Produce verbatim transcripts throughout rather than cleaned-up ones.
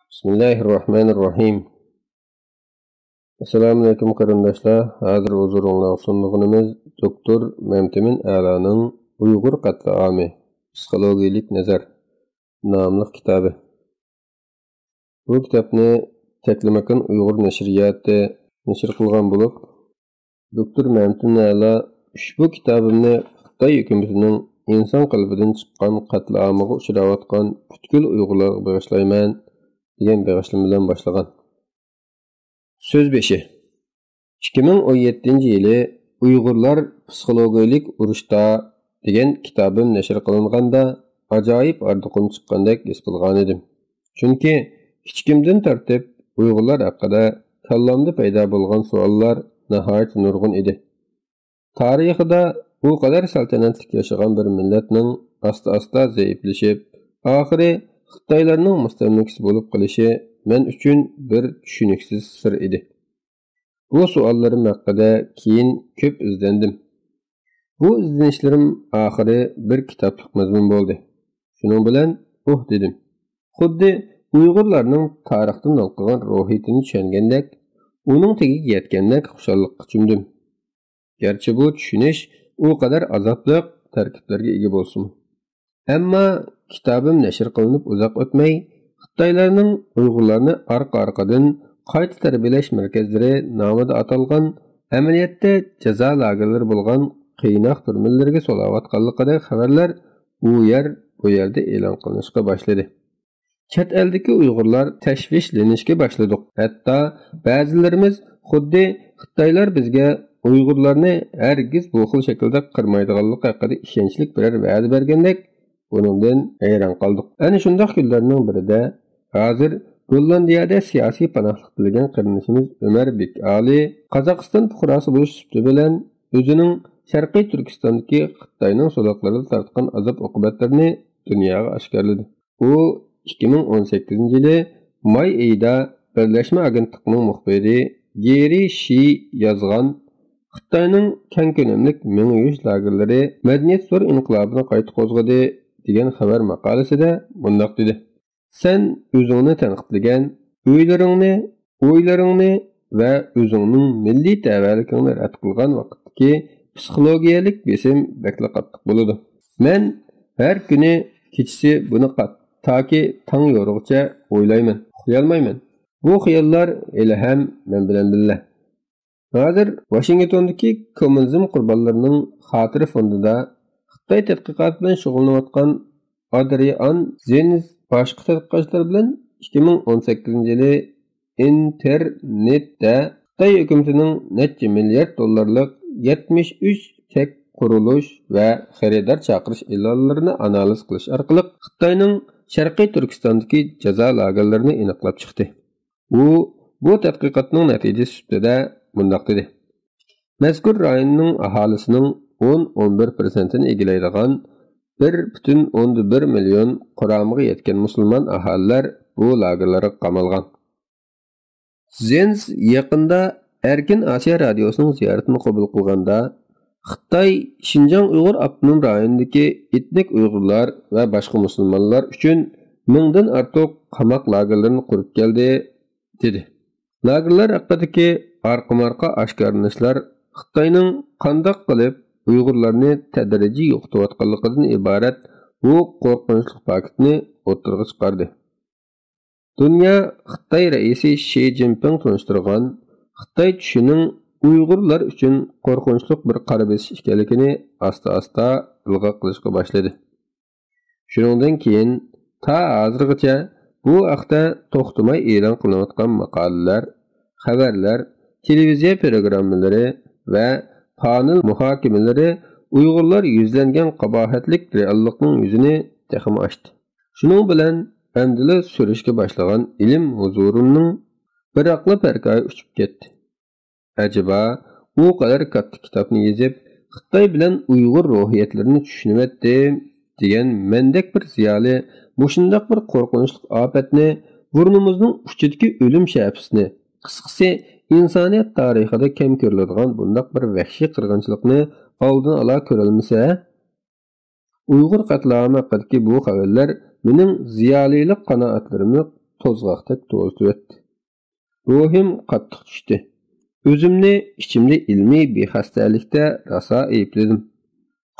بىسمىللاھىررەھمانىررەھىم. ئەسسالامۇئەلەيكۇم قېرىنداشلار. ھازىر ھۇزۇرۇڭلارغا سۇنىدىغىنىمىز دوكتور مەمتىمىن ئەلانىڭ ئۇيغۇر قەتلىئامى، پسىخولوگىيىلىك نەزەر ناملىق كىتابى. بۇ كىتابنى تەكلىماكان ئۇيغۇر نەشرىياتى نەشر قىلغان بولۇپ، دوكتور مەمتىمىن ئەلا ئۇشبۇ كىتابىمنى خىتاي ھۆكۈمىتىنىڭ ئىنسان قېلىپىدىن چىققان قەتلىئامىغا ئۇچراۋاتقان پۈتكۈل ئۇيغۇرلارغا بېغىشلايمەن، دېگەن بېغىشلىما بىلەن باشلىغان. سۆز بېشى. ئىككى مىڭ ئون يەتتىنچى يىلى ئۇيغۇرلار پسىخولوگىيىلىك ئۇرۇشتا دېگەن كىتابىم نەشر قىلىنغاندا، ئاجايىپ ئاردىقۇم چىققاندەك ھېس قىلغانىدىم. چۈنكى كىچىكىمدىن تارتىپ ئۇيغۇرلار ھەققىدە كاللامدا پەيدا بولغان سوئاللار ناھايىتى نۇرغۇن ئىدى. تارىخىدا بۇ قەدەر سەلتەنەتلىك ياشىغان بىر مىللەتنىڭ ئاستا-ئاستا زەئىپلىشىپ، ئاخىرى خىتايلارنىڭ مۇستەملىكىسى بولۇپ قېلىشى مەن ئۈچۈن بىر چۈشىنىكسىز سىر ئىدى. بۇ سوئاللىرىم ھەققىدە كېيىن كۆپ ئىزدەندىم. بۇ ئىزدىنىشلىرىم ئاخىرى بىر كىتابلىق مەزمۇن بولدى. شۇنىڭ بىلەن ئۇھ دېدىم. خۇددى ئۇيغۇرلارنىڭ تارىختىن نۇقتىغا روھىيىتىنى چۈشەنگەندەك، ئۇنىڭ تېگىگە يەتكەندەك خۇشاللىققا چۆمدۈم. گەرچە بۇ چۈشىنىش ئۇ قەدەر ئازابلىق تەركىبلەرگە ئىگە بولسىمۇ. ئەمما كىتابىم نەشر قىلىنىپ ئۇزاق ئۆتمەي، خىتايلارنىڭ ئۇيغۇرلارنى ئارقا-ئارقىدىن قايتا تەربىيەلەش مەركەزلىرى نامىدا ئاتالغان، ئەمەلىيەتتە جازا لاگېرلىرى بولغان قىيناق تۈرمىلىرىگە سولاۋاتقانلىقىدەك خەۋەرلەر ئۇ يەر، بۇ يەردە ئېلان قىلىنىشقا باشلىدى. چەت ئەلدىكى ئۇيغۇرلار تەشۋىشلىنىشكە باشلىدۇق. ھەتتا بەزىلىرىمىز خۇددى خىتايلار بىزگە ئۇيغۇرلارنى ھەرگىز بۇ خىل شەكىلدە قىرمايدىغانلىقى ھەققىدە ئىشەنچلىك بىرەر ۋەدە بەرگەندەك بۇنىڭدىن ھەيران قالدۇق. ئەنە شۇنداق كۈنلەرنىڭ بىرىدە ھازىر گوللاندىيەدە سىياسىي پاناھلىق تىلىگەن قېرىندىشىمىز ئۆمەر بېك ئالى قازاقىستان پۇقراسى بولۇش سۈپىتى بىلەن ئۆزىنىڭ شەرقىي تۈركىستاندىكى خىتاينىڭ سولاقلىرىدا تارتقان ئازاب-ئوقۇبەتلىرىنى دۇنياغا ئاشكارىلىدى. ئۇ ئىككى مىڭ ئون سەككىزىنچى يىلى ماي ئېيىدا بىرلەشمە ئاگېنتلىقىنىڭ مۇخبىرى گېرى شى يازغان خىتاينىڭ كەڭ كۆلەملىك مېڭە يۇيۇش لاگېرلىرى مەدەنىيەت زور ئىنقىلابىنى قايتا قوزغىدى دېگەن خەۋەر ماقالىسىدە مۇنداق دېدى: سەن ئۆزۈڭنى تەنقىدلىگەن، ئۆيلىرىڭنى، ئويلىرىڭنى ۋە ئۆزۈڭنىڭ مىللىي تەۋەلىكىڭنى رەت قىلغان ۋاقىتتىكى پسىخولوگىيەلىك بېسىم بەكلا قاتتىق بولىدۇ. مەن ھەر كۈنى كېچىسى بۇنى قات-، تاكى تاڭ يورۇغىچە ئويلايمەن، ئۇخلىيالمايمەن. بۇ خىياللار ھېلىھەم مەن بىلەن بىللە. ھازىر ۋاشىنگتوندىكى كوممۇنىزم قۇربانلىرىنىڭ خاتىرە فوندىدا خىتاي تەتقىقاتى بىلەن شۇغۇللىنىۋاتقان ئادرىئان زېنز باشقا تەتقىقاتچىلار بىلەن ئىككى مىڭ ئون سەككىزىنچى يىلى ئىنتېرنېتتە خىتاي ھۆكۈمىتىنىڭ نەچچە مىليارد دوللارلىق يەتمىش ئۈچ تەك قۇرۇلۇش ۋە خېرىدار چاقىرىش ئېلانلىرىنى ئانالىز قىلىش ئارقىلىق خىتاينىڭ شەرقىي تۈركىستاندىكى جازا لاگېرلىرىنى ئېنىقلاپ چىقتى. ئۇ بۇ تەتقىقاتنىڭ نەتىجىسى سۈپىتىدە مۇنداق دېدى: مەزكۇر رايوننىڭ ئاھالىسىنىڭ ئون، ئون بىر پىرسەنتىنى ئىگىلەيدىغان بىر پۈتۈن ئوندىن بىر مىليون قۇرامىغا يەتكەن مۇسۇلمان ئاھالىلەر بۇ لاگېرلارغا قامالغان. زېنز يېقىندا ئەركىن ئاسىيا رادىيوسىنىڭ زىيارىتىنى قوبۇل قىلغاندا، خىتاي شىنجاڭ ئۇيغۇر ئاپتونوم رايونىدىكى ئېتنىك ئۇيغۇرلار ۋە باشقا مۇسۇلمانلار ئۈچۈن مىڭدىن ئارتۇق قاماق لاگېرلىرىنى قۇرۇپ كەلدى، دېدى. لاگېرلار ھەققىدىكى ئارقىمۇ-ئارقا ئاشكارىلىنىشلار خىتاينىڭ قانداق قىلىپ ئۇيغۇرلارنى تەدرىجىي يوقىتىۋاتقانلىقىدىن ئىبارەت بۇ قورقۇنچلۇق پاكىتنى ئوتتۇرىغا چىقاردى. دۇنيا خىتاي رەئىسى شى جىنپىڭ تونۇشتۇرغان خىتاي چۈشىنىڭ ئۇيغۇرلار ئۈچۈن قورقۇنچلۇق بىر قارا بېسىش ئىكەنلىكىنى ئاستا-ئاستا ئىلغار قىلىشقا باشلىدى. شۇنىڭدىن كېيىن تا ھازىرغىچە بۇ ھەقتە توختىماي ئېلان قىلىنىۋاتقان ماقالىلەر، خەۋەرلەر، تېلېۋىزىيە پروگراممىلىرى ۋە پانېل مۇھاكىمىلىرى ئۇيغۇرلار يۈزلەنگەن قاباھەتلىك رېئاللىقنىڭ يۈزىنى تېخىمۇ ئاچتى. شۇنىڭ بىلەن ئەمدىلا سۈرۈشكە باشلىغان ئىلىم ھۇزۇرۇمنىڭ بىراقلا پەركايى ئۇچۇپ كەتتى. ئەجەبا، ئۇ قەدەر كاتتا كىتابنى يېزىپ، خىتاي بىلەن ئۇيغۇر روھىيەتلىرىنى چۈشىنىۋەتتىم دېگەن مەندەك بىر زىيالىي مۇشۇنداق بىر قورقۇنچلۇق ئاپەتنى، بۇرنىمىزنىڭ ئۇچىدىكى ئۆلۈم شەپىسىنى، قىسقىسى، ئىنسانىيەت تارىخىدا كەم كۆرۈلىدىغان بۇنداق بىر ۋەھشىي قىرغىنچىلىقنى ئالدىن ئالا كۆرەلمىسە؟ ئۇيغۇر قەتلىئامى ھەققىدىكى بۇ خەۋەرلەر مېنىڭ زىيالىيلىق قانائەتلىرىمنى توزغاقتەك توزۇتۇۋەتتى. روھىم قاتتىق چۈشتى. ئۆزۈمنى ئىچىمدە ئىلمىي بىخەستەلىكتە راسا ئەيىبلىدىم.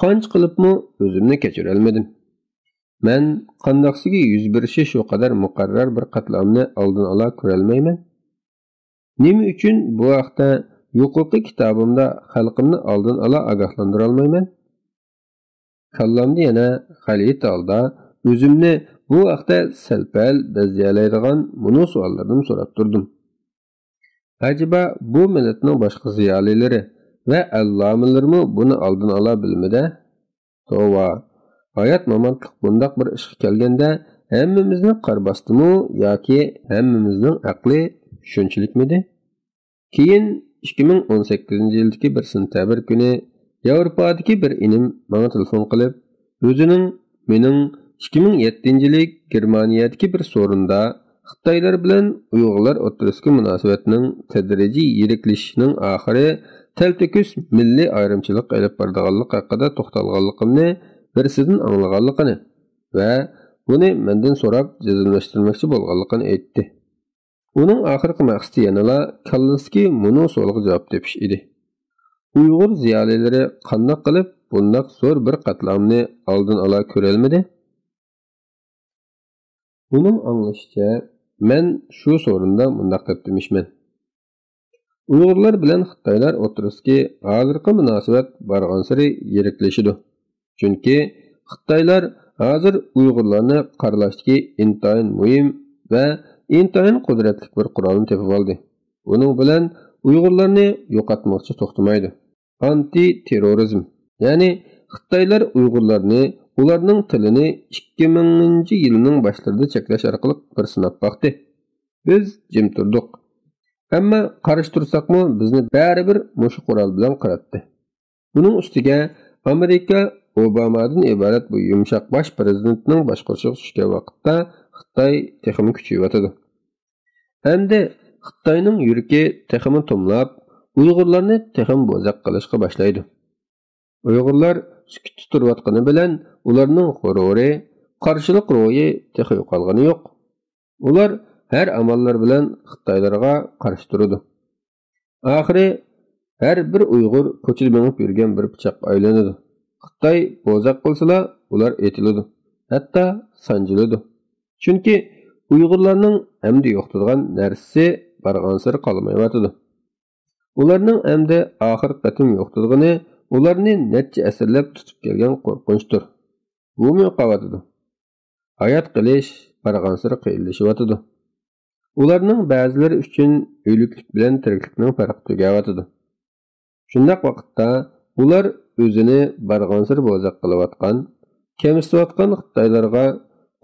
قانچە قىلىپمۇ ئۆزۈمنى كەچۈرەلمىدىم. مەن قانداقسىگە يۈز بېرىشى شۇ قەدەر مۇقەررەر بىر قەتلىئامنى ئالدىنئالا كۆرەلمەيمەن؟ نېمە ئۈچۈن بۇ ھەقتە يۇقىرىقى كىتابىمدا خەلقىمنى ئالدىنئالا ئاگاھلاندۇرالمايمەن؟ كاللامدا يەنە غەلىتە ھالدا ئۆزۈمنى بۇ ھەقتە سەل-پەل بەزلىيەلەيدىغان مۇنۇ سوئاللىرىنىمۇ سوراپ تۇردۇم. ئەجەبا بۇ مىللەتنىڭ باشقا زىيالىيلىرى ۋە ئەللامىلىرىمۇ بۇنى ئالدىنئالا بىلمىدى؟ توۋا، ھايات-ماماتلىق بۇنداق بىر ئىشقا كەلگەندە ھەممىمىزنى قار باستىمۇ ياكى ھەممىمىزنىڭ ئەقلى شۇنچىلىكمىدى؟ كېيىن ئىككى مىڭ ئون سەككىزىنچى يىلدىكى بىر سېنتەبىر كۈنى ياۋروپادىكى بىر ئىنىم ماڭا تېلېفون قىلىپ، ئۆزىنىڭ مېنىڭ ئىككى مىڭ يەتتىنچى يىلى گېرمانىيەدىكى بىر سورۇندا خىتايلار بىلەن ئۇيغۇرلار ئوتتۇرىسىدىكى مۇناسىۋەتنىڭ تەدرىجىي يىرىكلىشىشىنىڭ ئاخىرى تەلتۆكۈس مىللىي ئايرىمچىلىققا ئېلىپ بارىدىغانلىقى ھەققىدە توختالغانلىقىمنى بىرسىدىن ئاڭلىغانلىقىنى ۋە بۇنى مەندىن سوراپ جەزملەشتۈرمەكچى بولغانلىقىنى ئېيتتى. ئۇنىڭ ئاخىرقى مەقسىتى يەنىلا كاللىسىدىكى مۇنۇ سوئالغا جاۋاب تېپىش ئىدى. ئۇيغۇر زىيالىيلىرى قانداق قىلىپ بۇنداق زور بىر قەتلىئامنى ئالدىنئالا كۆرەلمىدى؟ ئۇنىڭ ئاڭلىشىچە، مەن شۇ سورۇندا مۇنداق دەپ دېمىشمەن. ئۇيغۇرلار بىلەن خىتايلار ئوتتۇرىسىدىكى ھازىرقى مۇناسىۋەت بارغانسېرى يىرىكلىشىدۇ. چۈنكى خىتايلار ھازىر ئۇيغۇرلارنى قارىلاشتىكى ئىنتايىن مۇھىم ۋە ئىنتايىن قۇدرەتلىك بىر قورالنى تېپىۋالدى. بۇنىڭ بىلەن ئۇيغۇرلارنى يوقاتماقچى توختىمايدۇ. ئانتى تېررورىزم، يەنى خىتايلار ئۇيغۇرلارنى، ئۇلارنىڭ تىلىنى ئىككى مىڭىنچى يىلنىڭ باشلىرىدا چەكلەش ئارقىلىق بىر سىناپ باقتى. بىز جىم تۇردۇق. ئەمما قارشى تۇرساقمۇ بىزنى بەرىبىر مۇشۇ قورال بىلەن قىراتتى. بۇنىڭ ئۈستىگە ئامېرىكا ئوبامادىن ئىبارەت بۇ يۇمشاق باش پىرېزىدېنتنىڭ باشقۇرۇشىغا چۈشكەن ۋاقىتتا خىتاي تېخىمۇ كۈچىيىۋاتىدۇ. ئەمدى خىتاينىڭ يۈرىكى تېخىمۇ توملاپ، ئۇيغۇرلارنى تېخىمۇ بوزەك قىلىشقا باشلايدۇ. ئۇيغۇرلار سۈكۈتتە تۇرۇۋاتقىنى بىلەن ئۇلارنىڭ غۇرۇرى، قارشىلىق روھى تېخى يوقالغىنى يوق. ئۇلار ھەر ئاماللار بىلەن خىتايلارغا قارشى تۇرىدۇ. ئاخىرى ھەر بىر ئۇيغۇر كوچىدا مېڭىپ يۈرگەن بىر پىچاققا ئايلىنىدۇ. خىتاي بوزەك قىلسىلا، ئۇلار ئېتىلىدۇ، ھەتتا سانجىلىدۇ. چۈنكى ئۇيغۇرلارنىڭ ئەمدى يوقىتىدىغان نەرسىسى بارغانسېرى قالمايۋاتىدۇ. ئۇلارنىڭ ئەمدى ئاخىرقى قېتىم يوقىتىدىغىنى ئۇلارنى نەچچە ئەسىرلەپ تۇتۇپ كەلگەن قورقۇنچتۇر. بۇمۇ يوقاۋاتىدۇ. ھايات قېلىش بارغانسېرى قىيىنلىشىۋاتىدۇ. ئۇلارنىڭ بەزىلىرى ئۈچۈن ئۆلۈكلۈك بىلەن تىرىكلىكنىڭ پەرقى تۈگەۋاتىدۇ. شۇنداق ۋاقىتتا ئۇلار ئۆزىنى بارغانسېرى بوزەك قىلىۋاتقان، كەمسىتىۋاتقان خىتايلارغا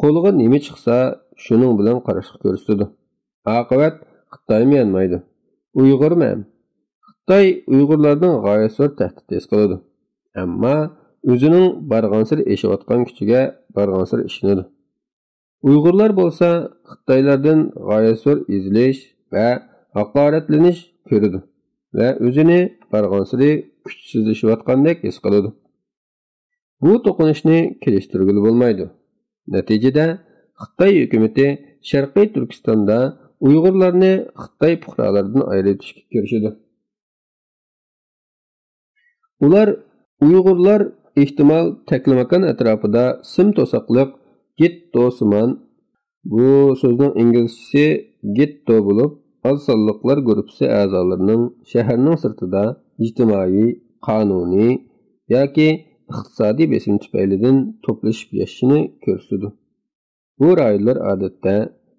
قولىغا نېمە چىقسا، شۇنىڭ بىلەن قارشىلىق كۆرسىتىدۇ. ئاقىۋەت خىتايمۇ يانمايدۇ. ئۇيغۇرمۇ ھەم. خىتاي ئۇيغۇرلاردىن غايەت زور تەھدىت ھېس قىلىدۇ. ئەمما ئۆزىنىڭ بارغانسېرى ئېشىۋاتقان كۈچىگە بارغانسېرى ئىشىنىدۇ. ئۇيغۇرلار بولسا خىتايلاردىن غايەت زور ئېزىلىش ۋە ھاقارەتلىنىش كۆرىدۇ ۋە ئۆزىنى بارغانسېرى كۈچسىزلىشىۋاتقاندەك ھېس قىلىدۇ. بۇ توقۇنۇشنى كېلىشتۈرگىلى بولمايدۇ. نەتىجىدە، خىتاي ھۆكۈمىتى شەرقىي تۈركىستاندا ئۇيغۇرلارنى خىتاي پۇقرالىرىدىن ئايرىۋېتىشكە كىرىشىدۇ. ئۇلار، ئۇيغۇرلار ئېھتىمال تەكلىماكان ئەتراپىدا سىم توساقلىق گېتتوسىمان، بۇ سۆزنىڭ ئىنگلىزچىسى گېتتو بولۇپ، ئاز سانلىقلار گۇرۇپپىسى ئەزالىرىنىڭ شەھەرنىڭ سىرتىدا ئىجتىمائىي، قانۇنىي ياكى ئىقتىسادىي بېسىم تۈپەيلىدىن توپلىشىپ ياشىشىنى كۆرسىتىدۇ. بۇ رايونلار ئادەتتە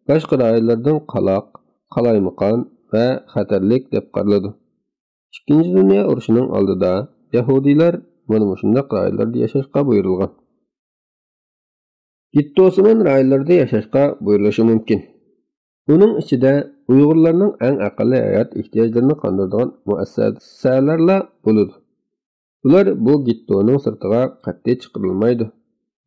باشقا رايونلاردىن قالاق، قالايمىقان ۋە خەتەرلىك دەپ قارىلىدۇ. ئىككىنچى دۇنيا ئۇرۇشىنىڭ ئالدىدا يەھۇدىيلار مانا مۇشۇنداق رايونلاردا ياشاشقا بۇيرۇلغان. گېتتوسىمان رايونلاردا ياشاشقا بۇيرۇلۇشى مۇمكىن. ئۇنىڭ ئىچىدە ئۇيغۇرلارنىڭ ئەڭ ئەقەللىي ھايات ئېھتىياجلىرىنى قاندۇرىدىغان مۇئەسسەسەلەرلا بولىدۇ. ئۇلار بۇ گېتتونىڭ سىرتىغا قەتئىي چىقىرىلمايدۇ.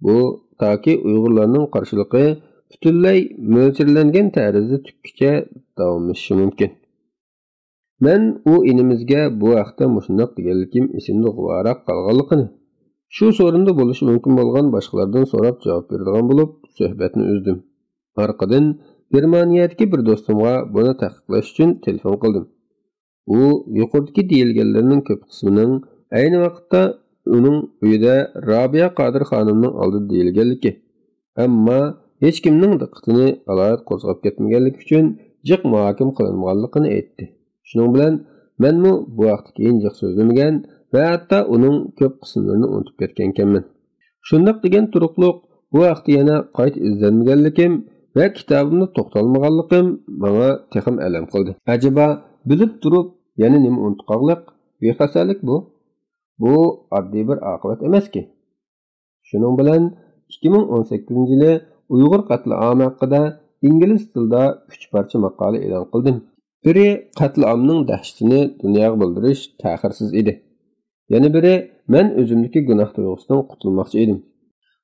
بۇ تاكى ئۇيغۇرلارنىڭ قارشىلىقى پۈتۈنلەي مۆلچەرلەنگەن تەرزدە تۈگىگىچە داۋاملىشىشى مۇمكىن. مەن ئۇ ئىنىمىزگە بۇ ھەقتە مۇشۇنداق دېگەنلىكىم ئېسىمدە غۇۋاراق قالغانلىقىنى، شۇ سورۇندا بولۇشى مۇمكىن بولغان باشقىلاردىن سوراپ جاۋاب بېرىدىغان بولۇپ، سۆھبەتنى ئۈزدۈم. ئارقىدىن گېرمانىيەدىكى بىر دوستۇمغا بۇنى تەھقىقلەش ئۈچۈن تېلېفون قىلدىم. ئۇ يۇقىرىدىكى دېيىلگەنلەرنىڭ كۆپ قىسمىنىڭ ئەينى ۋاقىتتا ئۇنىڭ ئۆيىدە رابىيە قادىر خانىمنىڭ ئالدىدا دېيىلگەنلىكى، ئەمما ھېچكىمنىڭ دىققىتىنى ئالاھىدە قوزغاپ كەتمىگەنلىكى ئۈچۈن جىق مۇھاكىمە قىلىنمىغانلىقىنى ئېيتتى. شۇنىڭ بىلەن مەنمۇ بۇ ھەقتە كېيىن جىق سۆزلىمىگەن ۋە ھەتتا ئۇنىڭ كۆپ قىسىملىرىنى ئۇنتۇپ كەتكەنكەنمەن. شۇنداق دېگەن تۇرۇقلۇق بۇ ھەقتە يەنە قايتا ئىزدەنمىگەنلىكىم ۋە كىتابىمدا توختالمىغانلىقىم ماڭا تېخىمۇ ئەلەم قىلدى. ئەجەبا، بىلىپ تۇرۇپ يەنە نېمە ئۇنتۇقاقلىق، بىخەستەلىك بۇ؟ بۇ ئاددىي بىر ئاقىۋەت ئەمەسكى. شۇنىڭ بىلەن ئىككى مىڭ ئون سەككىزىنچى يىلى ئۇيغۇر قەتلىئامى ھەققىدە ئىنگلىز تىلىدا ئۈچ پارچە ماقالە ئېلان قىلدىم. بىرى قەتلىئامنىڭ دەھشىتىنى دۇنياغا بىلدۈرۈش تەخىرسىز ئىدى. يەنە بىرى مەن ئۆزۈمدىكى گۇناھ تۇيغۇسىدىن قۇتۇلماقچى ئىدىم.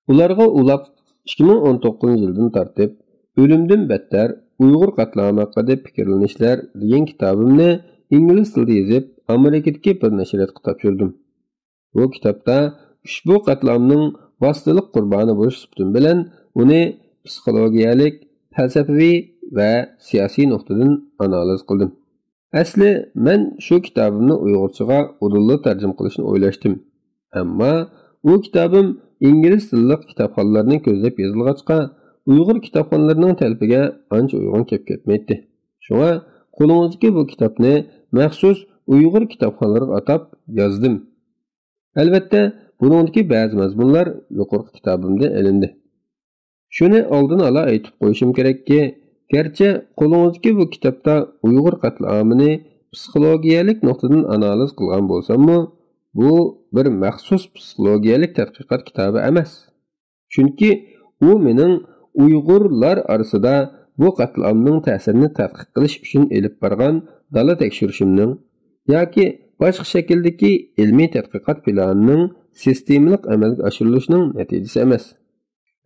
ئۇلارغا ئۇلاپ، ئىككى مىڭ ئون توققۇزىنچى يىلدىن تارتىپ ئۆلۈمدىن بەتتەر ئۇيغۇر قەتلىئامى ھەققىدە پىكىرلىنىشلەر دېگەن كىتابىمنى ئىنگلىز تىلىدا يېزىپ، ئامېرىكىدىكى بىر نەشرىياتقا تاپشۇردۇم. بۇ كىتابتا ئۇشبۇ قەتلىئامنىڭ ۋاسىتىلىق قۇربانى بولۇش سۈپىتىم بىلەن ئۇنى پسىخولوگىيەلىك، پەلسەپىۋى ۋە سىياسىي نۇقتىدىن ئانالىز قىلدىم. ئەسلى مەن شۇ كىتابىمنى ئۇيغۇرچىغا ئۇدۇللا تەرجىمە قىلىشنى ئويلاشتىم. ئەمما ئۇ كىتابىم ئىنگلىز تىللىق كىتابخانلارنى كۆزلەپ يېزىلغاچقا، ئۇيغۇر كىتابخانلىرىنىڭ تەلىپىگە ئانچە ئۇيغۇن كەپ كەتمەيتتى. شۇڭا قولىڭىزدىكى بۇ كىتابنى مەخسۇس ئۇيغۇر كىتابخانلىرىغا ئاتاپ يازدىم. ئەلۋەتتە، بۇنىڭدىكى بەزى مەزمۇنلار يۇقىرىقى كىتابىمدىن ئېلىندى. شۇنى ئالدىن ئالا ئېيتىپ قويۇشۇم كېرەككى، گەرچە قولىڭىزدىكى بۇ كىتابتا ئۇيغۇر قەتلىئامىنى پسىخولوگىيەلىك نۇقتىدىن ئانالىز قىلغان بولساممۇ، بۇ بىر مەخسۇس پسىخولوگىيەلىك تەتقىقات كىتابى ئەمەس. چۈنكى ئۇ مېنىڭ ئۇيغۇرلار ئارىسىدا بۇ قەتلىئامنىڭ تەسىرىنى تەتقىق قىلىش ئۈچۈن ئېلىپ بارغان دالا تەكشۈرۈشۈمنىڭ ياكى باشقا شەكىلدىكى ئىلمىي تەتقىقات پىلانىنىڭ سىستېمىلىق ئەمەلگە ئاشۇرۇلۇشىنىڭ نەتىجىسى ئەمەس.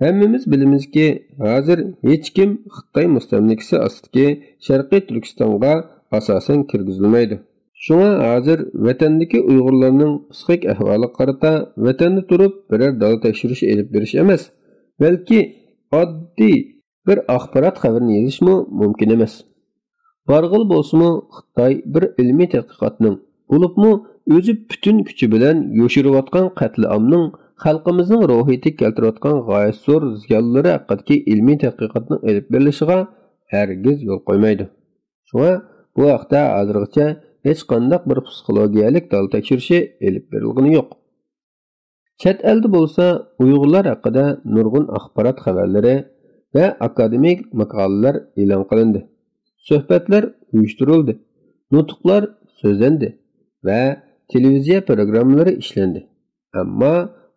ھەممىمىز بىلىمىزكى، ھازىر ھېچكىم خىتاي مۇستەملىكىسى ئاستىدىكى شەرقىي تۈركىستانغا ئاساسەن كىرگۈزۈلمەيدۇ. شۇڭا ھازىر ۋەتەندىكى ئۇيغۇرلارنىڭ پسىخىك ئەھۋالىغا قارىتا ۋەتەندە تۇرۇپ بىرەر دالا تەكشۈرۈش ئېلىپ بېرىش ئەمەس، بەلكى ئاددىي بىر ئاخبارات خەۋىرىنى يېزىشمۇ مۇمكىن ئەمەس. بارغىلى بولسىمۇ خىتاي بىر ئىلمىي تەتقىقاتنىڭ، بولۇپمۇ ئۆزى پۈتۈن كۈچى بىلەن يوشۇرۇۋاتقان قەتلىئامنىڭ خەلقىمىزنىڭ روھىيىتىگە كەلتۈرۈۋاتقان غايەت زور زىيانلىرى ھەققىدىكى ئىلمىي تەتقىقاتنىڭ ئېلىپ بېرىلىشىغا ھەرگىز يول قويمايدۇ. شۇڭا بۇ ھەقتە ھازىرغىچە ھېچقانداق بىر پسىخولوگىيەلىك دالا تەكشۈرۈشى ئېلىپ بېرىلغىنى يوق. چەت ئەلدە بولسا ئۇيغۇرلار ھەققىدە نۇرغۇن ئاخبارات خەۋەرلىرى ۋە ئاكادېمىك ماقالىلەر ئېلان قىلىندى. سۆھبەتلەر ئۇيۇشتۇرۇلدى. نۇتۇقلار سۆزلەندى ۋە تېلېۋىزىيە پروگراممىلىرى ئىشلەندى. ئەمما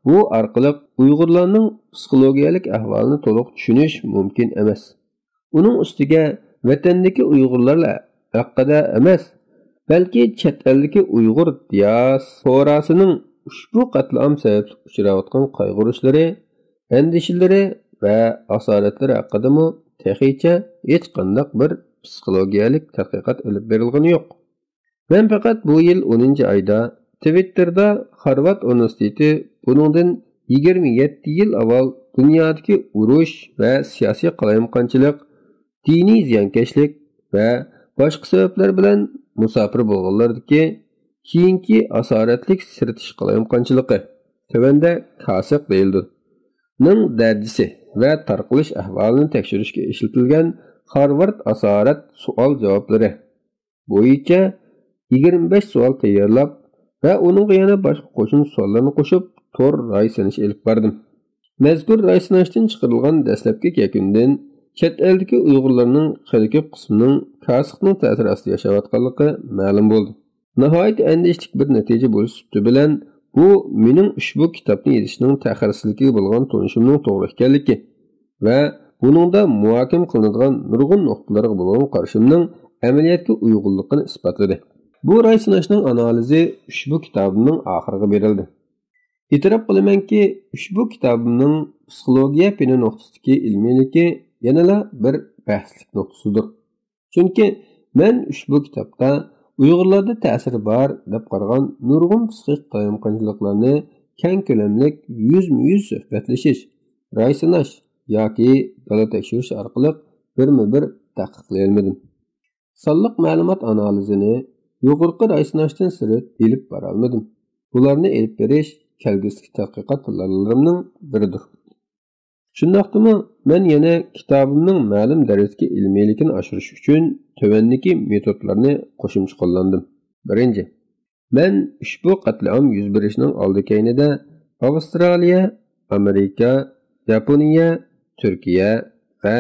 بۇ ئارقىلىق ئۇيغۇرلارنىڭ پسىخولوگىيەلىك ئەھۋالىنى تولۇق چۈشىنىش مۇمكىن ئەمەس. ئۇنىڭ ئۈستىگە ۋەتەندىكى ئۇيغۇرلار ھەققىدە ئەمەس، بەلكى چەت ئەلدىكى ئۇيغۇر دىياسپوراسىنىڭ ئۇشبۇ قەتلىئام سەۋەبلىك ئۇچراۋاتقان قايغۇرۇشلىرى، ئەندىشىلىرى ۋە ئاسارەتلىرى ھەققىدىمۇ تېخىچە ھېچقانداق بىر پسىخولوگىيەلىك تەتقىقات ئېلىپ بېرىلغىنى يوق. مەن پەقەت بۇ يىل ئونىنچى ئايدا تىۋىتتېردا خارۋارد ئۇنىۋېرسىتېتى بۇنىڭدىن يىگىرمە يەتتە يىل ئاۋۋال دۇنيادىكى ئۇرۇش ۋە سىياسىي قالايمىقانچىلىق، دىنىي زىيانكەشلىك ۋە باشقا سەۋەبلەر بىلەن مۇساپىر بولغانلاردىكى كېيىنكى ئاسارەتلىك سىرتىش قالايمىقانچىلىقى، تۆۋەندە كاسىق دېيىلىدۇ، نىڭ دەرىجىسى ۋە تارقىلىش ئەھۋالىنى تەكشۈرۈشكە ئىشلىتىلگەن خارۋارد ئاسارەت سوئال جاۋابلىرى بويىچە يىگىرمە بەش سوئال تەييارلاپ ۋە ئۇنىڭغا يەنە باشقا قوشۇمچە سوئاللارنى قوشۇپ، تور راي سىنىشى ئېلىپ باردىم. مەزكۇر راي سىناشتىن چىقىرىلغان دەسلەپكى يەكۈندىن چەت ئەلدىكى ئۇيغۇرلارنىڭ خېلى كۆپ قىسمىنىڭ كاسىقنىڭ تەسىرى ئاستىدا ياشاۋاتقانلىقى مەلۇم بولدى. ناھايىتى ئەندىشىلىك بىر نەتىجە بولۇش سۈپىتى بىلەن، بۇ مېنىڭ ئۇشبۇ كىتابنى يېزىشنىڭ تەخىرسىزلىكىگە بولغان تونۇشۇمنىڭ توغرا ئىكەنلىكى ۋە بۇنىڭدا مۇھاكىمە قىلىنىدىغان نۇرغۇن نۇقتىلارغا بولغان قارىشىمنىڭ ئەمەلىيەتكە ئۇيغۇنلۇقىنى ئىسپاتلىدى. بۇ راي سىناشنىڭ ئانالىزى ئۇشبۇ كىتابىمنىڭ ئاخىرىغا بېرىلدى. ئېتىراپ قىلىمەنكى، ئۇشبۇ كىتابىمنىڭ پسىخولوگىيە پېنى نۇقتىسىدىكى ئىلمىيلىكى يەنىلا بىر بەھسلىك نۇقتىسىدۇر. چۈنكى مەن ئۇشبۇ كىتابتا ئۇيغۇرلاردا تەسىرى بار دەپ قارىغان نۇرغۇن پسىخىك قالايمىقانچىلىقلارنى كەڭ كۆلەملىك يۈزمۇ يۈز سۆھبەتلىشىش، راي سىناش ياكى دالا تەكشۈرۈش ئارقىلىق بىرمۇ بىر تەھقىقلىيەلمىدىم. سانلىق مەلۇمات ئانالىزىنى يۇقىرىقى راي سىناشتىن سىرت ئېلىپ بارالمىدىم. بۇلارنى ئېلىپ بېرىش كەلگۈسىدىكى تەتقىقات پىلانلىرىمنىڭ بىرىدۇر. شۇنداقتىمۇ مەن يەنە كىتابىمنىڭ مەلۇم دەرىجىدىكى ئىلمىيلىكىنى ئاشۇرۇش ئۈچۈن تۆۋەندىكى مېتودلارنى قوشۇمچە قوللاندىم. بىرىنچى، مەن ئۇشبۇ قەتلىئام يۈز بېرىشنىڭ ئالدى كەينىدە ئاۋسترالىيە، ئامېرىكا، ياپونىيە، تۈركىيە ۋە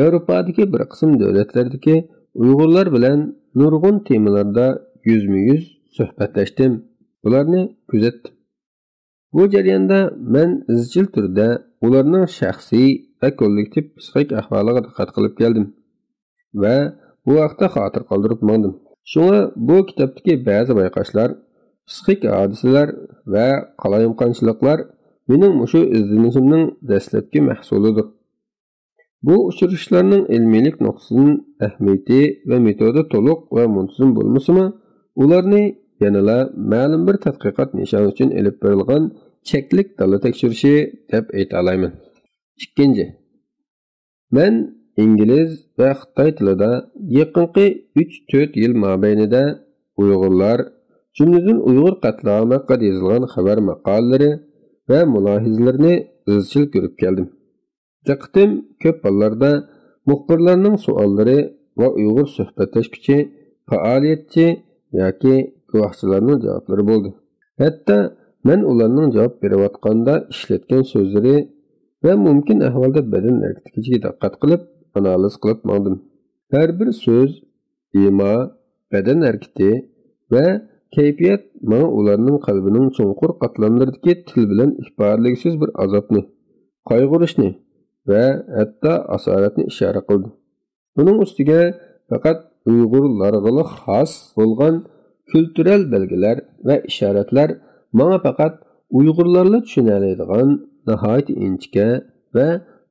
ياۋروپادىكى بىر قىسىم دۆلەتلەردىكى ئۇيغۇرلار بىلەن نۇرغۇن تېمىلاردا يۈزمۇ يۈز سۆھبەتلەشتىم، بۇلارنى كۆزەتتىم. بۇ جەرياندا مەن ئىزچىل تۈردە ئۇلارنىڭ شەخسىي ۋە كوللېكتىپ پسىخىك ئەھۋالىغا دىققەت قىلىپ كەلدىم ۋە بۇ ھەقتە خاتىرە قالدۇرۇپ ماڭدىم. شۇڭا بۇ كىتابتىكى بەزى بايقاشلار، پسىخىك ھادىسىلەر ۋە قالايمىقانچىلىقلار مېنىڭ مۇشۇ ئىزدىنىشىمنىڭ دەسلەپكى مەھسۇلىدۇر. بۇ ئۇچرىشىشلارنىڭ ئىلمىيلىك نۇقتىسىدىن ئەھمىيىتى ۋە مېتودى تولۇق ۋە مۇنتىزىم بولمىسىمۇ، ئۇلارنى يەنىلا مەلۇم بىر تەتقىقات نىشانى ئۈچۈن ئېلىپ بېرىلغان چەكلىك دالا تەكشۈرۈشى دەپ ئېيتالايمەن. ئىككىنچى، مەن ئىنگلىز ۋە خىتاي تىلىدا يېقىنقى ئۈچ تۆت يىل مابەينىدە ئۇيغۇرلار، جۈملىدىن ئۇيغۇر قەتلىئامى ھەققىدە يېزىلغان خەۋەر ماقالىلىرى ۋە مۇلاھىزىلىرىنى ئىزچىل كۆرۈپ كەلدىم. دىققىتىم كۆپ ھاللاردا مۇخبىرلارنىڭ سوئاللىرى ۋە ئۇيغۇر سۆھبەتلەشكۈچى، پائالىيەتچى ياكى گۇۋاھچىلارنىڭ جاۋابلىرى بولدى. ھەتتا مەن ئۇلارنىڭ جاۋاب بېرىۋاتقاندا ئىشلەتكەن سۆزلىرى ۋە مۇمكىن ئەھۋالدا بەدەن ھەرىكىتىگە دىققەت قىلىپ ئانالىز قىلىپ ماڭدىم. ھەر بىر سۆز، ئىما، بەدەن ھەرىكىتى ۋە كەيپىيات ماڭا ئۇلارنىڭ قەلبىنىڭ چوڭقۇر قاتلاملىرىدىكى تىل بىلەن ئىپادىلىگۈسىز بىر ئازابنى، قايغۇرۇشنى ۋە ھەتتا ئاسارەتنى ئىشارە قىلدى. ئۇنىڭ ئۈستىگە پەقەت ئۇيغۇرلارغىلا خاس بولغان كۈلتۈرەل بەلگىلەر ۋە ئىشارەتلەر ماڭا پەقەت ئۇيغۇرلارلا چۈشىنەلەيدىغان ناھايىتى ئىنچىكە ۋە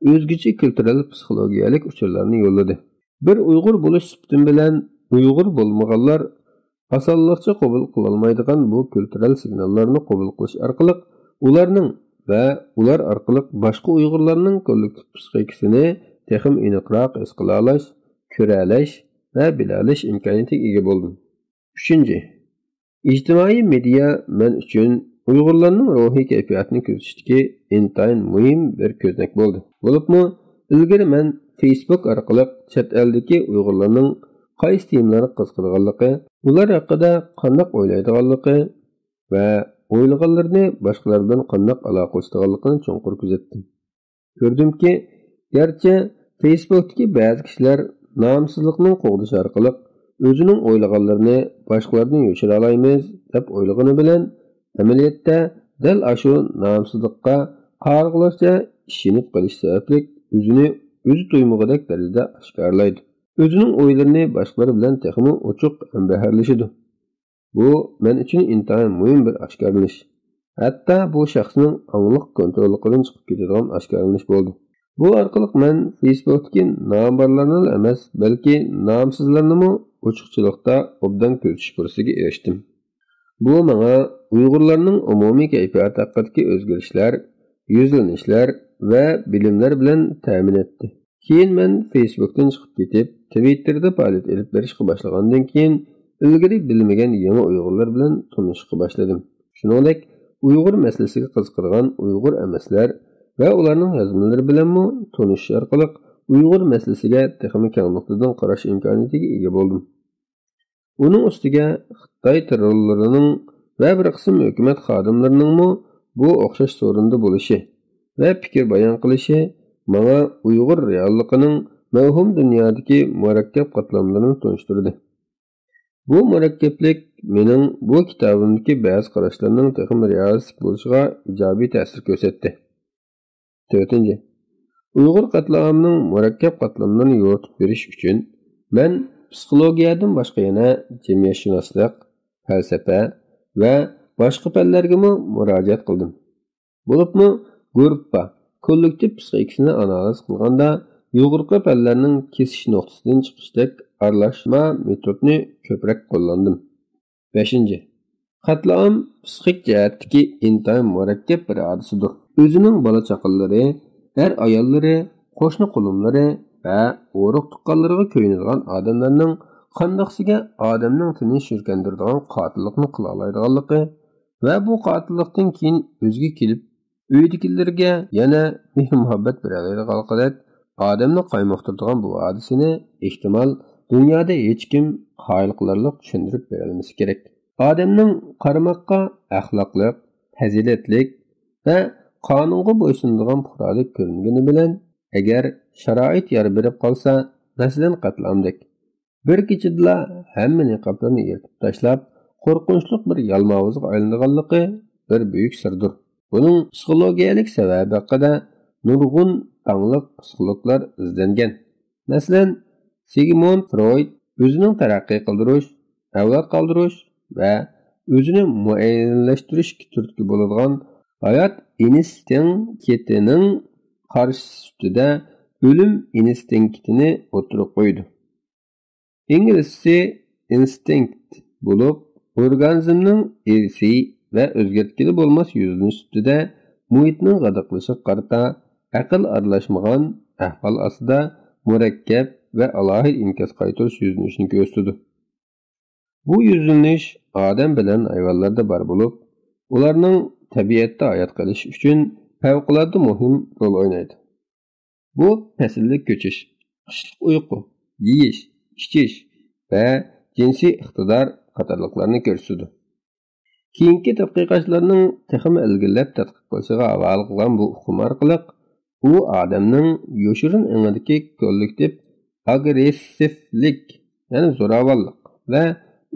ئۆزگىچە كۈلتۈرەل پسىخولوگىيەلىك ئۇچۇرلارنى يوللىدى. بىر ئۇيغۇر بولۇش سۈپىتىم بىلەن ئۇيغۇر بولمىغانلار ئاسانلىقچە قوبۇل قىلالمايدىغان بۇ كۈلتۈرەل سىگناللارنى قوبۇل قىلىش ئارقىلىق ئۇلارنىڭ ۋە ئۇلار ئارقىلىق باشقا ئۇيغۇرلارنىڭ كوللېكتىپ پسىخىكىسىنى تېخىمۇ ئېنىقراق ھېس قىلالاش، كۆرەلەش ۋە بىلەلەش ئىمكانىيىتىگە ئىگە بولدۇم. ئۈچىنچى، ئىجتىمائىي مېدىيا مەن ئۈچۈن ئۇيغۇرلارنىڭ روھىي كەيپىياتىنى كۆزىتىشتىكى ئىنتايىن مۇھىم بىر كۆزنەك بولدى. بولۇپمۇ ئىلگىرى مەن فېيسبۇك ئارقىلىق چەت ئەلدىكى ئۇيغۇرلارنىڭ قايسى تېمىلارغا قىزىقىدىغانلىقى، ئۇلار ھەققىدە قانداق ئويلايدىغانلىقى ۋە ئويلىغانلىرىنى باشقىلار بىلەن قانداق ئالاقىلىشىدىغانلىقىنى چوڭقۇر كۆزەتتىم. كۆردۈمكى، گەرچە فېيسبۇكتىكى بەزى كىشىلەر نامسىزلىقنى قوغدىشى ئارقىلىق ئۆزىنىڭ ئويلىغانلىرىنى باشقىلاردىن يوشۇرالايمىز دەپ ئويلىغىنى بىلەن، ئەمەلىيەتتە دەل ئاشۇ نامسىزلىققا قارىغۇلارچە ئىشىنىپ قېلىش سەۋەبلىك ئۆزىنى ئۆزى تۇيمىغۇدەك دەرىجىدە ئاشكارىلايدۇ. ئۆزىنىڭ ئويلىرىنى باشقىلار بىلەن تېخىمۇ ئوچۇق ھەمبەھىرلىشىدۇ. بۇ مەن ئۈچۈن ئىنتايىن مۇھىم بىر ئاشكارىلىنىش. ھەتتا بۇ شەخسنىڭ ئاڭلىق كونتروللۇقىدىن چىقىپ كېتىدىغان ئاشكارىلىنىش بولدى. بۇ ئارقىلىق مەن فېيسبۇكتىكى نامبارلارنىلا ئەمەس، بەلكى نامسىزلارنىمۇ ئوچۇقچىلىقتا ئوبدان كۆزىتىش پۇرسىتىگە ئېرىشتىم. بۇ ماڭا ئۇيغۇرلارنىڭ ئومۇمىي كەيپىياتى ھەققىدىكى ئۆزگىرىشلەر، يۈزلىنىشلەر ۋە بىلىملەر بىلەن تەمىن ئەتتى. كېيىن مەن فېيسبۇكتىن چىقىپ كېتىپ، تىۋىتتېردا پائالىيەت ئېلىپ بېرىشقا باشلىغاندىن كېيىن، ئىلگىرى بىلمىگەن يېڭى ئۇيغۇرلار بىلەن تونۇشۇشقا باشلىدىم. شۇنىڭدەك، ئۇيغۇر مەسىلىسىگە قىزىقىدىغان ئۇيغۇر ئەمەسلەر ۋە ئۇلارنىڭ يازمىلىرى بىلەنمۇ تونۇشۇش ئارقىلىق ئۇيغۇر مەسىلىسىگە تېخىمۇ كەڭ نۇقتىدىن قاراش ئىمكانىيىتىگە ئىگە بولدۇم. ئۇنىڭ ئۈستىگە خىتاي تېررورلىرىنىڭ ۋە بىر قىسىم ھۆكۈمەت خادىملىرىنىڭمۇ بۇ ئوخشاش سورۇندا بولۇشى ۋە پىكىر بايان قىلىشى ماڭا ئۇيغۇر رېئاللىقىنىڭ مەۋھۇم دۇنيادىكى مۇرەككەپ قاتلاملىرىنى تونۇشتۇردى. بۇ مۇرەككەپلىك مېنىڭ بۇ كىتابىمدىكى بەزى قاراشلارنىڭ تېخىمۇ رېئالىستىك بولۇشىغا ئىجابىي تەسىر كۆرسەتتى. تۆتىنچى، ئۇيغۇر قەتلىئامىنىڭ مۇرەككەپ قاتلاملىرىنى يورۇتۇپ بېرىش ئۈچۈن، مەن پسىخولوگىيەدىن باشقا يەنە جەمئىيەتشۇناسلىق، پەلسەپە ۋە باشقا پەنلەرگىمۇ مۇراجىئەت قىلدىم. بولۇپمۇ گۇرۇپپا، كوللېكتىپ پسىخىكىسىنى ئانالىز قىلغاندا، يۇقىرىقى پەنلەرنىڭ كېسىش نۇقتىسىدىن چىقىشتەك ئارىلاشما مېتودنى كۆپرەك قوللاندىم. بەشىنچى، قەتلىئام پسىخىك جەھەتتىكى ئىنتايىن مۇرەككەپ بىر ھادىسىدۇر. ئۆزىنىڭ بالا-چاقىلىرى، ئەر-ئاياللىرى، قوشنا-قولۇملىرى، ۋە ئۇرۇق-تۇغقانلىرىغا كۆيۈنىدىغان ئادەملەرنىڭ قانداقسىگە ئادەمنىڭ تېنىنى شىركەندۈرىدىغان قاتىللىقنى قىلالايدىغانلىقى ۋە بۇ قاتىللىقتىن كېيىن ئۆزىگە كېلىپ، ئۆيىدىكىلىرىگە يەنە مېھىر-مۇھەببەت بېرەلەيدىغانلىقىدەك ئادەمنى قايمۇقتۇرىدىغان بۇ ھادىسىنى، ئېھتىمال، دۇنيادا ھېچكىم قايىل قىلارلىق چۈشەندۈرۈپ بېرەلمىسى كېرەك. ئادەمنىڭ قارىماققا ئەخلاقلىق، پەزىلەتلىك ۋە قانۇنغا بويسۇنىدىغان پۇقرادەك كۆرۈنگىنى بىلەن، ئەگەر شارائىت يار بېرىپ قالسا، مەسىلەن، قەتلىئامدەك، بىر كېچىدىلا ھەممە نىقابلىرىنى يىرتىپ تاشلاپ، قورقۇنچلۇق بىر يالماۋۇزغا ئايلىنىدىغانلىقى بىر بۈيۈك سىردۇر. بۇنىڭ پسىخولوگىيەلىك سەۋەبى ھەققىدە نۇرغۇن داڭلىق پسىخولوگلار ئىزدەنگەن. مەسىلەن، سىگموند فرويد ئۆزىنىڭ تەرەققىي قىلدۇرۇش، ئەۋلاد قالدۇرۇش ۋە ئۆزىنى مۇئەييەنلەشتۈرۈشكە تۈرتكە بولىدىغان ھايات ئىنستىنكتىنىڭ قارشىسى سۈپىتىدە ئۆلۈم ئىنستىنكتىنى ئوتتۇرىغا قويىدۇ. ئىنگلىزچىسى ئىنستىنكت بولۇپ، ئورگانىزمنىڭ ئىرسىي ۋە ئۆزگەرتكىلى بولماس يۈزلىنىش سۈپىتىدە مۇھىتنىڭ غىدىقلىشىغا قارىتا ئەقىل ئارىلاشمىغان ئەھۋال ئاستىدا مۇرەككەپ ۋە ئالاھىدە ئىنكاس قايتۇرۇش يۈزلىنىشىنى كۆرسىتىدۇ. بۇ يۈزلىنىش ئادەم بىلەن ھايۋانلاردا بار بولۇپ، ئۇلارنىڭ تەبىئەتتە ھايات قېلىشى ئۈچۈن پەۋقۇلئاددە مۇھىم رول ئوينايدۇ. بۇ پەسىللىك كۆچۈش، قىشلىق ئۇيقۇ، يېيىش، ئىچىش ۋە جىنسىي ئىقتىدار قاتارلىقلارنى كۆرسىتىدۇ. كېيىنكى تەتقىقاتچىلارنىڭ تېخىمۇ ئىلگىرىلەپ تەتقىق قىلىشىغا ھاۋالە قىلغان بۇ ئۇقۇم ئارقىلىق، ئۇ ئادەمنىڭ يوشۇرۇن ئېڭىدىكى كوللېكتىپ ئاگرېسسىۋلىك، يەنى زوراۋانلىق ۋە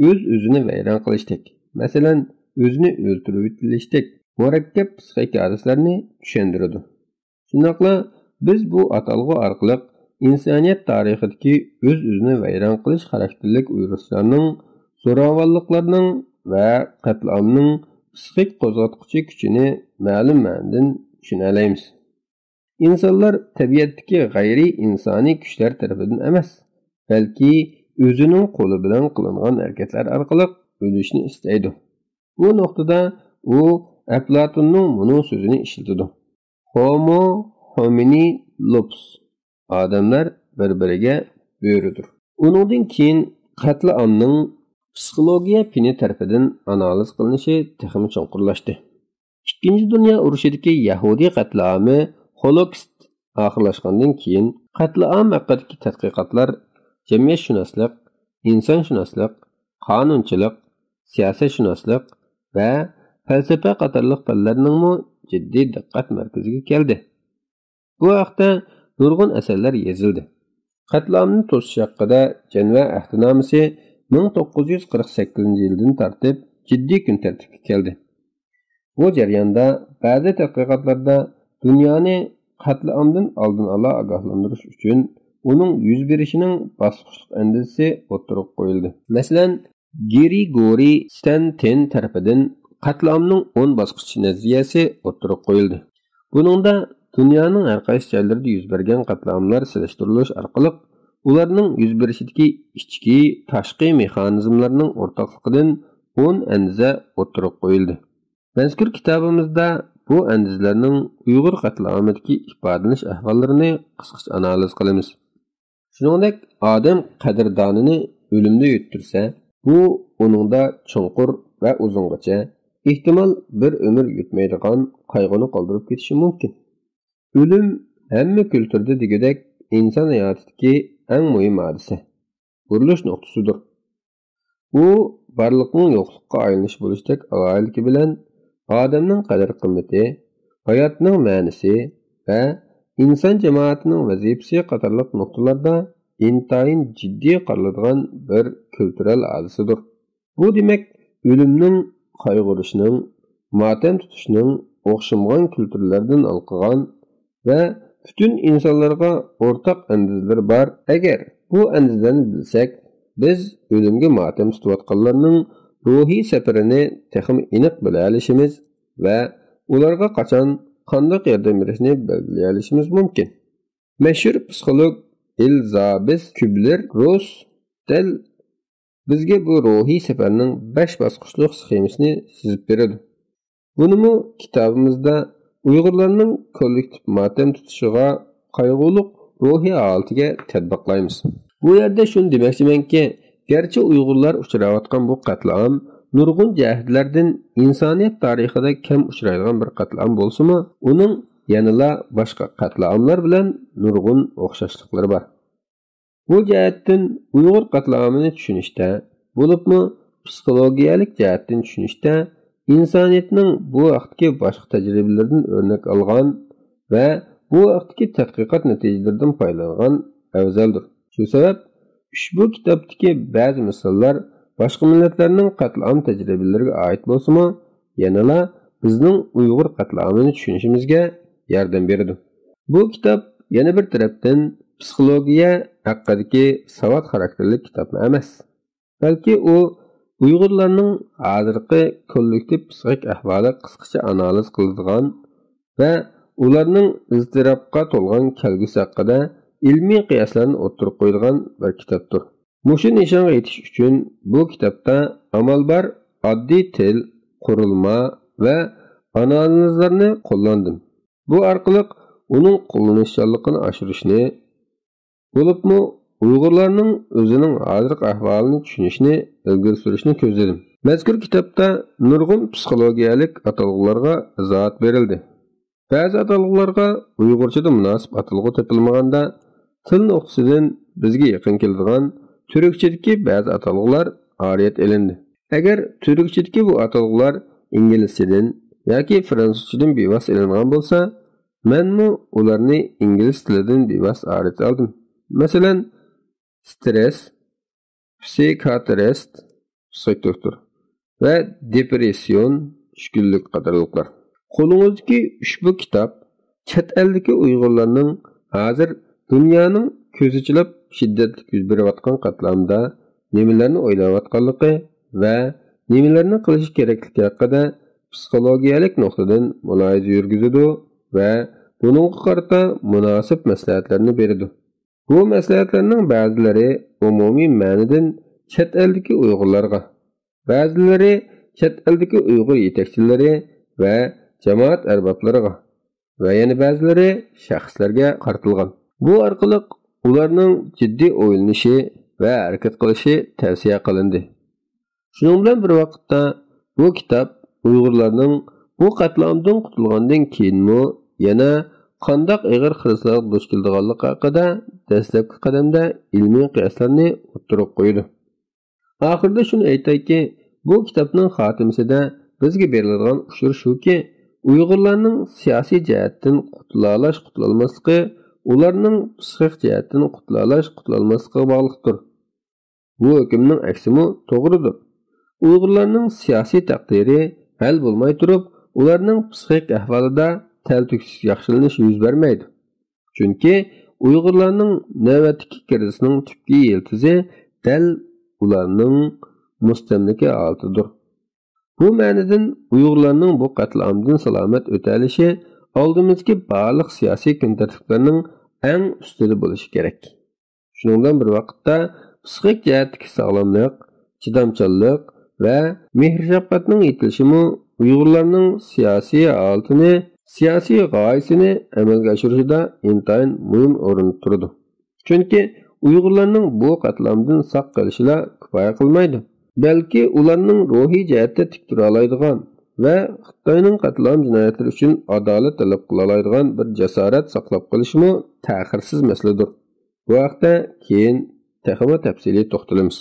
ئۆز-ئۆزىنى ۋەيران قىلىشتەك، مەسىلەن، ئۆزىنى ئۆلتۈرۈۋېتىشتەك مۇرەككەپ پسىخىك ھادىسىلەرنى چۈشەندۈرىدۇ. شۇنداقلا بىز بۇ ئاتالغۇ ئارقىلىق ئىنسانىيەت تارىخىدىكى ئۆز-ئۆزىنى ۋەيران قىلىش خاراكتېرلىك ئۇيغۇرچىلارنىڭ زوراۋانلىقلارنىڭ ۋە قەتلىئامنىڭ پسىخىك قوزغاتقۇچى كۈچىنى مەلۇم مەنىدىن چۈشىنەلەيمىز. ئىنسانلار تەبىئەتتىكى غەيرىي ئىنسانىي كۈچلەر تەرىپىدىن ئەمەس، بەلكى ئۆزىنىڭ قولى بىلەن قىلىنغان ھەرىكەتلەر ئارقىلىق ئۆلۈشنى ئىستەيدۇ. بۇ نۇقتىدا ئۇ ئەپلاتوننىڭ مۇنۇ سۆزىنى ئىشلىتىدۇ: «Homo homini lupus»، ئادەملەر بىر-بىرىگە بۆرىدۇر. ئۇنىڭدىن كېيىن قەتلىئامنىڭ پسىخولوگىيە پېنى تەرىپىدىن ئانالىز قىلىنىشى تېخىمۇ چوڭقۇرلاشتى. ئىككىنچى دۇنيا ئۇرۇشىدىكى يەھۇدىي قەتلىئامى، ھولوكست، ئاخىرلاشقاندىن كېيىن، قەتلىئام ھەققىدىكى تەتقىقاتلار جەمئىيەتشۇناسلىق، ئىنسانشۇناسلىق، قانۇنچىلىق، سىياسەتشۇناسلىق ۋە پەلسەپە قاتارلىق پەنلەرنىڭمۇ جىددىي دىققەت مەركىزىگە كەلدى. بۇ ھەقتە نۇرغۇن ئەسەرلەر يېزىلدى. قەتلىئامنى توسۇش ھەققىدە جەنۋە ئەھدىنامىسى مىڭ توققۇز يۈز قىرىق سەككىزىنچى يىلدىن تارتىپ جىددىي كۈن تەرتىپكە كەلدى. بۇ جەرياندا بەزى تەتقىقاتلاردا دۇنيانى قەتلىئامدىن ئالدىن ئالا ئاگاھلاندۇرۇش ئۈچۈن ئۇنىڭ يۈز بېرىشىنىڭ باسقۇچلۇق ئەندىزىسى ئوتتۇرىغا قويۇلدى. مەسىلەن، گرىگورىي ستانتىن تەرىپىدىن قەتلىئامنىڭ ئون باسقۇچ نەزەرىيەسى ئوتتۇرىغا قويۇلدى. بۇنىڭدا دۇنيانىڭ ھەر قايسى جايلىرىدا يۈز بەرگەن قەتلىئاملار سېلىشتۇرۇلۇش ئارقىلىق، ئۇلارنىڭ يۈز بېرىشىدىكى ئىچكى، تاشقى مېخانىزملارنىڭ ئورتاقلىقىدىن ئون ئەندىزە ئوتتۇرىغا قويۇلدى. مەزكۇر كىتابىمىزدا بۇ ئەندىزىلەرنىڭ ئۇيغۇر قەتلىئامىدىكى ئىپادىلىنىش ئەھۋاللىرىنى قىسقىچە ئانالىز قىلىمىز. شۇنىڭدەك، ئادەم قەدىردانىنى ئۆلۈمدە يۆتتۈرسە، بۇ ئۇنىڭدا چوڭقۇر ۋە ئۇزۇنغىچە، ئېھتىمال، بىر ئۆمۈر يۆتمەيدىغان قايغۇنى قالدۇرۇپ كېتىشى مۇمكىن. ئۆلۈم ھەممە كۈلتۈردە دېگۈدەك ئىنسان ھاياتىدىكى ئەڭ مۇھىم ھادىسە، بۇرۇلۇش نۇقتىسىدۇر. ئۇ بارلىقنىڭ يوقلۇققا ئايلىنىش بولۇشتەك ئالاھىدىلىكى بىلەن ئادەمنىڭ قەدىر-قىممىتى، ھاياتنىڭ مەنىسى ۋە ئىنسان جامائىتىنىڭ ۋەزىپىسى قاتارلىق نۇقتىلاردا ئىنتايىن جىددىي قارىلىدىغان بىر كۈلتۈرەل ھادىسىدۇر. بۇ دېمەك، ئۆلۈمنىڭ، قايغۇرۇشنىڭ، ماتەم تۇتۇشنىڭ ئوخشىمىغان كۈلتۈرلەردىن ھالقىغان ۋە پۈتۈن ئىنسانلارغا ئورتاق ئەندىزىلىرى بار. ئەگەر بۇ ئەندىزىلەرنى بىلسەك، بىز ئۆلۈمگە ماتەم تۇتۇۋاتقانلارنىڭ روھىي سەپىرىنى تېخىمۇ ئېنىق بىلەلىشىمىز ۋە ئۇلارغا قاچان، قانداق ياردەم بېرىشنى بەلگىلىيەلىشىمىز مۇمكىن. مەشھۇر پسىخولوگ ئېلزابېس كۈبلېر روس دەل بىزگە بۇ روھىي سەپەرنىڭ بەش باسقۇچلۇق سخېمىسىنى سىزىپ بېرىدۇ. بۇنىمۇ كىتابىمىزدا ئۇيغۇرلارنىڭ كوللېكتىپ ماتەم تۇتۇشىغا قايغۇلۇق روھىي ھالىتىگە تەتبىقلايمىز. بۇ يەردە شۇنى دېمەكچىمەنكى، گەرچە ئۇيغۇرلار ئۇچراۋاتقان بۇ قەتلىئام نۇرغۇن جەھەتلەردىن ئىنسانىيەت تارىخىدا كەم ئۇچرايدىغان بىر قەتلىئام بولسىمۇ، ئۇنىڭ يەنىلا باشقا قەتلىئاملار بىلەن نۇرغۇن ئوخشاشلىقلىرى بار. بۇ جەھەتتىن ئۇيغۇر قەتلىئامىنى چۈشىنىشتە، بولۇپمۇ پسىخولوگىيەلىك جەھەتتىن چۈشىنىشتە، ئىنسانىيەتنىڭ بۇ ھەقتىكى باشقا تەجرىبىلىرىدىن ئۆرنەك ئالغان ۋە بۇ ھەقتىكى تەتقىقات نەتىجىلىرىدىن پايدىلانغان ئەۋزەلدۇر. شۇ سەۋەب، ئۇشبۇ كىتابتىكى بەزى مىساللار باشقا مىللەتلەرنىڭ قەتلىئام تەجرىبىلىرىگە ئائىت بولسىمۇ، يەنىلا بىزنىڭ ئۇيغۇر قەتلىئامىنى چۈشىنىشىمىزگە ياردەم بېرىدۇ. بۇ كىتاب يەنە بىر تەرەپتىن پسىخولوگىيە ھەققىدىكى ساۋات خاراكتېرلىك كىتابمۇ ئەمەس، بەلكى ئۇ ئۇيغۇرلارنىڭ ھازىرقى كوللېكتىپ پسىخىك ئەھۋالى قىسقىچە ئانالىز قىلىدىغان ۋە ئۇلارنىڭ ئىزتىراپقا تولغان كەلگۈسى ھەققىدە ئىلمىي قىياسلارنى ئوتتۇرىغا قويىدىغان بىر كىتابتۇر. مۇشۇ نىشانغا يېتىش ئۈچۈن بۇ كىتابتا ئامال بار ئاددىي تىل، قۇرۇلما ۋە ئانالىزلارنى قوللاندىم. بۇ ئارقىلىق ئۇنىڭ قوللىنىشچانلىقىنى ئاشۇرۇشنى، بولۇپمۇ ئۇيغۇرلارنىڭ ئۆزىنىڭ ھازىرقى ئەھۋالىنى چۈشىنىشنى ئىلگىرى سۈرۈشنى كۆزلىدىم. مەزكۇر كىتابتا نۇرغۇن پسىخولوگىيەلىك ئاتالغۇلارغا ئىزاھات بېرىلدى. بەزى ئاتالغۇلارغا ئۇيغۇرچىدا مۇناسىپ ئاتالغۇ تېپىلمىغاندا، تىل نۇقتىسىدىن بىزگە يېقىن كېلىدىغان تۈركچىدىكى بەزى ئاتالغۇلار ئارىيەت ئېلىندى. ئەگەر تۈركچىدىكى بۇ ئاتالغۇلار ئىنگلىزچىدىن ياكى فرانسۇزچىدىن بىۋاسىتە ئېلىنغان بولسا، مەنمۇ ئۇلارنى ئىنگلىز تىلىدىن بىۋاسىتە ئارىيەت ئالدىم. مەسىلەن، سترېس، پسىخىياتىرىست، پسىخىك دوختۇر، ۋە دېپرېسسىيون، چۈشكۈنلۈك قاتارلىقلار. قولىڭىزدىكى ئۇشبۇ كىتاب چەت ئەلدىكى ئۇيغۇرلارنىڭ ھازىر دۇنيانىڭ كۆزى چىلاپ شىددەتلىك يۈز بېرىۋاتقان قەتلىئامدا نېمىلەرنى ئويلاۋاتقانلىقى ۋە نېمىلەرنى قىلىشى كېرەكلىكى ھەققىدە پسىخولوگىيەلىك نۇقتىدىن مۇلاھىزە يۈرگۈزىدۇ ۋە بۇنىڭغا قارىتا مۇناسىپ مەسلىھەتلەرنى بېرىدۇ. بۇ مەسلىھەتلەرنىڭ بەزىلىرى ئومۇمىي مەنىدىن چەت ئەلدىكى ئۇيغۇرلارغا، بەزىلىرى چەت ئەلدىكى ئۇيغۇر يېتەكچىلىرى ۋە جامائەت ئەربابلىرىغا ۋە يەنە بەزىلىرى شەخسلەرگە قارىتىلغان. بۇ ئارقىلىق ئۇلارنىڭ جىددىي ئويلىنىشى ۋە ھەرىكەت قىلىشى تەۋسىيە قىلىندى. شۇنىڭ بىلەن بىر ۋاقىتتا، بۇ كىتاب ئۇيغۇرلارنىڭ بۇ قەتلىئامدىن قۇتۇلغاندىن كېيىنمۇ يەنە قانداق ئېغىر خىرىسلارغا دۇچ كېلىدىغانلىقى ھەققىدە دەسلەپكى قەدەمدە ئىلمىي قىياسلارنى ئوتتۇرىغا قويىدۇ. ئاخىرىدا شۇنى ئېيتايكى، بۇ كىتابنىڭ خاتىمىسىدە بىزگە بېرىلىدىغان ئۇچۇر شۇكى، ئۇيغۇرلارنىڭ سىياسىي جەھەتتىن قۇتۇلالاش-قۇتۇلالماسلىقى ئۇلارنىڭ پسىخىك جەھەتتىن قۇتۇلالاش-قۇتۇلالماسلىقىغا باغلىقتۇر. بۇ ھۆكۈمنىڭ ئەكسىمۇ توغرىدۇر. ئۇيغۇرلارنىڭ سىياسىي تەقدىرى ھەل بولماي تۇرۇپ، ئۇلارنىڭ پسىخىك ئەھۋالىدا تەلتۆكۈس ياخشىلىنىش يۈز بەرمەيدۇ. چۈنكى ئۇيغۇرلارنىڭ نۆۋەتتىكى كىرىزىسنىڭ تۈپكى يىلتىزى دەل ئۇلارنىڭ مۇستەملىكە ھالىتىدۇر. بۇ مەنىدىن ئۇيغۇرلارنىڭ بۇ قەتلىئامدىن سالامەت ئۆتەلىشى ئالدىمىزدىكى بارلىق سىياسىي كۈنتەرتىپلەرنىڭ ئەڭ ئۈستىدە بولۇشى كېرەك. شۇنىڭ بىلەن بىر ۋاقىتتا، پسىخىك جەھەتتىكى ساغلاملىق، چىدامچانلىق ۋە مېھىر-شەپقەتنىڭ يېتىلىشىمۇ ئۇيغۇرلارنىڭ سىياسىي ھالىتىنى، سىياسىي غايىسىنى ئەمەلگە ئاشۇرۇشىدا ئىنتايىن مۇھىم ئورۇندا تۇرىدۇ. چۈنكى ئۇيغۇرلارنىڭ بۇ قەتلىئامدىن ساق قېلىشىلا كۇپايە قىلمايدۇ، بەلكى ئۇلارنىڭ روھىي جەھەتتە تىك تۇرالايدىغان ۋە خىتاينىڭ قەتلىئام جىنايەتلىرى ئۈچۈن ئادالەت تەلەپ قىلالايدىغان بىر جاسارەت ساقلاپ قېلىشمۇ تەخىرسىز مەسىلىدۇر. بۇ ھەقتە كېيىن تېخىمۇ تەپسىلىي توختىلىمىز.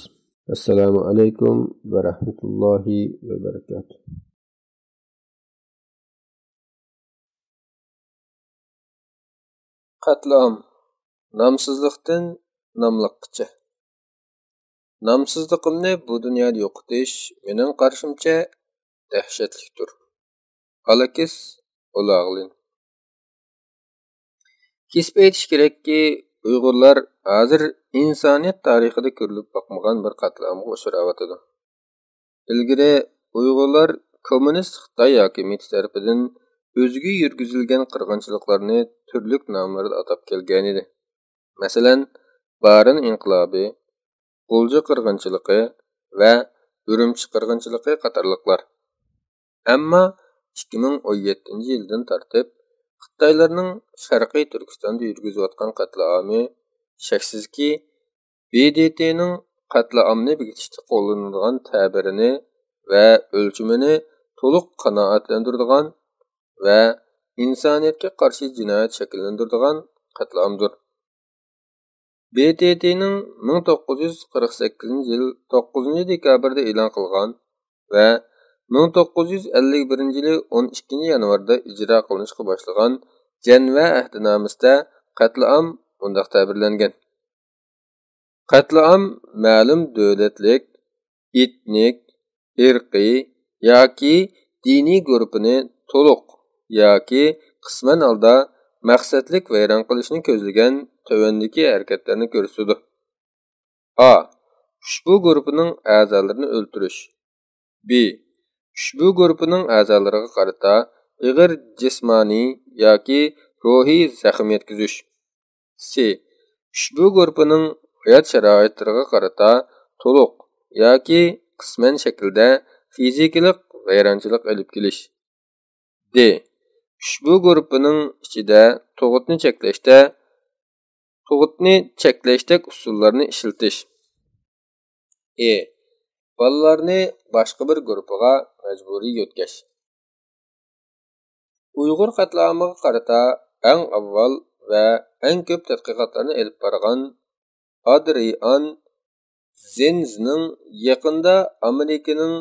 ئەسسالامۇ ئەلەيكۇم ۋە رەھمەتۇللاھى ۋە بەرىكاتۇھ. قەتلىئام، نامسىزلىقتىن ناملىققىچە. نامسىزلىقىمنى بۇ دۇنيادا يوقىتىش، مېنىڭ قارىشىمچە، دەھشەتلىكتۇر. ئالېكس ئولاغلىن. كېسىپ ئېيتىش كېرەككى، ئۇيغۇرلار ھازىر ئىنسانىيەت تارىخىدا كۆرۈلۈپ باقمىغان بىر قەتلىئامغا ئۇچراۋاتىدۇ. ئىلگىرى ئۇيغۇرلار كوممۇنىست خىتاي ھاكىمىيىتى تەرىپىدىن ئۆزىگە يۈرگۈزۈلگەن قىرغىنچىلىقلارنى تۈرلۈك ناملاردا ئاتاپ كەلگەنىدى. مەسىلەن، بارىن ئىنقىلابى، غۇلجا قىرغىنچىلىقى ۋە ئۈرۈمچى قىرغىنچىلىقى قاتارلىقلار. ئەمما ئىككى مىڭ ئون يەتتىنچى يىلدىن تارتىپ خىتايلارنىڭ شەرقىي تۈركىستاندا يۈرگۈزۈۋاتقان قەتلىئامى شەكسىزكى، ب د ت نىڭ قەتلىئامنى بېكىتىشتە قوللىنىدىغان تەبىرىنى ۋە ئۆلچىمىنى تولۇق قانائەتلەندۈرىدىغان ۋە ئىنسانىيەتكە قارشى جىنايەت شەكىللەندۈرىدىغان قەتلىئامدۇر. ب د ت نىڭ مىڭ توققۇز يۈز قىرىق سەككىزىنچى يىل توققۇزىنچى دېكابىردا ئېلان قىلغان ۋە مىڭ توققۇز يۈز ئەللىك بىرىنچى يىلى ئون ئىككىنچى يانۋاردا ئىجرا قىلىنىشقا باشلىغان جەنۋە ئەھدىنامىسىدە قەتلىئام مۇنداق تەبىرلەنگەن: قەتلىئام مەلۇم دۆلەتلىك، ئېتنىك، ئىرقىي ياكى دىنىي گۇرۇپپىنى تولۇق ياكى قىسمەن ھالدا مەقسەتلىك ۋەيران قىلىشنى كۆزلىگەن تۆۋەندىكى ھەرىكەتلەرنى كۆرسىتىدۇ. ئا، ئۇشبۇ گۇرۇپپىنىڭ ئەزالىرىنى ئۆلتۈرۈش. ب، ئۇشبۇ گۇرۇپپىنىڭ ئەزالىرىغا قارىتا ئېغىر جىسمانىي ياكى روھىي زەخىم يەتكۈزۈش. سى، ئۇشبۇ گۇرۇپپىنىڭ ھايات شارائىتلىرىغا قارىتا تولۇق ياكى قىسمەن شەكىلدە فىزىكىلىق ۋەيرانچىلىق ئېلىپ كېلىش. دى، ئۇشبۇ گۇرۇپپىنىڭ ئىچىدە تۇغۇتنى چەكلەشتە، تۇغۇتنى چەكلەشتەك ئۇسۇللارنى ئىشلىتىش. ئې، بالىلارنى باشقا بىر گۇرۇپپىغا مەجبۇرىي يۆتكەش. ئۇيغۇر قەتلىئامىغا قارىتا ئەڭ ئاۋۋال ۋە ئەڭ كۆپ تەتقىقاتلارنى ئېلىپ بارغان ئادرىئان زېنزنىڭ يېقىندا ئامېرىكىنىڭ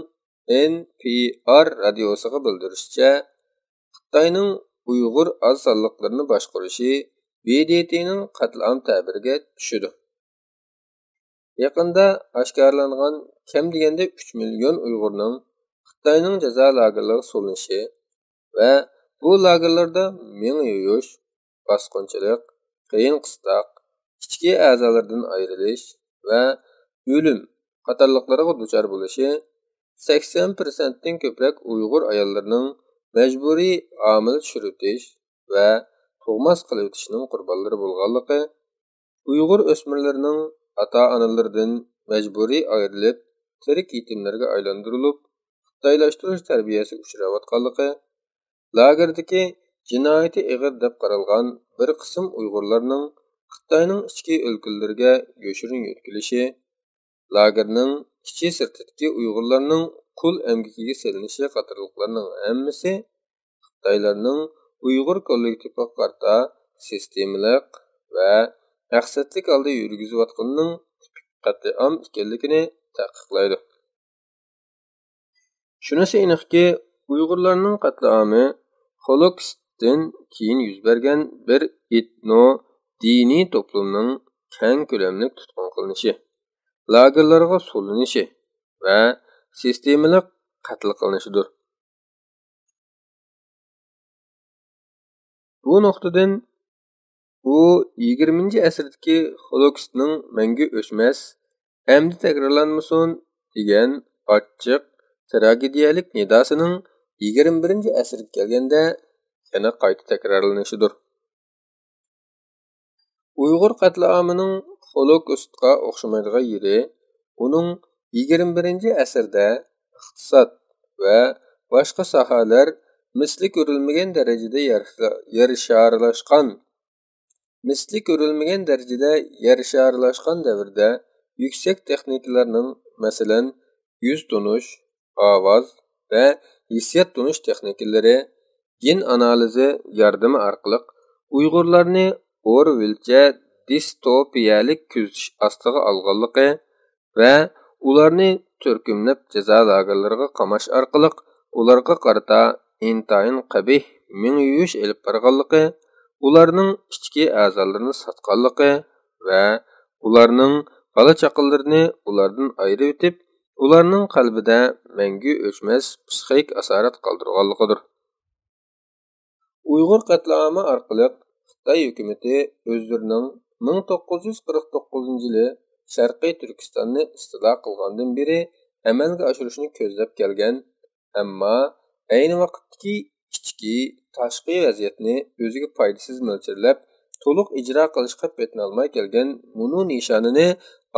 ئېن پى ئار رادىيوسىغا بىلدۈرۈشىچە، خىتاينىڭ ئۇيغۇر ئاز سانلىقلىرىنى باشقۇرۇشى ب د ت نىڭ قەتلىئام تەبىرىگە چۈشىدۇ. يېقىندا ئاشكارىلانغان كەم دېگەندە ئۈچ مىليون ئۇيغۇرنىڭ خىتاينىڭ جازا لاگېرلىرىغا سولىنىشى ۋە بۇ لاگېرلاردا مېڭە يۇيۇش، باسقۇنچىلىق، قىيىن قىستاق، ئىچكى ئەزالىرىدىن ئايرىلىش ۋە ئۆلۈم قاتارلىقلىرىغا دۇچار بولۇشى، سەكسەن پىرسەنتتىن كۆپرەك ئۇيغۇر ئاياللىرىنىڭ مەجبۇرىي ھامىلە چۈشۈرۈۋېتىش ۋە تۇغماس قىلىۋېتىشنىڭ قۇربانلىرى بولغانلىقى، ئۇيغۇر ئۆسمۈرلىرىنىڭ ئاتا-ئانىلىرىدىن مەجبۇرىي ئايرىلىپ، تىرىك يېتىملەرگە ئايلاندۇرۇلۇپ، خىتايلاشتۇرۇش تەربىيەسىگە ئۇچراۋاتقانلىقى، لاگېردىكى جىنايىتى ئېغىر دەپ قارالغان بىر قىسىم ئۇيغۇرلارنىڭ خىتاينىڭ ئىچكى ئۆلكىلىرىگە يوشۇرۇن يۆتكىلىشى، لاگېرنىڭ ئىچى سىرتىدىكى ئۇيغۇرلارنىڭ قۇل ئەمگىكىگە سېلىنىشى قاتارلىقلارنىڭ ھەممىسى خىتايلارنىڭ ئۇيغۇر كوللېكتىپىغا قارىتا سىستېمىلىق ۋە مەقسەتلىك ھالدا يۈرگۈزۈۋاتقىنىنىڭ تىپىك قەتلىئام ئىكەنلىكىنى تەھقىقلەيدۇ. شۇنىسى ئېنىقكى، ئۇيغۇرلارنىڭ قەتلىئامى خولوكستتىن كېيىن يۈز بەرگەن بىر ئېتنو دىنىي توپلۇمنىڭ كەڭ كۆلەملىك تۇتقۇن قىلىنىشى، لاگېرلارغا سولىنىشى ۋە سىستېمىلىق قەتل قىلىنىشىدۇر. بۇ نۇقتىدىن ئۇ يىگىرمىنچى ئەسىردىكى خولوكستنىڭ مەڭگۈ ئۆچمەس، ئەمدى تەكرارلانمىسۇن دېگەن ئاچچىق، تراگېدىيەلىك نىداسىنىڭ يىگىرمە بىرىنچى ئەسىرگە كەلگەندە يەنە قايتا تەكرارلىنىشىدۇر. ئۇيغۇر قەتلىئامىنىڭ خولوكوستقا ئوخشىمايدىغان يېرى، ئۇنىڭ يىگىرمە بىرىنچى ئەسىردە ئىقتىساد ۋە باشقا ساھەلەر مىسلى كۆرۈلمىگەن دەرىجىدە يەر-، يەر شارلاشقان، مىسلى كۆرۈلمىگەن دەرىجىدە يەر شارلاشقان دەۋردە يۈكسەك تېخنىكىلارنىڭ، مەسىلەن، يۈز تونۇش، ئاۋاز ۋە ھېسسىيات تونۇش تېخنىكىلىرى، گېن ئانالىزى ياردىمى ئارقىلىق ئۇيغۇرلارنى ئورۋېلچە دىستوپىيەلىك كۆزىتىش ئاستىغا ئالغانلىقى ۋە ئۇلارنى تۈركۈملەپ جازا لاگېرلىرىغا قاماش ئارقىلىق ئۇلارغا قارىتا ئىنتايىن قەبىھ مېڭە يۇيۇش ئېلىپ بارغانلىقى، ئۇلارنىڭ ئىچكى ئەزالىرىنى ساتقانلىقى ۋە ئۇلارنىڭ بالا-چاقىلىرىنى ئۇلاردىن ئايرىۋېتىپ، ئۇلارنىڭ قەلبىدە مەڭگۈ ئۆچمەس پسىخىك ئاسارەت قالدۇرغانلىقىدۇر. ئۇيغۇر قەتلىئامى ئارقىلىق خىتاي ھۆكۈمىتى ئۆزلىرىنىڭ مىڭ توققۇز يۈز قىرىق توققۇزىنچى يىلى شەرقىي تۈركىستاننى ئىستىلا قىلغاندىن بېرى ئەمەلگە ئاشۇرۇشنى كۆزلەپ كەلگەن، ئەمما ئەينى ۋاقىتتىكى ئىچكى، تاشقى ۋەزىيەتنى ئۆزىگە پايدىسىز مۆلچەرلەپ، تولۇق ئىجرا قىلىشقا پېتىنالماي كەلگەن مۇنۇ نىشانىنى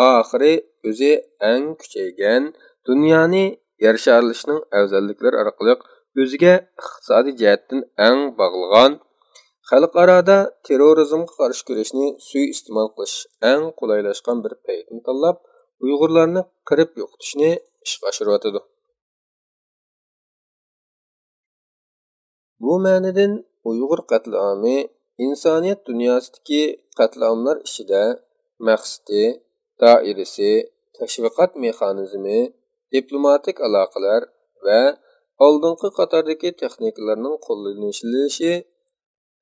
ئاخىرى ئۆزى ئەڭ كۈچەيگەن، دۇنيانى يەر شارلىشىشنىڭ ئەۋزەللىكلىرى ئارقىلىق ئۆزىگە ئىقتىسادىي جەھەتتىن ئەڭ باغلىغان، خەلقئارادا تېررورىزمغا قارشى كۈرەشنى سۇيىئىستېمال قىلىش ئەڭ قولايلاشقان بىر پەيتنى تاللاپ، ئۇيغۇرلارنى قىرىپ يوقىتىشنى ئىشقا ئاشۇرۇۋاتىدۇ. بۇ مەنىدىن ئۇيغۇر قەتلىئامى ئىنسانىيەت دۇنياسىدىكى قەتلىئاملار ئىچىدە مەقسىتى، دائىرىسى، تەشۋىقات مېخانىزمى، دىپلوماتىك ئالاقىلەر ۋە ئالدىنقى قاتاردىكى تېخنىكىلارنىڭ قوللىنىلىشى،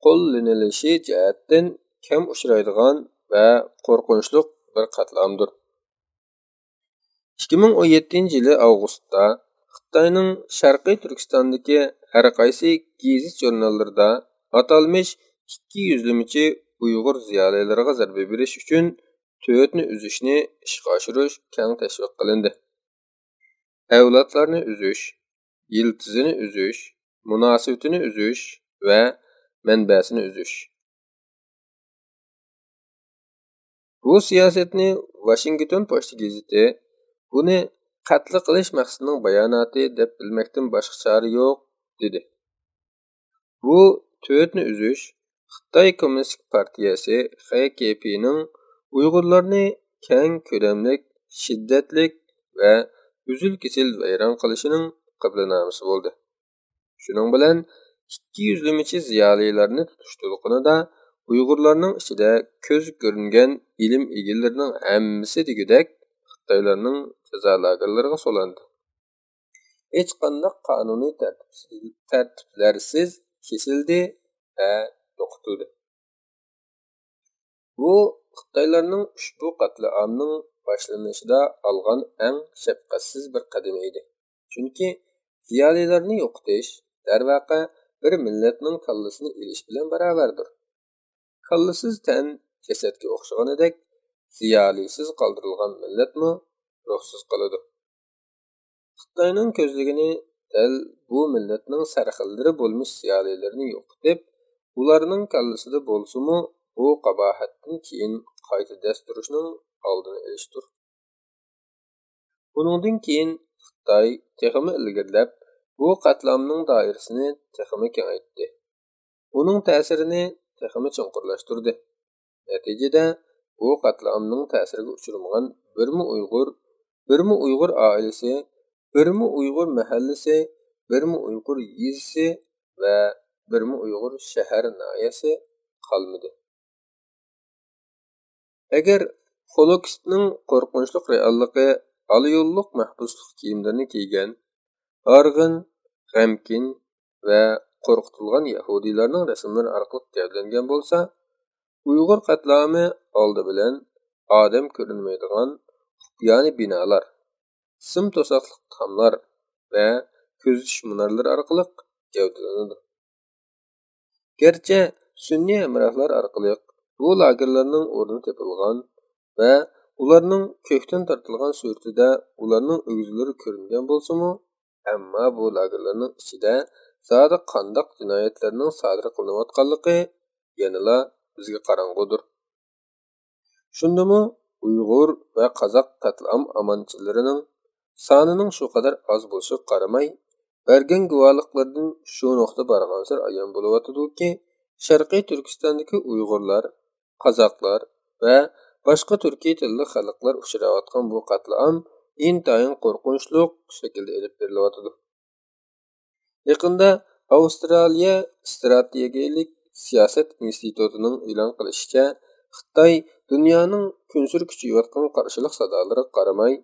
قوللىنىلىشى جەھەتتىن كەم ئۇچرايدىغان ۋە قورقۇنچلۇق بىر قەتلىئامدۇر. ئىككى مىڭ ئون يەتتىنچى يىلى ئاۋغۇستتا خىتاينىڭ شەرقىي تۈركىستاندىكى ھەر قايسى گېزىت-ژۇرناللىرىدا ئاتالمىش ئىككى يۈزلىمىچى ئۇيغۇر زىيالىيلىرىغا زەربە بېرىش ئۈچۈن تۆتنى ئۈزۈشنى ئىشقا ئاشۇرۇش كەڭ تەشۋىق قىلىندى. ئەۋلادلارنى ئۈزۈش، يىلتىزىنى ئۈزۈش، مۇناسىۋىتىنى ئۈزۈش ۋە مەنبەسىنى ئۈزۈش. بۇ سىياسەتنى ۋاشىنگتون پوچتا گېزىتى بۇنى قەتل قىلىش مەقسىتىنىڭ باياناتى دەپ بىلمەكتىن باشقا چارە يوق، دېدى. بۇ تۆتنى ئۈزۈش خىتاي كوممۇنىستىك پارتىيەسى، خې كې پېنىڭ ئۇيغۇرلارنى كەڭ كۆلەملىك، شىددەتلىك ۋە ئۈزۈل-كېسىل ۋەيران قىلىشىنىڭ قىبلىنامىسى بولدى. شۇنىڭ بىلەن ئىككى يۈزلىمىچى زىيالىيلارنى تۇتۇش دولقۇنىدا ئۇيغۇرلارنىڭ ئىچىدە كۆزگە كۆرۈنگەن ئىلىم ئىگىلىرىنىڭ ھەممىسى دېگۈدەك خىتايلارنىڭ جازا لاگېرلىرىغا سولاندى. ھېچقانداق قانۇنىي تەرتىپسىز، تەرتىپلەرسىز كېسىلدى ۋە يوقىتىلدى. بۇ خىتايلارنىڭ ئۇشبۇ قەتلىئامنىڭ باشلىنىشىدا ئالغان ئەڭ شەپقەتسىز بىر قەدىمى ئىدى. چۈنكى زىيالىيلارنى يوقىتىش، دەرۋەقە، بىر مىللەتنىڭ كاللىسىنى ئېلىش بىلەن باراۋەردۇر. كاللىسىز تەن جەسەتكە ئوخشىغىنىدەك، زىيالىيسىز قالدۇرۇلغان مىللەتمۇ روھسىز قالىدۇ. خىتاينىڭ كۆزلىگىنى دەل بۇ مىللەتنىڭ سەرخىللىرى بولمىش زىيالىيلىرىنى يوقىتىپ، ئۇلارنىڭ كاللىسىدا بولسىمۇ بۇ قاباھەتتىن كېيىن قايتا دەس تۇرۇشنىڭ ئالدىنى ئېلىشتۇر. بۇنىڭدىن كېيىن خىتاي تېخىمۇ ئىلگىرىلەپ، بۇ قەتلىئامنىڭ دائىرىسىنى تېخىمۇ كېڭەيتتى. ئۇنىڭ تەسىرىنى تېخىمۇ چوڭقۇرلاشتۇردى. نەتىجىدە، بۇ قەتلىئامنىڭ تەسىرىگە ئۇچرىمىغان بىرمۇ ئۇيغۇر، بىرمۇ ئۇيغۇر ئائىلىسى، بىرمۇ ئۇيغۇر مەھەللىسى، بىرمۇ ئۇيغۇر يېزىسى ۋە بىرمۇ ئۇيغۇر شەھەر، ناھىيەسى قالمىدى. ئەگەر خولوكستنىڭ قورقۇنچلۇق رېئاللىقى ئالا يوللۇق مەھبۇسلۇق كىيىملىرىنى كىيگەن، ھارغىن، غەمكىن ۋە قورقۇتۇلغان يەھۇدىيلارنىڭ رەسىملىرى ئارقىلىق گەۋدىلەنگەن بولسا، ئۇيغۇر قەتلىئامى ئالدى بىلەن ئادەم كۆرۈنمەيدىغان خۇپىيانە بىنالار، سىم توساقلىق تاملار ۋە كۆزىتىش مۇنارلىرى ئارقىلىق گەۋدىلىنىدۇ. گەرچە سۈنئىي ھەمراھلار ئارقىلىق بۇ لاگېرلارنىڭ ئورنى تېپىلغان ۋە ئۇلارنىڭ كۆكتىن تارتىلغان سۈرىتىدە ئۇلارنىڭ ئۆگزىلىرى كۆرۈنگەن بولسىمۇ، ئەمما بۇ لاگېرلارنىڭ ئىچىدە زادى قانداق جىنايەتلەرنىڭ سادىر قىلىنىۋاتقانلىقى يەنىلا بىزگە قاراڭغۇدۇر. شۇندىمۇ ئۇيغۇر ۋە قازاق قەتلىئام ئامانچىلىرىنىڭ سانىنىڭ شۇ قەدەر ئاز بولۇشىغا قارىماي، بەرگەن گۇۋاھلىقلىرىدىن شۇ نۇقتا بارغانسېرى ئايان بولۇۋاتىدۇكى، شەرقىي تۈركىستاندىكى ئۇيغۇرلار، قازاقلار ۋە باشقا تۈركىي تىللىق خەلقلەر ئۇچراۋاتقان بۇ قەتلىئام ئىنتايىن قورقۇنچلۇق شەكىلدە ئېلىپ بېرىلىۋاتىدۇ. يېقىندا ئاۋسترالىيە ئىستراتېگىيەلىك سىياسەت ئىنستىتۇتىنىڭ ئېلان قىلىشىچە، خىتاي دۇنيانىڭ كۈنسېرى كۈچىيىۋاتقان قارشىلىق سادالىرىغا قارىماي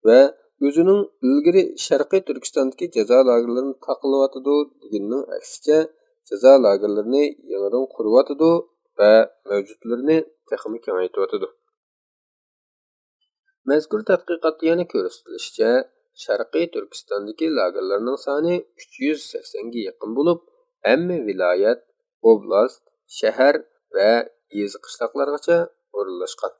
ۋە ئۆزىنىڭ ئىلگىرى شەرقىي تۈركىستاندىكى جازا لاگېرلىرىنى تاقىلىۋاتىدۇ دېگىنىنىڭ ئەكسىچە، جازا لاگېرلىرىنى يېڭىدىن قۇرۇۋاتىدۇ ۋە مەۋجۇتلىرىنى تېخىمۇ كېڭەيتىۋاتىدۇ. مەزكۇر تەتقىقاتتا يەنە كۆرسىتىلىشىچە، شەرقىي تۈركىستاندىكى لاگېرلارنىڭ سانى ئۈچ يۈز سەكسەنگە يېقىن بولۇپ، ھەممە ۋىلايەت، ئوبلاست، شەھەر ۋە يېزا، قىشلاقلارغىچە ئورۇنلاشقان.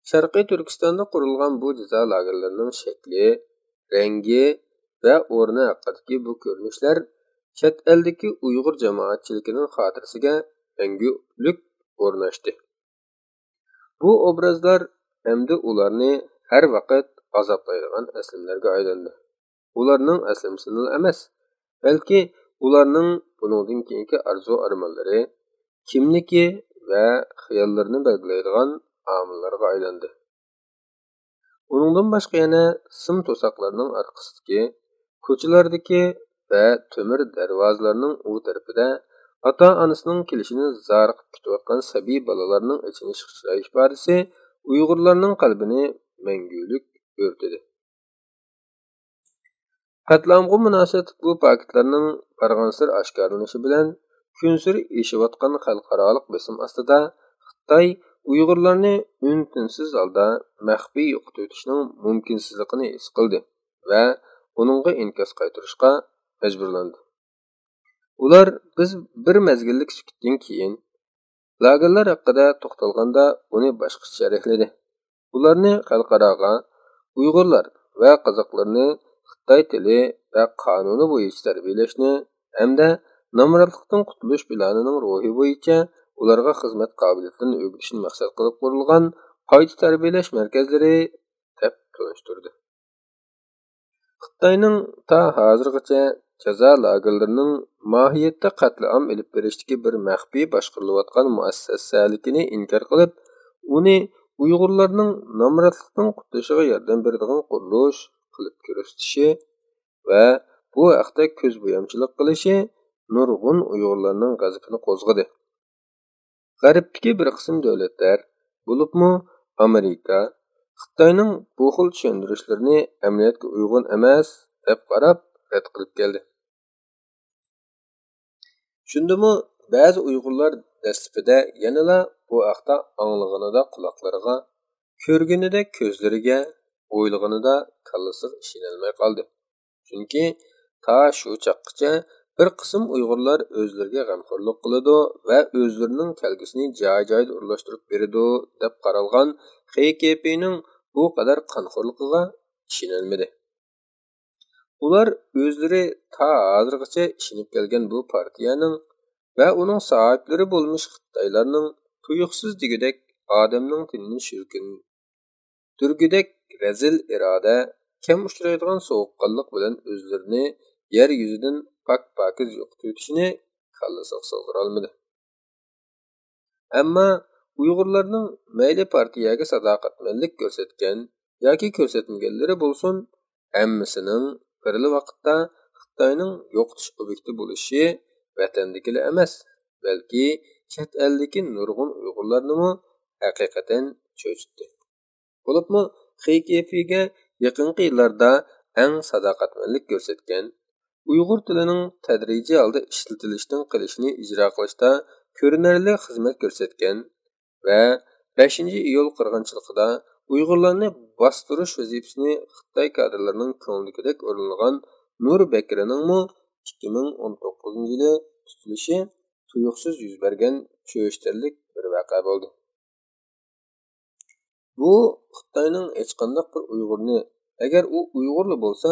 شەرقىي تۈركىستاندا قۇرۇلغان بۇ جازا لاگېرلىرىنىڭ شەكلى، رەڭگى ۋە ئورنى ھەققىدىكى بۇ كۆرۈنۈشلەر چەت ئەلدىكى ئۇيغۇر جامائەتچىلىكىنىڭ خاتىرىسىگە مەڭگۈلۈك ئورناشتى. بۇ ئوبرازلار ئەمدى ئۇلارنى ھەر ۋاقىت ئازابلايدىغان ئەسلىمىلەرگە ئايلاندى. ئۇلارنىڭ ئەسلىمىسىنىلا ئەمەس، بەلكى ئۇلارنىڭ بۇنىڭدىن كېيىنكى ئارزۇ-ئارمانلىرى، كىملىكى ۋە خىياللىرىنى بەلگىلەيدىغان ئامىللارغا ئايلاندى. ئۇنىڭدىن باشقا يەنە سىم توساقلارنىڭ ئارقىسىدىكى، كوچىلاردىكى ۋە تۆمۈر دەرۋازىلارنىڭ ئۇ تەرىپىدە ئاتا-ئانىسىنىڭ كېلىشىنى زارىقىپ كۈتۈۋاتقان سەبىي بالىلارنىڭ ئېچىنىش چىراي ئىپادىسى ئۇيغۇرلارنىڭ قەلبىنى مەڭگۈلۈك ئۆرتىدى. قەتلىئامغا مۇناسىۋەتلىك بۇ پاكىتلارنىڭ بارغانسېرى ئاشكارىلىنىشى بىلەن، كۈنسېرى ئېشىۋاتقان خەلقئارالىق بېسىم ئاستىدا، خىتاي ئۇيغۇرلارنى ئۈن-تىنسىز ھالدا مەخپىي يوقىتىۋېتىشنىڭ مۇمكىنسىزلىقىنى ھېس قىلدى ۋە ئۇنىڭغا ئىنكاس قايتۇرۇشقا مەجبۇرلاندى. ئۇلار بىز بىر مەزگىللىك سۈكۈتتىن كېيىن لاگېرلار ھەققىدە توختالغاندا ئۇنى باشقىچە شەرھلىدى. ئۇلارنى خەلقئاراغا ئۇيغۇرلار ۋە قازاقلارنى خىتاي تىلى ۋە قانۇنى بويىچە تەربىيەلەشنى ھەمدە نامراتلىقتىن قۇتۇلۇش پىلانىنىڭ روھى بويىچە ئۇلارغا خىزمەت قابىلىيىتىنى ئۆگىتىشنى مەقسەت قىلىپ قۇرۇلغان قايتا تەربىيەلەش مەركەزلىرى دەپ تونۇشتۇردى. خىتاينىڭ تا ھازىرغىچە جازا لاگېرلىرىنىڭ ماھىيەتتە قەتلىئام ئېلىپ بېرىشتىكى بىر مەخپىي باشقۇرۇلۇۋاتقان مۇئەسسەسەلىكىنى ئىنكار قىلىپ، ئۇنى ئۇيغۇرلارنىڭ نامراتلىقتىن قۇتۇلۇشىغا ياردەم بېرىدىغان قۇرۇلۇش قىلىپ كۆرسىتىشى ۋە بۇ ھەقتە كۆزبويامچىلىق قىلىشى نۇرغۇن ئۇيغۇرلارنىڭ غەزىپىنى قوزغىدى. غەربتىكى بىر قىسىم دۆلەتلەر، بولۇپمۇ ئامېرىكا، خىتاينىڭ بۇ خىل چۈشەندۈرۈشلىرىنى ئەمەلىيەتكە ئۇيغۇن ئەمەس دەپ قاراپ رەت قىلىپ كەلدى. شۇندىمۇ بەزى ئۇيغۇرلار دەسلىپىدە يەنىلا بۇ ھەقتە ئاڭلىغىنىدا قۇلاقلىرىغا، كۆرگىنىدە كۆزلىرىگە، ئويلىغىنىدا كاللىسىغا ئىشىنەلمەي قالدى. چۈنكى تا شۇ چاغقىچە بىر قىسىم ئۇيغۇرلار ئۆزلىرىگە غەمخورلۇق قىلىدۇ ۋە ئۆزلىرىنىڭ كەلگۈسىنى جاي-جايىدا ئورۇنلاشتۇرۇپ بېرىدۇ دەپ قارالغان خېي كېپىنىڭ بۇ قەدەر قانخورلۇقىغا ئىشىنەلمىدى. ئۇلار ئۆزلىرى تا ھازىرغىچە ئىشىنىپ كەلگەن بۇ پارتىيەنىڭ ۋە ئۇنىڭ ساھىبلىرى بولمىش خىتايلارنىڭ تۇيۇقسىز دېگۈدەك ئادەمنىڭ تېنىنى شۈركۈن دۈرگىدەك رەزىل ئىرادە، كەم ئۇچرايدىغان سوغۇققانلىق بىلەن ئۆزلىرىنى يەر يۈزىدىن پاك-پاكىز يوقىتىۋېتىشىنى كاللىسىغا سىغدۇرالمىدى. ئەمما ئۇيغۇرلارنىڭ مەيلى پارتىيەگە ساداقەتمەنلىك كۆرسەتكەن ياكى كۆرسەتمىگەنلىرى بولسۇن، ھەممىسىنىڭ بىرلا ۋاقىتتا خىتاينىڭ يوقىتىش ئوبيېكتى بولۇشى ۋەتەندىكىلا ئەمەس، بەلكى چەت ئەلدىكى نۇرغۇن ئۇيغۇرلارنىمۇ ھەقىقەتەن چۆچۈتتى. بولۇپمۇ خېي كېپىگە يېقىنقى يىللاردا ئەڭ ساداقەتمەنلىك كۆرسەتكەن، ئۇيغۇر تىلىنىڭ تەدرىجىي ھالدا ئىشلىتىلىشتىن قېلىشىنى ئىجرا قىلىشتا كۆرۈنەرلىك خىزمەت كۆرسەتكەن ۋە بەشىنچى ئىيۇل قىرغىنچىلىقىدا ئۇيغۇرلارنى باستۇرۇش ۋەزىپىسىنى خىتاي كادىرلىرىنىڭ كۆڭلىدىكىدەك ئورۇنلىغان نۇر بەكرىنىڭمۇ ئىككى مىڭ ئون توققۇزىنچى يىلى تۇتۇلۇشى تۇيۇقسىز يۈز بەرگەن چۆچۈتەرلىك بىر ۋەقە بولدى. بۇ خىتاينىڭ ھېچقانداق بىر ئۇيغۇرنى، ئەگەر ئۇ ئۇيغۇرلا بولسا،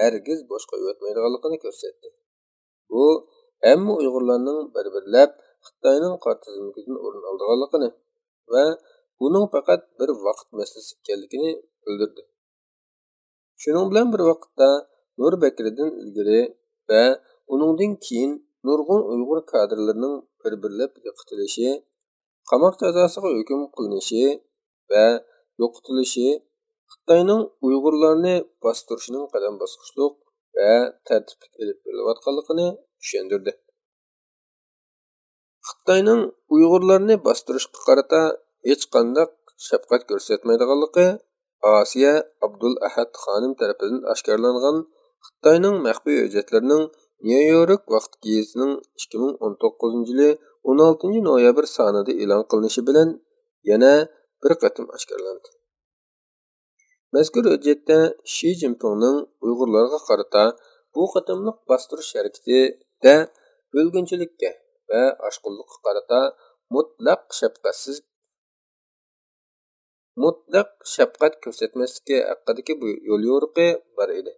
ھەرگىز بوش قويۇۋەتمەيدىغانلىقىنى كۆرسەتتى. بۇ ھەممە ئۇيغۇرلارنىڭ بىر-بىرلەپ خىتاينىڭ قارا تىزىملىكىدىن ئورۇن ئالىدىغانلىقىنى ۋە بۇنىڭ پەقەت بىر ۋاقىت مەسىلىسى ئىكەنلىكىنى بىلدۈردى. شۇنىڭ بىلەن بىر ۋاقىتتا، نۇر بەكرىدىن ئىلگىرى ۋە ئۇنىڭدىن كېيىن نۇرغۇن ئۇيغۇر كادىرلىرىنىڭ بىر-بىرلەپ يوقىتىلىشى، قاماق جازاسىغا ھۆكۈم قىلىنىشى ۋە يوقىتىلىشى خىتاينىڭ ئۇيغۇرلارنى باستۇرۇشىنىڭ قەدەم باسقۇچلۇق ۋە تەرتىپلىك ئېلىپ بېرىلىۋاتقانلىقىنى چۈشەندۈردى. خىتاينىڭ ئۇيغۇرلارنى باستۇرۇشقا قارىتا ھېچقانداق شەپقەت كۆرسەتمەيدىغانلىقى ئاسىيە ئابدۇل ئەھەد خانىم تەرىپىدىن ئاشكارىلانغان خىتاينىڭ مەخپىي ھۆججەتلىرىنىڭ نيۇ يورك ۋاقتى گېزىتىنىڭ ئىككى مىڭ ئون توققۇزىنچى يىلى ئون ئالتىنچى نويابىر سانىدا ئېلان قىلىنىشى بىلەن يەنە بىر قېتىم ئاشكارىلاندى. مەزكۇر ھۆججەتتە شى جىنپىڭنىڭ ئۇيغۇرلارغا قارىتا بۇ قېتىملىق باستۇرۇش ھەرىكىتىدە بۆلگۈنچىلىككە ۋە ئاشقۇنلۇققا قارىتا مۇتلەق شەپقەتسىز، مۇتلەق شەپقەت كۆرسەتمەسلىكى ھەققىدىكى بۇ يوليورۇقى بار ئىدى.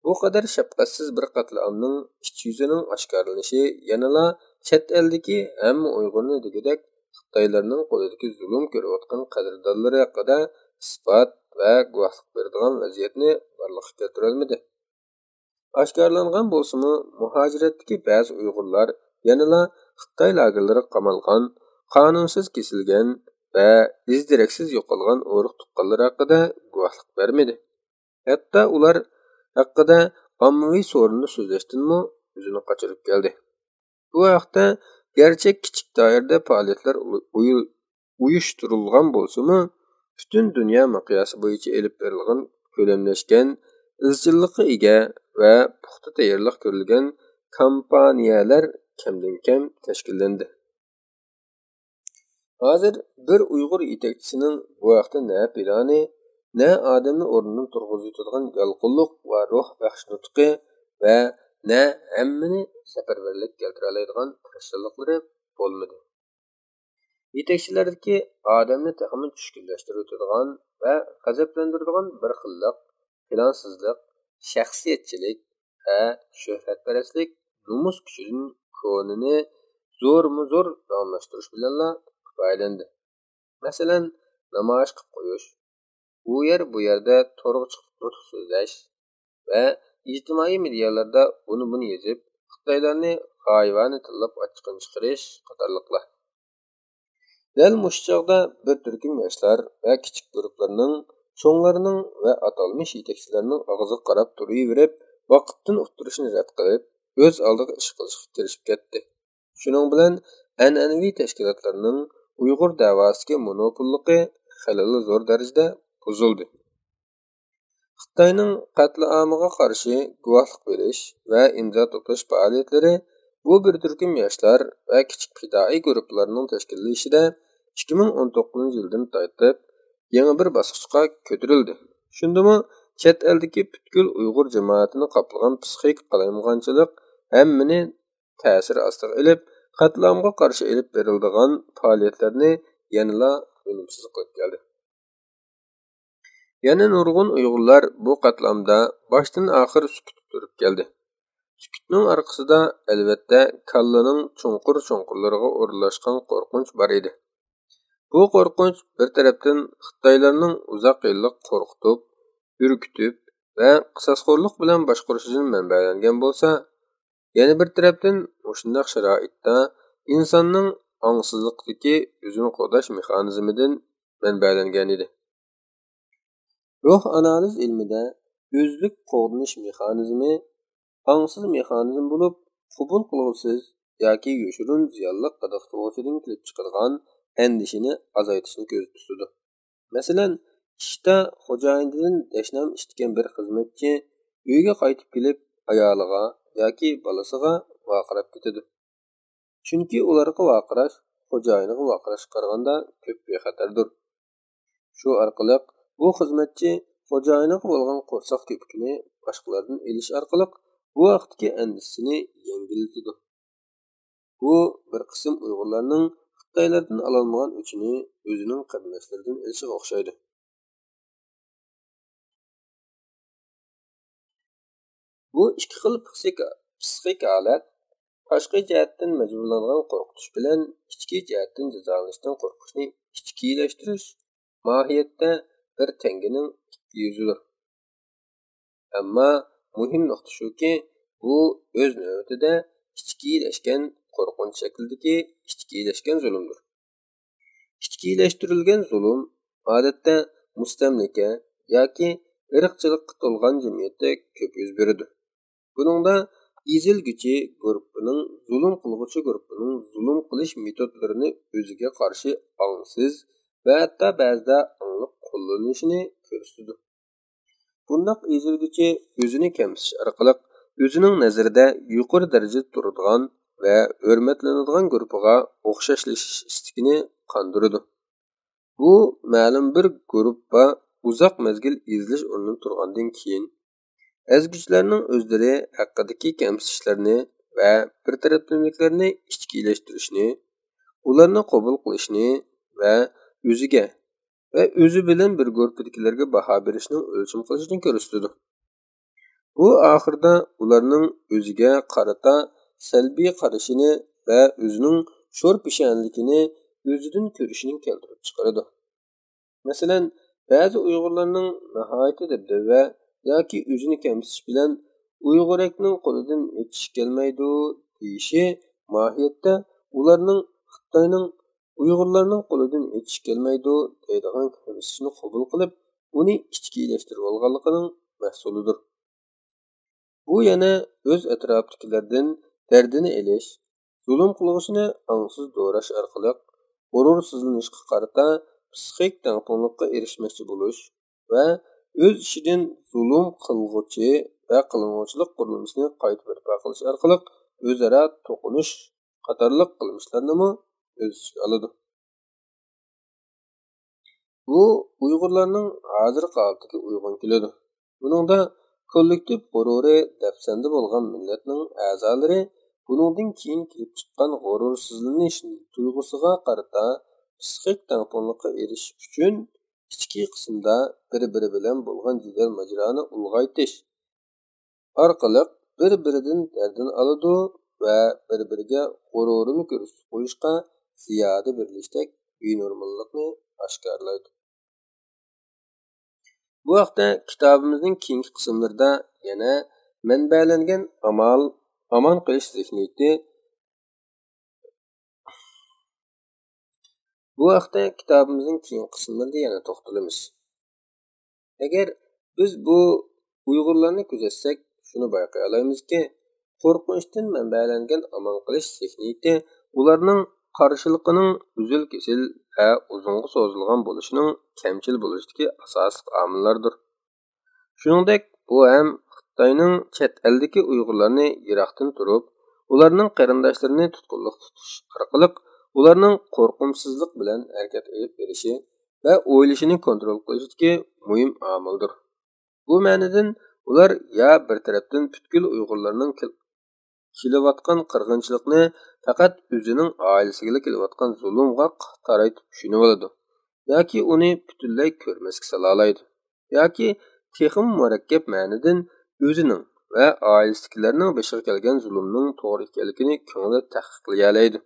بۇ قەدەر شەپقەتسىز بىر قەتلىئامنىڭ ئىچ يۈزىنىڭ ئاشكارىلىنىشى يەنىلا چەت ئەلدىكى ھەممە ئۇيغۇرنى دېگۈدەك خىتايلارنىڭ قولىدىكى زۇلۇم كۆرۈۋاتقان قەدىردانلىرى ھەققىدە ئىسپات ۋە گۇۋاھلىق بېرىدىغان ۋەزىيەتنى بارلىققا كەلتۈرەلمىدى. ئاشكارىلانغان بولسىمۇ، مۇھاجىرەتتىكى بەزى ئۇيغۇرلار يەنىلا خىتاي لاگېرلىرىغا قامالغان، قانۇنسىز كېسىلگەن ۋە ئىز-دېرەكسىز يوقالغان ئۇرۇق-تۇغقانلىرى ھەققىدە گۇۋاھلىق بەرمىدى. ھەتتا ئۇلار ھەققىدە ئاممىۋى سورۇندا سۆزلەشتىنمۇ ئۆزىنى قاچۇرۇپ كەلدى. بۇ ھەقتە گەرچە كىچىك دائىرىدە پائالىيەتلەر ئۇيۇ-، ئۇيۇشتۇرۇلغان بولسىمۇ، پۈتۈن دۇنيا مىقياسى بويىچە ئېلىپ بېرىلغان كۆلەملەشكەن، ئىزچىللىققا ئىگە ۋە پۇختا تەييارلىق كۆرۈلگەن كامپانىيەلەر كەمدىن كەم تەشكىللەندى. ھازىر بىر ئۇيغۇر يېتەكچىسىنىڭ بۇ ھەقتە نە پىلانى، نە ئادەمنى ئورنىدىن تۇرغۇزۇۋېتىدىغان يالقۇنلۇق ۋە روھ بەخش نۇتقى ۋە نە ھەممىنى سەپەرۋەرلىككە كەلتۈرەلەيدىغان تىرىشچانلىقلىرى بولمىدى. يېتەكچىلەردىكى ئادەمنى تېخىمۇ چۈشكۈنلەشتۈرۈۋېتىدىغان ۋە غەزەپلەندۈرىدىغان بىر خىللىق، پىلانسىزلىق، شەخسىيەتچىلىك ۋە شۆھرەتپەرەسلىك نومۇس كۈچىدىن كونىنى زورمۇ زور داۋاملاشتۇرۇش بىلەنلا كۇپايىلەندى. مەسىلەن، نامايىش قىلىپ قويۇش، ئۇ يەر بۇ يەردە تورغا چىقىپ نۇتۇق سۆزلەش ۋە ئىجتىمائىي مېدىيالاردا ئۇنى بۇنى يېزىپ، خىتايلارنى غايىۋانە تىللاپ ئاچچىقىنى چىقىرىش قاتارلىقلار. دەل مۇشۇ چاغدا بىر تۈركۈم ياشلار ۋە كىچىك گۇرۇپپىلارنىڭ، چوڭلارنىڭ ۋە ئاتالمىش يېتەكچىلەرنىڭ ئاغزىغا قاراپ تۇرۇۋېرىپ، ۋاقىتتىن ئۇتتۇرۇشنى رەت قىلىپ، ئۆز ئالدىغا ئىش قىلىشقا كىرىشىپ كەتتى. شۇنىڭ بىلەن ئەنئەنىۋى تەشكىلاتلارنىڭ ئۇيغۇر دەۋاسىدىكى مونوپوللۇقى خېلىلا زور دەرىجىدە بۇزۇلدى. خىتاينىڭ قەتلىئامىغا قارشى گۇۋاھلىق بېرىش ۋە ئىمزا توپلاش پائالىيەتلىرى بۇ بىر تۈركۈم ياشلار ۋە كىچىك پىدائىي گۇرۇپپىلارنىڭ تەشكىللىشىشىدە ئىككى مىڭ ئون توققۇزىنچى يىلدىن تارتىپ يېڭى بىر باسقۇچقا كۆتۈرۈلدى. شۇندىمۇ چەت ئەلدىكى پۈتكۈل ئۇيغۇر جامائىتىنى قاپلىغان پىسخىك قالايمىقانچىلىق ھەممىنى تەسىر ئاستىغا ئېلىپ، قەتلىئامغا قارشى ئېلىپ بېرىلىدىغان پائالىيەتلەرنى يەنىلا ئۈنۈمسىز قىلىپ كەلدى. يەنە نۇرغۇن ئۇيغۇرلار بۇ قەتلىئامدا باشتىن ئاخىر سۈكۈتتە تۇرۇپ كەلدى. سۈكۈتنىڭ ئارقىسىدا، ئەلۋەتتە، كاللىنىڭ چوڭقۇر-چوڭقۇرلىرىغا ئورۇنلاشقان قورقۇنچ بار ئىدى. بۇ قورقۇنچ بىر تەرەپتىن خىتايلارنىڭ ئۇزاق يىللىق قورقۇتۇپ، ئۈركۈتۈپ ۋە قىساسخورلۇق بىلەن باشقۇرۇشىدىن مەنبەلەنگەن بولسا، يەنە بىر تەرەپتىن مۇشۇنداق شارائىتتا ئىنساننىڭ ئاڭسىزلىقتىكى ئۆزىنى قوغداش مېخانىزمىدىن مەنبەلەنگەن ئىدى. روھ ئانالىز ئىلمىدە ئۆزلۈك قوغدىنىش مېخانىزمى ئاڭسىز مېخانىزم بولۇپ، قوبۇل قىلغۇسىز ياكى يوشۇرۇن زىيانلىق قىدىغۇچىدىن كېلىپ چىقىدىغان ئەندىشىنى ئازايتىشنى كۆزدە تۇتىدۇ. مەسىلەن، ئىشتا خوجايىنىدىن دەشنام ئىشتىكەن بىر خىزمەتچى ئۆيگە قايتىپ كېلىپ، ئايالىغا ياكى بالىسىغا ۋارقىراپ كېتىدۇ. چۈنكى ئۇلارغا ۋارقىراش خوجايىنىغا ۋارقىراشقا قارىغاندا كۆپ بىخەتەردۇر. شۇ ئارقىلىق بۇ خىزمەتچى خوجايىنىغا بولغان قورساق كۆپۈكىنى باشقىلاردىن ئېلىش ئارقىلىق بۇ ھەقتىكى ئەندىشىسىنى يەڭگىللىتىدۇ. بۇ بىر قىسىم ئۇيغۇرلارنىڭ خىتايلاردىن ئالالمىغان ئۆچىنى ئۆزىنىڭ قېرىنداشلىرىدىن ئېلىشىغا ئوخشايدۇ. بۇ ئىككى خىل پسىخىك، پسىخىك ھالەت، تاشقى جەھەتتىن مەجبۇرلانغان قورقۇتۇش بىلەن ئىچكى جەھەتتىن جازالىنىشتىن قورقۇشنى ئىچكىيلەشتۈرۈش ماھىيەتتە بىر تەڭگىنىڭ ئىككى يۈزىدۇر. ئەمما مۇھىم نۇقتا شۇكى، بۇ ئۆز نۆۋىتىدە ئىچكىيلەشكەن قورقۇنچ شەكلىدىكى ئىچكىيلەشكەن زۇلۇمدۇر. ئىچكىيلەشتۈرۈلگەن زۇلۇم، ئادەتتە، مۇستەملىكە ياكى ئىرقچىلىققا تولغان جەمئىيەتتە كۆپ يۈز بېرىدۇ. بۇنىڭدا ئېزىلگۈچى گۇرۇپپىنىڭ زۇلۇم قىلغۇچى گۇرۇپپىنىڭ زۇلۇم قىلىش مېتودلىرىنى ئۆزىگە قارشى ئاڭسىز ۋە ھەتتا بەزىدە ئاڭلىق قوللىنىشىنى كۆرسىتىدۇ. بۇنداق ئېزىلگۈچى ئۆزىنى كەمسىتىش ئارقىلىق ئۆزىنىڭ نەزىرىدە يۇقىرى دەرىجىدە تۇرىدىغان ۋە ھۆرمەتلىنىدىغان گۇرۇپپىغا ئوخشاشلىشىش ئىستىكىنى قاندۇرىدۇ. بۇ مەلۇم بىر گۇرۇپپا ئۇزاق مەزگىل ئېزىلىش ئورنىدا تۇرغاندىن كېيىن، ئەزگۈچىلەرنىڭ ئۆزلىرى ھەققىدىكى كەمسىتىشلەرنى ۋە بىر تەرەپلىمىلىكلەرنى ئىچكىيلەشتۈرۈشنى، ئۇلارنى قوبۇل قىلىشنى ۋە ئۆزىگە ۋە ئۆزى بىلەن بىر گۇرۇپپىدىكىلەرگە باھا بېرىشنىڭ ئۆلچىمى قىلىشىنى كۆرسىتىدۇ. بۇ ئاخىرىدا ئۇلارنىڭ ئۆزىگە قارىتا سەلبىي قارىشىنى ۋە ئۆزىنىڭ شور پېشانىلىكىنى ئۆزىدىن كۆرۈشىنى كەلتۈرۈپ چىقىرىدۇ. مەسىلەن، بەزى ئۇيغۇرلارنىڭ ناھايىتى دەبدەبە ياكى ئۆزىنى كەمسىتىش بىلەن ئۇيغۇرەكنىڭ قولىدىن ئېچىش كەلمەيدۇ دېيىشى ماھىيەتتە ئۇلارنىڭ خىتاينىڭ ئۇيغۇرلارنىڭ قولىدىن ئېچىش كەلمەيدۇ دەيدىغان كۆرسىتىشنى قوبۇل قىلىپ، ئۇنى ئىچكىلەشتۈرۈۋالغانلىقىنىڭ مەھسۇلىدۇر. بۇ يەنە ئۆز ئەتراپىدىكىلەردىن دەردىنى ئېلىش، زۇلۇم قىلغۇچىنى ئاڭسىز دوراش ئارقىلىق غۇرۇرسىزلىنىشقا قارىتا پسىخىك تەڭپۇڭلۇققا ئېرىشمەكچى بولۇش ۋە ئۆز ئىچىدىن زۇلۇم قىلغۇچى ۋە قىلىنغۇچىلىق قۇرۇلمىسىنى قايتا بەرپا قىلىش ئارقىلىق ئۆزئارا توقۇنۇش قاتارلىق قىلمىشلارنىمۇ ئۆز ئىچىگە ئالىدۇ. بۇ ئۇيغۇرلارنىڭ ھازىرقى ھالىتىگە ئۇيغۇن كېلىدۇ. بۇنىڭدا كوللېكتىپ غۇرۇرى دەپسەندە بولغان مىللەتنىڭ ئەزالىرى بۇنىڭدىن كېيىن كېلىپ چىققان غۇرۇرسىزلىنىش تۇيغۇسىغا قارىتا پسىخىك تەڭپۇڭلۇققا ئېرىشىش ئۈچۈن ئىچكى قىسىمدا بىر-بىرى بىلەن بولغان جېدەل-ماجىرانى ئۇلغايتىش ئارقىلىق بىر-بىرىدىن دەردىنى ئالىدۇ ۋە بىر-بىرىگە غۇرۇرىنى كۆرسىتىپ قويۇشقا زىيادە بېرىلىشتەك بىنورماللىقنى ئاشكارىلايدۇ. بۇ ھەقتە كىتابىمىزنىڭ كېيىنكى قىسىملىرىدا يەنە مەنبەلەنگەن ئامال، ئامان قېلىش زېھنىيىتى، بۇ ھەقتە كىتابىمىزنىڭ كېيىنكى قىسىملىرىدا يەنە توختىلىمىز. ئەگەر بىز بۇ ئۇيغۇرلارنى كۆزەتسەك، شۇنى بايقىيالايمىزكى، قورقۇنچتىن مەنبەلەنگەن ئامان قېلىش زېھنىيىتى ئۇلارنىڭ قارشىلىقىنىڭ ئۈزۈل-كېسىل ۋە ئۇزۇنغا سوزۇلغان بولۇشىنىڭ كەمچىل بولۇشىدىكى ئاساسلىق ئامىللاردۇر. شۇنىڭدەك، بۇ ھەم خىتاينىڭ چەت ئەلدىكى ئۇيغۇرلارنى يىراقتىن تۇرۇپ، ئۇلارنىڭ قېرىنداشلىرىنى تۇتقۇنلۇق تۇتۇش ئارقىلىق ئۇلارنىڭ قورقۇمسىزلىق بىلەن ھەرىكەت ئېلىپ بېرىشى ۋە ئويلىشىنى كونترول قىلىشىدىكى مۇھىم ئامىلدۇر. بۇ مەنىدىن ئۇلار يا بىر تەرەپتىن پۈتكۈل ئۇيغۇرلارنىڭ كېل-، كېلىۋاتقان قىرغىنچىلىقنى پەقەت ئۆزىنىڭ ئائىلىسىگىلا كېلىۋاتقان زۇلۇمغا تارايتىپ چۈشىنىۋالىدۇ ياكى ئۇنى پۈتۈنلەي كۆرمەسكە سالالايدۇ ياكى تېخىمۇ مۇرەككەپ مەنىدىن ئۆزىنىڭ ۋە ئائىلىسىدىكىلەرنىڭ بېشىغا كەلگەن زۇلۇمنىڭ توغرا ئىكەنلىكىنى كۆڭلىدە تەھقىقلىيەلەيدۇ.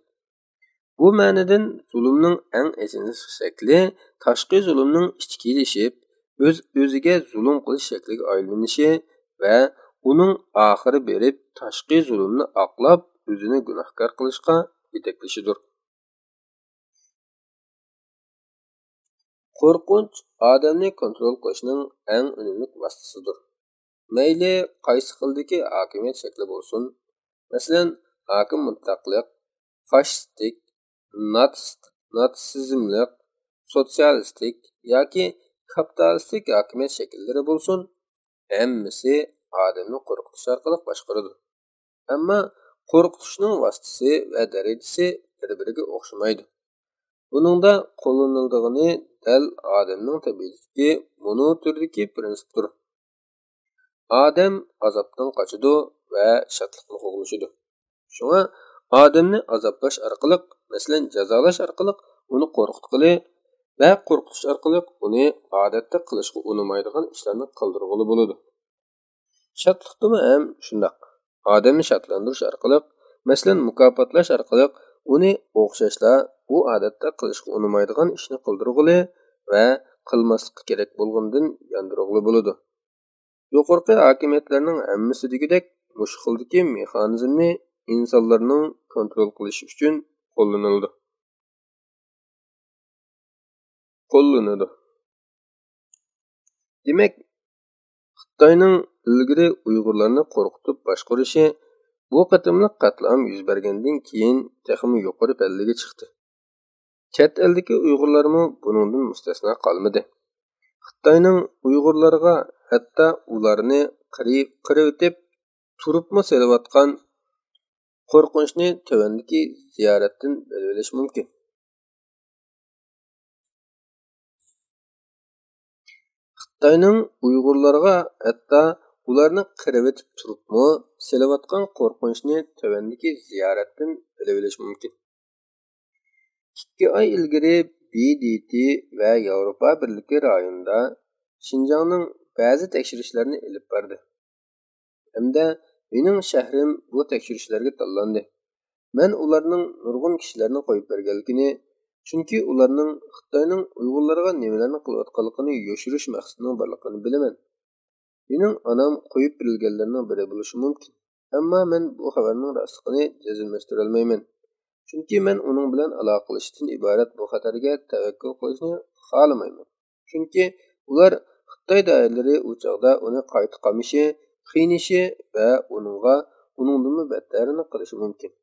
بۇ مەنىدىن زۇلۇمنىڭ ئەڭ ئېچىنىشلىق شەكلى تاشقى زۇلۇمنىڭ ئىچكىلىشىپ، ئۆز-ئۆزىگە زۇلۇم قىلىش شەكلىگە ئايلىنىشى ۋە ئۇنىڭ ئاخىرى بېرىپ تاشقى زۇلۇمنى ئاقلاپ، ئۆزىنى گۇناھكار قىلىشقا يېتەكلىشىدۇر. قورقۇنچ ئادەمنى كونترول قىلىشنىڭ ئەڭ ئۈنۈملۈك ۋاسىتىسىدۇر. مەيلى قايسى خىلدىكى ھاكىمىيەت شەكلى بولسۇن، مەسىلەن، ھاكىم مۇتلەقلىق، فاشىستىك، ناتس-، ناتسىزملىق، سوتسىيالىستىك ياكى كاپىتالىستىك ھاكىمىيەت شەكىللىرى بولسۇن، ھەممىسى ئادەمنى قورقۇتۇش ئارقىلىق باشقۇرىدۇ. ئەمما قورقۇتۇشنىڭ ۋاسىتىسى ۋە دەرىجىسى بىر-بىرىگە ئوخشىمايدۇ. بۇنىڭدا قوللىنىلىدىغىنى دەل ئادەمنىڭ تەبىئىتىدىكى مۇنۇ تۈردىكى پىرىنسىپتۇر. ئادەم ئازابتىن قاچىدۇ ۋە شادلىقنى قوغلىشىدۇ. شۇڭا ئادەمنى ئازابلاش ئارقىلىق، مەسىلەن، جازالاش ئارقىلىق ئۇنى قورقۇتقىلى ۋە قورقۇتۇش ئارقىلىق ئۇنى ئادەتتە قىلىشقا ئۇنىمايدىغان ئىشلارنى قىلدۇرغىلى بولىدۇ. شادلىقتىمۇ ھەم شۇنداق. ئادەمنى شادلاندۇرۇش ئارقىلىق، مەسىلەن، مۇكاپاتلاش ئارقىلىق ئۇنى ئوخشاشلا ئۇ ئادەتتە قىلىشقا ئۇنىمايدىغان ئىشنى قىلدۇرغىلى ۋە قىلماسلىققا كېرەك بولغىنىدىن ياندۇرغىلى بولىدۇ. يۇقىرىقى ھاكىمىيەتلەرنىڭ ھەممىسى دېگۈدەك مۇشۇ خىلدىكى مېخانىزمنى ئىنسانلارنىڭ كونترول قىلىشى ئۈچۈن قوللىنىلىدۇ. قوللىنىدۇ. دېمەك، خىتاينىڭ ئىلگىرى ئۇيغۇرلارنى قورقۇتۇپ باشقۇرۇشى بۇ قېتىملىق قەتلىئام يۈز بەرگەندىن كېيىن تېخىمۇ يۇقىرى پەللىگە چىقتى. چەت ئەلدىكى ئۇيغۇرلارمۇ بۇنىڭدىن مۇستەسنا قالمىدى. خىتاينىڭ ئۇيغۇرلارغا ھەتتا ئۇلارنى قىرىپ، قىرىۋېتىپ تۇرۇپمۇ سېلىۋاتقان قورقۇنچنى تۆۋەندىكى زىيارەتتىن بىلىۋېلىش مۇمكىن. خىتاينىڭ ئۇيغۇرلارغا ھەتتا ئۇلارنى قىرىۋېتىپ تۇرۇپمۇ سېلىۋاتقان قورقۇنچنى تۆۋەندىكى زىيارەتتىن بىلىۋېلىش مۇمكىن. ئىككى ئاي ئىلگىرى ب د ت ۋە ياۋروپا بىرلىكى رايونىدا شىنجاڭنىڭ بەزى تەكشۈرۈشلىرىنى ئېلىپ باردى. ھەمدە مېنىڭ شەھىرىم بۇ تەكشۈرۈشلەرگە تاللاندى. مەن ئۇلارنىڭ نۇرغۇن كىشىلەرنى قويۇپ بەرگەنلىكىنى، چۈنكى ئۇلارنىڭ خىتاينىڭ ئۇيغۇرلارغا نېمىلەرنى قىلىۋاتقانلىقىنى يوشۇرۇش مەقسىتىنىڭ بارلىقىنى بىلىمەن. مېنىڭ ئانام قويۇپ بېرىلگەنلەرنىڭ بىرى بولۇشى مۇمكىن. ئەمما مەن بۇ خەۋەرنىڭ راستلىقىنى جەزملەشتۈرەلمەيمەن. چۈنكى مەن ئۇنىڭ بىلەن ئالاقىلىشىشتىن ئىبارەت بۇ خەتەرگە تەۋەككۈل قىلىشنى خالىمايمەن. چۈنكى ئۇلار خىتاي دائىرىلىرى ئۇ چاغدا ئۇنى قايتا قامىشى، قىينىشى ۋە ئۇنىڭغا ئۇنىڭدىنمۇ بەتتەرىنى قىلىشى مۇمكىن.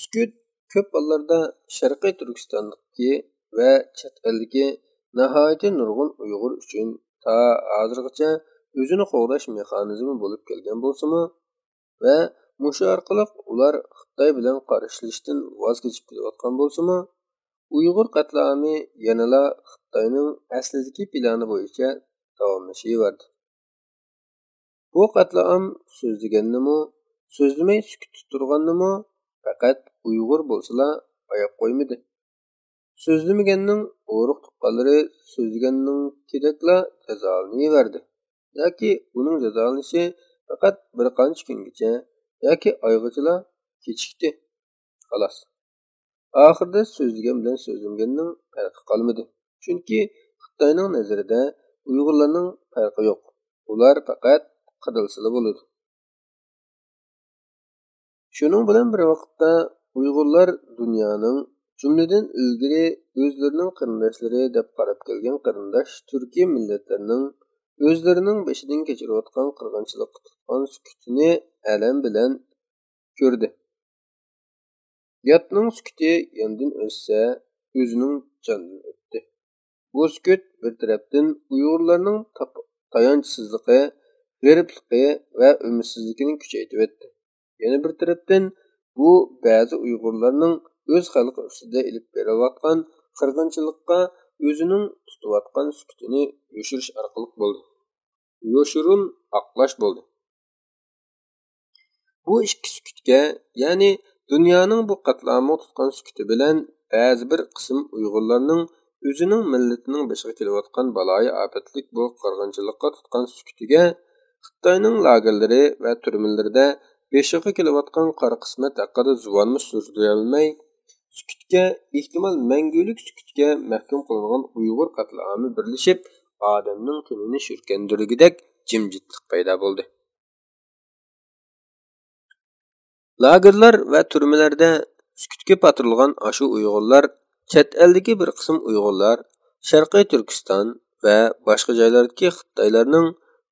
سۈكۈت كۆپ ھاللاردا شەرقىي تۈركىستاندىكى ۋە چەت ئەلدىكى ناھايىتى نۇرغۇن ئۇيغۇر ئۈچۈن تا ھازىرغىچە ئۆزىنى قوغداش مېخانىزمى بولۇپ كەلگەن بولسىمۇ، ۋە مۇشۇ ئارقىلىق ئۇلار خىتاي بىلەن قارشىلىشىشتىن ۋاز كېچىپ كېلىۋاتقان بولسىمۇ، ئۇيغۇر قەتلىئامى يەنىلا خىتاينىڭ ئەسلىدىكى پىلانى بويىچە داۋاملىشىۋەردى. بۇ قەتلىئام سۆزلىگەننىمۇ، سۆزلىمەي سۈكۈتتە تۇرغاننىمۇ پەقەت ئۇيغۇر بولسىلا ئاياپ قويمىدى. سۆزلىمىگەننىڭ ئۇرۇق تۇغقانلىرى سۆزلىگەننىڭكىدەكلا جازالىنىۋەردى. ياكى ئۇنىڭ جازالىنىشى پەقەت بىر قانچە كۈنگىچە ياكى ئايغىچىلا كېچىكتى. خالاس. ئاخىرىدا سۆزلىگەن بىلەن سۆزلىمىگەننىڭ پەرقى قالمىدى. چۈنكى خىتاينىڭ نەزىرىدە ئۇيغۇرلارنىڭ پەرقى يوق. ئۇلار پەقەت قىدىلسىلا بولىدۇ. شۇنىڭ بىلەن بىر ۋاقىتتا، ئۇيغۇرلار دۇنيانىڭ، جۈملىدىن ئىلگىرى ئۆزلىرىنىڭ قېرىنداشلىرى دەپ قاراپ كەلگەن قېرىنداش تۈركىي مىللەتلەرنىڭ ئۆزلىرىنىڭ بېشىدىن كەچۈرۈۋاتقان قىرغىنچىلىققا تۇتقان سۈكۈتىنى ئەلەم بىلەن كۆردى. ياتنىڭ سۈكۈتى ياندىن ئۆتسە، ئۆزىنىڭ جاندىن ئۆتتى. بۇ سۈكۈت بىر تەرەپتىن ئۇيغۇرلارنىڭ تاپ-، تايانچسىزلىقى، غېرىبلىقى ۋە ئۈمىدسىزلىكىنى كۈچەيتىۋەتتى. يەنە بىر تەرەپتىن، بۇ بەزى ئۇيغۇرلارنىڭ ئۆز خەلقى ئۈستىدە ئېلىپ بېرىلىۋاتقان قىرغىنچىلىققا ئۆزىنىڭ تۇتۇۋاتقان سۈكۈتىنى يوشۇرۇش ئارقىلىق بولدى. يوشۇرۇن ئاقلاش بولدى. بۇ ئىككى سۈكۈتكە، يەنى دۇنيانىڭ بۇ قەتلىئامغا تۇتقان سۈكۈتى بىلەن بەزى بىر قىسىم ئۇيغۇرلارنىڭ ئۆزىنىڭ مىللىتىنىڭ بېشىغا كېلىۋاتقان بالايىئاپەتلىك بۇ قىرغىنچىلىققا تۇتقان سۈكۈتىگە، خىتاينىڭ لاگېرلىرى ۋە تۈرمىلىرىدە بېشىغا كېلىۋاتقان قارا قىسمەت ھەققىدە زۇۋانمۇ سۈردۈرەلمەي، سۈكۈتكە، ئېھتىمال مەڭگۈلۈك سۈكۈتكە مەھكۇم قىلىنغان ئۇيغۇر قەتلىئامى بىرلىشىپ، ئادەمنىڭ كۆڭلىنى شۈركەندۈرگۈدەك جىمجىتلىق پەيدا بولدى. لاگېرلار ۋە تۈرمىلەردە سۈكۈتكە پاتۇرۇلغان ئاشۇ ئۇيغۇرلار چەت ئەلدىكى بىر قىسىم ئۇيغۇرلار شەرقىي تۈركىستان ۋە باشقا جايلاردىكى خىتايلارنىڭ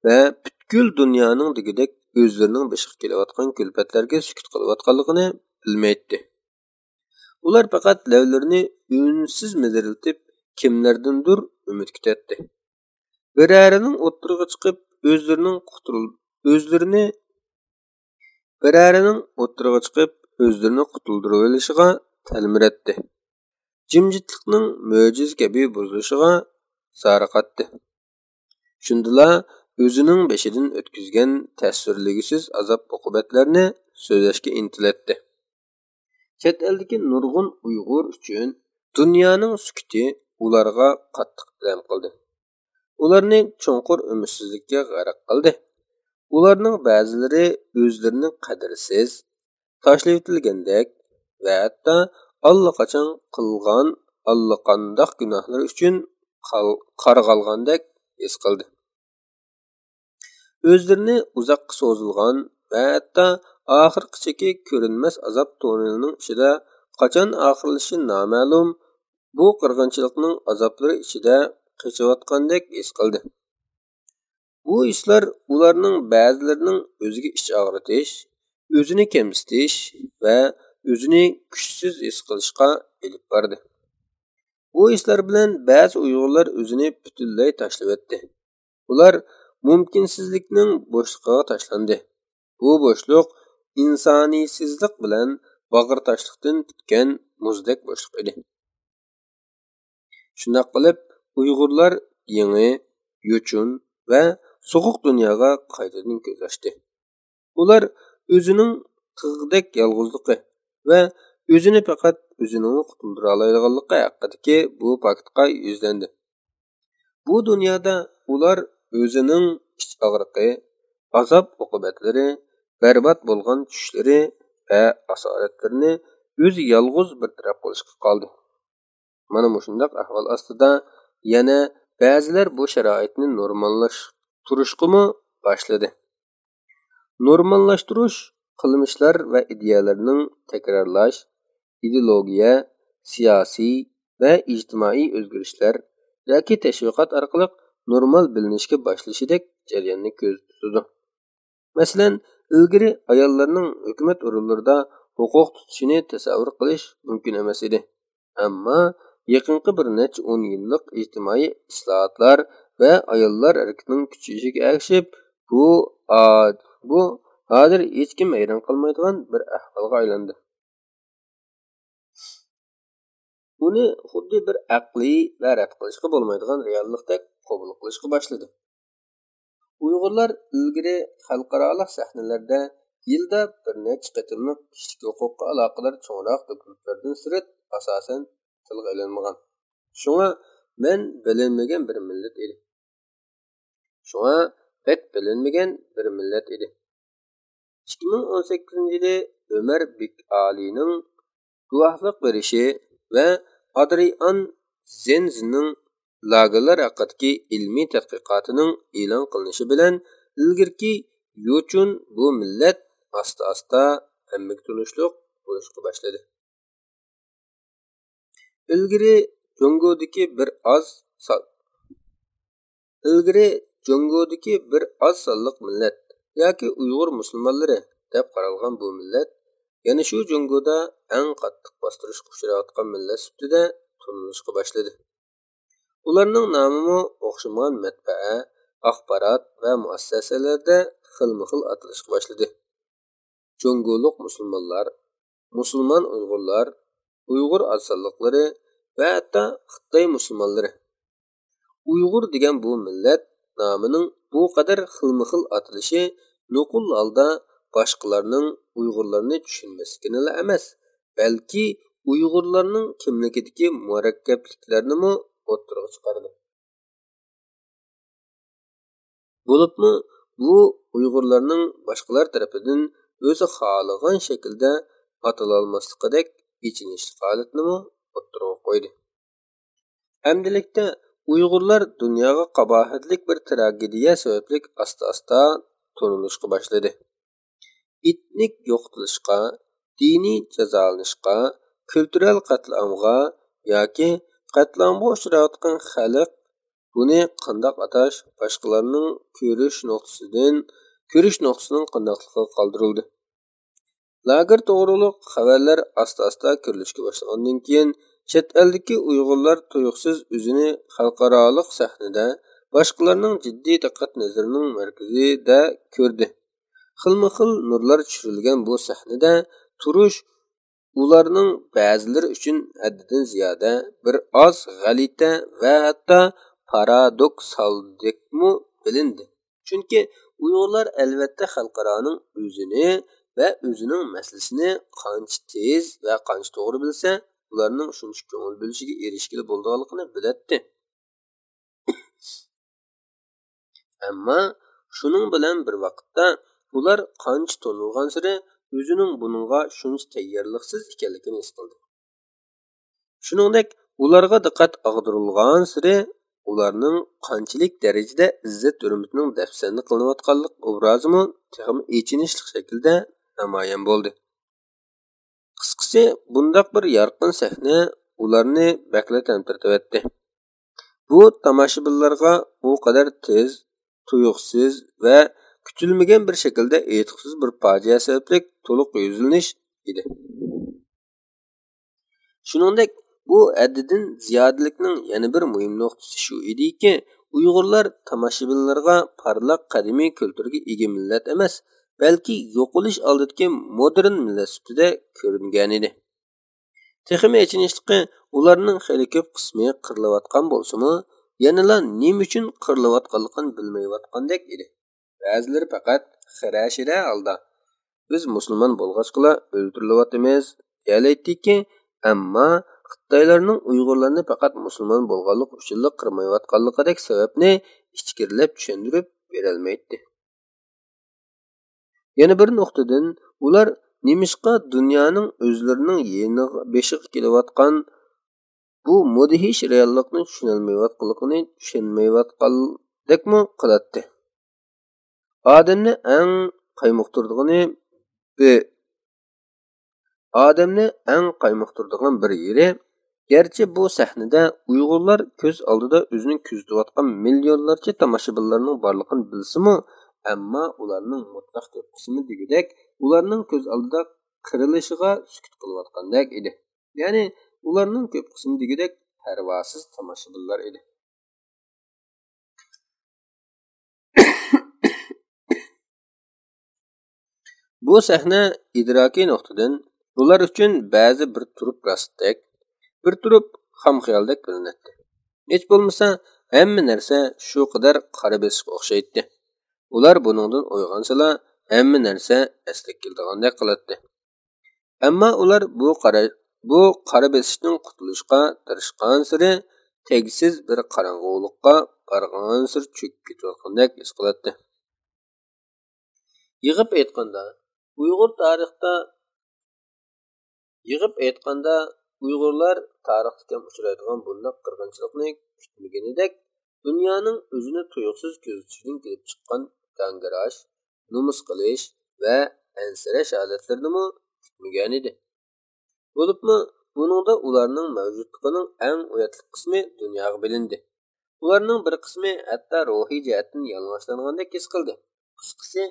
ۋە پۈتكۈل دۇنيانىڭ دېگۈدەك ئۆزلىرىنىڭ بېشىغا كېلىۋاتقان كۈلپەتلەرگە سۈكۈت قىلىۋاتقانلىقىنى بىلمەيتتى. ئۇلار پەقەت لەۋلىرىنى ئۈنسىز مىدىرلىتىپ، كىملەردىندۇر ئۈمىد كۈتەتتى. بىرەرىنىڭ ئوتتۇرىغا چىقىپ، ئۆزلىرىنىڭ قۇتۇل-، ئۆزلىرىنى، بىرەرىنىڭ ئوتتۇرىغا چىقىپ، ئۆزلىرىنى قۇتۇلدۇرۇۋېلىشىغا تەلمۈرەتتى. جىمجىتلىقنىڭ مۆجىزە كەبى بۇزۇلۇشىغا زارىقاتتى. شۇندىلا ئۆزىنىڭ بېشىدىن ئۆتكۈزگەن تەسۋىرلىگۈسىز ئازاب-ئوقۇبەتلەرنى سۆزلەشكە ئىنتىلەتتى. چەت ئەلدىكى نۇرغۇن ئۇيغۇر ئۈچۈن دۇنيانىڭ سۈكۈتى ئۇلارغا قاتتىق ئەلەم قىلدى. ئۇلارنى چوڭقۇر ئۈمىدسىزلىككە غەرق قىلدى. ئۇلارنىڭ بەزىلىرى ئۆزلىرىنى قەدىرسىز، تاشلىۋېتىلگەندەك ۋە ھەتتا ئاللىقاچان قىلغان ئاللىقانداق گۇناھلىرى ئۈچۈن قال-، قارغالغاندەك ھېس قىلدى. ئۆزلىرىنى ئۇزاققا سوزۇلغان ۋە ھەتتا ئاخىرقى چېكى كۆرۈنمەس ئازاب تونېلىنىڭ ئىچىدە قاچان ئاخىرلىشىشى نامەلۇم بۇ قىرغىنچىلىقنىڭ ئازابلىرى ئىچىدە قېچىۋاتقاندەك ھېس قىلدى. بۇ ھېسلار ئۇلارنىڭ بەزىلىرىنىڭ ئۆزىگە ئىچ ئاغرىتىش، ئۆزىنى كەمسىتىش ۋە ئۆزىنى كۈچسىز ھېس قىلىشقا ئېلىپ باردى. بۇ ھېسلار بىلەن بەزى ئۇيغۇرلار ئۆزىنى پۈتۈنلەي تاشلىۋەتتى. ئۇلار مۇمكىنسىزلىكنىڭ بوشلۇقىغا تاشلاندى. بۇ بوشلۇق ئىنسانىيسىزلىق بىلەن باغرى تاشلىقتىن پۈتكەن مۇزدەك بوشلۇق ئىدى. شۇنداق قىلىپ، ئۇيغۇرلار يېڭى، يوچۇن ۋە سوغۇق دۇنياغا قايتىدىن كۆز ئاچتى. ئۇلار ئۆزىنىڭ تىغدەك يالغۇزلۇقى ۋە ئۆزىنى پەقەت ئۆزىنىڭلا قۇتۇلدۇرالايدىغانلىقى ھەققىدىكى بۇ پاكىتقا يۈزلەندى. بۇ دۇنيادا ئۇلار ئۆزىنىڭ ئىچ ئاغرىقى، ئازاب-ئوقۇبەتلىرى، بەربات بولغان چۈشلىرى، ۋە ئاسارەتلىرىنى ئۆزى يالغۇز بىر تەرەپ قىلىشقا قالدى. مانا مۇشۇنداق ئەھۋال ئاستىدا يەنە بەزىلەر بۇ شارائىتنى نورماللاشتۇرۇشقىمۇ باشلىدى. نورماللاشتۇرۇش قىلمىشلار ۋە ئىدىيەلەرنىڭ تەكرارلاش، ئىدېئولوگىيە، سىياسىي ۋە ئىجتىمائىي ئۆزگىرىشلەر ياكى تەشۋىقات ئارقىلىق نورمال بىلىنىشكە باشلىشىدەك جەرياننى كۆزدە تۇتىدۇ. مەسىلەن، ئىلگىرى ئاياللارنىڭ ھۆكۈمەت ئورۇنلىرىدا ھوقۇق تۇتۇشىنى تەسەۋۋۇر قىلىش مۇمكىن ئەمەس ئىدى. ئەمما يېقىنقى بىر نەچچە ئون يىللىق ئىجتىمائىي ئىسلاھاتلار ۋە ئاياللار ھەرىكىتىنىڭ كۈچىيىشىگە ئەگىشىپ، بۇ ئا-، بۇ ھازىر ھېچكىم ھەيران قالمايدىغان بىر ئەھۋالغا ئايلاندى. ئۇنى خۇددى بىر ئەقلىي ۋە رەت قىلىشقا بولمايدىغان رېئاللىقتەك قوبۇل قىلىشقا باشلىدى. ئۇيغۇرلار ئىلگىرى خەلقئارالىق سەھنىلەردە يىلدا بىر نەچچە قېتىملىق كىشىلىك ھوقۇققا ئالاقىدار چوڭراق دوكلاتلاردىن سىرت ئاساسەن تىلغا ئېلىنمىغان. شۇڭا مەن بىلىنمىگەن بىر مىللەت ئىدى. شۇڭا بەك بىلىنمىگەن بىر مىللەت ئىدى. ئىككى مىڭ ئون سەككىزىنچى يىلى ئۆمەر بىك ئالىنىڭ گۇۋاھلىق بېرىشى ۋە ئادرىئان زېنزنىڭ لاگېرلار ھەققىدىكى ئىلمىي تەتقىقاتىنىڭ ئېلان قىلىنىشى بىلەن ئىلگىرىكى يۇچۇن بۇ مىللەت ئاستا-ئاستا ھەممىگە تونۇشلۇق بولۇشقا باشلىدى. ئىلگىرى جۇڭگودىكى بىر ئاز سا-، ئىلگىرى جۇڭگودىكى بىر ئاز سانلىق مىللەت ياكى ئۇيغۇر مۇسۇلمانلىرى دەپ قارالغان بۇ مىللەت يەنە شۇ جۇڭگودا ئەڭ قاتتىق باستۇرۇشقا ئۇچراۋاتقان مىللەت سۈپىتىدە تونۇلۇشقا باشلىدى. ئۇلارنىڭ نامىمۇ ئوخشىمىغان مەتبەئە، ئاخبارات ۋە مۇئەسسەسەلەردە خىلمۇ خىل ئاتىلىشقا باشلىدى. جۇڭگولۇق مۇسۇلمانلار، مۇسۇلمان ئۇيغۇرلار، ئۇيغۇر ئاز سانلىقلىرى ۋە ھەتتا خىتاي مۇسۇلمانلىرى. ئۇيغۇر دېگەن بۇ مىللەت نامىنىڭ بۇ قەدەر خىلمۇ خىل ئاتىلىشى نوقۇل ھالدا باشقىلارنىڭ ئۇيغۇرلارنى چۈشەنمەسلىكىنىلا ئەمەس، بەلكى ئۇيغۇرلارنىڭ كىملىكىدىكى مۇرەككەپلىكلەرنىمۇ ئوتتۇرىغا چىقاردى. بولۇپمۇ بۇ ئۇيغۇرلارنىڭ باشقىلار تەرىپىدىن ئۆزى خالىغان شەكىلدە ئاتىلالماسلىقىدەك ئېچىنىشلىق ھالەتنىمۇ ئوتتۇرىغا قويدى. ئەمدىلىكتە ئۇيغۇرلار دۇنياغا قاباھەتلىك بىر تراگېدىيە سەۋەبلىك ئاستا-ئاستا تونۇلۇشقا باشلىدى. ئېتنىك يوقىتىلىشقا، دىنىي جازالىنىشقا، كۈلتۈرەل قەتلىئامغا ياكى قەتلىئامغا ئۇچراۋاتقان خەلق، بۇنى قانداق ئاتاش باشقىلارنىڭ كۆرۈش نۇقتىسىدىن، كۆرۈش نۇقتىسىنىڭ قانداقلىقىغا قالدۇرۇلدى. لاگېر توغرۇلۇق خەۋەرلەر ئاستا-ئاستا كۆرۈلۈشكە باشلىغاندىن كېيىن، چەت ئەلدىكى ئۇيغۇرلار تۇيۇقسىز ئۆزىنى خەلقئارالىق سەھنىدە باشقىلارنىڭ جىددىي دىققەت نەزىرىنىڭ مەركىزىدە كۆردى. خىلمۇ خىل نۇرلار چۈشۈرۈلگەن بۇ سەھنىدە تۇرۇش ئۇلارنىڭ بەزىلىرى ئۈچۈن ھەددىدىن زىيادە بىر ئاز غەلىتە ۋە ھەتتا پارادوكسالدەكمۇ بىلىندى. چۈنكى ئۇيغۇرلار ئەلۋەتتە خەلقئارانىڭ ئۆزىنى ۋە ئۆزىنىڭ مەسىلىسىنى قانچە تېز ۋە قانچە توغرا بىلسە، ئۇلارنىڭ شۇنچە كۆڭۈل بۆلۈشىگە ئېرىشكىلى بولىدىغانلىقىنى بىلەتتى. ئەمما شۇنىڭ بىلەن بىر ۋاقىتتا، ئۇلار قانچە تونۇلغانسېرى ئۆزىنىڭ بۇنىڭغا شۇنچە تەييارلىقسىز ئىكەنلىكىنى ھېس قىلدى. شۇنىڭدەك، ئۇلارغا دىققەت ئاغدۇرۇلغانسېرى، ئۇلارنىڭ قانچىلىك دەرىجىدە ئىززەت-ھۆرمىتىنىڭ دەپسەندە قىلىنىۋاتقانلىق ئوبرازىمۇ تېخىمۇ ئېچىنىشلىق شەكىلدە نامايان بولدى. قىسقىسى، بۇنداق بىر يارقىن سەھنە ئۇلارنى بەكلا تەمتىرىتىۋەتتى. بۇ تاماشىبىنلارغا ئۇ قەدەر تېز، تۇيۇقسىز ۋە كۈتۈلمىگەن بىر شەكىلدە ئېيتقۇسىز بىر پاجىئە سەۋەبلىك تولۇق يۈزلىنىش ئىدى. شۇنىڭدەك، بۇ ھەددىدىن زىيادىلىكنىڭ يەنە بىر مۇھىم نۇقتىسى شۇ ئىدىكى، ئۇيغۇرلار تاماشىبىنلارغا پارلاق قەدىمىي كۈلتۈرگە ئىگە مىللەت ئەمەس، بەلكى يوقىلىش ئالدىدىكى مودېرن مىللەت سۈپىتىدە كۆرۈنگەنىدى. تېخىمۇ ئېچىنىشلىقى، ئۇلارنىڭ خېلى كۆپ قىسمى قىرىلىۋاتقان بولسىمۇ، يەنىلا نېمە ئۈچۈن قىرىلىۋاتقانلىقىنى بىلمەيۋاتقاندەك ئىدى. بەزىلىرى پەقەت خىرە-شىرە ھالدا، «بىز مۇسۇلمان بولغاچقىلا ئۆلتۈرۈلۈۋاتىمىز» دېيەلەيتتىكى، ئەمما خىتايلارنىڭ ئۇيغۇرلارنى پەقەت مۇسۇلمان بولغانلىقى ئۈچۈنلا قىرمايۋاتقانلىقىدەك سەۋەبنى ئىچكىرىلەپ چۈشەندۈرۈپ بېرەلمەيتتى. يەنە بىر نۇقتىدىن، ئۇلار نېمىشقا دۇنيانىڭ ئۆزلىرىنىڭ يېنىغا، بېشىغا كېلىۋاتقان بۇ مۇدھىش رېئاللىقنى چۈشىنەلمەيۋاتقانلىقىنى چۈشەنمەيۋاتقاندەكمۇ قىلاتتى. ئادەمنى ئەڭ قايمۇقتۇرىدىغىنى بى-، ئادەمنى ئەڭ قايمۇقتۇرىدىغان بىر يېرى، گەرچە بۇ سەھنىدە ئۇيغۇرلار كۆز ئالدىدا ئۆزىنى كۆزىتىۋاتقان مىليونلارچە تاماشىبىنلارنىڭ بارلىقىنى بىلسىمۇ، ئەمما ئۇلارنىڭ مۇتلەق كۆپ قىسمى دېگۈدەك ئۇلارنىڭ كۆز ئالدىدا قىرىلىشىغا سۈكۈت قىلىۋاتقاندەك ئىدى. يەنى ئۇلارنىڭ كۆپ قىسمى دېگۈدەك پەرۋاسىز تاماشىبىنلار ئىدى. بۇ سەھنە ئىدراكىي نۇقتىدىن ئۇلار ئۈچۈن بەزى بىر تۇرۇپ راستتەك، بىر تۇرۇپ خام خىيالدەك بىلىنەتتى. ھېچ بولمىسا ھەممە نەرسە شۇ قەدەر قارا بېسىشقا ئوخشايتتى. ئۇلار بۇنىڭدىن ئويغانسىلا ھەممە نەرسە ئەسلىگە كېلىدىغاندەك قىلاتتى. ئەمما ئۇلار بۇ قارا، بۇ قارا بېسىشتىن قۇتۇلۇشقا تىرىشقانسېرى تەگسىز بىر قاراڭغۇلۇققا بارغانسېرى چۆكۈپ كېتىۋاتقاندەك ھېس قىلاتتى. يىغىپ ئېيتقاندا، ئۇيغۇر تارىختا، يىغىپ ئېيتقاندا، ئۇيغۇرلار تارىختا كەم ئۇچرايدىغان بۇنداق قىرغىنچىلىقنى كۈتمىگىنىدەك، دۇنيانىڭ ئۆزىنى تۇيۇقسىز كۆزىتىشىدىن كېلىپ چىققان گاڭگىراش، نومۇس قىلىش ۋە ئەنسىرەش ھالەتلىرىنىمۇ كۈتمىگەنىدى. بولۇپمۇ بۇنىڭدا ئۇلارنىڭ مەۋجۇتلۇقىنىڭ ئەڭ ئۇياتلىق قىسمى دۇنياغا بىلىندى. ئۇلارنىڭ بىر قىسمى ھەتتا روھىي جەھەتتىن يالىڭاچلانغاندەك ھېس قىلدى. قىسقىسى،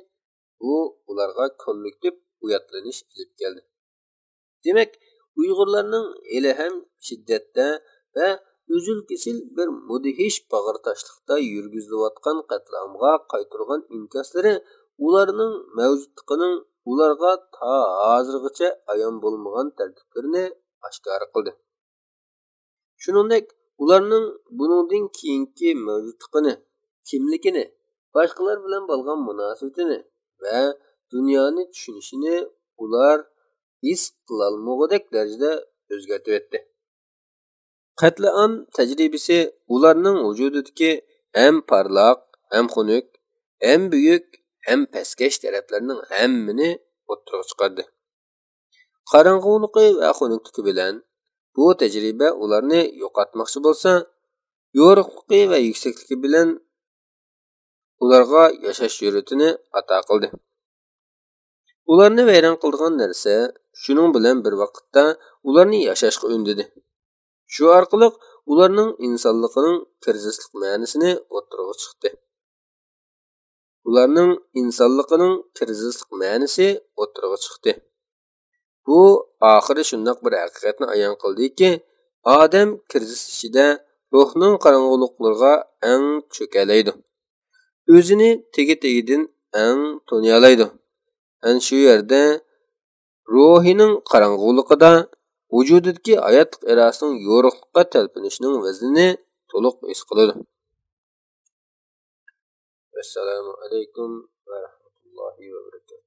بۇ ئۇلارغا كوللېكتىپ ئۇياتلىنىش ئېلىپ كەلدى. دېمەك، ئۇيغۇرلارنىڭ ھېلىھەم شىددەتتە ۋە ئۈزۈل-كېسىل بىر مۇدھىش باغرىتاشلىقتا يۈرگۈزۈلۈۋاتقان قەتلىئامغا قايتۇرغان ئىنكاسلىرى ئۇلارنىڭ مەۋجۇتلۇقىنىڭ ئۇلارغا تا ھازىرغىچە ئايان بولمىغان تەرتىپلىرىنى ئاشكارا قىلدى. شۇنىڭدەك، ئۇلارنىڭ بۇنىڭدىن كېيىنكى مەۋجۇتلۇقىنى، كىملىكىنى، باشقىلار بىلەن بولغان مۇناسىۋىتىنى ۋە دۇنيانى چۈشىنىشىنى ئۇلار ھېس قىلالمىغۇدەك دەرىجىدە ئۆزگەرتىۋەتتى. قەتلىئام تەجرىبىسى ئۇلارنىڭ ۋۇجۇدىدىكى ھەم پارلاق، ھەم خۇنۈك، ھەم بۈيۈك، ھەم پەسكەش تەرەپلەرنىڭ ھەممىنى ئوتتۇرىغا چىقاردى. قاراڭغۇلۇقى ۋە خۇنۈكلۈكى بىلەن بۇ تەجرىبە ئۇلارنى يوقاتماقچى بولسا، يورۇقلۇقى ۋە يۈكسەكلىكى بىلەن ئۇلارغا ياشاش جۈرئىتىنى ئاتا قىلدى. ئۇلارنى ۋەيران قىلىدىغان نەرسە شۇنىڭ بىلەن بىر ۋاقىتتا ئۇلارنى ياشاشقا ئۈندىدى. شۇ ئارقىلىق ئۇلارنىڭ ئىنسانلىقىنىڭ كىرىزىسلىق مەنىسىنى ئوتتۇرىغا چىقتى. ئۇلارنىڭ ئىنسانلىقىنىڭ كىرىزىسلىق مەنىسى ئوتتۇرىغا چىقتى. بۇ ئاخىرى شۇنداق بىر ھەقىقەتنى ئايان قىلدىكى، ئادەم كىرىزىس ئىچىدە روھنىڭ قاراڭغۇلۇقلىرىغا ئەڭ چۆكەلەيدۇ. ئۆزىنى تېگى-تېگىدىن ئەڭ تونۇيالايدۇ. ئەنە شۇ يەردە روھىنىڭ قاراڭغۇلۇقىدا ۋۇجۇدىدىكى ھاياتلىق ئىرادىسىنىڭ يورۇقلۇققا تەلپۈنۈشىنىڭ ۋەزنىنى تولۇق ھېس قىلىدۇ. ۋەسسالامۇ ئەلەيكۇم ۋە رەھمەتۇللاھى ۋە بەرىكاتۇھ.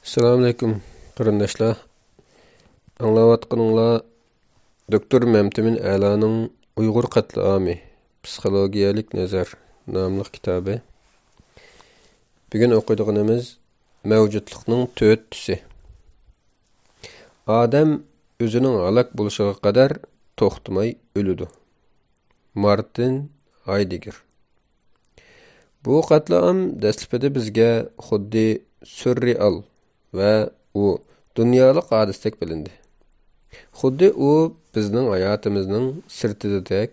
ئەسسالامۇئەلەيكۇم، قېرىنداشلار. ئاڭلاۋاتقىنىڭلار دوكتور مەمتىمىن ئەلانىڭ «ئۇيغۇر قەتلىئامى، پسىخولوگىيەلىك نەزەر» ناملىق كىتابى. بۈگۈن ئوقۇيدىغىنىمىز مەۋجۇتلۇقنىڭ تۆت تۈسى. ئادەم ئۆزىنىڭ ھالاك بولۇشىغا قەدەر توختىماي ئۆلىدۇ. مارتىن ھايدېگگېر. بۇ قەتلىئام دەسلىپىدە بىزگە خۇددى سۈررېئال ۋە ئۇ دۇنيالىق ھادىسىدەك بىلىندى. خۇددى ئۇ بىزنىڭ ھاياتىمىزنىڭ سىرتىدىدەك،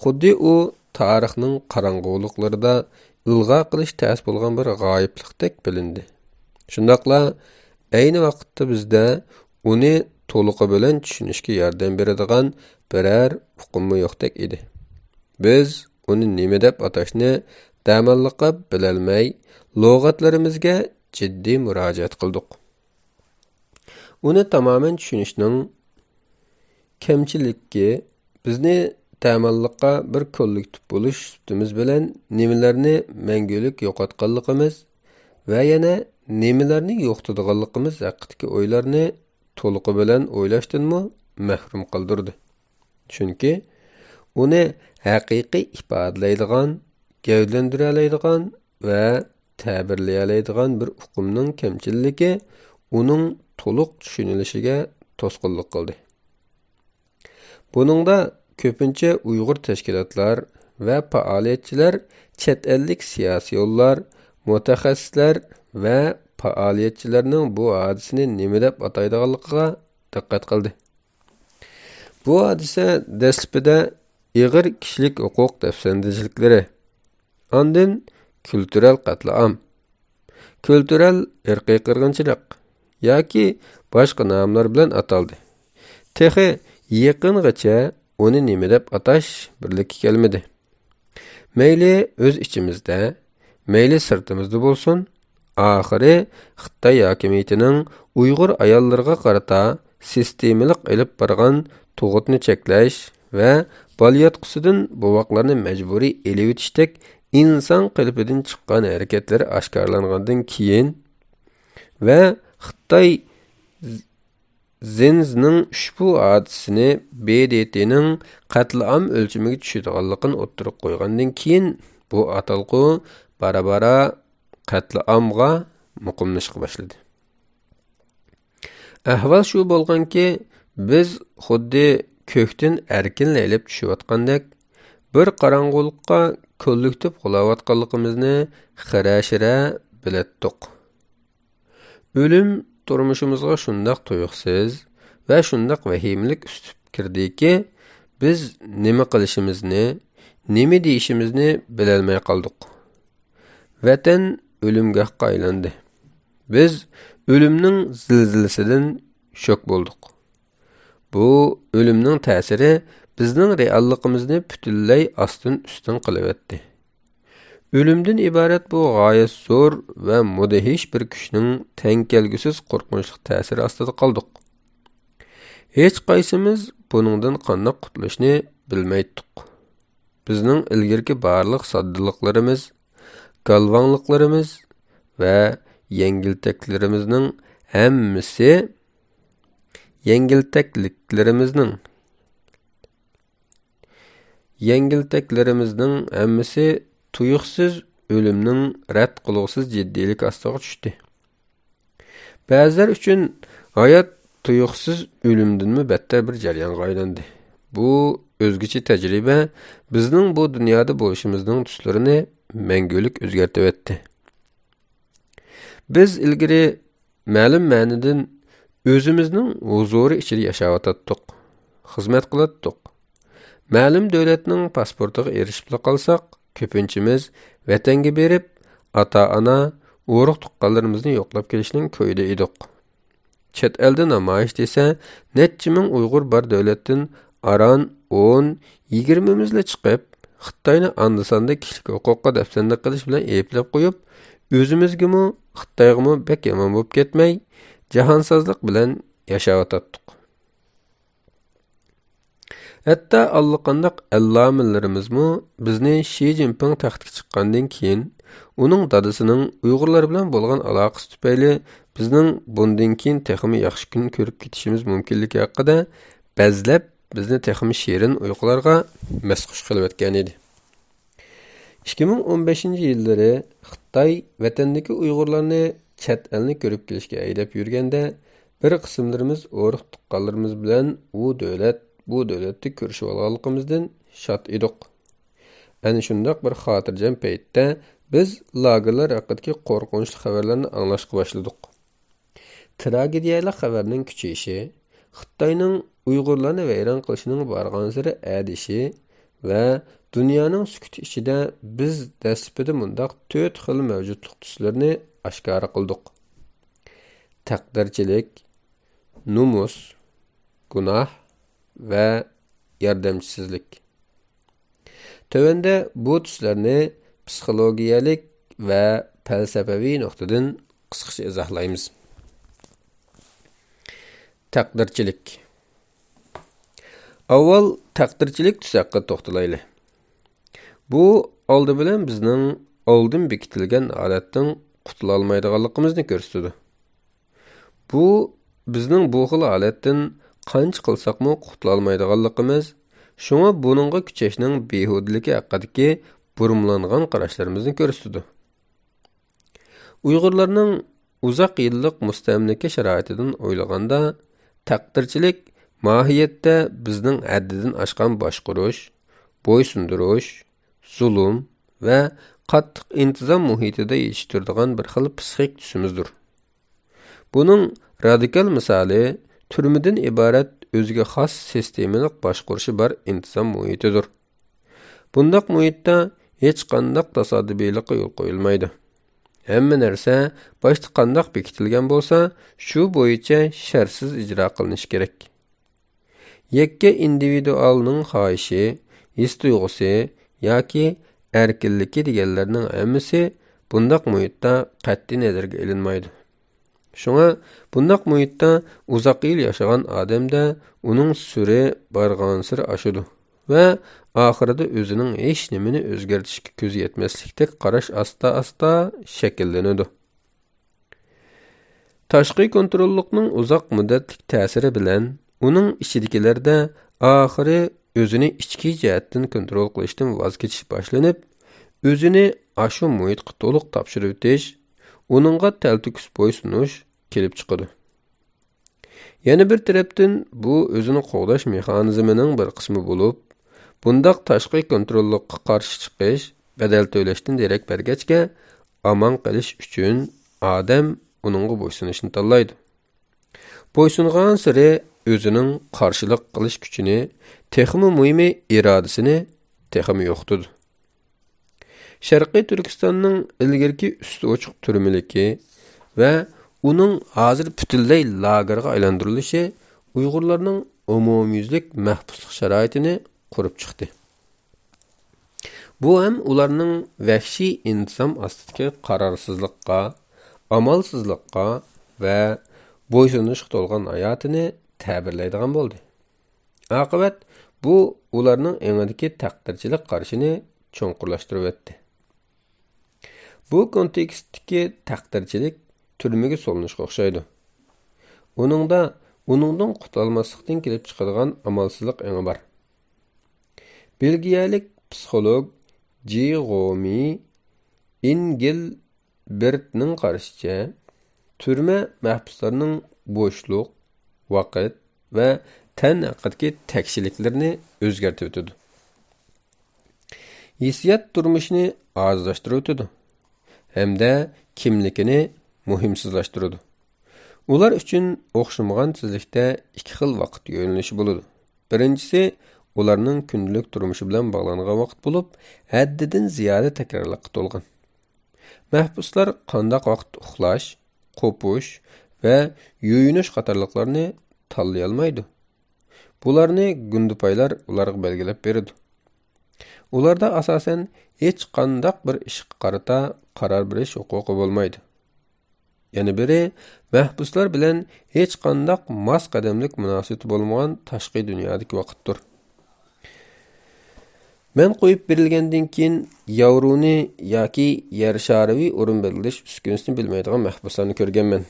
خۇددى ئۇ تارىخنىڭ قاراڭغۇلۇقلىرىدا ئىلغا قىلىش تەس بولغان بىر غايىبلىقتەك بىلىندى. شۇنداقلا ئەينى ۋاقىتتا بىزدە ئۇنى تولۇقى بىلەن چۈشىنىشكە ياردەم بېرىدىغان بىرەر ئۇقۇممۇ يوقتەك ئىدى. بىز ئۇنى نېمە دەپ ئاتاشنى دەماللىققا بىلەلمەي، لۇغەتلىرىمىزگە جىددىي مۇراجىئەت قىلدۇق. ئۇنى تامامەن چۈشىنىشنىڭ كەمچىلىكى بىزنى تەماللىققا بىر كوللېكتىپ بولۇش سۈپىتىمىز بىلەن نېمىلەرنى مەڭگۈلۈك يوقاتقانلىقىمىز ۋە يەنە نېمىلەرنى يوقىتىدىغانلىقىمىز ھەققىدىكى ئويلارنى تولۇقى بىلەن ئويلاشتىنمۇ مەھرۇم قالدۇرىدۇ. چۈنكى ئۇنى ھەقىقىي ئىپادىلەيدىغان، گەۋدىلەندۈرەلەيدىغان ۋە تەبىرلىيەلەيدىغان بىر ئۇقۇمنىڭ كەمچىللىكى ئۇنىڭ تولۇق چۈشىنىلىشىگە توسقۇنلۇق قىلدى. بۇنىڭدا كۆپىنچە ئۇيغۇر تەشكىلاتلار ۋە پائالىيەتچىلەر، چەت ئەللىك سىياسىيونلار، مۇتەخەسسىسلەر ۋە پائالىيەتچىلەرنىڭ بۇ ھادىسىنى نېمە دەپ ئاتايدىغانلىقىغا دىققەت قىلدى. بۇ ھادىسە دەسلىپىدە ئېغىر كىشىلىك ھوقۇق دەپسەندىچىلىكلىرى، ئاندىن كۈلتۈرەل قەتلىئام، كۈلتۈرەل ئىرقىي قىرغىنچىلىق ياكى باشقا ناملار بىلەن ئاتالدى. تېخى يېقىنغىچە ئۇنى نېمە دەپ ئاتاش بىرلىككە كەلمىدى. مەيلى ئۆز ئىچىمىزدە، مەيلى سىرتىمىزدا بولسۇن، ئاخىرى خىتاي ھاكىمىيىتىنىڭ ئۇيغۇر ئاياللىرىغا قارىتا سىستېمىلىق ئېلىپ بارغان تۇغۇتنى چەكلەش ۋە بالىياتقۇسىدىن بوۋاقلارنى مەجبۇرىي ئېلىۋېتىشتەك ئىنسان قېلىپىدىن چىققان ھەرىكەتلىرى ئاشكارىلانغاندىن كېيىن ۋە خىتاي زىنزنىڭ ئۇشبۇ ھادىسىنى ب د ت نىڭ قەتلىئام ئۆلچىمىگە چۈشىدىغانلىقىنى ئوتتۇرىغا قويغاندىن كېيىن، بۇ ئاتالغۇ بارا-بارا قەتلىئامغا مۇقىملىشىشقا باشلىدى. ئەھۋال شۇ بولغانكى، بىز خۇددى كۆكتىن ئەركىنلەيلەپ چۈشۈۋاتقاندەك، بىر قاراڭغۇلۇققا كوللېكتىپ غۇلاۋاتقانلىقىمىزنى خىرە-شىرە بىلەتتۇق. ئۆلۈم تۇرمۇشىمىزغا شۇنداق تۇيۇقسىز ۋە شۇنداق ۋەھىمىلىك ئۈسۈپ كىردىكى، بىز نېمە قىلىشىمىزنى، نېمە دېيىشىمىزنى بىلەلمەي قالدۇق. ۋەتەن ئۆلۈمگاھقا ئايلاندى. بىز ئۆلۈمنىڭ زىلزىلىسىدىن شوك بولدۇق. بۇ ئۆلۈمنىڭ تەسىرى بىزنىڭ رېئاللىقىمىزنى پۈتۈنلەي ئاستىن-ئۈستۈن قىلىۋەتتى. ئۆلۈمدىن ئىبارەت بۇ غايەت زور ۋە مۇدھىش بىر كۈچنىڭ تەڭ كەلگۈسىز قورقۇنچلۇق تەسىرى ئاستىدا قالدۇق. ھېچقايسىمىز بۇنىڭدىن قانداق قۇتۇلۇشنى بىلمەيتتۇق. بىزنىڭ ئىلگىرىكى بارلىق ساددىلىقلىرىمىز، گالۋاڭلىقلىرىمىز ۋە يەڭگىلتەكلىرىمىزنىڭ ھەممىسى، يەڭگىلتەكلىكلىرىمىزنىڭ، يەڭگىلتەكلىرىمىزنىڭ ھەممىسى تۇيۇقسىز ئۆلۈمنىڭ رەت قىلغۇسىز جىددىيلىكى ئاستىغا چۈشتى. بەزىلەر ئۈچۈن ھايات تۇيۇقسىز ئۆلۈمدىنمۇ بەتتەر بىر جەريانغا ئايلاندى. بۇ ئۆزگىچە تەجرىبە بىزنىڭ بۇ دۇنيادا بولۇشىمىزنىڭ تۈسلىرىنى مەڭگۈلۈك ئۆزگەرتىۋەتتى. بىز ئىلگىرى مەلۇم مەنىدىن ئۆزىمىزنىڭ ھۇزۇرى ئىچىدە ياشاۋاتاتتۇق، خىزمەت قىلاتتۇق. مەلۇم دۆلەتنىڭ پاسپورتىغا ئېرىشىپلا قالساق، كۆپىنچىمىز ۋەتەنگە بېرىپ، ئاتا-ئانا، ئۇرۇق-تۇغقانلىرىمىزنى يوقلاپ كېلىشنىڭ كويىدا ئىدۇق. چەت ئەلدە نامايىش دېسە، نەچچە مىڭ ئۇيغۇر بار دۆلەتتىن ئاران ئون، يىگىرمىمىزلا چىقىپ، خىتاينى ئاندا-ساندا كىشىلىك ھوقۇققا دەپسەندە قىلىش بىلەن ئەيىبلەپ قويۇپ، ئۆزىمىزگىمۇ، خىتايغىمۇ بەك يامان بولۇپ كەتمەي، جاھانسازلىق بىلەن ياشاۋاتاتتۇق. ھەتتا ئاللىقانداق ئەللامىلىرىمىزمۇ بىزنى شى جىنپىڭ تەختكە چىققاندىن كېيىن، ئۇنىڭ دادىسىنىڭ ئۇيغۇرلار بىلەن بولغان ئالاقىسى تۈپەيلى بىزنىڭ بۇندىن كېيىن تېخىمۇ ياخشى كۈن كۆرۈپ كېتىشىمىز مۇمكىنلىكى ھەققىدە بەزلەپ، بىزنى تېخىمۇ شېرىن ئۇيقۇلارغا مەستخۇش قىلىۋەتكەنىدى. ئىككى مىڭ ئون بەشىنچى يىللىرى خىتاي ۋەتەندىكى ئۇيغۇرلارنى چەت ئەلنى كۆرۈپ كېلىشكە ھەيدەپ يۈرگەندە، بىر قىسىملىرىمىز ئۇرۇق-تۇغقانلىرىمىز بىلەن ئۇ دۆلەت، بۇ دۆلەتتە كۆرۈشۈۋالغانلىقىمىزدىن شاد ئىدۇق. ئەنە شۇنداق بىر خاتىرجەم پەيتتە بىز لاگېرلار ھەققىدىكى قورقۇنچلۇق خەۋەرلەرنى ئاڭلاشقا باشلىدۇق. تىراگېدىيەلىك خەۋەرنىڭ كۈچىيىشى، خىتاينىڭ ئۇيغۇرلارنى ۋەيران قىلىشىنىڭ بارغانسېرى ئەدىشى ۋە دۇنيانىڭ سۈكۈتى ئىچىدە بىز دەسلىپىدە مۇنداق تۆت خىل مەۋجۇتلۇق تۈسلىرىنى ئاشكارا قىلدۇق: تەقدىرچىلىك، نومۇس، گۇناھ ۋە ياردەمچىسىزلىك. تۆۋەندە بۇ تۈسلەرنى پسىخولوگىيەلىك ۋە پەلسەپىۋى نۇقتىدىن قىسقىچە ئىزاھلايمىز. تەقدىرچىلىك. ئاۋۋال تەقدىرچىلىك تۈسى ھەققىدە توختىلايلى. بۇ ئالدى بىلەن بىزنىڭ ئالدىن بېكىتىلگەن ھالەتتىن قۇتۇلالمايدىغانلىقىمىزنى كۆرسىتىدۇ. بۇ بىزنىڭ بۇ خىل ھالەتتىن قانچە قىلساقمۇ قۇتۇلالمايدىغانلىقىمىز، شۇڭا بۇنىڭغا كۈچەشنىڭ بىھۇدىلىكى ھەققىدىكى بۇرمىلانغان قاراشلىرىمىزنى كۆرسىتىدۇ. ئۇيغۇرلارنىڭ ئۇزاق يىللىق مۇستەملىكە شارائىتىدىن ئويلىغاندا، تەقدىرچىلىك ماھىيەتتە بىزنىڭ ھەددىدىن ئاشقان باشقۇرۇش، بويسۇندۇرۇش، زۇلۇم ۋە قاتتىق ئىنتىزام مۇھىتىدا يېتىشتۈرىدىغان بىر خىل پسىخىك تۈسىمىزدۇر. بۇنىڭ رادىكال مىسالى تۈرمىدىن ئىبارەت ئۆزىگە خاس سىستېمىلىق باشقۇرۇشى بار ئىنتىزام مۇھىتىدۇر. بۇنداق مۇھىتتا ھېچقانداق تاسادىپىيلىققا يول قويۇلمايدۇ. ھەممە نەرسە باشتا قانداق بېكىتىلگەن بولسا، شۇ بويىچە شەرتسىز ئىجرا قىلىنىشى كېرەك. يەككە ئىندىۋىدۇئالنىڭ خاھىشى، ھېس تۇيغۇسى ياكى ئەركىنلىكى دېگەنلەرنىڭ ھەممىسى بۇنداق مۇھىتتا قەتئىي نەزەرگە ئېلىنمايدۇ. شۇڭا بۇنداق مۇھىتتا ئۇزاق يىل ياشىغان ئادەمدە ئۇنىڭ سۈرى بارغانسېرى ئاشىدۇ ۋە ئاخىرىدا ئۆزىنىڭ ھېچنېمىنى ئۆزگەرتىشكە كۆزى يەتمەسلىكتەك قاراش ئاستا-ئاستا شەكىللىنىدۇ. تاشقى كونتروللۇقنىڭ ئۇزاق مۇددەتلىك تەسىرى بىلەن ئۇنىڭ ئىچىدىكىلەردە ئاخىرى ئۆزىنى ئىچكى جەھەتتىن كونترول قىلىشتىن ۋاز كېچىش باشلىنىپ، ئۆزىنى ئاشۇ مۇھىتقا تولۇق تاپشۇرۇۋېتىش، ئۇنىڭغا تەلتۆكۈس بويسۇنۇش كېلىپ چىقىدۇ. يەنە بىر تەرەپتىن، بۇ ئۆزىنى قوغداش مېخانىزمىنىڭ بىر قىسمى بولۇپ، بۇنداق تاشقى كونتروللۇققا قارشى چىقىش بەدەل تۆلەشتىن دېرەك بەرگەچكە، ئامان قېلىش ئۈچۈن ئادەم ئۇنىڭغا بويسۇنۇشنى تاللايدۇ. بويسۇنغانسېرى ئۆزىنىڭ قارشىلىق قىلىش كۈچىنى، تېخىمۇ مۇھىمى ئىرادىسىنى تېخىمۇ يوقىتىدۇ. شەرقىي تۈركىستاننىڭ ئىلگىرىكى ئۈستى ئوچۇق تۈرمىلىكى ۋە ئۇنىڭ ھازىر پۈتۈنلەي لاگېرغا ئايلاندۇرۇلۇشى ئۇيغۇرلارنىڭ ئومۇميۈزلۈك مەھبۇسلۇق شارائىتىنى قۇرۇپ چىقتى. بۇ ھەم ئۇلارنىڭ ۋەھشىي ئىنتىزام ئاستىدىكى قارارسىزلىققا، ئامالسىزلىققا ۋە بويسۇنۇشقا تولغان ھاياتىنى تەبىرلەيدىغان بولدى. ئاقىۋەت بۇ ئۇلارنىڭ ئېڭىدىكى تەقدىرچىلىك قارىشىنى چوڭقۇرلاشتۇرۇۋەتتى. بۇ كونتېكستتىكى تەقدىرچىلىك تۈرمىگە سولىنىشقا ئوخشايدۇ. ئۇنىڭدا ئۇنىڭدىن قۇتۇلالماسلىقتىن كېلىپ چىقىدىغان ئامالسىزلىق ئېڭى بار. بېلگىيەلىك پسىخولوگ جى غومى ئېنگېلبېرتنىڭ قارىشىچە، تۈرمە مەھبۇسلارنىڭ بوشلۇق، ۋاقىت ۋە تەن ھەققىدىكى تەكشىلىكلىرىنى ئۆزگەرتىۋېتىدۇ. ھېسسىيات تۇرمۇشىنى ئاجىزلاشتۇرۇۋېتىدۇ ھەمدە كىملىكىنى مۇھىمسىزلاشتۇرىدۇ. ئۇلار ئۈچۈن ئوخشىمىغان تېزلىكتە ئىككى خىل ۋاقىت يۆنىلىشى بولىدۇ. بىرىنچىسى ئۇلارنىڭ كۈندىلىك تۇرمۇشى بىلەن باغلانغان ۋاقىت بولۇپ، ھەددىدىن زىيادە تەكرارلىققا تولغان. مەھبۇسلار قانداق ۋاقىتتا ئۇخلاش، قوپۇش ۋە يۇيۇنۇش قاتارلىقلارنى تاللىيالمايدۇ. بۇلارنى گۇندىپايلار ئۇلارغا بەلگىلەپ بېرىدۇ. ئۇلاردا ئاساسەن ھېچقانداق بىر ئىشقا قارىتا قارار بېرىش ھوقۇقى بولمايدۇ. يەنە بىرى، مەھبۇسلار بىلەن ھېچقانداق ماس قەدەملىك مۇناسىۋىتى بولمىغان تاشقى دۇنيادىكى ۋاقىتتۇر. مەن قويۇپ بېرىلگەندىن كېيىن ياۋرونى ياكى يەر شارىۋى ئورۇن بەلگىلەش ئۈسكۈنىسىنى بىلمەيدىغان مەھبۇسلارنى كۆرگەنمەن.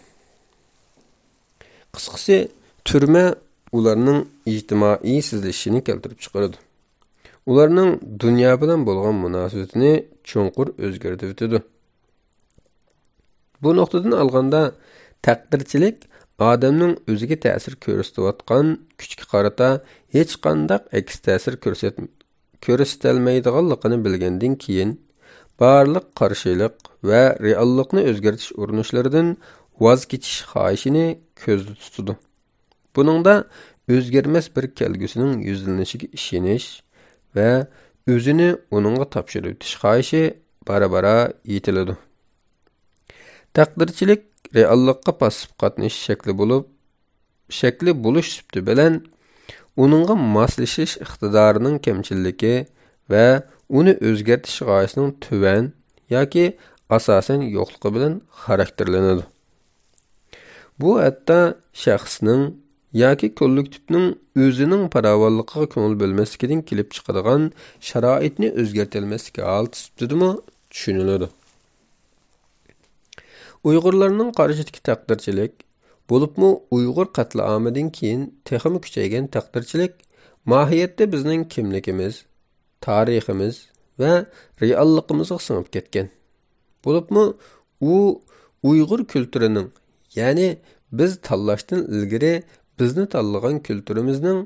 قىسقىسى، تۈرمە ئۇلارنىڭ ئىجتىمائىي سىزىلىشىنى كەلتۈرۈپ چىقىرىدۇ. ئۇلارنىڭ دۇنيا بىلەن بولغان مۇناسىۋىتىنى چوڭقۇر ئۆزگەرتىۋېتىدۇ. بۇ نۇقتىدىن ئالغاندا، تەقدىرچىلىك ئادەمنىڭ ئۆزىگە تەسىر كۆرسىتىۋاتقان كۈچكە قارىتا ھېچقانداق ئەكس تەسىر كۆرسەت-، كۆرسىتەلمەيدىغانلىقىنى بىلگەندىن كېيىن، بارلىق قارشىلىق ۋە رېئاللىقنى ئۆزگەرتىش ئۇرۇنۇشلىرىدىن ۋاز كېچىش خاھىشىنى كۆزدە تۇتىدۇ. بۇنىڭدا ئۆزگەرمەس بىر كەلگۈسىنىڭ يۈزلىنىشىگە ئىشىنىش ۋە ئۆزىنى ئۇنىڭغا تاپشۇرۇۋېتىش خاھىشى بارا-بارا يېتىلىدۇ. تەقدىرچىلىك رېئاللىققا پاسسىپ قاتنىشىش شەكلى بولۇپ، شەكلى بولۇش سۈپىتى بىلەن ئۇنىڭغا ماسلىشىش ئىقتىدارىنىڭ كەمچىللىكى ۋە ئۇنى ئۆزگەرتىش غايىسىنىڭ تۆۋەن ياكى ئاساسەن يوقلۇقى بىلەن خاراكتېرلىنىدۇ. بۇ ھەتتا شەخسنىڭ ياكى كوللېكتىپنىڭ ئۆزىنىڭ پاراۋانلىقىغا كۆڭۈل بۆلمەسلىكىدىن كېلىپ چىقىدىغان شارائىتنى ئۆزگەرتەلمەسلىك ھالىتى سۈپىتىدىمۇ چۈشىنىلىدۇ. ئۇيغۇرلارنىڭ قارىشىدىكى تەقدىرچىلىك بولۇپمۇ ئۇيغۇر قەتلىئامىدىن كېيىن تېخىمۇ كۈچەيگەن تەقدىرچىلىك ماھىيەتتە بىزنىڭ كىملىكىمىز، تارىخىمىز ۋە رېئاللىقىمىزغا سىڭىپ كەتكەن. بولۇپمۇ ئۇ ئۇيغۇر كۈلتۈرىنىڭ، يەنى بىز تاللاشتىن ئىلگىرى بىزنى تاللىغان كۈلتۈرىمىزنىڭ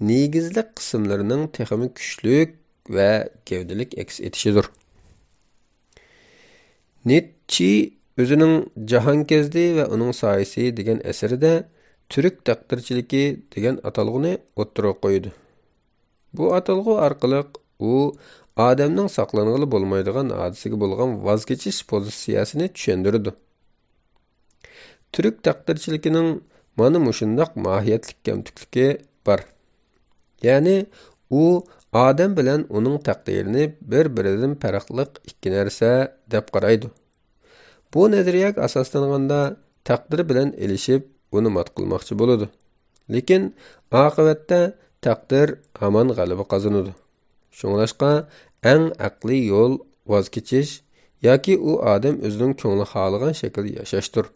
نېگىزلىك قىسىملىرىنىڭ تېخىمۇ كۈچلۈك ۋە گەۋدىلىك ئەكس ئېتىشىدۇر. نىتچې ئۆزىنىڭ جاھانكەزدى ۋە ئۇنىڭ سايىسى دېگەن ئەسىرىدە تۈرك تەقدىرچىلىكى دېگەن ئاتالغۇنى ئوتتۇرىغا قويىدۇ. بۇ ئاتالغۇ ئارقىلىق ئۇ ئادەمنىڭ ساقلانغىلى بولمايدىغان ھادىسىگە بولغان ۋاز كېچىش پوزىتسىيەسىنى چۈشەندۈرىدۇ. تۈرك تەقدىرچىلىكىنىڭ مانا مۇشۇنداق ماھىيەتلىك كەمتۈكلۈكى بار. يەنى ئۇ ئادەم بىلەن ئۇنىڭ تەقدىرىنى بىر-بىرىدىن پەرقلىق ئىككى نەرسە دەپ قارايدۇ. بۇ نەزەرىيەگە ئاساسلانغاندا تەقدىر بىلەن ئېلىشىپ ئۇنى مات قىلماقچى بولىدۇ. لېكىن ئاقىۋەتتە تەقدىر ھامان غەلىبە قازىنىدۇ. شۇڭلاشقا ئەڭ ئەقلىي يول ۋاز كېچىش ياكى ئۇ ئادەم ئۆزىنىڭ كۆڭلى خالىغان شەكىلدە ياشاشتۇر.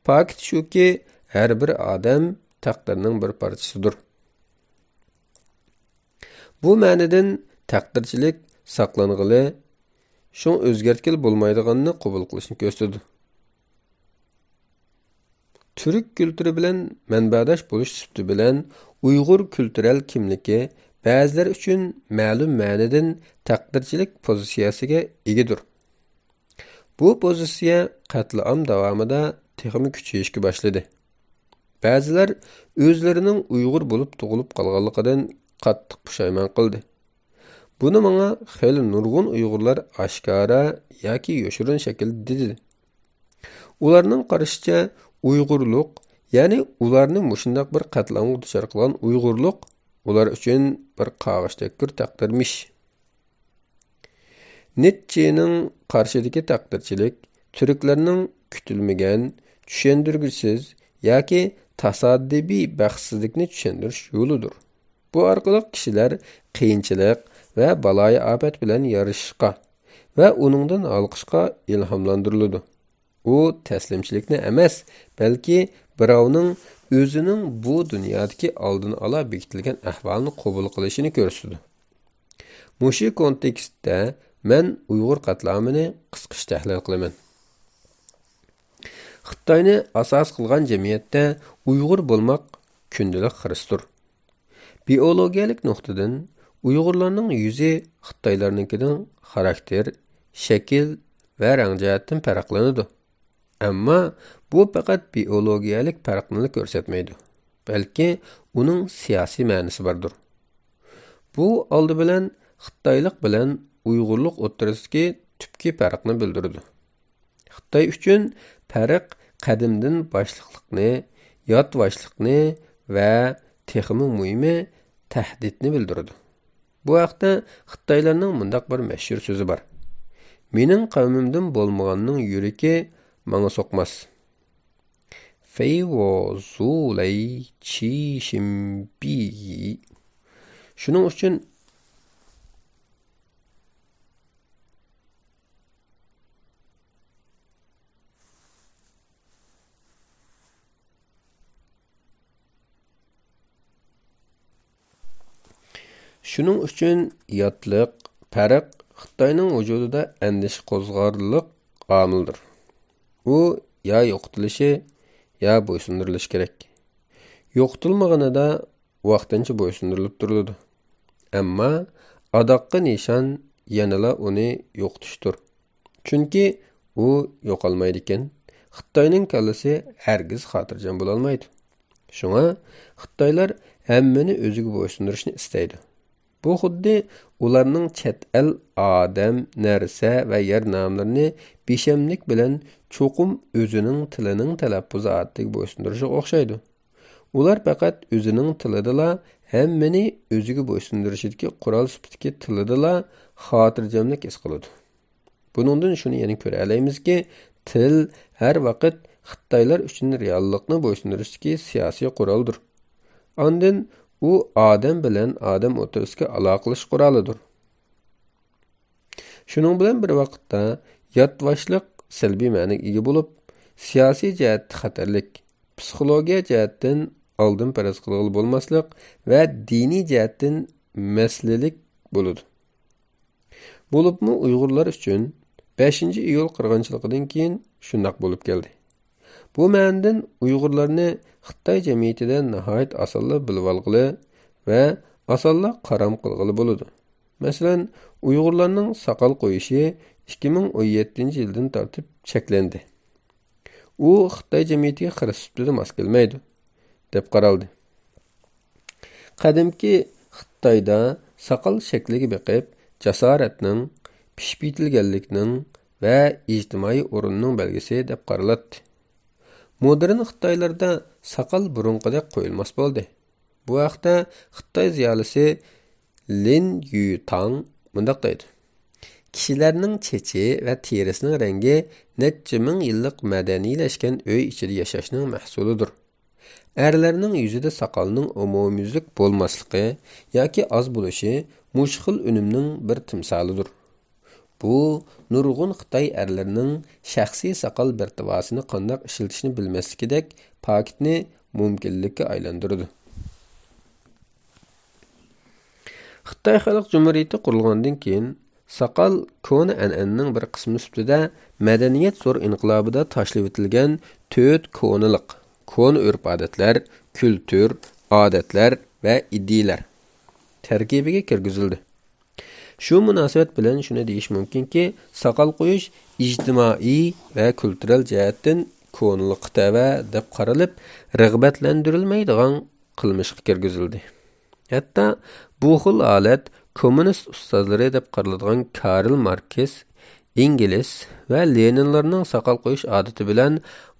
پاكىت شۇكى، ھەر بىر ئادەم تەقدىرنىڭ بىر پارچىسىدۇر. بۇ مەنىدىن تەقدىرچىلىك ساقلانغىلى، شۇڭا ئۆزگەرتكىلى بولمايدىغاننى قوبۇل قىلىشنى كۆرسىتىدۇ. تۈرك كۈلتۈرى بىلەن مەنبەداش بولۇش سۈپىتى بىلەن ئۇيغۇر كۈلتۈرەل كىملىكى بەزىلەر ئۈچۈن مەلۇم مەنىدىن تەقدىرچىلىك پوزىتسىيەسىگە ئىگىدۇر. بۇ پوزىتسىيە قەتلىئام داۋامىدا تېخىمۇ كۈچىيىشكە باشلىدى. بەزىلەر ئۆزلىرىنىڭ ئۇيغۇر بولۇپ تۇغۇلۇپ قالغانلىقىدىن قاتتىق پۇشايمان قىلدى. بۇنى ماڭا خېلى نۇرغۇن ئۇيغۇرلار ئاشكارا ياكى يوشۇرۇن شەكىلدە دېدى. ئۇلارنىڭ قارىشىچە، ئۇيغۇرلۇق، يەنى ئۇلارنى مۇشۇنداق بىر قەتلىئامغا دۇچار قىلغان ئۇيغۇرلۇق ئۇلار ئۈچۈن بىر قاغا تەككۈر تەقدىرمىش. نىتچېنىڭ قارىشىدىكى تەقدىرچىلىك تۈركلەرنىڭ كۈتۈلمىگەن، چۈشەندۈرگۈسىز ياكى تاسادىپىي بەختسىزلىكنى چۈشەندۈرۈش يولىدۇر. بۇ ئارقىلىق كىشىلەر قىيىنچىلىق ۋە بالايىئاپەت بىلەن يارىشىشقا ۋە ئۇنىڭدىن ھالقىشقا ئىلھاملاندۇرۇلىدۇ. ئۇ تەسلىمچىلىكنى ئەمەس، بەلكى بىراۋنىڭ ئۆزىنىڭ بۇ دۇنيادىكى ئالدىن ئالا بېكىتىلگەن ئەھۋالنى قوبۇل قىلىشىنى كۆرسىتىدۇ. مۇشۇ كونتېكستتە مەن ئۇيغۇر قەتلىئامىنى قىسقىچە تەھلىل قىلىمەن. خىتاينى ئاساس قىلغان جەمئىيەتتە ئۇيغۇر بولماق كۈندىلىك خىرىستۇر. بىئولوگىيەلىك نۇقتىدىن ئۇيغۇرلارنىڭ يۈزى خىتايلارنىڭكىدىن خاراكتېر، شەكىل ۋە رەڭ جەھەتتىن پەرقلىنىدۇ. ئەمما بۇ پەقەت بىئولوگىيەلىك پەرقنىلا كۆرسەتمەيدۇ، بەلكى ئۇنىڭ سىياسىي مەنىسى باردۇر. بۇ ئالدى بىلەن خىتايلىق بىلەن ئۇيغۇرلۇق ئوتتۇرىسىدىكى تۈپكى پەرقنى بىلدۈرىدۇ. خىتاي ئۈچۈن پەرق قەدىمدىن باشلىقلىقنى، ياتۋاشلىقنى ۋە تېخىمۇ مۇھىمى تەھدىتنى بىلدۈرىدۇ. بۇ ھەقتە خىتايلارنىڭ مۇنداق بىر مەشھۇر سۆزى بار: «مېنىڭ قەۋمىمدىن بولمىغاننىڭ يۈرىكى ماڭا سوقماس.» فېيۋو زۇلەي چى شىمبىي. شۇنىڭ ئۈچۈن شۇنىڭ ئۈچۈن ياتلىق، پەرق خىتاينىڭ ۋۇجۇدىدا ئەندىشە قوزغارلىق ئامىلدۇر. ئۇ يا يوقىتىلىشى، يا بويسۇندۇرۇلۇشى كېرەك. يوقىتىلمىغىنىدا ۋاقتىنچە بويسۇندۇرۇلۇپ تۇرۇلىدۇ. ئەمما ئاداققى نىشان يەنىلا ئۇنى يوقىتىشتۇر. چۈنكى ئۇ يوقالمايدىكەن، خىتاينىڭ كاللىسى ھەرگىز خاتىرجەم بولالمايدۇ. شۇڭا خىتايلار ھەممىنى ئۆزىگە بويسۇندۇرۇشنى ئىستەيدۇ. بۇ خۇددى ئۇلارنىڭ چەت ئەل ئادەم، نەرسە ۋە يەر ناملىرىنى بىشەملىك بىلەن چوقۇم ئۆزىنىڭ تىلىنىڭ تەلەپپۇزى ئادىتىگە بويسۇندۇرۇشىغا ئوخشايدۇ. ئۇلار پەقەت ئۆزىنىڭ تىلىدىلا، ھەممىنى ئۆزىگە بويسۇندۇرۇشىدىكى قورال سۈپىتىدىكى تىلىدىلا خاتىرجەملىك ھېس قىلىدۇ. بۇنىڭدىن شۇنى يەنە كۆرەلەيمىزكى، تىل ھەر ۋاقىت خىتايلار ئۈچۈن رېئاللىقنى بويسۇندۇرۇشتىكى سىياسىي قورالدۇر. ئاندىن ئۇ ئادەم بىلەن ئادەم ئوتتۇرىسىدىكى ئالاقىلىشىش قورالىدۇر. شۇنىڭ بىلەن بىر ۋاقىتتا، ياتۋاشلىق سەلبىي مەنىگە ئىگە بولۇپ، سىياسىي جەھەتتە خەتەرلىك، پسىخولوگىيە جەھەتتىن ئالدىن پەرەز قىلغىلى بولماسلىق ۋە دىنىي جەھەتتىن مەسىلىلىك بولىدۇ. بولۇپمۇ ئۇيغۇرلار ئۈچۈن بەشىنچى ئىيۇل قىرغىنچىلىقىدىن كېيىن شۇنداق بولۇپ كەلدى. بۇ مەنىدىن ئۇيغۇرلارنى خىتاي جەمئىيىتىدە ناھايىتى ئاسانلا بىلىۋالغىلى ۋە ئاسانلا قارام قىلغىلى بولىدۇ. مەسىلەن، ئۇيغۇرلارنىڭ ساقال قويۇشى ئىككى مىڭ ئون يەتتىنچى يىلدىن تارتىپ چەكلەندى. ئۇ خىتاي جەمئىيىتىگە خىرىس سۈپىتىدە ماس كەلمەيدۇ، دەپ قارالدى. قەدىمكى خىتايدا ساقال شەكلىگە بېقىپ، جاسارەتنىڭ، پىشىپ يېتىلگەنلىكنىڭ ۋە ئىجتىمائىي ئورۇننىڭ بەلگىسى دەپ قارىلاتتى. مودېرن خىتايلاردا ساقال بۇرۇنقىدەك قويۇلماس بولدى. بۇ ھەقتە خىتاي زىيالىيسى لىن يۈتاڭ مۇنداق دەيدۇ: كىشىلەرنىڭ چېچى ۋە تېرىسىنىڭ رەڭگى نەچچە مىڭ يىللىق مەدەنىيلەشكەن ئۆي ئىچىدە ياشاشنىڭ مەھسۇلىدۇر. ئەرلەرنىڭ يۈزىدە ساقالنىڭ ئومۇميۈزلۈك بولماسلىقى ياكى ئاز بولۇشى مۇشۇ خىل ئۈنۈمنىڭ بىر تىمسالىدۇر. بۇ نۇرغۇن خىتاي ئەرلىرىنىڭ شەخسىي ساقال بىرتىۋاسىنى قانداق ئىشلىتىشنى بىلمەسلىكىدەك پاكىتنى مۇمكىنلىككە ئايلاندۇرىدۇ. خىتاي خەلق جۇمھۇرىيىتى قۇرۇلغاندىن كېيىن، ساقال كونا ئەنئەنىنىڭ بىر قىسمى سۈپىتىدە مەدەنىيەت زور ئىنقىلابىدا تاشلىۋېتىلگەن تۆت كونىلىق، كونا ئۆرپ-ئادەتلەر، كۈلتۈر، ئادەتلەر ۋە ئىدىيىلەر تەركىبىگە كىرگۈزۈلدى. شۇ مۇناسىۋەت بىلەن شۇنى دېيىش مۇمكىنكى، ساقال قويۇش ئىجتىمائىي ۋە كۈلتۈرەل جەھەتتىن كونىلىققا تەۋە دەپ قارىلىپ، رىغبەتلەندۈرۈلمەيدىغان قىلمىشقا كىرگۈزۈلدى. ھەتتا بۇ خىل ھالەت كوممۇنىست ئۇستازلىرى دەپ قارىلىدىغان كارل ماركس، ئېنگېلس ۋە لېنىنلارنىڭ ساقال قويۇش ئادىتى بىلەن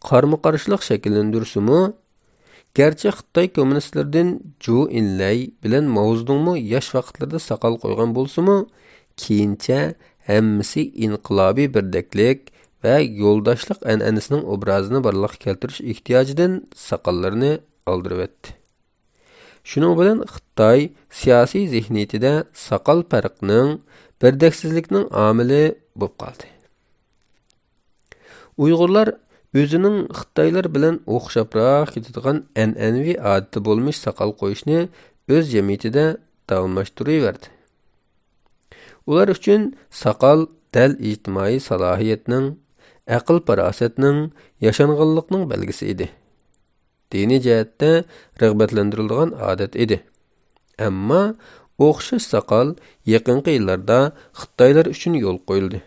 قارمۇ-قارشىلىق شەكىللەندۈرسىمۇ، گەرچە خىتاي كوممۇنىستلىرىدىن جۇ ئىنلەي بىلەن ماۋزېدۇڭمۇ ياش ۋاقىتلىرىدا ساقال قويغان بولسىمۇ، كېيىنچە ھەممىسى ئىنقىلابىي بىردەكلىك ۋە يولداشلىق ئەنئەنىسىنىڭ ئوبرازىنى بارلىققا كەلتۈرۈش ئېھتىياجىدىن ساقاللىرىنى ئالدۇرۇۋەتتى. شۇنىڭ بىلەن خىتاي سىياسىي زېھنىيىتىدە ساقال پەرقنىڭ، بىردەكسىزلىكنىڭ ئامىلى بولۇپ قالدى. ئۇيغۇرلار ئۆزىنىڭ خىتايلار بىلەن ئوخشاپراق كېتىدىغان ئەنئەنىۋى ئادىتى بولمىش ساقال قويۇشنى ئۆز جەمئىيىتىدە داۋاملاشتۇرۇۋەردى. ئۇلار ئۈچۈن ساقال دەل ئىجتىمائىي سالاھىيەتنىڭ، ئەقىل-پاراسەتنىڭ، ياشانغانلىقنىڭ بەلگىسى ئىدى. دىنىي جەھەتتە رىغبەتلەندۈرۈلىدىغان ئادەت ئىدى. ئەمما ئوخشاش ساقال يېقىنقى يىللاردا خىتايلار ئۈچۈن يولغا قويۇلدى،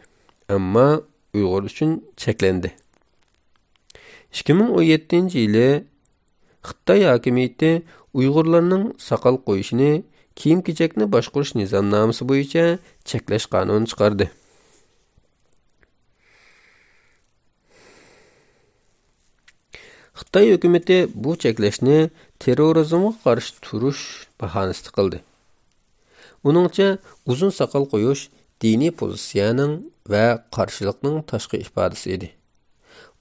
ئەمما ئۇيغۇر ئۈچۈن چەكلەندى. ئىككى مىڭ ئون يەتتىنچى يىلى خىتاي ھاكىمىيىتى ئۇيغۇرلارنىڭ ساقال قويۇشىنى كىيىم-كېچەكنى باشقۇرۇش نىزامنامىسى بويىچە چەكلەش قانۇنى چىقاردى. خىتاي ھۆكۈمىتى بۇ چەكلەشنى تېررورىزمغا قارشى تۇرۇش باھانىسىدا قىلدى. ئۇنىڭچە، ئۇزۇن ساقال قويۇش دىنىي پوزىتسىيەنىڭ ۋە قارشىلىقنىڭ تاشقى ئىپادىسى ئىدى.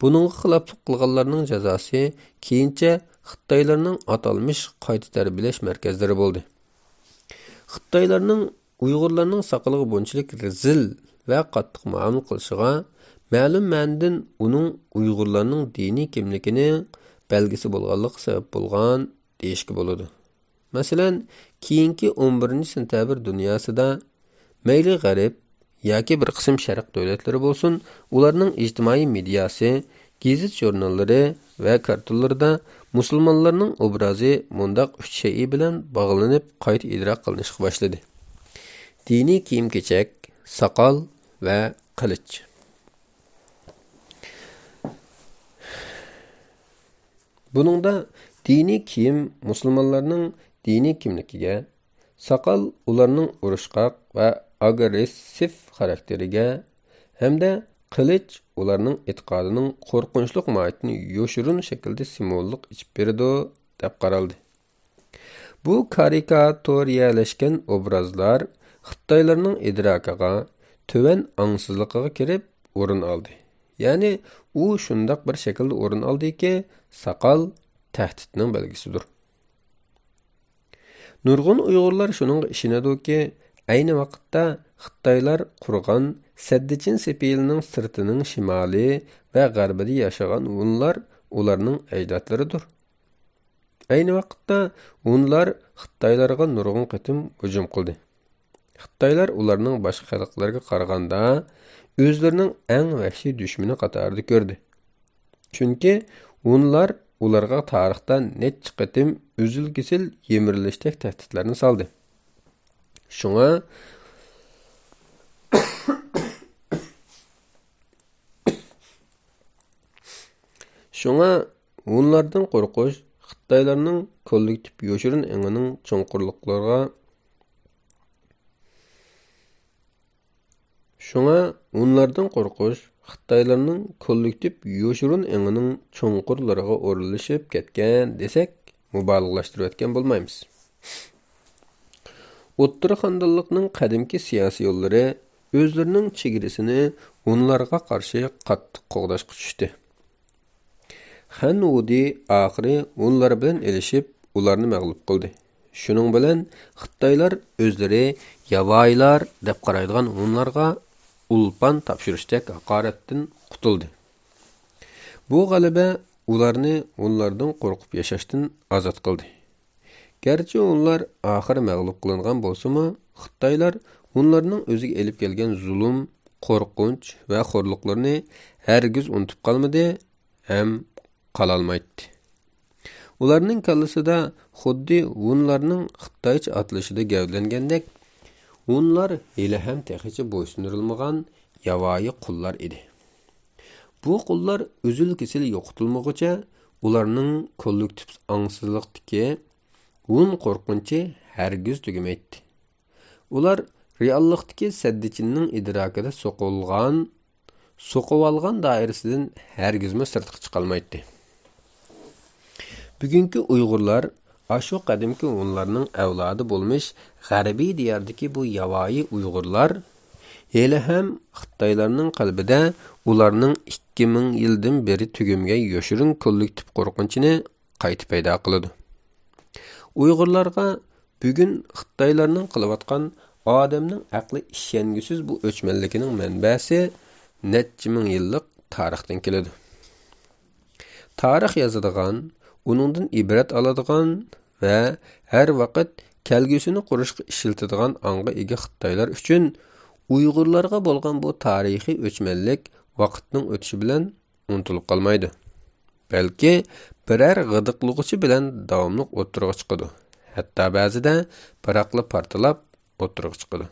بۇنىڭغا خىلاپلىق قىلغانلارنىڭ جازاسى كېيىنچە خىتايلارنىڭ ئاتالمىش قايتا تەربىيەلەش مەركەزلىرى بولدى. خىتايلارنىڭ ئۇيغۇرلارنىڭ ساقىلىغا بۇنچىلىك رەزىل ۋە قاتتىق مۇئامىلە قىلىشىغا مەلۇم مەنىدىن ئۇنىڭ ئۇيغۇرلارنىڭ دىنىي كىملىكىنىڭ بەلگىسى بولغانلىقى سەۋەب بولغان دېيىشكە بولىدۇ. مەسىلەن، كېيىنكى ئون بىرىنچى سېنتەبىر دۇنياسىدا مەيلى غەرب ياكى بىر قىسىم شەرق دۆلەتلىرى بولسۇن، ئۇلارنىڭ ئىجتىمائىي مېدىياسى، گېزىت-ژۇرناللىرى ۋە كارتونلىرىدا مۇسۇلمانلارنىڭ ئوبرازى مۇنداق ئۈچ شەيئى بىلەن باغلىنىپ قايتا ئىدراك قىلىنىشقا باشلىدى: دىنىي كىيىم-كېچەك، ساقال ۋە قىلىچ. بۇنىڭدا دىنىي كىيىم مۇسۇلمانلارنىڭ دىنىي كىملىكىگە، ساقال ئۇلارنىڭ ئۇرۇشقاق ۋە ئاگرېسسىپ خاراكتېرىگە ھەمدە قىلىچ ئۇلارنىڭ ئېتىقادىنىڭ قورقۇنچلۇق ماھىيىتىنى يوشۇرۇن شەكىلدە سىمۋوللۇق ئېچىپ بېرىدۇ، دەپ قارالدى. بۇ كارىكاتۇرىيەلەشكەن ئوبرازلار خىتايلارنىڭ ئىدراكىغا، تۆۋەن ئاڭسىزلىقىغا كىرىپ ئورۇن ئالدى. يەنى ئۇ شۇنداق بىر شەكىلدە ئورۇن ئالدىكى، ساقال تەھدىتنىڭ بەلگىسىدۇر. نۇرغۇن ئۇيغۇرلار شۇنىڭغا ئىشىنىدۇكى، ئەينى ۋاقىتتا خىتايلار قۇرغان سەددىچىن سېپىلىنىڭ سىرتىنىڭ شىمالى ۋە غەربىدە ياشىغان ھونلار ئۇلارنىڭ ئەجدادلىرىدۇر. ئەينى ۋاقىتتا ھونلار خىتايلارغا نۇرغۇن قېتىم ھۇجۇم قىلدى. خىتايلار ئۇلارنىڭ باشقا خەلقلەرگە قارىغاندا ئۆزلىرىنىڭ ئەڭ ۋەھشىي دۈشمىنى قاتارىدا كۆردى. چۈنكى ھونلار ئۇلارغا تارىختا نەچچە قېتىم ئۈزۈل-كېسىل يىمىرىلىشتەك تەھدىتلەرنى سالدى. شۇڭا، شۇڭا ھونلاردىن قورقۇش خىتايلارنىڭ كوللېكتىپ يوشۇرۇن ئېڭىنىڭ چوڭقۇرلۇقلىرىغا، شۇڭا ھونلاردىن قورقۇش خىتايلارنىڭ كوللېكتىپ يوشۇرۇن ئېڭىنىڭ چوڭقۇرلىرىغا ئورۇنلىشىپ كەتكەن دېسەك، مۇبالىغىلەشتۈرۈۋەتكەن بولمايمىز. ئوتتۇرا خاندانلىقنىڭ قەدىمكى سىياسىيونلىرى ئۆزلىرىنىڭ چېگرىسىنى ھونلارغا قارشى قاتتىق قوغداشقا چۈشتى. خەن ۋۇدى ئاخىرى ھونلار بىلەن ئېلىشىپ، ئۇلارنى مەغلۇپ قىلدى. شۇنىڭ بىلەن خىتايلار ئۆزلىرى ياۋايىلار دەپ قارايدىغان ھونلارغا ئولپان تاپشۇرۇشتەك ھاقارەتتىن قۇتۇلدى. بۇ غەلىبە ئۇلارنى ھونلاردىن قورقۇپ ياشاشتىن ئازاد قىلدى. گەرچە ھونلار ئاخىرى مەغلۇپ قىلىنغان بولسىمۇ، خىتايلار ھونلارنىڭ ئۆزىگە ئېلىپ كەلگەن زۇلۇم، قورقۇنچ ۋە خورلۇقلىرىنى ھەرگىز ئۇنتۇپ قالمىدى ھەم قالالمايتتى. ئۇلارنىڭ كاللىسىدا خۇددى ھونلارنىڭ خىتايچە ئاتىلىشىدا گەۋدىلەنگەندەك، ھونلار ھېلىھەم تېخىچە بويسۇندۇرۇلمىغان ياۋايى قۇللار ئىدى. بۇ قۇللار ئۈزۈل-كېسىل يوقىتىلمىغۇچە، ئۇلارنىڭ كوللېكتىپ ئاڭسىزلىقتىكى ھون قورقۇنچى ھەرگىز تۈگىمەيتتى. ئۇلار رېئاللىقتىكى سەددىچىننىڭ ئىدراكىدا سوقۇلغان، سوقۇۋالغان دائىرىسىدىن ھەرگىزمۇ سىرتقا چىقالمايتتى. بۈگۈنكى ئۇيغۇرلار ئاشۇ قەدىمكى ھونلارنىڭ ئەۋلادى بولمىش غەربىي دىياردىكى بۇ ياۋايى ئۇيغۇرلار ھېلىھەم خىتايلارنىڭ قەلبىدە ئۇلارنىڭ ئىككى مىڭ يىلدىن بېرى تۈگىمىگەن يوشۇرۇن كوللېكتىپ قورقۇنچىنى قايتا پەيدا قىلىدۇ. ئۇيغۇرلارغا بۈگۈن خىتايلارنىڭ قىلىۋاتقان ئادەمنىڭ ئەقلى ئىشەنگۈسىز بۇ ئۆچمەنلىكىنىڭ مەنبەسى نەچچە مىڭ يىللىق تارىختىن كېلىدۇ. تارىخ يازىدىغان، ئۇنىڭدىن ئىبرەت ئالىدىغان ۋە ھەر ۋاقىت كەلگۈسىنى قۇرۇشقا ئىشلىتىدىغان ئاڭغا ئىگە خىتايلار ئۈچۈن ئۇيغۇرلارغا بولغان بۇ تارىخىي ئۆچمەنلىك ۋاقىتنىڭ ئۆتۈشى بىلەن ئۇنتۇلۇپ قالمايدۇ. بەلكى بىرەر غىدىقلىغۇچى بىلەن داۋاملىق ئوتتۇرىغا چىقىدۇ. ھەتتا بەزىدە بىراقلا پارتلاپ ئوتتۇرىغا چىقىدۇ.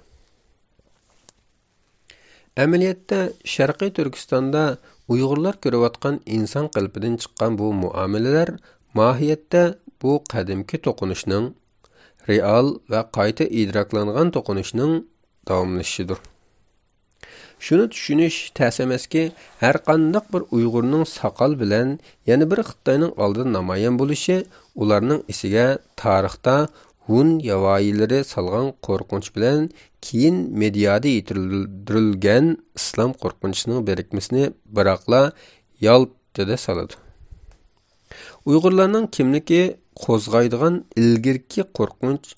ئەمەلىيەتتە، شەرقىي تۈركىستاندا ئۇيغۇرلار كۆرۈۋاتقان ئىنسان قېلىپىدىن چىققان بۇ مۇئامىلىلەر ماھىيەتتە بۇ قەدىمكى توقۇنۇشنىڭ، رېئال ۋە قايتا ئىدراكلانغان توقۇنۇشنىڭ داۋاملىشىشىدۇر. شۇنى چۈشىنىش تەس ئەمەسكى، ھەرقانداق بىر ئۇيغۇرنىڭ ساقال بىلەن يەنە بىر خىتاينىڭ ئالدىدا نامايان بولۇشى ئۇلارنىڭ ئېسىگە تارىختا ھۇن ياۋايىلىرى سالغان قورقۇنچ بىلەن كېيىن مېدىيادا يېتىلدۈرۈلگەن ئىسلام قورقۇنچىنىڭ بىرىكمىسىنى بىراقلا يالتىدا سالىدۇ. ئۇيغۇرلارنىڭ كىملىكى قوزغايدىغان ئىلگىرىكى قورقۇنچ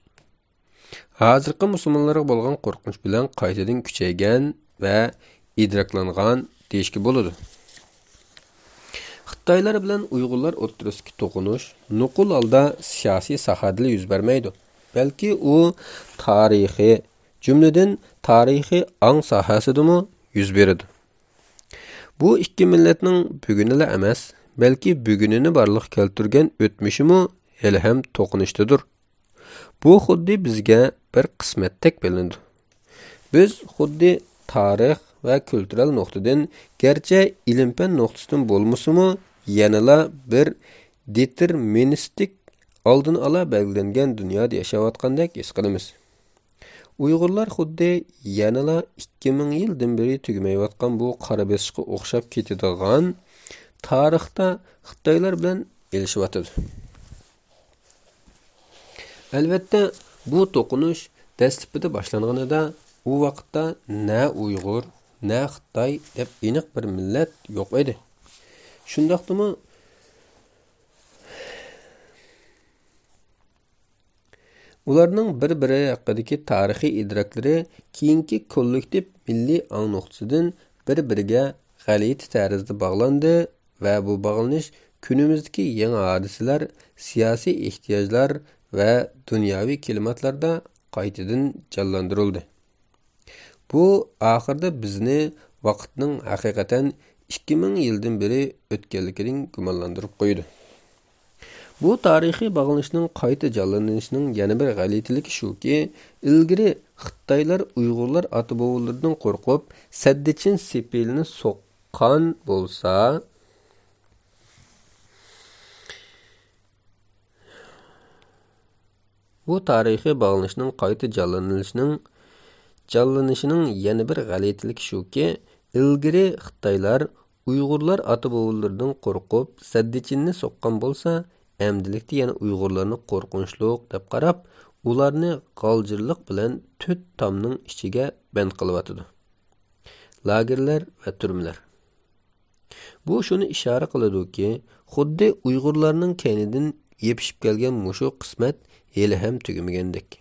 ھازىرقى مۇسۇلمانلارغا بولغان قورقۇنچ بىلەن قايتىدىن كۈچەيگەن ۋە ئىدراكلانغان دېيىشكە بولىدۇ. خىتايلار بىلەن ئۇيغۇرلار ئوتتۇرىسىدىكى توقۇنۇش نوقۇل ھالدا سىياسىي ساھەدىلا يۈز بەرمەيدۇ، بەلكى ئۇ تارىخىي، جۈملىدىن تارىخىي ئاڭ ساھەسىدىمۇ يۈز بېرىدۇ. بۇ ئىككى مىللەتنىڭ بۈگۈنىلا ئەمەس، بەلكى بۈگۈنىنى بارلىققا كەلتۈرگەن ئۆتمۈشىمۇ ھېلىھەم توقۇنۇشتىدۇر. بۇ خۇددى بىزگە بىر قىسمەتتەك بىلىنىدۇ. بىز خۇددى تارىخ ۋە كۈلتۈرەل نۇقتىدىن، گەرچە ئىلىم-پەن نۇقتىسىدىن بولمىسىمۇ، يەنىلا بىر دېتېرمىنىستىك، ئالدىن ئالا بەلگىلەنگەن دۇنيادا ياشاۋاتقاندەك ھېس قىلىمىز. ئۇيغۇرلار خۇددى يەنىلا ئىككى مىڭ يىلدىن بېرى تۈگىمەيۋاتقان بۇ قارا بېسىشقا ئوخشاپ كېتىدىغان تارىختا خىتايلار بىلەن ئېلىشىۋاتىدۇ. ئەلۋەتتە، بۇ توقۇنۇش دەسلىپىدە باشلانغىنىدا، ئۇ ۋاقىتتا نە ئۇيغۇر، نە خىتاي دەپ ئېنىق بىر مىللەت يوق ئىدى. شۇنداقتىمۇ، ئۇلارنىڭ بىر-بىرى ھەققىدىكى تارىخىي ئىدراكلىرى كېيىنكى كوللېكتىپ مىللىي ئاڭ نۇقتىسىدىن بىر-بىرىگە غەلىتە تەرزدە باغلاندى ۋە بۇ باغلىنىش كۈنىمىزدىكى يېڭى ھادىسىلەر، سىياسىي ئېھتىياجلار ۋە دۇنياۋى كىلىماتلاردا قايتىدىن جانلاندۇرۇلدى. بۇ ئاخىرىدا بىزنى ۋاقىتنىڭ ھەقىقەتەن ئىككى مىڭ يىلدىن بېرى ئۆتكەنلىكىدىن گۇمانلاندۇرۇپ قويىدۇ. بۇ تارىخىي باغلىنىشنىڭ قايتا جانلىنىشىنىڭ يەنە بىر غەلىتىلىكى شۇكى، ئىلگىرى خىتايلار ئۇيغۇرلار ئاتا-بوۋىلىرىدىن قورقۇپ، سەددىچىن سېپىلىنى سوققان بولسا، بۇ تارىخىي باغلىنىشنىڭ قايتا جانلىنىشىنىڭ، جانلىنىشىنىڭ يەنە بىر غەلىتىلىكى شۇكى، ئىلگىرى خىتايلار ئۇيغۇرلار ئاتا-بوۋىلىرىدىن قورقۇپ، سەددىچىننى سوققان بولسا، ئەمدىلىكتە يەنە ئۇيغۇرلارنى قورقۇنچلۇق دەپ قاراپ، ئۇلارنى غالجىرلىق بىلەن تۆت تامنىڭ ئىچىگە بەند قىلىۋاتىدۇ. لاگېرلار ۋە تۈرمىلەر. بۇ شۇنى ئىشارە قىلىدۇكى، خۇددى ئۇيغۇرلارنىڭ كەينىدىن يېپىشىپ كەلگەن مۇشۇ قىسمەت ھېلىھەم تۈگىمىگەندەك.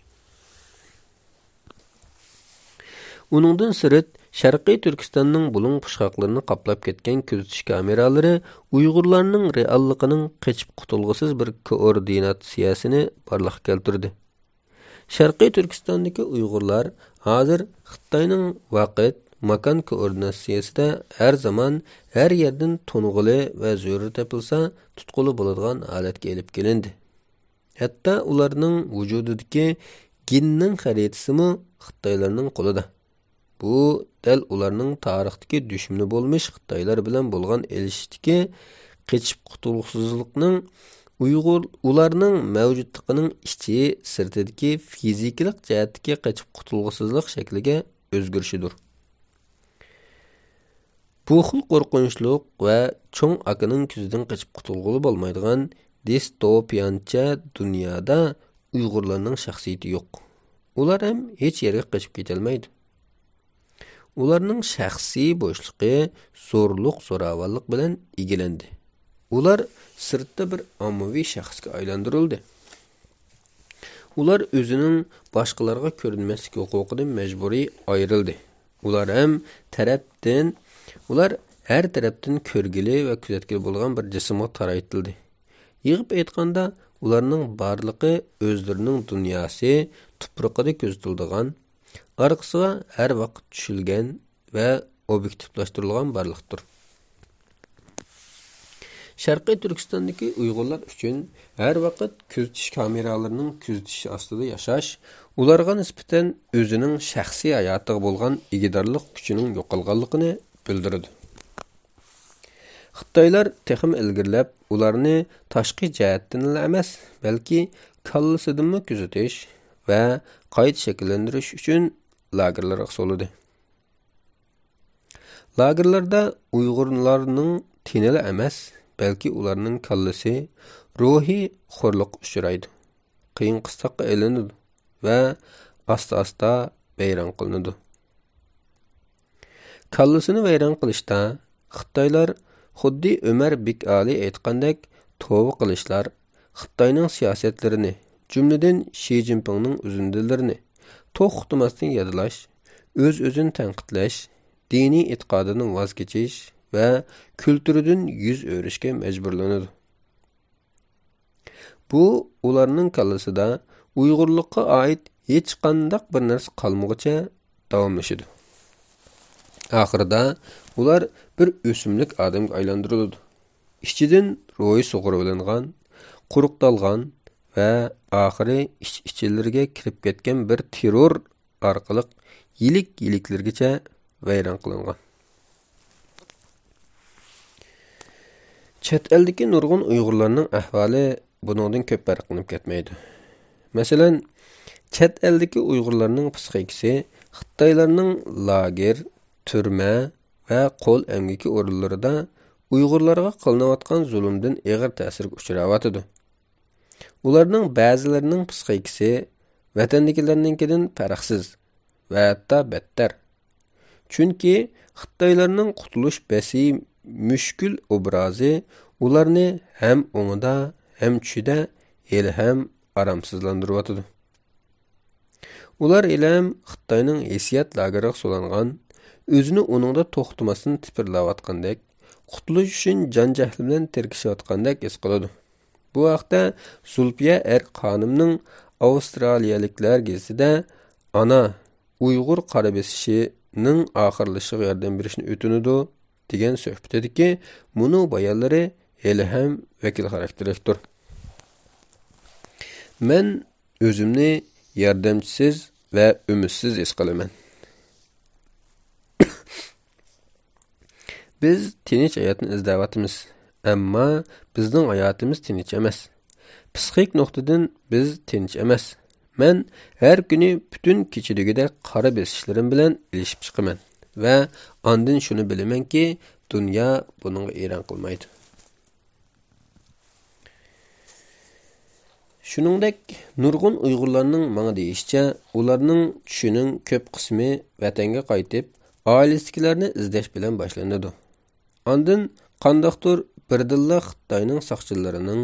ئۇنىڭدىن سىرت، شەرقىي تۈركىستاننىڭ بۇلۇڭ پۇچقاقلىرىنى قاپلاپ كەتكەن كۆزىتىش كامېرالىرى ئۇيغۇرلارنىڭ رېئاللىقىنىڭ قېچىپ قۇتۇلغۇسىز بىر كوئوردىناتسىيەسىنى بارلىققا كەلتۈردى. شەرقىي تۈركىستاندىكى ئۇيغۇرلار ھازىر خىتاينىڭ ۋاقىت، ماكان كوئوردىناتسىيەسىدە ھەر زامان، ھەر يەردىن تونغىلى ۋە زۆرۈر تېپىلسا تۇتقىلى بولىدىغان ھالەتكە ئېلىپ كېلىندى. ھەتتا ئۇلارنىڭ ۋۇجۇدىدىكى گېننىڭ خەرىتىسىمۇ خىتايلارنىڭ قولىدا. بۇ دەل ئۇلارنىڭ تارىختىكى دۈشمىنى بولمىش خىتايلار بىلەن بولغان ئېلىشىشتىكى قېچىپ قۇتۇلغۇسىزلىقنىڭ ئۇيغۇر، ئۇلارنىڭ مەۋجۇتلۇقىنىڭ ئىچى، سىرتىدىكى فىزىكىلىق جەھەتتىكى قېچىپ قۇتۇلغۇسىزلىق شەكلىگە ئۆزگىرىشىدۇر. بۇ خىل قورقۇنچلۇق ۋە چوڭ ئاكىنىڭ كۆزىدىن قېچىپ قۇتۇلغىلى بولمايدىغان دىستوپىيانچە دۇنيادا ئۇيغۇرلارنىڭ شەخسىيىتى يوق. ئۇلار ھەم ھېچ يەرگە قېچىپ كېتەلمەيدۇ. ئۇلارنىڭ شەخسىي بوشلۇقى زورلۇق-زوراۋانلىق بىلەن ئىگىلەندى. ئۇلار سىرتتا بىر ئاممىۋى شەخسكە ئايلاندۇرۇلدى. ئۇلار ئۆزىنىڭ باشقىلارغا كۆرۈنمەسلىك ھوقۇقىدىن مەجبۇرىي ئايرىلدى. ئۇلار ھەم تەرەپتىن، ئۇلار ھەر تەرەپتىن كۆرگىلى ۋە كۆزەتكىلى بولغان بىر جىسىمغا تارايتىلدى. يىغىپ ئېيتقاندا، ئۇلارنىڭ بارلىقى ئۆزلىرىنىڭ دۇنياسى تۇپرىقىدا كۆزىتىلىدىغان، ئارقىسىغا ھەر ۋاقىت چۈشۈلگەن ۋە ئوبيېكتىپلاشتۇرۇلغان بارلىقتۇر. شەرقىي تۈركىستاندىكى ئۇيغۇرلار ئۈچۈن ھەر ۋاقىت كۆزىتىش كامېرالىرىنىڭ كۆزىتىشى ئاستىدا ياشاش ئۇلارغا نىسبەتەن ئۆزىنىڭ شەخسىي ھاياتىغا بولغان ئىگىدارلىق كۈچىنىڭ يوقالغانلىقىنى بىلدۈرىدۇ. خىتايلار تېخىمۇ ئىلگىرىلەپ، ئۇلارنى تاشقى جەھەتتىنلا ئەمەس، بەلكى كاللىسىدىنمۇ كۆزىتىش ۋە قايتا شەكىللەندۈرۈش ئۈچۈن لاگېرلارغا سولىدى. لاگېرلاردا ئۇيغۇرلارنىڭ تېنىلا ئەمەس، بەلكى ئۇلارنىڭ كاللىسى روھىي خورلۇققا ئۇچرايدۇ، قىيىن قىستاققا ئېلىنىدۇ ۋە ئاستا-ئاستا ۋەيران قىلىنىدۇ. كاللىسىنى ۋەيران قىلىشتا خىتايلار خۇددى ئۆمەر بىك ئالى ئېيتقاندەك توۋا قىلىشلار، خىتاينىڭ سىياسەتلىرىنى، جۈملىدىن شى جىنپىڭنىڭ ئۈزۈندىلىرىنى توختىماستىن يادلاش، ئۆز-ئۆزىنى تەنقىدلەش، دىنىي ئېتىقادىدىن ۋاز كېچىش ۋە كۈلتۈرىدىن يۈز ئۆرۈشكە مەجبۇرلىنىدۇ. بۇ ئۇلارنىڭ كاللىسىدا ئۇيغۇرلۇققا ئائىت ھېچقانداق بىر نەرسە قالمىغۇچە داۋاملىشىدۇ. ئاخىرىدا ئۇلار بىر ئۆسۈملۈك ئادەمگە ئايلاندۇرۇلىدۇ. ئىچىدىن روھى سۇغۇرۇۋېلىنغان، قۇرۇقدالغان ۋە ئاخىرى ئىچ-ئىچلىرىگە كىرىپ كەتكەن بىر تېررور ئارقىلىق يىلىك-يىلىكلىرىگىچە ۋەيران قىلىنغان. چەت ئەلدىكى نۇرغۇن ئۇيغۇرلارنىڭ ئەھۋالى بۇنىڭدىن كۆپ پەرقلىنىپ كەتمەيدۇ. مەسىلەن، چەت ئەلدىكى ئۇيغۇرلارنىڭ پىسخىكىسى خىتايلارنىڭ لاگېر، تۈرمە ۋە قول ئەمگىكى ئورۇنلىرىدا ئۇيغۇرلارغا قىلىنىۋاتقان زۇلۇمدىن ئېغىر تەسىرگە ئۇچراۋاتىدۇ. ئۇلارنىڭ بەزىلىرىنىڭ پىسخىكىسى ۋەتەندىكىلەرنىڭكىدىن پەرقسىز ۋە ھەتتا بەتتەر. چۈنكى خىتايلارنىڭ قۇتۇلۇش بەسى مۈشكۈل ئوبرازى ئۇلارنى ھەم ئوڭىدا، ھەم چۈشىدە ھېلىھەم ئارامسىزلاندۇرۇۋاتىدۇ. ئۇلار ھېلىھەم خىتاينىڭ ھېسسىيات لاگېرىغا سولانغان، ئۆزىنى ئۇنىڭدا توختىماستىن تىپىرلاۋاتقاندەك، قۇتۇلۇش ئۈچۈن جان-جەھلى بىلەن تىركىشىۋاتقاندەك ھېس قىلىدۇ. بۇ ھەقتە زۇلپىيە ئەرك خانىمنىڭ ئاۋسترالىيەلىكلەر گېزىتىدە «ئانا، ئۇيغۇر قارا بېسىشىنىڭ ئاخىرلىشىشىغا ياردەم بېرىشنى ئۆتۈنىدۇ» دېگەن سۆھبىتىدىكى مۇنۇ بايانلىرى ھېلىھەم ۋەكىل خاراكتېرلىكتۇر. مەن ئۆزۈمنى ياردەمچىسىز ۋە ئۈمىدسىز ھېس قىلىمەن. بىز تىنچ ھاياتنى ئىزدەۋاتىمىز، ئەمما بىزنىڭ ھاياتىمىز تىنچ ئەمەس. پسىخىك نۇقتىدىن بىز تىنچ ئەمەس. مەن ھەر كۈنى پۈتۈن كېچىدىكىدەك قارا بېسىشلىرىم بىلەن ئېلىشىپ چىقىمەن ۋە ئاندىن شۇنى بىلىمەنكى، دۇنيا بۇنىڭغا ئېرەن قىلمايدۇ. شۇنىڭدەك، نۇرغۇن ئۇيغۇرلارنىڭ ماڭا دېيىشىچە، ئۇلارنىڭ چۈشىنىڭ كۆپ قىسمى ۋەتەنگە قايتىپ، ئائىلىسىدىكىلەرنى ئىزدەش بىلەن باشلىنىدۇ. ئاندىن قانداقتۇر بىردىنلا خىتاينىڭ ساقچىلىرىنىڭ،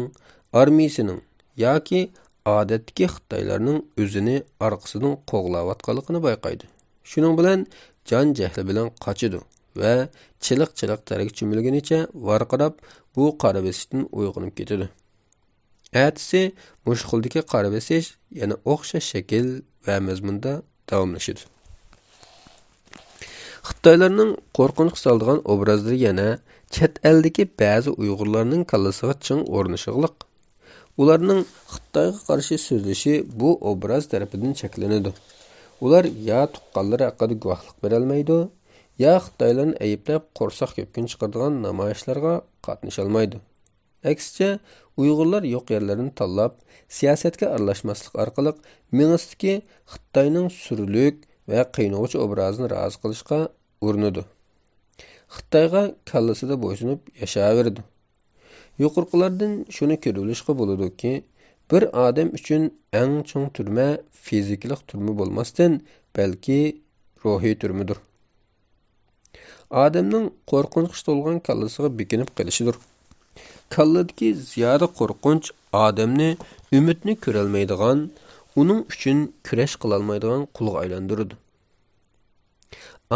ئارمىيىسىنىڭ ياكى ئادەتتىكى خىتايلارنىڭ ئۆزىنى ئارقىسىدىن قوغلاۋاتقانلىقىنى بايقايدۇ. شۇنىڭ بىلەن جان-جەھلى بىلەن قاچىدۇ ۋە چىلىق-چىلىق تەرگە چۆمۈلگىنىچە ۋارقىراپ، بۇ قارا بېسىشتىن ئويغىنىپ كېتىدۇ. ئەتىسى مۇشۇ خىلدىكى قارا بېسىش يەنە ئوخشاش شەكىل ۋە مەزمۇندا داۋاملىشىدۇ. خىتايلارنىڭ قورقۇنچقا سالىدىغان ئوبرازلىرى يەنە چەت ئەلدىكى بەزى ئۇيغۇرلارنىڭ كاللىسىغا چىڭ ئورنىشىغلىق. ئۇلارنىڭ خىتايغا قارشى سۆزلىشى بۇ ئوبراز تەرىپىدىن چەكلىنىدۇ. ئۇلار يا تۇغقانلىرى ھەققىدە گۇۋاھلىق بېرەلمەيدۇ، يا خىتايلارنى ئەيىبلەپ قورساق كۆپكۈن چىقىرىدىغان نامايىشلارغا قاتنىشالمايدۇ. ئەكسىچە، ئۇيغۇرلار يوق يەرلەرنى تاللاپ، سىياسەتكە ئارىلاشماسلىق ئارقىلىق مېڭىسىدىكى خىتاينىڭ سۈرلۈك ۋە قىينىغۇچى ئوبرازىنى رازى قىلىشقا ئۇرۇنىدۇ. خىتايغا كاللىسىدا بويسۇنۇپ ياشاۋېرىدۇ. يۇقىرىقىلاردىن شۇنى كۆرۈۋېلىشقا بولىدۇكى، بىر ئادەم ئۈچۈن ئەڭ چوڭ تۈرمە فىزىكىلىق تۈرمە بولماستىن، بەلكى روھىي تۈرمىدۇر. ئادەمنىڭ قورقۇنچقا تولغان كاللىسىغا بېكىنىپ قېلىشىدۇر. كاللىدىكى زىيادە قورقۇنچ ئادەمنى ئۈمىدنى كۆرەلمەيدىغان، ئۇنىڭ ئۈچۈن كۈرەش قىلالمايدىغان قۇلغا ئايلاندۇرىدۇ.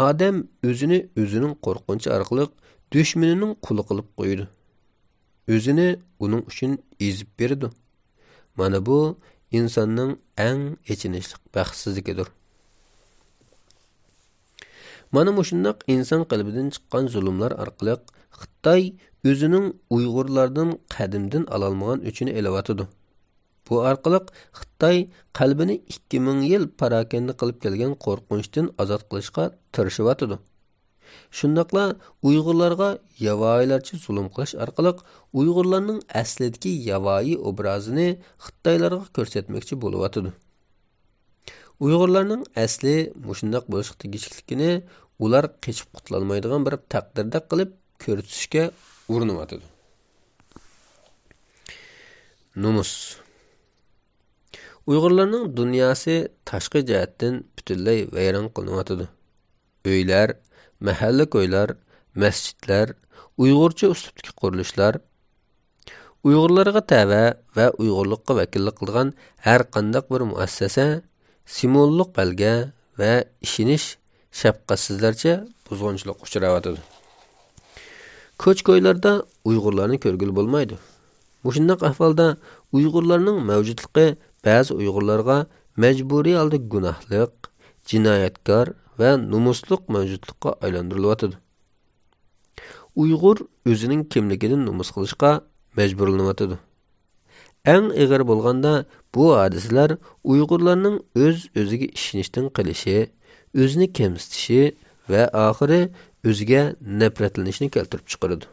ئادەم ئۆزىنى ئۆزىنىڭ قورقۇنچى ئارقىلىق دۈشمىنىنىڭ قۇلى قىلىپ قويىدۇ. ئۆزىنى ئۇنىڭ ئۈچۈن ئېزىپ بېرىدۇ. مانا بۇ ئىنساننىڭ ئەڭ ئېچىنىشلىق بەختسىزلىكىدۇر. مانا مۇشۇنداق ئىنسان قەلبىدىن چىققان زۇلۇملار ئارقىلىق خىتاي ئۆزىنىڭ ئۇيغۇرلاردىن قەدىمدىن ئالالمىغان ئۆچىنى ئېلىۋاتىدۇ. بۇ ئارقىلىق خىتاي قەلبىنى ئىككى مىڭ يىل پاراكەندە قىلىپ كەلگەن قورقۇنچتىن ئازاد قىلىشقا تىرىشىۋاتىدۇ. شۇنداقلا ئۇيغۇرلارغا ياۋايىلارچە زۇلۇم قىلىش ئارقىلىق ئۇيغۇرلارنىڭ ئەسلىدىكى ياۋايى ئوبرازىنى خىتايلارغا كۆرسەتمەكچى بولۇۋاتىدۇ. ئۇيغۇرلارنىڭ ئەسلى مۇشۇنداق بولۇشقا تېگىشلىكلىكىنى ئۇلار قېچىپ قۇتۇلالمايدىغان بىر تەقدىردەك قىلىپ كۆرسىتىشكە ئۇرۇنۇۋاتىدۇ. نومۇس. ئۇيغۇرلارنىڭ دۇنياسى تاشقى جەھەتتىن پۈتۈنلەي ۋەيران قىلىنىۋاتىدۇ. ئۆيلەر، مەھەللە كويلار، مەسچىتلەر، ئۇيغۇرچە ئۇسلۇبتىكى قۇرۇلۇشلار، ئۇيغۇرلارغا تەۋە ۋە ئۇيغۇرلۇققا ۋەكىللىك قىلىدىغان ھەر قانداق بىر مۇئەسسەسە سىمۋوللۇق بەلگە ۋە ئىشىنىش شەپقەتسىزلەرچە بۇزغۇنچىلىققا ئۇچراۋاتىدۇ. كوچا-كويلاردا ئۇيغۇرلارنى كۆرگىلى بولمايدۇ. مۇشۇنداق ئەھۋالدا ئۇيغۇرلارنىڭ مەۋجۇتلۇقى بەزى ئۇيغۇرلارغا مەجبۇرىي ھالدا گۇناھلىق، جىنايەتكار ۋە نومۇسلۇق مەۋجۇتلۇققا ئايلاندۇرۇلۇۋاتىدۇ. ئۇيغۇر ئۆزىنىڭ كىملىكىدىن نومۇس قىلىشقا مەجبۇرلىنىۋاتىدۇ. ئەڭ ئېغىر بولغاندا، بۇ ھادىسىلەر ئۇيغۇرلارنىڭ ئۆز-ئۆزىگە ئىشىنىشتىن قېلىشى، ئۆزىنى كەمسىتىشى ۋە ئاخىرى ئۆزىگە نەپرەتلىنىشنى كەلتۈرۈپ چىقىرىدۇ.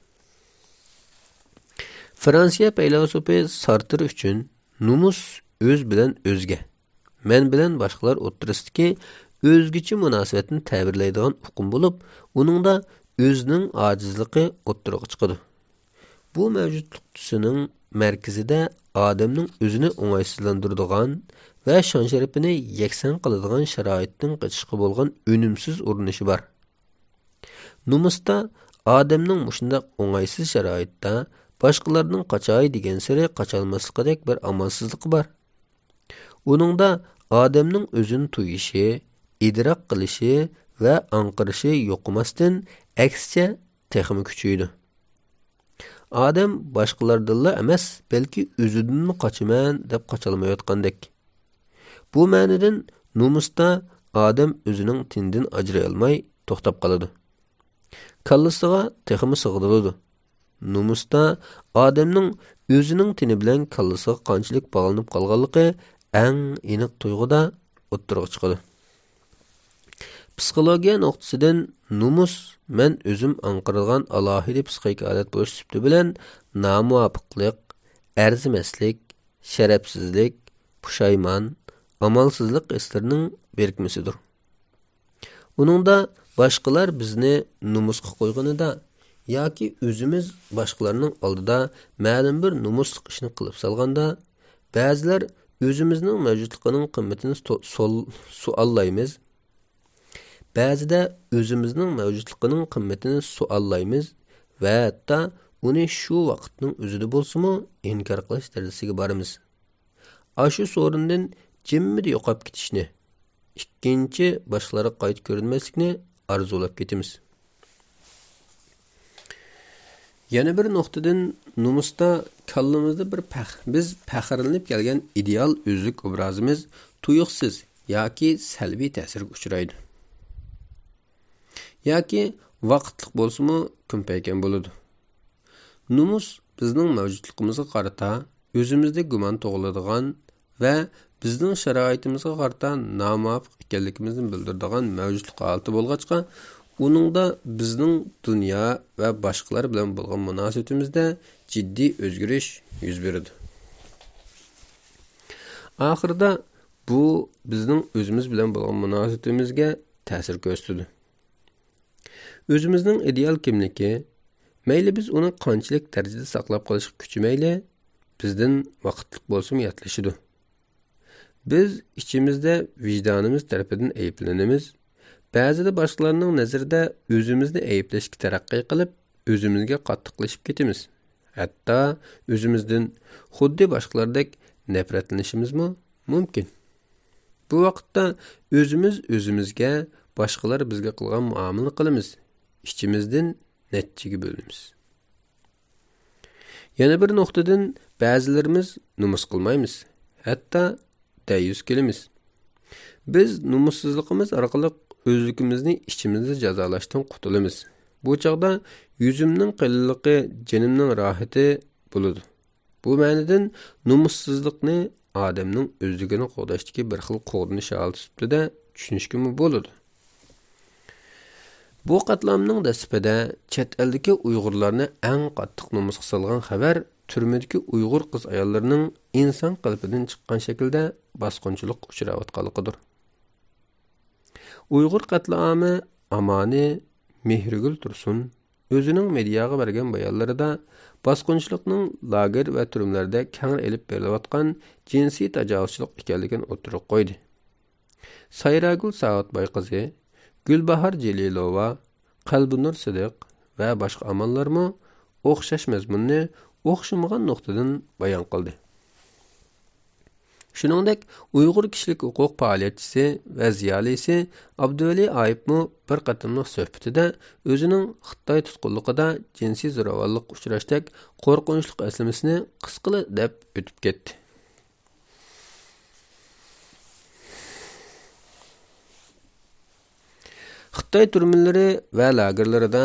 فرانسىيە پەيلاسوپى سارتىر ئۈچۈن نومۇس ئۆز بىلەن ئۆزگە، مەن بىلەن باشقىلار ئوتتۇرىسىدىكى ئۆزگىچە مۇناسىۋەتنى تەبىرلەيدىغان ئۇقۇم بولۇپ، ئۇنىڭدا ئۆزىنىڭ ئاجىزلىقى ئوتتۇرىغا چىقىدۇ. بۇ مەۋجۇتلۇق تۈسىنىڭ مەركىزىدە ئادەمنىڭ ئۆزىنى ئوڭايسىزلاندۇرىدىغان ۋە شان-شەرىپىنى يەكسان قىلىدىغان شارائىتتىن قېچىشقا بولغان ئۈنۈمسىز ئۇرۇنۇشى بار. نومۇستا ئادەمنىڭ مۇشۇنداق ئوڭايسىز شارائىتتا باشقىلاردىن قاچاي دېگەنسېرى قاچالماسلىقىدەك بىر ئامالسىزلىقى بار. ئۇنىڭدا ئادەمنىڭ ئۆزىنى تۇيۇشى، ئىدراك قىلىشى ۋە ئاڭقىرىشى يوقىماستىن، ئەكسىچە تېخىمۇ كۈچىيىدۇ. ئادەم باشقىلاردىنلا ئەمەس، بەلكى ئۆزىدىنمۇ قاچىمەن دەپ قاچالمايۋاتقاندەك. بۇ مەنىدىن نومۇستا ئادەم ئۆزىنىڭ تېنىدىن ئاجرىيالماي توختاپ قالىدۇ. كاللىسىغا تېخىمۇ سىغدۇرىدۇ. نومۇستا ئادەمنىڭ ئۆزىنىڭ تېنى بىلەن كاللىسىغا قانچىلىك باغلىنىپ قالغانلىقى ئەڭ ئېنىق تۇيغۇدا ئوتتۇرىغا چىقىدۇ. پسىخولوگىيە نۇقتىسىدىن نومۇس مەن ئۆزۈم ئاڭقىرىدىغان ئالاھىدە پسىخىكا ھالەت بولۇش سۈپىتى بىلەن نامۇۋاپىقلىق، ئەرزىمەسلىك، شەرەپسىزلىك، پۇشايمان، ئامالسىزلىق ھېسلىرىنىڭ بىرىكمىسىدۇر. ئۇنىڭدا باشقىلار بىزنى نومۇسقا قويغىنىدا ياكى ئۆزىمىز باشقىلارنىڭ ئالدىدا مەلۇم بىر نومۇسلۇق ئىشنى قىلىپ سالغاندا، بەزىلەر ئۆزىمىزنىڭ مەۋجۇتلۇقىنىڭ قىممىتىنى سو-، سول-، سوئاللايمىز. بەزىدە ئۆزىمىزنىڭ مەۋجۇتلۇقىنىڭ قىممىتىنى سوئاللايمىز ۋە ھەتتا ئۇنى شۇ ۋاقىتنىڭ ئۆزىدە بولسىمۇ ئىنكار قىلىش دەرىجىسىگە بارىمىز. ئاشۇ سورۇندىن جىممىدە يوقاپ كېتىشنى، ئىككىنچى باشقىلارغا قايتا كۆرۈنمەسلىكنى ئارزۇلاپ كېتىمىز. يەنە بىر نۇقتىدىن، نومۇستا كاللىمىزدا بىر پەخ-، بىز پەخىرلىنىپ كەلگەن ئىدېئال ئۆزلۈك ئوبرازىمىز تۇيۇقسىز ياكى سەلبىي تەسىرگە ئۇچرايدۇ. ياكى ۋاقىتلىق بولسىمۇ كۈن پەيكەن بولىدۇ. نومۇس بىزنىڭ مەۋجۇتلۇقىمىزغا قارىتا ئۆزىمىزدە گۇمان تۇغۇلىدىغان ۋە بىزنىڭ شارائىتىمىزغا قارىتا نامۇۋاپىق ئىكەنلىكىمىزنى بىلدۈرىدىغان مەۋجۇتلۇق ھالىتى بولغاچقا، ئۇنىڭدا بىزنىڭ دۇنيا ۋە باشقىلار بىلەن بولغان مۇناسىۋىتىمىزدە جىددىي ئۆزگىرىش يۈز بېرىدۇ. ئاخىرىدا بۇ بىزنىڭ ئۆزىمىز بىلەن بولغان مۇناسىۋىتىمىزگە تەسىر كۆرسىتىدۇ. ئۆزىمىزنىڭ ئىدېئال كىملىكى، مەيلى بىز ئۇنى قانچىلىك دەرىجىدە ساقلاپ قېلىشقا كۈچىمەيلى، بىزدىن ۋاقىتلىق بولسىمۇ ياتلىشىدۇ. بىز ئىچىمىزدە ۋىجدانىمىز تەرىپىدىن ئەيىبلىنىمىز. بەزىدە باشقىلارنىڭ نەزىرىدە ئۆزىمىزنى ئەيىبلەشكە تەرەققىي قىلىپ، ئۆزىمىزگە قاتتىقلىشىپ كېتىمىز. ھەتتا ئۆزىمىزدىن خۇددى باشقىلاردەك نەپرەتلىنىشىمىزمۇ مۇمكىن. بۇ ۋاقىتتا ئۆزىمىز ئۆزىمىزگە، باشقىلار بىزگە قىلغان مۇئامىلىنى قىلىمىز، ئىچىمىزدىن نەچچىگە بۆلۈنىمىز. يەنە بىر نۇقتىدىن، بەزىلىرىمىز نومۇس قىلمايمىز، ھەتتا دەييۇس كېلىمىز. بىز نومۇسسىزلىقىمىز ئارقىلىق ئۆزلۈكىمىزنى ئىچىمىزدە جازالاشتىن قۇتۇلىمىز. بۇ چاغدا يۈزۈمنىڭ قېلىنلىقى جېنىمنىڭ راھىتى بولىدۇ. بۇ مەنىدىن نومۇسسىزلىقنى ئادەمنىڭ ئۆزلۈكىنى قوغداشتىكى بىر خىل قوغدىنىش ھالىتى سۈپىتىدە چۈشىنىشكىمۇ بولىدۇ. بۇ قاتلامنىڭ دەسلىپىدە چەت ئەلدىكى ئۇيغۇرلارنى ئەڭ قاتتىق نومۇسقا سالغان خەۋەر تۈرمىدىكى ئۇيغۇر قىز-ئاياللىرىنىڭ ئىنسان قېلىپىدىن چىققان شەكىلدە باسقۇنچىلىققا ئۇچراۋاتقانلىقىدۇر. ئۇيغۇر قەتلىئامى ئامانى مېھرىگۈل تۇرسۇن ئۆزىنىڭ مېدىياغا بەرگەن بايانلىرىدا باسقۇنچىلىقنىڭ لاگېر ۋە تۈرمىلەردە كەڭرى ئېلىپ بېرىلىۋاتقان جىنسىي تاجاۋۇزچىلىق ئىكەنلىكىنى ئوتتۇرىغا قويدى. سايراگۈل ساۋۇتباي قىزى، گۈلباھار جېلىلوۋا، قەلبىنۇر سىدىق ۋە باشقا ئاماللارمۇ ئوخشاش مەزمۇننى ئوخشىمىغان نۇقتىدىن بايان قىلدى. شۇنىڭدەك، ئۇيغۇر كىشىلىك ھوقۇق پائالىيەتچىسى ۋە زىيالىيسى ئابدۇۋەلى ئايۇپمۇ بىر قېتىملىق سۆھبىتىدە ئۆزىنىڭ خىتاي تۇتقۇنلۇقىدا جىنسىي زوراۋانلىققا ئۇچراشتەك قورقۇنچلۇق ئەسلىمىسىنى قىسقىلا دەپ ئۆتۈپ كەتتى. خىتاي تۈرمىلىرى ۋە لاگېرلىرىدا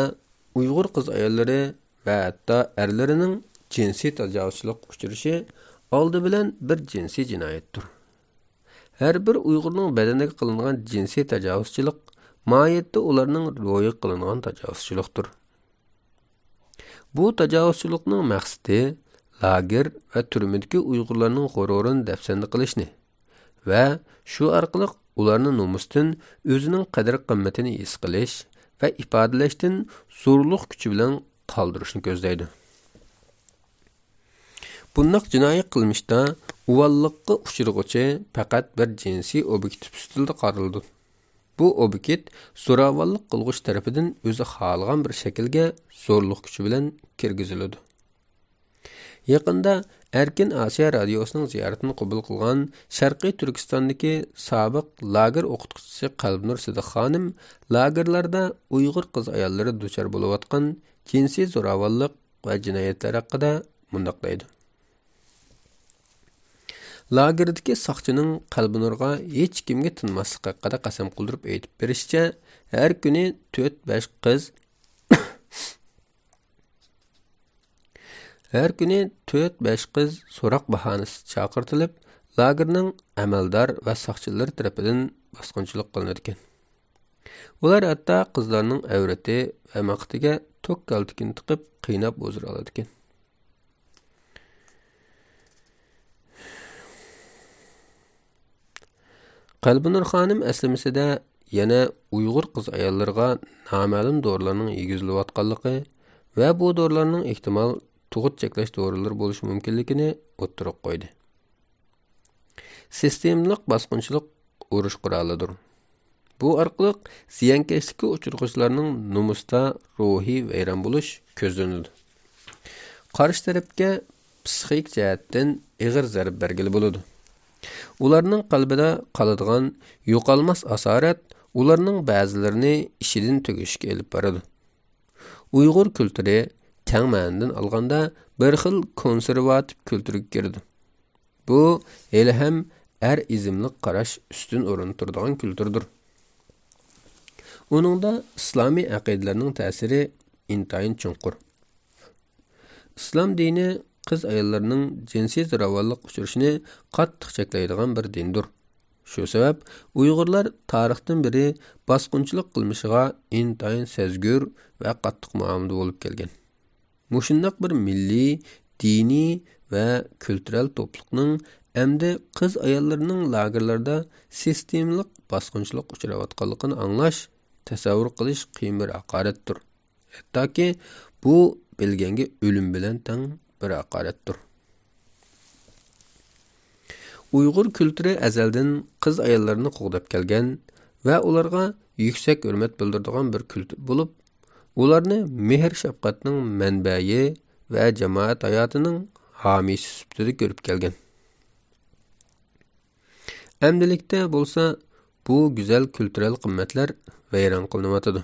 ئۇيغۇر قىز-ئاياللىرى ۋە ھەتتا ئەرلىرىنىڭ جىنسىي تاجاۋۇزچىلىققا ئۇچرىشى ئالدى بىلەن بىر جىنسىي جىنايەتتۇر. ھەر بىر ئۇيغۇرنىڭ بەدىنىگە قىلىنغان جىنسىي تاجاۋۇزچىلىق ماھىيەتتە ئۇلارنىڭ روھىغا قىلىنغان تاجاۋۇزچىلىقتۇر. بۇ تاجاۋۇزچىلىقنىڭ مەقسىتى لاگېر ۋە تۈرمىدىكى ئۇيغۇرلارنىڭ غۇرۇرىنى دەپسەندە قىلىشنى ۋە شۇ ئارقىلىق ئۇلارنى نومۇستىن، ئۆزىنىڭ قەدىر-قىممىتىنى ھېس قىلىش ۋە ئىپادىلەشتىن زورلۇق كۈچى بىلەن قالدۇرۇشنى كۆزلەيدۇ. بۇنداق جىنايى قىلمىشتا ئۇۋاللىققا ئۇچرىغۇچى پەقەت بىر جىنسىي ئوبيېكت سۈپىتىدە قارىلىدۇ. بۇ ئوبيېكت زوراۋانلىق قىلغۇچى تەرىپىدىن ئۆزى خالىغان بىر شەكىلگە زورلۇق كۈچى بىلەن كىرگۈزۈلىدۇ. يېقىندا ئەركىن ئاسىيا رادىيوسىنىڭ زىيارىتىنى قوبۇل قىلغان شەرقىي تۈركىستاندىكى سابىق لاگېر ئوقۇتقۇچىسى قەلبىنۇر سىدىق خانىم لاگېرلاردا ئۇيغۇر قىز-ئاياللىرى دۇچار بولۇۋاتقان جىنسىي زوراۋانلىق، ۋە جىنايەتلەر ھەققىدە مۇنداق دەيدۇ: لاگېردىكى ساقچىنىڭ قەلبىنۇرغا ھېچكىمگە تىنماسلىق ھەققىدە قەسەم قىلدۇرۇپ ئېيتىپ بېرىشىچە، ھەر كۈنى تۆت-بەش قىز، ھەر كۈنى تۆت-بەش قىز سوراق باھانىسىدا چاقىرتىلىپ، لاگېرنىڭ ئەمەلدار ۋە ساقچىلىرى تەرىپىدىن باسقۇنچىلىق قىلىنىدىكەن. ئۇلار ھەتتا قىزلارنىڭ ئەۋرىتى ۋە مەقئىتىگە توك كالتىكىنى تىقىپ، قىيناپ ھۇزۇر ئالىدىكەن. قەلبىنۇر خانىم ئەسلىمىسىدە يەنە ئۇيغۇر قىز-ئاياللىرىغا نامەلۇم دورىلارنىڭ يېگۈزۈلۈۋاتقانلىقى ۋە بۇ دورىلارنىڭ ئېھتىمال تۇغۇت چەكلەش دورىلىرى بولۇشى مۇمكىنلىكىنى ئوتتۇرىغا قويدى. سىستېمىلىق باسقۇنچىلىق ئۇرۇش قورالىدۇر. بۇ ئارقىلىق زىيانكەشلىككە ئۇچرىغۇچىلارنىڭ نومۇستا روھىي ۋەيران بولۇش كۆزلىنىدۇ. قارشى تەرەپكە پسىخىك جەھەتتىن ئېغىر زەربە بەرگىلى بولىدۇ. ئۇلارنىڭ قەلبىدە قالىدىغان يوقالماس ئاسارەت ئۇلارنىڭ بەزىلىرىنى ئىچىدىن تۈگىشىگە ئېلىپ بارىدۇ. ئۇيغۇر كۈلتۈرى كەڭ مەنىدىن ئالغاندا بىر خىل كونسېرۋاتىپ كۈلتۈرگە كىرىدۇ. بۇ ھېلىھەم ئەر ئىزملىق قاراش ئۈستۈن ئورۇندا تۇرىدىغان كۈلتۈردۇر. ئۇنىڭدا ئىسلامىي ئەقىدىلەرنىڭ تەسىرى ئىنتايىن چوڭقۇر. ئىسلام دىنى قىز-ئاياللارنىڭ جىنسىي زوراۋانلىققا ئۇچرىشىنى قاتتىق چەكلەيدىغان بىر دىندۇر. شۇ سەۋەب ئۇيغۇرلار تارىختىن بېرى باسقۇنچىلىق قىلمىشىغا ئىنتايىن سەزگۈر ۋە قاتتىق مۇئامىلىدە بولۇپ كەلگەن. مۇشۇنداق بىر مىللىي، دىنىي ۋە كۈلتۈرەل توپلۇقنىڭ ئەمدى قىز-ئاياللىرىنىڭ لاگېرلاردا سىستېمىلىق باسقۇنچىلىققا ئۇچراۋاتقانلىقىنى ئاڭلاش، تەسەۋۋۇر قىلىش قىيىن بىر ھاقارەتتۇر. ھەتتاكى بۇ بىلگەنگە ئۆلۈم بىلەن تەڭ بىر ھاقارەتتۇر. ئۇيغۇر كۈلتۈرى ئەزەلدىن قىز-ئاياللارنى قوغداپ كەلگەن ۋە ئۇلارغا يۈكسەك ھۆرمەت بىلدۈرىدىغان بىر كۈلتۈر بولۇپ، ئۇلارنى مېھىر-شەپقەتنىڭ مەنبەيى ۋە جامائەت ھاياتىنىڭ ھامىيسى سۈپىتىدە كۆرۈپ كەلگەن. ئەمدىلىكتە بولسا بۇ گۈزەل كۈلتۈرەل قىممەتلەر ۋەيران قىلىنىۋاتىدۇ.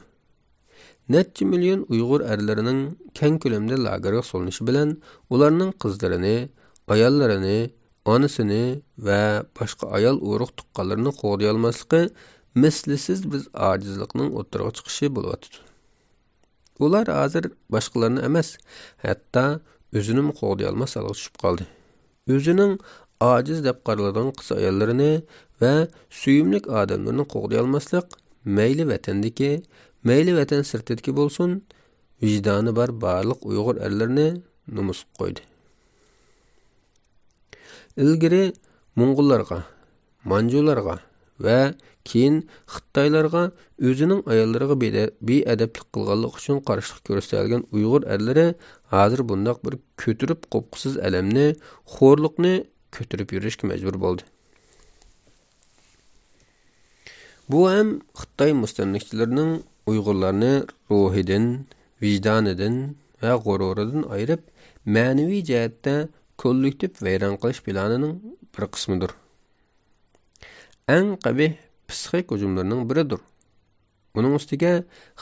نەچچە مىليون ئۇيغۇر ئەرلىرىنىڭ كەڭ كۆلەمدە لاگېرغا سولىنىشى بىلەن، ئۇلارنىڭ قىزلىرىنى، ئاياللىرىنى، ئانىسىنى ۋە باشقا ئايال ئۇرۇق-تۇغقانلىرىنى قوغدىيالماسلىقى مىسلىسىز بىر ئاجىزلىقنىڭ ئوتتۇرىغا چىقىشى بولۇۋاتىدۇ. ئۇلار ھازىر باشقىلارنى ئەمەس، ھەتتا ئۆزىنىمۇ قوغدىيالماس ھالغا چۈشۈپ قالدى. ئۆزىنىڭ ئاجىز دەپ قارىلىدىغان قىز-ئاياللىرىنى ۋە سۆيۈملۈك ئادەملىرىنى قوغدىيالماسلىق مەيلى ۋەتەندىكى، مەيلى ۋەتەن سىرتىدىكى بولسۇن، ۋىجدانى بار بارلىق ئۇيغۇر ئەرلىرىنى نومۇسقا قويدى. ئىلگىرى موڭغۇللارغا، مانجۇلارغا ۋە كېيىن خىتايلارغا ئۆزىنىڭ ئاياللىرىغا بىدە-، بىئەدەپلىك قىلغانلىقى ئۈچۈن قارشىلىق كۆرسىتەلىگەن ئۇيغۇر ئەرلىرى ھازىر بۇنداق بىر كۆتۈرۈپ قوپقۇسىز ئەلەمنى، خورلۇقنى كۆتۈرۈپ يۈرۈشكە مەجبۇر بولدى. بۇ ھەم خىتاي مۇستەملىكىچىلىرىنىڭ ئۇيغۇرلارنى روھىدىن، ۋىجدانىدىن ۋە غۇرۇرىدىن ئايرىپ، مەنىۋى جەھەتتە كوللېكتىپ ۋەيران قىلىش پىلانىنىڭ بىر قىسمىدۇر. ئەڭ قەبىھ پىسخىك ھۇجۇملىرىنىڭ بىرىدۇر. ئۇنىڭ ئۈستىگە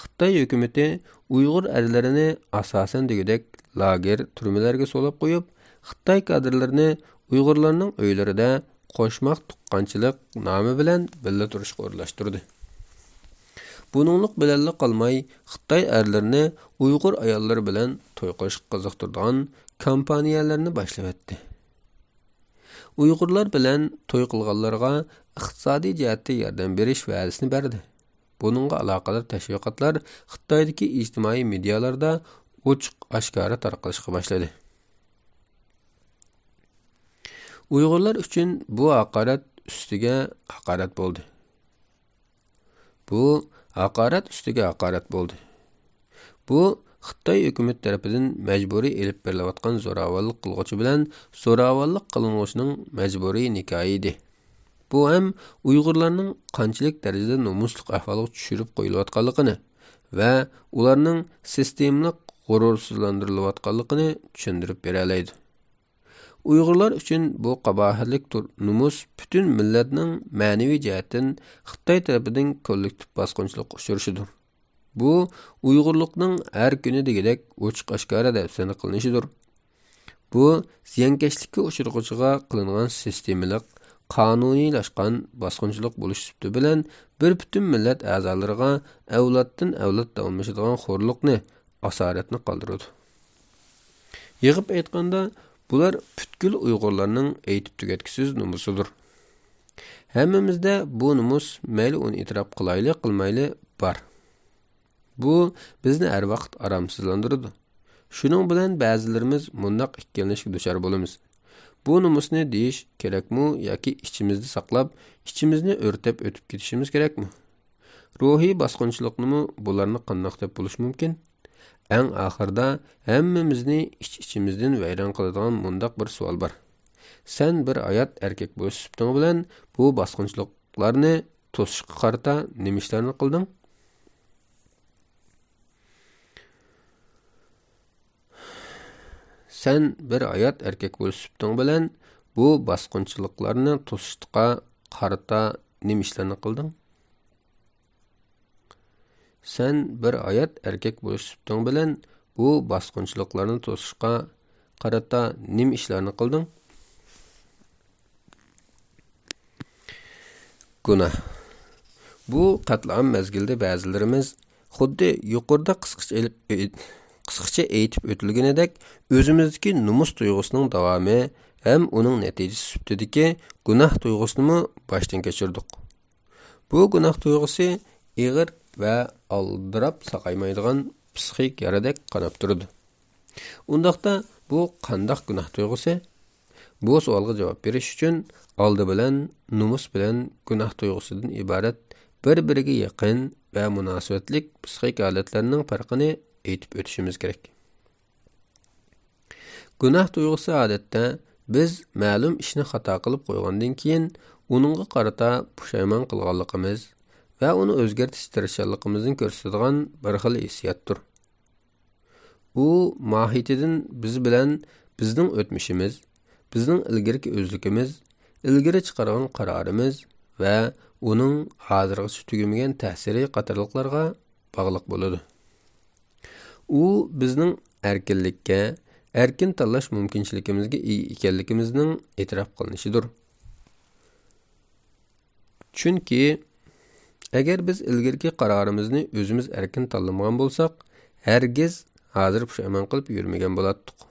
خىتاي ھۆكۈمىتى ئۇيغۇر ئەرلىرىنى ئاساسەن دېگۈدەك لاگېر، تۈرمىلەرگە سولاپ قويۇپ، خىتاي كادىرلىرىنى ئۇيغۇرلارنىڭ ئۆيلىرىدە قوشماق تۇغقانچىلىق نامى بىلەن بىللە تۇرۇشقا ئورۇنلاشتۇردى. بۇنىڭلىق بىلەنلا قالماي، خىتاي ئەرلىرىنى ئۇيغۇر ئاياللىرى بىلەن توي قىلىشقا قىزىقتۇرىدىغان كامپانىيەلەرنى باشلىۋەتتى. ئۇيغۇرلار بىلەن توي قىلغانلارغا ئىقتىسادىي جەھەتتە ياردەم بېرىش ۋەدىسىنى بەردى. بۇنىڭغا ئالاقىدار تەشۋىقاتلار خىتايدىكى ئىجتىمائىي مېدىيالاردا ئوچۇق-ئاشكارا تارقىلىشقا باشلىدى. ئۇيغۇرلار ئۈچۈن بۇ ھاقارەت ئۈستىگە ھاقارەت بولدى. بۇ ھاقارەت ئۈستىگە ھاقارەت بولدى. بۇ خىتاي ھۆكۈمىتى تەرىپىدىن مەجبۇرىي ئېلىپ بېرىلىۋاتقان زوراۋانلىق قىلغۇچى بىلەن زوراۋانلىق قىلىنغۇچىنىڭ مەجبۇرىي نىكاھى ئىدى. بۇ ھەم ئۇيغۇرلارنىڭ قانچىلىك دەرىجىدە نومۇسلۇق ئەھۋالغا چۈشۈرۈپ قويۇلۇۋاتقانلىقىنى ۋە ئۇلارنىڭ سىستېمىلىق غۇرۇرسىزلاندۇرۇلۇۋاتقانلىقىنى چۈشەندۈرۈپ بېرەلەيدۇ. ئۇيغۇرلار ئۈچۈن بۇ قاباھەتلىك تۇر-، نومۇس پۈتۈن مىللەتنىڭ مەنىۋى جەھەتتىن خىتاي تەرىپىدىن كوللېكتىپ باسقۇنچىلىققا ئۇچرىشىدۇر. بۇ ئۇيغۇرلۇقنىڭ ھەر كۈنى دېگۈدەك ئوچۇق-ئاشكارا دەپسەندە قىلىنىشىدۇر. بۇ زىيانكەشلىككە ئۇچرىغۇچىغا قىلىنغان سىستېمىلىق، قانۇنىيلاشقان باسقۇنچىلىق بولۇش سۈپىتى بىلەن بىر پۈتۈن مىللەت ئەزالىرىغا ئەۋلادتىن ئەۋلاد داۋاملىشىدىغان خورلۇقنى، ئاسارەتنى قالدۇرىدۇ. يىغىپ ئېيتقاندا، بۇلار پۈتكۈل ئۇيغۇرلارنىڭ ئېيتىپ تۈگەتكۈسىز نومۇسىدۇر. ھەممىمىزدە بۇ نومۇس، مەيلى ئۇنى ئېتىراپ قىلايلى، قىلمايلى، بار. بۇ بىزنى ھەر ۋاقىت ئارامسىزلاندۇرىدۇ. شۇنىڭ بىلەن بەزىلىرىمىز مۇنداق ئىككىلىنىشكە دۇچار بولىمىز. بۇ نومۇسنى دېيىش كېرەكمۇ ياكى ئىچىمىزدە ساقلاپ، ئىچىمىزنى ئۆرتەپ ئۆتۈپ كېتىشىمىز كېرەكمۇ؟ روھىي باسقۇنچىلىقنىمۇ بۇلارنى قانداق دەپ بولۇش مۇمكىن؟ ئەڭ ئاخىرىدا ھەممىمىزنى ئىچ-ئىچىمىزدىن ۋەيران قىلىدىغان مۇنداق بىر سوئال بار. سەن بىر ھايات ئەركەك بولۇش سۈپىتىڭ بىلەن بۇ باسقۇنچىلىقلارنى توسۇشقا قارىتا نېمە ئىشلارنى قىلدىڭ؟ سەن بىر ھايات ئەركەك بولۇش سۈپىتىڭ بىلەن بۇ باسقۇنچىلىقلارنى توسۇشقا قارىتا نېمە ئىشلارنى قىلدىڭ؟ سەن بىر ھايات ئەركەك بولۇش سۈپىتىڭ بىلەن بۇ باسقۇنچىلىقلارنى توسۇشقا قارىتا نېمە ئىشلارنى قىلدىڭ؟ گۇناھ. بۇ قەتلىئام مەزگىلىدە بەزىلىرىمىز خۇددى يۇقىرىدا قىسقىچە ئېلىپ، قىسقىچە ئېيتىپ ئۆتۈلگىنىدەك، ئۆزىمىزدىكى نومۇس تۇيغۇسىنىڭ داۋامى ھەم ئۇنىڭ نەتىجىسى سۈپىتىدىكى گۇناھ تۇيغۇسىنىمۇ باشتىن كەچۈردۇق. بۇ گۇناھ تۇيغۇسى ئېغىر ۋە ئالدىراپ ساقايمايدىغان پسىخىك يارىدەك قاناپ تۇرىدۇ. ئۇنداقتا بۇ قانداق گۇناھ تۇيغۇسى؟ بۇ سوئالغا جاۋاب بېرىش ئۈچۈن ئالدى بىلەن نومۇس بىلەن گۇناھ تۇيغۇسىدىن ئىبارەت بىر-بىرىگە يېقىن ۋە مۇناسىۋەتلىك پسىخىك ھالەتلەرنىڭ پەرقىنى ئېيتىپ ئۆتۈشىمىز كېرەك. گۇناھ تۇيغۇسى ئادەتتە بىز مەلۇم ئىشنى خاتا قىلىپ قويغاندىن كېيىن ئۇنىڭغا قارىتا پۇشايمان قىلغانلىقىمىز ۋە ئۇنى ئۆزگەرتىش تىرىشچانلىقىمىزنى كۆرسىتىدىغان بىر خىل ھېسسىياتتۇر. ئۇ ماھىيىتىدىن بىز بىلەن بىزنىڭ ئۆتمۈشىمىز، بىزنىڭ ئىلگىرىكى ئۆزلۈكىمىز، ئىلگىرى چىقارغان قارارىمىز ۋە ئۇنىڭ ھازىرغىچە تۈگىمىگەن تەسىرى قاتارلىقلارغا باغلىق بولىدۇ. ئۇ بىزنىڭ ئەركىنلىككە، ئەركىن تاللاش مۇمكىنچىلىكىمىزگە ئىگە ئىكەنلىكىمىزنىڭ ئېتىراپ قىلىنىشىدۇر. چۈنكى ئەگەر بىز ئىلگىرىكى قارارىمىزنى ئۆزىمىز ئەركىن تاللىمىغان بولساق، ھەرگىز ھازىر پۇشايمان قىلىپ يۈرمىگەن بولاتتۇق.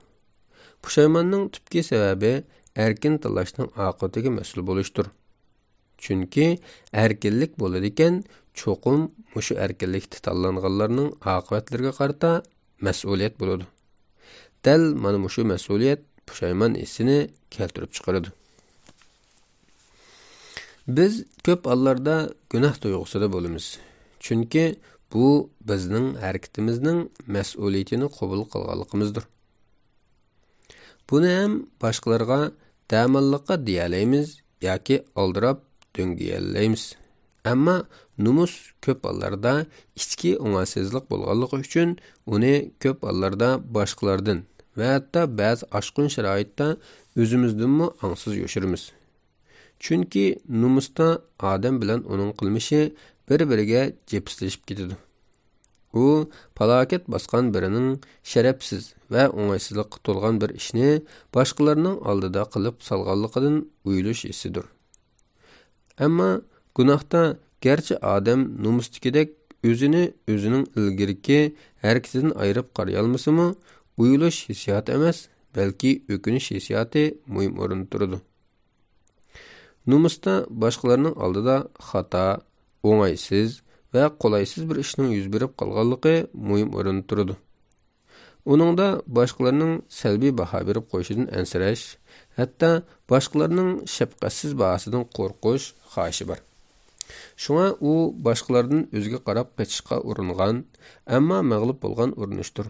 پۇشايماننىڭ تۈپكى سەۋەبى ئەركىن تاللاشنىڭ ئاقىۋىتىگە مەسئۇل بولۇشتۇر. چۈنكى ئەركىنلىك بولىدىكەن، چوقۇم مۇشۇ ئەركىنلىكتە تاللانغانلارنىڭ ئاقىۋەتلىرىگە قارىتا مەسئۇلىيەت بولىدۇ. دەل مانا مۇشۇ مەسئۇلىيەت پۇشايمان ھېسسىنى كەلتۈرۈپ چىقىرىدۇ. بىز كۆپ ھاللاردا گۇناھ تۇيغۇسىدا بولىمىز. چۈنكى بۇ بىزنىڭ ھەرىكىتىمىزنىڭ مەسئۇلىيىتىنى قوبۇل قىلغانلىقىمىزدۇر. بۇنى ھەم باشقىلارغا دەماللىققا دېيەلەيمىز ياكى ئالدىراپ دۆڭگىيەلەيمىز. ئەمما نومۇس كۆپ ھاللاردا ئىچكى ئوڭايسىزلىق بولغانلىقى ئۈچۈن ئۇنى كۆپ ھاللاردا باشقىلاردىن ۋە ھەتتا بەزى ئاشقۇن شارائىتتا ئۆزىمىزدىنمۇ ئاڭسىز يوشۇرىمىز. چۈنكى نومۇستا ئادەم بىلەن ئۇنىڭ قىلمىشى بىر-بىرىگە جىپسلىشىپ كېتىدۇ. ئۇ پالاكەت باسقان بىرىنىڭ شەرەپسىز ۋە ئوڭايسىزلىققا تولغان بىر ئىشنى باشقىلارنىڭ ئالدىدا قىلىپ سالغانلىقىدىن ئۇيىلىش ھېسسىدۇر. ئەمما گۇناھتا گەرچە ئادەم نومۇستىكىدەك ئۆزىنى ئۆزىنىڭ ئىلگىرىكى ھەرىكىتىدىن ئايرىپ قارىيالمىسىمۇ، ئۇيىلىش ھېسسىياتى ئەمەس، بەلكى ئۆكۈنۈش ھېسسىياتى مۇھىم ئورۇندا تۇرىدۇ. نومۇستا باشقىلارنىڭ ئالدىدا خاتا، ئوڭايسىز ۋە قولايسىز بىر ئىشنىڭ يۈز بېرىپ قالغانلىقى مۇھىم ئورۇندا تۇرىدۇ. ئۇنىڭدا باشقىلارنىڭ سەلبىي باھا بېرىپ قويۇشىدىن ئەنسىرەش، ھەتتا باشقىلارنىڭ شەپقەتسىز باھاسىدىن قورقۇش خاھىشى بار. شۇڭا ئۇ باشقىلاردىن ئۆزىگە قاراپ قېچىشقا ئۇرۇنغان، ئەمما مەغلۇپ بولغان ئۇرۇنۇشتۇر.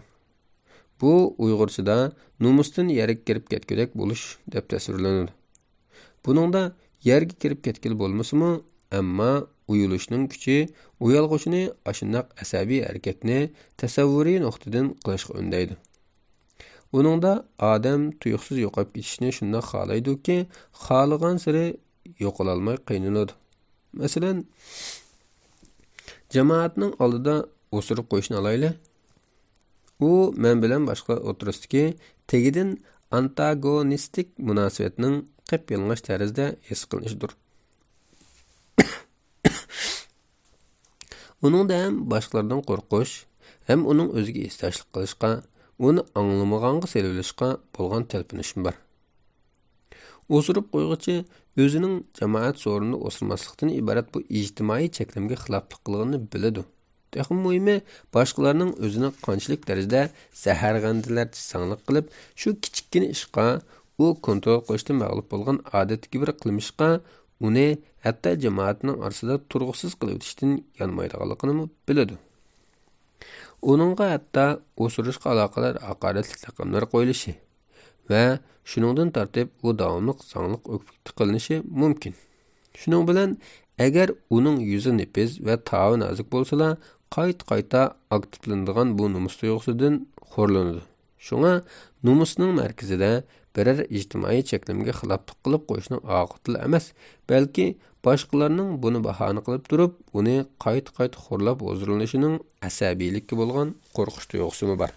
بۇ ئۇيغۇرچىدا نومۇستىن يەرگە كىرىپ كەتكۈدەك بولۇش دەپ تەسۋىرلىنىدۇ. بۇنىڭدا يەرگە كىرىپ كەتكىلى بولمىسىمۇ، ئەمما ئۇيۇلۇشنىڭ كۈچى ئۇيالغۇچىنى ئاشۇنداق ئەسەبىي ھەرىكەتنى تەسەۋۋۇرىي نۇقتىدىن قىلىشقا ئۈندەيدۇ. ئۇنىڭدا ئادەم تۇيۇقسىز يوقاپ كېتىشنى شۇنداق خالايدۇكى، خالىغانسېرى يوقىلالماي قىينىلىدۇ. مەسىلەن، جامائەتنىڭ ئالدىدا ئوسۇرۇپ قويۇشنى ئالايلى. ئۇ مەن بىلەن باشقىلار ئوتتۇرىسىدىكى تېگىدىن ئانتاگونىستىك مۇناسىۋەتنىڭ قەپ-يالىڭاچ تەرزدە ھېس قىلىنىشىدۇر. ئۇنىڭدا ھەم باشقىلاردىن قورقۇش، ھەم ئۇنىڭ ئۆزىگە ھېسداشلىق قىلىشقا، ئۇنى ئاڭلىمىغانغا سېلىۋېلىشقا بولغان تەلپۈنۈشمۇ بار. ئوسۇرۇپ قويغۇچى ئۆزىنىڭ جامائەت سورۇنىدا ئوسۇرماسلىقتىن ئىبارەت بۇ ئىجتىمائىي چەكلىمىگە خىلاپلىق قىلغىنىنى بىلىدۇ. تېخىمۇ مۇھىمى، باشقىلارنىڭ ئۆزىنى قانچىلىك دەرىجىدە زەھەرخەندىلەرچە زاڭلىق قىلىپ، شۇ كىچىككىنە ئىشقا، ئۇ كونترول قىلىشتىن مەغلۇپ بولغان ئادەتتىكى بىر قىلمىشقا ئۇنى ھەتتا جامائەتنىڭ ئارىسىدا تۇرغۇسىز قىلىۋېتىشتىن يانمايدىغانلىقىنىمۇ بىلىدۇ. ئۇنىڭغا ھەتتا ئوسۇرۇشقا ئالاقىدار ھاقارەتلىك لەقەملەر قويۇلۇشى ۋە شۇنىڭدىن تارتىپ ئۇ داۋاملىق زاڭلىق ئۆكپە قىلىنىشى مۇمكىن. شۇنىڭ بىلەن، ئەگەر ئۇنىڭ يۈزى نېپىز ۋە تاۋى نازۇك بولسىلا، قايتا-قايتا ئاكتىپلىنىدىغان بۇ نومۇس تۇيغۇسىدىن خورلىنىدۇ. شۇڭا نومۇسنىڭ مەركىزىدە بىرەر ئىجتىمائىي چەكلىمىگە خىلاپلىق قىلىپ قويۇشنىڭ ئاقىۋىتىلا ئەمەس، بەلكى باشقىلارنىڭ بۇنى باھانە قىلىپ تۇرۇپ، ئۇنى قايتا-قايتا خورلاپ ھۇزۇرلىنىشىنىڭ ئەسەبىيلىككە بولغان قورقۇش تۇيغۇسىمۇ بار.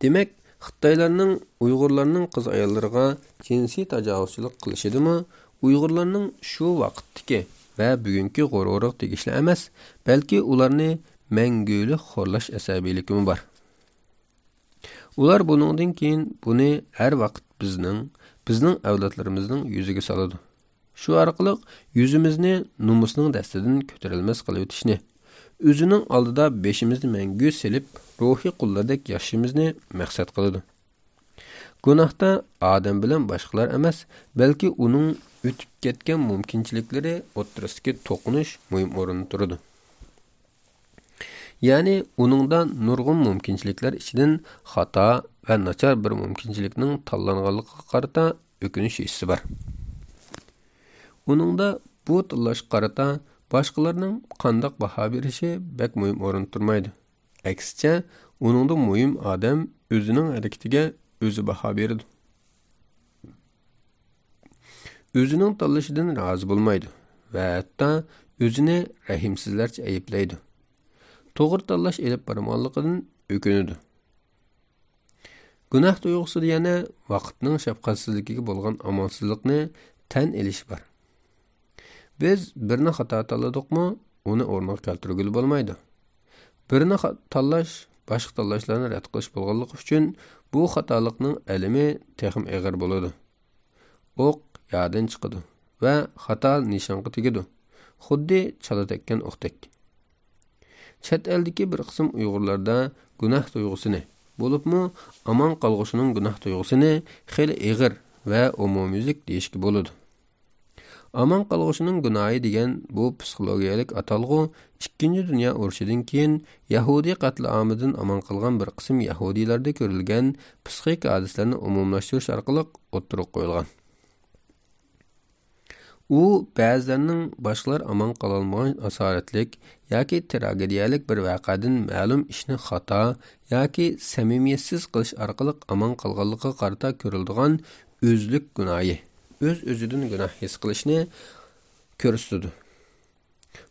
دېمەك، خىتايلارنىڭ ئۇيغۇرلارنىڭ قىز-ئاياللىرىغا جىنسىي تاجاۋۇزچىلىق قىلىشىدىمۇ ئۇيغۇرلارنىڭ شۇ ۋاقىتتىكى ۋە بۈگۈنكى غۇرۇرىغا تېگىشلىك ئەمەس، بەلكى ئۇلارنى مەڭگۈلۈك خورلاش ئەسەبىيلىكىمۇ بار. ئۇلار بۇنىڭدىن كېيىن بۇنى ھەر ۋاقىت بىزنىڭ، بىزنىڭ ئەۋلادلىرىمىزنىڭ يۈزىگە سالىدۇ. شۇ ئارقىلىق يۈزىمىزنى نومۇسنىڭ دەستىدىن كۆتۈرەلمەس قىلىۋېتىشنى، ئۆزىنىڭ ئالدىدا بېشىمىزنى مەڭگۈ سېلىپ، روھىي قۇللاردەك ياشىشىمىزنى مەقسەت قىلىدۇ. گۇناھتا ئادەم بىلەن باشقىلار ئەمەس، بەلكى ئۇنىڭ ئۆتۈپ كەتكەن مۇمكىنچىلىكلىرى ئوتتۇرىسىدىكى توقۇنۇش مۇھىم ئورۇندا تۇرىدۇ. يەنى ئۇنىڭدا نۇرغۇن مۇمكىنچىلىكلەر ئىچىدىن خاتا ۋە ناچار بىر مۇمكىنچىلىكنىڭ تاللانغانلىقىغا قارىتا ئۆكۈنۈش ھېسسى بار. ئۇنىڭدا بۇ تاللاشقا قارىتا باشقىلارنىڭ قانداق باھا بېرىشى بەك مۇھىم ئورۇندا تۇرمايدۇ. ئەكسىچە، ئۇنىڭدا مۇھىم ئادەم ئۆزىنىڭ ھەرىكىتىگە ئۆزى باھا بېرىدۇ. ئۆزىنىڭ تاللىشىدىن رازى بولمايدۇ ۋە ھەتتا ئۆزىنى رەھىمسىزلەرچە ئەيىبلەيدۇ. توغرا تاللاش ئېلىپ بارمىغانلىقىدىن ئۆكۈنىدۇ. گۇناھ تۇيغۇسىدا يەنە ۋاقىتنىڭ شەپقەتسىزلىكىگە بولغان ئامالسىزلىقنى تەن ئېلىش بار. بىز بىرنى خاتا تاللىدۇقمۇ، ئۇنى ئورنىغا كەلتۈرگىلى بولمايدۇ. بىرنى خا-، تاللاش باشقا تاللاشلارنى رەت قىلىش بولغانلىقى ئۈچۈن، بۇ خاتالىقنىڭ ئەلىمى تېخىمۇ ئېغىر بولىدۇ. ئوق يادىن چىقىدۇ ۋە خاتا نىشانغا تېگىدۇ، خۇددى چالا تەگكەن ئوقتەك. چەت ئەلدىكى بىر قىسىم ئۇيغۇرلاردا گۇناھ تۇيغۇسىنى، بولۇپمۇ ئامان قالغۇچىنىڭ گۇناھ تۇيغۇسىنى خېلى ئېغىر ۋە ئومۇميۈزلۈك دېيىشكە بولىدۇ. ئامان قالغۇچىنىڭ گۇناھى دېگەن بۇ پسىخولوگىيەلىك ئاتالغۇ ئىككىنچى دۇنيا ئۇرۇشىدىن كېيىن يەھۇدىي قەتلىئامىدىن ئامان قالغان بىر قىسىم يەھۇدىيلاردا كۆرۈلگەن پسىخىكا ھادىسىلەرنى ئومۇملاشتۇرۇش ئارقىلىق ئوتتۇرىغا قويۇلغان. ئۇ بەزىلەرنىڭ باشقىلار ئامان قالالمىغان ئاسارەتلىك ياكى تىراگېدىيەلىك بىر ۋەقەدىن مەلۇم ئىشنى خاتا ياكى سەمىمىيەتسىز قىلىش ئارقىلىق ئامان قالغانلىقىغا قارىتا كۆرۈلىدىغان ئۆزلۈك گۇناھى، ئۆز-ئۆزىدىن گۇناھ ھېس قىلىشنى كۆرسىتىدۇ.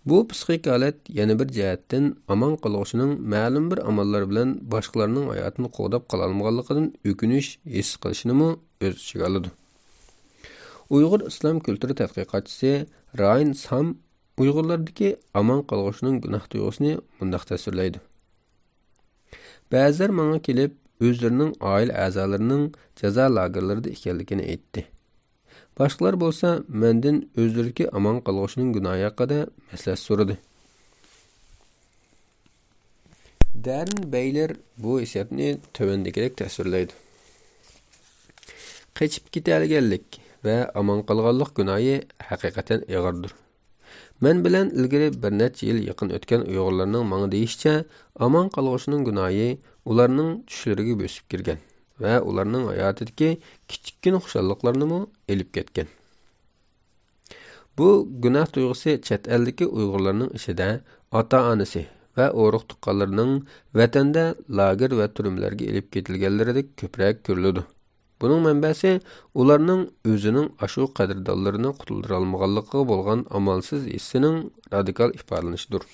بۇ پسىخىك ھالەت يەنە بىر جەھەتتىن ئامان قالغۇچىنىڭ مەلۇم بىر ئاماللار بىلەن باشقىلارنىڭ ھاياتىنى قوغداپ قالالمىغانلىقىدىن ئۆكۈنۈش ھېس قىلىشىنىمۇ ئۆز ئىچىگە ئالىدۇ. ئۇيغۇر ئىسلام كۈلتۈرى تەتقىقاتچىسى راين سام ئۇيغۇرلاردىكى ئامان قالغۇچىنىڭ گۇناھ تۇيغۇسىنى مۇنداق تەسۋىرلەيدۇ. بەزىلەر ماڭا كېلىپ، ئۆزلىرىنىڭ ئائىلە ئەزالىرىنىڭ جازا لاگېرلىرىدا ئىكەنلىكىنى ئېيتتى. باشقىلار بولسا مەندىن ئۆزلىرىدىكى ئامان قالغۇچىنىڭ گۇناھى ھەققىدە مەسلىھەت سورىدى. دەررېن بەيلېر بۇ ھېسسىياتنى تۆۋەندىكىدەك تەسۋىرلەيدۇ. قېچىپ كېتەلىگەنلىك ۋە ئامان قالغانلىق گۇناھى ھەقىقەتەن ئېغىردۇر. مەن بىلەن ئىلگىرى بىر نەچچە يىل يېقىن ئۆتكەن ئۇيغۇرلارنىڭ ماڭا دېيىشىچە، ئامان قالغۇچىنىڭ گۇناھى ئۇلارنىڭ چۈشلىرىگە بۆسۈپ كىرگەن ۋە ئۇلارنىڭ ھاياتىدىكى كىچىككىنە خۇشاللىقلارنىمۇ ئېلىپ كەتكەن. بۇ گۇناھ تۇيغۇسى چەت ئەلدىكى ئۇيغۇرلارنىڭ ئىچىدە ئاتا-ئانىسى ۋە ئۇرۇق-تۇغقانلىرىنىڭ ۋەتەندە لاگېر ۋە تۈرمىلەرگە ئېلىپ كېتىلگەنلىرىدەك كۆپرەك كۆرۈلىدۇ. بۇنىڭ مەنبەسى ئۇلارنىڭ ئۆزىنىڭ ئاشۇ قەدىردانلىرىنى قۇتۇلدۇرالمىغانلىقىغا بولغان ئامالسىز ھېسسىنىڭ رادىكال ئىپادىلىنىشىدۇر.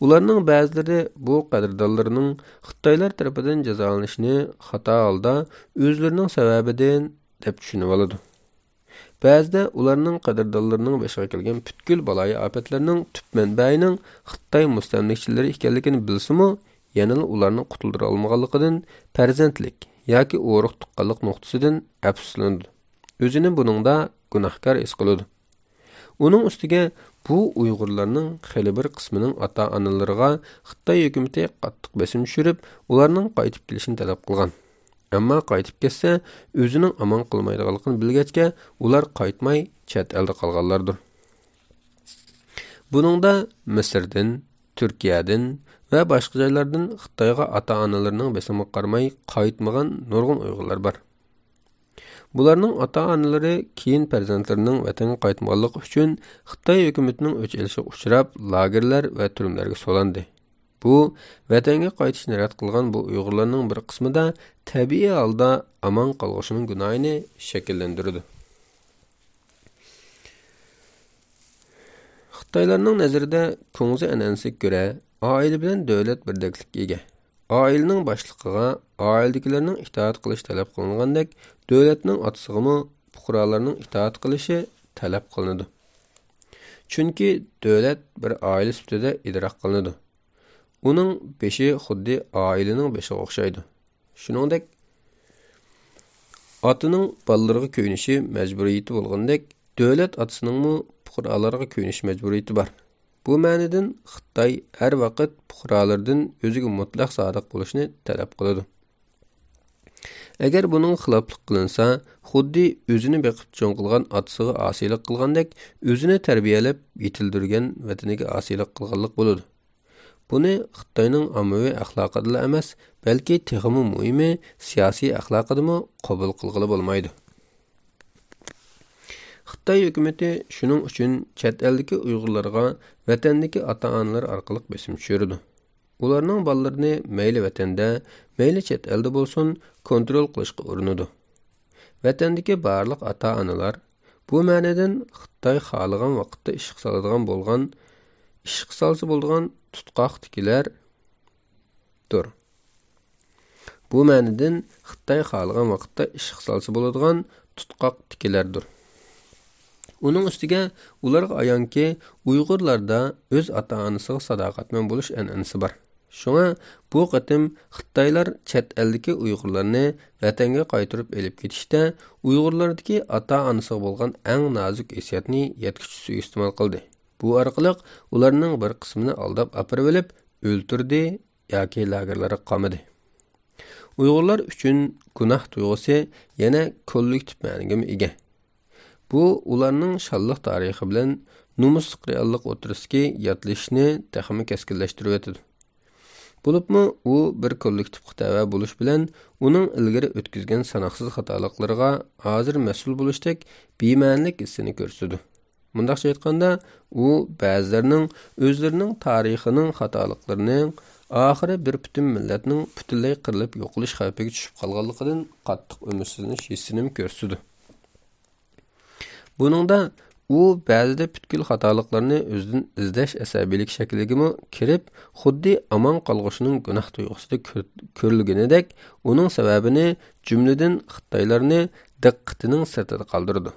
ئۇلارنىڭ بەزىلىرى بۇ قەدىردانلىرىنىڭ خىتايلار تەرىپىدىن جازالىنىشىنى خاتا ھالدا ئۆزلىرىنىڭ سەۋەبىدىن دەپ چۈشىنىۋالىدۇ. بەزىدە ئۇلارنىڭ قەدىردانلىرىنىڭ بېشىغا كەلگەن پۈتكۈل بالايىئاپەتلەرنىڭ تۈپ مەنبەيىنىڭ خىتاي مۇستەملىكىچىلىرى ئىكەنلىكىنى بىلسىمۇ، يەنىلا ئۇلارنى قۇتۇلدۇرالمىغانلىقىدىن پەرزەنتلىك ياكى ئۇرۇق تۇغقانلىق نۇقتىسىدىن ئەپسۇسلىنىدۇ. ئۆزىنى بۇنىڭدا گۇناھكار ھېس قىلىدۇ. ئۇنىڭ ئۈستىگە بۇ ئۇيغۇرلارنىڭ خېلى بىر قىسمىنىڭ ئاتا-ئانىلىرىغا خىتاي ھۆكۈمىتى قاتتىق بېسىم چۈشۈرۈپ، ئۇلارنىڭ قايتىپ كېلىشىنى تەلەپ قىلغان. ئەمما قايتىپ كەتسە، ئۆزىنىڭ ئامان قالمايدىغانلىقىنى بىلگەچكە، ئۇلار قايتماي چەت ئەلدە قالغانلاردۇر. بۇنىڭدا مىسىردىن، تۈركىيەدىن ۋە باشقا جايلاردىن خىتايغا ئاتا-ئانىلىرىنىڭ بېسىمىغا قارىماي قايتمىغان نۇرغۇن ئۇيغۇرلار بار. بۇلارنىڭ ئاتا-ئانىلىرى كېيىن پەرزەنتلىرىنىڭ ۋەتەنگە قايتمىغانلىقى ئۈچۈن خىتاي ھۆكۈمىتىنىڭ ئۆچ ئېلىشىغا ئۇچراپ، لاگېرلار ۋە تۈرمىلەرگە سولاندى. بۇ ۋەتەنگە قايتىشنى رەت قىلغان بۇ ئۇيغۇرلارنىڭ بىر قىسمىدا تەبىئىي ھالدا ئامان قالغۇچىنىڭ گۇناھىنى شەكىللەندۈرىدۇ. خىتايلارنىڭ نەزىرىدە كۇڭزى ئەنئەنىسىگە كۆرە، ئائىلە بىلەن دۆلەت بىردەكلىككە ئىگە. ئائىلىنىڭ باشلىقىغا، ئائىلىدىكىلەرنىڭ ئىتائەت قىلىشى تەلەپ قىلىنغاندەك، دۆلەتنىڭ ئاتىسىغىمۇ پۇقرالارنىڭ ئىتائەت قىلىشى تەلەپ قىلىنىدۇ. چۈنكى دۆلەت بىر ئائىلە سۈپىتىدە ئىدراك قىلىنىدۇ. ئۇنىڭ بېشى خۇددى ئائىلىنىڭ بېشىغا ئوخشايدۇ. شۇنىڭدەك، ئاتىنىڭ بالىلىرىغا كۆيۈنۈشى مەجبۇرىيىتى بولغىنىدەك، دۆلەت ئاتىسىنىڭمۇ پۇقرالارغا كۆيۈنۈش مەجبۇرىيىتى بار. بۇ مەنىدىن خىتاي ھەر ۋاقىت پۇقرالىرىدىن ئۆزىگە مۇتلەق سادىق بولۇشنى تەلەپ قىلىدۇ. ئەگەر بۇنىڭغا خىلاپلىق قىلىنسا، خۇددى ئۆزىنى بېقىپ چوڭ قىلغان ئاتىسىغا ئاسىيلىق قىلغاندەك، ئۆزىنى تەربىيەلەپ يېتىلدۈرگەن ۋەتىنىگە ئاسىيلىق قىلغانلىق بولىدۇ. بۇنى خىتاينىڭ ئاممىۋى ئەخلاقىدىلا ئەمەس، بەلكى تېخىمۇ مۇھىمى، سىياسىي ئەخلاقىدىمۇ قوبۇل قىلغىلى بولمايدۇ. خىتاي ھۆكۈمىتى شۇنىڭ ئۈچۈن چەت ئەلدىكى ئۇيغۇرلارغا ۋەتەندىكى ئاتا-ئانىلار ئارقىلىق بېسىم چۈشۈرىدۇ. ئۇلارنىڭ بالىلىرىنى مەيلى ۋەتەندە، مەيلى چەت ئەلدە بولسۇن، كونترول قىلىشقا ئۇرۇنىدۇ. ۋەتەندىكى بارلىق ئاتا-ئانىلار، بۇ مەنىدىن خىتاي خالىغان ۋاقىتتا ئىشقا سالىدىغان بولغان، ئىشقا سالسا بولىدىغان تۇتقاق تىكىلەر، دۇر. بۇ مەنىدىن خىتاي خالىغان ۋاقىتتا ئىشقا سالسا بولىدىغان تۇتقاق تىكىلەردۇر. ئۇنىڭ ئۈستىگە ئۇلارغا ئايانكى، ئۇيغۇرلاردا ئۆز ئاتا-ئانىسىغا ساداقەتمەن بولۇش ئەنئەنىسى بار. شۇڭا بۇ قېتىم خىتايلار چەت ئەلدىكى ئۇيغۇرلارنى ۋەتەنگە قايتۇرۇپ ئېلىپ كېتىشتە ئۇيغۇرلاردىكى ئاتا-ئانىسىغا بولغان ئەڭ نازۇك ھېسسىياتنى يەتكۈچە سۇيىئىستېمال قىلدى. بۇ ئارقىلىق ئۇلارنىڭ بىر قىسمىنى ئالداپ ئاپىرىۋېلىپ ئۆلتۈردى ياكى لاگېرلارغا قامىدى. ئۇيغۇرلار ئۈچۈن گۇناھ تۇيغۇسى يەنە كوللېكتىپ مەنىگىمۇ ئىگە. بۇ ئۇلارنىڭ شانلىق تارىخى بىلەن نومۇسلۇق رېئاللىق ئوتتۇرىسىدىكى ياتلىشىشنى تېخىمۇ كەسكىنلەشتۈرۈۋېتىدۇ. بولۇپمۇ ئۇ بىر كوللېكتىپقا تەۋە بولۇش بىلەن ئۇنىڭ ئىلگىرى ئۆتكۈزگەن ساناقسىز خاتالىقلىرىغا ھازىر مەسئۇل بولۇشتەك بىمەنىلىك ھېسسىنى كۆرسىتىدۇ. مۇنداقچە ئېيتقاندا، ئۇ بەزىلەرنىڭ ئۆزلىرىنىڭ تارىخىنىڭ خاتالىقلىرىنىڭ ئاخىرى بىر پۈتۈن مىللەتنىڭ پۈتۈنلەي قىرىلىپ يوقىلىش خەۋپىگە چۈشۈپ قالغانلىقىدىن قاتتىق ئۈمىدسىزلىنىش ھېسسىنىمۇ كۆرسىتىدۇ. بۇنىڭدا ئۇ بەزىدە پۈتكۈل خاتالىقلارنى ئۆزىدىن ئىزدەش ئەسەبىيلىك شەكلىگىمۇ كىرىپ، خۇددى ئامان قالغۇچىنىڭ گۇناھ تۇيغۇسىدا كۆر-، كۆرۈلگىنىدەك، ئۇنىڭ سەۋەبىنى، جۈملىدىن خىتايلارنى دىققىتىنىڭ سىرتىدا قالدۇرىدۇ.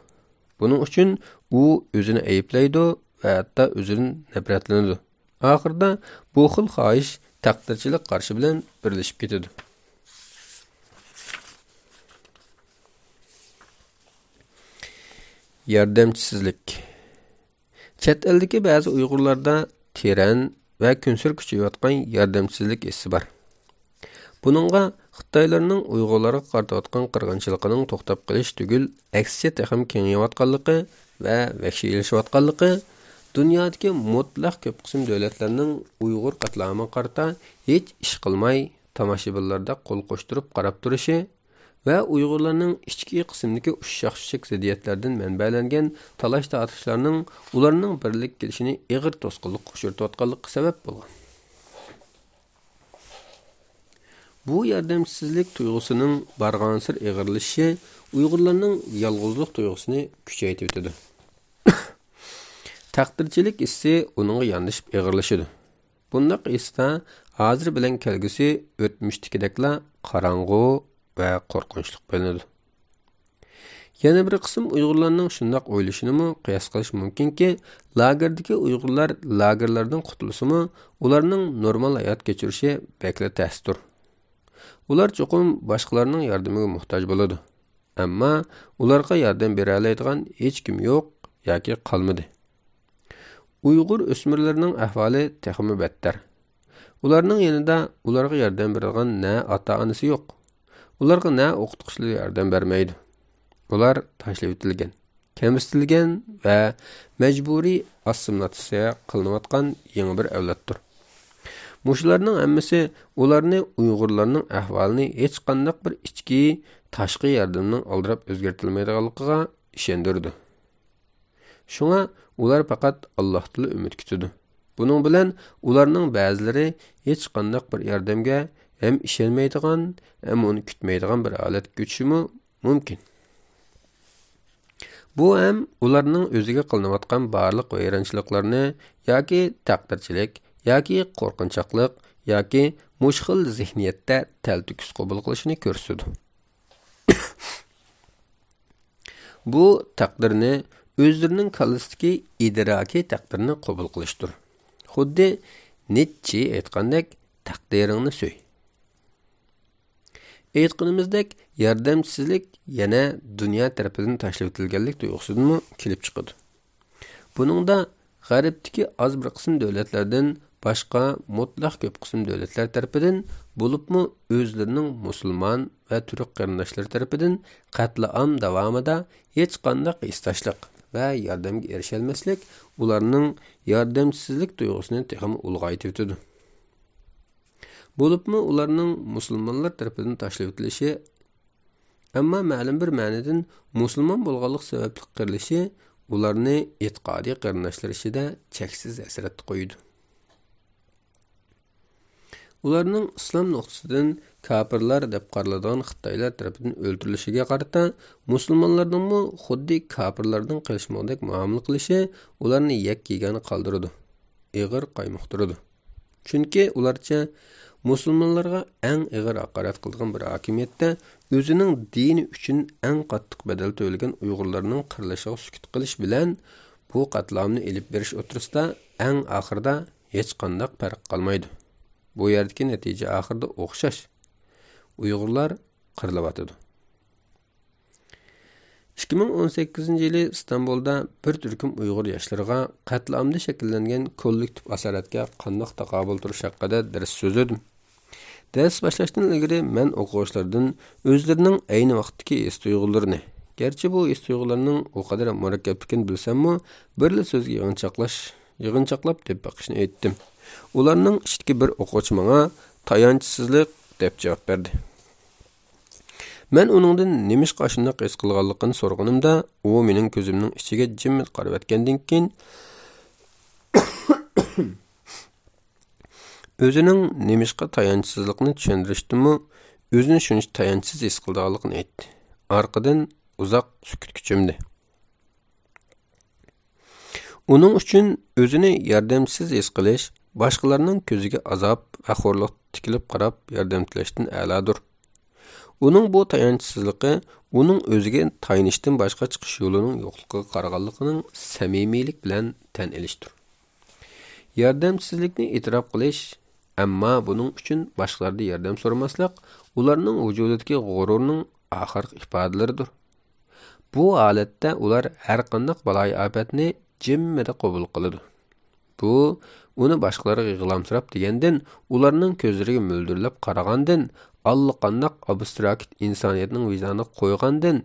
بۇنىڭ ئۈچۈن ئۇ ئۆزىنى ئەيىبلەيدۇ ۋە ھەتتا ئۆزىدىن نەپرەتلىنىدۇ. ئاخىرىدا بۇ خىل خاھىش تەقدىرچىلىك قارىشى بىلەن بىرلىشىپ كېتىدۇ. ياردەمچىسىزلىك. چەت ئەلدىكى بەزى ئۇيغۇرلاردا تىرەن ۋە كۈنسېرى كۈچىيىۋاتقان ياردەمچىسىزلىك ھېسسى بار. بۇنىڭغا خىتايلارنىڭ ئۇيغۇرلارغا قارىتىۋاتقان قىرغىنچىلىقىنىڭ توختاپ قېلىش تۈگۈل، ئەكسىچە تېخىمۇ كېڭىيىۋاتقانلىقى ۋە ۋەھشىيلىشىۋاتقانلىقى، دۇنيادىكى مۇتلەق كۆپ قىسىم دۆلەتلەرنىڭ ئۇيغۇر قەتلىئامىغا قارىتا ھېچ ئىش قىلماي، تاماشىبىنلاردەك قول قوشتۇرۇپ قاراپ تۇرۇشى، ۋە ئۇيغۇرلارنىڭ ئىچكى قىسمىدىكى ئۇششاق-چۈششەك زىددىيەتلەردىن مەنبەلەنگەن تالاش-تارتىشلارنىڭ ئۇلارنىڭ بىرلىككە كېلىشىنى ئېغىر توسقۇنلۇققا ئۇچرىتىۋاتقانلىقى سەۋەب بولغان. بۇ ياردەمچىسىزلىك تۇيغۇسىنىڭ بارغانسېرى ئېغىرلىشىشى ئۇيغۇرلارنىڭ يالغۇزلۇق تۇيغۇسىنى كۈچەيتىۋېتىدۇ. تەقدىرچىلىك ھېسسى ئۇنىڭغا ياندىشىپ ئېغىرلىشىدۇ. بۇنداق ئېيتسا، ھازىر بىلەن كەلگۈسى ئۆتمۈشتىكىدەكلا قاراڭغۇ ۋە قورقۇنچلۇق بىلىنىدۇ. يەنە بىر قىسىم ئۇيغۇرلارنىڭ شۇنداق ئويلىشىنىمۇ قىياس قىلىش مۇمكىنكى، لاگېردىكى ئۇيغۇرلار لاگېرلاردىن قۇتۇلسىمۇ، ئۇلارنىڭ نورمال ھايات كەچۈرۈشى بەكلا تەستۇر. ئۇلار چوقۇم باشقىلارنىڭ ياردىمىگە موھتاج بولىدۇ. ئەمما ئۇلارغا ياردەم بېرەلەيدىغان ھېچكىم يوق ياكى قالمىدى. ئۇيغۇر ئۆسمۈرلىرىنىڭ ئەھۋالى تېخىمۇ بەتتەر. ئۇلارنىڭ يېنىدا ئۇلارغا ياردەم بېرىدىغان نە ئاتا-ئانىسى يوق. ئۇلارغا نە ئوقۇتقۇچىلىرى ياردەم بەرمەيدۇ. ئۇلار تاشلىۋېتىلگەن، كەمسىتىلگەن ۋە مەجبۇرىي ئاسسىمىلياتسىيە قىلىنىۋاتقان يېڭى بىر ئەۋلادتۇر. مۇشۇلارنىڭ ھەممىسى ئۇلارنى ئۇيغۇرلارنىڭ ئەھۋالىنى ھېچقانداق بىر ئىچكى، تاشقى ياردەمنىڭ ئالدىراپ ئۆزگەرتەلمەيدىغانلىقىغا ئىشەندۈرىدۇ. شۇڭا ئۇلار پەقەت ئاللاھتىنلا ئۈمىد كۈتىدۇ. بۇنىڭ بىلەن ئۇلارنىڭ بەزىلىرى ھېچقانداق بىر ياردەمگە ھەم ئىشەنمەيدىغان، ھەم ئۇنى كۈتمەيدىغان بىر ھالەتكە كۆچۈشىمۇ مۇمكىن. بۇ ھەم ئۇلارنىڭ ئۆزىگە قىلىنىۋاتقان بارلىق ۋەيرانچىلىقلارنى ياكى تەقدىرچىلىك، ياكى قورقۇنچاقلىق، ياكى مۇشۇ خىل زېھنىيەتتە تەلتۆكۈس قوبۇل قىلىشىنى كۆرسىتىدۇ. بۇ تەقدىرنى ئۆزلىرىنىڭ كاللىسىدىكى ئىدراكىي تەقدىرنى قوبۇل قىلىشتۇر. خۇددى نىتچې ئېيتقاندەك، تەقدىرىڭنى سۆي. ئېيتقىنىمىزدەك، ياردەمچىسىزلىك يەنە دۇنيا تەرىپىدىن تاشلىۋېتىلگەنلىك تۇيغۇسىدىنمۇ كېلىپ چىقىدۇ. بۇنىڭدا غەربتىكى ئاز بىر قىسىم دۆلەتلەردىن باشقا مۇتلەق كۆپ قىسىم دۆلەتلەر تەرىپىدىن، بولۇپمۇ ئۆزلىرىنىڭ مۇسۇلمان ۋە تۈرك قېرىنداشلىرى تەرىپىدىن قەتلىئام داۋامىدا ھېچقانداق ھېسداشلىق ۋە ياردەمگە ئېرىشەلمەسلىك ئۇلارنىڭ ياردەمچىسىزلىك تۇيغۇسىنى تېخىمۇ ئۇلغايتىۋېتىدۇ. بولۇپمۇ ئۇلارنىڭ مۇسۇلمانلار تەرىپىدىن تاشلىۋېتىلىشى، ئەمما مەلۇم بىر مەنىدىن مۇسۇلمان بولغانلىقى سەۋەبلىك قىرىلىشى ئۇلارنى ئېتىقادىي قېرىنداشلىرى ئىچىدە چەكسىز ھەسرەتتە قويىدۇ. ئۇلارنىڭ ئىسلام نۇقتىسىدىن كاپىرلار دەپ قارىلىدىغان خىتايلار تەرىپىدىن ئۆلتۈرۈلۈشىگە قارىتا، مۇسۇلمانلارنىڭمۇ خۇددى كاپىرلاردىن قېلىشمىغۇدەك مۇئامىلە قىلىشى ئۇلارنى يەككە-يېگانە قالدۇرىدۇ، ئېغىر قايمۇقتۇرىدۇ. چۈنكى ئۇلارچە، مۇسۇلمانلارغا ئەڭ ئېغىر ھاقارەت قىلىدىغان بىر ھاكىمىيەتتە ئۆزىنىڭ دىنى ئۈچۈن ئەڭ قاتتىق بەدەل تۆلىگەن ئۇيغۇرلارنىڭ قىرىلىشىغا سۈكۈت قىلىش بىلەن بۇ قەتلىئامنى ئېلىپ بېرىش ئوتتۇرىسىدا ئەڭ ئاخىرىدا ھېچقانداق پەرق قالمايدۇ. بۇ يەردىكى نەتىجە ئاخىرىدا ئوخشاش. ئۇيغۇرلار قىرىلىۋاتىدۇ. ئىككى مىڭ ئون سەككىزىنچى يىلى ئىستانبۇلدا بىر تۈركۈم ئۇيغۇر ياشلىرىغا قەتلىئامدا شەكىللەنگەن كوللېكتىپ ئاسارەتكە قانداق تاقابىل تۇرۇش ھەققىدە دەرس سۆزلىدىم. دەرس باشلاشتىن ئىلگىرى مەن ئوقۇغۇچىلاردىن ئۆزلىرىنىڭ ئەينى ۋاقىتتىكى ھېس-تۇيغۇلىرىنى، گەرچە بۇ ھېس-تۇيغۇلارنىڭ ئۇ قەدەر مۇرەككەپلىكىنى بىلسەممۇ، بىرلا سۆزگە يىغىنچاقلاش، يىغىنچاقلاپ دەپ بېقىشنى ئېيتتىم. ئۇلارنىڭ ئىچىدىكى بىر ئوقۇغۇچى ماڭا «تايانچسىزلىق» دەپ جاۋاب بەردى. مەن ئۇنىڭدىن نېمىشقا ئاشۇنداق ھېس قىلغانلىقىنى سورىغىنىمدا، ئۇ مېنىڭ كۆزۈمنىڭ ئىچىگە جىممىدە قارىۋەتكەندىن كېيىن، ئۆزىنىڭ نېمىشقا تايانچسىزلىقىنى چۈشەندۈرۈشتىنمۇ، ئۆزىنى شۇنچە تايانچسىز ھېس قىلىدىغانلىقىنى ئېيتتى. ئارقىدىن ئۇزاق سۈكۈتكە چۆمدى. ئۇنىڭ ئۈچۈن ئۆزىنى ياردەمچىسىز ھېس قىلىش باشقىلارنىڭ كۆزىگە ئازاب ۋە خورلۇقتا تىكىلىپ قاراپ ياردەم تىلەشتىن ئەلادۇر. ئۇنىڭ بۇ تايانچسىزلىقى ئۇنىڭ ئۆزىگە تايىنىشتىن باشقا چىقىش يولىنىڭ يوقلۇقىغا قارىغانلىقىنىڭ سەمىمىيلىك بىلەن تەن ئېلىشتۇر. ياردەمچىسىزلىكنى ئېتىراپ قىلىش، ئەمما بۇنىڭ ئۈچۈن باشقىلاردىن ياردەم سورىماسلىق ئۇلارنىڭ ۋۇجۇدىدىكى غۇرۇرنىڭ ئاخىرقى ئىپادىلىرىدۇر. بۇ ھالەتتە ئۇلار ھەرقانداق بالايىئاپەتنى جىممىدە قوبۇل قىلىدۇ. بۇ ئۇنى باشقىلارغا يىغلامسىراپ دېگەندىن، ئۇلارنىڭ كۆزلىرىگە مۆلدۈرلەپ قارىغاندىن، ئاللىقانداق ئابستراكت ئىنسانىيەتنىڭ ۋىجدانىغا قويغاندىن،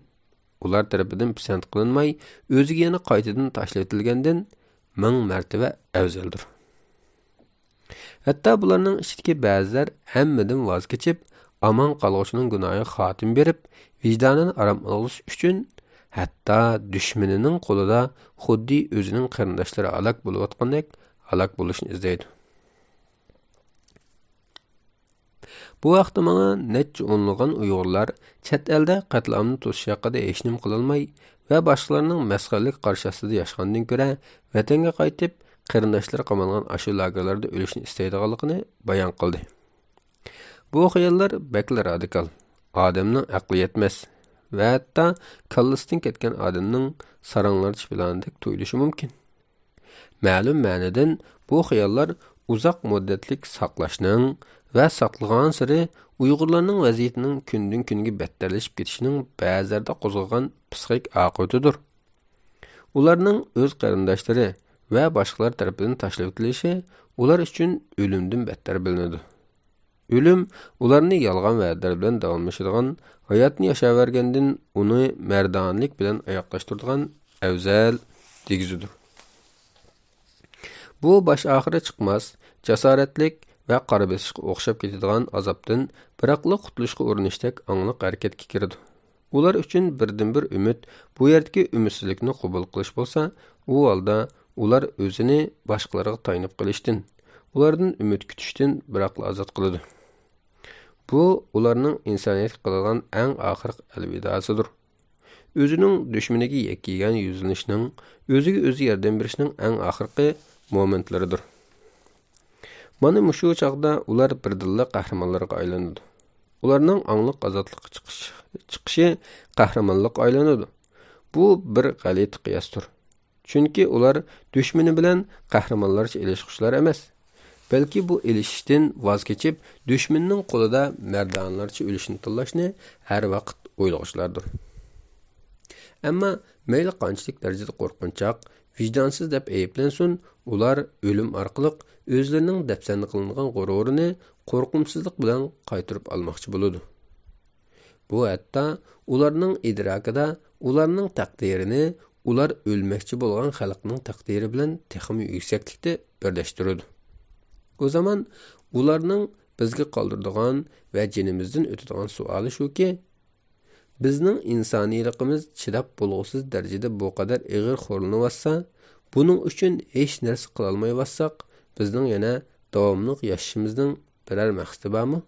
ئۇلار تەرىپىدىن پىسەنت قىلىنماي، ئۆزىگە يەنە قايتىدىن تاشلىۋېتىلگەندىن مىڭ مەرتىبە ئەۋزەلدۇر. ھەتتا بۇلارنىڭ ئىچىدىكى بەزىلەر ھەممىدىن ۋاز كېچىپ، ئامان قالغۇچىنىڭ گۇناھىغا خاتىمە بېرىپ، ۋىجدانىنى ئارام ئالغۇزۇش ئۈچۈن، ھەتتا دۈشمىنىنىڭ قولىدا خۇددى ئۆزىنىڭ قېرىنداشلىرى ھالاك بولۇۋاتقاندەك ھالاك بولۇشنى ئىزدەيدۇ. بۇ ھەقتە ماڭا نەچچە ئونلىغان ئۇيغۇرلار چەت ئەلدە قەتلىئامنى توسۇش ھەققىدە ھېچنېمە قىلالماي ۋە باشقىلارنىڭ مەسخىرىلىك قارىشى ئاستىدا ياشىغاندىن كۆرە، ۋەتەنگە قايتىپ، قېرىنداشلىرى قامالغان ئاشۇ لاگېرلاردا ئۆلۈشنى ئىستەيدىغانلىقىنى بايان قىلدى. بۇ خىياللار بەكلا رادىكال، ئادەمنىڭ ئەقلى يەتمەس ۋە ھەتتا كاللىسىدىن كەتكەن ئادەمنىڭ ساراڭلارچە پىلانىدەك تۇيۇلۇشى مۇمكىن. مەلۇم مەنىدىن بۇ خىياللار ئۇزاق مۇددەتلىك ساقلاشنىڭ ۋە ساقلىغانسېرى ئۇيغۇرلارنىڭ ۋەزىيىتىنىڭ كۈندىن-كۈنگە بەتتەرلىشىپ كېتىشىنىڭ بەزىلەردە قوزغىغان پسىخىك ئاقىۋىتىدۇر. ئۇلارنىڭ ئۆز قېرىنداشلىرى ۋە باشقىلار تەرىپىدىن تاشلىۋېتىلىشى ئۇلار ئۈچۈن ئۆلۈمدىن بەتتەر بىلىنىدۇ. ئۆلۈم ئۇلارنى يالغان ۋەدىلەر بىلەن داۋاملىشىدىغان ھاياتنى ياشاۋەرگەندىن ئۇنى مەردانىلىك بىلەن ئاياغلاشتۇرىدىغان ئەۋزەل دېگۈزىدۇر. بۇ باش ئاخىرى چىقماس، جاسارەتلىك ۋە قارا بېسىشقا ئوخشاپ كېتىدىغان ئازابتىن بىراقلا قۇتۇلۇشقا ئۇرۇنۇشتەك ئاڭلىق ھەرىكەتكە كىرىدۇ. ئۇلار ئۈچۈن بىردىنبىر ئۈمىد بۇ يەردىكى ئۈمىدسىزلىكنى قوبۇل قىلىش بولسا، ئۇ ھالدا ئۇلار ئۆزىنى باشقىلارغا تايىنىپ قېلىشتىن، ئۇلاردىن ئۈمىد كۈتۈشتىن بىراقلا ئازاد قىلىدۇ. بۇ ئۇلارنىڭ ئىنسانىيەتكە قىلىدىغان ئەڭ ئاخىرقى ئەلۋىداسىدۇر. ئۆزىنىڭ دۈشمىنىگە يەككە يېگەن يۈزلىنىشنىڭ، ئۆزىگە ئۆزى ياردەم بېرىشنىڭ ئەڭ ئاخىرقى مومېنتلىرىدۇر. مانا مۇشۇ چاغدا ئۇلار بىردىنلا قەھرىمانلارغا ئايلىنىدۇ. ئۇلارنىڭ ئاڭلىق ئازادلىققا چىقىش، چىقىشى قەھرىمانلىققا ئايلىنىدۇ. بۇ بىر غەلىتە قىياستۇر. چۈنكى ئۇلار دۈشمىنى بىلەن قەھرىمانلارچە ئېلىشقۇچىلار ئەمەس، بەلكى بۇ ئېلىشىشتىن ۋاز كېچىپ، دۈشمىنىنىڭ قولىدا مەردانىلەرچە ئۆلۈشنى تاللاشنى ھەر ۋاقىت ئويلىغۇچىلاردۇر. ئەمما مەيلى قانچىلىك دەرىجىدە قورقۇنچاق، ۋىجدانسىز دەپ ئەيىبلەنسۇن، ئۇلار ئۆلۈم ئارقىلىق ئۆزلىرىنىڭ دەپسەندە قىلىنغان غۇرۇرىنى قورقۇمسىزلىق بىلەن قايتۇرۇپ ئالماقچى بولىدۇ. بۇ ھەتتا ئۇلارنىڭ ئىدراكىدا ئۇلارنىڭ تەقدىرىنى ئۇلار ئۆلمەكچى بولغان خەلقنىڭ تەقدىرى بىلەن تېخىمۇ يۈكسەكلىكتە بىرلەشتۈرىدۇ. ئۇ زامان ئۇلارنىڭ بىزگە قالدۇرىدىغان ۋە جېنىمىزدىن ئۆتىدىغان سوئالى شۇكى، بىزنىڭ ئىنسانىيلىقىمىز چىداپ بولغۇسىز دەرىجىدە بۇ قەدەر ئېغىر خورلىنىۋاتسا، بۇنىڭ ئۈچۈن ھېچ نەرسە قىلالمايۋاتساق، بىزنىڭ يەنە داۋاملىق ياشىشىمىزنىڭ بىرەر مەقسىتى بارمۇ؟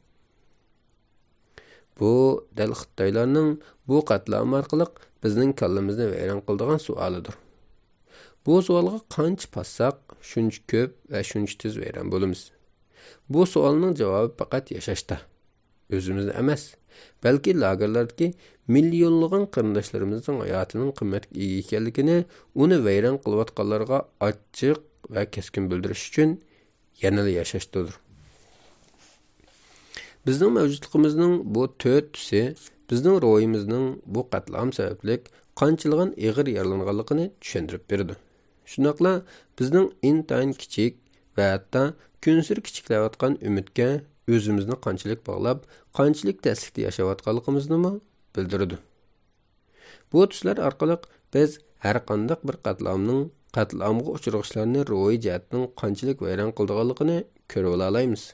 بۇ دەل خىتايلارنىڭ بۇ قەتلىئام ئارقىلىق بىزنىڭ كاللىمىزنى ۋەيران قىلىدىغان سوئالىدۇر. بۇ سوئالغا قانچە پاتساق، شۇنچە كۆپ ۋە شۇنچە تېز ۋەيران بولىمىز. بۇ سوئالنىڭ جاۋابى پەقەت ياشاشتا. ئۆزىمىزنى ئەمەس، بەلكى لاگېرلاردىكى مىليونلىغان قېرىنداشلىرىمىزنىڭ ھاياتىنىڭ قىممەتكە ئىگە ئىكەنلىكىنى، ئۇنى ۋەيران قىلىۋاتقانلارغا ئاچچىق ۋە كەسكىن بىلدۈرۈش ئۈچۈن يەنىلا ياشاشتىدۇر. بىزنىڭ مەۋجۇتلۇقىمىزنىڭ بۇ تۆت تۈسى بىزنىڭ روھىمىزنىڭ بۇ قەتلىئام سەۋەبلىك قانچىلىغان ئېغىر يارىلانغانلىقىنى چۈشەندۈرۈپ بېرىدۇ. شۇنداقلا بىزنىڭ ئىنتايىن كىچىك ۋە ھەتتا كۈنسېرى كىچىكلەۋاتقان ئۈمىدكە ئۆزىمىزنى قانچىلىك باغلاپ، قانچىلىك تەسلىكتە ياشاۋاتقانلىقىمىزنىمۇ بىلدۈرىدۇ. بۇ تۈسلەر ئارقىلىق بىز ھەرقانداق بىر قەتلىئامنىڭ، قەتلىئامغا ئۇچرىغۇچىلارنى روھىي جەھەتتىن قانچىلىك ۋەيران قىلىدىغانلىقىنى كۆرۈۋالالايمىز.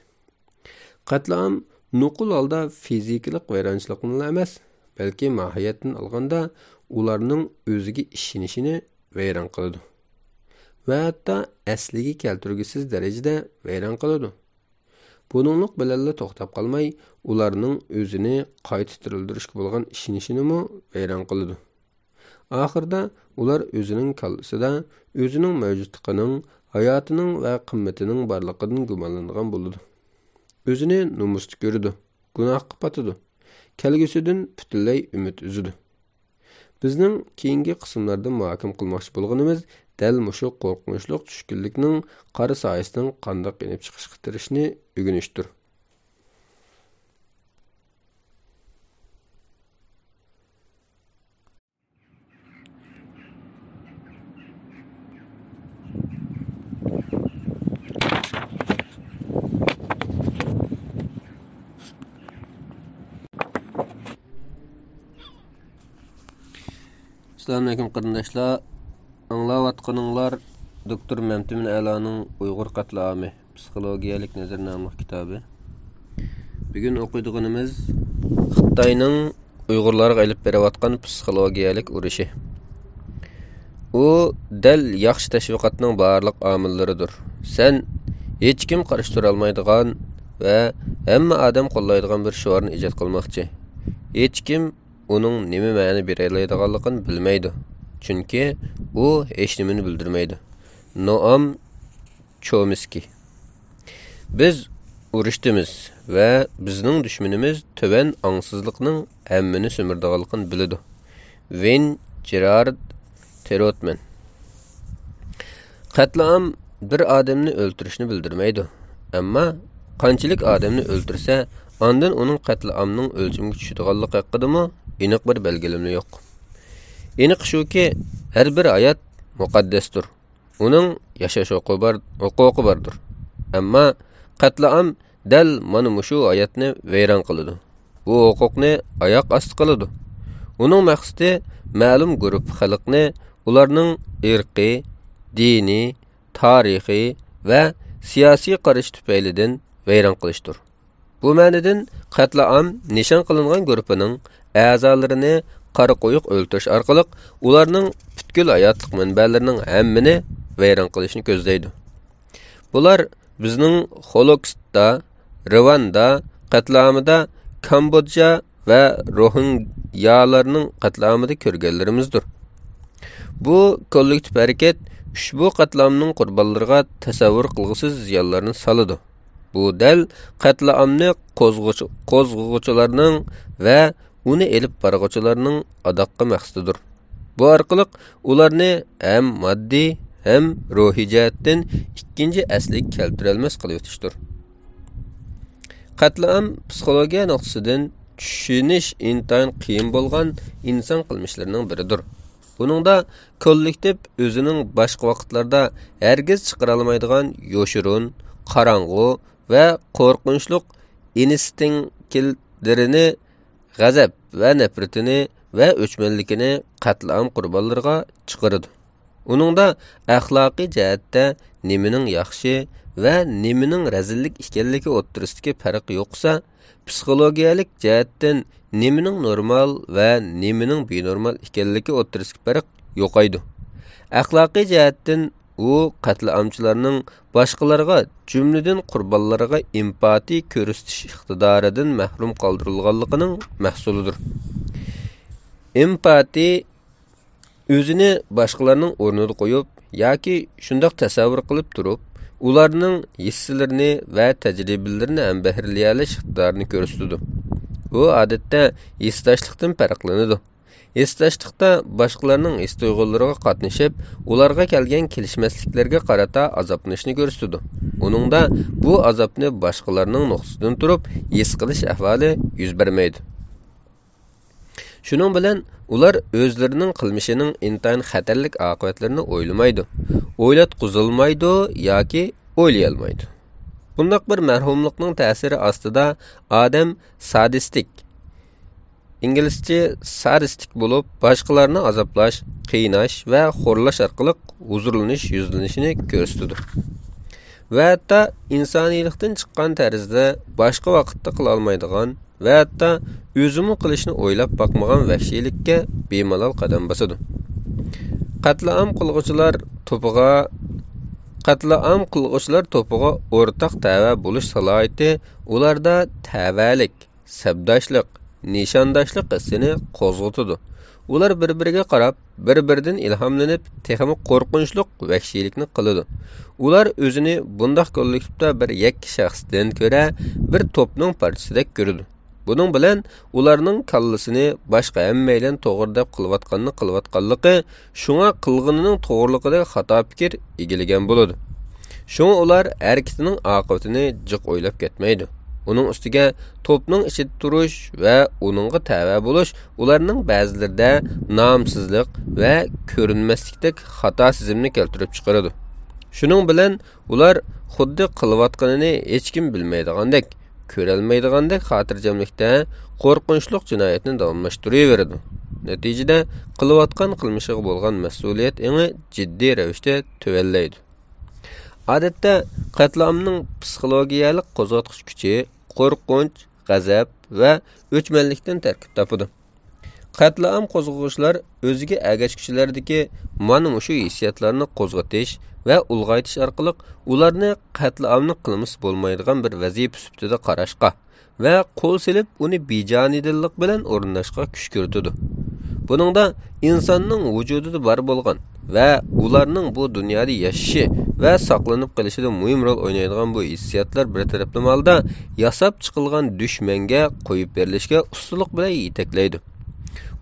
قەتلىئام نوقۇل ھالدا فىزىكىلىق ۋەيرانچىلىقنىلا ئەمەس، بەلكى ماھىيەتتىن ئالغاندا ئۇلارنىڭ ئۆزىگە ئىشىنىشىنى ۋەيران قىلىدۇ ۋە ھەتتا ئەسلىگە كەلتۈرگۈسىز دەرىجىدە ۋەيران قىلىدۇ. بۇنىڭلىق بىلەنلا توختاپ قالماي، ئۇلارنىڭ ئۆزىنى قايتا تىرىلدۈرۈشكە بولغان ئىشىنىشىنىمۇ ۋەيران قىلىدۇ. ئاخىرىدا ئۇلار ئۆزىنىڭ كاللىسىدا ئۆزىنىڭ مەۋجۇتلۇقىنىڭ، ھاياتىنىڭ ۋە قىممىتىنىڭ بارلىقىدىن گۇمانلىنىدىغان بولىدۇ. ئۆزىنى نومۇستا كۆرىدۇ، گۇناھقا پاتىدۇ، كەلگۈسىدىن پۈتۈنلەي ئۈمىد ئۈزىدۇ. بىزنىڭ كېيىنكى قىسىملاردا مۇھاكىمە قىلماقچى بولغىنىمىز دەل مۇشۇ قورقۇنچلۇق چۈشكۈنلۈكنىڭ قارا سايىسىدىن قانداق يېنىپ چىقىشقا تىرىشىشنى ئۆگىنىشتۇر. ئەسسالامۇئەلەيكۇم قېرىنداشلار، ئاڭلاۋاتقىنىڭلار دوكتور مەمتىمىن ئەلانىڭ ئۇيغۇر قەتلىئامى، پسىخولوگىيەلىك نەزەر ناملىق كىتابى. بۈگۈن ئوقۇيدىغىنىمىز خىتاينىڭ ئۇيغۇرلارغا ئېلىپ بېرىۋاتقان پسىخولوگىيەلىك ئۇرۇشى. ئۇ دەل ياخشى تەشۋىقاتنىڭ بارلىق ئامىللىرىدۇر. سەن ھېچكىم قارشى تۇرالمايدىغان ۋە ھەممە ئادەم قوللايدىغان بىر شوئارنى ئىجاد قىلماقچى. ھېچكىم ئۇنىڭ نېمە مەنە بېرەلەيدىغانلىقىنى بىلمەيدۇ، چۈنكى ئۇ ھېچنېمىنى بىلدۈرمەيدۇ. نوئام چومسكىي. بىز ئۇرۇشتىمىز ۋە بىزنىڭ دۈشمىنىمىز تۆۋەن ئاڭسىزلىقنىڭ ھەممىنى سۈمۈرىدىغانلىقىنى بىلىدۇ. ۋېن جېرارد تېروتمەن. قەتلىئام بىر ئادەمنى ئۆلتۈرۈشنى بىلدۈرمەيدۇ، ئەمما قانچىلىك ئادەمنى ئۆلتۈرسە، ئاندىن ئۇنىڭ قەتلىئامنىڭ ئۆلچىمىگە چۈشىدىغانلىقى ھەققىدىمۇ ئېنىق بىر بەلگىلىمە يوق. ئېنىقى شۇكى، ھەر بىر ھايات مۇقەددەستۇر. ئۇنىڭ ياشاش ھوقۇقى بار، ھوقۇقى باردۇر. ئەمما قەتلىئام دەل مانا مۇشۇ ھاياتنى ۋەيران قىلىدۇ. بۇ ھوقۇقنى ئاياق ئاستى قىلىدۇ. ئۇنىڭ مەقسىتى مەلۇم گۇرۇپپا خەلقنى ئۇلارنىڭ ئىرقىي، دىنىي، تارىخىي ۋە سىياسىي قارىشى تۈپەيلىدىن ۋەيران قىلىشتۇر. بۇ مەنىدىن قەتلىئام نىشان قىلىنغان گۇرۇپپىنىڭ ئەزالىرىنى قارا قويۇق ئۆلتۈرۈش ئارقىلىق ئۇلارنىڭ پۈتكۈل ھاياتلىق مەنبەلىرىنىڭ ھەممىنى ۋەيران قىلىشنى كۆزلەيدۇ. بۇلار بىزنىڭ خولوكستدا، رىۋاندا قەتلىئامىدا، كامبودژا ۋە روھىنگيالارنىڭ قەتلىئامىدا كۆرگەنلىرىمىزدۇر. بۇ كوللېكتىپ ھەرىكەت ئۇشبۇ قەتلىئامنىڭ قۇربانلىرىغا تەسەۋۋۇر قىلغۇسىز زىيانلارنى سالىدۇ. بۇ دەل قەتلىئامنى قوزغىغۇچى-، قوزغىغۇچىلارنىڭ ۋە ئۇنى ئېلىپ بارغۇچىلارنىڭ ئاداققى مەقسىتىدۇر. بۇ ئارقىلىق ئۇلارنى ھەم ماددىي، ھەم روھىي جەھەتتىن ئىككىنچى ئەسلىگە كەلتۈرەلمەس قىلىۋېتىشتۇر. قەتلىئام پسىخولوگىيە نۇقتىسىدىن چۈشىنىش ئىنتايىن قىيىن بولغان ئىنسان قىلمىشلىرىنىڭ بىرىدۇر. بۇنىڭدا كوللېكتىپ ئۆزىنىڭ باشقا ۋاقىتلاردا ھەرگىز چىقىرالمايدىغان يوشۇرۇن، قاراڭغۇ ۋە قورقۇنچلۇق ئىنستىنكلىرىنى، غەزەپ ۋە نەپرىتىنى ۋە ئۆچمەنلىكىنى قەتلىئام قۇربانلىرىغا چىقىرىدۇ. ئۇنىڭدا ئەخلاقىي جەھەتتە نېمىنىڭ ياخشى ۋە نېمىنىڭ رەزىللىك ئىكەنلىكى ئوتتۇرىسىدىكى پەرق يوقىسا، پسىخولوگىيەلىك جەھەتتىن نېمىنىڭ نورمال ۋە نېمىنىڭ بىنورمال ئىكەنلىكى ئوتتۇرىسىدىكى پەرق يوقايدۇ. ئەخلاقىي جەھەتتىن ئۇ قەتلىئامچىلارنىڭ باشقىلارغا، جۈملىدىن قۇربانلارغا ئېمپاتىيە كۆرسىتىش ئىقتىدارىدىن مەھرۇم قالدۇرۇلغانلىقىنىڭ مەھسۇلىدۇر. ئېمپاتىيە ئۆزىنى باشقىلارنىڭ ئورنىدا قويۇپ ياكى شۇنداق تەسەۋۋۇر قىلىپ تۇرۇپ، ئۇلارنىڭ ھېسسىلىرىنى ۋە تەجرىبىلىرىنى ھەمبەھىرلىيەلەش ئىقتىدارىنى كۆرسىتىدۇ. بۇ، ئادەتتە، ھېسداشلىقتىن پەرقلىنىدۇ. ھېسداشلىقتا باشقىلارنىڭ ھېس-تۇيغۇلىرىغا قاتنىشىپ، ئۇلارغا كەلگەن كېلىشمەسلىكلەرگە قارىتا ئازابلىنىشنى كۆرسىتىدۇ. ئۇنىڭدا بۇ ئازابنى باشقىلارنىڭ نۇقتىسىدىن تۇرۇپ ھېس قىلىش ئەھۋالى يۈز بەرمەيدۇ. شۇنىڭ بىلەن ئۇلار ئۆزلىرىنىڭ قىلمىشىنىڭ ئىنتايىن خەتەرلىك ئاقىۋەتلىرىنى ئويلىمايدۇ، ئويلاتقۇزۇلمايدۇ ياكى ئويلىيالمايدۇ. بۇنداق بىر مەھرۇملۇقنىڭ تەسىرى ئاستىدا ئادەم سادىستىك، ئىنگلىزچە سادىستىك بولۇپ، باشقىلارنى ئازابلاش، قىيناش ۋە خورلاش ئارقىلىق ھۇزۇرلىنىش يۈزلىنىشىنى كۆرسىتىدۇ. ۋە ھەتتا ئىنسانىيلىقتىن چىققان تەرزدە باشقا ۋاقىتتا قىلالمايدىغان ۋە ھەتتا ئۆزىمۇ قىلىشنى ئويلاپ باقمىغان ۋەھشىيلىككە بىمالال قەدەم باسىدۇ. قەتلىئام قىلغۇچىلار توپىغا، قەتلىئام قىلغۇچىلار توپىغا ئورتاق تەۋە بولۇش سالاھىيىتى ئۇلاردا تەۋەلىك، سەپداشلىق، نىشانداشلىق ھېسسىنى قوزغىتىدۇ. ئۇلار بىر-بىرىگە قاراپ، بىر-بىرىدىن ئىلھاملىنىپ، تېخىمۇ قورقۇنچلۇق ۋەھشىيلىكنى قىلىدۇ. ئۇلار ئۆزىنى بۇنداق كوللېكتىپتا بىر يەككە شەخستىن كۆرە، بىر توپنىڭ پارچىسىدەك كۆرىدۇ. بۇنىڭ بىلەن ئۇلارنىڭ كاللىسىنى باشقا ھەممەيلەن توغرا دەپ قىلىۋاتقاننى قىلىۋاتقانلىقى، شۇڭا قىلغىنىنىڭ توغرىلىقىدەك خاتا پىكىر ئىگىلىگەن بولىدۇ. شۇڭا ئۇلار ھەرىكىتىنىڭ ئاقىۋىتىنى جىق ئويلاپ كەتمەيدۇ. ئۇنىڭ ئۈستىگە توپنىڭ ئىچىدە تۇرۇش ۋە ئۇنىڭغا تەۋە بولۇش ئۇلارنىڭ بەزىلىرىدە نامسىزلىق ۋە كۆرۈنمەسلىكتەك خاتا سېزىمنى كەلتۈرۈپ چىقىرىدۇ. شۇنىڭ بىلەن ئۇلار خۇددى قىلىۋاتقىنىنى ھېچكىم بىلمەيدىغاندەك، كۆرەلمەيدىغاندەك خاتىرجەملىكتە قورقۇنچلۇق جىنايەتنى داۋاملاشتۇرۇۋېرىدۇ. نەتىجىدە، قىلىۋاتقان قىلمىشىغا بولغان مەسئۇلىيەت ئېڭى جىددىي رەۋىشتە تۆۋەنلەيدۇ. ئادەتتە، قەتلىئامنىڭ پسىخولوگىيەلىك قوزغاتقۇچ كۈچى قورقۇنچ، غەزەپ ۋە ئۆچمەنلىكتىن تەركىب تاپىدۇ. قەتلىئام قوزغىغۇچىلار ئۆزىگە ئەگەشكۈچىلەردىكى مانا مۇشۇ ھېسسىياتلارنى قوزغىتىش ۋە ئۇلغايتىش ئارقىلىق ئۇلارنى قەتلىئامنى قىلمىسا بولمايدىغان بىر ۋەزىپە سۈپىتىدە قاراشقا ۋە قول سېلىپ ئۇنى بىجانىدىنلىق بىلەن ئورۇنداشقا كۈشكۈرتىدۇ. بۇنىڭدا ئىنساننىڭ ۋۇجۇدىدا بار بولغان ۋە ئۇلارنىڭ بۇ دۇنيادا ياشىشى ۋە ساقلىنىپ قېلىشىدا مۇھىم رول ئوينايدىغان بۇ ھېسسىياتلار بىر تەرەپلىمە ھالدا ياساپ چىقىلغان دۈشمەنگە قويۇپ بېرىلىشكە ئۇستىلىق بىلەن يېتەكلەيدۇ.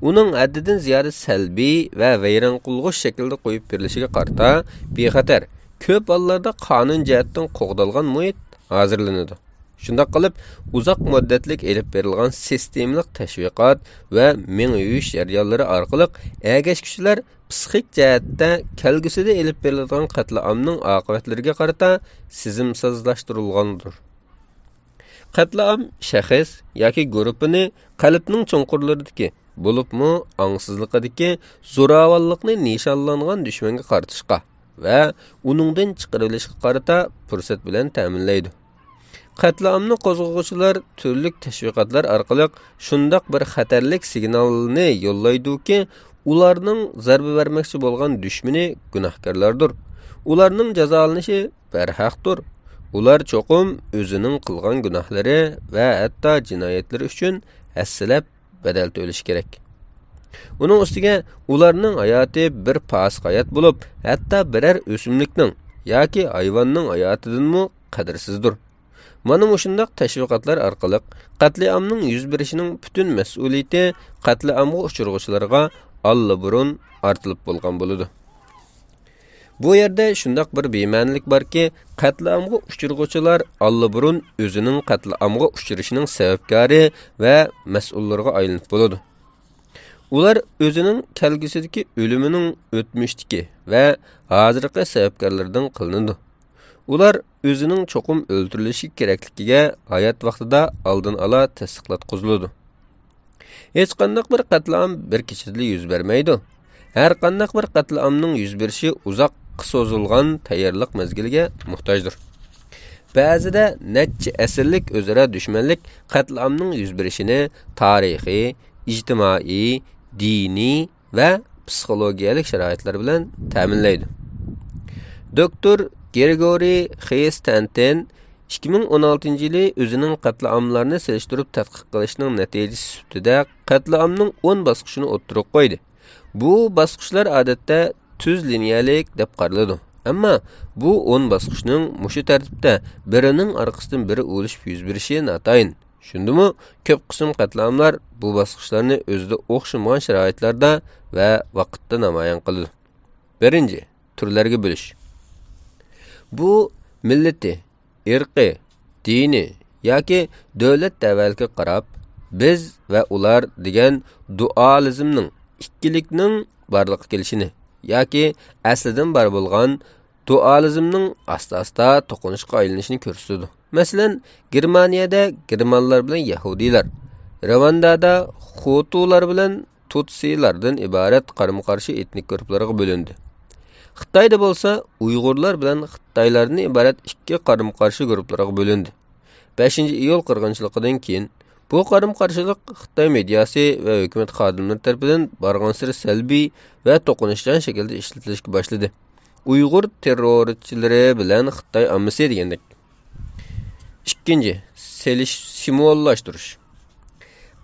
ئۇنىڭ ھەددىدىن زىيادە سەلبىي ۋە ۋەيران قىلغۇچ شەكىلدە قويۇپ بېرىلىشىگە قارىتا، بىخەتەر، كۆپ ھاللاردا قانۇن جەھەتتىن قوغدالغان مۇھىت ھازىرلىنىدۇ. شۇنداق قىلىپ، ئۇزاق مۇددەتلىك ئېلىپ بېرىلغان سىستېمىلىق تەشۋىقات ۋە مېڭە يۇيۇش جەريانلىرى ئارقىلىق ئەگەشكۈچىلەر پسىخىك جەھەتتە كەلگۈسىدە ئېلىپ بېرىلىدىغان قەتلىئامنىڭ ئاقىۋەتلىرىگە قارىتا سېزىمسازلاشتۇرۇلغاندۇر. قەتلىئام شەخس ياكى گۇرۇپپىنى قەلبنىڭ چوڭقۇرلىرىدىكى، بولۇپمۇ ئاڭسىزلىقىدىكى زوراۋانلىقنى نىشانلانغان دۈشمەنگە قارىتىشقا ۋە ئۇنىڭدىن چىقىرىۋېلىشقا قارىتا پۇرسەت بىلەن تەمىنلەيدۇ. قەتلىئامنى قوزغىغۇچىلار تۈرلۈك تەشۋىقاتلار ئارقىلىق شۇنداق بىر خەتەرلىك سىگنالنى يوللايدۇكى، ئۇلارنىڭ زەربە بەرمەكچى بولغان دۈشمىنى گۇناھكارلاردۇر. ئۇلارنىڭ جازالىنىشى بەرھەقتۇر. ئۇلار چوقۇم ئۆزىنىڭ قىلغان گۇناھلىرى ۋە ھەتتا جىنايەتلىرى ئۈچۈن ھەسسىلەپ بەدەل تۆلىشى كېرەك. ئۇنىڭ ئۈستىگە ئۇلارنىڭ ھاياتى بىر پاسىق ھايات بولۇپ، ھەتتا بىرەر ئۆسۈملۈكنىڭ ياكى ھايۋاننىڭ ھاياتىدىنمۇ قەدىرسىزدۇر. مانا مۇشۇنداق تەشۋىقاتلار ئارقىلىق قەتلىئامنىڭ يۈز بېرىشىنىڭ پۈتۈن مەسئۇلىيىتى قەتلىئامغا ئۇچرىغۇچىلارغا ئاللىبۇرۇن ئارتىلىپ بولغان بولىدۇ. بۇ يەردە شۇنداق بىر بىمەنىلىك باركى، قەتلىئامغا ئۇچرىغۇچىلار ئاللىبۇرۇن ئۆزىنىڭ قەتلىئامغا ئۇچرىشىنىڭ سەۋەبكارى ۋە مەسئۇللىرىغا ئايلىنىپ بولىدۇ. ئۇلار ئۆزىنىڭ كەلگۈسىدىكى ئۆلۈمىنىڭ ئۆتمۈشتىكى ۋە ھازىرقى سەۋەبكارلىرىدىن قىلىنىدۇ. ئۇلار ئۆزىنىڭ چوقۇم ئۆلتۈرۈلۈشى كېرەكلىكىگە ھايات ۋاقتىدا ئالدىن ئالا تەستىقلاتقۇزۇلىدۇ. ھېچقانداق بىر قەتلىئام بىر كېچىدىلا يۈز بەرمەيدۇ. ھەرقانداق بىر قەتلىئامنىڭ يۈز بېرىشى ئۇزاققا سوزۇلغان تەييارلىق مەزگىلىگە موھتاجدۇر. بەزىدە نەچچە ئەسىرلىك ئۆزئارا دۈشمەنلىك قەتلىئامنىڭ يۈز بېرىشىنى تارىخىي، ئىجتىمائىي، دىنىي ۋە پسىخولوگىيەلىك شارائىتلار بىلەن تەمىنلەيدۇ. دوكتور گرېگورىي خېستەنتىن ئىككى مىڭ ئون ئالتىنچى يىلى ئۆزىنىڭ قەتلىئاملارنى سېلىشتۇرۇپ تەتقىق قىلىشىنىڭ نەتىجىسى سۈپىتىدە قەتلىئامنىڭ ئون باسقۇچىنى ئوتتۇرىغا قويدى. بۇ باسقۇچلار ئادەتتە تۈز لىنىيەلىك دەپ قارىلىدۇ. ئەمما بۇ ئون باسقۇچنىڭ مۇشۇ تەرتىپتە بىرىنىڭ ئارقىسىدىن بىرى ئۇلىشىپ يۈز بېرىشى ناتايىن. شۇندىمۇ كۆپ قىسىم قەتلىئاملار بۇ باسقۇچلارنى ئۆزىدە ئوخشىمىغان شارائىتلاردا ۋە ۋاقىتتا نامايان قىلىدۇ. بىرىنچى، تۈرلەرگە بۆلۈش. بۇ مىللىتى، ئىرقى، دىنى ياكى دۆلەت تەۋەلىكىگە قاراپ، بىز ۋە ئۇلار دېگەن دۇئالىزمنىڭ، ئىككىلىكنىڭ بارلىققا كېلىشىنى ياكى ئەسلىدىن بار بولغان دۇئالىزمنىڭ ئاستا-ئاستا توقۇنۇشقا ئايلىنىشىنى كۆرسىتىدۇ. مەسىلەن، گېرمانىيەدە گېرمانلار بىلەن يەھۇدىيلار، رىۋاندادا خۇتۇلار بىلەن تۇتسىلاردىن ئىبارەت قارىمۇ-قارشى ئېتنىك گۇرۇپپىلارغا بۆلۈندى. خىتايدا بولسا ئۇيغۇرلار بىلەن خىتايلاردىن ئىبارەت ئىككى قارىمۇ-قارشى گۇرۇپپىلارغا بۆلۈندى. بەشىنچى ئىيۇل قىرغىنچىلىقىدىن كېيىن، بۇ قارىمۇ-قارشىلىق خىتاي مېدىياسى ۋە ھۆكۈمەت خادىملىرى تەرىپىدىن بارغانسېرى سەلبىي ۋە توقۇنۇشچان شەكىلدە ئىشلىتىلىشكە باشلىدى. ئۇيغۇر تېررورچىلىرى بىلەن خىتاي ئاممىسى دېگەندەك. ئىككىنچى، سېلىش، سىمۋوللاشتۇرۇش.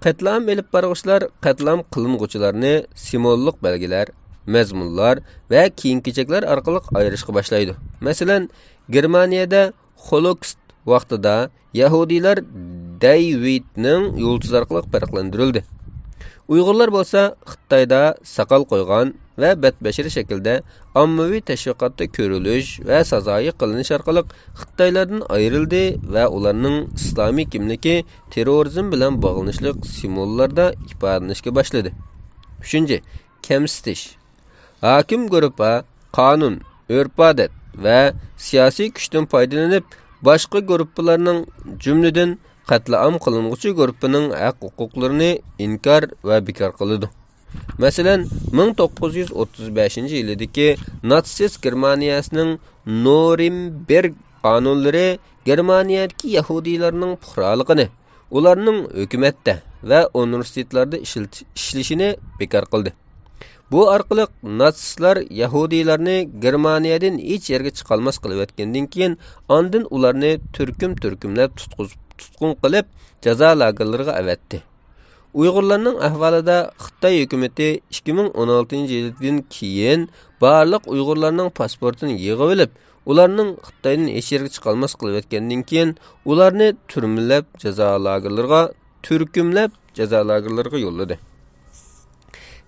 قەتلىئام ئېلىپ بارغۇچىلار قەتلىئام قىلىنغۇچىلارنى سىمۋوللۇق بەلگىلەر، مەزمۇنلار ۋە كىيىم-كېچەكلەر ئارقىلىق ئايرىشقا باشلايدۇ. مەسىلەن، گېرمانىيەدە خولوكست ۋاقتىدا يەھۇدىيلار دەيۋىدنىڭ يۇلتۇزى ئارقىلىق پەرقلەندۈرۈلدى. ئۇيغۇرلار بولسا خىتايدا ساقال قويغان ۋە بەتبەشىرە شەكىلدە ئاممىۋى تەشۋىقاتتا كۆرۈلۈش ۋە سازايى قىلىنىش ئارقىلىق خىتايلاردىن ئايرىلدى ۋە ئۇلارنىڭ ئىسلامىي كىملىكى تېررورىزم بىلەن باغلىنىشلىق سىمۋوللاردا ئىپادىلىنىشكە باشلىدى. ئۈچىنچى، كەمسىتىش. ھاكىم گۇرۇپپا قانۇن، ئۆرپ-ئادەت ۋە سىياسىي كۈچتىن پايدىلىنىپ، باشقا گۇرۇپپىلارنىڭ، جۈملىدىن قەتلىئام قىلىنغۇچى گۇرۇپپىنىڭ ھەق-ھوقۇقلىرىنى ئىنكار ۋە بىكار قىلىدۇ. مەسىلەن، مىڭ توققۇز يۈز ئوتتۇز بەشىنچى يىلىدىكى ناتسىست گېرمانىيەسىنىڭ نورېمبېرگ قانۇنلىرى گېرمانىيەدىكى يەھۇدىيلارنىڭ پۇقرالىقىنى، ئۇلارنىڭ ھۆكۈمەتتە ۋە ئۇنىۋېرسىتېتلاردا ئىشلىتىش-، ئىشلىشىنى بىكار قىلدى. بۇ ئارقىلىق ناتسىستلار يەھۇدىيلارنى گېرمانىيەدىن ھېچ يەرگە چىقالماس قىلىۋەتكەندىن كېيىن، ئاندىن ئۇلارنى تۈركۈم-تۈركۈملەپ تۇتقۇز-، تۇتقۇن قىلىپ، جازا لاگېرلىرىغا ئەۋەتتى. ئۇيغۇرلارنىڭ ئەھۋالىدا خىتاي ھۆكۈمىتى ئىككى مىڭ ئون ئالتىنچى يىلدىن كېيىن بارلىق ئۇيغۇرلارنىڭ پاسپورتىنى يىغىۋېلىپ، ئۇلارنىڭ خىتايدىن ھېچ يەرگە چىقالماسلىق قىلىۋەتكەندىن كېيىن، ئۇلارنى تۈرمىلەپ جازا لاگېرلىرىغا، تۈركۈملەپ جازا لاگېرلىرىغا يوللىدى.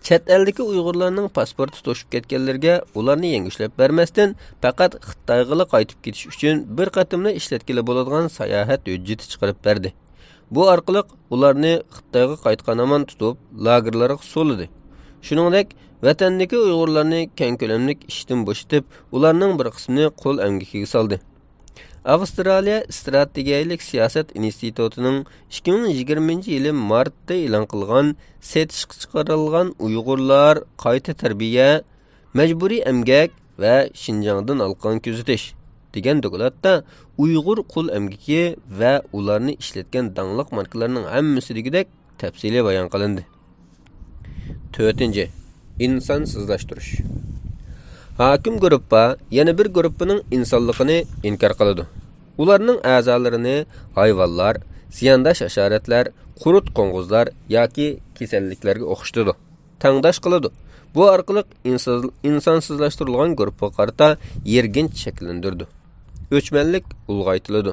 چەت ئەلدىكى ئۇيغۇرلارنىڭ پاسپورتى توشۇپ كەتكەنلىرىگە ئۇلارنى يەڭگۈشلەپ بەرمەستىن، پەقەت خىتايغىلا قايتىپ كېتىش ئۈچۈن بىر قېتىملا ئىشلەتكىلى بولىدىغان ساياھەت ھۆججىتى چىقىرىپ بەردى. بۇ ئارقىلىق ئۇلارنى خىتايغا قايتقان ھامان تۇتۇپ، لاگېرلارغا سولىدى. شۇنىڭدەك، ۋەتەندىكى ئۇيغۇرلارنى كەڭ كۆلەملىك ئىشتىن بوشىتىپ، ئۇلارنىڭ بىر قىسمىنى قۇل ئەمگىكىگە سالدى. ئاۋسترالىيە ئىستراتېگىيەلىك سىياسەت ئىنستىتۇتىنىڭ ئىككى مىڭ يىگىرمىنچى يىلى مارتتا ئېلان قىلغان سېتىشقا چىقىرىلغان ئۇيغۇرلار قايتا تەربىيە، مەجبۇرىي ئەمگەك ۋە شىنجاڭدىن ھالقىغان كۆزىتىش دېگەن دوكلاتتا ئۇيغۇر قۇل ئەمگىكى ۋە ئۇلارنى ئىشلەتكەن داڭلىق ماركىلارنىڭ ھەممىسى دېگۈدەك تەپسىلىي بايان قىلىندى. تۆتىنچى، ئىنسانسىزلاشتۇرۇش. ھاكىم گۇرۇپپا يەنە بىر گۇرۇپپىنىڭ ئىنسانلىقىنى ئىنكار قىلىدۇ. ئۇلارنىڭ ئەزالىرىنى ھايۋانلار، زىيانداش ھاشاراتلار، قۇرت قوڭغۇزلار ياكى كېسەللىكلەرگە ئوخشىتىدۇ، تەڭداش قىلىدۇ. بۇ ئارقىلىق ئىنسان-، ئىنسانسىزلاشتۇرۇلغان گۇرۇپپىغا قارىتا يىرگىنچ شەكىللەندۈرىدۇ. ئۆچمەنلىك ئۇلغايتىلىدۇ.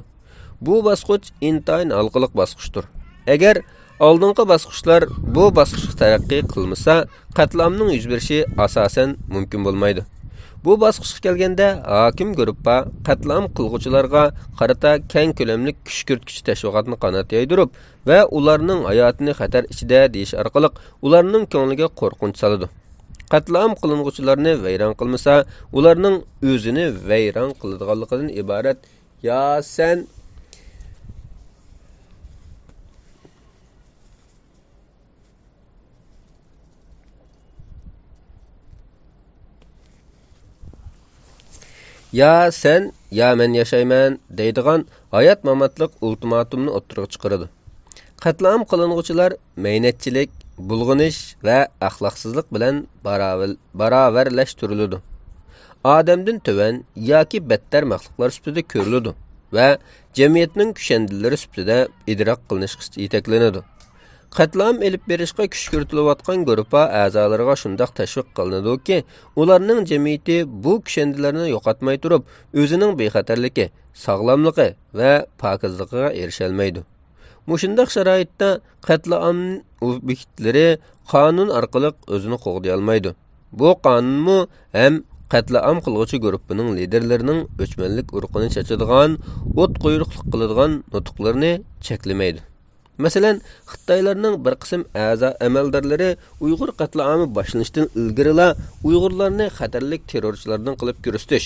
بۇ باسقۇچ ئىنتايىن ھالقىلىق باسقۇچتۇر. ئەگەر ئالدىنقى باسقۇچلار بۇ باسقۇچقا تەرەققىي قىلمىسا، قەتلىئامنىڭ يۈز بېرىشى ئاساسەن مۇمكىن بولمايدۇ. بۇ باسقۇچقا كەلگەندە، ھاكىم گۇرۇپپا قەتلىئام قىلغۇچىلارغا قارىتا كەڭ كۆلەملىك كۈشكۈرتكۈچى تەشۋىقاتنى قانات يايدۇرۇپ ۋە ئۇلارنىڭ ھاياتىنى خەتەر ئىچىدە دېيىش ئارقىلىق ئۇلارنىڭ كۆڭلىگە قورقۇنچ سالىدۇ. قەتلىئام قىلىنغۇچىلارنى ۋەيران قىلمىسا، ئۇلارنىڭ ئۆزىنى ۋەيران قىلىدىغانلىقىدىن ئىبارەت. يا سەن يا سەن، يا مەن ياشايمەن دەيدىغان ھايات-ماماتلىق ئۇلتىماتومنى ئوتتۇرىغا چىقىرىدۇ. قەتلىئام قىلىنغۇچىلار مەينەتچىلىك، بۇلغىنىش ۋە ئەخلاقسىزلىق بىلەن باراۋىل-، باراۋەرلەشتۈرۈلىدۇ. ئادەمدىن تۆۋەن ياكى بەتتەر مەخلۇقلار سۈپىتىدە كۆرۈلىدۇ ۋە جەمئىيەتنىڭ كۈشەندىلىرى سۈپىتىدە ئىدراك قىلىنىشقا يېتەكلىنىدۇ. قەتلىئام ئېلىپ بېرىشقا كۈشكۈرتۈلۈۋاتقان گۇرۇپپا ئەزالىرىغا شۇنداق تەشۋىق قىلىنىدۇكى، ئۇلارنىڭ جەمئىيىتى بۇ كۈشەندىلەرنى يوقاتماي تۇرۇپ، ئۆزىنىڭ بىخەتەرلىكى، ساغلاملىقى ۋە پاكىزلىقىغا ئېرىشەلمەيدۇ. مۇشۇنداق شارائىتتا قەتلىئام ئوبيېكتلىرى قانۇن ئارقىلىق ئۆزىنى قوغدىيالمايدۇ. بۇ قانۇنمۇ ھەم قەتلىئام قىلغۇچى گۇرۇپپىنىڭ لىدېرلىرىنىڭ ئۆچمەنلىك ئۇرۇقىنى چاچىدىغان، ئوت قۇيرۇقلۇق قىلىدىغان نۇتۇقلىرىنى چەكلىمەيدۇ. مەسىلەن، خىتايلارنىڭ بىر قىسىم ئەزا ئەمەلدارلىرى ئۇيغۇر قەتلىئامى باشلىنىشتىن ئىلگىرىلا ئۇيغۇرلارنى خەتەرلىك تېررورچىلاردىن قىلىپ كۆرسىتىش،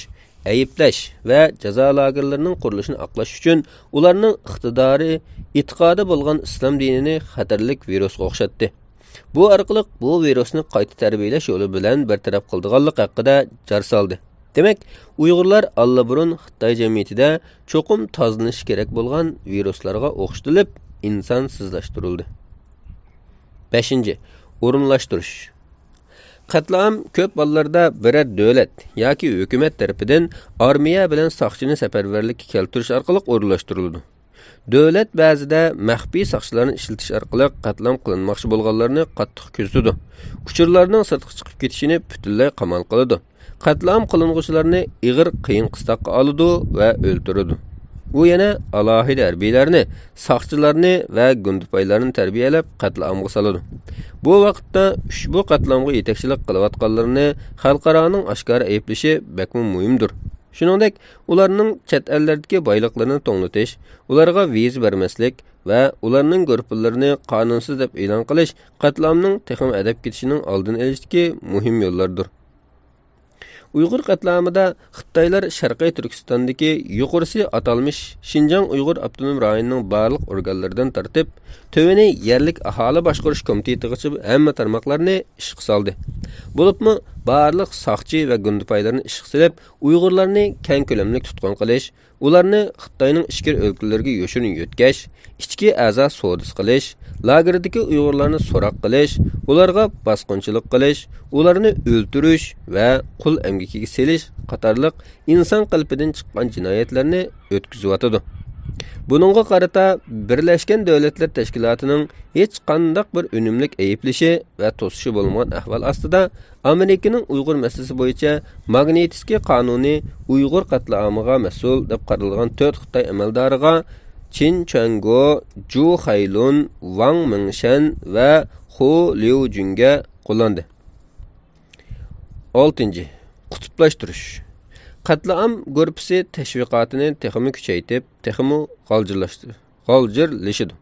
ئەيىبلەش ۋە جازا لاگېرلىرىنىڭ قۇرۇلۇشىنى ئاقلاش ئۈچۈن ئۇلارنىڭ ئىقتىدارى، ئېتىقادى بولغان ئىسلام دىنىنى خەتەرلىك ۋىرۇسقا ئوخشاتتى. بۇ ئارقىلىق بۇ ۋىرۇسنى قايتا تەربىيەلەش يولى بىلەن بىر تەرەپ قىلىدىغانلىقى ھەققىدە جار سالدى. دېمەك، ئۇيغۇرلار ئاللىبۇرۇن خىتاي جەمئىيىتىدە چوقۇم تازىلىنىشى كېرەك بولغان ۋىرۇسلارغا ئوخشىتىلىپ، ئىنسانسىزلاشتۇرۇلدى. بەشىنچى، ئورۇنلاشتۇرۇش. قەتلىئام كۆپ ھاللاردا بىرەر دۆلەت ياكى ھۆكۈمەت تەرىپىدىن ئارمىيە بىلەن ساقچىنى سەپەرۋەرلىككە كەلتۈرۈش ئارقىلىق ئورۇنلاشتۇرۇلىدۇ. دۆلەت بەزىدە مەخپىي ساقچىلارنى ئىشلىتىش ئارقىلىق قەتلىئام قىلىنماقچى بولغانلارنى قاتتىق كۆزىتىدۇ. ئۇچۇرلارنىڭ سىرتقا چىقىپ كېتىشىنى پۈتۈنلەي قامال قىلىدۇ. قەتلىئام قىلىنغۇچىلارنى ئېغىر قىيىن قىستاققا ئالىدۇ ۋە ئۆلتۈرىدۇ. ئۇ يەنە ئالاھىدە ھەربىيلەرنى، ساقچىلارنى ۋە گۇندىپايلارنى تەربىيەلەپ قەتلىئامغا سالىدۇ. بۇ ۋاقىتتا ئۇشبۇ قەتلىئامغا يېتەكچىلىك قىلىۋاتقانلىرىنى خەلقئارانىڭ ئاشكارا ئەيىبلىشى بەكمۇ مۇھىمدۇر. شۇنىڭدەك، ئۇلارنىڭ چەت ئەللەردىكى بايلىقلىرىنى توڭلىتىش، ئۇلارغا ۋىزا بەرمەسلىك ۋە ئۇلارنىڭ گۇرۇپپىلىرىنى قانۇنسىز دەپ ئېلان قىلىش قەتلىئامنىڭ تېخىمۇ ئەدەپ كېتىشىنىڭ ئالدىنى ئېلىشتىكى مۇھىم يوللاردۇر. ئۇيغۇر قەتلىئامىدا خىتايلار شەرقىي تۈركىستاندىكى يۇقىرىسى ئاتالمىش شىنجاڭ ئۇيغۇر ئاپتونوم رايونىنىڭ بارلىق ئورگانلىرىدىن تارتىپ، تۆۋىنى يەرلىك ئاھالە باشقۇرۇش كومىتېتىغىچە ھەممە تارماقلارنى ئىشقا سالدى. بولۇپمۇ بارلىق ساقچى ۋە گۇندىپايلارنى ئىشقا سېلىپ، ئۇيغۇرلارنى كەڭ كۆلەملىك تۇتقۇن قىلىش، ئۇلارنى خىتاينىڭ ئىچكىرى ئۆلكىلىرىگە يوشۇرۇن يۆتكەش، ئىچكى ئەزا سودىسى قىلىش، لاگېردىكى ئۇيغۇرلارنى سوراق قىلىش، ئۇلارغا باسقۇنچىلىق قىلىش، ئۇلارنى ئۆلتۈرۈش ۋە قۇل ئەمگىكىگە سېلىش قاتارلىق ئىنسان قېلىپىدىن چىققان جىنايەتلەرنى ئۆتكۈزۈۋاتىدۇ. بۇنىڭغا قارىتا بىرلەشكەن دۆلەتلەر تەشكىلاتىنىڭ ھېچقانداق بىر ئۈنۈملۈك ئەيىبلىشى ۋە توسۇشى بولمىغان ئەھۋال ئاستىدا، ئامېرىكىنىڭ ئۇيغۇر مەسىلىسى بويىچە ماگنىتسكىي قانۇنى ئۇيغۇر قەتلىئامىغا مەسئۇل دەپ قارىلىدىغان تۆت خىتاي ئەمەلدارىغا چىن چۈەنگو، جۇ خەيلۇن، ۋاڭ مىڭشەن ۋە خۇ ليۇجۈنگە قوللاندى. ئالتىنچى، قۇتۇپلاشتۇرۇش. قەتلىئام گۇرۇپپىسى تەشۋىقاتىنى تېخىمۇ كۈچەيتىپ، تېخىمۇ غالجىرلاشتى-، غالجىرلىشىدۇ.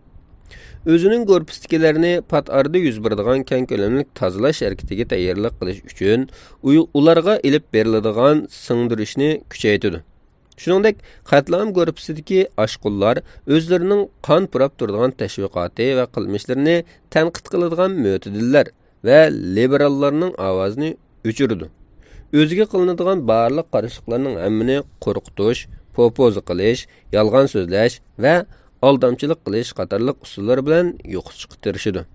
ئۆزىنىڭ گۇرۇپپىسىدىكىلەرنى پات ئارىدا يۈز بېرىدىغان كەڭ كۆلەملىك تازىلاش ھەرىكىتىگە تەييارلىق قىلىش ئۈچۈن، ئۇي-، ئۇلارغا ئېلىپ بېرىلىدىغان سىڭدۈرۈشنى كۈچەيتىدۇ. شۇنىڭدەك، قەتلىئام گۇرۇپپىسىدىكى ئاشقۇنلار ئۆزلىرىنىڭ قان پۇراپ تۇرىدىغان تەشۋىقاتى ۋە قىلمىشلىرىنى تەنقىد قىلىدىغان مۆتىدىللەر ۋە لىبېراللارنىڭ ئاۋازىنى ئۆچۈرىدۇ. ئۆزىگە قىلىنىدىغان بارلىق قارشىلىقلارنىڭ ھەممىنى قورقۇتۇش، پوپوزا قىلىش، يالغان سۆزلەش ۋە ئالدامچىلىق قىلىش قاتارلىق ئۇسۇللار بىلەن يوقىتىشقا تىرىشىدۇ.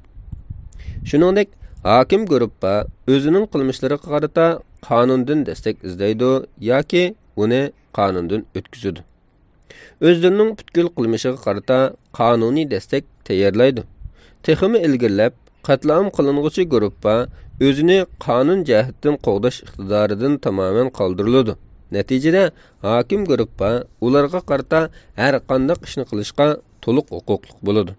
شۇنىڭدەك، ھاكىم گۇرۇپپا ئۆزىنىڭ قىلمىشلىرىغا قارىتا قانۇندىن دەستەك ئىزدەيدۇ ياكى ئۇنى قانۇندىن ئۆتكۈزىدۇ. ئۆزلىرىنىڭ پۈتكۈل قىلمىشىغا قارىتا قانۇنىي دەستەك تەييارلايدۇ. تېخىمۇ ئىلگىرىلەپ، قەتلىئام قىلىنغۇچى گۇرۇپپا ئۆزىنى قانۇن جەھەتتىن قوغداش ئىقتىدارىدىن تامامەن قالدۇرۇلىدۇ. نەتىجىدە، ھاكىم گۇرۇپپا ئۇلارغا قارىتا ھەر قانداق ئىشنى قىلىشقا تولۇق ھوقۇقلۇق بولىدۇ.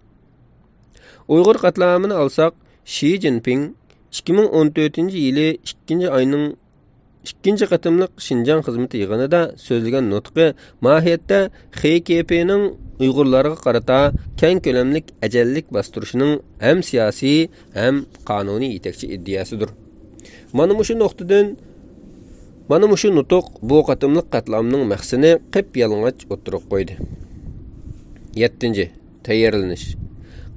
ئۇيغۇر قەتلىئامىنى ئالساق، شى جىنپىڭ ئىككى مىڭ ئون تۆتىنچى يىلى ئىككىنچى ئاينىڭ ئىككىنچى قېتىملىق شىنجاڭ خىزمىتى يىغىنىدا سۆزلىگەن نۇتقى ماھىيەتتە خې كې پېنىڭ ئۇيغۇرلارغا قارىتا كەڭ كۆلەملىك ئەجەللىك باستۇرۇشىنىڭ ھەم سىياسىي، ھەم قانۇنىي يېتەكچى ئىدىيەسىدۇر. مانا مۇشۇ نۇقتىدىن، مانا مۇشۇ نۇتۇق بۇ قېتىملىق قەتلىئامنىڭ مەقسىتىنى قىپيالىڭاچ ئوتتۇرىغا قويدى. يەتتىنچى، تەييارلىنىش.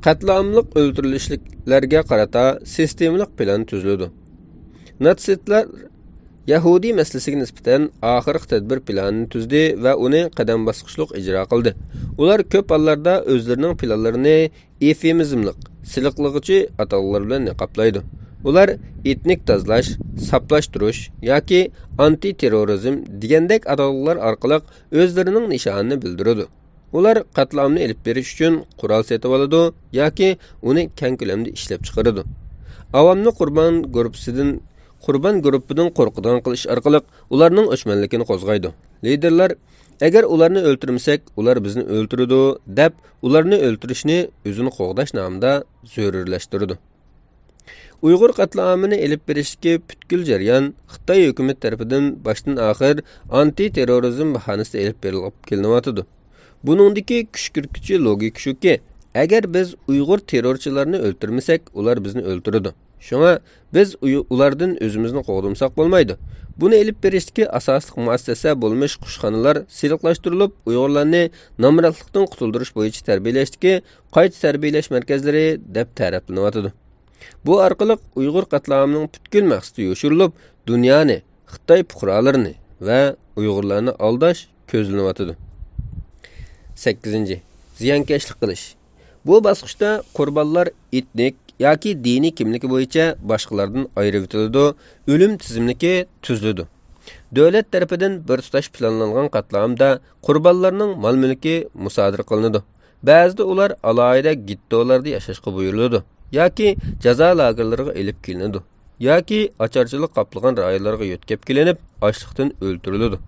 قەتلىئاملىق ئۆلتۈرۈلۈشلەرگە قارىتا سىستېمىلىق پىلان تۈزۈلىدۇ. ناتسىستلار يەھۇدىي مەسىلىسىگە نىسبەتەن ئاخىرقى تەدبىر پىلانىنى تۈزدى ۋە ئۇنى قەدەم باسقۇچلۇق ئىجرا قىلدى. ئۇلار كۆپ ھاللاردا ئۆزلىرىنىڭ پىلانلىرىنى ئېفېمىزملىق، سىلىقلىغۇچى ئاتالغۇلار بىلەن نىقابلايدۇ. ئۇلار ئېتنىك تازىلاش، ساپلاشتۇرۇش ياكى ئانتى تېررورىزم دېگەندەك ئاتالغۇلار ئارقىلىق ئۆزلىرىنىڭ نىشانىنى بىلدۈرىدۇ. ئۇلار قەتلىئامنى ئېلىپ بېرىش ئۈچۈن قورال سېتىۋالىدۇ ياكى ئۇنى كەڭ كۆلەمدە ئىشلەپچىقىرىدۇ. ئاۋامنى قۇربان گۇرۇپپىسىدىن، قۇربان گۇرۇپپىدىن قورقىدىغان قىلىش ئارقىلىق ئۇلارنىڭ ئۆچمەنلىكىنى قوزغايدۇ. لىدېرلار، «ئەگەر ئۇلارنى ئۆلتۈرمىسەك، ئۇلار بىزنى ئۆلتۈرىدۇ» دەپ، ئۇلارنى ئۆلتۈرۈشنى ئۆزىنى قوغداش نامىدا زۆرۈرلەشتۈرىدۇ. ئۇيغۇر قەتلىئامىنى ئېلىپ بېرىشتىكى پۈتكۈل جەريان خىتاي ھۆكۈمىتى تەرىپىدىن باشتىن ئاخىر ئانتى تېررورىزم باھانىسىدا ئېلىپ بېرىلىپ كېلىنىۋاتىدۇ. بۇنىڭدىكى كۈشكۈرتكۈچى لوگىكا شۇكى، ئەگەر بىز ئۇيغۇر تېررورچىلارنى ئۆلتۈرمىسەك، ئۇلار بىزنى ئۆلتۈرىدۇ. شۇڭا بىز ئۇي-، ئۇلاردىن ئۆزىمىزنى قوغدىمىساق بولمايدۇ. بۇنى ئېلىپ بېرىشتىكى ئاساسلىق مۇئەسسەسە بولمىش قۇشخانىلار سىلىقلاشتۇرۇلۇپ، ئۇيغۇرلارنى نامراتلىقتىن قۇتۇلدۇرۇش بويىچە تەربىيەلەشتىكى قايتا تەربىيەلەش مەركەزلىرى دەپ تەرىپلىنىۋاتىدۇ. بۇ ئارقىلىق ئۇيغۇر قەتلىئامىنىڭ پۈتكۈل مەقسىتى يوشۇرۇلۇپ، دۇنيانى، خىتاي پۇقرالىرىنى ۋە ئۇيغۇرلارنى ئالداش كۆزلىنىۋاتىدۇ. سەككىزىنچى، زىيانكەشلىك قىلىش. بۇ باسقۇچتا قۇربانلار ئېتنىك ياكى دىنىي كىملىكى بويىچە باشقىلاردىن ئايرىۋېتىلىدۇ، ئۆلۈم تىزىملىكى تۈزۈلىدۇ. دۆلەت تەرىپىدىن بىر تۇتاش پىلانلانغان قەتلىئامدا قۇربانلارنىڭ مال-مۈلكى مۇسادىرە قىلىنىدۇ. بەزىدە ئۇلار ئالاھىدە گېتتولاردا ياشاشقا بۇيرۇلىدۇ ياكى جازا لاگېرلىرىغا ئېلىپ كېلىنىدۇ ياكى ئاچارچىلىق قاپلىغان رايونلارغا يۆتكەپ كېلىنىپ، ئاچلىقتىن ئۆلتۈرۈلىدۇ.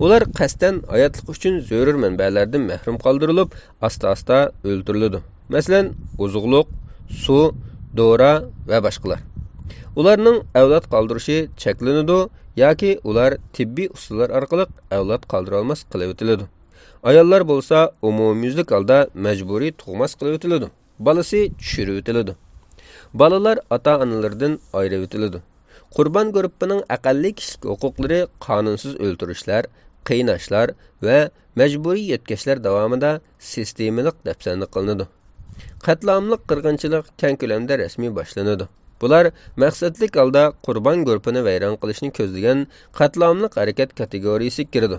ئۇلار قەستەن ھاياتلىق ئۈچۈن زۆرۈر مەنبەلەردىن مەھرۇم قالدۇرۇلۇپ، ئاستا-ئاستا ئۆلتۈرۈلىدۇ. مەسىلەن، ئوزۇقلۇق، سۇ، دورا ۋە باشقىلار. ئۇلارنىڭ ئەۋلاد قالدۇرۇشى چەكلىنىدۇ ياكى ئۇلار تېببىي ئۇسۇللار ئارقىلىق ئەۋلاد قالدۇرالماس قىلىۋېتىلىدۇ. ئاياللار بولسا ئومۇميۈزلۈك ھالدا مەجبۇرىي تۇغماس قىلىۋېتىلىدۇ. بالىسى چۈشۈرۈۋېتىلىدۇ. بالىلار ئاتا-ئانىلىرىدىن ئايرىۋېتىلىدۇ. قۇربان گۇرۇپپىنىڭ ئەقەللىي كىشىلىك ھوقۇقلىرى قانۇنسىز ئۆلتۈرۈشلەر، قىيناشلار ۋە مەجبۇرىي يۆتكەشلەر داۋامىدا سىستېمىلىق دەپسەندە قىلىنىدۇ. قەتلىئاملىق قىرغىنچىلىق كەڭ كۆلەمدە رەسمىي باشلىنىدۇ. بۇلار مەقسەتلىك ھالدا قۇربان گۇرۇپپىنى ۋەيران قىلىشنى كۆزلىگەن قەتلىئاملىق ھەرىكەت كاتېگورىيىسىگە كىرىدۇ.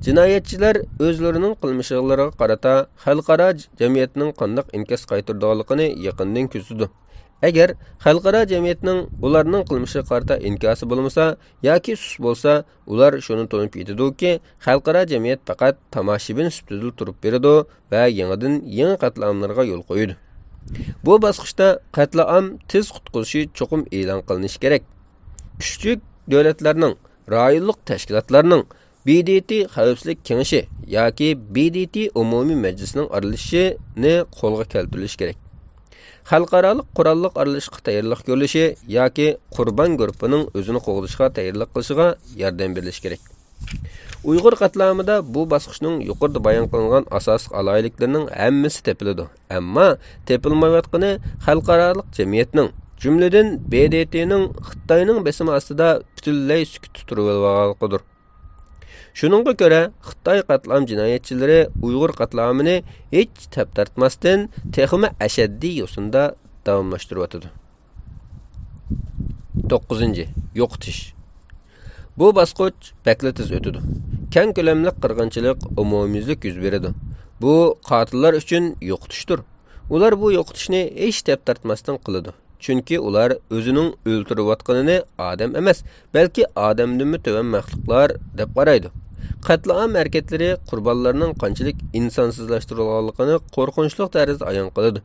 جىنايەتچىلەر ئۆزلىرىنىڭ قىلمىشلىرىغا قارىتا خەلقئارا جەمئىيەتنىڭ قانداق ئىنكاس قايتۇرىدىغانلىقىنى يېقىندىن كۆزىتىدۇ. ئەگەر خەلقئارا جەمئىيەتنىڭ ئۇلارنىڭ قىلمىشىغا قارىتا ئىنكاسى بولمىسا ياكى سۇس بولسا، ئۇلار شۇنى تونۇپ يېتىدۇكى، خەلقئارا جەمئىيەت پەقەت تاماشىبىن سۈپىتىدىلا تۇرۇپ بېرىدۇ ۋە يېڭىدىن يېڭى قەتلىئاملارغا يول قويىدۇ. بۇ باسقۇچتا قەتلىئام تېز قۇتقۇزۇشى چوقۇم ئېلان قىلىنىشى كېرەك. كۈچلۈك دۆلەتلەرنىڭ، رايونلۇق تەشكىلاتلارنىڭ، ب د ت خەۋپسىزلىك كېڭىشى ياكى ب د ت ئومۇمىي مەجلىسىنىڭ ئارىلىشىشىنى قولغا كەلتۈرۈلۈشى كېرەك. خەلقئارالىق قوراللىق ئارىلىشىشقا تەييارلىق كۆرۈلۈشى ياكى قۇربان گۇرۇپپىنىڭ ئۆزىنى قوغدىشىغا تەييارلىق قىلىشىغا ياردەم بېرىلىشى كېرەك. ئۇيغۇر قەتلىئامىدا بۇ باسقۇچنىڭ يۇقىرىدا بايان قىلىنغان ئاساسلىق ئالاھىدىلىكلىرىنىڭ ھەممىسى تېپىلىدۇ، ئەمما تېپىلمايۋاتقىنى خەلقئارالىق جەمئىيەتنىڭ، جۈملىدىن ب د ت نىڭ خىتاينىڭ بېسىمى ئاستىدا پۈتۈنلەي سۈكۈتتە تۇرۇۋېلىۋالغانلىقىدۇر. شۇنىڭغا كۆرە، خىتاي قەتلىئام جىنايەتچىلىرى ئۇيغۇر قەتلىئامىنى ھېچ تەپ تارتماستىن، تېخىمۇ ئەشەددىي يوسۇندا داۋاملاشتۇرۇۋاتىدۇ. توققۇزىنچى، يوقىتىش. بۇ باسقۇچ بەكلا تېز ئۆتىدۇ. كەڭ كۆلەملىك قىرغىنچىلىق ئومۇميۈزلۈك يۈز بېرىدۇ. بۇ قاتىللار ئۈچۈن يوقىتىشتۇر. ئۇلار بۇ يوقىتىشنى ھېچ تەپ تارتماستىن قىلىدۇ. چۈنكى ئۇلار ئۆزىنىڭ ئۆلتۈرۈۋاتقىنىنى ئادەم ئەمەس، بەلكى ئادەمدىنمۇ تۆۋەن مەخلۇقلار دەپ قارايدۇ. قەتلىئام ھەرىكەتلىرى قۇربانلارنىڭ قانچىلىك ئىنسانسىزلاشتۇرۇلغانلىقىنى قورقۇنچلۇق دەرىجىدە ئايان قىلىدۇ.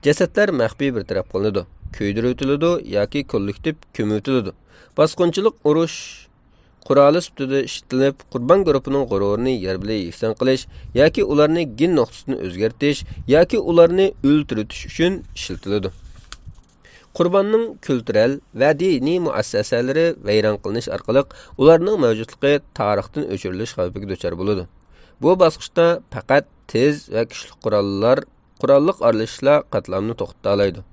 جەسەتلەر مەخپىي بىر تەرەپ قىلىنىدۇ، كۆيدۈرۈۋېتىلىدۇ ياكى كوللېكتىپ كۆمۈۋېتىلىدۇ. باسقۇنچىلىق ئۇرۇش قورالى سۈپىتىدە ئىشلىتىلىپ، قۇربان گۇرۇپپىنىڭ غۇرۇرىنى يەر بىلەن يەكسان قىلىش ياكى ئۇلارنى گېن نۇقتىسىدىن ئۆزگەرتىش ياكى ئۇلارنى ئۆلتۈرۈۋېتىش ئۈچۈن ئىشلىتىلىدۇ. قۇرباننىڭ كۈلتۈرەل ۋە دىنىي مۇئەسسەسەلىرى ۋەيران قىلىنىش ئارقىلىق ئۇلارنىڭ مەۋجۇتلۇقى تارىختىن ئۆچۈرۈلۈش خەۋپىگە دۇچار بولىدۇ. بۇ باسقۇچتا پەقەت تېز ۋە كۈچلۈك قوراللار، قوراللىق ئارىلىشىشلار قەتلىئامنى توختىتالايدۇ.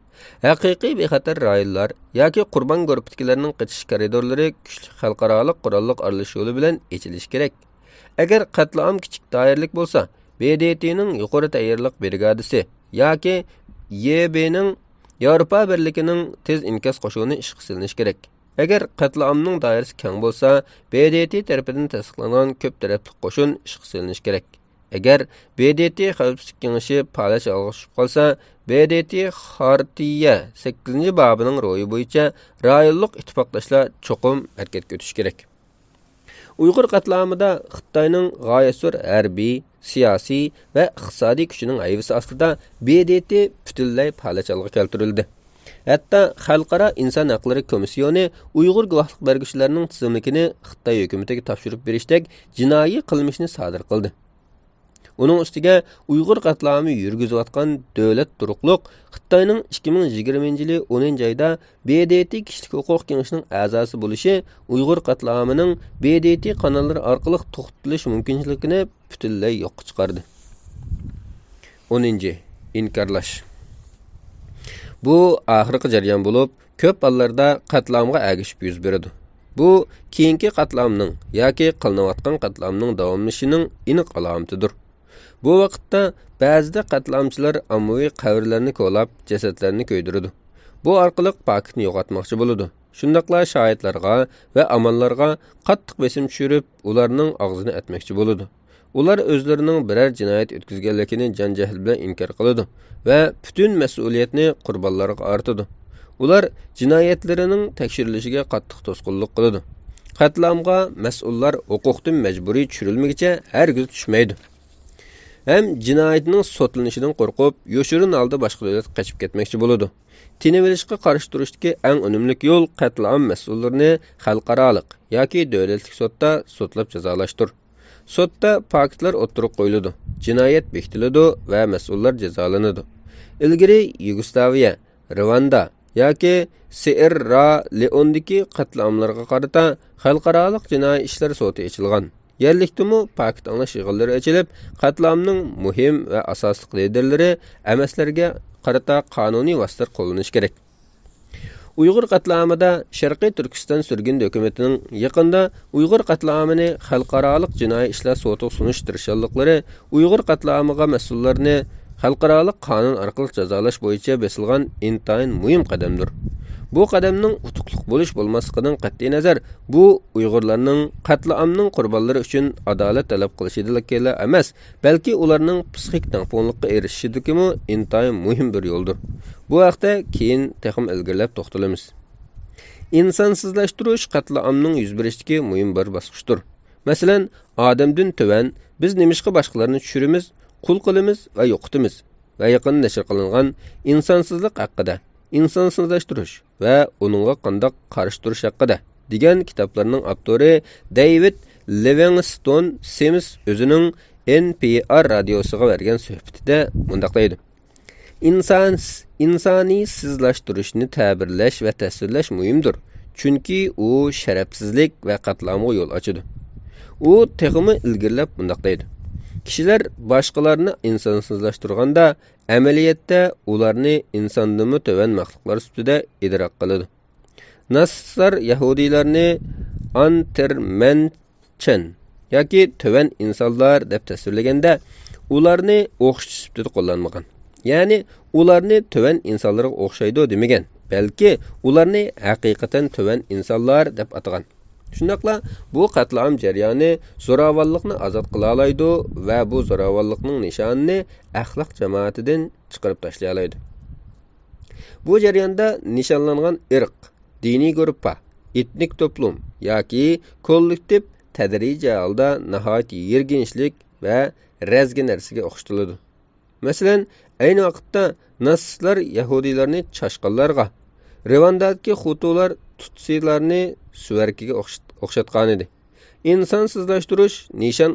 ھەقىقىي بىخەتەر رايونلار ياكى قۇربان گۇرۇپپىدىكىلەرنىڭ قېچىش كارىدورلىرى كۈچلۈك خەلقئارالىق قوراللىق ئارىلىشىش يولى بىلەن ئېچىلىشى كېرەك. ئەگەر قەتلىئام كىچىك دائىرىلىك بولسا، ب د ت نىڭ يۇقىرى تەييارلىق برىگادىسى ياكى ي ب نىڭ، ياۋروپا بىرلىكىنىڭ تېز ئىنكاس قوشۇنى ئىشقا سېلىنىشى كېرەك. ئەگەر قەتلىئامنىڭ دائىرىسى كەڭ بولسا، ب د ت تەرىپىدىن تەستىقلانغان كۆپ تەرەپلىك قوشۇن ئىشقا سېلىنىشى كېرەك. ئەگەر ب د ت خەۋپسىزلىك كېڭىشى پالەچ ھالغا چۈشۈپ قالسا، ب د ت خارتىيە سەككىزىنچى بابىنىڭ روھى بويىچە رايونلۇق ئىتتىپاقداشلار چوقۇم ھەرىكەتكە ئۆتۈشى كېرەك. ئۇيغۇر قەتلىئامىدا خىتاينىڭ غايەت زور ھەربىي، سىياسىي ۋە ئىقتىسادىي كۈچىنىڭ ھەيۋىسى ئاستىدا ب د ت پۈتۈنلەي پالەچ ھالغا كەلتۈرۈلدى. ھەتتا خەلقئارا ئىنسان ھەقلىرى كومىسسىيونى ئۇيغۇر گۇۋاھلىق بەرگۈچىلەرنىڭ تىزىملىكىنى خىتاي ھۆكۈمىتىگە تاپشۇرۇپ بېرىشتەك جىنايى قىلمىشنى سادىر قىلدى. ئۇنىڭ ئۈستىگە ئۇيغۇر قەتلىئامى يۈرگۈزۈۋاتقان دۆلەت تۇرۇقلۇق خىتاينىڭ ئىككى مىڭ يىگىرمىنچى يىلى ئونىنچى ئايدا ب د ت كىشىلىك ھوقۇق كېڭىشىنىڭ ئەزاسى بولۇشى ئۇيغۇر قەتلىئامىنىڭ ب د ت قاناللىرى ئارقىلىق توختىتىلىش مۇمكىنچىلىكىنى پۈتۈنلەي يوققا چىقاردى. ئونىنچى، ئىنكارلاش. بۇ ئاخىرقى جەريان بولۇپ، كۆپ ھاللاردا قەتلىئامغا ئەگىشىپ يۈز بېرىدۇ. بۇ كېيىنكى قەتلىئامنىڭ ياكى قىلىنىۋاتقان قەتلىئامنىڭ داۋاملىشىشىنىڭ ئېنىق ئالامىتىدۇر. بۇ ۋاقىتتا بەزىدە قەتلىئامچىلار ئاممىۋى قەبرىلەرنى كولاپ، جەسەتلەرنى كۆيدۈرىدۇ. بۇ ئارقىلىق پاكىتنى يوقاتماقچى بولىدۇ. شۇنداقلا شاھىتلارغا ۋە ئامانلارغا قاتتىق بېسىم چۈشۈرۈپ، ئۇلارنىڭ ئاغزىنى ئەتمەكچى بولىدۇ. ئۇلار ئۆزلىرىنىڭ بىرەر جىنايەت ئۆتكۈزگەنلىكىنى جان-جەھلى بىلەن ئىنكار قىلىدۇ ۋە پۈتۈن مەسئۇلىيەتنى قۇربانلارغا ئارتىدۇ. ئۇلار جىنايەتلىرىنىڭ تەكشۈرۈلۈشىگە قاتتىق توسقۇنلۇق قىلىدۇ. قەتلىئامغا مەسئۇللار ھوقۇقتىن مەجبۇرىي چۈشۈرۈلمىگۈچە ھەرگىز چۈشمەيدۇ. ھەم جىنايىتىنىڭ سوتلىنىشىدىن قورقۇپ، يوشۇرۇن ھالدا باشقا دۆلەتكە قېچىپ كەتمەكچى بولىدۇ. تىنىۋېلىشقا قارشى تۇرۇشتىكى ئەڭ ئۈنۈملۈك يول قەتلىئام مەسئۇللىرىنى خەلقئارالىق ياكى دۆلەتلىك سوتتا سوتلاپ جازالاشتۇر. سوتتا پاكىتلار ئوتتۇرىغا قويۇلىدۇ، جىنايەت بېكىتىلىدۇ ۋە مەسئۇللار جازالىنىدۇ. ئىلگىرى يۇگوسلاۋىيە، رىۋاندا ياكى سېئېررا لېئوندىكى قەتلىئاملارغا قارىتا خەلقئارالىق جىنايى ئىشلار سوتى ئېچىلغان. يەرلىكتىمۇ پاكىت ئاڭلاش يىغىنلىرى ئېچىلىپ، قەتلىئامنىڭ مۇھىم ۋە ئاساسلىق لىدېرلىرى ئەمەسلەرگە قارىتا قانۇنىي ۋاسىتىلەر قوللىنىشى كېرەك. ئۇيغۇر قەتلىئامىدا شەرقىي تۈركىستان سۈرگۈندە ھۆكۈمىتىنىڭ يېقىندا ئۇيغۇر قەتلىئامىنى خەلقئارالىق جىنايى ئىشلار سوتىغا سۇنۇش تىرىشچانلىقلىرى ئۇيغۇر قەتلىئامىغا مەسئۇللارنى خەلقئارالىق قانۇن ئارقىلىق جازالاش بويىچە بېسىلغان ئىنتايىن مۇھىم قەدەمدۇر. بۇ قەدەمنىڭ ئۇتۇقلۇق بولۇش بولماسلىقىدىن قەتئىينەزەر، بۇ ئۇيغۇرلارنىڭ قەتلىئامنىڭ قۇربانلىرى ئۈچۈن ئادالەت تەلەپ قىلىشىدىلا ئەمەس، بەلكى ئۇلارنىڭ پسىخىك تەڭپۇڭلۇققا ئېرىشىشىدىكىمۇ ئىنتايىن مۇھىم بىر يولدۇر. بۇ ھەقتە كېيىن تېخىمۇ ئىلگىرىلەپ توختىلىمىز. ئىنسانسىزلاشتۇرۇش قەتلىئامنىڭ يۈز بېرىشتىكى مۇھىم بىر باسقۇچتۇر. مەسىلەن، ئادەمدىن تۆۋەن، بىز نېمىشقا باشقىلارنى چۈشۈرىمىز، قۇل قىلىمىز ۋە يوقىتىمىز؟ ۋە يېقىندا نەشر قىلىنغان ئىنسانسىزلىق ھەققىدە، ئىنسانسىزلاشتۇرۇش ۋە ئۇنىڭغا قانداق قارشى تۇرۇش ھەققىدە دېگەن كىتابلارنىڭ ئاپتورى دەيۋىد لىۋىڭستون سىمس ئۆزىنىڭ ئېن پى ئار رادىيوسىغا بەرگەن سۆھبىتىدە مۇنداق دەيدۇ: ئىنسان، ئىنسانىيسىزلاشتۇرۇشنى تەبىرلەش ۋە تەسۋىرلەش مۇھىمدۇر، چۈنكى ئۇ شەرەپسىزلىك ۋە قەتلىئامغا يول ئاچىدۇ. ئۇ تېخىمۇ ئىلگىرىلەپ مۇنداق دەيدۇ: كىشىلەر باشقىلارنى ئىنسانسىزلاشتۇرغاندا، ئەمەلىيەتتە ئۇلارنى ئىنساندىنمۇ تۆۋەن مەخلۇقلار سۈپىتىدە ئىدراك قىلىدۇ. ناسسار يەھۇدىيلارنى ئانتېرمېنچەن ياكى تۆۋەن ئىنسانلار دەپ تەسۋىرلىگەندە، ئۇلارنى ئوخشىتىش سۈپىتىدە قوللانمىغان. يەنى ئۇلارنى تۆۋەن ئىنسانلارغا ئوخشايدۇ دېمىگەن، بەلكى ئۇلارنى ھەقىقەتەن تۆۋەن ئىنسانلار دەپ ئاتىغان. شۇنداقلا بۇ قەتلىئام جەريانى زوراۋانلىقنى ئازاد قىلالايدۇ ۋە بۇ زوراۋانلىقنىڭ نىشانىنى ئەخلاق جامائىتىدىن چىقىرىپ تاشلىيالايدۇ. بۇ جەرياندا نىشانلانغان ئىرق، دىنىي گۇرۇپپا، ئېتنىك توپلۇم ياكى كوللېكتىپ تەدرىجىي ھالدا ناھايىتى يىرگىنچلىك ۋە رەزگە نەرسىگە ئوخشىتىلىدۇ. مەسىلەن، ئەينى ۋاقىتتا ناتسىستلار يەھۇدىيلارنى چاشقانلارغا، رىۋاندادىكى خۇتۇلار تۇتسىلارنى سۈۋەركىگە ئوخشىت-، ئوخشاتقانىدى. ئىنسانسىزلاشتۇرۇش نىشان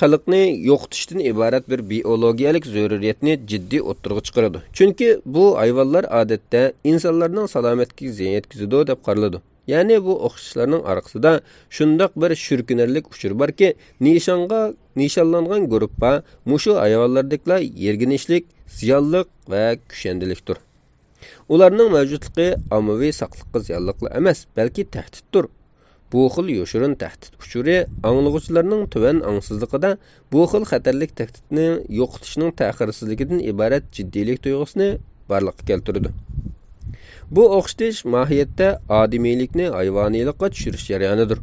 خەلقنى يوقىتىشتىن ئىبارەت بىر بىئولوگىيەلىك زۆرۈرىيەتنى جىددىي ئوتتۇرىغا چىقىرىدۇ. چۈنكى بۇ ھايۋانلار ئادەتتە ئىنسانلارنىڭ سالامەتلىكىگە زىيان يەتكۈزىدۇ دەپ قارىلىدۇ. يەنى بۇ ئوخشىشلارنىڭ ئارقىسىدا شۇنداق بىر شۈركۈنەرلىك ئۇچۇر باركى، نىشانغا، نىشانلانغان گۇرۇپپا مۇشۇ ھايۋانلاردەكلا يىرگىنچلىك، زىيانلىق ۋە كۈشەندىلىكتۇر. ئۇلارنىڭ مەۋجۇتلۇقى ئاممىۋى ساقلىققا زىيانلىقلا ئەمەس، بەلكى تەھدىتتۇر. بۇ خىل يوشۇرۇن تەھدىت ئۇچۇرى ئاڭلىغۇچىلارنىڭ تۆۋەن ئاڭسىزلىقىدا بۇ خىل خەتەرلىك تەھدىتنى يوقىتىشنىڭ تەخىرسىزلىكىدىن ئىبارەت جىددىيلىك تۇيغۇسىنى بارلىققا كەلتۈرىدۇ. بۇ ئوخشىتىش ماھىيەتتە ئادىمىيلىكنى ھايۋانىيلىققا چۈشۈرۈش جەريانىدۇر.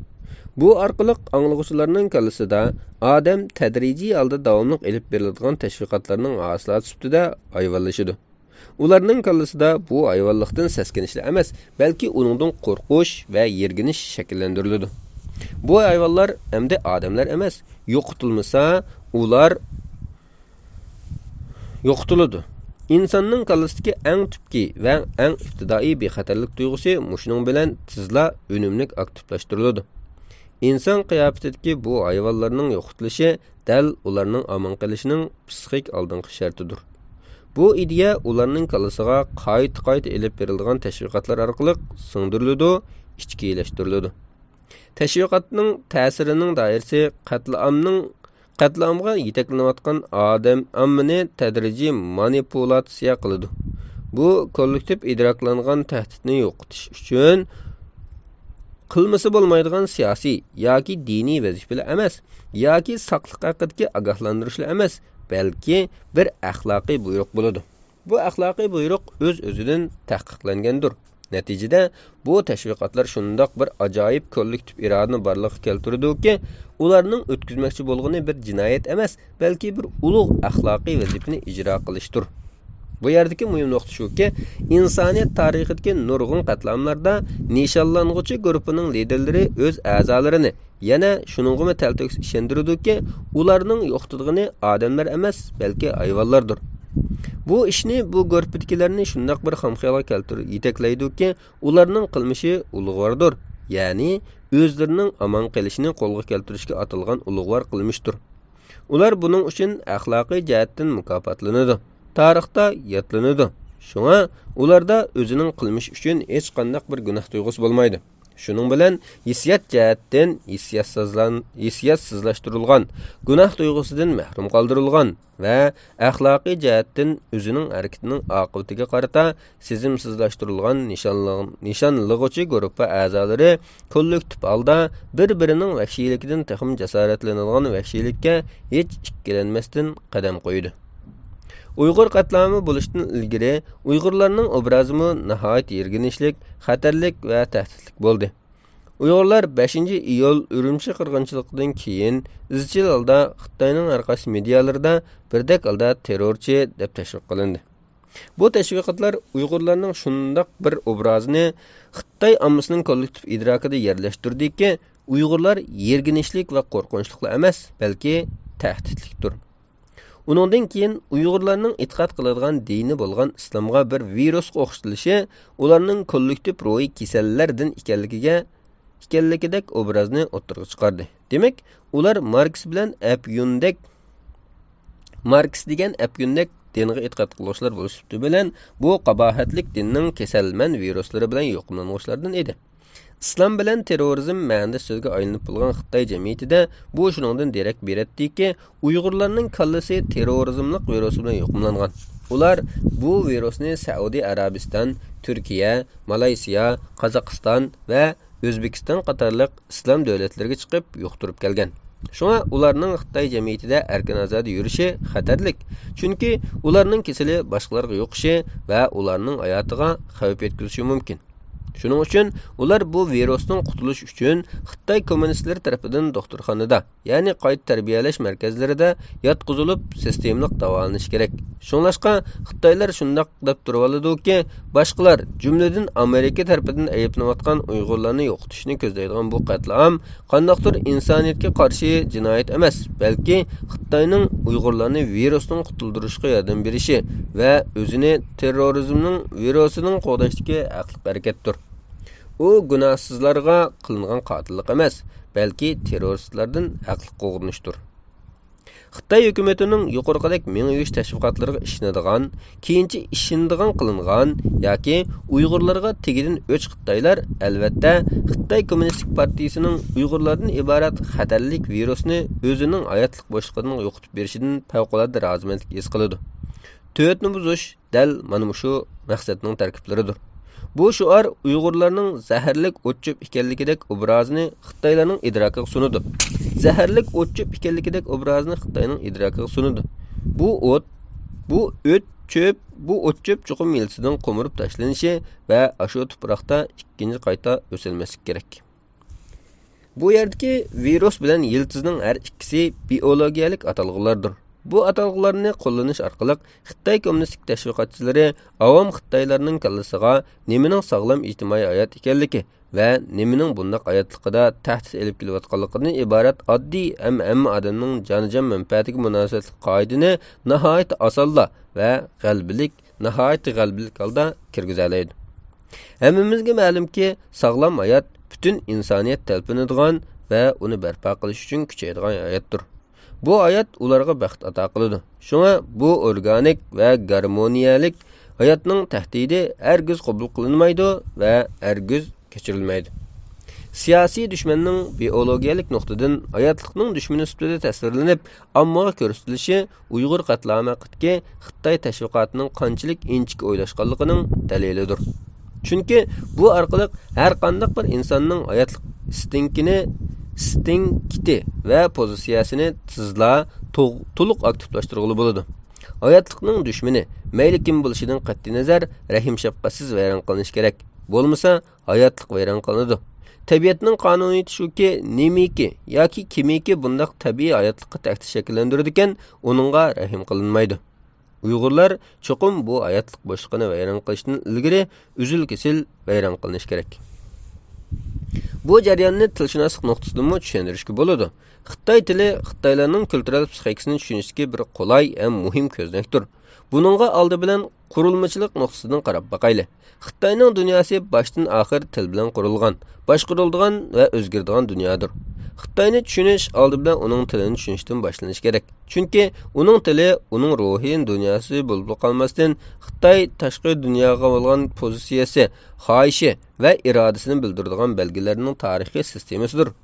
بۇ ئارقىلىق ئاڭلىغۇچىلارنىڭ كاللىسىدا ئادەم تەدرىجىي ھالدا داۋاملىق ئېلىپ بېرىلىدىغان تەشۋىقاتلارنىڭ ھاسىلاتى سۈپىتىدە ھايۋانلىشىدۇ. ئۇلارنىڭ كاللىسىدا بۇ ھايۋانلىقتىن سەسكىنىشلا ئەمەس، بەلكى ئۇنىڭدىن قورقۇش ۋە يىرگىنىش شەكىللەندۈرۈلىدۇ. بۇ ھايۋانلار ئەمدى ئادەملەر ئەمەس، يوقىتىلمىسا، ئۇلار يوقىتىلىدۇ. ئىنساننىڭ كاللىسىدىكى ئەڭ تۈپكى ۋە ئەڭ ئىپتىدائىي بىخەتەرلىك تۇيغۇسى مۇشۇنىڭ بىلەن تېزلا ئۈنۈملۈك ئاكتىپلاشتۇرۇلىدۇ. ئىنسان قىياپىتىدىكى بۇ ھايۋانلارنىڭ يوقىتىلىشى دەل ئۇلارنىڭ ئامان قېلىشىنىڭ پسىخىك ئالدىنقى شەرتىدۇر. بۇ ئىدىيە ئۇلارنىڭ كاللىسىغا قايتا-قايتا ئېلىپ بېرىلىدىغان تەشۋىقاتلار ئارقىلىق سىڭدۈرۈلىدۇ، ئىچكىرىلەشتۈرۈلىدۇ. تەشۋىقاتنىڭ تەسىرىنىڭ دائىرىسى قەتلىئامنىڭ، قەتلىئامغا يېتەكلىنىۋاتقان ئادەم ئاممىنى تەدرىجىي مانىپۇلاتسىيە قىلىدۇ. بۇ كوللېكتىپ ئىدراكلانغان تەھدىتنى يوقىتىش ئۈچۈن قىلمىسا بولمايدىغان سىياسىي ياكى دىنىي ۋەزىپىلەر ئەمەس، ياكى ساقلىق ھەققىدىكى ئاگاھلاندۇرۇشلار ئەمەس، بەلكى بىر ئەخلاقىي بۇيرۇق بولىدۇ. بۇ ئەخلاقىي بۇيرۇق ئۆز-ئۆزىدىن تەھقىقلەنگەندۇر. نەتىجىدە، بۇ تەشۋىقاتلار شۇنداق بىر ئاجايىپ كوللېكتىپ ئىرادىنى بارلىققا كەلتۈرىدۇكى، ئۇلارنىڭ ئۆتكۈزمەكچى بولغىنى بىر جىنايەت ئەمەس، بەلكى بىر ئۇلۇغ ئەخلاقىي ۋەزىپىنى ئىجرا قىلىشتۇر. بۇ يەردىكى مۇھىم نۇقتا شۇكى، ئىنسانىيەت تارىخىدىكى نۇرغۇن قەتلىئاملاردا نىشانلانغۇچى گۇرۇپپىنىڭ لىدېرلىرى ئۆز ئەزالىرىنى، يەنە شۇنىڭغىمۇ تەلتۆكۈس ئىشەندۈرىدۇكى، ئۇلارنىڭ يوقىتىدىغىنى ئادەملەر ئەمەس، بەلكى ھايۋانلاردۇر. بۇ ئىشنى بۇ گۇرۇپپىدىكىلەرنى شۇنداق بىر خام خىيالغا كەلتۈر-، يېتەكلەيدۇكى، ئۇلارنىڭ قىلمىشى ئۇلۇغۋاردۇر، يەنى ئۆزلىرىنىڭ ئامان قېلىشىنى قولغا كەلتۈرۈشكە ئاتالغان ئۇلۇغۋار قىلمىشتۇر. ئۇلار بۇنىڭ ئۈچۈن ئەخلاقىي جەھەتتىن مۇكاپاتلىنىدۇ، تارىختا يادلىنىدۇ. شۇڭا ئۇلاردا ئۆزىنىڭ قىلمىشى ئۈچۈن ھېچقانداق بىر گۇناھ تۇيغۇسى بولمايدۇ. شۇنىڭ بىلەن ھېسسىيات جەھەتتىن ھېسسىياتسىزلان-، ھېسسىياتسىزلاشتۇرۇلغان، گۇناھ تۇيغۇسىدىن مەھرۇم قالدۇرۇلغان ۋە ئەخلاقىي جەھەتتىن ئۆزىنىڭ ھەرىكىتىنىڭ ئاقىۋىتىگە قارىتا سېزىمسىزلاشتۇرۇلغان نىشانلىغ-، نىشانلىغۇچى گۇرۇپپا ئەزالىرى كوللېكتىپ ھالدا بىر-بىرىنىڭ ۋەھشىيلىكىدىن تېخىمۇ جاسارەتلىنىدىغان ۋەھشىيلىككە ھېچ ئىككىلەنمەستىن قەدەم قويىدۇ. ئۇيغۇر قەتلىئامى بولۇشتىن ئىلگىرى ئۇيغۇرلارنىڭ ئوبرازىمۇ ناھايىتى يىرگىنچلىك، خەتەرلىك ۋە تەھدىتلىك بولدى. ئۇيغۇرلار بەشىنچى ئىيۇل ئۈرۈمچى قىرغىنچىلىقىدىن كېيىن ئىزچىل ھالدا خىتاينىڭ ھەرقايسى مېدىيالىرىدا بىردەك ھالدا تېررورچى دەپ تەشۋىق قىلىندى. بۇ تەشۋىقاتلار ئۇيغۇرلارنىڭ شۇنداق بىر ئوبرازىنى خىتاي ئاممىسىنىڭ كوللېكتىپ ئىدراكىدا يەرلەشتۈردىكى، ئۇيغۇرلار يىرگىنچلىك ۋە قورقۇنچلۇقلا ئەمەس، بەلكى تەھدىتلىكتۇر. ئۇنىڭدىن كېيىن ئۇيغۇرلارنىڭ ئېتىقاد قىلىدىغان دىنى بولغان ئىسلامغا بىر ۋىرۇسقا ئوخشىتىلىشى ئۇلارنىڭ كوللېكتىپ روھىي كېسەللەردىن ئىكەنلىكىگە، ئىكەنلىكىدەك ئوبرازنى ئوتتۇرىغا چىقاردى. دېمەك، ئۇلار ماركس بىلەن ئەپيۈندەك، ماركس دېگەن ئەپيۈندەك دىنغا ئېتىقاد قىلغۇچىلار بولۇش سۈپىتى بىلەن بۇ قاباھەتلىك دىننىڭ كېسەلمەن ۋىرۇسلىرى بىلەن يۇقۇملانغۇچىلاردىن ئىدى. ئىسلام بىلەن تېررورىزم مەنىدىش سۆزگە ئايلىنىپ بولغان خىتاي جەمئىيىتىدە بۇ شۇنىڭدىن دېرەك بېرەتتىكى، ئۇيغۇرلارنىڭ كاللىسى تېررورىزملىق ۋىرۇسى بىلەن يۇقۇملانغان. ئۇلار بۇ ۋىرۇسنى سەئۇدى ئەرەبىستان، تۈركىيە، مالايسىيا، قازاقىستان ۋە ئۆزبېكىستان قاتارلىق ئىسلام دۆلەتلىرىگە چىقىپ يۇقتۇرۇپ كەلگەن. شۇڭا ئۇلارنىڭ خىتاي جەمئىيىتىدە ئەركىن-ئازادە يۈرۈشى خەتەرلىك. چۈنكى ئۇلارنىڭ كېسىلى باشقىلارغا يۇقۇشى ۋە ئۇلارنىڭ ھاياتىغا خەۋپ يەتكۈزۈشى مۇمكىن. شۇنىڭ ئۈچۈن ئۇلار بۇ ۋىرۇستىن قۇتۇلۇش ئۈچۈن خىتاي كوممۇنىستلىرى تەرىپىدىن دوختۇرخانىدا، يەنى قايتا تەربىيەلەش مەركەزلىرىدە ياتقۇزۇلۇپ، سىستېمىلىق داۋالىنىشى كېرەك. شۇڭلاشقا خىتايلار شۇنداق دەپ تۇرۇۋالىدۇكى، باشقىلار، جۈملىدىن ئامېرىكا تەرىپىدىن ئەيىبلىنىۋاتقان ئۇيغۇرلارنى يوقىتىشنى كۆزلەيدىغان بۇ قەتلىئام قانداقتۇر ئىنسانىيەتكە قارشى جىنايەت ئەمەس، بەلكى خىتاينىڭ ئۇيغۇرلارنى ۋىرۇستىن قۇتۇلدۇرۇشقا ياردەم بېرىشى ۋە ئۆزىنى تېررورىزمنىڭ ۋىرۇسىدىن قوغداشتىكى ھەقلىق ھەرىكەتتۇر. ئۇ گۇناھسىزلارغا قىلىنغان قاتىللىق ئەمەس، بەلكى تېررورىستلاردىن ھەقلىق قوغدىنىشتۇر. خىتاي ھۆكۈمىتىنىڭ يۇقىرىقىدەك مېڭە يۇيۇش تەشۋىقاتلىرىغا ئىشىنىدىغان، كېيىنچە ئىشىنىدىغان قىلىنغان ياكى ئۇيغۇرلارغا تېگىدىن ئۆچ خىتايلار، ئەلۋەتتە، خىتاي كوممۇنىستىك پارتىيىسىنىڭ ئۇيغۇرلاردىن ئىبارەت خەتەرلىك ۋىرۇسنى ئۆزىنىڭ ھاياتلىق بوشلۇقىدىن يوقىتىپ بېرىشىدىن پەۋقۇلئاددە رازىمەنلىك ھېس قىلىدۇ. تۆتنى بۇزۇش دەل مانا مۇشۇ مەقسەتنىڭ تەركىبلىرىدۇر. بۇ شوئار ئۇيغۇرلارنىڭ زەھەرلىك ئوت-چۆپ ئىكەنلىكىدەك ئوبرازىنى خىتايلارنىڭ ئىدراكىغا سۇنىدۇ. زەھەرلىك ئوت-چۆپ ئىكەنلىكىدەك ئوبرازىنى خىتاينىڭ ئىدراكىغا سۇنىدۇ. بۇ ئوت، بۇ ئۆت-چۆپ، بۇ ئوت-چۆپ چوقۇم يىلتىزىدىن قومۇرۇپ تاشلىنىشى ۋە ئاشۇ تۇپراقتا ئىككىنچى قايتا ئۆسەلمەسلىكى كېرەك. بۇ يەردىكى ۋىرۇس بىلەن يىلتىزنىڭ ھەر ئىككىسى بىئولوگىيەلىك ئاتالغۇلاردۇر. بۇ ئاتالغۇلارنى قوللىنىش ئارقىلىق خىتاي كوممۇنىستىك تەشۋىقاتچىلىرى ئاۋام خىتايلارنىڭ كاللىسىغا نېمىنىڭ ساغلام ئىجتىمائىي ھايات ئىكەنلىكى ۋە نېمىنىڭ بۇنداق ھاياتلىقىدا تەھدىت ئېلىپ كېلىۋاتقانلىقىدىن ئىبارەت ئاددىي ھەم ھەممە ئادەمنىڭ جانىجان مەنپەئەتىگە مۇناسىۋەتلىك قائىدىنى ناھايىتى ئاسانلا ۋە غەلىبىلىك ناھايىتى غەلىبىلىك ھالدا كىرگۈزەلەيدۇ. ھەممىمىزگە مەلۇمكى، ساغلام ھايات پۈتۈن ئىنسانىيەت تەلپۈنىدىغان ۋە ئۇنى بەرپا قىلىش ئۈچۈن كۈچەيدىغان ھاياتتۇر. بۇ ھايات ئۇلارغا بەخت ئاتا قىلىدۇ. شۇڭا بۇ ئورگانىك ۋە گارمونىيەلىك ھاياتنىڭ تەھدىتى ھەرگىز قوبۇل قىلىنمايدۇ ۋە ھەرگىز كەچۈرۈلمەيدۇ. سىياسىي دۈشمەننىڭ بىئولوگىيەلىك نۇقتىدىن ھاياتلىقنىڭ دۈشمىنى سۈپىتىدە تەسۋىرلىنىپ، ئاممىغا كۆرسىتىلىشى ئۇيغۇر قەتلىئامى ھەققىدىكى خىتاي تەشۋىقاتىنىڭ قانچىلىك ئىنچىكە ئويلاشقانلىقىنىڭ دەلىلىدۇر. چۈنكى بۇ ئارقىلىق ھەر قانداق بىر ئىنساننىڭ ھاياتلىق ئىستىنكىنى، ئىستىنكىتى ۋە پوزىتسىيەسىنى تېزلا، تو-، تولۇق ئاكتىپلاشتۇرغىلى بولىدۇ. ھاياتلىقنىڭ دۈشمىنى، مەيلى كىم بولۇشىدىن قەتئىينەزەر، رەھىم-شەپقەتسىز ۋەيران قىلىنىشى كېرەك. بولمىسا، ھاياتلىق ۋەيران قىلىنىدۇ. تەبىئەتنىڭ قانۇنىيىتى شۇكى، نېمىكى ياكى كىمىكى بۇنداق تەبىئىي ھاياتلىققا تەھدىت شەكىللەندۈرىدىكەن، ئۇنىڭغا رەھىم قىلىنمايدۇ. ئۇيغۇرلار چوقۇم بۇ ھاياتلىق بوشلۇقىنى ۋەيران قىلىشتىن ئىلگىرى ئۈزۈل-كېسىل ۋەيران قىلىنىشى كېرەك. بۇ جەرياننى تىلشۇناسلىق نۇقتىسىدىنمۇ چۈشەندۈرۈشكە بولىدۇ. خىتاي تىلى خىتايلارنىڭ كۈلتۈرەل پسىخىكىسىنى چۈشىنىشتىكى بىر قولاي ھەم مۇھىم كۆزنەكتۇر. بۇنىڭغا ئالدى بىلەن قۇرۇلمىچىلىق نۇقتىسىدىن قاراپ باقايلى. خىتاينىڭ دۇنياسى باشتىن ئاخىر تىل بىلەن قۇرۇلغان، باشقۇرۇلىدىغان ۋە ئۆزگىرىدىغان دۇنيادۇر. خىتاينى چۈشىنىش ئالدى بىلەن ئۇنىڭ تىلىنى چۈشىنىشتىن باشلىنىشى كېرەك. چۈنكى ئۇنىڭ تىلى، ئۇنىڭ روھىي دۇنياسى بولۇپلا قالماستىن، خىتاي تاشقى دۇنياغا بولغان پوزىتسىيەسى، خاھىشى ۋە ئىرادىسىنى بىلدۈرىدىغان بەلگىلەرنىڭ تارىخىي سىستېمىسىدۇر.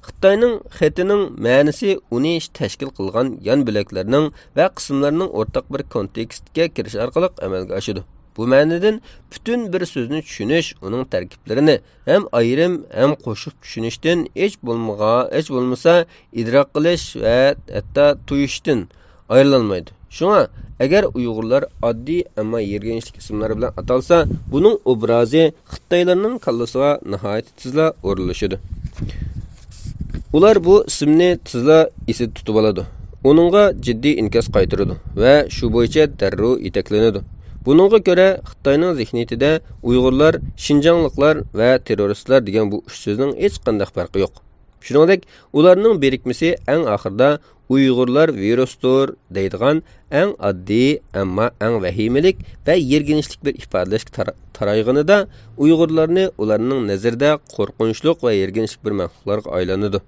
خىتاينىڭ خېتىنىڭ مەنىسى ئۇنى تەشكىل قىلغان يان بۆلەكلەرنىڭ ۋە قىسىملارنىڭ ئورتاق بىر كونتېكستكە كىرىشى ئارقىلىق ئەمەلگە ئاشىدۇ. بۇ مەنىدىن پۈتۈن بىر سۆزنى چۈشىنىش، ئۇنىڭ تەركىبلىرىنى ھەم ئايرىم، ھەم قوشۇپ چۈشىنىشتىن ھېچ بولمىغا-، ھېچ بولمىسا ئىدراك قىلىش ۋە ھەتتا تۇيۇشتىن ئايرىلالمايدۇ. شۇڭا، ئەگەر ئۇيغۇرلار ئاددىي، ئەمما يىرگىنچلىك ئىسىملار بىلەن ئاتالسا، بۇنىڭ ئوبرازى خىتايلارنىڭ كاللىسىغا ناھايىتى تېزلا ئورۇنلىشىدۇ. ئۇلار بۇ ئىسىمنى تېزلا ئېسىدە تۇتۇۋالىدۇ، ئۇنىڭغا جىددىي ئىنكاس قايتۇرىدۇ ۋە شۇ بويىچە دەررۇ يېتەكلىنىدۇ. بۇنىڭغا كۆرە، خىتاينىڭ زېھنىيىتىدە ئۇيغۇرلار، شىنجاڭلىقلار ۋە تېررورىستلار دېگەن بۇ ئۈچ سۆزنىڭ ھېچقانداق پەرقى يوق. شۇنىڭدەك، ئۇلارنىڭ بىرىكمىسى ئەڭ ئاخىرىدا «ئۇيغۇرلار ۋىرۇستۇر» دەيدىغان ئەڭ ئاددىي، ئەمما ئەڭ ۋەھىمىلىك ۋە يىرگىنچلىك بىر ئىپادىلەشكە تار-، تارايغىنىدا، ئۇيغۇرلارنى ئۇلارنىڭ نەزىرىدە قورقۇنچلۇق ۋە يىرگىنچلىك بىر مەخلۇقلارغا ئايلىنىدۇ.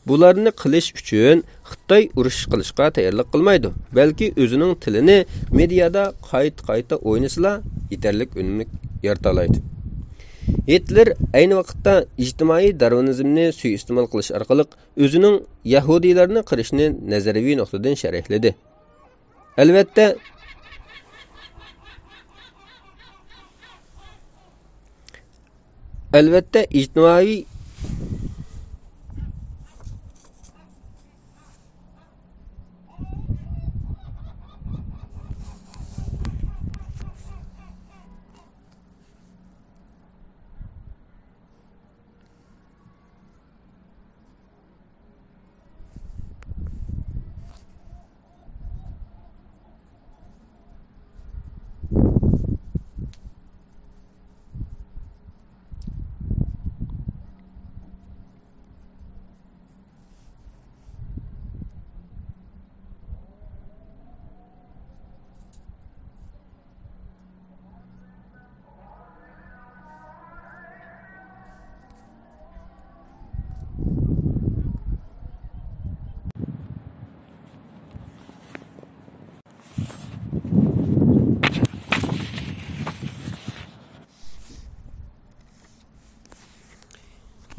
بۇلارنى قىلىش ئۈچۈن خىتاي ئۇرۇش قىلىشقا تەييارلىق قىلمايدۇ، بەلكى ئۆزىنىڭ تىلىنى مېدىيادا قايتا-قايتا ئوينىسىلا، يېتەرلىك ئۈنۈملۈك يارىتالايدۇ. گىتلېر ئەينى ۋاقىتتا ئىجتىمائىي دارۋىنىزمنى سۇيىئىستېمال قىلىش ئارقىلىق ئۆزىنىڭ يەھۇدىيلارنى قىرىشىنى نەزەرىيىۋى نۇقتىدىن شەرھلىدى. ئەلۋەتتە، ئەلۋەتتە، ئىجتىمائىي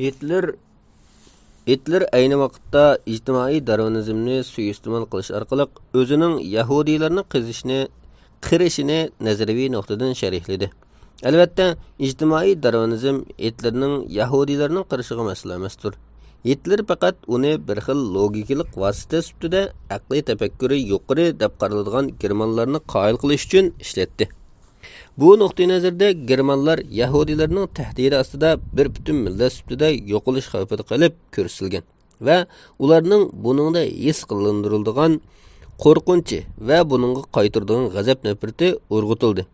گىتلېر، گىتلېر ئەينى ۋاقىتتا ئىجتىمائىي دارۋىنىزمنى سۇيىئىستېمال قىلىش ئارقىلىق ئۆزىنىڭ يەھۇدىيلارنى قېزىشنى، قىرىشىنى نەزەرىيىۋى نۇقتىدىن شەرھلىدى. ئەلۋەتتە، ئىجتىمائىي دارۋىنىزم گىتلېرنىڭ يەھۇدىيلارنىڭ قىرىشىغا مەسئۇل ئەمەستۇر. گىتلېر پەقەت ئۇنى بىر خىل لوگىكىلىق ۋاسىتە سۈپىتىدە، ئەقلىي تەپەككۇرى يۇقىرى دەپ قارىلىدىغان گېرمانلارنى قايىل قىلىش ئۈچۈن ئىشلەتتى. بۇ نۇقتىئىنەزەردە گېرمانلار يەھۇدىيلارنىڭ تەھدىتى ئاستىدا بىر پۈتۈن مىللەت سۈپىتىدە يوقىلىش خەۋپىدە قېلىپ كۆرسىتىلگەن ۋە ئۇلارنىڭ بۇنىڭدا ھېس قىلدۇرۇلىدىغان قورقۇنچى ۋە بۇنىڭغا قايتۇرىدىغان غەزەپ-نەپرىتى ئۇرغۇتۇلدى.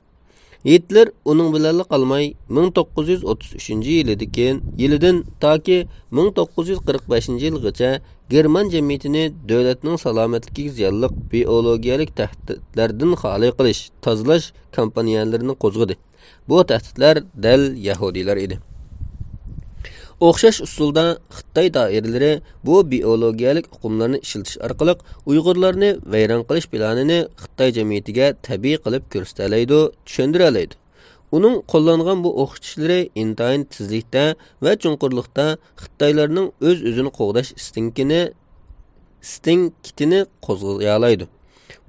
گىتلېر ئۇنىڭ بىلەنلا قالماي، مىڭ توققۇز يۈز ئوتتۇز ئۈچىنچى يىلىدىكى، يىلىدىن تاكى مىڭ توققۇز يۈز قىرىق بەشىنچى يىلغىچە گېرمان جەمئىيىتىنى دۆلەتنىڭ سالامەتلىكىگە زىيانلىق بىئولوگىيەلىك تەھدىتلەردىن خالىي قىلىش، تازىلاش كامپانىيەلىرىنى قوزغىدى. بۇ تەھدىتلەر دەل يەھۇدىيلار ئىدى. ئوخشاش ئۇسۇلدا خىتاي دائىرىلىرى بۇ بىئولوگىيەلىك ئۇقۇملارنى ئىشلىتىش ئارقىلىق ئۇيغۇرلارنى ۋەيران قىلىش پىلانىنى خىتاي جەمئىيىتىگە تەبىئىي قىلىپ كۆرسىتەلەيدۇ، چۈشەندۈرەلەيدۇ. ئۇنىڭ قوللانغان بۇ ئوخشىتىشلىرى ئىنتايىن تېزلىكتە ۋە چوڭقۇرلۇقتا خىتايلارنىڭ ئۆز-ئۆزىنى قوغداش ئىستىنكىنى، ئىستىنكىتىنى قوزغىيالايدۇ.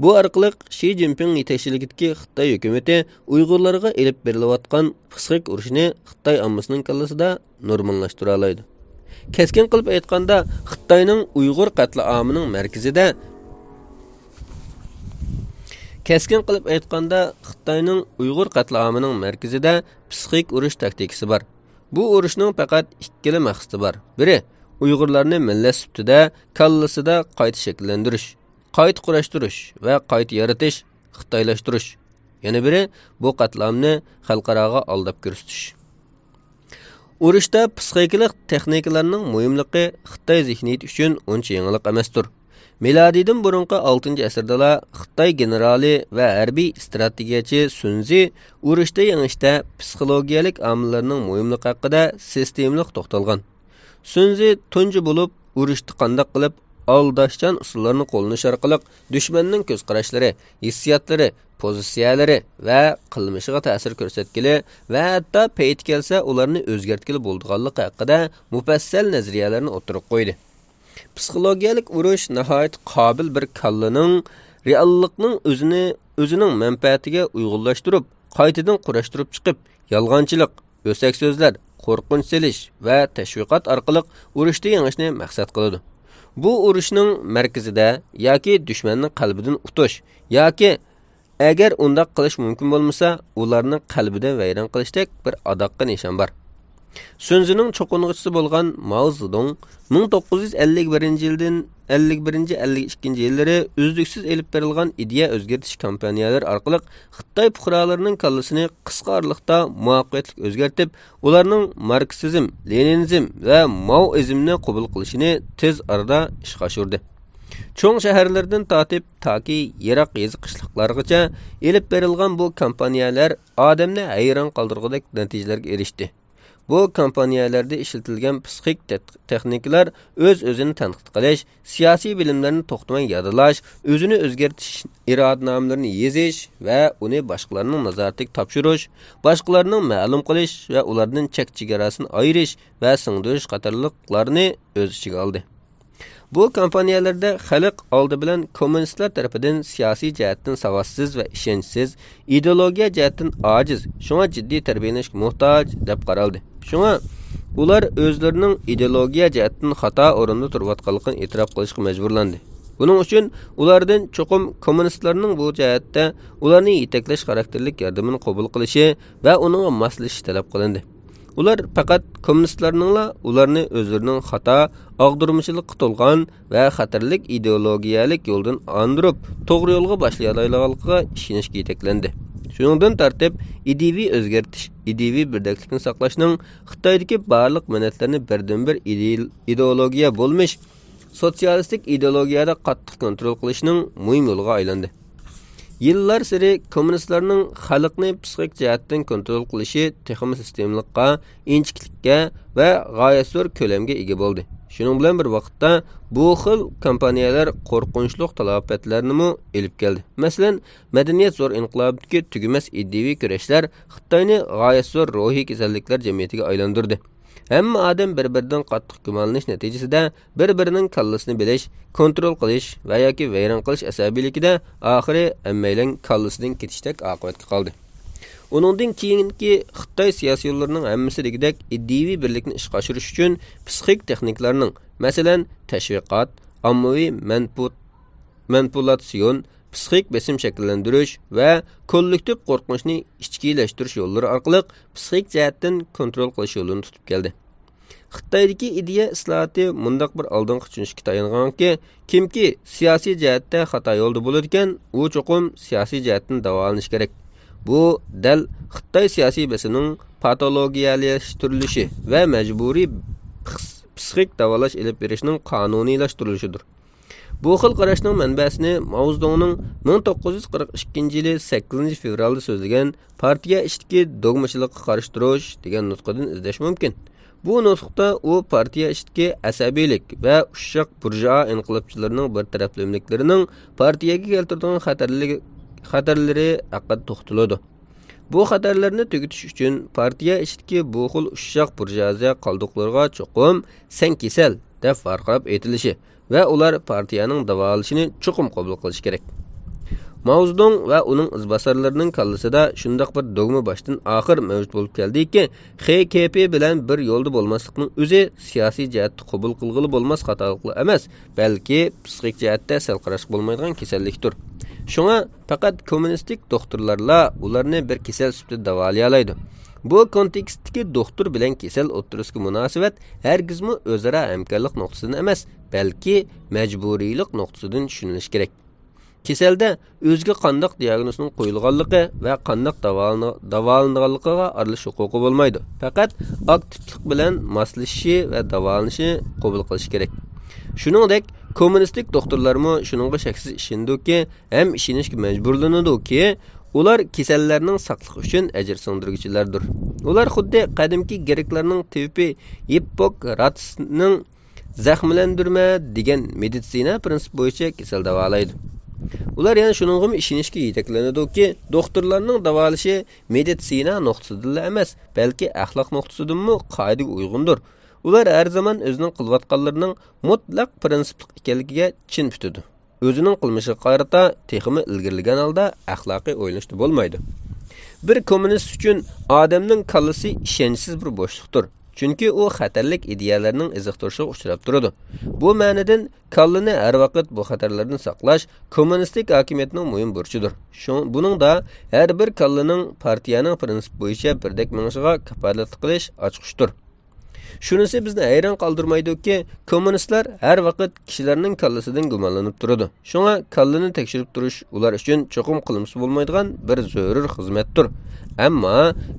بۇ ئارقىلىق شى جىنپىڭ يېتەكچىلىكىدىكى خىتاي ھۆكۈمىتى ئۇيغۇرلارغا ئېلىپ بېرىلىۋاتقان پىسخىك ئۇرۇشىنى خىتاي ئاممىسىنىڭ كاللىسىدا نورماللاشتۇرالايدۇ. كەسكىن قىلىپ ئېيتقاندا، خىتاينىڭ ئۇيغۇر قەتلىئامىنىڭ مەركىزىدە، كەسكىن قىلىپ ئېيتقاندا، خىتاينىڭ ئۇيغۇر قەتلىئامىنىڭ مەركىزىدە پىسخىك ئۇرۇش تاكتىكىسى بار. بۇ ئۇرۇشنىڭ پەقەت ئىككىلا مەقسىتى بار. بىرى، ئۇيغۇرلارنى مىللەت سۈپىتىدە كاللىسىدا قايتا شەكىللەندۈرۈش، قايتا قۇراشتۇرۇش ۋە قايتا يارىتىش، خىتايلاشتۇرۇش. يەنە بىرى، بۇ قەتلىئامنى خەلقئاراغا ئالداپ كۆرسىتىش. ئۇرۇشتا پىسخىكىلىق تېخنىكىلارنىڭ مۇھىملىقى خىتاي زېھنىيىتى ئۈچۈن ئۇنچە يېڭىلىق ئەمەستۇر. مىلادىيدىن بۇرۇنقى ئالتىنچى ئەسىردىلا خىتاي گېنېرالى ۋە ھەربىي ئىستراتېگىيەچى سۇنزى ئۇرۇشتا يېڭىشتە پسىخولوگىيەلىك ئامىللارنىڭ مۇھىملىقى ھەققىدە سىستېمىلىق توختالغان. سۇنزى تۇنجى بولۇپ ئۇرۇشتا قانداق قىلىپ ئالداشچان ئۇسۇللارنى قوللىنىش ئارقىلىق دۈشمەننىڭ كۆز قاراشلىرى، ھېسسىياتلىرى، پوزىتسىيەلىرى ۋە قىلمىشىغا تەسىر كۆرسەتكىلى ۋە ھەتتا پەيتى كەلسە ئۇلارنى ئۆزگەرتكىلى بولىدىغانلىقى ھەققىدە مۇپەسسەل نەزەرىيەلەرنى ئوتتۇرىغا قويدى. پسىخولوگىيەلىك ئۇرۇش ناھايىتى قابىل بىر كاللىنىڭ رېئاللىقنىڭ ئۆزىنى ئۆزىنىڭ مەنپەئەتىگە ئۇيغۇنلاشتۇرۇپ، قايتىدىن قۇراشتۇرۇپ چىقىپ، يالغانچىلىق، ئۆسەك سۆزلەر، قورقۇنچ سېلىش ۋە تەشۋىقات ئارقىلىق ئۇرۇشتا يېڭىشنى مەقسەت قىلىدۇ. بۇ ئۇرۇشنىڭ مەركىزىدە ياكى دۈشمەننى قەلبىدىن ئۇتۇش ياكى ئەگەر ئۇنداق قىلىش مۇمكىن بولمىسا، ئۇلارنى قەلبىدىن ۋەيران قىلىشتەك بىر ئاداققى نىشان بار. سۈنزىنىڭ چوقۇنغۇچىسى بولغان ماۋ زېدۇڭ مىڭ توققۇز يۈز ئەللىك بىرىنچى يىلدىن ئەللىك بىرىنچى، ئەللىك ئىككىنچى يىللىرى ئۈزلۈكسىز ئېلىپ بېرىلغان ئىدىيە ئۆزگەرتىش كامپانىيەلىرى ئارقىلىق خىتاي پۇقرالىرىنىڭ كاللىسىنى قىسقا ئارىلىقتا مۇۋەپپەقىيەتلىك ئۆزگەرتىپ، ئۇلارنىڭ ماركسىزم، لېنىنىزم ۋە مائوئىزمنى قوبۇل قىلىشىنى تېز ئارىدا ئىشقا ئاشۇردى. چوڭ شەھەرلەردىن تارتىپ تاكى يىراق يېزا قىشلاقلارغىچە ئېلىپ بېرىلغان بۇ كامپانىيەلەر ئادەمنى ھەيران قالدۇرغۇدەك نەتىجىلەرگە ئېرىشتى. بۇ كامپانىيەلەردە ئىشلىتىلگەن پسىخىك تېخ-، تېخنىكىلار ئۆز-ئۆزىنى تەنقىد قىلىش، سىياسىي بىلىملەرنى توختىماي يادلاش، ئۆزىنى ئۆزگەرتىش ئىرادىنامىلىرىنى يېزىش ۋە ئۇنى باشقىلارنىڭ نازارىتىگە تاپشۇرۇش، باشقىلارنىڭ مەلۇم قىلىش ۋە ئۇلاردىن چەك-چېگراسىنى ئايرىش ۋە سىڭدۈرۈش قاتارلىقلارنى ئۆز ئىچىگە ئالدى. بۇ كامپانىيەلەردە خەلق ئالدى بىلەن كوممۇنىستلار تەرىپىدىن سىياسىي جەھەتتىن ساۋاتسىز ۋە ئىشەنچسىز، ئىدېئولوگىيە جەھەتتىن ئاجىز، شۇڭا جىددىي تەربىيەلەشكە موھتاج، دەپ قارالدى. شۇڭا ئۇلار ئۆزلىرىنىڭ ئىدېئولوگىيە جەھەتتىن خاتا ئورۇندا تۇرۇۋاتقانلىقىنى ئېتىراپ قىلىشقا مەجبۇرلاندى. بۇنىڭ ئۈچۈن ئۇلاردىن چوقۇم كوممۇنىستلارنىڭ بۇ جەھەتتە ئۇلارنى يېتەكلەش خاراكتېرلىك ياردىمىنى قوبۇل قىلىشى ۋە ئۇنىڭغا ماسلىشىشى تەلەپ قىلىندى. ئۇلار پەقەت كوممۇنىستلارنىڭلا ئۇلارنى ئۆزلىرىنىڭ خاتا، ئاغدۇرمىچىلىققا تولغان ۋە خەتەرلىك ئىدېئولوگىيەلىك يولدىن ئاندۇرۇپ، توغرا يولغا باشلىيالايدىغانلىقىغا ئىشىنىشكە يېتەكلەندى. شۇنىڭدىن تارتىپ، ئىدىيىۋى ئۆزگەرتىش، ئىدىيىۋى بىردەكلىكنى ساقلاشنىڭ خىتايدىكى بارلىق مىللەتلەرنى بىردىنبىر ئىدېئال-، ئىدېئولوگىيە بولمىش، سوتسىيالىستىك ئىدېئولوگىيەدە قاتتىق كونترول قىلىشنىڭ مۇھىم يولىغا ئايلاندى. يىللارسېرى كوممۇنىستلارنىڭ خەلقنى پسىخىك جەھەتتىن كونترول قىلىشى تېخىمۇ سىستېمىلىققا، ئىنچىكىلىككە ۋە غايەت زور كۆلەمگە ئىگە بولدى. شۇنىڭ بىلەن بىر ۋاقىتتا، بۇ خىل كامپانىيەلەر قورقۇنچلۇق تالاپەتلەرنىمۇ ئېلىپ كەلدى. مەسىلەن، مەدەنىيەت زور ئىنقىلابىدىكى تۈگىمەس ئىدىيىۋى كۈرەشلەر خىتاينى غايەت زور روھىي كېسەللىكلەر جەمئىيىتىگە ئايلاندۇردى. ھەممە ئادەم بىر-بىرىدىن قاتتىق گۇمانلىنىش نەتىجىسىدە، بىر-بىرىنىڭ كاللىسىنى بىلىش، كونترول قىلىش ۋە ياكى ۋەيران قىلىش ئەسەبىيلىكىدە ئاخىرى ھەممەيلەن كاللىسىدىن كېتىشتەك ئاقىۋەتكە قالدى. ئۇنىڭدىن كېيىنكى خىتاي سىياسىيونلىرىنىڭ ھەممىسى دېگۈدەك ئىدىيىۋى بىرلىكنى ئىشقا ئاشۇرۇش ئۈچۈن پسىخىك تېخنىكىلارنىڭ، مەسىلەن، تەشۋىقات، ئاممىۋى مەنپۇ-، مەنپۇلاتسىيون، پسىخىك بېسىم شەكىللەندۈرۈش ۋە كوللېكتىپ قورقۇنچنى ئىچكىلەشتۈرۈش يوللىرى ئارقىلىق پسىخىك جەھەتتىن كونترول قىلىش يولىنى تۇتۇپ كەلدى. خىتايدىكى ئىدىيە ئىسلاھاتى مۇنداق بىر ئالدىنقى چۈشىنىشكە تايانغانكى، كىمكى سىياسىي جەھەتتە خاتا يولدا بولىدىكەن، ئۇ چوقۇم سىياسىي جەھەتتىن داۋالىنىشى كېرەك. بۇ دەل خىتاي سىياسىي بېسىمىنىڭ پاتولوگىيەلەشتۈرۈلۈشى ۋە مەجبۇرىي پىخ-، پسىخىك داۋالاش ئېلىپ بېرىشنىڭ قانۇنىيلاشتۇرۇلۇشىدۇر. بۇ خىل قاراشنىڭ مەنبەسىنى ماۋزېدۇڭنىڭ مىڭ توققۇز يۈز قىرىق ئىككىنچى يىلى سەككىزىنچى فېۋرالدا سۆزلىگەن پارتىيە ئىچىدىكى دوگمىچىلىققا قارشى تۇرۇش دېگەن نۇتقىدىن ئىزدەش مۇمكىن. بۇ نۇتۇقتا ئۇ پارتىيە ئىچىدىكى ئەسەبىيلىك ۋە ئۇششاق بۇرژۇئا ئىنقىلابچىلىرىنىڭ بىر تەرەپلىمىلىكلىرىنىڭ پارتىيەگە كەلتۈرىدىغان خەتەرلىك-، خەتەرلىرى ھەققىدە توختىلىدۇ. بۇ خەتەرلەرنى تۈگىتىش ئۈچۈن پارتىيە ئىچىدىكى بۇ خىل ئۇششاق بۇرژۇئازىيە قالدۇقلىرىغا چوقۇم «سەن كېسەل» دەپ ۋارقىراپ ئېيتىلىشى ۋە ئۇلار پارتىيەنىڭ داۋالىشىنى چوقۇم قوبۇل قىلىشى كېرەك. ماۋزېدۇڭ ۋە ئۇنىڭ ئىزباسارلىرىنىڭ كاللىسىدا شۇنداق بىر دوگما باشتىن ئاخىر مەۋجۇت بولۇپ كەلدىكى، خې كې پې بىلەن بىر يولدا بولماسلىقنىڭ ئۆزى سىياسىي جەھەتتە قوبۇل قىلغىلى بولماس خاتالىقلا ئەمەس، بەلكى پسىخىك جەھەتتە سەل قاراشقا بولمايدىغان كېسەللىكتۇر. شۇڭا پەقەت كوممۇنىستىك دوختۇرلارلا ئۇلارنى بىر كېسەل سۈپىتىدە داۋالىيالايدۇ. بۇ كونتېكستتىكى دوختۇر بىلەن كېسەل ئوتتۇرىسىدىكى مۇناسىۋەت ھەرگىزمۇ ئۆزئارا ھەمكارلىق نۇقتىسىدىن ئەمەس، بەلكى مەجبۇرىيلىق نۇقتىسىدىن چۈشىنىلىشى كېرەك. كېسەلدە ئۆزىگە قانداق دىياگنوزنىڭ قويۇلغانلىقى ۋە قانداق داۋالىنى-، داۋالىنىدىغانلىقىغا ئارىلىشىش ھوقۇقى بولمايدۇ. پەقەت ئاكتىپلىق بىلەن ماسلىشىشى ۋە داۋالىنىشى قوبۇل قىلىشى كېرەك. شۇنىڭدەك، كوممۇنىستىك دوختۇرلارمۇ شۇنىڭغا شەكسىز ئىشىنىدۇكى، ھەم ئىشىنىشكە مەجبۇرلىنىدۇكى، ئۇلار كېسەللەرنىڭ ساقلىقى ئۈچۈن ئەجىر سىڭدۈرگۈچىلەردۇر. ئۇلار خۇددى قەدىمكى گرېكلارنىڭ تېۋىپى ھىپپوكراتسنىڭ «زەخىملەندۈرمە» دېگەن مېدىتسىنا پىرىنسىپى بويىچە كېسەل داۋالايدۇ. ئۇلار يەنە شۇنىڭغىمۇ ئىشىنىشكە يېتەكلىنىدۇكى، دوختۇرلارنىڭ داۋالىشى مېدىتسىنا نۇقتىسىدىنلا ئەمەس، بەلكى ئەخلاق نۇقتىسىدىنمۇ قائىدىگە ئۇيغۇندۇر. ئۇلار ھەر زامان ئۆزىنىڭ قىلىۋاتقانلىرىنىڭ مۇتلەق پىرىنسىپلىق ئىكەنلىكىگە چىن پۈتىدۇ. ئۆزىنىڭ قىلمىشىغا قارىتا تېخىمۇ ئىلگىرىلىگەن ھالدا ئەخلاقىي ئويلىنىشتا بولمايدۇ. بىر كوممۇنىست ئۈچۈن ئادەمنىڭ كاللىسى ئىشەنچسىز بىر بوشلۇقتۇر. چۈنكى ئۇ خەتەرلىك ئىدىيەلەرنىڭ ئېزىقتۇرۇشىغا ئۇچراپ تۇرىدۇ. بۇ مەنىدىن كاللىنى ھەر ۋاقىت بۇ خەتەرلەردىن ساقلاش كوممۇنىستىك ھاكىمىيەتنىڭ مۇھىم بۇرچىدۇر. شۇ، بۇنىڭدا ھەر بىر كاللىنىڭ پارتىيەنىڭ پىرىنسىپى بويىچە بىردەك مېڭىشىغا كاپالەتلىك قىلىش ئاچقۇچتۇر. شۇنىسى بىزنى ھەيران قالدۇرمايدۇكى، كوممۇنىستلار ھەر ۋاقىت كىشىلەرنىڭ كاللىسىدىن گۇمانلىنىپ تۇرىدۇ. شۇڭا كاللىنى تەكشۈرۈپ تۇرۇش ئۇلار ئۈچۈن چوقۇم قىلمىسا بولمايدىغان بىر زۆرۈر خىزمەتتۇر. ئەمما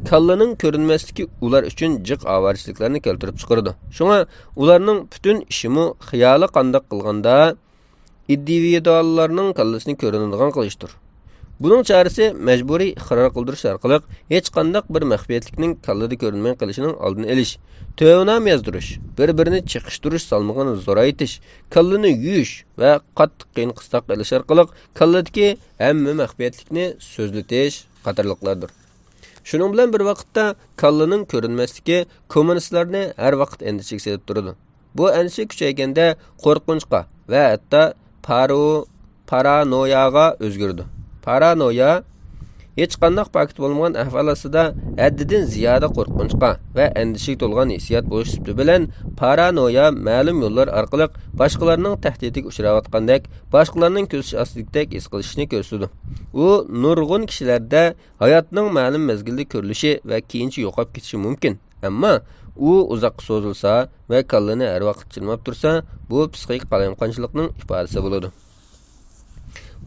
كاللىنىڭ كۆرۈنمەسلىكى ئۇلار ئۈچۈن جىق ئاۋارىچىلىكلەرنى كەلتۈرۈپ چىقىرىدۇ. شۇڭا ئۇلارنىڭ پۈتۈن ئىشىمۇ خىيالى قانداق قىلغاندا، ئىندىۋىدۇئاللارنىڭ كاللىسىنى كۆرۈنىدىغان قىلىشتۇر. بۇنىڭ چارىسى مەجبۇرىي ئىقرار قىلدۇرۇش ئارقىلىق ھېچقانداق بىر مەخپىيەتلىكنىڭ كاللىدا كۆرۈنمەي قېلىشىنىڭ ئالدىنى ئېلىش، تۆۋەنام يازدۇرۇش، بىر-بىرىنى چېقىشتۇرۇش سالمىقىنى زورايتىش، كاللىنى يۇيۇش ۋە قاتتىق قىيىن قىستاق ئېلىش ئارقىلىق كاللىدىكى ھەممە مەخپىيەتلىكنى سۆزلىتىش قاتارلىقلاردۇر. شۇنىڭ بىلەن بىر ۋاقىتتا، كاللىنىڭ كۆرۈنمەسلىكى كوممۇنىستلارنى ھەر ۋاقىت ئەندىشىگە سېلىپ تۇرىدۇ. بۇ ئەندىشە كۈچەيگەندە، قورقۇنچقا ۋە ھەتتا پارو-، پارانوياغا ئۆزگىرىدۇ. پارانويا ھېچقانداق پاكىت بولمىغان ئەھۋال ئاستىدا ھەددىدىن زىيادە قورقۇنچقا ۋە ئەندىشىگە تولغان ھېسسىيات بولۇش سۈپىتى بىلەن، پارانويا مەلۇم يوللار ئارقىلىق باشقىلارنىڭ تەھدىتىگە ئۇچراۋاتقاندەك، باشقىلارنىڭ كۆز ئاستىدىكىدەك ھېس قىلىشىنى كۆرسىتىدۇ. ئۇ نۇرغۇن كىشىلەردە ھاياتنىڭ مەلۇم مەزگىلدە كۆرۈلۈشى ۋە كېيىنچە يوقاپ كېتىشى مۇمكىن. ئەمما ئۇ ئۇزاققا سوزۇلسا ۋە كاللىنى ھەر ۋاقىت چىرماپ تۇرسا، بۇ پسىخىك قالايمىقانچىلىقنىڭ ئىپادىسى بولىدۇ.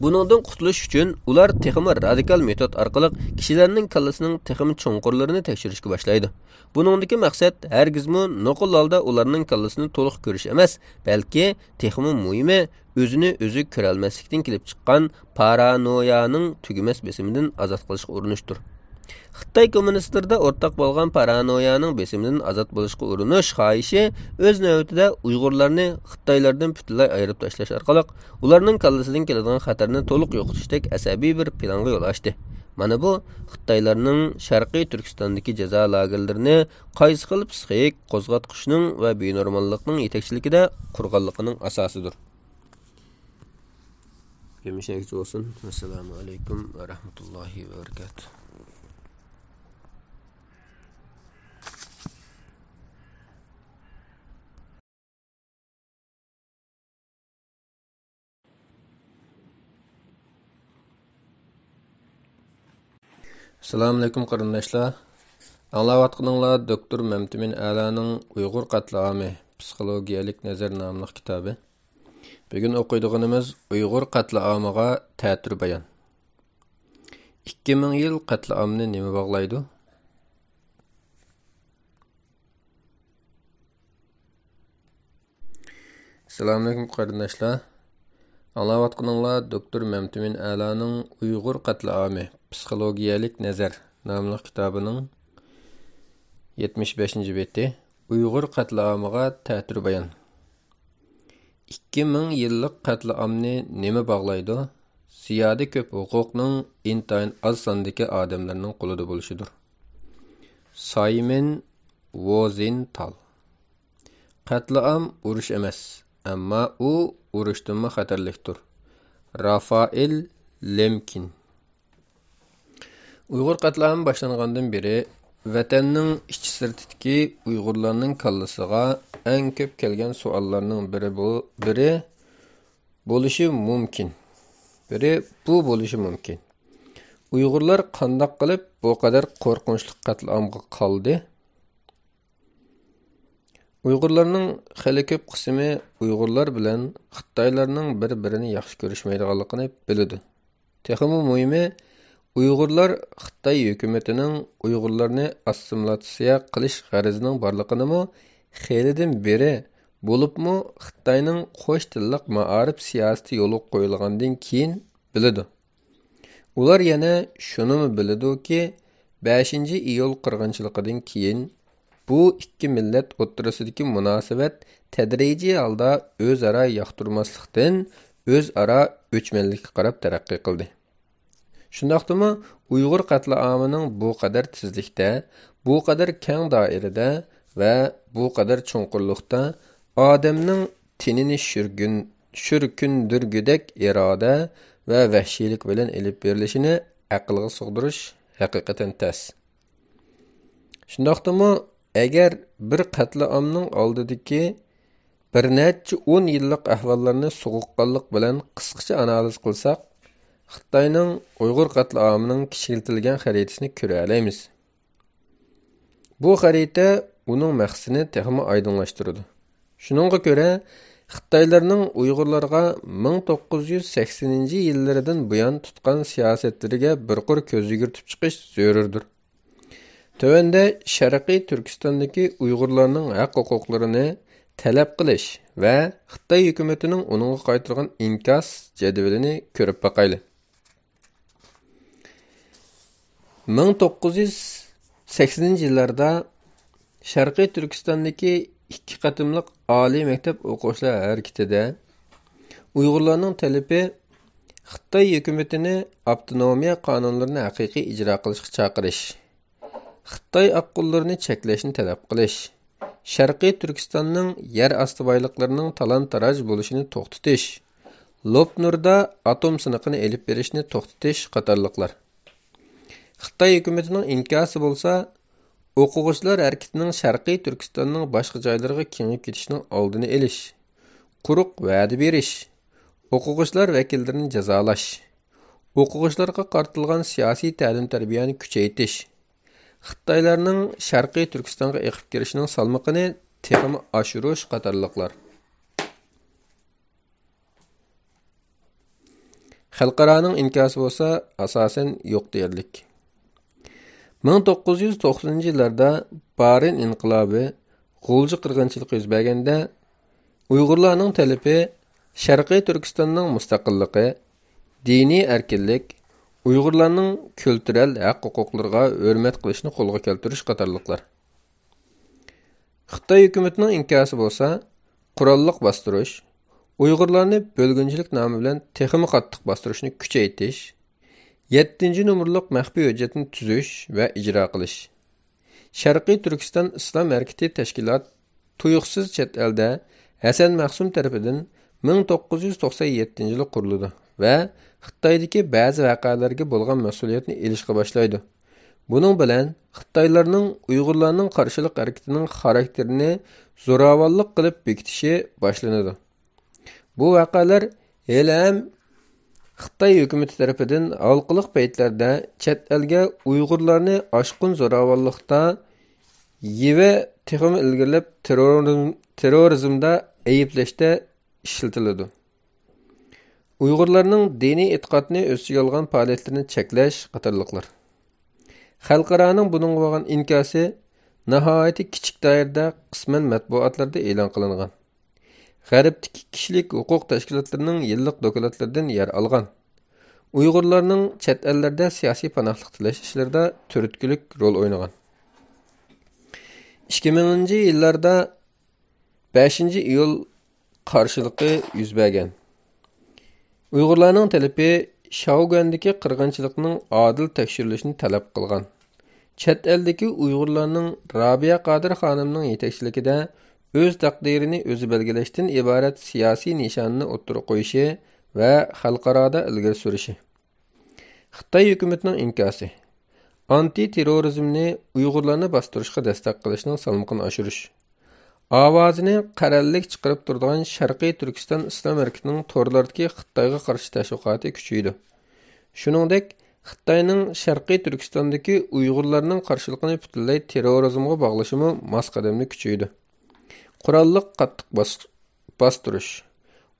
بۇنىڭدىن قۇتۇلۇش ئۈچۈن ئۇلار تېخىمۇ رادىكال مېتود ئارقىلىق كىشىلەرنىڭ كاللىسىنىڭ تېخىمۇ چوڭقۇرلىرىنى تەكشۈرۈشكە باشلايدۇ. بۇنىڭدىكى مەقسەت ھەرگىزمۇ نوقۇل ھالدا ئۇلارنىڭ كاللىسىنى تولۇق كۆرۈش ئەمەس، بەلكى تېخىمۇ مۇھىمى، ئۆزىنى ئۆزى كۆرەلمەسلىكتىن كېلىپ چىققان پارانويانىڭ تۈگىمەس بېسىمىدىن ئازاد قىلىشقا ئۇرۇنۇشتۇر. خىتاي كوممۇنىستلىرىدا ئورتاق بولغان پارانويانىڭ بېسىمىدىن ئازاد بولۇشقا ئۇرۇنۇش خاھىشى ئۆز نۆۋىتىدە ئۇيغۇرلارنى خىتايلاردىن پۈتۈنلەي ئايرىپ تاشلاش ئارقىلىق ئۇلارنىڭ كاللىسىدىن كېلىدىغان خەتەرنى تولۇق يوقىتىشتەك ئەسەبىي بىر پىلانغا يول ئاچتى. مانا بۇ خىتايلارنىڭ شەرقىي تۈركىستاندىكى جازا لاگېرلىرىنى قايسى خىل پسىخىك قوزغاتقۇچنىڭ ۋە بىنورماللىقنىڭ يېتەكچىلىكىدە قۇرغانلىقىنىڭ ئاساسىدۇر. ھەمىشەگىچە بولسۇن. ۋەسسالامۇ ئەلەيكۇم ۋە رەھمەتۇللاھى ۋە بەرىكاتۇھ. ئەسسالامۇئەلەيكۇم قېرىنداشلار. ئاڭلاۋاتقىنىڭلار دوكتور مەمتىمىن ئەلانىڭ ئۇيغۇر قەتلىئامى، پسىخولوگىيەلىك نەزەر ناملىق كىتابى. بۈگۈن ئوقۇيدىغىنىمىز ئۇيغۇر قەتلىئامىغا تەتۈر بايان. ئىككى مىڭ يىل قەتلىئامنى نېمە باغلايدۇ؟ ئەسسالامۇئەلەيكۇم قېرىنداشلار. ئاڭلاۋاتقىنىڭلار دوكتور مەمتىمىن ئەلانىڭ ئۇيغۇر قەتلىئامى، پسىخولوگىيەلىك نەزەر ناملىق كىتابىنىڭ يەتمىش بەشىنچى بېتى، ئۇيغۇر قەتلىئامىغا تەتۈر بايان. ئىككى مىڭ يىللىق قەتلىئامنى نېمە باغلايدۇ؟ زىيادە كۆپ ھوقۇقنىڭ ئىنتايىن ئاز ساندىكى ئادەملەرنىڭ قولىدا بولۇشىدۇر. سايمىن ۋوزېنتال. قەتلىئام ئۇرۇش ئەمەس، ئەمما ئۇ ئۇرۇشتىنمۇ خەتەرلىكتۇر. رافائېل لېمكىن. ئۇيغۇر قەتلىئامى باشلانغاندىن بېرى، ۋەتەننىڭ ئىچى-سىرتىدىكى ئۇيغۇرلارنىڭ كاللىسىغا ئەڭ كۆپ كەلگەن سوئاللارنىڭ بىرى بۇ، بىرى بولۇشى مۇمكىن. بىرى بۇ بولۇشى مۇمكىن. ئۇيغۇرلار قانداق قىلىپ بۇ قەدەر قورقۇنچلۇق قەتلىئامغا قالدى؟ ئۇيغۇرلارنىڭ خېلى كۆپ قىسمى ئۇيغۇرلار بىلەن خىتايلارنىڭ بىر-بىرىنى ياخشى كۆرۈشمەيدىغانلىقىنى بىلىدۇ. تېخىمۇ مۇھىمى، ئۇيغۇرلار خىتاي ھۆكۈمىتىنىڭ ئۇيغۇرلارنى ئاسسىمىلياتسىيە قىلىش غەرىزىنىڭ بارلىقىنىمۇ خېلىدىن بېرى، بولۇپمۇ خىتاينىڭ قوش تىللىق مائارىپ سىياسىتى يولغا قويۇلغاندىن كېيىن بىلىدۇ. ئۇلار يەنە شۇنىمۇ بىلىدۇكى، بەشىنچى ئىيۇل قىرغىنچىلىقىدىن كېيىن بۇ ئىككى مىللەت ئوتتۇرىسىدىكى مۇناسىۋەت تەدرىجىي ھالدا ئۆزئارا ياقتۇرماسلىقتىن ئۆزئارا ئۆچمەنلىككە قاراپ تەرەققىي قىلدى. شۇنداقتىمۇ ئۇيغۇر قەتلىئامىنىڭ بۇ قەدەر تېزلىكتە، بۇ قەدەر كەڭ دائىرىدە ۋە بۇ قەدەر چوڭقۇرلۇقتا ئادەمنىڭ تېنىنى شۈرگۈن-، شۈركۈندۈرگۈدەك ئىرادە ۋە ۋەھشىيلىك بىلەن ئېلىپ بېرىلىشىنى ئەقىلگە سىغدۇرۇش ھەقىقەتەن تەس. شۇنداقتىمۇ ئەگەر بىر قەتلىئامنىڭ ئالدىدىكى بىر نەچچە ئون يىللىق ئەھۋاللارنى سوغۇققانلىق بىلەن قىسقىچە ئانالىز قىلساق، خىتاينىڭ ئۇيغۇر قەتلىئامىنىڭ كىچىكلىتىلگەن خەرىتىسىنى كۆرەلەيمىز. بۇ خەرىتە ئۇنىڭ مەقسىتىنى تېخىمۇ ئايدىڭلاشتۇرىدۇ. شۇنىڭغا كۆرە، خىتايلارنىڭ ئۇيغۇرلارغا مىڭ توققۇز يۈز سەكسىنىنچى يىللىرىدىن بۇيان تۇتقان سىياسەتلىرىگە بىر قۇر كۆز يۈگۈرتۈپ چىقىش زۆرۈردۇر. تۆۋەندە شەرقىي تۈركىستاندىكى ئۇيغۇرلارنىڭ ھەق-ھوقۇقلىرىنى تەلەپ قىلىش ۋە خىتاي ھۆكۈمىتىنىڭ ئۇنىڭغا قايتۇرغان ئىنكاس جەدۋىلىنى كۆرۈپ باقايلى. مىڭ توققۇز يۈز سەكسىنىنچى يىللاردا شەرقىي تۈركىستاندىكى ئىككى قېتىملىق ئالىي مەكتەپ ئوقۇغۇچىلار ھەرىكىتىدە ئۇيغۇرلارنىڭ تەلىپى خىتاي ھۆكۈمىتىنى ئاپتونومىيە قانۇنلىرىنى ھەقىقىي ئىجرا قىلىشقا چاقىرىش، خىتاي ئاققۇنلىرىنى چەكلەشنى تەلەپ قىلىش، شەرقىي تۈركىستاننىڭ يەر ئاستى بايلىقلىرىنىڭ تالان-تاراج بولۇشىنى توختىتىش، لوپنۇردا ئاتوم سىنىقىنى ئېلىپ بېرىشنى توختىتىش قاتارلىقلار. خىتاي ھۆكۈمىتىنىڭ ئىنكاسى بولسا، ئوقۇغۇچىلار ھەرىكىتىنىڭ شەرقىي تۈركىستاننىڭ باشقا جايلىرىغا كېڭىيىپ كېتىشىنىڭ ئالدىنى ئېلىش، قۇرۇق ۋەدە بېرىش، ئوقۇغۇچىلار ۋەكىللىرىنى جازالاش، ئوقۇغۇچىلارغا قارىتىلغان سىياسىي تەلىم-تەربىيەنى كۈچەيتىش، خىتايلارنىڭ شەرقىي تۈركىستانغا ئېقىپ كىرىشىنىڭ سالمىقىنى تېخىمۇ ئاشۇرۇش قاتارلىقلار. خەلقئارانىڭ ئىنكاسى بولسا ئاساسەن يوق دېيەرلىك. مىڭ توققۇز يۈز توقسىنىنچى يىللاردا بارىن ئىنقىلابى، غۇلجا قىرغىنچىلىقى يۈز بەرگەندە، ئۇيغۇرلارنىڭ تەلىپى شەرقىي تۈركىستاننىڭ مۇستەقىللىقى، دىنىي ئەركىنلىك، ئۇيغۇرلارنىڭ كۈلتۈرەل ھەق-ھوقۇقلىرىغا ھۆرمەت قىلىشنى قولغا كەلتۈرۈش قاتارلىقلار. خىتاي ھۆكۈمىتىنىڭ ئىنكاسى بولسا، قوراللىق باستۇرۇش، ئۇيغۇرلارنى بۆلگۈنچىلىك نامى بىلەن تېخىمۇ قاتتىق باستۇرۇشنى كۈچەيتىش، يەتتىنچى نومۇرلۇق مەخپىي ھۆججەتنى تۈزۈش ۋە ئىجرا قىلىش. شەرقىي تۈركىستان ئىسلام ھەرىكىتى تەشكىلات تۇيۇقسىز چەت ئەلدە ھەسەن مەخسۇم تەرىپىدىن مىڭ توققۇز يۈز توقسەن يەتتىنچى يىلى قۇرۇلىدۇ ۋە خىتايدىكى بەزى ۋەقەلەرگە بولغان مەسئۇلىيەتنى ئېلىشقا باشلايدۇ. بۇنىڭ بىلەن خىتايلارنىڭ ئۇيغۇرلارنىڭ قارشىلىق ھەرىكىتىنىڭ خاراكتېرىنى زوراۋانلىق قىلىپ بېكىتىشى باشلىنىدۇ. بۇ ۋەقەلەر ھېلىھەم خىتاي ھۆكۈمىتى تەرىپىدىن ھالقىلىق پەيتلەردە چەت ئەلگە ئۇيغۇرلارنى ئاشقۇن زوراۋانلىقتا يەنە تېخىمۇ ئىلگىرىلەپ تېررورىزم-، تېررورىزمدا ئەيىبلەشتە ئىشلىتىلىدۇ. ئۇيغۇرلارنىڭ دىنىي ئېتىقادنى ئۆز ئىچىگە ئالغان پائالىيەتلىرىنى چەكلەش قاتارلىقلار. خەلقئارانىڭ بۇنىڭغا بولغان ئىنكاسى ناھايىتى كىچىك دائىرىدە قىسمەن مەتبۇئاتلاردا ئېلان قىلىنغان. غەربتىكى كىشىلىك ھوقۇق تەشكىلاتلىرىنىڭ يىللىق دوكلاتلىرىدىن يەر ئالغان. ئۇيغۇرلارنىڭ چەت ئەللەردە سىياسىي پاناھلىق تىلەش ئىشلىرىدا تۈرتكىلىك رول ئوينىغان. ئىككى مىڭىنچى يىللاردا بەشىنچى ئىيۇل قارشىلىقى يۈز بەرگەن. ئۇيغۇرلارنىڭ تەلىپى شاۋگۈەندىكى قىرغىنچىلىقنىڭ ئادىل تەكشۈرۈلۈشىنى تەلەپ قىلغان. چەت ئەلدىكى ئۇيغۇرلارنىڭ رابىيە قادىر خانىمنىڭ يېتەكچىلىكىدە ئۆز تەقدىرىنى ئۆزى بەلگىلەشتىن ئىبارەت سىياسىي نىشانىنى ئوتتۇرىغا قويۇشى ۋە خەلقئارادا ئىلگىرى سۈرۈشى. خىتاي ھۆكۈمىتىنىڭ ئىنكاسى. ئانتى تېررورىزمنى ئۇيغۇرلارنى باستۇرۇشقا دەستەك قىلىشنىڭ سالمىقىنى ئاشۇرۇش. ئاۋازىنى قەرەللىك چىقىرىپ تۇرىدىغان شەرقىي تۈركىستان ئىسلام ھەرىكىتىنىڭ تورلاردىكى خىتايغا قارشى تەشۋىقاتى كۈچىيىدۇ. شۇنىڭدەك، خىتاينىڭ شەرقىي تۈركىستاندىكى ئۇيغۇرلارنىڭ قارشىلىقىنى پۈتۈنلەي تېررورىزمغا باغلىشىمۇ ماس قەدەمدە كۈچىيىدۇ. قوراللىق قاتتىق باس-، باستۇرۇش،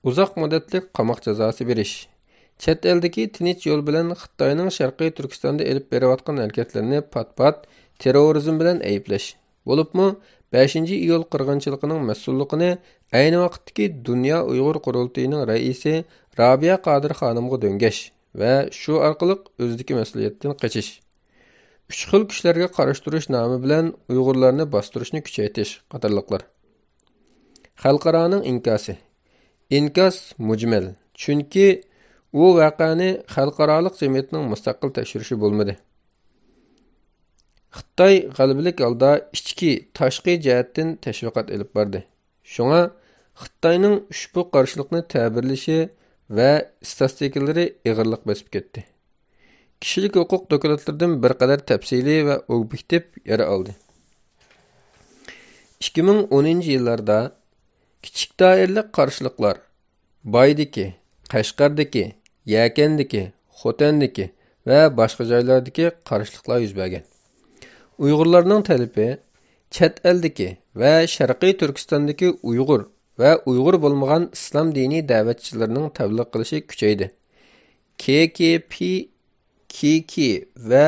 ئۇزاق مۇددەتلىك قاماق جازاسى بېرىش، چەت ئەلدىكى تىنچ يول بىلەن خىتاينىڭ شەرقىي تۈركىستاندا ئېلىپ بېرىۋاتقان ھەرىكەتلىرىنى پات-پات تېررورىزم بىلەن ئەيىبلەش، بولۇپمۇ بەشىنچى ئىيۇل قىرغىنچىلىقىنىڭ مەسئۇللۇقىنى ئەينى ۋاقىتتىكى دۇنيا ئۇيغۇر قۇرۇلتىيىنىڭ رەئىسى رابىيە قادىر خانىمغا دۆڭگەش ۋە شۇ ئارقىلىق ئۆزىدىكى مەسئۇلىيەتتىن قېچىش. ئۈچ خىل كۈچلەرگە قارشى تۇرۇش نامى بىلەن ئۇيغۇرلارنى باستۇرۇشنى كۈچەيتىش قاتارلىقلار. خەلقئارانىڭ ئىنكاسى. ئىنكاس مۈجمەل، چۈنكى ئۇ ۋەقەنى خەلقئارالىق جەمئىيەتنىڭ مۇستەقىل تەكشۈرۈشى بولمىدى. خىتاي غەلىبىلىك ھالدا ئىچكى، تاشقى جەھەتتىن تەشۋىقات ئېلىپ باردى. شۇڭا خىتاينىڭ ئۇشبۇ قارشىلىقنى تەبىرلىشى ۋە ئىستاتىستىكىلىرى ئېغىرلىق بېسىپ كەتتى. كىشىلىك ھوقۇق دوكلاتلىرىدىن بىر قەدەر تەپسىلىي ۋە ئوبيېكتىپ يەر ئالدى. ئىككى مىڭ ئونىنچى يىللاردا كىچىك دائىرىلىك قارشىلىقلار بايدىكى، قەشقەردىكى، يەكەندىكى، خوتەندىكى ۋە باشقا جايلاردىكى قارشىلىقلار يۈز بەرگەن. ئۇيغۇرلارنىڭ تەلىپى چەت ئەلدىكى ۋە شەرقىي تۈركىستاندىكى ئۇيغۇر ۋە ئۇيغۇر بولمىغان ئىسلام دىنىي دەۋەتچىلىرىنىڭ تەبلىغ قىلىشى كۈچەيدى. كې كې پې، كې كې ۋە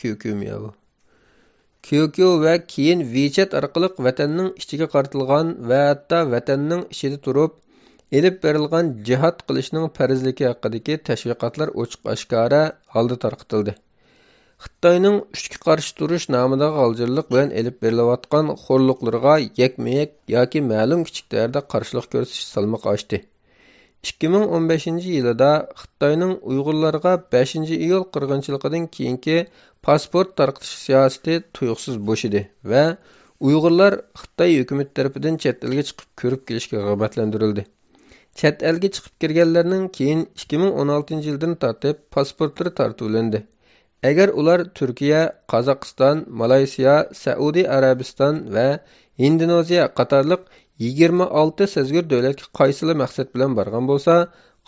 كيۇ كيۇ مياۋ. كيۇ كيۇ ۋە كېيىن ۋىچەت ئارقىلىق ۋەتەننىڭ ئىچىگە قارىتىلغان ۋە ھەتتا ۋەتەننىڭ ئىچىدە تۇرۇپ ئېلىپ بېرىلغان جىھاد قىلىشنىڭ پەرزلىكى ھەققىدىكى تەشۋىقاتلار ئوچۇق ئاشكارا ھالدا تارقىتىلدى. خىتاينىڭ ئۈچكە قارشى تۇرۇش نامىدا غالجىرلىق بىلەن ئېلىپ بېرىلىۋاتقان خورلۇقلىرىغا يەكمۇ يەك ياكى مەلۇم كىچىك دائىرىدە قارشىلىق كۆرسىتىش سالمىقى ئاشتى. ئىككى مىڭ ئون بەشىنچى يىلىدا خىتاينىڭ ئۇيغۇرلارغا بەشىنچى ئىيۇل قىرغىنچىلىقىدىن كېيىنكى پاسپورت تارقىتىش سىياسىتى تۇيۇقسىز بوشىدى ۋە ئۇيغۇرلار خىتاي ھۆكۈمىتى تەرىپىدىن چەت ئەلگە چىقىپ كۆرۈپ كېلىشكە رىغبەتلەندۈرۈلدى. چەت ئەلگە چىقىپ كىرگەنلەرنىڭ كېيىن ئىككى مىڭ ئون ئالتىنچى يىلدىن تارتىپ پاسپورتلىرى تارتىۋېلىندى. ئەگەر ئۇلار تۈركىيە، قازاقىستان، مالايسىيا، سەئۇدى ئەرەبىستان ۋە ھىندونېزىيە قاتارلىق يىگىرمە ئالتە سەزگۈر دۆلەتكە قايسىلا مەقسەت بىلەن بارغان بولسا،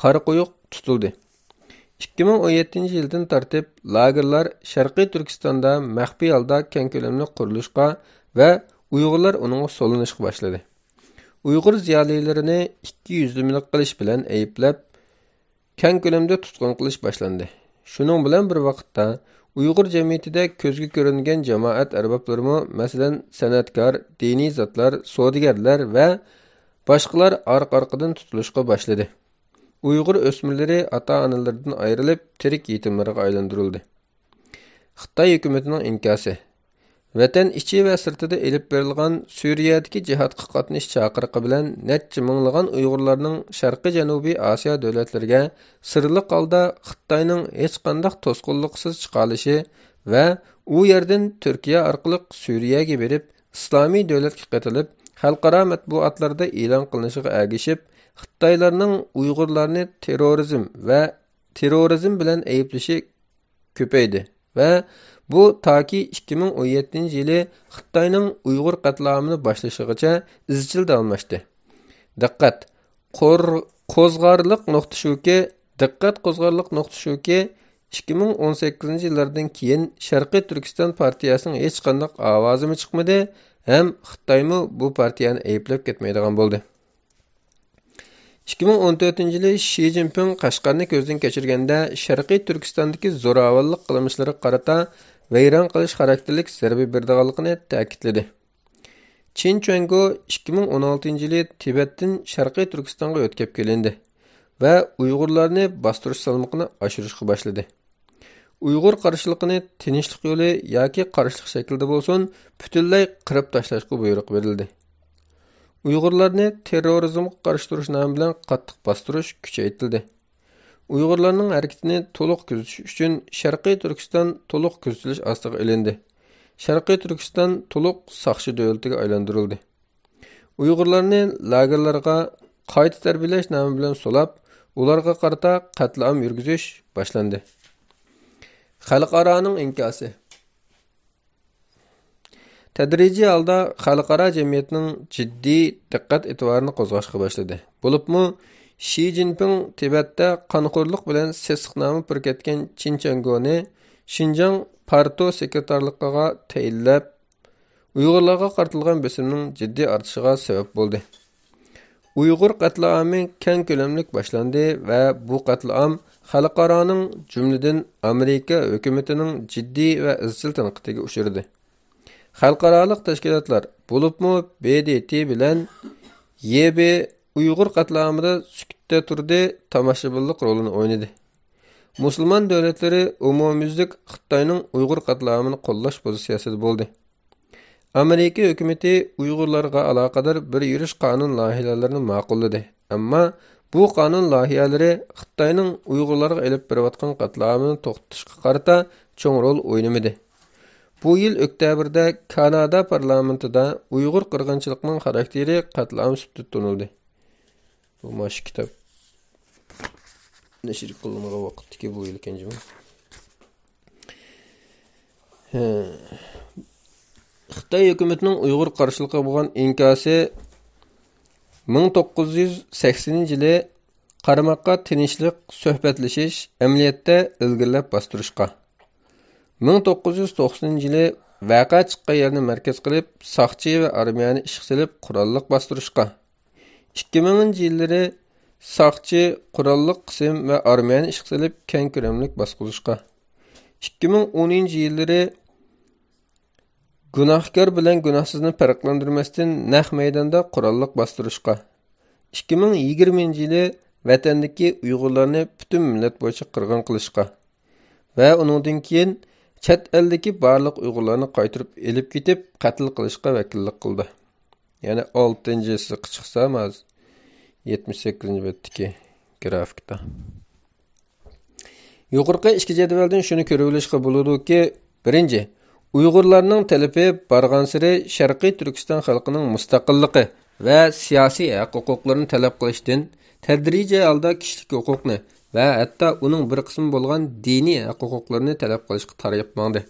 قارا قويۇق تۇتۇلدى. ئىككى مىڭ ئون يەتتىنچى يىلدىن تارتىپ لاگېرلار شەرقىي تۈركىستاندا مەخپىي ھالدا كەڭ كۆلەملىك قۇرۇلۇشقا ۋە ئۇيغۇرلار ئۇنىڭغا سولىنىشقا باشلىدى. ئۇيغۇر زىيالىيلىرىنى ئىككى يۈزلىمىلىك قىلىش بىلەن ئەيىبلەپ، كەڭ كۆلەمدە تۇتقۇن قىلىش باشلاندى. شۇنىڭ بىلەن بىر ۋاقىتتا، ئۇيغۇر جەمئىيىتىدە كۆزگە كۆرۈنگەن جامائەت ئەربابلىرىمۇ، مەسىلەن، سەنئەتكار، دىنىي زاتلار، سودىگەرلەر ۋە باشقىلار ئارقا-ئارقىدىن تۇتۇلۇشقا باشلىدى. ئۇيغۇر ئۆسمۈرلىرى ئاتا-ئانىلىرىدىن ئايرىلىپ، تىرىك يېتىملەرگە ئايلاندۇرۇلدى. خىتاي ھۆكۈمىتىنىڭ ئىنكاسى. ۋەتەن ئىچى ۋە سىرتىدا ئېلىپ بېرىلغان سۈرىيەدىكى جىھادقا قاتنىشىش چاقىرىقى بىلەن نەچچە مىڭلىغان ئۇيغۇرلارنىڭ شەرقىي جەنۇبىي ئاسىيا دۆلەتلىرىگە سىرلىق ھالدا خىتاينىڭ ھېچقانداق توسقۇنلۇقسىز چىقالىشى ۋە ئۇ يەردىن تۈركىيە ئارقىلىق سۈرىيەگە بېرىپ، ئىسلامىي دۆلەتكە قېتىلىپ، خەلقئارا مەتبۇئاتلاردا ئېلان قىلىنىشىغا ئەگىشىپ، خىتايلارنىڭ ئۇيغۇرلارنى تېررورىزم ۋە تېررورىزم بىلەن ئەيىبلىشى كۆپەيدى ۋە بۇ تاكى ئىككى مىڭ ئون يەتتىنچى يىلى خىتاينىڭ ئۇيغۇر قەتلىئامىنى باشلىشىغىچە ئىزچىل داۋاملاشتى. دىققەت! قور-، قوزغارلىق نۇقتا شۇكى، دىققەت قوزغارلىق نۇقتا شۇكى، ئىككى مىڭ ئون سەككىزىنچى يىللاردىن كېيىن شەرقىي تۈركىستان پارتىيەسىنىڭ ھېچقانداق ئاۋازىمۇ چىقمىدى ھەم خىتايمۇ بۇ پارتىيەنى ئەيىبلەپ كەتمەيدىغان بولدى. ئىككى مىڭ ئون تۆتىنچى يىلى شى جىنپىڭ قەشقەرنى كۆزدىن كەچۈرگەندە، شەرقىي تۈركىستاندىكى زوراۋانلىق قىلمىشلىرىغا قارىتا ۋەيران قىلىش خاراكتېرلىك زەربە بېرىدىغانلىقىنى تەكىتلىدى. چىن چۈەنگو ئىككى مىڭ ئون ئالتىنچى يىلى تىبەتتىن شەرقىي تۈركىستانغا يۆتكەپ كېلىندى ۋە ئۇيغۇرلارنى باستۇرۇش سالمىقىنى ئاشۇرۇشقا باشلىدى. ئۇيغۇر قارشىلىقىنى تىنچلىق يولى ياكى قارشىلىق شەكلىدە بولسۇن، پۈتۈنلەي قىرىپ تاشلاشقا بۇيرۇق بېرىلدى. ئۇيغۇرلارنى تېررورىزمغا قارشى تۇرۇش نامى بىلەن قاتتىق باستۇرۇش كۈچەيتىلدى. ئۇيغۇرلارنىڭ ھەرىكىتىنى تولۇق كۆزىتىش ئۈچۈن شەرقىي تۈركىستان تولۇق كۆزىتىلىش ئاستىغا ئېلىندى. شەرقىي تۈركىستان تولۇق ساقچى دۆلىتىگە ئايلاندۇرۇلدى. ئۇيغۇرلارنى لاگېرلارغا قايتا تەربىيەلەش نامى بىلەن سولاپ، ئۇلارغا قارىتا قەتلىئام يۈرگۈزۈش باشلاندى. خەلقئارانىڭ ئىنكاسى. تەدرىجىي ھالدا خەلقئارا جەمئىيەتنىڭ جىددىي دىققەت ئېتىبارىنى قوزغاشقا باشلىدى. بولۇپمۇ، شى جىنپىڭ تىبەتتە قانخورلۇق بىلەن سېسىقنامە پۈركەتكەن چىن چۈەنگونى شىنجاڭ پارتو سېكرېتارلىقىغا تەيىنلەپ، ئۇيغۇرلارغا قارىتىلغان بېسىمنىڭ جىددىي ئارتىشىغا سەۋەب بولدى. ئۇيغۇر قەتلىئامى كەڭ كۆلەملىك باشلاندى ۋە بۇ قەتلىئام خەلقئارانىڭ، جۈملىدىن ئامېرىكا ھۆكۈمىتىنىڭ جىددىي ۋە ئىزچىل تەنقىدىگە ئۇچرىدى. خەلقئارالىق تەشكىلاتلار، بولۇپمۇ ب د ت بىلەن ي ب ئۇيغۇر قەتلىئامىدا سۈكۈتتە تۇردى، تاماشىبىنلىق رولىنى ئوينىدى. مۇسۇلمان دۆلەتلىرى ئومۇميۈزلۈك خىتاينىڭ ئۇيغۇر قەتلىئامىنى قوللاش پوزىتسىيەسىدە بولدى. ئامېرىكا ھۆكۈمىتى ئۇيغۇرلارغا ئالاقىدار بىر يۈرۈش قانۇن لايىھەلىرىنى ماقۇللىدى. ئەمما بۇ قانۇن لايىھەلىرى خىتاينىڭ ئۇيغۇرلارغا ئېلىپ بېرىۋاتقان قەتلىئامىنى توختىتىشقا قارىتا چوڭ رول ئوينىمىدى. بۇ يىل ئۆكتەبىردە كانادا پارلامېنتىدا ئۇيغۇر قىرغىنچىلىقىنىڭ خاراكتېرى قەتلىئام سۈپىتىدە تونۇلدى. بۇ مانا شۇ كىتاب نەشر قىلىنغان ۋاقىتتىكى بۇ يىل ئىكەن جۇمۇ. ھە. خىتاي ھۆكۈمىتىنىڭ ئۇيغۇر قارشىلىقىغا بولغان ئىنكاسى مىڭ توققۇز يۈز سەكسىنىنچى يىلى قارىماققا تىنچلىق، سۆھبەتلىشىش ئەمەلىيەتتە ئىلگىرىلەپ باستۇرۇشقا، مىڭ توققۇز يۈز توقسىنىنچى يىلى ۋەقە چىققان يەرنى مەركەز قىلىپ، ساقچى ۋە ئارمىيەنى ئىشقا سېلىپ، قوراللىق باستۇرۇشقا، ئىككى مىڭىنچى يىللىرى ساقچى، قوراللىق قىسىم ۋە ئارمىيەنى ئىشقا سېلىپ، كەڭ كۆلەملىك باسقۇزۇشقا، ئىككى مىڭ ئونىنچى يىللىرى گۇناھكار بىلەن گۇناھسىزنى پەرقلەندۈرمەستىن، نەق مەيداندا قوراللىق باستۇرۇشقا، ئىككى مىڭ يىگىرمىنچى يىلى ۋەتەندىكى ئۇيغۇرلارنى پۈتۈن مىللەت بويىچە قىرغىن قىلىشقا ۋە ئۇنىڭدىن كېيىن چەت ئەلدىكى بارلىق ئۇيغۇرلارنى قايتۇرۇپ ئېلىپ كېتىپ، قەتل قىلىشقا ۋەكىللىك قىلدى. يەنى ئالتىنچى سىزىققا چىقسام، ھازىر يەتمىش سەككىزىنچى بەتتىكى گرافىكتا. يۇقىرىقى ئىككى جەدۋەلدىن شۇنى كۆرۈۋېلىشقا بولىدۇكى، بىرىنچى، ئۇيغۇرلارنىڭ تەلىپى بارغانسېرى شەرقىي تۈركىستان خەلقىنىڭ مۇستەقىللىقى ۋە سىياسىي ھەق-ھوقۇقلىرىنى تەلەپ قىلىشتىن، تەدرىجىي ھالدا كىشىلىك ھوقۇقنى ۋە ھەتتا ئۇنىڭ بىر قىسمى بولغان دىنىي ھەق-ھوقۇقلىرىنى تەلەپ قىلىشقا تارىيىپ ماڭدى.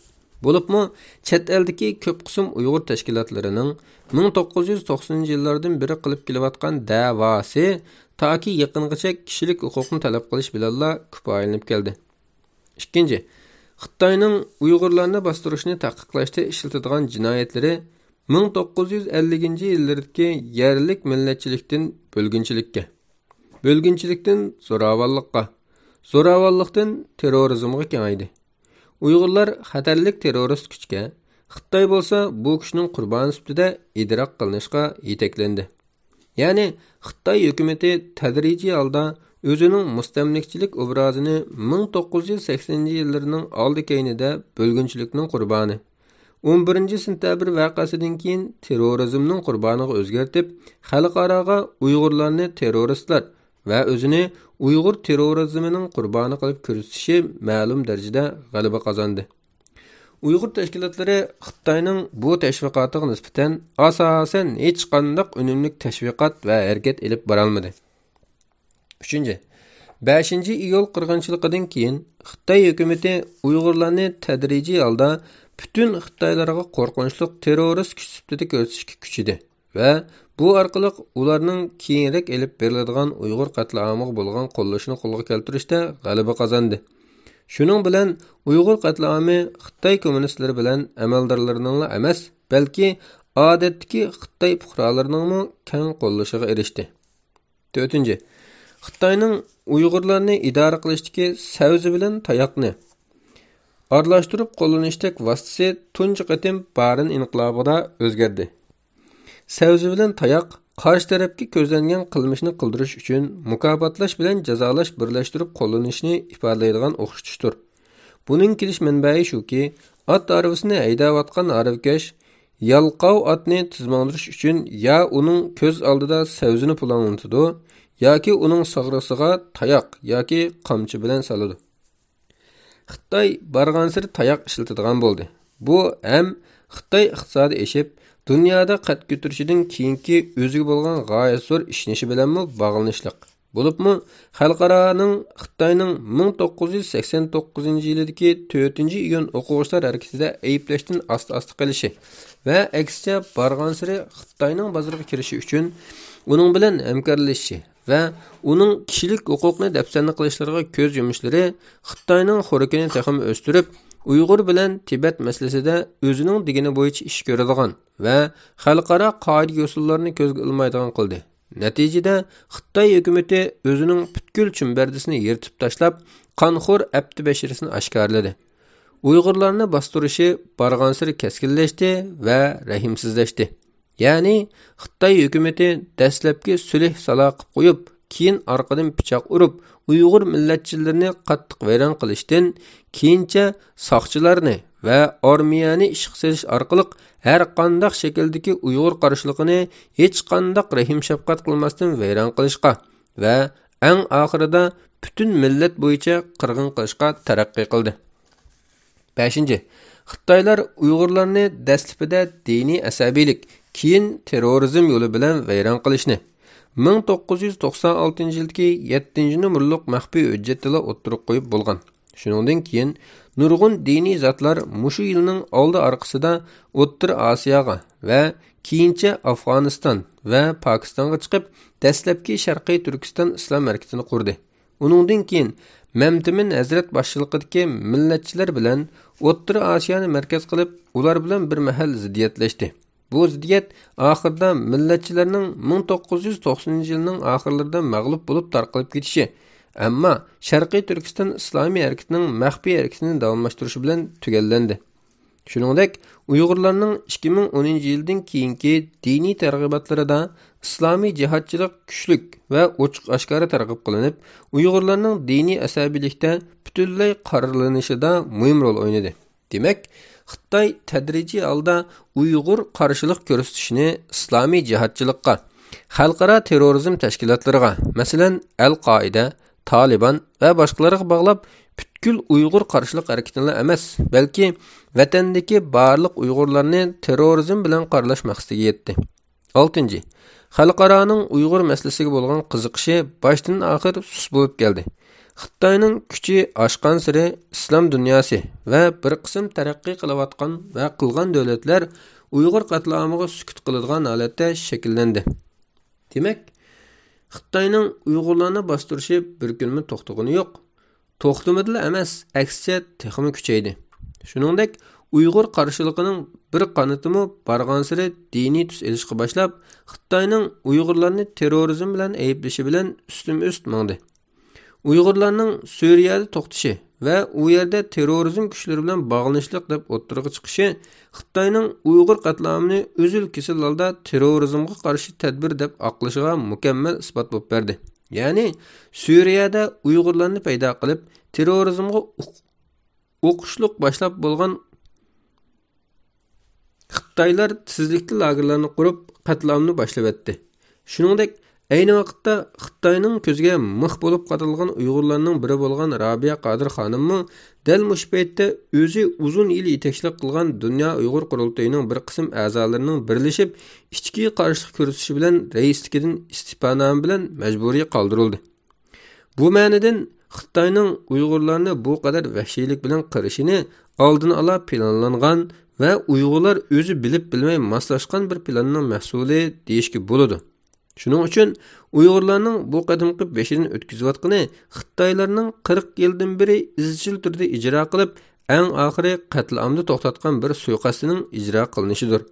بولۇپمۇ چەت ئەلدىكى كۆپ قىسىم ئۇيغۇر تەشكىلاتلىرىنىڭ مىڭ توققۇز يۈز توقسىنىنچى يىللاردىن بېرى قىلىپ كېلىۋاتقان دەۋاسى تاكى يېقىنغىچە كىشىلىك ھوقۇقنى تەلەپ قىلىش بىلەنلا كۇپايىلىنىپ كەلدى. ئىككىنچى، خىتاينىڭ ئۇيغۇرلارنى باستۇرۇشنى تەھقىقلاشتا ئىشلىتىدىغان جىنايەتلىرى مىڭ توققۇز يۈز ئەللىكىنچى يىللىرىدىكى يەرلىك مىللەتچىلىكتىن بۆلگۈنچىلىككە، بۆلگۈنچىلىكتىن زوراۋانلىققا، زوراۋانلىقتىن تېررورىزمغا كېڭەيدى. ئۇيغۇرلار خەتەرلىك تېررورىست كۈچكە، خىتاي بولسا بۇ كۈچنىڭ قۇربانى سۈپىتىدە ئىدراك قىلىنىشقا يېتەكلەندى. يەنى خىتاي ھۆكۈمىتى تەدرىجىي ھالدا ئۆزىنىڭ مۇستەملىكىچىلىك ئوبرازىنى مىڭ توققۇز يۈز سەكسىنىنچى يىللىرىنىڭ ئالدى كەينىدە بۆلگۈنچىلىكنىڭ قۇربانى، ئون بىرىنچى سېنتەبىر ۋەقەسىدىن كېيىن تېررورىزمنىڭ قۇربانىغا ئۆزگەرتىپ، خەلقئاراغا ئۇيغۇرلارنى تېررورىستلار ۋە ئۆزىنى ئۇيغۇر تېررورىزمىنىڭ قۇربانى قىلىپ كۆرسىتىشى مەلۇم دەرىجىدە غەلىبە قازاندى. ئۇيغۇر تەشكىلاتلىرى خىتاينىڭ بۇ تەشۋىقاتىغا نىسبەتەن ئاساسەن ھېچقانداق ئۈنۈملۈك تەشۋىقات ۋە ھەرىكەت ئېلىپ بارالمىدى. ئۈچىنچى، بەشىنچى ئىيۇل قىرغىنچىلىقىدىن كېيىن خىتاي ھۆكۈمىتى ئۇيغۇرلارنى تەدرىجىي ھالدا پۈتۈن خىتايلارغا قورقۇنچلۇق تېررورىست كۈچ سۈپىتىدە كۆرسىتىشكە كۈچىدى ۋە بۇ ئارقىلىق ئۇلارنىڭ كېيىنرەك ئېلىپ بېرىلىدىغان ئۇيغۇر قەتلىئامىغا بولغان قوللىشىنى قولغا كەلتۈرۈشتە غەلىبە قازاندى. شۇنىڭ بىلەن ئۇيغۇر قەتلىئامى خىتاي كوممۇنىستلىرى بىلەن ئەمەلدارلىرىنىڭلا ئەمەس، بەلكى ئادەتتىكى خىتاي پۇقرالىرىنىڭمۇ كەڭ قوللىشىغا ئېرىشتى. تۆتىنچى، خىتاينىڭ ئۇيغۇرلارنى ئىدارە قىلىشتىكى سەۋزە بىلەن تاياقنى ئارىلاشتۇرۇپ قوللىنىشتەك ۋاسىتىسى تۇنجى قېتىم بارىن ئىنقىلابىدا ئۆزگەردى. سەۋزە بىلەن تاياق قارشى تەرەپكە كۆزلەنگەن قىلمىشنى قىلدۇرۇش ئۈچۈن مۇكاپاتلاش بىلەن جازالاش بىرلەشتۈرۈپ قوللىنىشنى ئىپادىلەيدىغان ئوخشىتىشتۇر. بۇنىڭ كېلىش مەنبەيى شۇكى، ئات ھارۋىسىنى ھەيدەۋاتقان ھارۋىكەش يالقاۋ ئاتنى تېز ماڭدۇرۇش ئۈچۈن يا ئۇنىڭ كۆز ئالدىدا سەۋزىنى پۇلاڭلىتىدۇ، ياكى ئۇنىڭ ساغرىسىغا تاياق ياكى قامچا بىلەن سالىدۇ. خىتاي بارغانسېرى تاياق ئىشلىتىدىغان بولدى. بۇ ھەم خىتاي ئىقتىسادى ئېشىپ، دۇنيادا قەد كۆتۈرۈشىدىن كېيىنكى ئۆزىگە بولغان غايەت زور ئىشىنىشى بىلەنمۇ باغلىنىشلىق. بولۇپمۇ خەلقئارانىڭ خىتاينىڭ مىڭ توققۇز يۈز سەكسەن توققۇزىنچى يىلىدىكى تۆتىنچى ئىيۇن ئوقۇغۇچىلار ھەرىكىتىدە ئەيىبلەشتىن ئاستا-ئاستا قېلىشى ۋە ئەكسىچە بارغانسېرى خىتاينىڭ بازىرىغا كىرىشى ئۈچۈن ئۇنىڭ بىلەن ھەمكارلىشىشى ۋە ئۇنىڭ كىشىلىك ھوقۇقنى دەپسەندە قىلىشلىرىغا كۆز يۇمۇشلىرى خىتاينىڭ خورىكىنى تېخىمۇ ئۆستۈرۈپ، ئۇيغۇر بىلەن تىبەت مەسىلىسىدە ئۆزىنىڭ دېگىنى بويىچە ئىش كۆرىدىغان ۋە خەلقئارا قائىدە-يوسۇنلارنى كۆزگە ئىلمايدىغان قىلدى. نەتىجىدە، خىتاي ھۆكۈمىتى ئۆزىنىڭ پۈتكۈل چۈمبەردىسىنى يىرتىپ تاشلاپ، قانخور ئەپتى بەشىرىسىنى ئاشكارىلىدى. ئۇيغۇرلارنى باستۇرۇشى بارغانسېرى كەسكىنلەشتى ۋە رەھىمسىزلەشتى. يەنى، خىتاي ھۆكۈمىتى دەسلەپكى سۈلھ سالا قىپ قويۇپ، كېيىن ئارقىدىن پىچاق ئۇرۇپ، ئۇيغۇر مىللەتچىلىرىنى قاتتىق ۋەيران قىلىشتىن، كېيىنچە ساقچىلارنى ۋە ئارمىيەنى ئىشقا سېلىش ئارقىلىق ھەرقانداق شەكىلدىكى ئۇيغۇر قارشىلىقىنى ھېچقانداق رەھىم-شەپقەت قىلماستىن ۋەيران قىلىشقا ۋە ئەڭ ئاخىرىدا پۈتۈن مىللەت بويىچە قىرغىن قىلىشقا تەرەققىي قىلدى. بەشىنچى، خىتايلار ئۇيغۇرلارنى دەسلىپىدە دىنىي ئەسەبىيلىك، كېيىن تېررورىزم يولى بىلەن ۋەيران قىلىشنى مىڭ توققۇز يۈز توقسان ئالتىنچى يىلدىكى يەتتىنچى نومۇرلۇق مەخپىي ھۆججەتتىلا ئوتتۇرىغا قويۇپ بولغان. شۇنىڭدىن كېيىن نۇرغۇن دىنىي زاتلار مۇشۇ يىلنىڭ ئالدى ئارقىسىدا ئوتتۇرا ئاسىياغا ۋە كېيىنچە ئافغانىستان ۋە پاكىستانغا چىقىپ، دەسلەپكى شەرقىي تۈركىستان ئىسلام ھەرىكىتىنى قۇردى. ئۇنىڭدىن كېيىن مەمتىمىن ھەزرەت باشچىلىقىدىكى مىللەتچىلەر بىلەن ئوتتۇرا ئاسىيانى مەركەز قىلىپ، ئۇلار بىلەن بىر مەھەل زىددىيەتلەشتى. بۇ زىددىيەت ئاخىرىدا مىللەتچىلەرنىڭ مىڭ توققۇز يۈز توقسىنىنچى يىلنىڭ ئاخىرلىرىدا مەغلۇپ بولۇپ تارقىلىپ كېتىشى، ئەمما شەرقىي تۈركىستان ئىسلامىي ھەرىكىتىنىڭ مەخپىي ھەرىكىتىنى داۋاملاشتۇرۇشى بىلەن تۈگەللەندى. شۇنىڭدەك، ئۇيغۇرلارنىڭ ئىككى مىڭ ئونىنچى يىلدىن كېيىنكى دىنىي تەرغىباتلىرىدا ئىسلامىي جىھادچىلىق كۈچلۈك ۋە ئوچۇق ئاشكارا تەرغىب قىلىنىپ، ئۇيغۇرلارنىڭ دىنىي ئەسەبىيلىكتە پۈتۈنلەي قارىلىنىشىدا مۇھىم رول ئوينىدى. دېمەك، خىتاي تەدرىجىي ھالدا ئۇيغۇر قارشىلىق كۆرسىتىشىنى ئىسلامىي جىھادچىلىققا، خەلقئارا تېررورىزم تەشكىلاتلىرىغا، مەسىلەن، ئەل قائىدە، تالىبان ۋە باشقىلارغا باغلاپ، پۈتكۈل ئۇيغۇر قارشىلىق ھەرىكىتىنىلا ئەمەس، بەلكى ۋەتەندىكى بارلىق ئۇيغۇرلارنى تېررورىزم بىلەن قارىلاش مەقسىتىگە يەتتى. ئالتىنچى، خەلقئارانىڭ ئۇيغۇر مەسىلىسىگە بولغان قىزىقىشى باشتىن ئاخىر سۇس بولۇپ كەلدى. خىتاينىڭ كۈچى ئاشقانسېرى ئىسلام دۇنياسى ۋە بىر قىسىم تەرەققىي قىلىۋاتقان ۋە قىلغان دۆلەتلەر ئۇيغۇر قەتلىئامىغا سۈكۈت قىلىدىغان ھالەتتە شەكىللەندى. دېمەك، خىتاينىڭ ئۇيغۇرلارنى باستۇرۇشى بىر كۈنمۇ توختىغىنى يوق. توختىمىدىلا ئەمەس، ئەكسىچە تېخىمۇ كۈچەيدى. شۇنىڭدەك، ئۇيغۇر قارشىلىقىنىڭ بىر قانىتىمۇ بارغانسېرى دىنىي تۈس ئېلىشقا باشلاپ، خىتاينىڭ ئۇيغۇرلارنى تېررورىزم بىلەن ئەيىبلىشى بىلەن ئۈستمۇ ئۈست ماڭدى. ئۇيغۇرلارنىڭ سۈرىيەدە توختىشى ۋە ئۇ يەردە تېررورىزم كۈچلىرى بىلەن باغلىنىشلىق دەپ ئوتتۇرىغا چىقىشى خىتاينىڭ ئۇيغۇر قەتلىئامىنى ئۈزۈل كېسىل ھالدا تېررورىزمغا قارشى تەدبىر دەپ ئاقلىشىغا مۇكەممەل ئىسپات بولۇپ بەردى. يەنى سۈرىيەدە ئۇيغۇرلارنى پەيدا قىلىپ، تېررورىزمغا ئوق-، ئوقۇشلۇق باشلاپ بولغان خىتايلار تېزلىكتە لاگېرلارنى قۇرۇپ، قەتلىئامنى باشلىۋەتتى. شۇنىڭدەك، ئەينى ۋاقىتتا خىتاينىڭ كۆزىگە مىخ بولۇپ قادالغان ئۇيغۇرلارنىڭ بىرى بولغان رابىيە قادىر خانىممۇ دەل مۇشۇ پەيتتە ئۆزى ئۇزۇن يىل يېتەكچىلىك قىلغان دۇنيا ئۇيغۇر قۇرۇلتىيىنىڭ بىر قىسىم ئەزالىرىنىڭ بىرلىشىپ ئىچكى قارشىلىق كۆرسىتىشى بىلەن رەئىسلىكىدىن ئىستېپانامە بىلەن مەجبۇرىي قالدۇرۇلدى. بۇ مەنىدىن خىتاينىڭ ئۇيغۇرلارنى بۇ قەدەر ۋەھشىيلىك بىلەن قىرىشىنى ئالدىن ئالا پىلانلانغان ۋە ئۇيغۇرلار ئۆزى بىلىپ بىلمەي ماسلاشقان بىر پىلاننىڭ مەھسۇلى دېيىشكە بولىدۇ. شۇنىڭ ئۈچۈن ئۇيغۇرلارنىڭ بۇ قېتىمقى بېشىدىن ئۆتكۈزۈۋاتقىنى خىتايلارنىڭ قىرىق يىلدىن بېرى ئىزچىل تۈردە ئىجرا قىلىپ، ئەڭ ئاخىرى قەتلىئامدا توختاتقان بىر سۇيىقەستىنىڭ ئىجرا قىلىنىشىدۇر.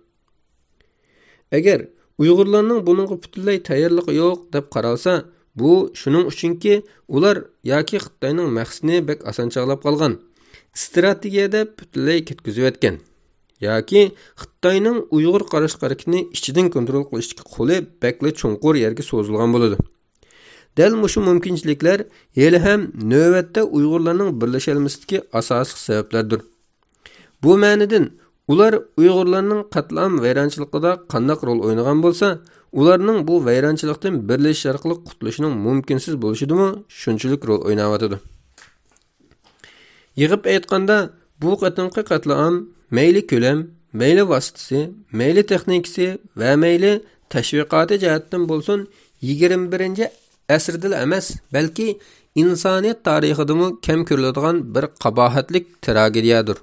ئەگەر ئۇيغۇرلارنىڭ بۇنىڭغا پۈتۈنلەي تەييارلىقى يوق دەپ قارالسا، بۇ شۇنىڭ ئۈچۈنكى، ئۇلار ياكى خىتاينىڭ مەقسىتىنى بەك ئاسانچە ئاڭلاپ قالغان، ئىستراتېگىيەدە پۈتۈنلەي كەتكۈزۈۋەتكەن، ياكى خىتاينىڭ ئۇيغۇر قارشىلىق ھەرىكىتىنى ئىچىدىن كونترول قىلىشتىكى قولى بەكلا چوڭقۇر يەرگە سوزۇلغان بولىدۇ. دەل مۇشۇ مۇمكىنچىلىكلەر ھېلىھەم نۆۋەتتە ئۇيغۇرلارنىڭ بىرلىشەلمىسىدىكى ئاساسلىق سەۋەبلەردۇر. بۇ مەنىدىن، ئۇلار ئۇيغۇرلارنىڭ قەتلىئام ۋەيرانچىلىقىدا قانداق رول ئوينىغان بولسا، ئۇلارنىڭ بۇ ۋەيرانچىلىقتىن بىرلىشىش ئارقىلىق قۇتۇلۇشىنىڭ مۇمكىنسىز بولۇشىدىمۇ شۇنچىلىك رول ئويناۋاتىدۇ. يىغىپ ئېيتقاندا، بۇ قېتىمقى قەتلىئام مەيلى كۆلەم، مەيلى ۋاسىتىسى، مەيلى تېخنىكىسى ۋە مەيلى تەشۋىقاتى جەھەتتىن بولسۇن، يىگىرمە بىرىنچى ئەسىردىلا ئەمەس، بەلكى ئىنسانىيەت تارىخىدىمۇ كەم كۆرۈلىدىغان بىر قاباھەتلىك تراگېدىيەدۇر.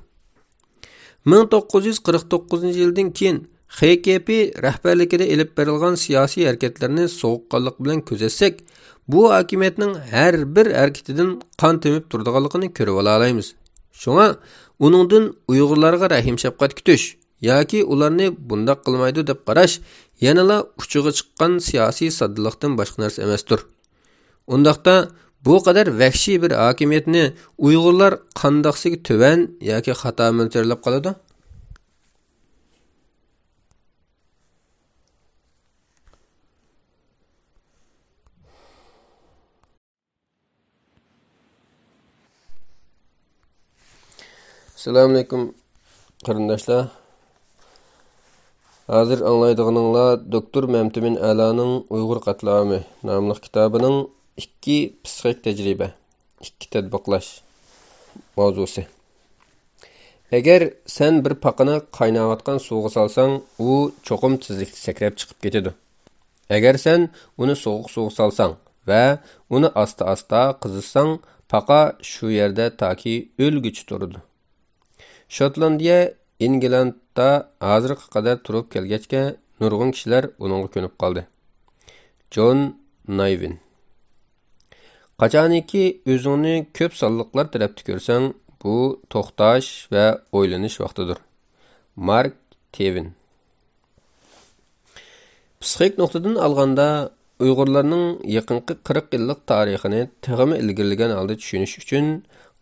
مىڭ توققۇز يۈز قىرىق توققۇزىنچى يىلدىن كېيىن خې كې پې رەھبەرلىكىدە ئېلىپ بېرىلغان سىياسىي ھەرىكەتلەرنى سوغۇققانلىق بىلەن كۆزەتسەك، بۇ ھاكىمىيەتنىڭ ھەر بىر ھەرىكىتىدىن قان تېمىپ تۇرىدىغانلىقىنى كۆرۈۋالالايمىز. شۇڭا ئۇنىڭدىن ئۇيغۇرلارغا رەھىم-شەپقەت كۈتۈش ياكى ئۇلارنى بۇنداق قىلمايدۇ دەپ قاراش يەنىلا ئۇچىغا چىققان سىياسىي ساددىلىقتىن باشقا نەرسە ئەمەستۇر. ئۇنداقتا، بۇ قەدەر ۋەھشىي بىر ھاكىمىيەتنى ئۇيغۇرلار قانداقسىگە تۆۋەن ياكى خاتا مۆلچەرلەپ قالىدۇ؟ ئەسسالامۇئەلەيكۇم، قېرىنداشلار. ھازىر ئاڭلايدىغىنىڭلار دوكتور مەمتىمىن ئەلانىڭ ئۇيغۇر قەتلىئامى ناملىق كىتابىنىڭ ئىككى پىسخىك تەجرىبە، ئىككى تەتبىقلاش ماۋزۇسى. ئەگەر سەن بىر پاقىنى قايناۋاتقان سۇغا سالساڭ، ئۇ چوقۇم تېزلىكتە سەكرەپ چىقىپ كېتىدۇ. ئەگەر سەن ئۇنى سوغۇق سۇغا سالساڭ ۋە ئۇنى ئاستا-ئاستا قىزىتساڭ، پاقا شۇ يەردە تاكى ئۆلگۈچە تۇرىدۇ. شوتلاندىيە ئىنگلاندتا ھازىرغا قەدەر تۇرۇپ كەلگەچكە، نۇرغۇن كىشىلەر ئۇنىڭغا كۆنۈپ قالدى. جون نايۋىن. قاچانكى ئۆزۈڭنى كۆپ سانلىقلار تەرەپتە كۆرسەڭ، بۇ توختاش ۋە ئويلىنىش ۋاقتىدۇر. مارك تېۋىن. پسىخىك نۇقتىدىن ئالغاندا، ئۇيغۇرلارنىڭ يېقىنقى قىرىق يىللىق تارىخىنى تېخىمۇ ئىلگىرىلىگەن ھالدا چۈشىنىش ئۈچۈن،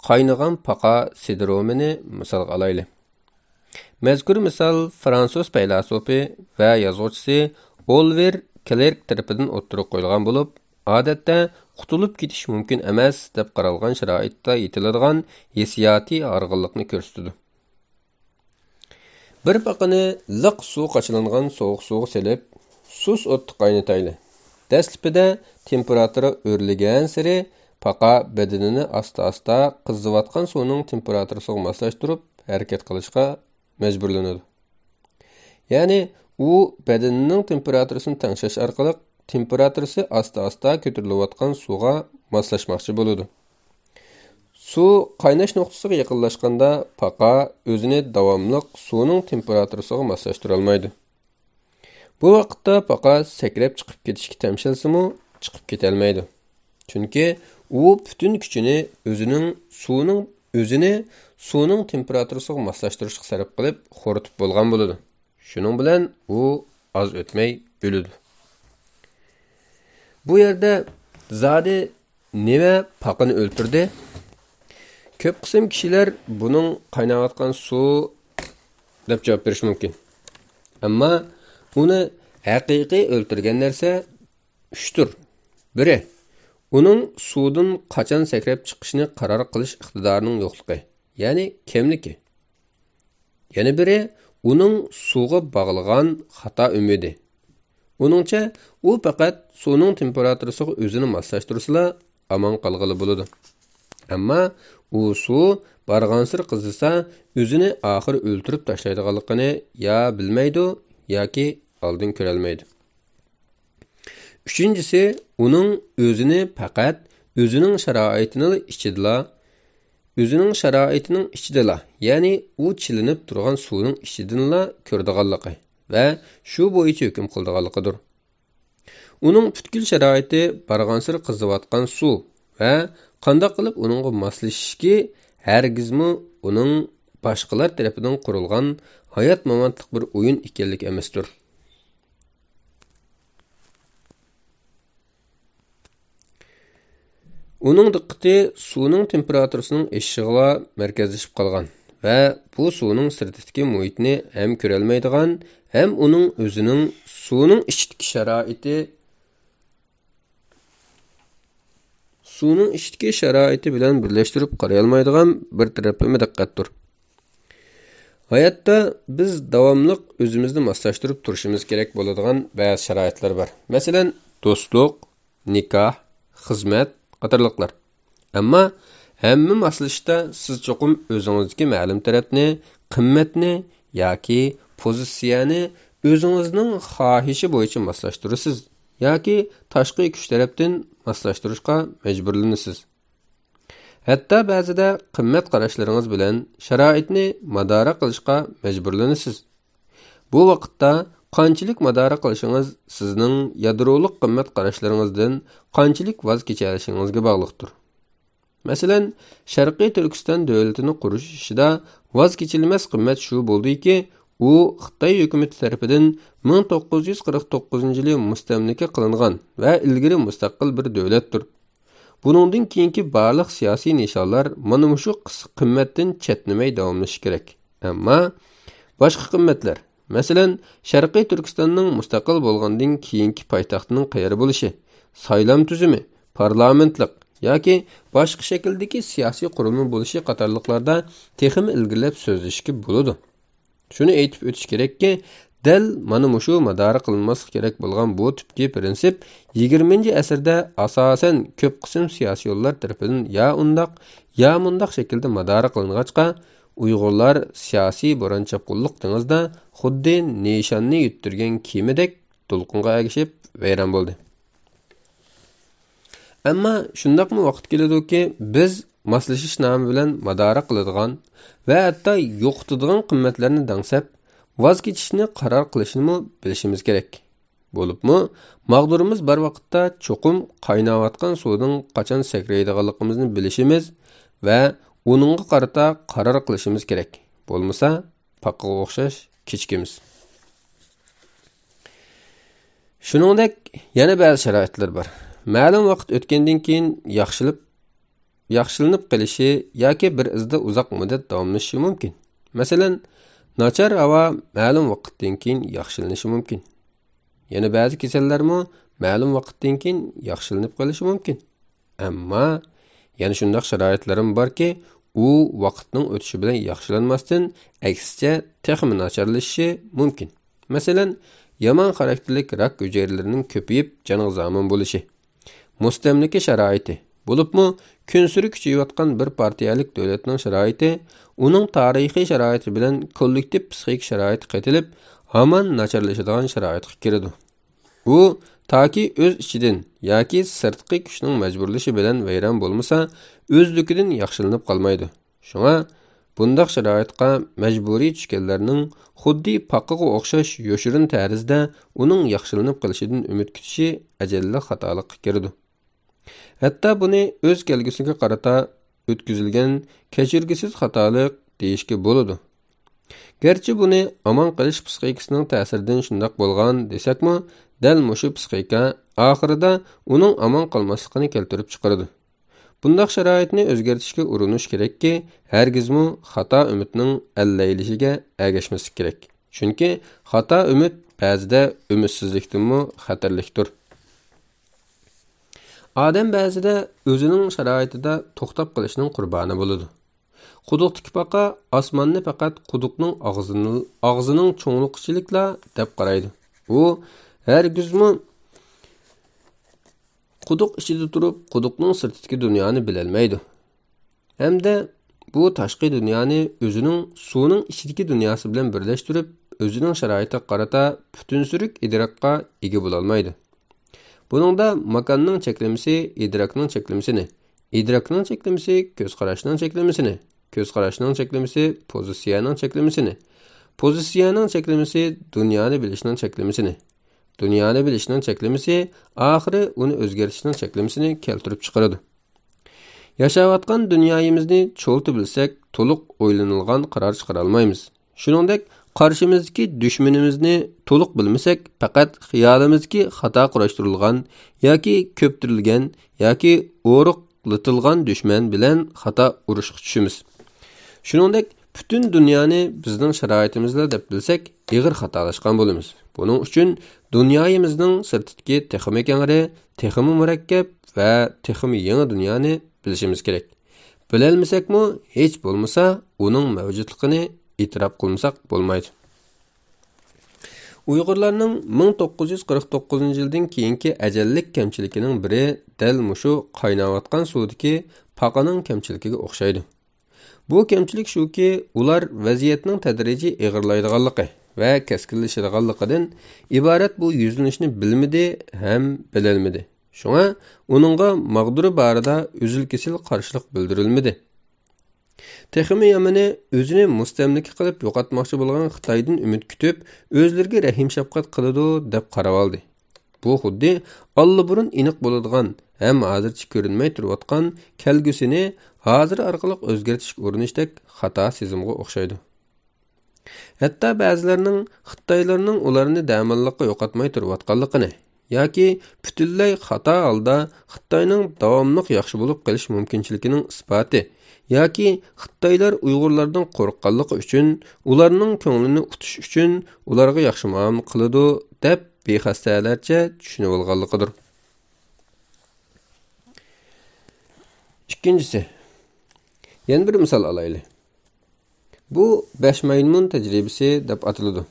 قاينىغان پاقا سىدرومىنى مىسالغا ئالايلى. مەزكۇر مىسال فرانسۇز پەيلاسوپى ۋە يازغۇچىسى ئولىۋېر كلېرك تەرىپىدىن ئوتتۇرىغا قويۇلغان بولۇپ، ئادەتتە قۇتۇلۇپ كېتىش مۇمكىن ئەمەس دەپ قارالغان شارائىتتا يېتىلىدىغان ھېسسىياتىي ھارغىنلىقنى كۆرسىتىدۇ. بىر پاقىنى لىق سۇ قاچىلانغان سوغۇق سۇغا سېلىپ، سۇس ئوتتا قاينىتايلى. دەسلىپىدە تېمپېراتۇرا ئۆرلىگەنسېرى پاقا بەدىنىنى ئاستا-ئاستا قىزىۋاتقان سۇنىڭ تېمپېراتۇرىسىغا ماسلاشتۇرۇپ ھەرىكەت قىلىشقا مەجبۇرلىنىدۇ. يەنى ئۇ بەدىنىنىڭ تېمپېراتۇرىسىنى تەڭشەش ئارقىلىق تېمپېراتۇرىسى ئاستا-ئاستا كۆتۈرۈلۈۋاتقان سۇغا ماسلاشماقچى بولىدۇ. سۇ قايناش نۇقتىسىغا يېقىنلاشقاندا پاقا ئۆزىنى داۋاملىق سۇنىڭ تېمپېراتۇرىسىغا ماسلاشتۇرالمايدۇ. بۇ ۋاقىتتا پاقا سەكرەپ چىقىپ كېتىشكە تەمشەلسىمۇ، چىقىپ كېتەلمەيدۇ. چۈنكى ئۇ پۈتۈن كۈچىنى ئۆزىنىڭ سۇنىڭ، ئۆزىنى سۇنىڭ تېمپېراتۇرىسىغا ماسلاشتۇرۇشقا سەرپ قىلىپ، خورىتىپ بولغان بولىدۇ. شۇنىڭ بىلەن ئۇ ئاز ئۆتمەي ئۆلىدۇ. بۇ يەردە زادى نېمە پاقىنى ئۆلتۈردى؟ كۆپ قىسىم كىشىلەر بۇنىڭ قايناۋاتقان سۇ دەپ جاۋاب بېرىشى مۇمكىن. ئەمما ئۇنى ھەقىقىي ئۆلتۈرگەن نەرسە ئۈچتۇر. بىرى، ئۇنىڭ سۇدىن قاچان سەكرەپ چىقىشىنى قارار قىلىش ئىقتىدارىنىڭ يوقلۇقى، يەنى كەملىكى. يەنە بىرى، ئۇنىڭ سۇغا باغلىغان خاتا ئۈمىدى. ئۇنىڭچە، ئۇ پەقەت سۇنىڭ تېمپېراتۇرىسىغا ئۆزىنى ماسلاشتۇرسىلا، ئامان قالغىلى بولىدۇ. ئەمما ئۇ سۇ بارغانسېرى قىزىسا، ئۆزىنى ئاخىرى ئۆلتۈرۈپ تاشلايدىغانلىقىنى يا بىلمەيدۇ، ياكى ئالدىن كۆرەلمەيدۇ. ئۈچىنچىسى، ئۇنىڭ ئۆزىنى پەقەت ئۆزىنىڭ شارائىتىنىلا ئىچىدىلا، ئۆزىنىڭ شارائىتىنىڭ ئىچىدىلا، يەنى ئۇ چىلىنىپ تۇرغان سۇنىڭ ئىچىدىنلا كۆرىدىغانلىقى ۋە شۇ بويىچە ھۆكۈم قىلىدىغانلىقىدۇر. ئۇنىڭ پۈتكۈل شارائىتى بارغانسېرى قىزىۋاتقان سۇ ۋە قانداق قىلىپ ئۇنىڭغا ماسلىشىشكى ھەرگىزمۇ ئۇنىڭ باشقىلار تەرىپىدىن قۇرۇلغان ھايات-ماماتلىق بىر ئويۇن ئىكەنلىكى ئەمەستۇر. ئۇنىڭ دىققىتى سۇنىڭ تېمپېراتۇرىسىنىڭ ئېشىشىغىلا مەركەزلىشىپ قالغان ۋە بۇ سۇنىڭ سىرتىدىكى مۇھىتنى ھەم كۆرەلمەيدىغان، ھەم ئۇنىڭ ئۆزىنىڭ سۇنىڭ ئىچىدىكى شارائىتى، سۇنىڭ ئىچىدىكى شارائىتى بىلەن بىرلەشتۈرۈپ قارىيالمايدىغان بىر تەرەپلىمە دىققەتتۇر. ھاياتتا بىز داۋاملىق ئۆزىمىزنى ماسلاشتۇرۇپ تۇرۇشىمىز كېرەك بولىدىغان بەزى شارائىتلار بار. مەسىلەن، دوستلۇق، نىكاھ، خىزمەت قاتارلىقلار. ئەمما ھەممە ماسلىشىشتا سىز چوقۇم ئۆزىڭىزدىكى مەلۇم تەرەپنى، قىممەتنى ياكى پوزىتسىيەنى ئۆزىڭىزنىڭ خاھىشى بويىچە ماسلاشتۇرىسىز ياكى تاشقى كۈچ تەرەپتىن ماسلاشتۇرۇشقا مەجبۇرلىنىسىز. ھەتتا بەزىدە قىممەت قاراشلىرىڭىز بىلەن شارائىتنى مادارا قىلىشقا مەجبۇرلىنىسىز. بۇ ۋاقىتتا قانچىلىك مادارا قىلىشىڭىز سىزنىڭ يادرولۇق قىممەت قاراشلىرىڭىزدىن قانچىلىك ۋاز كېچەلىشىڭىزگە باغلىقتۇر. مەسىلەن، شەرقىي تۈركىستان دۆلىتىنى قۇرۇش ئىشىدا ۋاز كېچىلمەس قىممەت شۇ بولدىكى، ئۇ خىتاي ھۆكۈمىتى تەرىپىدىن مىڭ توققۇز يۈز قىرىق توققۇزىنچى يىلى مۇستەملىكە قىلىنغان ۋە ئىلگىرى مۇستەقىل بىر دۆلەتتۇر. بۇنىڭدىن كېيىنكى بارلىق سىياسىي نىشانلار مانا مۇشۇ قىس-، قىممەتتىن چەتنىمەي داۋاملىشىشى كېرەك. ئەمما باشقا قىممەتلەر، مەسىلەن، شەرقىي تۈركىستاننىڭ مۇستەقىل بولغاندىن كېيىنكى پايتەختىنىڭ قەيەردە بولۇشى، سايلام تۈزۈمى، پارلامېنتلىق ياكى باشقا شەكىلدىكى سىياسىي قۇرۇلما بولۇشى قاتارلىقلاردا تېخىمۇ ئىلگىرىلەپ سۆزلىشىشكە بولىدۇ. شۇنى ئېيتىپ ئۆتۈش كېرەككى، دەل مانا مۇشۇ مادارا قىلىنماسلىقى كېرەك بولغان بۇ تۈپكى پىرىنسىپ يىگىرمىنچى ئەسىردە ئاساسەن كۆپ قىسىم سىياسىيونلار تەرىپىدىن يا ئۇنداق، يا مۇنداق شەكىلدە مادارا قىلىنغاچقا، ئۇيغۇرلار سىياسىي بوران-چاپقۇنلۇق دېڭىزدا خۇددى نىشاننى يىتتۈرگەن كېمىدەك دولقۇنغا ئەگىشىپ ۋەيران بولدى. ئەمما شۇنداقمۇ ۋاقىت كېلىدۇكى، بىز ماسلىشىش نامى بىلەن مادارا قىلىدىغان ۋە ھەتتا يوقىتىدىغان قىممەتلەرنى دەڭسەپ، ۋاز كېچىشنى قارار قىلىشنىمۇ بىلىشىمىز كېرەك. بولۇپمۇ، ماغدۇرىمىز بار ۋاقىتتا چوقۇم قايناۋاتقان سۇدىن قاچان سەكرەيدىغانلىقىمىزنى بىلىشىمىز ۋە ئۇنىڭغا قارىتا قارار قىلىشىمىز كېرەك. بولمىسا، پاقىغا ئوخشاش كېچىكىمىز. شۇنىڭدەك يەنە بەزى شارائىتلار بار. مەلۇم ۋاقىت ئۆتكەندىن كېيىن ياخشىلىپ، ياخشىلىنىپ قېلىشى ياكى بىر ئىزدا ئۇزاق مۇددەت داۋاملىشىشى مۇمكىن. مەسىلەن، ناچار ھاۋا مەلۇم ۋاقىتتىن كېيىن ياخشىلىنىشى مۇمكىن. يەنە بەزى كېسەللەرمۇ مەلۇم ۋاقىتتىن كېيىن ياخشىلىنىپ قېلىشى مۇمكىن. ئەمما يەنە شۇنداق شارائىتلىرىمۇ باركى، ئۇ ۋاقىتنىڭ ئۆتۈشى بىلەن ياخشىلانماستىن، ئەكسىچە تېخىمۇ ناچارلىشىشى مۇمكىن. مەسىلەن، يامان خاراكتېرلىك راك ھۈجەيرىلىرىنىڭ كۆپىيىپ، جانغا زامىن بولۇشى. مۇستەملىكە شارائىتى، بولۇپمۇ كۈنسېرى كۈچىيىۋاتقان بىر پارتىيەلىك دۆلەتنىڭ شارائىتى، ئۇنىڭ تارىخىي شارائىتى بىلەن كوللېكتىپ پسىخىك شارائىتى قېتىلىپ، ھامان ناچارلىشىدىغان شارائىتقا كىرىدۇ. ئۇ تاكى ئۆز ئىچىدىن ياكى سىرتقى كۈچنىڭ مەجبۇرلىشى بىلەن ۋەيران بولمىسا، ئۆزلۈكىدىن ياخشىلىنىپ قالمايدۇ. شۇڭا، بۇنداق شارائىتقا مەجبۇرىي چۈشكەنلەرنىڭ خۇددى پاقىغا ئوخشاش يوشۇرۇن تەرزدە ئۇنىڭ ياخشىلىنىپ قېلىشىدىن ئۈمىد كۈتۈشى ئەجەللىك خاتالىققا كىرىدۇ. ھەتتا بۇنى ئۆز كەلگۈسىگە قارىتا ئۆتكۈزۈلگەن كەچۈرگۈسىز خاتالىق دېيىشكە بولىدۇ. گەرچە بۇنى ئامان قېلىش پسىخىكىسىنىڭ تەسىرىدىن شۇنداق بولغان دېسەكمۇ، دەل مۇشۇ پسىخىكا ئاخىرىدا ئۇنىڭ ئامان قالماسلىقىنى كەلتۈرۈپ چىقىرىدۇ. بۇنداق شارائىتنى ئۆزگەرتىشكە ئۇرۇنۇش كېرەككى، ھەرگىزمۇ خاتا ئۈمىدنىڭ ئەللەيلىشىگە ئەگەشمەسلىك كېرەك. چۈنكى خاتا ئۈمىد بەزىدە ئۈمىدسىزلىكتىنمۇ خەتەرلىكتۇر. ئادەم بەزىدە ئۆزىنىڭ شارائىتىدا توختاپ قېلىشنىڭ قۇربانى بولىدۇ. قۇدۇقتىكى پاقا ئاسماننى پەقەت قۇدۇقنىڭ ئاغزىنى، ئاغزىنىڭ چوڭلۇقىچىلىكلا دەپ قارايدۇ. ئۇ ھەرگىزمۇ قۇدۇق ئىچىدە تۇرۇپ، قۇدۇقنىڭ سىرتىدىكى دۇنيانى بىلەلمەيدۇ. ھەمدە بۇ تاشقى دۇنيانى ئۆزىنىڭ سۇنىڭ ئىچىدىكى دۇنياسى بىلەن بىرلەشتۈرۈپ، ئۆزىنىڭ شارائىتىغا قارىتا پۈتۈنسۈرۈك ئىدراكقا ئىگە بولالمايدۇ. بۇنىڭدا ماكاننىڭ چەكلىمىسى ئىدراكنىڭ چەكلىمىسىنى، ئىدراكنىڭ چەكلىمىسى كۆز قاراشنىڭ چەكلىمىسىنى، كۆز قاراشنىڭ چەكلىمىسى پوزىتسىيەنىڭ چەكلىمىسىنى، پوزىتسىيەنىڭ چەكلىمىسى دۇنيانى بىلىشنىڭ چەكلىمىسىنى، دۇنيانى بىلىشنىڭ چەكلىمىسى ئاخىرى ئۇنى ئۆزگەرتىشنىڭ چەكلىمىسىنى كەلتۈرۈپ چىقىرىدۇ. ياشاۋاتقان دۇنيايىمىزنى چولتا بىلسەك، تولۇق ئويلىنىلغان قارار چىقىرالمايمىز. شۇنىڭدەك، قارشىمىزدىكى دۈشمىنىمىزنى تولۇق بىلمىسەك، پەقەت خىيالىمىزدىكى خاتا قۇراشتۇرۇلغان ياكى كۆپتۈرۈلگەن ياكى ئورۇقلىتىلغان دۈشمەن بىلەن خاتا ئۇرۇشقا چۈشىمىز. شۇنىڭدەك، پۈتۈن دۇنيانى بىزنىڭ شارائىتىمىزلا دەپ بىلسەك، ئېغىر خاتالاشقان بولىمىز. بۇنىڭ ئۈچۈن دۇنيايىمىزنىڭ سىرتىدىكى تېخىمۇ كەڭرى، تېخىمۇ مۇرەككەپ ۋە تېخىمۇ يېڭى دۇنيانى بىلىشىمىز كېرەك. بىلەلمىسەكمۇ، ھېچ بولمىسا ئۇنىڭ مەۋجۇتلۇقىنى ئېتىراپ قىلمىساق بولمايدۇ. ئۇيغۇرلارنىڭ مىڭ توققۇز يۈز قىرىق توققۇزىنچى يىلدىن كېيىنكى ئەجەللىك كەمچىلىكىنىڭ بىرى دەل مۇشۇ قايناۋاتقان سۇدىكى پاقىنىڭ كەمچىلىكىگە ئوخشايدۇ. بۇ كەمچىلىك شۇكى، ئۇلار ۋەزىيەتنىڭ تەدرىجىي ئېغىرلايدىغانلىقى ۋە كەسكىنلىشىدىغانلىقىدىن ئىبارەت بۇ يۈزلىنىشنى بىلمىدى ھەم بىلەلمىدى. شۇڭا ئۇنىڭغا ماغدۇرى بارىدا ئۈزۈل-كېسىل قارشىلىق بىلدۈرۈلمىدى. تېخىمۇ يامىنى، ئۆزىنى مۇستەملىكە قىلىپ يوقاتماقچى بولغان خىتايدىن ئۈمىد كۈتۈپ، ئۆزلىرىگە رەھىم-شەپقەت قىلىدۇ دەپ قارىۋالدى. بۇ خۇددى ئاللىبۇرۇن ئېنىق بولىدىغان، ھەم ھازىرچە كۆرۈنمەي تۇرۇۋاتقان كەلگۈسىنى ھازىر ئارقىلىق ئۆزگەرتىشكە ئۇرۇنۇشتەك خاتا سېزىمغا ئوخشايدۇ. ھەتتا بەزىلەرنىڭ خىتايلارنىڭ ئۇلارنى دەماللىققا يوقاتماي تۇرۇۋاتقانلىقىنى ياكى پۈتۈنلەي خاتا ھالدا خىتاينىڭ داۋاملىق ياخشى بولۇپ قېلىش مۇمكىنچىلىكىنىڭ ئىسپاتى ياكى خىتايلار ئۇيغۇرلاردىن قورققانلىقى ئۈچۈن، ئۇلارنىڭ كۆڭلىنى ئۇتۇش ئۈچۈن ئۇلارغا ياخشى مۇئامىلە قىلىدۇ دەپ بىخەستەلەرچە چۈشىنىۋالغانلىقىدۇر. ئىككىنچىسى، يەنە بىر مىسال ئالايلى. بۇ بەش مايمۇن تەجرىبىسى دەپ ئاتىلىدۇ.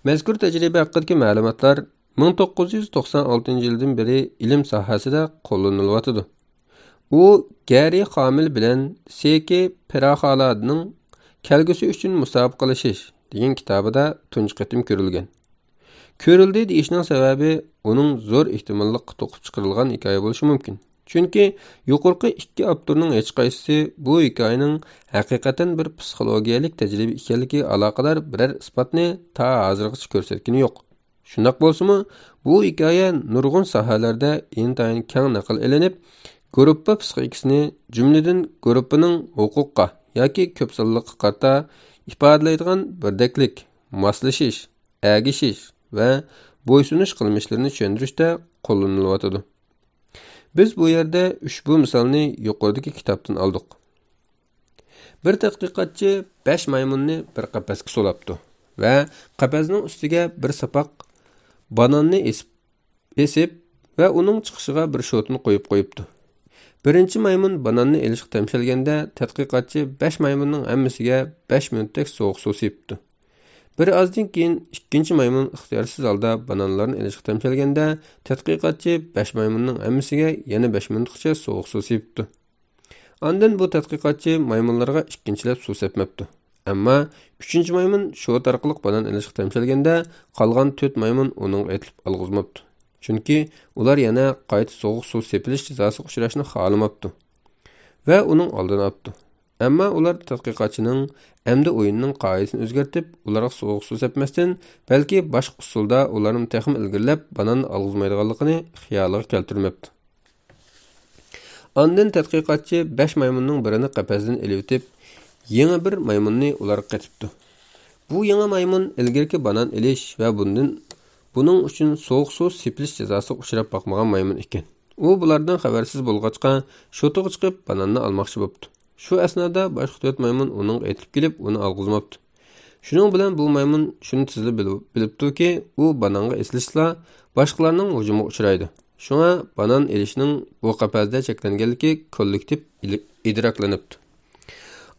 مەزكۇر تەجرىبە ھەققىدىكى مەلۇماتلار مىڭ توققۇز يۈز توقسان ئالتىنچى يىلدىن بېرى ئىلىم ساھەسىدە قوللىنىلىۋاتىدۇ. ئۇ گەرى خامىل بىلەن سېكى پىراخالادنىڭ كەلگۈسى ئۈچۈن مۇسابىقىلىشىش دېگەن كىتابىدا تۇنجى قېتىم كۆرۈلگەن. كۆرۈلدى دېيىشنىڭ سەۋەبى ئۇنىڭ زور ئېھتىماللىققا توقۇپ چىقىرىلغان ھېكايە بولۇشى مۇمكىن. چۈنكى يۇقىرىقى ئىككى ئاپتورنىڭ ھېچقايسىسى بۇ ھېكايىنىڭ ھەقىقەتەن بىر پسىخولوگىيەلىك تەجرىبە ئىكەنلىكىگە ئالاقىدار بىرەر ئىسپاتنى تا ھازىرغىچە كۆرسەتكىنى يوق. شۇنداق بولسىمۇ، بۇ ھېكايە نۇرغۇن ساھەلەردە ئىنتايىن كەڭ نەقىل ئېلىنىپ، گۇرۇپپا پسىخىكىسىنى، جۈملىدىن گۇرۇپپىنىڭ ھوقۇققا ياكى كۆپ سانلىققا قارىتا ئىپادىلەيدىغان بىردەكلىك، ماسلىشىش، ئەگىشىش ۋە بويسۇنۇش قىلمىشلىرىنى چۈشەندۈرۈشتە قوللىنىلىۋاتىدۇ. بىز بۇ يەردە ئۈچ بۇ مىسالنى يۇقىرىدىكى كىتابتىن ئالدۇق. بىر تەتقىقاتچى بەش مايمۇننى بىر قەپەسكە سولاپتۇ ۋە قەپەسنىڭ ئۈستىگە بىر ساپاق باناننى ئېسىپ، ئېسىپ ۋە ئۇنىڭ چىقىشىغا بىر شوتىنى قويۇپ قويۇپتۇ. بىرىنچى مايمۇن باناننى ئېلىشقا تەمشەلگەندە، تەتقىقاتچى بەش مايمۇننىڭ ھەممىسىگە بەش مىنۇتتەك سوغۇق سۇ سېپىپتۇ. بىر ئازدىن كېيىن ئىككىنچى مايمۇن ئىختىيارسىز ھالدا بانانلارنى ئېلىشقا تەمشەلگەندە، تەتقىقاتچى بەش مايمۇننىڭ ھەممىسىگە يەنە بەش مىنۇتقىچە سوغۇق سۇ سېپىپتۇ. ئاندىن بۇ تەتقىقاتچى مايمۇنلارغا ئىككىنچىلەپ سۇ سەپمەپتۇ. ئەمما ئۈچىنچى مايمۇن شوت ئارقىلىق بانان ئېلىشقا تەمشەلگەندە، قالغان تۆت مايمۇن ئۇنىڭغا ئېتىلىپ ئالغۇزماپتۇ. چۈنكى ئۇلار يەنە قايتا سوغۇق سۇ سېپىلىش جازاسىغا ئۇچراشنى خالىماپتۇ ۋە ئۇنىڭ ئالدىنى ئاپتۇ. ئەمما ئۇلار تەتقىقاتچىنىڭ ئەمدى ئويۇننىڭ قائىدىسىنى ئۆزگەرتىپ، ئۇلارغا سوغۇق سۇ سەپمەستىن، بەلكى باشقا ئۇسۇلدا ئۇلارنى تېخىمۇ ئىلگىرىلەپ باناننى ئالغۇزمايدىغانلىقىنى خىيالىغا كەلتۈرمەپتۇ. ئاندىن تەتقىقاتچى بەش مايمۇننىڭ بىرىنى قەپەستىن ئېلىۋېتىپ، يېڭى بىر مايمۇننى ئۇلارغا قېتىپتۇ. بۇ يېڭى مايمۇن ئىلگىرىكى بانان ئېلىش ۋە بۇندىن، بۇنىڭ ئۈچۈن سوغۇق سۇ سېپىلىش جازاسىغا ئۇچراپ باقمىغان مايمۇن ئىكەن. ئۇ بۇلاردىن خەۋەرسىز بولغاچقا، شوتىغا چىقىپ، باناننى ئالماقچى بوپتۇ. شۇ ئەسنادا باشقا تۆت مايمۇن ئۇنىڭغا ئېتىلىپ كېلىپ، ئۇنى ئالغۇزماپتۇ. شۇنىڭ بىلەن بۇ مايمۇن شۇنى تېزلا بىل-، بىلىپتۇكى، ئۇ بانانغا ئېسىلىشلا باشقىلارنىڭ ھۇجۇمىغا ئۇچرايدۇ. شۇڭا بانان ئېلىشنىڭ بۇ قەپەستە چەكلەنگەنلىكى كوللېكتىپ ئىلى-، ئىدراكلىنىپتۇ.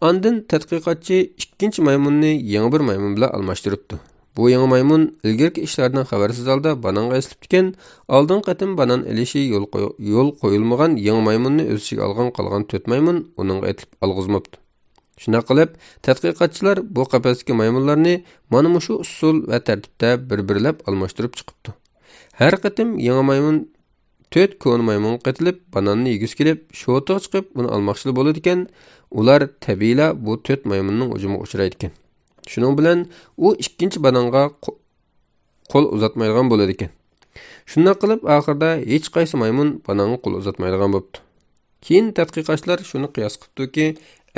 ئاندىن تەتقىقاتچى ئىككىنچى مايمۇننى يېڭى بىر مايمۇن بىلەن ئالماشتۇرۇپتۇ. بۇ يېڭى مايمۇن ئىلگىرىكى ئىشلاردىن خەۋەرسىز ھالدا بانانغا ئېسىلىپتىكەن، ئالدىنقى قېتىم بانان ئېلىشى يول قوي-، يول قويۇلمىغان يېڭى مايمۇننى ئۆز ئىچىگە ئالغان قالغان تۆت مايمۇن ئۇنىڭغا ئېتىلىپ ئالغۇزماپتۇ. شۇنداق قىلىپ، تەتقىقاتچىلار بۇ قەپەستىكى مايمۇنلارنى مانا مۇشۇ ئۇسۇل ۋە تەرتىپتە بىر-بىرلەپ ئالماشتۇرۇپ چىقىپتۇ. ھەر قېتىم يېڭى مايمۇن تۆت كونا مايمۇنغا قېتىلىپ، باناننى يېگۈسى كېلىپ، شوتىغا چىقىپ، ئۇنى ئالماقچىلا بولىدىكەن، ئۇلار تەبىئىيلا بۇ تۆت مايمۇننىڭ ھۇجۇمىغا ئۇچرايدىكەن. شۇنىڭ بىلەن ئۇ ئىككىنچى بانانغا قو-، قول ئۇزاتمايدىغان بولىدىكەن. شۇنداق قىلىپ، ئاخىرىدا ھېچقايسى مايمۇن بانانغا قول ئۇزاتمايدىغان بوپتۇ. كېيىن تەتقىقاتچىلار شۇنى قىياس قىپتۇكى،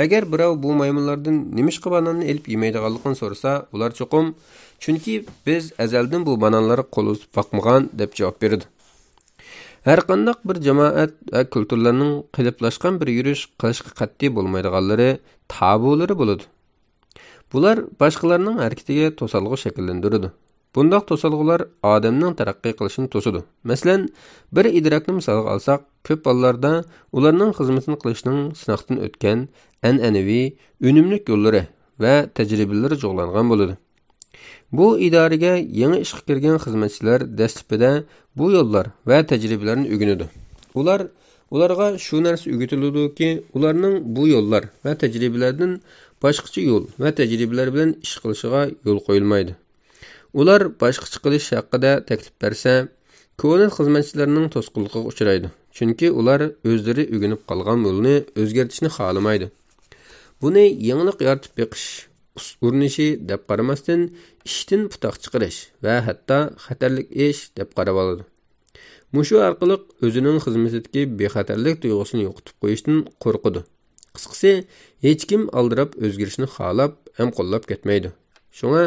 ئەگەر بىراۋ بۇ مايمۇنلاردىن نېمىشقا باناننى ئېلىپ يېمەيدىغانلىقىنى سورىسا، ئۇلار چوقۇم، چۈنكى بىز ئەزەلدىن بۇ بانانلارغا قول ئۇزىتىپ باقمىغان، دەپ جاۋاب بېرىدۇ. ھەرقانداق بىر جامائەت ۋە كۈلتۈرلەرنىڭ قېلىپلاشقان بىر يۈرۈش، قىلىشقا قەتئىي بولمايدىغانلىرى، تابۇلىرى بولىدۇ. بۇلار باشقىلارنىڭ ھەرىكىتىگە توسالغۇ شەكىللەندۈرىدۇ. بۇنداق توسالغۇلار ئادەمنىڭ تەرەققىي قىلىشىنى توسىدۇ. مەسىلەن، بىر ئىدراكنى مىسالغا ئالساق، كۆپ بالىلاردا ئۇلارنىڭ خىزمىتىنى قىلىشنىڭ سىناقتىن ئۆتكەن، ئەنئەنىۋى، ئۈنۈملۈك يوللىرى ۋە تەجرىبىلىرى جۇغلانغان بولىدۇ. بۇ ئىدارىگە يېڭى ئىشقا كىرگەن خىزمەتچىلەر دەسلىپىدە بۇ يوللار ۋە تەجرىبىلەرنى ئۆگىنىدۇ. ئۇلار، ئۇلارغا شۇ نەرسە ئۆگىتىلىدۇكى، ئۇلارنىڭ بۇ يوللار ۋە تەجرىبىلەردىن باشقىچە يول ۋە تەجرىبىلەر بىلەن ئىش قىلىشىغا يول قويۇلمايدۇ. ئۇلار باشقىچە قىلىش ھەققىدە تەكلىپ بەرسە، كونا خىزمەتچىلەرنىڭ توسقۇنلۇقىغا ئۇچرايدۇ. چۈنكى ئۇلار ئۆزلىرى ئۆگىنىپ قالغان يولنى ئۆزگەرتىشنى خالىمايدۇ. بۇنى يېڭىلىق يارىتىپ بېقىش ئۇس-، ئۇرۇنۇشى دەپ قارىماستىن، ئىشتىن پۇتاق چىقىرىش ۋە ھەتتا خەتەرلىك ئىش دەپ قارىۋالىدۇ. مۇشۇ ئارقىلىق ئۆزىنىڭ خىزمىتىدىكى بىخەتەرلىك تۇيغۇسىنى يوقىتىپ قويۇشتىن قورقىدۇ. قىسقىسى، ھېچكىم ئالدىراپ ئۆزگىرىشنى خالاپ ھەم قوللاپ كەتمەيدۇ. شۇڭا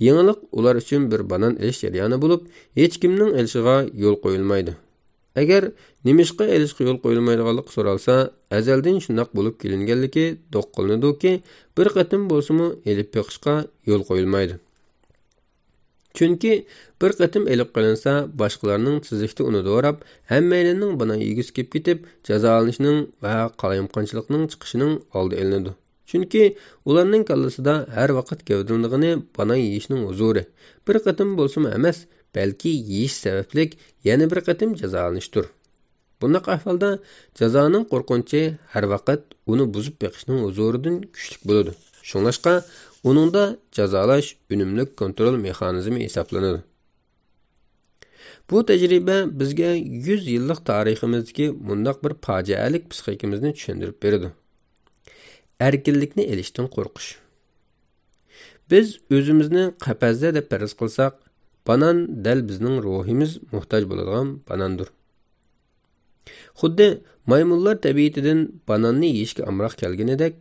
يېڭىلىق ئۇلار ئۈچۈن بىر بانان ئېلىش جەريانى بولۇپ، ھېچكىمنىڭ ئېلىشىغا يول قويۇلمايدۇ. ئەگەر نېمىشقا ئېلىشقا يول قويۇلمايدىغانلىقى سورالسا، ئەزەلدىن شۇنداق بولۇپ كېلىنگەنلىكى دوق قىلىنىدۇكى، بىر قېتىم بولسىمۇ ئېلىپ بېقىشقا يول قويۇلمايدۇ. چۈنكى بىر قېتىم ئېلىپ قېلىنسا، باشقىلارنىڭ تېزلىكتە ئۇنى دوراپ، ھەممەيلەننىڭ بانان يېگۈسى كېلىپ كېتىپ، جازالىنىشنىڭ ۋە قالايمىقانچىلىقنىڭ چىقىشىنىڭ ئالدى ئېلىنىدۇ. چۈنكى ئۇلارنىڭ كاللىسىدا ھەر ۋاقىت گەۋدىلىنىدىغىنى بانان يېيىشنىڭ ھۇزۇرى. بىر قېتىم بولسىمۇ ئەمەس، بەلكى يېيىش سەۋەبلىك يەنە بىر قېتىم جازالىنىشتۇر. بۇنداق ئەھۋالدا جازانىڭ قورقۇنچى ھەر ۋاقىت ئۇنى بۇزۇپ بېقىشنىڭ ھۇزۇرىدىن كۈچلۈك بولىدۇ. شۇڭلاشقا ئۇنىڭدا جازالاش ئۈنۈملۈك كونترول مېخانىزمى ھېسابلىنىدۇ. بۇ تەجرىبە بىزگە يۈز يىللىق تارىخىمىزدىكى مۇنداق بىر پاجىئەلىك پىسخىكىمىزنى چۈشەندۈرۈپ بېرىدۇ. ئەركىنلىكنى ئېلىشتىن قورقۇش. بىز ئۆزىمىزنى قەپەستە دەپ پەرەز قىلساق، بانان دەل بىزنىڭ روھىمىز موھتاج بولىدىغان باناندۇر. خۇددى مايمۇنلار تەبىئىتىدىن باناننى يېيىشكە ئامراق كەلگىنىدەك،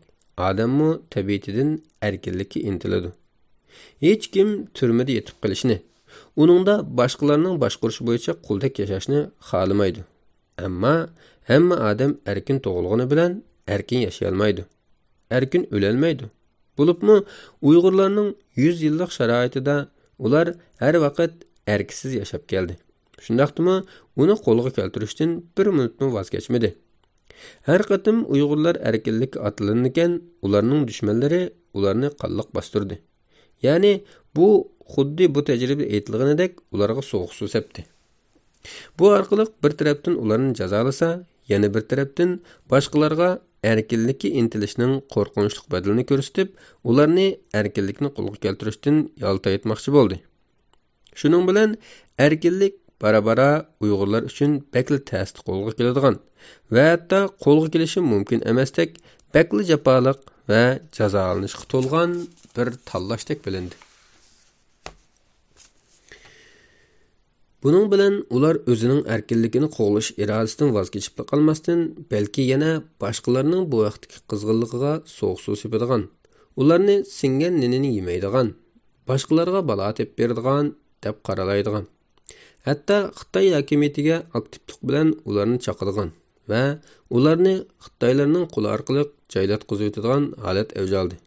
ئادەممۇ تەبىئىتىدىن ئەركىنلىككە ئىنتىلىدۇ. ھېچكىم تۈرمىدە يېتىپ قېلىشنى، ئۇنىڭدا باشقىلارنىڭ باشقۇرۇشى بويىچە قۇلدەك ياشاشنى خالىمايدۇ. ئەمما ھەممە ئادەم ئەركىن تۇغۇلغىنى بىلەن ئەركىن ياشىيالمايدۇ. ئەركىن ئۆلەلمەيدۇ. بولۇپمۇ ئۇيغۇرلارنىڭ يۈز يىللىق شارائىتىدا ئۇلار ھەر ۋاقىت ئەركىسىز ياشاپ كەلدى. شۇنداقتىمۇ ئۇنى قولغا كەلتۈرۈشتىن بىر مىنۇتمۇ ۋاز كەچمىدى. ھەر قېتىم ئۇيغۇرلار ئەركىنلىككە ئاتلىنىدىكەن، ئۇلارنىڭ دۈشمەنلىرى ئۇلارنى قانلىق باستۇردى. يەنى بۇ خۇددى بۇ تەجرىبىدە ئېيتىلغىنىدەك ئۇلارغا سوغۇق سۇ سەپتى. بۇ ئارقىلىق بىر تەرەپتىن ئۇلارنى جازالىسا، يەنە بىر تەرەپتىن باشقىلارغا ئەركىنلىككە ئىنتىلىشنىڭ قورقۇنچلۇق بەدىلىنى كۆرسىتىپ، ئۇلارنى ئەركىنلىكنى قولغا كەلتۈرۈشتىن يالتايتماقچى بولدى. شۇنىڭ بىلەن ئەركىنلىك بارا-بارا ئۇيغۇرلار ئۈچۈن بەكلا تەستە قولغا كېلىدىغان ۋە ھەتتا قولغا كېلىشى مۇمكىن ئەمەستەك بەكلا جاپالىق ۋە جازالىنىشقا تولغان بىر تاللاشتەك بىلىندى. بۇنىڭ بىلەن ئۇلار ئۆزىنىڭ ئەركىنلىكىنى قوغلاش ئىرادىسىدىن ۋاز كېچىپلا قالماستىن، بەلكى يەنە باشقىلارنىڭ بۇ ھەقتىكى قىزغىنلىقىغا سوغۇق سۇ سېپىدىغان، ئۇلارنى سىڭگەن نېنىنى يېمەيدىغان، باشقىلارغا بالا تېپىپ بېرىدىغان دەپ قارالايدىغان، ھەتتا خىتاي ھاكىمىيىتىگە ئاكتىپلىق بىلەن ئۇلارنى چاقىدىغان ۋە ئۇلارنى خىتايلارنىڭ قولى ئارقىلىق جايلاتقۇزۇۋېتىدىغان ھالەت ئەۋج ئالدى.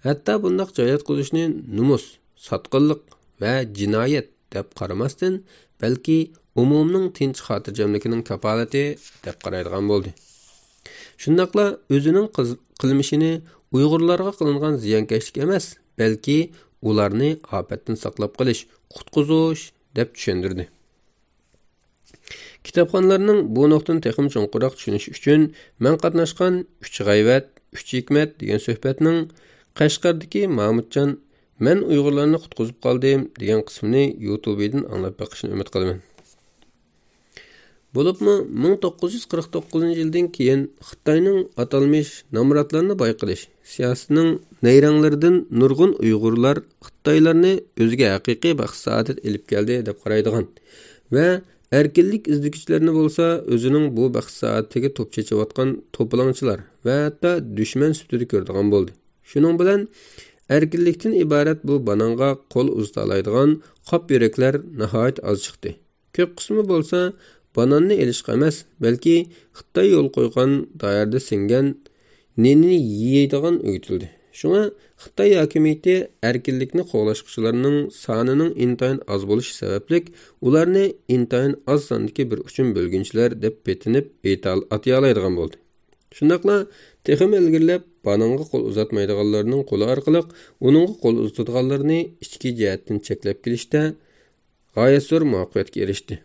ھەتتا بۇنداق جايلاتقۇزۇشنى نومۇس، ساتقىنلىق ۋە جىنايەت دەپ قارىماستىن، بەلكى ئومۇمنىڭ تىنچ خاتىرجەملىكىنىڭ كاپالىتى دەپ قارايدىغان بولدى. شۇنداقلا ئۆزىنىڭ قىز-، قىلمىشىنى ئۇيغۇرلارغا قىلىنغان زىيانكەشلىك ئەمەس، بەلكى ئۇلارنى ئاپەتتىن ساقلاپ قېلىش، قۇتقۇزۇش دەپ چۈشەندۈردى. كىتابخانلارنىڭ بۇ نۇقتىنى تېخىمۇ چوڭقۇرراق چۈشىنىشى ئۈچۈن، مەن قاتناشقان ئۈچ غەيۋەت، ئۈچ ھېكمەت دېگەن سۆھبەتنىڭ قەشقەردىكى مامۇتجان «مەن ئۇيغۇرلارنى قۇتقۇزۇپ قالدىم» دېگەن قىسمىنى يۇتۇبىدىن ئاڭلاپ بېقىشنى ئۈمىد قىلىمەن. بولۇپمۇ مىڭ توققۇز يۈز قىرىق توققۇزىنچى يىلدىن كېيىن خىتاينىڭ ئاتالمىش نامراتلارنى بايقىلىش سىياسىتىنىڭ نەيرەڭلىرىدىن نۇرغۇن ئۇيغۇرلار خىتايلارنى ئۆزىگە ھەقىقىي بەخت-سائادەت ئېلىپ كەلدى دەپ قارايدىغان ۋە ئەركىنلىك ئىزدىگۈچىلەرنى بولسا ئۆزىنىڭ بۇ بەخت-سائادىتىگە توپ چېچىۋاتقان توپىلاڭچىلار ۋە ھەتتا دۈشمەن سۈپىتىدە كۆرىدىغان بولدى. شۇنىڭ بىلەن ئەركىنلىكتىن ئىبارەت بۇ بانانغا قول ئۇزىتالايدىغان قاپ يۈرەكلەر ناھايىتى ئاز چىقتى. كۆپ قىسمى بولسا باناننى ئېلىشقا ئەمەس، بەلكى خىتاي يول قويغان دائىرىدە سىڭگەن نېنىنى يېيىدىغان ئۆگىتىلدى. شۇڭا خىتاي ھاكىمىيىتى ئەركىنلىكنى قوغلاشقۇچىلارنىڭ سانىنىڭ ئىنتايىن ئاز بولۇشى سەۋەبلىك، ئۇلارنى ئىنتايىن ئاز ساندىكى بىر ئۇچۇم بۆلگۈنچىلەر دەپ بېتىنىپ ئېيتال-، ئاتىيالايدىغان بولدى. شۇنداقلا تېخىمۇ ئىلگىرىلەپ، بانانغا قول ئۇزاتمايدىغانلارنىڭ قولى ئارقىلىق ئۇنىڭغا قول ئۇزىتىدىغانلارنى ئىچكى جەھەتتىن چەكلەپ كېلىشتە غايەت زور مۇۋەپپەقىيەتكە ئېرىشتى.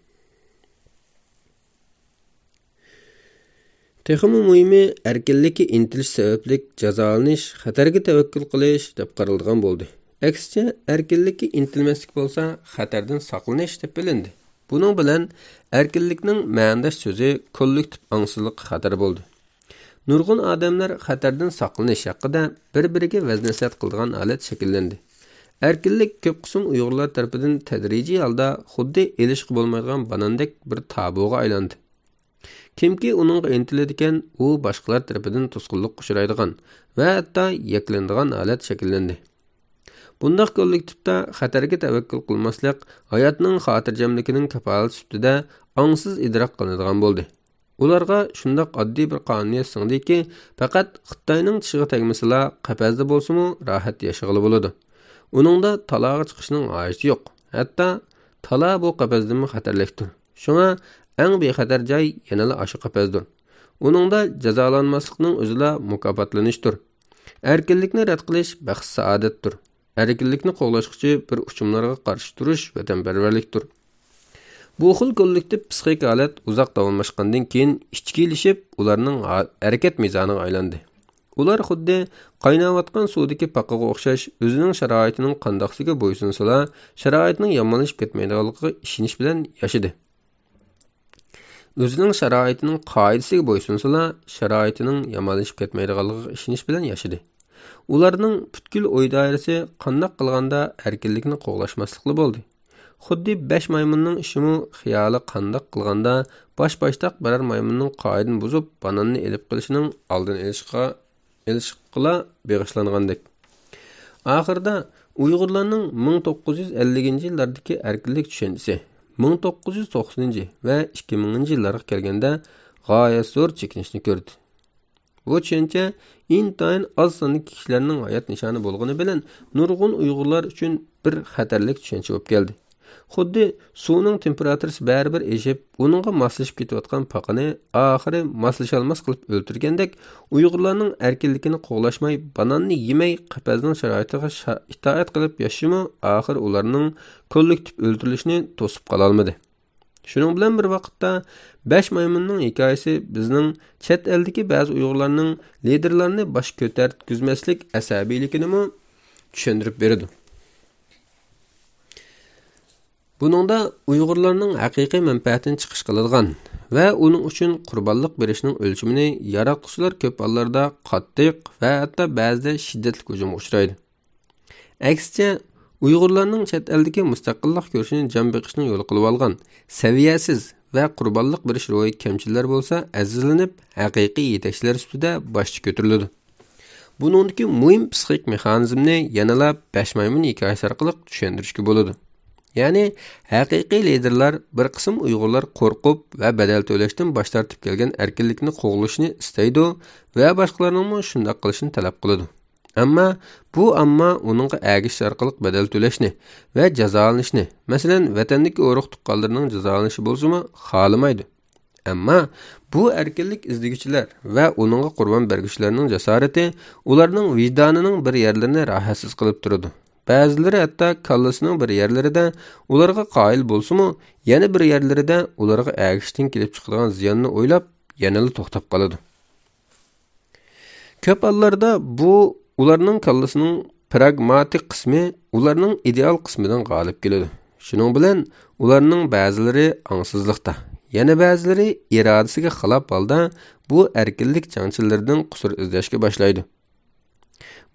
تېخىمۇ مۇھىمى، ئەركىنلىككە ئىنتىلىش سەۋەبلىك جازالىنىش خەتەرگە تەۋەككۈل قىلىش دەپ قارىلىدىغان بولدى. ئەكسىچە، ئەركىنلىككە ئىنتىلمەسلىك بولسا خەتەردىن ساقلىنىش دەپ بىلىندى. بۇنىڭ بىلەن ئەركىنلىكنىڭ مەنىداش سۆزى كوللېكتىپ ئاڭسىزلىققا خەتەر بولدى. نۇرغۇن ئادەملەر خەتەردىن ساقلىنىش ھەققىدە بىر-بىرىگە ۋەز-نەسىھەت قىلىدىغان ھالەت شەكىللەندى. ئەركىنلىك كۆپ قىسىم ئۇيغۇرلار تەرىپىدىن تەدرىجىي ھالدا خۇددى ئېلىشقا بولمايدىغان باناندەك بىر تابۇغا ئايلاندى. كىمكى ئۇنىڭغا ئىنتىلىدىكەن، ئۇ باشقىلار تەرىپىدىن توسقۇنلۇققا ئۇچرايدىغان ۋە ھەتتا يەكلىنىدىغان ھالەت شەكىللەندى. بۇنداق كوللېكتىپتا خەتەرگە تەۋەككۈل قىلماسلىق ھاياتنىڭ خاتىرجەملىكىنىڭ كاپالىتى سۈپىتىدە ئاڭسىز ئىدراك قىلىنىدىغان بولدى. ئۇلارغا شۇنداق ئاددىي بىر قانۇنىيەت سىڭدىكى، پەقەت خىتاينىڭ چىشىغا تەگمىسىلا، قەپەستە بولسىمۇ راھەت ياشىغىلى بولىدۇ. ئۇنىڭدا تالاغا چىقىشنىڭ ھاجىتى يوق. ھەتتا تالا بۇ قەپەستىنمۇ خەتەرلىكتۇر. شۇڭا ئەڭ بىخەتەر جاي يەنىلا ئاشۇ قەپەسدۇر. ئۇنىڭدا جازالانماسلىقنىڭ ئۆزىلا مۇكاپاتلىنىشتۇر. ئەركىنلىكنى رەت قىلىش بەخت-سائادەتتۇر. ئەركىنلىكنى قوغلاشقۇچى بىر ئۇچۇملارغا قارشى تۇرۇش ۋەتەنپەرۋەرلىكتۇر. بۇ خىل كوللېكتىپ پسىخىك ھالەت ئۇزاق داۋاملاشقاندىن كېيىن ئىچكىلىشىپ، ئۇلارنىڭ ھا-، ھەرىكەت مىزانىغا ئايلاندى. ئۇلار خۇددى قايناۋاتقان سۇدىكى پاقىغا ئوخشاش ئۆزىنىڭ شارائىتىنىڭ قانداقسىگە بويسۇنسىلا، شارائىتىنىڭ يامانلىشىپ كەتمەيدىغانلىقىغا ئىشىنىش بىلەن ياشىدى. ئۆزىنىڭ شارائىتىنىڭ قائىدىسىگە بويسۇنسىلا، شارائىتىنىڭ يامانلىشىپ كەتمەيدىغانلىقىغا ئىشىنىش بىلەن ياشىدى. ئۇلارنىڭ پۈتكۈل ئوي دائىرىسى قانداق قىلغاندا ئەركىنلىكنى قوغلاشماسلىقلا بولدى. خۇددى بەش مايمۇننىڭ ئىشىمۇ خىيالى قانداق قىلغاندا باش-باشتاق بىرەر مايمۇننىڭ قائىدىنى بۇزۇپ، باناننى ئېلىپ قېلىشىنىڭ ئالدىنى ئېلىشقا، ئېلىشقىلا بېغىشلانغاندەك. ئاخىرىدا ئۇيغۇرلارنىڭ مىڭ توققۇز يۈز ئەللىكىنچى يىللاردىكى ئەركىنلىك چۈشەنچىسى مىڭ توققۇز يۈز توقسىنىنچى ۋە ئىككى مىڭىنچى يىللارغا كەلگەندە غايەت زور چېكىنىشنى كۆردى. بۇ چۈشەنچە ئىنتايىن ئاز ساندىكى كىشىلەرنىڭ ھايات نىشانى بولغىنى بىلەن، نۇرغۇن ئۇيغۇرلار ئۈچۈن بىر خەتەرلىك چۈشەنچە بولۇپ كەلدى. خۇددى سۇنىڭ تېمپېراتۇرىسى بەرىبىر ئېشىپ، ئۇنىڭغا ماسلىشىپ كېتىۋاتقان پاقىنى ئاخىرى ماسلىشالماس قىلىپ ئۆلتۈرگەندەك، ئۇيغۇرلارنىڭ ئەركىنلىكىنى قوغلاشماي، باناننى يېمەي، قەپەسنىڭ شارائىتىغا شا-، ئىتائەت قىلىپ ياشىشىمۇ ئاخىرى ئۇلارنىڭ كوللېكتىپ ئۆلتۈرۈلۈشىنى توسۇپ قالالمىدى. شۇنىڭ بىلەن بىر ۋاقىتتا، بەش مايمۇننىڭ ھېكايىسى بىزنىڭ چەت ئەلدىكى بەزى ئۇيغۇرلارنىڭ لىدېرلارنى باش كۆتۈرگۈزمەسلىك ئەسەبىيلىكىنىمۇ چۈشەندۈرۈپ بېرىدۇ. بۇنىڭدا ئۇيغۇرلارنىڭ ھەقىقىي مەنپەئەتىنى چىقىش قىلىدىغان ۋە ئۇنىڭ ئۈچۈن قۇربانلىق بېرىشنىڭ ئۆلچىمىنى ياراتقۇچىلار كۆپ ھاللاردا قاتتىق ۋە ھەتتا بەزىدە شىددەتلىك ھۇجۇمغا ئۇچرايدۇ. ئەكسىچە، ئۇيغۇرلارنىڭ چەت ئەلدىكى مۇستەقىللىق كۈرىشىنى جان بېقىشنىڭ يولى قىلىۋالغان سەۋىيەسىز ۋە قۇربانلىق بېرىش روھى كەمچىللەر بولسا ئەزىزلىنىپ، ھەقىقىي يېتەكچىلەر سۈپىتىدە باشتا كۆتۈرۈلىدۇ. بۇنىڭدىكى مۇھىم پسىخىك مېخانىزمنى يەنىلا بەش مايمۇن ھېكايىسى ئارقىلىق چۈشەندۈرۈشكە بولىدۇ. يەنى، ھەقىقىي لىدېرلار بىر قىسىم ئۇيغۇرلار قورقۇپ ۋە بەدەل تۆلەشتىن باش تارتىپ كەلگەن ئەركىنلىكنى قوغلىشىنى ئىستەيدۇ ۋە باشقىلارنىڭمۇ شۇنداق قىلىشىنى تەلەپ قىلىدۇ. ئەمما بۇ ئامما ئۇنىڭغا ئەگىشىش ئارقىلىق بەدەل تۆلەشنى ۋە جازالىنىشنى، مەسىلەن، ۋەتەندىكى ئۇرۇق-تۇغقانلىرىنىڭ جازالىنىشى بولسىمۇ، خالىمايدۇ. ئەمما بۇ ئەركىنلىك ئىزدىگۈچىلەر ۋە ئۇنىڭغا قۇربان بەرگۈچىلەرنىڭ جاسارىتى ئۇلارنىڭ ۋىجدانىنىڭ بىر يەرلىرىنى راھەتسىز قىلىپ تۇرىدۇ. بەزىلىرى ھەتتا كاللىسىنىڭ بىر يەرلىرىدە ئۇلارغا قايىل بولسىمۇ، يەنە بىر يەرلىرىدە ئۇلارغا ئەگىشىشتىن كېلىپ چىقىدىغان زىياننى ئويلاپ، يەنىلا توختاپ قالىدۇ. كۆپ ھاللاردا بۇ ئۇلارنىڭ كاللىسىنىڭ پراگماتىك قىسمى ئۇلارنىڭ ئىدېئال قىسمىدىن غالىب كېلىدۇ. شۇنىڭ بىلەن ئۇلارنىڭ بەزىلىرى ئاڭسىزلىقتا، يەنە بەزىلىرى ئىرادىسىگە خىلاپ ھالدا بۇ ئەركىنلىك جەڭچىلىرىدىن قۇسۇر ئىزدەشكە باشلايدۇ.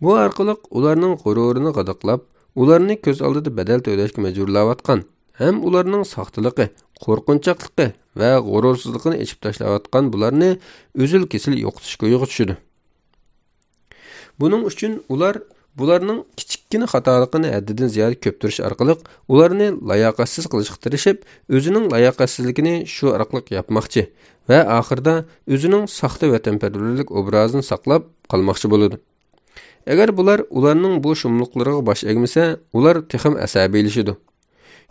بۇ ئارقىلىق ئۇلارنىڭ غۇرۇرىنى غىدىقلاپ، ئۇلارنى كۆز ئالدىدا بەدەل تۆلەشكە مەجبۇرلاۋاتقان ھەم ئۇلارنىڭ ساختىلىقى، قورقۇنچاقلىقى ۋە غۇرۇرسىزلىقىنى ئېچىپ تاشلاۋاتقان بۇلارنى ئۈزۈل-كېسىل يوقىتىشقا ئويغا چۈشىدۇ. بۇنىڭ ئۈچۈن ئۇلار بۇلارنىڭ كىچىككىنە خاتالىقىنى ھەددىدىن زىيادە كۆپتۈرۈش ئارقىلىق ئۇلارنى لاياقەتسىز قىلىشقا تىرىشىپ، ئۆزىنىڭ لاياقەتسىزلىكىنى شۇ ئارقىلىق ياپماقچى ۋە ئاخىرىدا ئۆزىنىڭ ساختا ۋەتەنپەرۋەرلىك ئوبرازىنى ساقلاپ قالماقچى بولىدۇ. ئەگەر بۇلار ئۇلارنىڭ بۇ شۇملۇقلىرىغا باش ئەگمىسە، ئۇلار تېخىمۇ ئەسەبىيلىشىدۇ.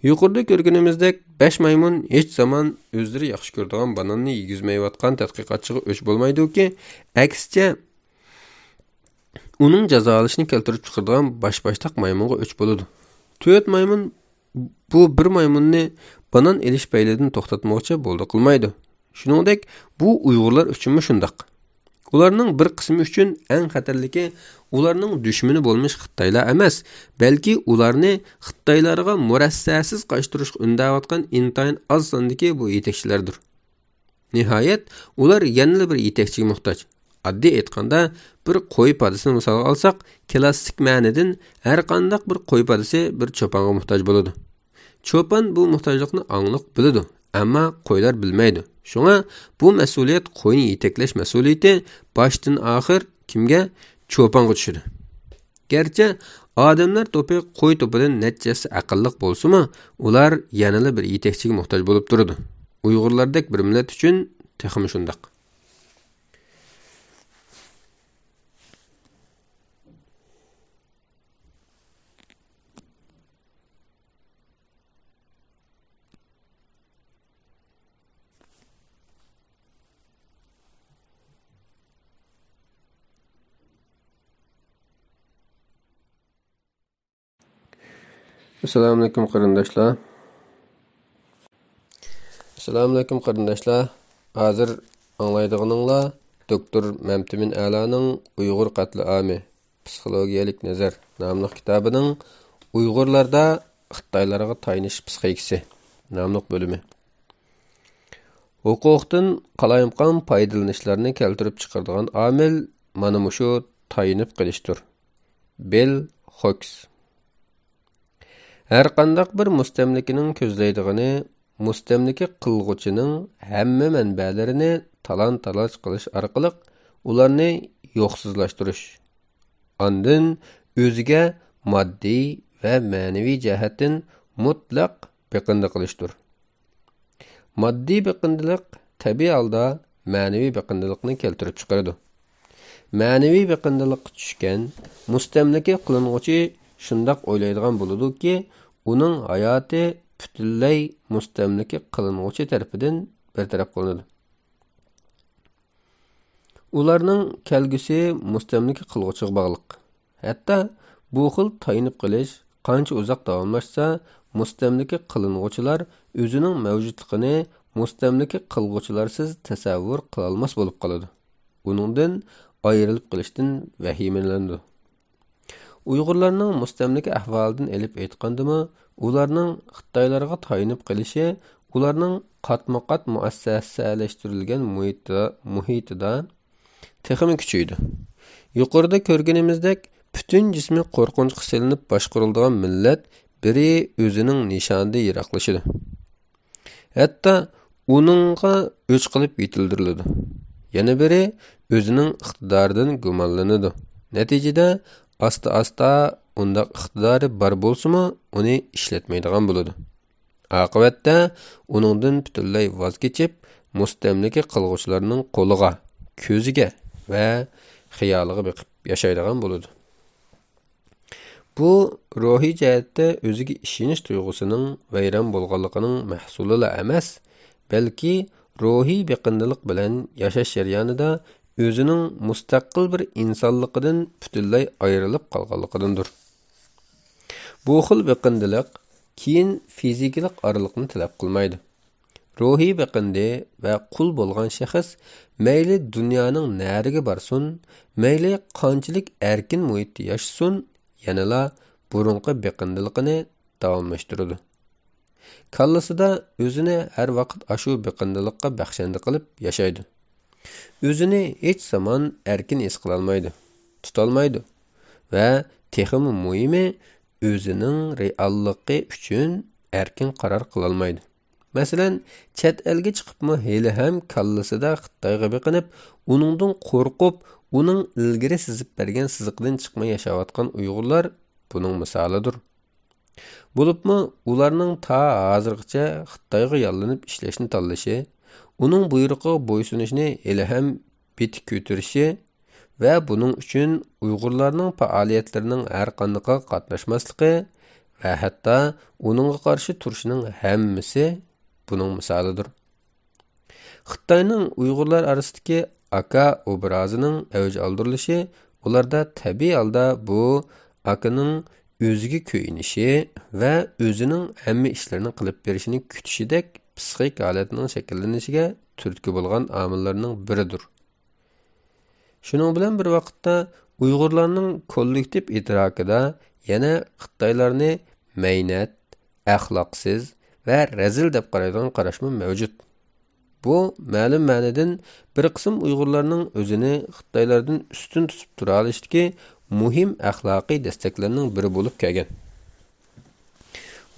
يۇقىرىدا كۆرگىنىمىزدەك، بەش مايمۇن ھېچ زامان ئۆزلىرى ياخشى كۆرىدىغان باناننى يېگۈزمەيۋاتقان تەتقىقاتچىغا ئۆچ بولمايدۇكى، ئەكسىچە، ئۇنىڭ جازالىشىنى كەلتۈرۈپ چىقىرىدىغان باش-باشتاق مايمۇنغا ئۆچ بولىدۇ. تۆت مايمۇن بۇ بىر مايمۇننى بانان ئېلىش پەيلىدىن توختاتمىغۇچە بولدى قىلمايدۇ. شۇنىڭدەك بۇ ئۇيغۇرلار ئۈچۈنمۇ شۇنداق. ئۇلارنىڭ بىر قىسمى ئۈچۈن ئەڭ خەتەرلىكى ئۇلارنىڭ دۈشمىنى بولمىش خىتايلار ئەمەس، بەلكى ئۇلارنى خىتايلارغا مۇرەسسەسىز قارشى تۇرۇشقا ئۈندەۋاتقان ئىنتايىن ئاز ساندىكى بۇ يېتەكچىلەردۇر. نىھايەت، ئۇلار يەنىلا بىر يېتەكچىگە موھتاج. ئاددىي ئېيتقاندا، بىر قوي پادىسىنى مىسالغا ئالساق، كلاسسىك مەنىدىن ھەرقانداق بىر قوي پادىسى بىر چوپانغا موھتاج بولىدۇ. چوپان بۇ موھتاجلىقنى ئاڭلىق بىلىدۇ، ئەمما قويلار بىلمەيدۇ. شۇڭا بۇ مەسئۇلىيەت، قوينى يېتەكلەش مەسئۇلىيىتى باشتىن ئاخىر كىمگە؟ چوپانغا چۈشىدۇ. گەرچە ئادەملەر توپى قوي توپىدىن نەچچە ھەسسە ئەقىللىق بولسىمۇ، ئۇلار يەنىلا بىر يېتەكچىگە موھتاج بولۇپ تۇرىدۇ. ئۇيغۇرلاردەك بىر مىللەت ئۈچۈن تېخىمۇ شۇنداق. ئەسسالامۇئەلەيكۇم قېرىنداشلار. ئەسسالامۇئەلەيكۇم قېرىنداشلار. ھازىر ئاڭلايدىغىنىڭلار دوكتور مەمتىمىن ئەلانىڭ ئۇيغۇر قەتلىئامى، پسىخولوگىيەلىك نەزەر ناملىق كىتابىنىڭ ئۇيغۇرلاردا خىتايلارغا تايىنىش پسىخىكىسى ناملىق بۆلۈمى. ھوقۇقتىن قالايمىقان پايدىلىنىشلارنى كەلتۈرۈپ چىقىرىدىغان ئامىل مانا مۇشۇ تايىنىپ قېلىشتۇر. بىل خوكس. ھەرقانداق بىر مۇستەملىكىنىڭ كۆزلەيدىغىنى مۇستەملىكە قىلغۇچىنىڭ ھەممە مەنبەلىرىنى تالان-تاراج قىلىش ئارقىلىق ئۇلارنى يوقسۇزلاشتۇرۇش، ئاندىن ئۆزىگە ماددىي ۋە مەنىۋى جەھەتتىن مۇتلەق بېقىندى قىلىشتۇر. ماددىي بېقىندىلىق تەبىئىي ھالدا مەنىۋى بېقىندىلىقنى كەلتۈرۈپ چىقىرىدۇ. مەنىۋى بېقىندىلىققا چۈشكەن مۇستەملىكە قىلىنغۇچى شۇنداق ئويلايدىغان بولىدۇكى، ئۇنىڭ ھاياتى پۈتۈنلەي مۇستەملىكە قىلىنغۇچى تەرىپىدىن بىر تەرەپ قىلىنىدۇ. ئۇلارنىڭ كەلگۈسى مۇستەملىكە قىلغۇچىغا باغلىق. ھەتتا بۇ خىل تايىنىپ قېلىش قانچە ئۇزاق داۋاملاشسا، مۇستەملىكە قىلىنغۇچىلار ئۆزىنىڭ مەۋجۇتلۇقىنى مۇستەملىكە قىلغۇچىلارسىز تەسەۋۋۇر قىلالماس بولۇپ قالىدۇ. ئۇنىڭدىن ئايرىلىپ قېلىشتىن ۋەھىمىلىنىدۇ. ئۇيغۇرلارنىڭ مۇستەملىكە ئەھۋالىدىن ئېلىپ ئېيتقاندىمۇ، ئۇلارنىڭ خىتايلارغا تايىنىپ قېلىشى ئۇلارنىڭ قاتمۇ-قات مۇئەسسەسەلەشتۈرۈلگەن مۇھىتىدا، مۇھىتىدا تېخىمۇ كۈچىيىدۇ. يۇقىرىدا كۆرگىنىمىزدەك، پۈتۈن جىسمى قورقۇنچقا سېلىنىپ باشقۇرۇلىدىغان مىللەت بىرى ئۆزىنىڭ نىشانىدىن يىراقلىشىدۇ. ھەتتا ئۇنىڭغا ئۆچ قىلىپ يېتىلدۈرۈلىدۇ. يەنە بىرى ئۆزىنىڭ ئىقتىدارىدىن گۇمانلىنىدۇ. نەتىجىدە ئاستا-ئاستا ئۇنداق ئىقتىدارى بار بولسىمۇ، ئۇنى ئىشلەتمەيدىغان بولىدۇ. ئاقىۋەتتە ئۇنىڭدىن پۈتۈنلەي ۋاز كېچىپ، مۇستەملىكە قىلغۇچىلارنىڭ قولىغا، كۆزىگە ۋە خىيالىغا بېقىپ ياشايدىغان بولىدۇ. بۇ روھىي جەھەتتە ئۆزىگە ئىشىنىش تۇيغۇسىنىڭ ۋەيران بولغانلىقىنىڭ مەھسۇلىلا ئەمەس، بەلكى روھىي بېقىندىلىق بىلەن ياشاش جەريانىدا ئۆزىنىڭ مۇستەقىل بىر ئىنسانلىقىدىن پۈتۈنلەي ئايرىلىپ قالغانلىقىدىندۇر. بۇ خىل بېقىندىلىق كېيىن فىزىكىلىق ئارىلىقنى تەلەپ قىلمايدۇ. روھىي بېقىندى ۋە قۇل بولغان شەخس مەيلى دۇنيانىڭ نەرىگە بارسۇن، مەيلى قانچىلىك ئەركىن مۇھىتتا ياشىسۇن، يەنىلا بۇرۇنقى بېقىندىلىقىنى داۋاملاشتۇرىدۇ. كاللىسىدا ئۆزىنى ھەر ۋاقىت ئاشۇ بېقىندىلىققا بەخشەندە قىلىپ ياشايدۇ. ئۆزىنى ھېچ زامان ئەركىن ھېس قىلالمايدۇ، تۇتالمايدۇ ۋە تېخىمۇ مۇھىمى، ئۆزىنىڭ رېئاللىقى ئۈچۈن ئەركىن قارار قىلالمايدۇ. مەسىلەن، چەت ئەلگە چىقىپمۇ ھېلىھەم كاللىسىدا خىتايغا بېقىنىپ، ئۇنىڭدىن قورقۇپ، ئۇنىڭ ئىلگىرى سىزىپ بەرگەن سىزىقىدىن چىقماي ياشاۋاتقان ئۇيغۇرلار بۇنىڭ مىسالىدۇر. بولۇپمۇ ئۇلارنىڭ تا ھازىرغىچە خىتايغا ياللىنىپ ئىشلەشنى تاللىشى، ئۇنىڭ بۇيرۇقىغا بويسۇنۇشنى ھېلىھەم بېتى كۆتۈرۈشى ۋە بۇنىڭ ئۈچۈن ئۇيغۇرلارنىڭ پائالىيەتلىرىنىڭ ھەرقاندىقىغا قاتناشماسلىقى ۋە ھەتتا ئۇنىڭغا قارشى تۇرۇشىنىڭ ھەممىسى بۇنىڭ مىسالىدۇر. خىتاينىڭ ئۇيغۇرلار ئارىسىدىكى ئاكا ئوبرازىنىڭ ئەۋج ئالدۇرۇلۇشى ئۇلاردا تەبىئىي ھالدا بۇ ئاكىنىڭ ئۆزىگە كۆيۈنۈشى ۋە ئۆزىنىڭ ھەممە ئىشلىرىنى قىلىپ بېرىشىنى كۈتۈشىدەك پسىخىك ھالەتنىڭ شەكىللىنىشىگە تۈرتكە بولغان ئامىللارنىڭ بىرىدۇر. شۇنىڭ بىلەن بىر ۋاقىتتا، ئۇيغۇرلارنىڭ كوللېكتىپ ئىدراكىدا يەنە خىتايلارنى مەينەت، ئەخلاقسىز ۋە رەزىل دەپ قارايدىغان قاراشمۇ مەۋجۇت. بۇ مەلۇم مەنىدىن بىر قىسىم ئۇيغۇرلارنىڭ ئۆزىنى خىتايلاردىن ئۈستۈن تۇتۇپ تۇرالىشىدىكى مۇھىم ئەخلاقىي دەستەكلەرنىڭ بىرى بولۇپ كەلگەن.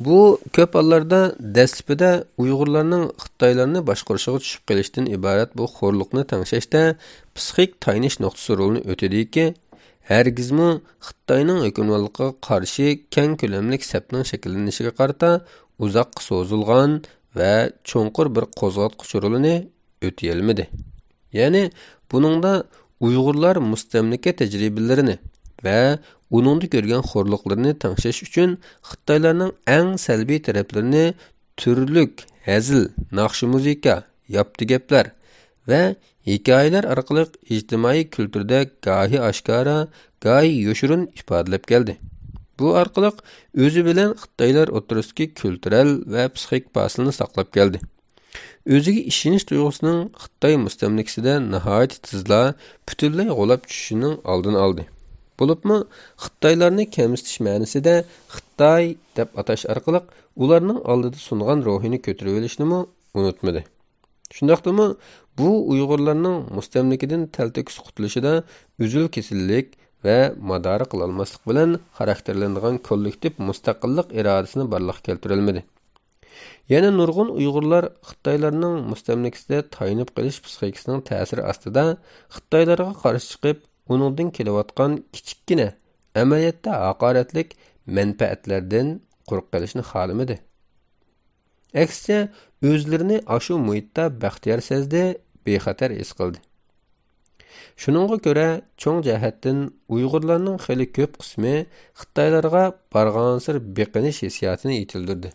بۇ كۆپ ھاللاردا دەسلىپىدە ئۇيغۇرلارنىڭ خىتايلارنى باشقۇرۇشىغا چۈشۈپ قېلىشتىن ئىبارەت بۇ خورلۇقنى تەڭشەشتە پسىخىك تايىنىش نۇقتىسى رولىنى ئۆتىدىكى، ھەرگىزمۇ خىتاينىڭ ھۆكۈمرانلىقىغا قارشى كەڭ كۆلەملىك سەپنىڭ شەكىللىنىشىگە قارىتا ئۇزاققا سوزۇلغان ۋە چوڭقۇر بىر قوزغاتقۇچ رولىنى ئۆتىيەلمىدى. يەنى بۇنىڭدا ئۇيغۇرلار مۇستەملىكە تەجرىبىلىرىنى ۋە ئۇنىڭدا كۆرگەن خورلۇقلىرىنى تەڭشەش ئۈچۈن خىتايلارنىڭ ئەڭ سەلبىي تەرەپلىرىنى تۈرلۈك ھەزىل، ناخشا-مۇزىكا، ياپتى گەپلەر ۋە ھېكايىلەر ئارقىلىق ئىجتىمائىي كۈلتۈردە گاھى ئاشكارا، گاھى يوشۇرۇن ئىپادىلەپ كەلدى. بۇ ئارقىلىق ئۆزى بىلەن خىتايلار ئوتتۇرىسىدىكى كۈلتۈرەل ۋە پسىخىك پاسىلنى ساقلاپ كەلدى. ئۆزىگە ئىشىنىش تۇيغۇسىنىڭ خىتاي مۇستەملىكىسىدە ناھايىتى تېزلا پۈتۈنلەي غۇلاپ چۈشۈشىنىڭ ئالدىنى ئالدى. بولۇپمۇ خىتايلارنى كەمسىتىش مەنىسىدە خىتاي دەپ ئاتاش ئارقىلىق ئۇلارنىڭ ئالدىدا سۇنغان روھىنى كۆتۈرۈۋېلىشنىمۇ ئۇنتۇمىدى. شۇنداقتىمۇ بۇ ئۇيغۇرلارنىڭ مۇستەملىكىدىن تەلتۆكۈس قۇتۇلۇشىدا ئۈزۈل-كېسىللىك ۋە مادارا قىلالماسلىق بىلەن خاراكتېرلىنىدىغان كوللېكتىپ مۇستەقىللىق ئىرادىسىنى بارلىققا كەلتۈرەلمىدى. يەنە نۇرغۇن ئۇيغۇرلار خىتايلارنىڭ مۇستەملىكىسىدە تايىنىپ قېلىش پىسخىكىسىنىڭ تەسىرى ئاستىدا خىتايلارغا قارشى چىقىپ، ئۇنىڭدىن كېلىۋاتقان كىچىككىنە، ئەمەلىيەتتە ھاقارەتلىك مەنپەئەتلەردىن قۇرۇق قېلىشنى خالىمىدى. ئەكسىچە، ئۆزلىرىنى ئاشۇ مۇھىتتا بەختىيار سەزدى، بىخەتەر ھېس قىلدى. شۇنىڭغا كۆرە، چوڭ جەھەتتىن ئۇيغۇرلارنىڭ خېلى كۆپ قىسمى خىتايلارغا بارغانسېرى بېقىنىش ھېسسىياتىنى يېتىلدۈردى.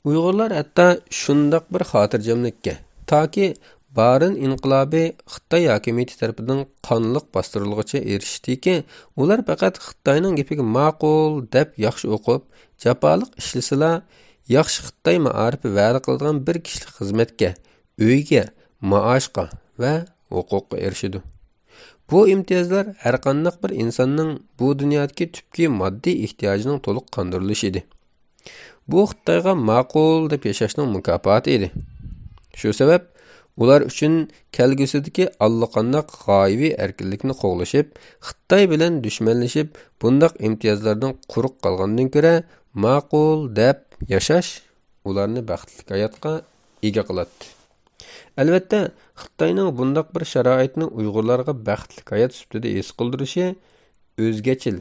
ئۇيغۇرلار ھەتتا شۇنداق بىر خاتىرجەملىككە، تاكى بارىن ئىنقىلابى خىتاي ھاكىمىيىتى تەرىپىدىن قانلىق باستۇرۇلغۇچە ئېرىشتىكى، ئۇلار پەقەت خىتاينىڭ گېپىگە ماقۇل دەپ ياخشى ئوقۇپ، جاپالىق ئىشلىسىلا، ياخشى خىتاي مائارىپى ۋەدە قىلىدىغان بىر كىشىلىك خىزمەتكە، ئۆيگە، مائاشقا ۋە ھوقۇققا ئېرىشىدۇ. بۇ ئىمتىيازلار ھەرقانداق بىر ئىنساننىڭ بۇ دۇنيادىكى تۈپكى ماددىي ئېھتىياجىنىڭ تولۇق قاندۇرۇلۇشى ئىدى. بۇ خىتايغا ماقۇل دەپ ياشاشنىڭ مۇكاپاتى ئىدى. شۇ سەۋەب، ئۇلار ئۈچۈن كەلگۈسىدىكى ئاللىقانداق غايىۋى ئەركىنلىكنى قوغلىشىپ، خىتاي بىلەن دۈشمەنلىشىپ، بۇنداق ئىمتىيازلاردىن قۇرۇق قالغاندىن كۆرە، ماقۇل دەپ ياشاش ئۇلارنى بەختلىك ھاياتقا ئىگە قىلاتتى. ئەلۋەتتە، خىتاينىڭ بۇنداق بىر شارائىتنى ئۇيغۇرلارغا بەختلىك ھايات سۈپىتىدە ھېس قىلدۇرۇشى ئۆزگىچىل،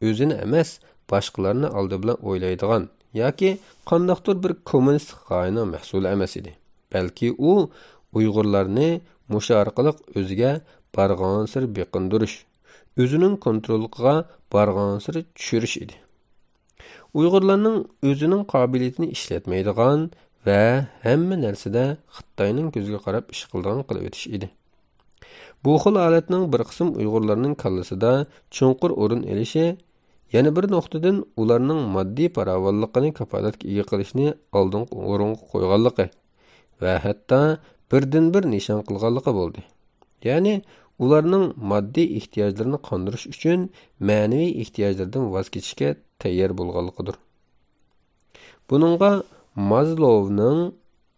ئۆزىنى ئەمەس، باشقىلارنى ئالدى بىلەن ئويلايدىغان ياكى قانداقتۇر بىر كوممۇنىستىك غايىنىڭ مەھسۇلى ئەمەس ئىدى. بەلكى ئۇ ئۇيغۇرلارنى مۇشۇ ئارقىلىق ئۆزىگە بارغانسېرى بېقىندۇرۇش، ئۆزىنىڭ كونتروللۇقىغا بارغانسېرى چۈشۈرۈش ئىدى. ئۇيغۇرلارنىڭ ئۆزىنىڭ قابىلىيىتىنى ئىشلەتمەيدىغان ۋە ھەممە نەرسىدە خىتاينىڭ كۆزىگە قاراپ ئىش قىلىدىغان قىلىۋېتىش ئىدى. بۇ خىل ھالەتنىڭ بىر قىسىم ئۇيغۇرلارنىڭ كاللىسىدا چوڭقۇر ئورۇن ئېلىشى، يەنە بىر نۇقتىدىن ئۇلارنىڭ ماددىي پاراۋانلىقىنى كاپالەتكە ئىگە قىلىشنى ئالدىنقى ئورۇنغا قويغانلىقى ۋە ھەتتا بىردىنبىر نىشان قىلغانلىقى بولدى. يەنى ئۇلارنىڭ ماددىي ئېھتىياجلىرىنى قاندۇرۇش ئۈچۈن مەنىۋى ئېھتىياجلىرىدىن ۋاز كېچىشكە تەييار بولغانلىقىدۇر. بۇنىڭغا مازلوۋنىڭ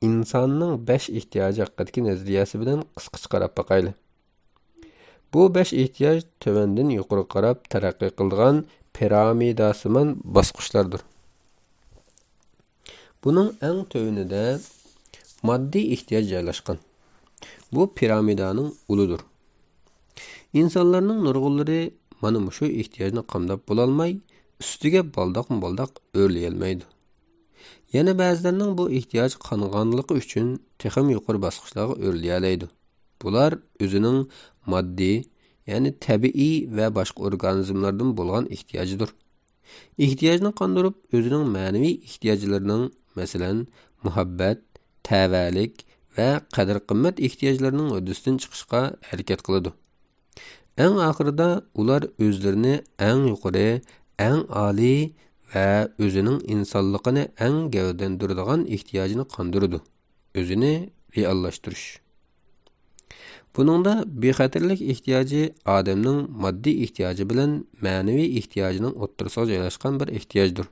ئىنساننىڭ بەش ئېھتىياجى ھەققىدىكى نەزەرىيەسى بىلەن قىسقىچە قاراپ باقايلى. بۇ بەش ئېھتىياج تۆۋەندىن يۇقىرىغا قاراپ تەرەققىي قىلىدىغان پىرامىداسىمان باسقۇچلاردۇر. بۇنىڭ ئەڭ تۆۋىنىدە ماددىي ئېھتىياج جايلاشقان. بۇ پىرامىدانىڭ ئۇلىدۇر. ئىنسانلارنىڭ نۇرغۇنلىرى مانا مۇشۇ ئېھتىياجنى قامداپ بولالماي، ئۈستىگە بالداقمۇ بالداق ئۆرلىيەلمەيدۇ. يەنە بەزىلەرنىڭ بۇ ئېھتىياجى قانغانلىقى ئۈچۈن تېخىمۇ يۇقىرى باسقۇچلارغا ئۆرلىيەلەيدۇ. بۇلار ئۆزىنىڭ ماددىي، يەنى تەبىئىي ۋە باشقا ئورگانىزملاردىن بولغان ئېھتىياجىدۇر. ئېھتىياجنى قاندۇرۇپ، ئۆزىنىڭ مەنىۋى ئېھتىياجلىرىنىڭ، مەسىلەن، مۇھەببەت، تەۋەلىك ۋە قەدىر-قىممەت ئېھتىياجلىرىنىڭ ھۆددىسىدىن چىقىشقا ھەرىكەت قىلىدۇ. ئەڭ ئاخىرىدا ئۇلار ئۆزلىرىنى ئەڭ يۇقىرى، ئەڭ ئالىي ۋە ئۆزىنىڭ ئىنسانلىقىنى ئەڭ گەۋدىلەندۈرىدىغان ئېھتىياجىنى قاندۇرىدۇ. ئۆزىنى رېئاللاشتۇرۇش. بۇنىڭدا بىخەتەرلىك ئېھتىياجى ئادەمنىڭ ماددىي ئېھتىياجى بىلەن مەنىۋى ئېھتىياجىنىڭ ئوتتۇرىسىغا جايلاشقان بىر ئېھتىياجدۇر.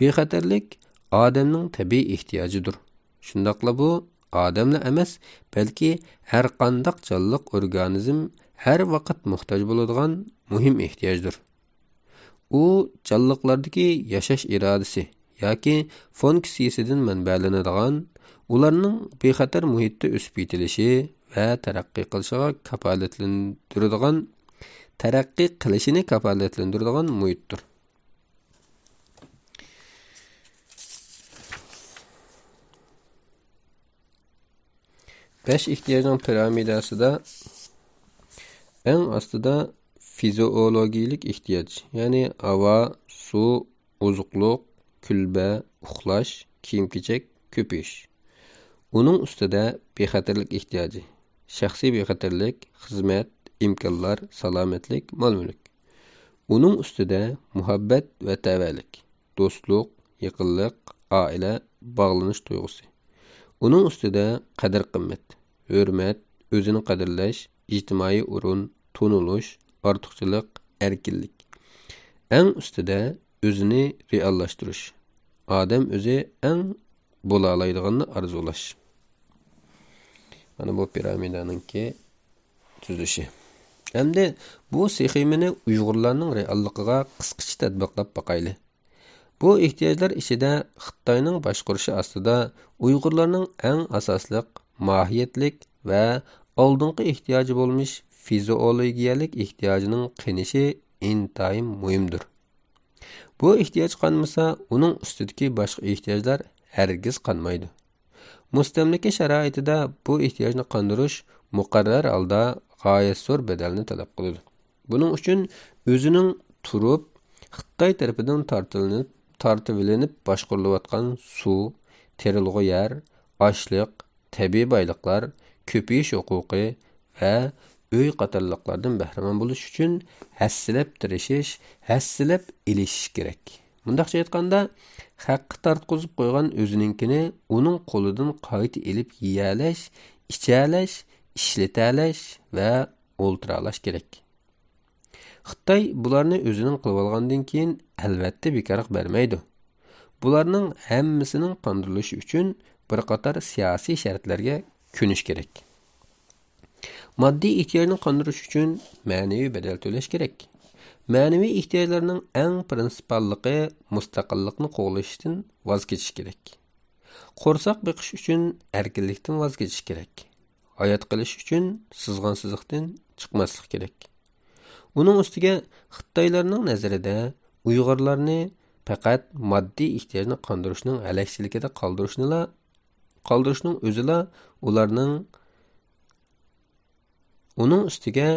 بىخەتەرلىك ئادەمنىڭ تەبىئىي ئېھتىياجىدۇر. شۇنداقلا بۇ ئادەملا ئەمەس، بەلكى ھەرقانداق جانلىق ئورگانىزم ھەر ۋاقىت موھتاج بولىدىغان مۇھىم ئېھتىياجدۇر. ئۇ جانلىقلاردىكى ياشاش ئىرادىسى ياكى فۇنكسىيىسىدىن مەنبەلىنىدىغان، ئۇلارنىڭ بىخەتەر مۇھىتتا ئۆسۈپ يېتىلىشى ۋە تەرەققىي قىلىشىغا كاپالەتلەندۈرىدىغان، تەرەققىي قىلىشىنى كاپالەتلەندۈرىدىغان مۇھىتتۇر. بەش ئېھتىياجنىڭ پىرامىداسىدا ئەڭ ئاستىدا فىزىئولوگىيىلىك ئېھتىياج، يەنى ھاۋا، سۇ، ئوزۇقلۇق، كۈلبە، ئۇخلاش، كىيىم-كېچەك، كۆپىيىش. ئۇنىڭ ئۈستىدە بىخەتەرلىك ئېھتىياجى، شەخسىي بىخەتەرلىك، خىزمەت، ئىمكانلار، سالامەتلىك، مال-مۈلۈك. ئۇنىڭ ئۈستىدە مۇھەببەت ۋە تەۋەلىك، دوستلۇق، يېقىنلىق، ئائىلە، باغلىنىش تۇيغۇسى. ئۇنىڭ ئۈستىدە قەدىر-قىممەت، ھۆرمەت، ئۆزىنى قەدىرلەش، ئىجتىمائىي ئورۇن، تونۇلۇش، ئارتۇقچىلىق، ئەركىنلىك. ئەڭ ئۈستىدە ئۆزىنى رېئاللاشتۇرۇش. ئادەم ئۆزى ئەڭ بولالايدىغىنىنى ئارزۇلاش. مانا بۇ پىرامىدانىڭكى تۈزۈلۈشى. ئەمدى بۇ سخېمىنى ئۇيغۇرلارنىڭ رېئاللىقىغا قىسقىچە تەتبىقلاپ باقايلى. بۇ ئېھتىياجلار ئىچىدە خىتاينىڭ باشقۇرۇشى ئاستىدا ئۇيغۇرلارنىڭ ئەڭ ئاساسلىق، ماھىيەتلىك ۋە ئالدىنقى ئېھتىياجى بولمىش فىزىئولوگىيەلىك ئېھتىياجىنىڭ قېنىشى ئىنتايىن مۇھىمدۇر. بۇ ئېھتىياج قانمىسا، ئۇنىڭ ئۈستىدىكى باشقا ئېھتىياجلار ھەرگىز قانمايدۇ. مۇستەملىكە شارائىتىدا بۇ ئېھتىياجنى قاندۇرۇش مۇقەررەر ھالدا غايەت زور بەدەلنى تەلەپ قىلىدۇ. بۇنىڭ ئۈچۈن ئۆزىنىڭ تۇرۇپ، خىتاي تەرىپىدىن تارتىلىنىپ، تارتىۋېلىنىپ باشقۇرۇلۇۋاتقان سۇ، تېرىلغۇ يەر، ئاشلىق، تەبىئىي بايلىقلار، كۆپىيىش ھوقۇقى ۋە ئۆي قاتارلىقلاردىن بەھرىمەن بولۇش ئۈچۈن ھەسسىلەپ تىرىشىش، ھەسسىلەپ ئېلىشىش كېرەك. مۇنداقچە ئېيتقاندا، خەققە تارتقۇزۇپ قويغان ئۆزىنىڭكىنى ئۇنىڭ قولىدىن قايتا ئېلىپ يېيەلەش، ئىچەلەش، ئىشلىتەلەش ۋە ئولتۇرالاش كېرەك. خىتاي بۇلارنى ئۆزىنىڭ قىلىۋالغاندىن كېيىن، ئەلۋەتتە، بىكارغا بەرمەيدۇ. بۇلارنىڭ ھەممىسىنىڭ قاندۇرۇلۇشى ئۈچۈن بىر قاتار سىياسىي شەرتلەرگە كۆنۈش كېرەك. ماددىي ئېھتىياجنى قاندۇرۇش ئۈچۈن مەنىۋى بەدەل تۆلەش كېرەك. مەنىۋى ئېھتىياجلارنىڭ ئەڭ پىرىنسىپاللىقى مۇستەقىللىقنى قوغلىشىشتىن ۋاز كېچىش كېرەك. قورساق بېقىش ئۈچۈن ئەركىنلىكتىن ۋاز كېچىش كېرەك. ھايات قېلىش ئۈچۈن سىزغان سىزىقتىن چىقماسلىق كېرەك. ئۇنىڭ ئۈستىگە خىتايلارنىڭ نەزىرىدە ئۇيغۇرلارنى پەقەت ماددىي ئېھتىياجنى قاندۇرۇشنىڭ ھەلەكچىلىكىدە قالدۇرۇشنىلا، قالدۇرۇشنىڭ ئۆزىلا ئۇلارنىڭ، ئۇنىڭ ئۈستىگە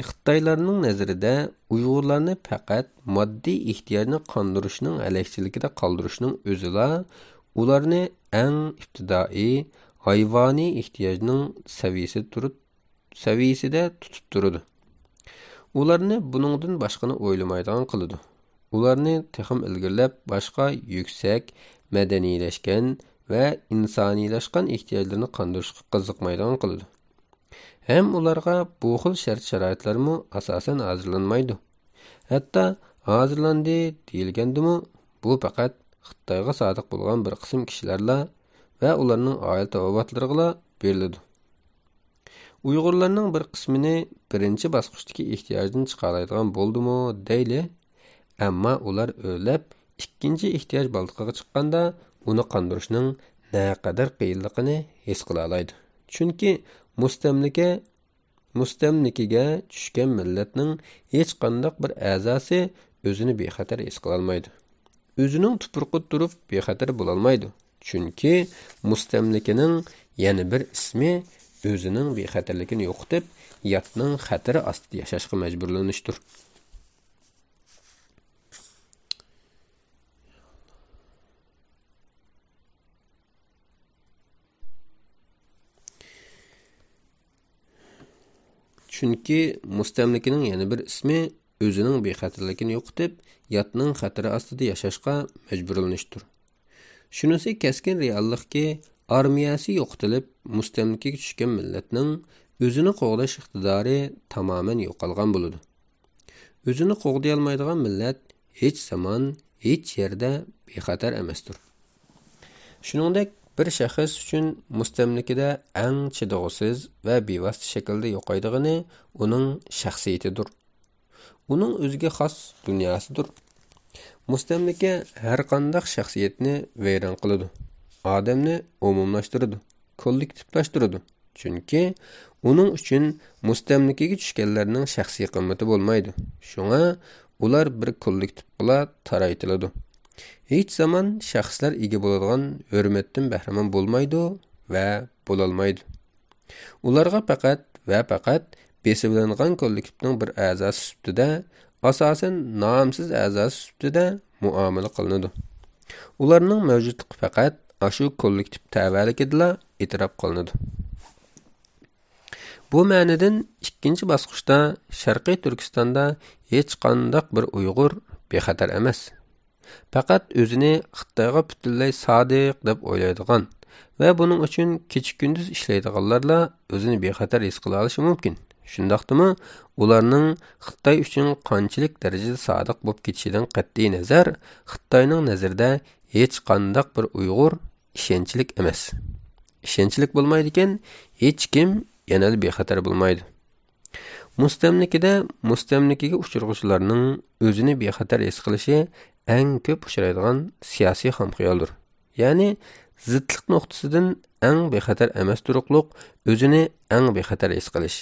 خىتايلارنىڭ نەزىرىدە ئۇيغۇرلارنى پەقەت ماددىي ئېھتىياجنى قاندۇرۇشنىڭ ھەلەكچىلىكىدە قالدۇرۇشنىڭ ئۆزىلا ئۇلارنى ئەڭ ئىپتىدائىي ھايۋانىي ئېھتىياجنىڭ سەۋىيىسىدە تۇرۇپ، سەۋىيىسىدە تۇتۇپ تۇرىدۇ. ئۇلارنى بۇنىڭدىن باشقىنى ئويلىمايدىغان قىلىدۇ. ئۇلارنى تېخىمۇ ئىلگىرىلەپ باشقا يۈكسەك، مەدەنىيلەشكەن ۋە ئىنسانىيلاشقان ئېھتىياجلىرىنى قاندۇرۇشقا قىزىقمايدىغان قىلىدۇ. ھەم ئۇلارغا بۇ خىل شەرت-شارائىتلارمۇ ئاساسەن ھازىرلانمايدۇ. ھەتتا ھازىرلاندى دېيىلگەندىمۇ، بۇ پەقەت خىتايغا سادىق بولغان بىر قىسىم كىشىلەرلا ۋە ئۇلارنىڭ ئائىلە تاۋابىئاتلىرىغىلا بېرىلىدۇ. ئۇيغۇرلارنىڭ بىر قىسمىنى بىرىنچى باسقۇچتىكى ئېھتىياجدىن چىقالايدىغان بولدىمۇ دەيلى، ئەمما ئۇلار ئۆرلەپ ئىككىنچى ئېھتىياج بالدىقىغا چىققاندا ئۇنى قاندۇرۇشنىڭ نەقەدەر قىيىنلىقىنى ھېس قىلالايدۇ. چۈنكى مۇستەملىكە، مۇستەملىكىگە چۈشكەن مىللەتنىڭ ھېچقانداق بىر ئەزاسى ئۆزىنى بىخەتەر ھېس قىلالمايدۇ. ئۆزىنىڭ تۇپرىقىدا تۇرۇپ بىخەتەر بولالمايدۇ. چۈنكى مۇستەملىكىنىڭ يەنە بىر ئىسمى ئۆزىنىڭ بىخەتەرلىكىنى يوقىتىپ، ياتنىڭ خەتىرى ئاستىدا ياشاشقا مەجبۇرلىنىشتۇر. چۈنكى مۇستەملىكىنىڭ يەنە بىر ئىسمى ئۆزىنىڭ بىخەتەرلىكىنى يوقىتىپ، ياتنىڭ خەتىرى ئاستىدا ياشاشقا مەجبۇرلىنىشتۇر. شۇنىسى كەسكىن رېئاللىقكى، ئارمىيەسى يوقىتىلىپ، مۇستەملىكىگە چۈشكەن مىللەتنىڭ ئۆزىنى قوغداش ئىقتىدارى تامامەن يوقالغان بولىدۇ. ئۆزىنى قوغدىيالمايدىغان مىللەت ھېچ زامان، ھېچ يەردە بىخەتەر ئەمەستۇر. شۇنىڭدەك، بىر شەخس ئۈچۈن مۇستەملىكىدە ئەڭ چىدىغۇسىز ۋە بىۋاسىتە شەكىلدە يوقايدىغىنى ئۇنىڭ شەخسىيىتىدۇر. ئۇنىڭ ئۆزىگە خاس دۇنياسىدۇر. مۇستەملىكە ھەرقانداق شەخسىيەتنى ۋەيران قىلىدۇ، ئادەمنى ئومۇملاشتۇرىدۇ، كوللېكتىپلاشتۇرىدۇ. چۈنكى ئۇنىڭ ئۈچۈن مۇستەملىكىگە چۈشكەنلەرنىڭ شەخسىي قىممىتى بولمايدۇ. شۇڭا ئۇلار بىر كوللېكتىپقىلا تارايتىلىدۇ. ھېچ زامان شەخسلەر ئىگە بولىدىغان ھۆرمەتتىن بەھرىمەن بولمايدۇ ۋە بولالمايدۇ. ئۇلارغا پەقەت ۋە پەقەت بېسىۋېلىنغان كوللېكتىپنىڭ بىر ئەزاسى سۈپىتىدە، ئاساسەن نامسىز ئەزاسى سۈپىتىدە مۇئامىلە قىلىنىدۇ. ئۇلارنىڭ مەۋجۇتلۇقى پەقەت ئاشۇ كوللېكتىپ تەۋەلىكىدىلا ئېتىراپ قىلىنىدۇ. بۇ مەنىدىن ئىككىنچى باسقۇچتا شەرقىي تۈركىستاندا ھېچقانداق بىر ئۇيغۇر بىخەتەر ئەمەس. پەقەت ئۆزىنى خىتايغا پۈتۈنلەي سادىق دەپ ئويلايدىغان ۋە بۇنىڭ ئۈچۈن كېچە-كۈندۈز ئىشلەيدىغانلارلا ئۆزىنى بىخەتەر ھېس قىلالىشى مۇمكىن. شۇنداقتىمۇ، ئۇلارنىڭ خىتاي ئۈچۈن قانچىلىك دەرىجىدە سادىق بولۇپ كېتىشىدىن قەتئىينەزەر، خىتاينىڭ نەزىرىدە ھېچقانداق بىر ئۇيغۇر ئىشەنچلىك ئەمەس. ئىشەنچلىك بولمايدىكەن، ھېچكىم يەنىلا بىخەتەر بولمايدۇ. مۇستەملىكىدە مۇستەملىكىگە ئۇچرىغۇچىلارنىڭ ئۆزىنى بىخەتەر ھېس قىلىشى ئەڭ كۆپ ئۇچرايدىغان سىياسىي خام خىيالدۇر. يەنى زىتلىق نۇقتىسىدىن ئەڭ بىخەتەر ئەمەس تۇرۇقلۇق ئۆزىنى ئەڭ بىخەتەر ھېس قىلىش.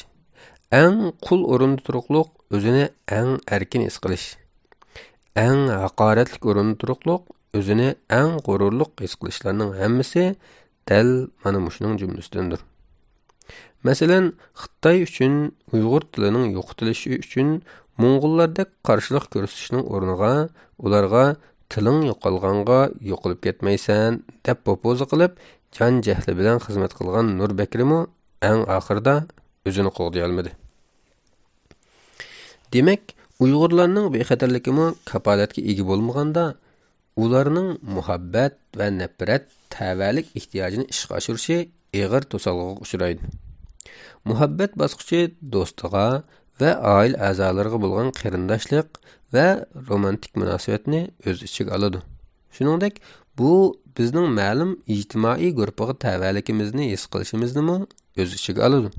ئەڭ قۇل ئورۇندا تۇرۇقلۇق ئۆزىنى ئەڭ ئەركىن ھېس قىلىش. ئەڭ ھاقارەتلىك ئورۇندا تۇرۇقلۇق ئۆزىنى ئەڭ غۇرۇرلۇق ھېس قىلىشلارنىڭ ھەممىسى دەل مانا مۇشۇنىڭ جۈملىسىدىندۇر. مەسىلەن، خىتاي ئۈچۈن ئۇيغۇر تىلىنىڭ يوقىتىلىشى ئۈچۈن موڭغۇللاردەك قارشىلىق كۆرسىتىشنىڭ ئورنىغا ئۇلارغا «تىلىڭ يوقالغانغا يوقىلىپ كەتمەيسەن» دەپ پوپوزا قىلىپ، جان جەھلى بىلەن خىزمەت قىلغان نۇر بەكرىمۇ ئەڭ ئاخىرىدا ئۆزىنى قوغدىيالمىدى. دېمەك، ئۇيغۇرلارنىڭ بىخەتەرلىكىمۇ كاپالەتكە ئىگە بولمىغاندا، ئۇلارنىڭ مۇھەببەت ۋە نەپرەت تەۋەلىك ئېھتىياجىنى ئىشقا ئاشۇرۇشى ئېغىر توسالغۇغا ئۇچرايدۇ. مۇھەببەت باسقۇچى دوستىغا ۋە ئائىلە ئەزالىرىغا بولغان قېرىنداشلىق ۋە رومانتىك مۇناسىۋەتنى ئۆز ئىچىگە ئالىدۇ. شۇنىڭدەك، بۇ بىزنىڭ مەلۇم ئىجتىمائىي گۇرۇپپىغا تەۋەلىكىمىزنى ھېس قىلىشىمىزنىمۇ ئۆز ئىچىگە ئالىدۇ.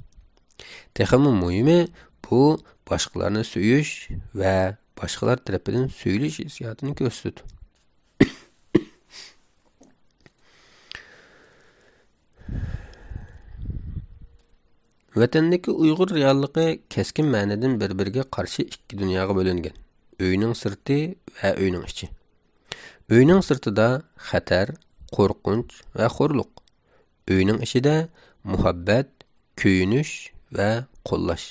تېخىمۇ مۇھىمى، بۇ باشقىلارنى سۆيۈش ۋە باشقىلار تەرىپىدىن سۆيۈلۈش ھېسسىياتىنى كۆرسىتىدۇ. ۋەتەندىكى ئۇيغۇر رېئاللىقى كەسكىن مەنىدىن بىر-بىرىگە قارشى ئىككى دۇنياغا بۆلۈنگەن: ئۆينىڭ سىرتى ۋە ئۆينىڭ ئىچى. ئۆينىڭ سىرتىدا خەتەر، قورقۇنچ ۋە خورلۇق. ئۆينىڭ ئىچىدە مۇھەببەت، كۆيۈنۈش ۋە قوللاش.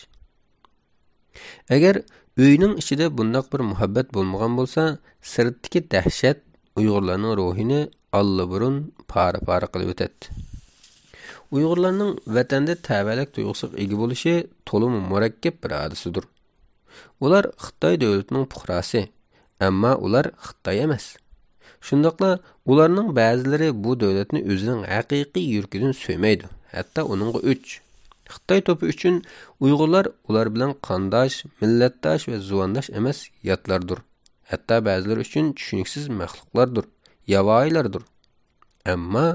ئەگەر ئۆينىڭ ئىچىدە بۇنداق بىر مۇھەببەت بولمىغان بولسا، سىرتتىكى دەھشەت ئۇيغۇرلارنىڭ روھىنى ئاللىبۇرۇن پارە-پارە قىلىۋېتەتتى. ئۇيغۇرلارنىڭ ۋەتەندە تەۋەلىك تۇيغۇسىغا ئىگە بولۇشى تولىمۇ مۇرەككەپ بىر ھادىسىدۇر. ئۇلار خىتاي دۆلىتىنىڭ پۇقراسى، ئەمما ئۇلار خىتاي ئەمەس. شۇنداقلا ئۇلارنىڭ بەزىلىرى بۇ دۆلەتنى ئۆزىنىڭ ھەقىقىي يۈرىكىدىن سۆيمەيدۇ، ھەتتا ئۇنىڭغا ئۆچ. خىتاي توپى ئۈچۈن ئۇيغۇرلار ئۇلار بىلەن قانداش، مىللەتداش ۋە زۇۋانداش ئەمەس، ياتلاردۇر. ھەتتا بەزىلىرى ئۈچۈن چۈشىنىكسىز مەخلۇقلاردۇر، ياۋايىلاردۇر. ئەمما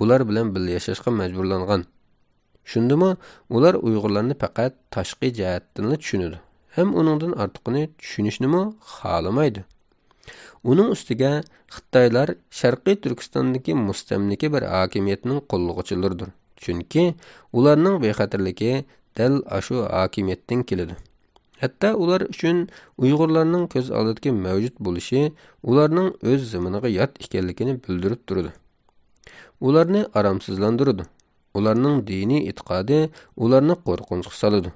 ئۇلار بىلەن بىللە ياشاشقا مەجبۇرلانغان. شۇندىمۇ ئۇلار ئۇيغۇرلارنى پەقەت تاشقى جەھەتتىنلا چۈشىنىدۇ ھەم ئۇنىڭدىن ئارتۇقىنى چۈشىنىشنىمۇ خالىمايدۇ. ئۇنىڭ ئۈستىگە خىتايلار شەرقىي تۈركىستاندىكى مۇستەملىكە بىر ھاكىمىيەتنىڭ قوللىغۇچىلىرىدۇر. چۈنكى ئۇلارنىڭ بىخەتەرلىكى دەل ئاشۇ ھاكىمىيەتتىن كېلىدۇ. ھەتتا ئۇلار ئۈچۈن ئۇيغۇرلارنىڭ كۆز ئالدىدىكى مەۋجۇت بولۇشى ئۇلارنىڭ ئۆز زېمىنىغا يات ئىكەنلىكىنى بىلدۈرۈپ تۇرىدۇ. ئۇلارنى ئارامسىزلاندۇرىدۇ. ئۇلارنىڭ دىنىي ئېتىقادى ئۇلارنى قورقۇنچقا سالىدۇ.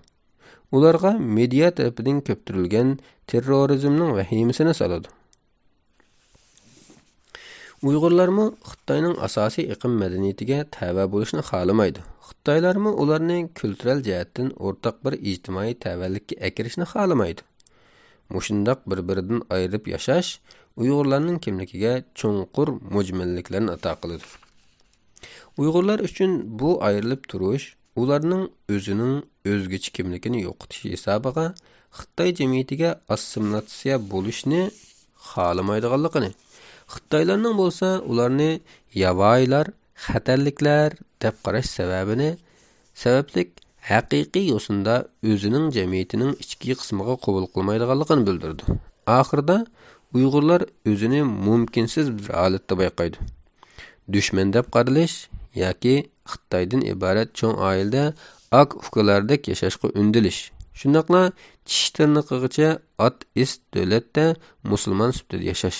ئۇلارغا مېدىيا تەرىپىدىن كۆپتۈرۈلگەن تېررورىزمنىڭ ۋەھىمىسىنى سالىدۇ. ئۇيغۇرلارمۇ خىتاينىڭ ئاساسىي ئېقىم مەدەنىيىتىگە تەۋە بولۇشنى خالىمايدۇ. خىتايلارمۇ ئۇلارنى كۈلتۈرەل جەھەتتىن ئورتاق بىر ئىجتىمائىي تەۋەلىككە ئەكىرىشنى خالىمايدۇ. مۇشۇنداق بىر-بىرىدىن ئايرىپ ياشاش ئۇيغۇرلارنىڭ كىملىكىگە چوڭقۇر مۈجمەللىكلەرنى ئاتا قىلىدۇ. ئۇيغۇرلار ئۈچۈن بۇ ئايرىلىپ تۇرۇش ئۇلارنىڭ ئۆزىنىڭ ئۆزگىچە كىملىكىنى يوقىتىشى ھېسابىغا خىتاي جەمئىيىتىگە ئاسسىمىلاتسىيە بولۇشنى خالىمايدىغانلىقىنى، خىتايلارنىڭ بولسا ئۇلارنى ياۋايىلار، خەتەرلىكلەر دەپ قاراش سەۋەبىنى، سەۋەبلىك ھەقىقىي يوسۇندا ئۆزىنىڭ جەمئىيىتىنىڭ ئىچكى قىسمىغا قوبۇل قىلمايدىغانلىقىنى بىلدۈرىدۇ. ئاخىرىدا ئۇيغۇرلار ئۆزىنى مۇمكىنسىز بىر ھالەتتە بايقايدۇ. دۈشمەن دەپ قارىلىش ياكى خىتايدىن ئىبارەت چوڭ ئائىلىدە ئاكا-ئۇكىلاردەك ياشاشقا ئۈندىلىش، شۇنداقلا چىش تىرنىقىغىچە ئات-ئىس دۆلەتتە مۇسۇلمان سۈپىتىدە ياشاش.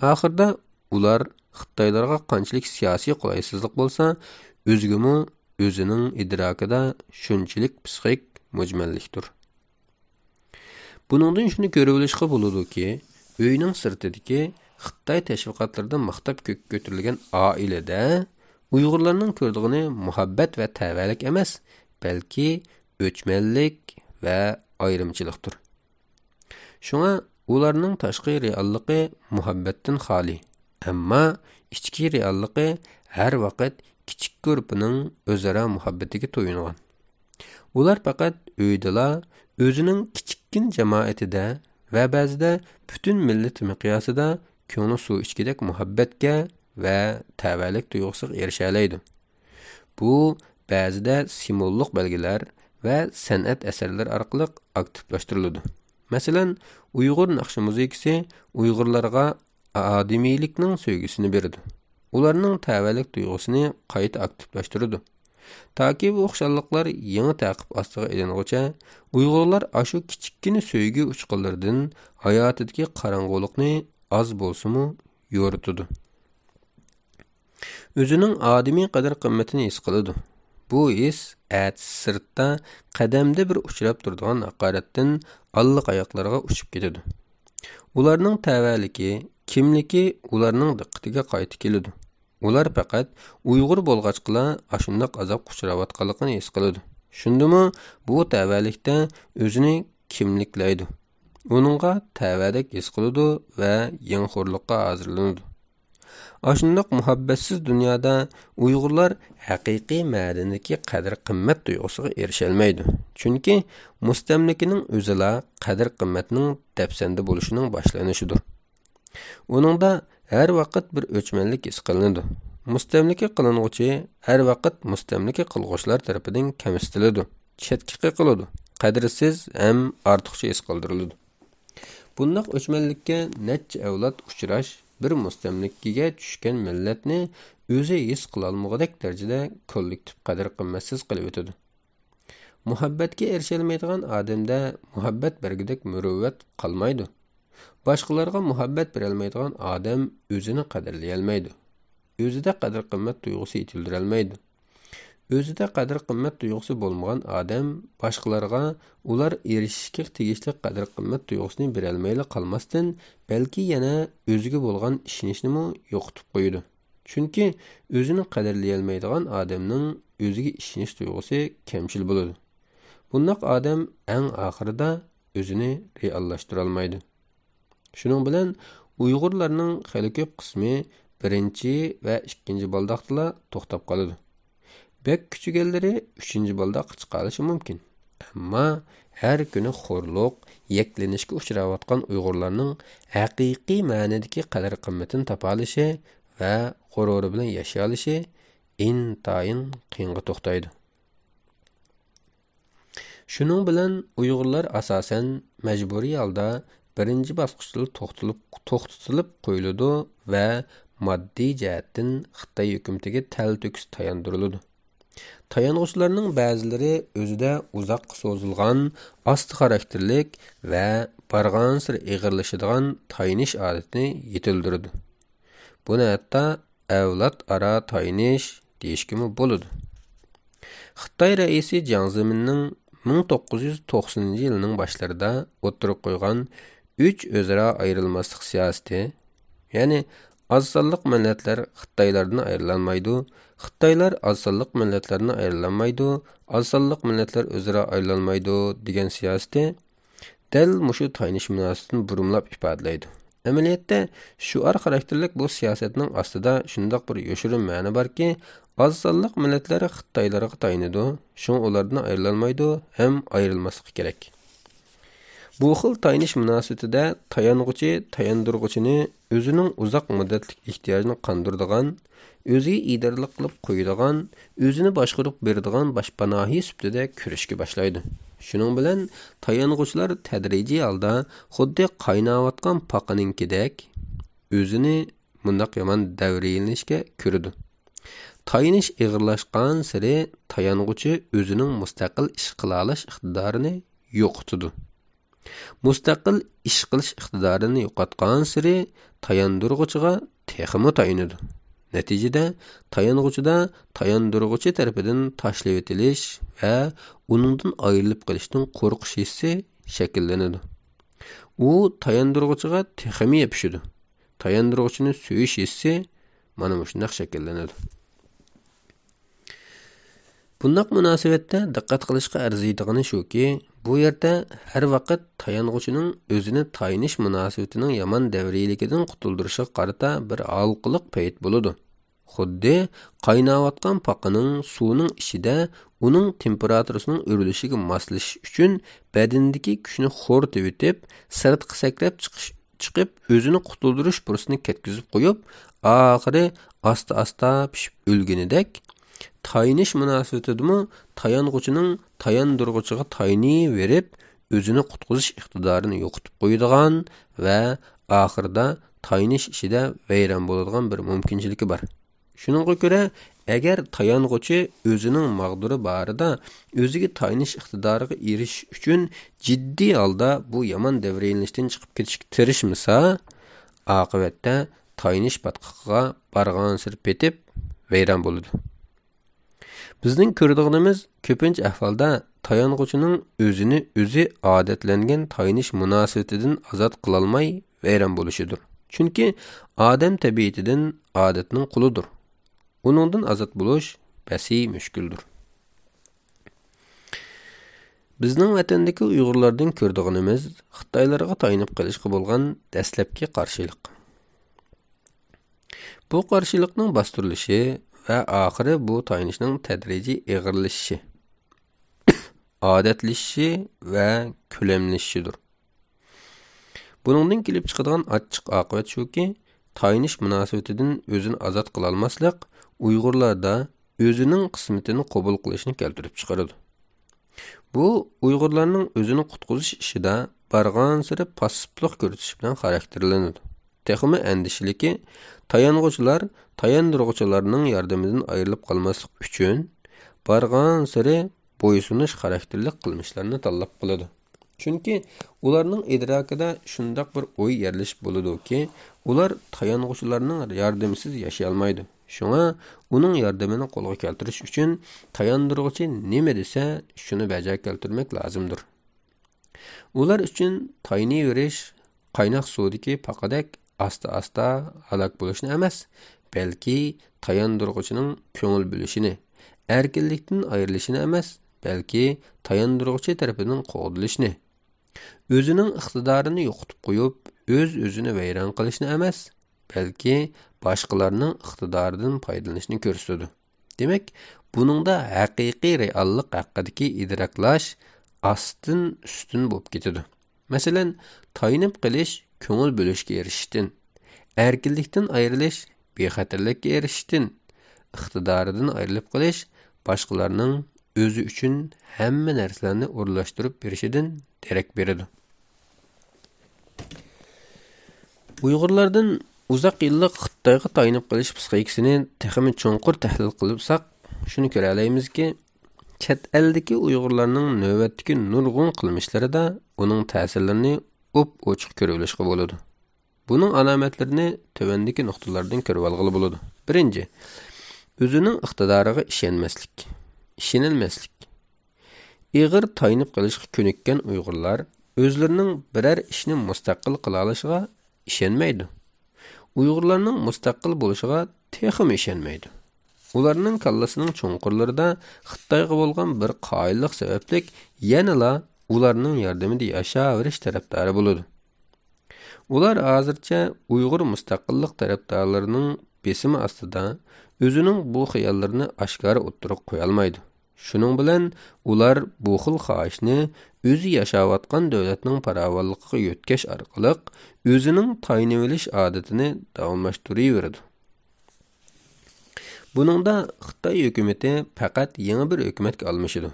ئاخىرىدا ئۇلار خىتايلارغا قانچىلىك سىياسىي قولايسىزلىق بولسا، ئۆزىگىمۇ ئۆزىنىڭ ئىدراكىدا شۇنچىلىك پسىخىك مۈجمەللىكتۇر. بۇنىڭدىن شۇنى كۆرۈۋېلىشقا بولىدۇكى، ئۆينىڭ سىرتىدىكى خىتاي تەشۋىقاتلىرىدا ماختاپ كۆككە كۆتۈرۈلگەن ئائىلىدە ئۇيغۇرلارنىڭ كۆرىدىغىنى مۇھەببەت ۋە تەۋەلىك ئەمەس، بەلكى ئۆچمەنلىك ۋە ئايرىمچىلىقتۇر. شۇڭا ئۇلارنىڭ تاشقى رېئاللىقى مۇھەببەتتىن خالىي، ئەمما ئىچكى رېئاللىقى ھەر ۋاقىت كىچىك گۇرۇپپىنىڭ ئۆزئارا مۇھەببىتىگە تويۇنغان. ئۇلار پەقەت ئۆيدىلا، ئۆزىنىڭ كىچىككىنە جامائىتىدە ۋە بەزىدە پۈتۈن مىللىتى مىقياسىدا كۆڭلى سۇ ئىچكۈدەك مۇھەببەتكە ۋە تەۋەلىك تۇيغۇسىغا ئېرىشەلەيدۇ. بۇ بەزىدە سىمۋوللۇق بەلگىلەر ۋە سەنئەت ئەسەرلىرى ئارقىلىق ئاكتىپلاشتۇرۇلىدۇ. مەسىلەن، ئۇيغۇر ناخشا مۇزىكىسى ئۇيغۇرلارغا ئادىمىيلىكنىڭ سۆيگۈسىنى بېرىدۇ. ئۇلارنىڭ تەۋەلىك تۇيغۇسىنى قايتا ئاكتىپلاشتۇرىدۇ. تاكى بۇ خۇشاللىقلار يېڭى تەقىپ ئاستىغا ئېلىنغۇچە، ئۇيغۇرلار ئاشۇ كىچىككىنە سۆيگۈ ئۇچقۇنلىرىدىن ھاياتىدىكى قاراڭغۇلۇقنى ئاز بولسىمۇ يورۇتىدۇ. ئۆزىنىڭ ئادىمىي قەدىر-قىممىتىنى ھېس قىلىدۇ. بۇ ھېس ئەتىسى سىرتتا قەدەمدە بىر ئۇچراپ تۇرىدىغان ھاقارەتتىن ئاللىقاياقلارغا ئۇچۇپ كېتىدۇ. ئۇلارنىڭ تەۋەلىكى، كىملىكى ئۇلارنىڭ دىققىتىگە قايتا كېلىدۇ. ئۇلار پەقەت ئۇيغۇر بولغاچقىلا ئاشۇنداق ئازابقا ئۇچراۋاتقانلىقىنى ھېس قىلىدۇ. شۇندىمۇ بۇ تەۋەلىكتە ئۆزىنى كىملىكلەيدۇ. ئۇنىڭغا تەۋەدەك ھېس قىلىدۇ ۋە يېڭى خورلۇققا ھازىرلىنىدۇ. ئاشۇنداق مۇھەببەتسىز دۇنيادا ئۇيغۇرلار ھەقىقىي مەنىدىكى قەدىر-قىممەت تۇيغۇسىغا ئېرىشەلمەيدۇ. چۈنكى مۇستەملىكىنىڭ ئۆزىلا قەدىر-قىممەتنىڭ دەپسەندە بولۇشىنىڭ باشلىنىشىدۇر. ئۇنىڭدا ھەر ۋاقىت بىر ئۆچمەنلىك ھېس قىلىنىدۇ. مۇستەملىكە قىلىنغۇچى ھەر ۋاقىت مۇستەملىكە قىلغۇچىلار تەرىپىدىن كەمسىتىلىدۇ، چەتكە قېقىلىدۇ، قەدىرسىز ھەم ئارتۇقچە ھېس قىلدۇرۇلىدۇ. بۇنداق ئۆچمەنلىككە نەچچە ئەۋلاد ئۇچراش بىر مۇستەملىكىگە چۈشكەن مىللەتنى ئۆزى ھېس قىلالمىغۇدەك دەرىجىدە كوللېكتىپ قەدىر-قىممەتسىز قىلىۋېتىدۇ. مۇھەببەتكە ئېرىشەلمەيدىغان ئادەمدە مۇھەببەت بەرگۈدەك مۇرۇۋۋەت قالمايدۇ. باشقىلارغا مۇھەببەت بېرەلمەيدىغان ئادەم ئۆزىنى قەدىرلىيەلمەيدۇ. ئۆزىدە قەدىر-قىممەت تۇيغۇسى يېتىلدۈرەلمەيدۇ. ئۆزىدە قەدىر-قىممەت تۇيغۇسى بولمىغان ئادەم باشقىلارغا ئۇلار ئېرىشىشكە تېگىشلىك قەدىر-قىممەت تۇيغۇسىنى بېرەلمەيلا قالماستىن، بەلكى يەنە ئۆزىگە بولغان ئىشىنىشنىمۇ يوقىتىپ قويىدۇ. چۈنكى ئۆزىنى قەدىرلىيەلمەيدىغان ئادەمنىڭ ئۆزىگە ئىشىنىش تۇيغۇسى كەمچىل بولىدۇ. بۇنداق ئادەم ئەڭ ئاخىرىدا ئۆزىنى رېئاللاشتۇرالمايدۇ. شۇنىڭ بىلەن ئۇيغۇرلارنىڭ خېلى كۆپ قىسمى بىرىنچى ۋە ئىككىنچى بالداقتىلا توختاپ قالىدۇ. بەك كۈچىگەنلىرى ئۈچىنچى بالداققا چىقالىشى مۇمكىن. ئەمما ھەر كۈنى خورلۇق، يەكلىنىشكە ئۇچراۋاتقان ئۇيغۇرلارنىڭ ھەقىقىي مەنىدىكى قەدىر-قىممىتىنى تاپالىشى ۋە غۇرۇرى بىلەن ياشىيالىشى ئىنتايىن قىيىنغا توختايدۇ. شۇنىڭ بىلەن ئۇيغۇرلار ئاساسەن مەجبۇرىي ھالدا بىرىنچى باسقۇچتىلا توختىلىپ، توختىتىلىپ قويۇلىدۇ ۋە ماددىي جەھەتتىن خىتاي ھۆكۈمىتىگە تەلتۆكۈس تاياندۇرۇلىدۇ. تايانغۇچىلارنىڭ بەزىلىرى ئۆزىدە ئۇزاققا سوزۇلغان ئاستا خاراكتېرلىك ۋە بارغانسېرى ئېغىرلىشىدىغان تايىنىش ئادىتىنى يېتىلدۈرىدۇ. بۇنى ھەتتا ئەۋلاد ئارا تايىنىش دېيىشكىمۇ بولىدۇ. خىتاي رەئىسى جياڭ زېمىننىڭ مىڭ توققۇز يۈز توقسىنىنچى يىلنىڭ باشلىرىدا ئوتتۇرىغا قويغان ئۈچ ئۆزئارا ئايرىلماسلىق سىياسىتى، يەنى ئاز سانلىق مىللەتلەر خىتايلاردىن ئايرىلالمايدۇ، خىتايلار ئاز سانلىق مىللەتلەرنى ئايرىلالمايدۇ، ئاز سانلىق مىللەتلەر ئۆزئارا ئايرىلالمايدۇ دېگەن سىياسىتى دەل مۇشۇ تايىنىش مۇناسىۋىتىنى بۇرمىلاپ ئىپادىلەيدۇ. ئەمەلىيەتتە، شوئار خاراكتېرلىك بۇ سىياسەتنىڭ ئاستىدا شۇنداق بىر يوشۇرۇن مەنە باركى، ئاز سانلىق مىللەتلەر خىتايلارغا تايىنىدۇ، شۇڭا ئۇلاردىن ئايرىلالمايدۇ ھەم ئايرىلماسلىقى كېرەك. بۇ خىل تايىنىش مۇناسىۋىتىدە تايانغۇچى تاياندۇرغۇچىنى ئۆزىنىڭ ئۇزاق مۇددەتلىك ئېھتىياجىنى قاندۇرىدىغان، ئۆزىگە ئىدارىلىق قىلىپ قويىدىغان، ئۆزىنى باشقۇرۇپ بېرىدىغان باشپاناھى سۈپىتىدە كۆرۈشكە باشلايدۇ. شۇنىڭ بىلەن تايانغۇچىلار تەدرىجىي ھالدا خۇددى قايناۋاتقان پاقىنىڭكىدەك ئۆزىنى مۇنداق يامان دەۋرىيلىنىشكە كىرىدۇ. تايىنىش ئېغىرلاشقانسېرى تايانغۇچى ئۆزىنىڭ مۇستەقىل ئىش قىلالاش ئىقتىدارىنى يوقىتىدۇ. مۇستەقىل ئىش قىلىش ئىقتىدارىنى يوقاتقانسېرى تاياندۇرغۇچىغا تېخىمۇ تايىنىدۇ. نەتىجىدە، تايانغۇچىدا تاياندۇرغۇچى تەرىپىدىن تاشلىۋېتىلىش ۋە ئۇنىڭدىن ئايرىلىپ قېلىشتىن قورقۇش ھېسسى شەكىللىنىدۇ. ئۇ تاياندۇرغۇچىغا تېخىمۇ يېپىشىدۇ. تاياندۇرغۇچىنى سۆيۈش ھېسسى مانا مۇشۇنداق شەكىللىنىدۇ. بۇنداق مۇناسىۋەتتە دىققەت قىلىشقا ئەرزىيدىغىنى شۇكى، بۇ يەردە ھەر ۋاقىت تايانغۇچىنىڭ ئۆزىنى تايىنىش مۇناسىۋىتىنىڭ يامان دەۋرىيلىكىدىن قۇتۇلدۇرۇشىغا قارىتا بىر ھالقىلىق پەيت بولىدۇ. خۇددى قايناۋاتقان پاقىنىڭ سۇنىڭ ئىچىدە ئۇنىڭ تېمپېراتۇرىسىنىڭ ئۆرلىشىگە ماسلىشىش ئۈچۈن بەدىنىدىكى كۈچنى خورىتىۋېتىپ، سىرتقا سەكرەپ چىقىش، چىقىپ، ئۆزىنى قۇتۇلدۇرۇش پۇرسىتىنى كەتكۈزۈپ قويۇپ، ئاخىرى ئاستا-ئاستا پىشىپ ئۆلگىنىدەك، تايىنىش مۇناسىۋىتىدىمۇ تايانغۇچىنىڭ تاياندۇرغۇچىغا تايىنىۋېرىپ، ئۆزىنى قۇتقۇزۇش ئىقتىدارىنى يوقىتىپ قويىدىغان ۋە ئاخىرىدا تايىنىش ئىچىدە ۋەيران بولىدىغان بىر مۇمكىنچىلىكى بار. شۇنىڭغا كۆرە، ئەگەر تايانغۇچى ئۆزىنىڭ ماغدۇرى بارىدا ئۆزىگە تايىنىش ئىقتىدارىغا ئېرىشىش ئۈچۈن جىددىي ھالدا بۇ يامان دەۋرىيلىنىشتىن چىقىپ كېتىشكە تىرىشمىسا، ئاقىۋەتتە تايىنىش پاتقىقىغا بارغانسېرى پېتىپ، ۋەيران بولىدۇ. بىزنىڭ كۆرىدىغىنىمىز، كۆپىنچە ئەھۋالدا تايانغۇچىنىڭ ئۆزىنى ئۆزى ئادەتلەنگەن تايىنىش مۇناسىۋىتىدىن ئازاد قىلالماي ۋەيران بولۇشىدۇر. چۈنكى ئادەم تەبىئىتىدىن ئادەتنىڭ قۇلىدۇر. ئۇنىڭدىن ئازاد بولۇش بەسى مۈشكۈلدۇر. بىزنىڭ ۋەتەندىكى ئۇيغۇرلاردىن كۆرىدىغىنىمىز خىتايلارغا تايىنىپ قېلىشقا بولغان دەسلەپكى قارشىلىق. بۇ قارشىلىقنىڭ باستۇرۇلۇشى ۋە ئاخىرى بۇ تايىنىشنىڭ تەدرىجىي ئېغىرلىشىشى، ئادەتلىشىشى ۋە كۆلەملىشىشىدۇر. بۇنىڭدىن كېلىپ چىقىدىغان ئاچچىق ئاقىۋەت شۇكى، تايىنىش مۇناسىۋىتىدىن ئۆزىنى ئازاد قىلالماسلىق ئۇيغۇرلاردا ئۆزىنىڭ قىسمىتىنى قوبۇل قىلىشنى كەلتۈرۈپ چىقىرىدۇ. بۇ ئۇيغۇرلارنىڭ ئۆزىنى قۇتقۇزۇش ئىشىدا بارغانسېرى پاسسىپلىق كۆرسىتىش بىلەن خاراكتېرلىنىدۇ. تېخىمۇ ئەندىشىلىكى، تايانغۇچىلار تاياندۇرغۇچىلارنىڭ ياردىمىدىن ئايرىلىپ قالماسلىق ئۈچۈن، بارغانسېرى بويسۇنۇش خاراكتېرلىك قىلمىشلارنى تاللاپ قىلىدۇ. چۈنكى ئۇلارنىڭ ئىدراكىدا شۇنداق بىر ئوي يەرلىشىپ بولىدۇكى، ئۇلار تايانغۇچىلارنىڭ ياردىمىسىز ياشىيالمايدۇ. شۇڭا ئۇنىڭ ياردىمىنى قولغا كەلتۈرۈش ئۈچۈن تاياندۇرغۇچى نېمە دېسە، شۇنى بەجا كەلتۈرمەك لازىمدۇر. ئۇلار ئۈچۈن تايىنىۋېرىش قايناق سۇدىكى پاقىدەك ئاستا-ئاستا ھالاك بولۇشنى ئەمەس، بەلكى تاياندۇرغۇچىنىڭ كۆڭۈل بۆلۈشىنى، ئەركىنلىكتىن ئايرىلىشىنى ئەمەس، بەلكى تاياندۇرغۇچى تەرىپىدىن قوغدىلىشنى، ئۆزىنىڭ ئىقتىدارىنى يوقىتىپ قويۇپ، ئۆز-ئۆزىنى ۋەيران قىلىشنى ئەمەس، بەلكى باشقىلارنىڭ ئىقتىدارىدىن پايدىلىنىشنى كۆرسىتىدۇ. دېمەك، بۇنىڭدا ھەقىقىي رېئاللىق ھەققىدىكى ئىدراكلاش ئاستىن-ئۈستۈن بولۇپ كېتىدۇ. مەسىلەن، تايىنىپ قېلىش كۆڭۈل بۆلۈشكە ئېرىشىشتىن، ئەركىنلىكتىن ئايرىلىش بىخەتەرلىككە ئېرىشىشتىن، ئىقتىدارىدىن ئايرىلىپ قېلىش باشقىلارنىڭ ئۆزى ئۈچۈن ھەممە نەرسىلەرنى ئورۇنلاشتۇرۇپ بېرىشىدىن دېرەك بېرىدۇ. ئۇيغۇرلاردىن ئۇزاق يىللىق خىتايغا تايىنىپ قېلىش پسىخىكىسىنى تېخىمۇ چوڭقۇر تەھلىل قىلساق، شۇنى كۆرەلەيمىزكى، چەت ئەلدىكى ئۇيغۇرلارنىڭ نۆۋەتتىكى نۇرغۇن قىلمىشلىرىدا ئۇنىڭ تەسىرلىرىنى ئوپئوچۇق كۆرۈۋېلىشقا بولىدۇ. بۇنىڭ ئالامەتلىرىنى تۆۋەندىكى نۇقتىلاردىن كۆرۈۋالغىلى بولىدۇ. بىرىنچى، ئۆزىنىڭ ئىقتىدارىغا ئىشەنمەسلىك، ئىشىنەلمەسلىك. ئېغىر تايىنىپ قېلىشقا كۆنۈككەن ئۇيغۇرلار ئۆزلىرىنىڭ بىرەر ئىشنى مۇستەقىل قىلالىشىغا ئىشەنمەيدۇ. ئۇيغۇرلارنىڭ مۇستەقىل بولۇشىغا تېخىمۇ ئىشەنمەيدۇ. ئۇلارنىڭ كاللىسىنىڭ چوڭقۇرلىرىدا خىتايغا بولغان بىر قايىللىق سەۋەبلىك يەنىلا ئۇلارنىڭ ياردىمىدە ياشاۋېرىش تەرەپدارى بولىدۇ. ئۇلار ھازىرچە ئۇيغۇر مۇستەقىللىق تەرەپدارلىرىنىڭ بېسىمى ئاستىدا ئۆزىنىڭ بۇ خىياللىرىنى ئاشكارا ئوتتۇرىغا قويالمايدۇ. شۇنىڭ بىلەن ئۇلار بۇ خىل خاھىشنى ئۆزى ياشاۋاتقان دۆلەتنىڭ پاراۋانلىقىغا يۆتكەش ئارقىلىق ئۆزىنىڭ تايىنىۋېلىش ئادىتىنى داۋاملاشتۇرۇۋېرىدۇ. بۇنىڭدا خىتاي ھۆكۈمىتى پەقەت يېڭى بىر ھۆكۈمەتكە ئالمىشىدۇ.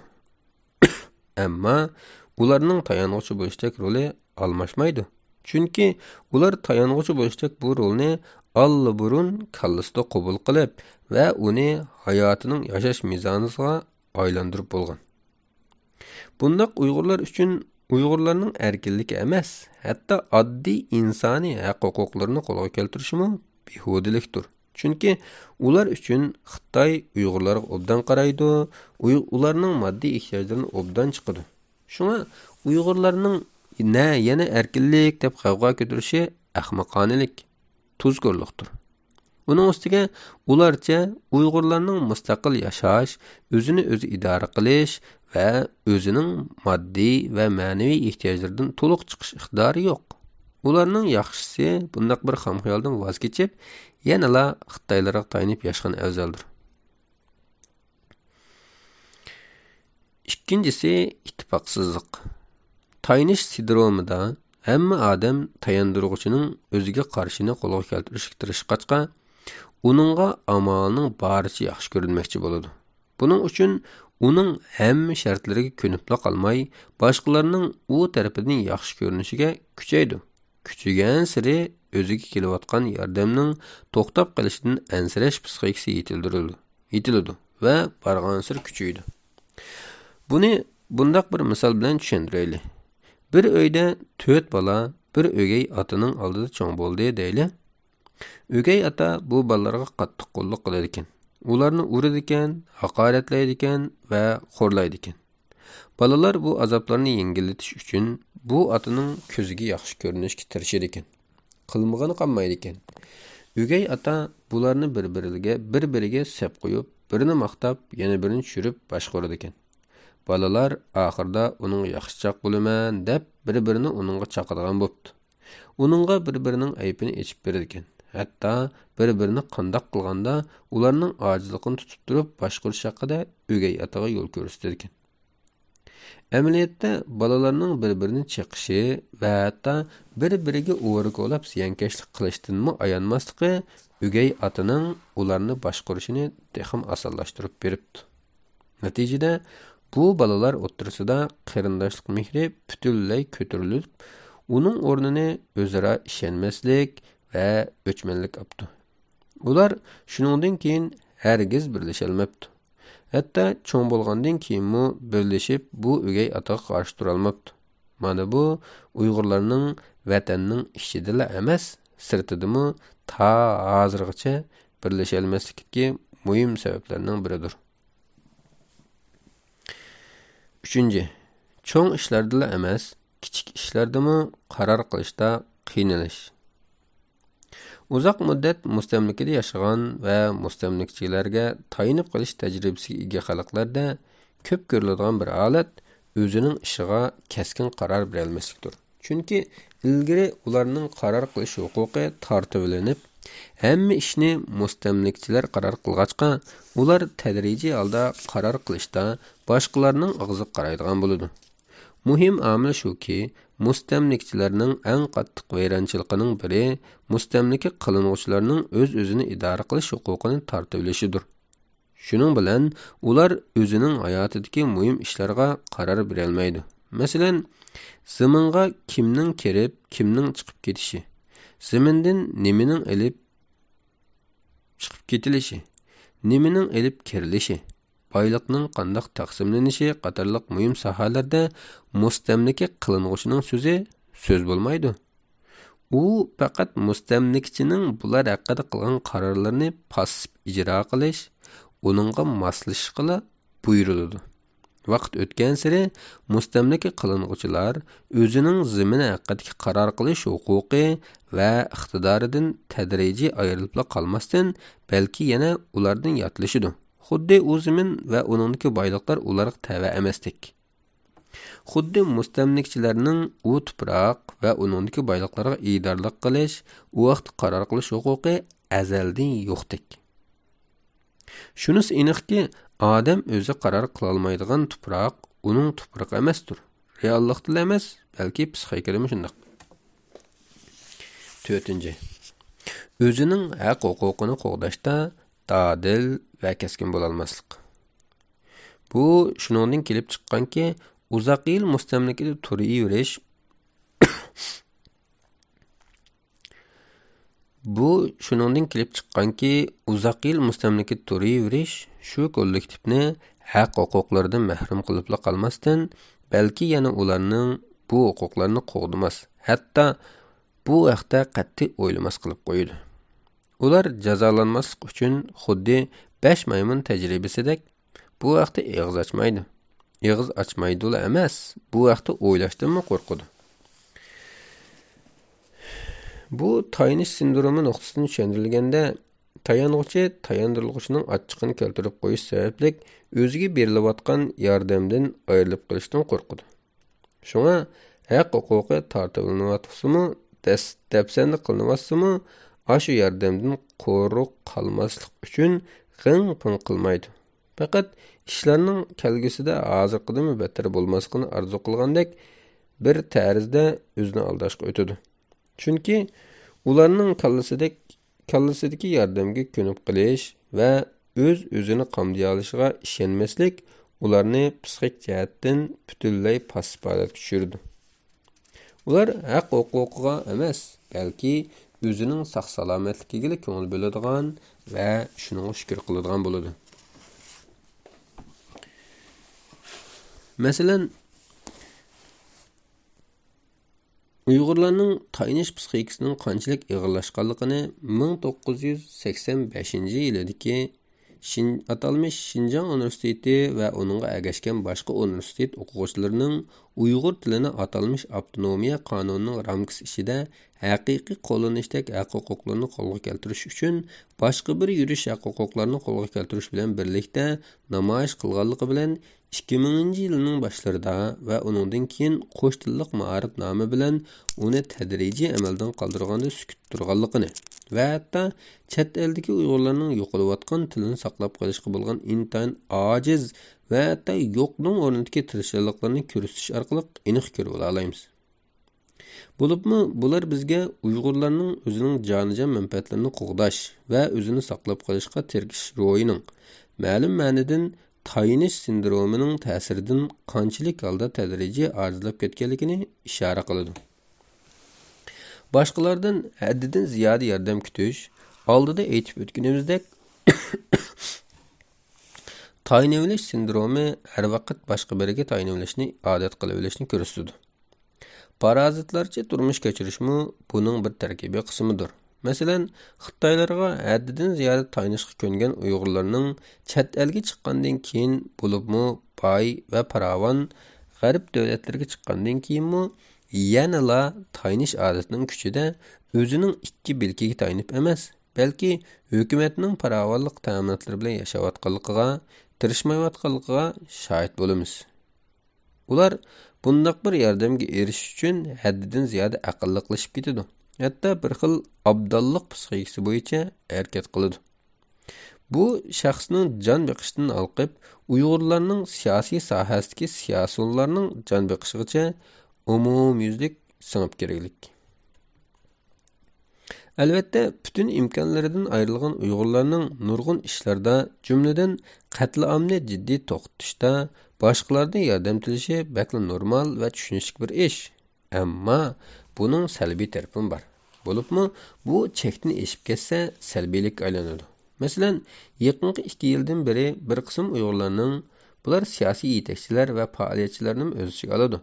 ئەمما ئۇلارنىڭ تايانغۇچى بولۇشتەك رولى ئالماشمايدۇ. چۈنكى ئۇلار تايانغۇچى بولۇشتەك بۇ رولنى ئاللىبۇرۇن كاللىسىدا قوبۇل قىلىپ ۋە ئۇنى ھاياتىنىڭ ياشاش مىزانىغا ئايلاندۇرۇپ بولغان. بۇنداق ئۇيغۇرلار ئۈچۈن ئۇيغۇرلارنىڭ ئەركىنلىكى ئەمەس، ھەتتا ئاددىي ئىنسانىي ھەق-ھوقۇقلىرىنى قولغا كەلتۈرۈشمۇ بىھۇدىلىكتۇر. چۈنكى ئۇلار ئۈچۈن خىتاي ئۇيغۇرلارغا ئوبدان قارايدۇ، ئۇي-، ئۇلارنىڭ ماددىي ئېھتىياجلىرىنى ئوبدان چىقىدۇ. شۇڭا ئۇيغۇرلارنىڭ نە يەنە ئەركىنلىك دەپ غەۋغا كۆتۈرۈشى ئەخمىقانىلىك، تۇزكورلۇقتۇر. ئۇنىڭ ئۈستىگە ئۇلارچە ئۇيغۇرلارنىڭ مۇستەقىل ياشاش، ئۆزىنى ئۆزى ئىدارە قىلىش ۋە ئۆزىنىڭ ماددىي ۋە مەنىۋى ئېھتىياجلىرىدىن تولۇق چىقىش ئىقتىدارى يوق. ئۇلارنىڭ ياخشىسى بۇنداق بىر خام خىيالدىن ۋاز كېچىپ، يەنىلا خىتايلارغا تايىنىپ ياشىغان ئەۋزەلدۇر. ئىككىنچىسى، ئىتتىپاقسىزلىق. تايىنىش سىندرومىدا ھەممە ئادەم تاياندۇرغۇچىنىڭ ئۆزىگە قارىشىنى قولغا كەلتۈرۈشكە تىرىشقاچقا، ئۇنىڭغا ئامالنىڭ بارىچە ياخشى كۆرۈنمەكچى بولىدۇ. بۇنىڭ ئۈچۈن ئۇنىڭ ھەممە شەرتلىرىگە كۆنۈپلا قالماي، باشقىلارنىڭ ئۇ تەرىپىدىن ياخشى كۆرۈنۈشىگە كۈچەيدۇ. كۈچىگەنسېرى ئۆزىگە كېلىۋاتقان ياردەمنىڭ توختاپ قېلىشىدىن ئەنسىرەش پىسخىكىسى يېتىلدۈرۈلىدۇ، يېتىلىدۇ ۋە بارغانسېرى كۈچىيىدۇ. بۇنى بۇنداق بىر مىسال بىلەن چۈشەندۈرەيلى. بىر ئۆيدە تۆت بالا بىر ئۆگەي ئاتىنىڭ ئالدىدا چوڭ بولدى دەيلى. ئۆگەي ئاتا بۇ بالىلارغا قاتتىق قۇللۇق قىلىدىكەن. ئۇلارنى ئۇرىدىكەن، ھاقارەتلەيدىكەن ۋە خورلايدىكەن. بالىلار بۇ ئازابلارنى يەڭگىللىتىش ئۈچۈن بۇ ئاتىنىڭ كۆزىگە ياخشى كۆرۈنۈشكە تىرىشىدىكەن. قىلمىغىنى قالمايدىكەن. ئۆگەي ئاتا بۇلارنى بىر-بىرىگە، بىر-بىرىگە سەپ قويۇپ، بىرىنى ماختاپ، يەنە بىرىنى چۈشۈرۈپ باشقۇرىدىكەن. بالىلار ئاخىرىدا ئۇنىڭغا ياخشىچاق بولىمەن دەپ، بىر-بىرىنى ئۇنىڭغا چاقىدىغان بوپتۇ. ئۇنىڭغا بىر-بىرىنىڭ ئەيىبىنى ئېچىپ بېرىدىكەن. ھەتتا بىر-بىرىنى قانداق قىلغاندا ئۇلارنىڭ ئاجىزلىقىنى تۇتۇپ تۇرۇپ باشقۇرۇش ھەققىدە ئۆگەي ئاتىغا يول كۆرسىتىدىكەن. ئەمەلىيەتتە بالىلارنىڭ بىر-بىرىنى چېقىشى ۋە ھەتتا بىر-بىرىگە ئورا كولاپ زىيانكەشلىك قىلىشتىنمۇ ئايانماسلىقى ئۆگەي ئاتىنىڭ ئۇلارنى باشقۇرۇشىنى تېخىمۇ ئاسانلاشتۇرۇپ بېرىپتۇ. نەتىجىدە، بۇ بالىلار ئوتتۇرىسىدا قېرىنداشلىق مېھرى پۈتۈنلەي كۆتۈرۈلۈپ، ئۇنىڭ ئورنىنى ئۆزئارا ئىشەنمەسلىك ۋە ئۆچمەنلىك ئاپتۇ. ئۇلار شۇنىڭدىن كېيىن ھەرگىز بىرلىشەلمەپتۇ. ھەتتا چوڭ بولغاندىن كېيىنمۇ بىرلىشىپ بۇ ئۆگەي ئاتىغا قارشى تۇرالماپتۇ. مانا بۇ ئۇيغۇرلارنىڭ ۋەتەننىڭ ئىچىدىلا ئەمەس، سىرتىدىمۇ تا ھازىرغىچە بىرلىشەلمەسلىكىدىكى مۇھىم سەۋەبلەرنىڭ بىرىدۇر. ئۈچىنچى، چوڭ ئىشلاردىلا ئەمەس، كىچىك ئىشلاردىمۇ قارار قىلىشتا قىينىلىش. ئۇزاق مۇددەت مۇستەملىكىدە ياشىغان ۋە مۇستەملىكىچىلەرگە تايىنىپ قېلىش تەجرىبىسىگە ئىگە خەلقلەردە كۆپ كۆرۈلىدىغان بىر ھالەت ئۆزىنىڭ ئىشىغا كەسكىن قارار بېرەلمەسلىكتۇر. چۈنكى ئىلگىرى ئۇلارنىڭ قارار قىلىش ھوقۇقى تارتىۋېلىنىپ، ھەممە ئىشنى مۇستەملىكىچىلەر قارار قىلغاچقا، ئۇلار تەدرىجىي ھالدا قارار قىلىشتا باشقىلارنىڭ ئاغزىغا قارايدىغان بولىدۇ. مۇھىم ئامىل شۇكى، مۇستەملىكىچىلەرنىڭ ئەڭ قاتتىق ۋەيرانچىلىقىنىڭ بىرى مۇستەملىكە قىلىنغۇچىلارنىڭ ئۆز-ئۆزىنى ئىدارە قىلىش ھوقۇقىنى تارتىۋېلىشىدۇر. شۇنىڭ بىلەن ئۇلار ئۆزىنىڭ ھاياتىدىكى مۇھىم ئىشلارغا قارار بېرەلمەيدۇ. مەسىلەن، زېمىنغا كىمنىڭ كىرىپ، كىمنىڭ چىقىپ كېتىشى، زېمىندىن نېمىنىڭ ئېلىپ چىقىپ كېتىلىشى، نېمىنىڭ ئېلىپ كىرىلىشى، بايلىقنىڭ قانداق تەقسىملىنىشى قاتارلىق مۇھىم ساھەلەردە مۇستەملىكە قىلىنغۇچىنىڭ سۆزى سۆز بولمايدۇ. ئۇ پەقەت مۇستەملىكىچىنىڭ بۇلار ھەققىدە قىلغان قارارلىرىنى پاسسىپ ئىجرا قىلىش، ئۇنىڭغا ماسلىشىشقىلا بۇيرۇلىدۇ. ۋاقىت ئۆتكەنسېرى مۇستەملىكە قىلىنغۇچىلار ئۆزىنىڭ زېمىنى ھەققىدىكى قارار قىلىش ھوقۇقى ۋە ئىقتىدارىدىن تەدرىجىي ئايرىلىپلا قالماستىن، بەلكى يەنە ئۇلاردىن ياتلىشىدۇ. خۇددى ئۇ زېمىن ۋە ئۇنىڭدىكى بايلىقلار ئۇلارغا تەۋە ئەمەستەك. خۇددى مۇستەملىكىچىلەرنىڭ ئۇ تۇپراق ۋە ئۇنىڭدىكى بايلىقلارغا ئىگىدارلىق قىلىش، ئۇ ھەقتە قارار قىلىش ھوقۇقى ئەزەلدىن يوقتەك. شۇنىسى ئېنىقكى، ئادەم ئۆزى قارار قىلالمايدىغان تۇپراق ئۇنىڭ تۇپرىقى ئەمەستۇر. رېئاللىقتىلا ئەمەس، بەلكى پسىخىكىدىمۇ شۇنداق. تۆتىنچى، ئۆزىنىڭ ھەق ھوقۇقىنى قوغداشتا دادىل ۋە كەسكىن بولالماسلىق. بۇ شۇنىڭدىن كېلىپ چىققانكى، ئۇزاق يىل مۇستەملىكىدە تۇرۇۋېرىش، بۇ شۇنىڭدىن كېلىپ چىققانكى، ئۇزاق يىل مۇستەملىكىدە تۇرۇۋېرىش شۇ كوللېكتىپنى ھەق ھوقۇقلىرىدىن مەھرۇم قىلىپلا قالماستىن، بەلكى يەنە ئۇلارنىڭ بۇ ھوقۇقلارنى قوغدىماس، ھەتتا بۇ ھەقتە قەتئىي ئويلىماس قىلىپ قويىدۇ. ئۇلار جازالانماسلىق ئۈچۈن خۇددى بەش مايمۇن تەجرىبىسىدەك بۇ ھەقتە ئېغىز ئاچمايدۇ. ئېغىز ئاچمايدۇلا ئەمەس، بۇ ھەقتە ئويلاشتىنمۇ قورقىدۇ. بۇ تايىنىش سىندرومى نۇقتىسىدىن چۈشەندۈرۈلگەندە، تايانغۇچى تاياندۇرۇلغۇچىنىڭ ئاچچىقىنى كەلتۈرۈپ قويۇش سەۋەبلىك ئۆزىگە بېرىلىۋاتقان ياردەمدىن ئايرىلىپ قېلىشتىن قورقىدۇ. شۇڭا ھەق ھوقۇقى تارتىۋېلىنىۋاتسىمۇ، دەس-، دەپسەندە قىلىنىۋاتسىمۇ، ئاشۇ ياردەمدىن قۇرۇق قالماسلىق ئۈچۈن غىڭ-پىڭ قىلمايدۇ. پەقەت ئىشلارنىڭ كەلگۈسىدە ھازىرقىدىنمۇ بەتتەر بولماسلىقىنى ئارزۇ قىلغاندەك بىر تەرزدە ئۆزىنى ئالداشقا ئۆتىدۇ. چۈنكى ئۇلارنىڭ كاللىسىدەك، كاللىسىدىكى ياردەمگە كۆنۈپ قېلىش ۋە ئۆز-ئۆزىنى قامدىيالىشىغا ئىشەنمەسلىك ئۇلارنى پسىخىك جەھەتتىن پۈتۈنلەي پاسسىپ ھالەتكە چۈشۈرىدۇ. ئۇلار ھەق ھوقۇقىغا ئەمەس، بەلكى ئۆزىنىڭ ساق-سالامەتلىكىگىلا كۆڭۈل بۆلىدىغان ۋە شۇنىڭغا شۈكۈر قىلىدىغان بولىدۇ. مەسىلەن، ئۇيغۇرلارنىڭ تايىنىش پسىخىكىسىنىڭ قانچىلىك ئېغىرلاشقانلىقىنى مىڭ توققۇز يۈز سەكسەن بەشىنچى يىلىدىكى شىن-، ئاتالمىش شىنجاڭ ئۇنىۋېرسىتېتى ۋە ئۇنىڭغا ئەگەشكەن باشقا ئۇنىۋېرسىتېت ئوقۇغۇچىلىرىنىڭ ئۇيغۇر تىلىنى ئاتالمىش ئاپتونومىيە قانۇنىنىڭ رامكىسى ئىچىدە ھەقىقىي قوللىنىشتەك ھەق ھوقۇقلىرىنى قولغا كەلتۈرۈش ئۈچۈن باشقا بىر يۈرۈش ھەق ھوقۇقلارنى قولغا كەلتۈرۈش بىلەن بىرلىكتە نامايىش قىلغانلىقى بىلەن، ئىككى مىڭىنچى يىلنىڭ باشلىرىدا ۋە ئۇنىڭدىن كېيىن قوش تىللىق مائارىپ نامى بىلەن ئۇنى تەدرىجىي ئەمەلدىن قالدۇرغاندا سۈكۈتتە تۇرغانلىقىنى ۋە ھەتتا چەت ئەلدىكى ئۇيغۇرلارنىڭ يوقىلىۋاتقان تىلىنى ساقلاپ قېلىشقا بولغان ئىنتايىن ئاجىز ۋە ھەتتا يوقنىڭ ئورنىدىكى تىرىشچانلىقلىرىنى كۆرسىتىش ئارقىلىق ئېنىق كۆرۈۋالالايمىز. بولۇپمۇ بۇلار بىزگە ئۇيغۇرلارنىڭ ئۆزىنىڭ جانىجان مەنپەئەتلىرىنى قوغداش ۋە ئۆزىنى ساقلاپ قېلىشقا تىركىشىش روھىنىڭ مەلۇم مەنىدىن تايىنىش سىندرومىنىڭ تەسىرىدىن قانچىلىك ھالدا تەدرىجىي ئاجىزلاپ كەتكەنلىكىنى ئىشارە قىلىدۇ. باشقىلاردىن ھەددىدىن زىيادە ياردەم كۈتۈش، ئالدىدا ئېيتىپ ئۆتكىنىمىزدەك، تايىنىۋېلىش سىندرومى ھەر ۋاقىت باشقا بىرىگە تايىنىۋېلىشنى ئادەت قىلىۋېلىشنى كۆرسىتىدۇ. پارازىتلارچە تۇرمۇش كەچۈرۈشمۇ بۇنىڭ بىر تەركىبىي قىسمىدۇر. مەسىلەن، خىتايلارغا ھەددىدىن زىيادە تايىنىشقا كۆنگەن ئۇيغۇرلارنىڭ چەت ئەلگە چىققاندىن كېيىن، بولۇپمۇ باي ۋە پاراۋان غەرب دۆلەتلىرىگە چىققاندىن كېيىنمۇ يەنىلا تايىنىش ئادىتىنىڭ كۈچىدە ئۆزىنىڭ ئىككى بىلىكىگە تايىنىپ ئەمەس، بەلكى ھۆكۈمەتنىڭ پاراۋانلىق تەمىناتلىرى بىلەن ياشاۋاتقانلىقىغا، تىرىشمايۋاتقانلىقىغا شاھىت بولىمىز. ئۇلار بۇنداق بىر ياردەمگە ئېرىشىش ئۈچۈن ھەددىدىن زىيادە ئەقىللىقلىشىپ كېتىدۇ. ھەتتا بىر خىل ئابداللىق پسىخىكىسى بويىچە ھەرىكەت قىلىدۇ. بۇ شەخسنىڭ جان بېقىشتىن ھالقىپ، ئۇيغۇرلارنىڭ سىياسىي ساھەسىدىكى سىياسىيونلارنىڭ جان بېقىشىغىچە ئومۇميۈزلۈك سىڭىپ كىرگۈلۈك. ئەلۋەتتە، پۈتۈن ئىمكانلىرىدىن ئايرىلغان ئۇيغۇرلارنىڭ نۇرغۇن ئىشلاردا، جۈملىدىن قەتلىئامنى جىددىي توختىتىشتا باشقىلاردىن ياردەم تىلىشى بەكلا نورمال ۋە چۈشىنىشلىك بىر ئىش. ئەمما بۇنىڭ سەلبىي تەرىپىمۇ بار. بولۇپمۇ بۇ چەكتىن ئېشىپ كەتسە سەلبىيلىككە ئايلىنىدۇ. مەسىلەن، يېقىنقى ئىككى يىلدىن بېرى بىر قىسىم ئۇيغۇرلارنىڭ، بۇلار سىياسىي يېتەكچىلەر ۋە پائالىيەتچىلەرنىمۇ ئۆز ئىچىگە ئالىدۇ،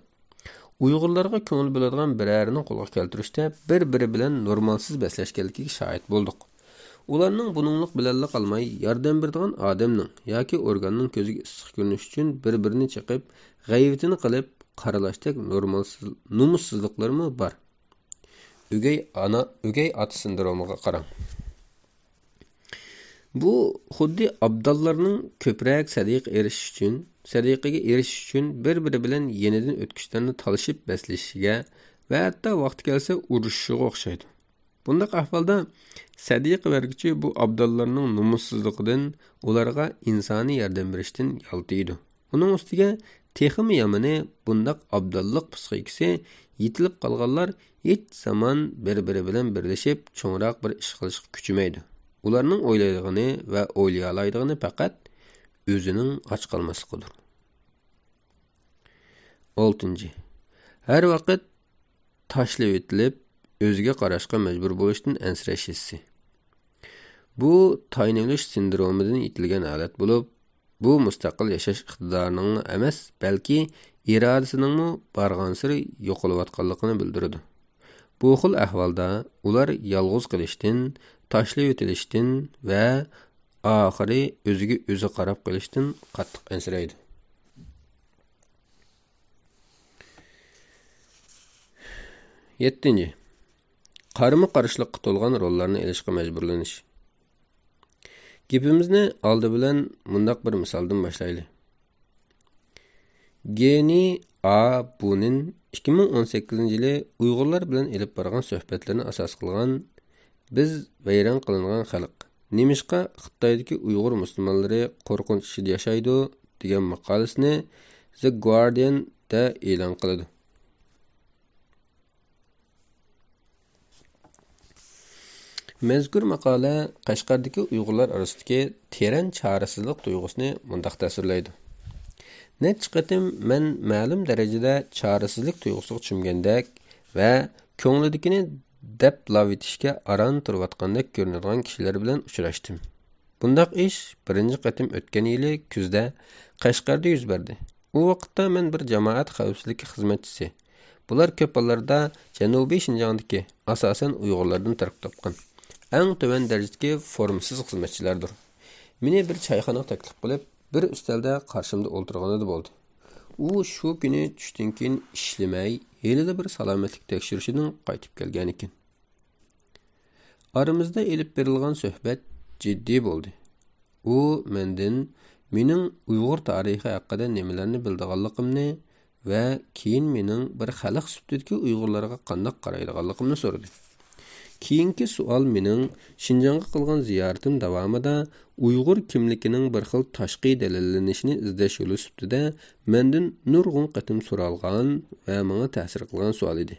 ئۇيغۇرلارغا كۆڭۈل بۆلىدىغان بىرەرىنى قولغا كەلتۈرۈشتە بىر-بىرى بىلەن نورمالسىز بەسلەشكەنلىكىگە شاھىت بولدۇق. ئۇلارنىڭ بۇنىڭلىق بىلەنلا قالماي، ياردەم بېرىدىغان ئادەمنىڭ ياكى ئورگاننىڭ كۆزىگە ئىسسىق كۆرۈنۈش ئۈچۈن بىر-بىرىنى چېقىپ، غەيۋىتىنى قىلىپ قارىلاشتەك نورمالسىز-، نومۇسسىزلىقلىرىمۇ بار. ئۆگەي ئانا، ئۆگەي ئاتا سىندرومىغا قاراڭ. بۇ خۇددى ئابداللارنىڭ كۆپرەك سەدىقە ئېرىشىش ئۈچۈن، سەدىقىگە ئېرىشىش ئۈچۈن بىر-بىرى بىلەن يېنىدىن ئۆتكۈچىلەرنى تالىشىپ بەسلىشىشىگە ۋە ھەتتا ۋاقتى كەلسە ئۇرۇشۇشىغا ئوخشايدۇ. بۇنداق ئەھۋالدا سەدىقە بەرگۈچى بۇ ئابداللارنىڭ نومۇسسىزلىقىدىن، ئۇلارغا ئىنسانىي ياردەم بېرىشتىن يالتىيىدۇ. ئۇنىڭ ئۈستىگە تېخىمۇ يامىنى، بۇنداق ئابداللىق پسىخىكىسى يېتىلىپ قالغانلار ھېچ زامان بىر-بىرى بىلەن بىرلىشىپ چوڭراق بىر ئىش قىلىشقا كۈچىمەيدۇ. ئۇلارنىڭ ئويلايدىغىنى ۋە ئويلىيالايدىغىنى پەقەت ئۆزىنىڭ ئاچ قالماسلىقىدۇر. ئالتىنچى، ھەر ۋاقىت تاشلىۋېتىلىپ، ئۆزىگە قاراشقا مەجبۇر بولۇشتىن ئەنسىرەش ھېسسى. بۇ تايىنىۋېلىش سىندرومىدىن يېتىلگەن ھالەت بولۇپ، بۇ مۇستەقىل ياشاش ئىقتىدارىنىڭلا ئەمەس، بەلكى ئىرادىسىنىڭمۇ بارغانسېرى يوقىلىۋاتقانلىقىنى بىلدۈرىدۇ. بۇ خىل ئەھۋالدا ئۇلار يالغۇز قېلىشتىن، تاشلىۋېتىلىشتىن ۋە ئاخىرى ئۆزىگە ئۆزى قاراپ قېلىشتىن قاتتىق ئەنسىرەيدۇ. يەتتىنچى، قارىمۇ قارشىلىققا تولغان روللارنى ئېلىشقا مەجبۇرلىنىش. گېپىمىزنى ئالدى بىلەن مۇنداق بىر مىسالدىن باشلايلى. گېنى ئا بۇنىن ئىككى مىڭ ئون سەككىزىنچى يىلى ئۇيغۇرلار بىلەن ئېلىپ بارغان سۆھبەتلىرىنى ئاساس قىلغان «بىز ۋەيران قىلىنغان خەلق، نېمىشقا خىتايدىكى ئۇيغۇر مۇسۇلمانلىرى قورقۇنچ ئىچىدە ياشايدۇ؟» دېگەن ماقالىسىنى زى گۇاردىيەن دە ئېلان قىلىدۇ. مەزكۇر ماقالە قەشقەردىكى ئۇيغۇرلار ئارىسىدىكى تېرەن چارىسىزلىق تۇيغۇسىنى مۇنداق تەسۋىرلەيدۇ: «نەچچە قېتىم مەن مەلۇم دەرىجىدە چارىسىزلىك تۇيغۇسىغا چۆمگەندەك ۋە كۆڭلىدىكىنى دەپلەۋېتىشكە ئاران تۇرۇۋاتقاندەك كۆرۈنىدىغان كىشىلەر بىلەن ئۇچراشتىم. بۇنداق ئىش بىرىنچى قېتىم ئۆتكەن يىلى كۈزدە قەشقەردە يۈز بەردى. ئۇ ۋاقىتتا مەن بىر جامائەت خەۋپسىزلىكى خىزمەتچىسى. بۇلار كۆپ ھاللاردا جەنۇبىي شىنجاڭدىكى، ئاساسەن، ئۇيغۇرلاردىن تەركىب تاپقان، ئەڭ تۆۋەن دەرىجىدىكى فورمىسىز خىزمەتچىلەردۇر. مېنى بىر چايخانىغا تەكلىپ قىلىپ، بىر ئۈستەلدە قارشىمدا ئولتۇرغىنىدا بولدى. ئۇ شۇ كۈنى چۈشتىن كېيىن ئىشلىمەي، ھېلىلا بىر سالامەتلىك تەكشۈرۈشىدىن قايتىپ كەلگەنىكەن. ئارىمىزدا ئېلىپ بېرىلغان سۆھبەت جىددىي بولدى. ئۇ مەندىن مېنىڭ ئۇيغۇر تارىخى ھەققىدە نېمىلەرنى بىلىدىغانلىقىمنى ۋە كېيىن مېنىڭ بىر خەلق سۈپىتىدىكى ئۇيغۇرلارغا قانداق قارايدىغانلىقىمنى سورىدى. كېيىنكى سوئال مېنىڭ شىنجاڭغا قىلغان زىيارىتىم داۋامىدا ئۇيغۇر كىملىكىنىڭ بىر خىل تاشقى دەلىللىنىشىنى ئىزدەش يولى سۈپىتىدە مەندىن نۇرغۇن قېتىم سورالغان ۋە ماڭا تەسىر قىلغان سوئال ئىدى.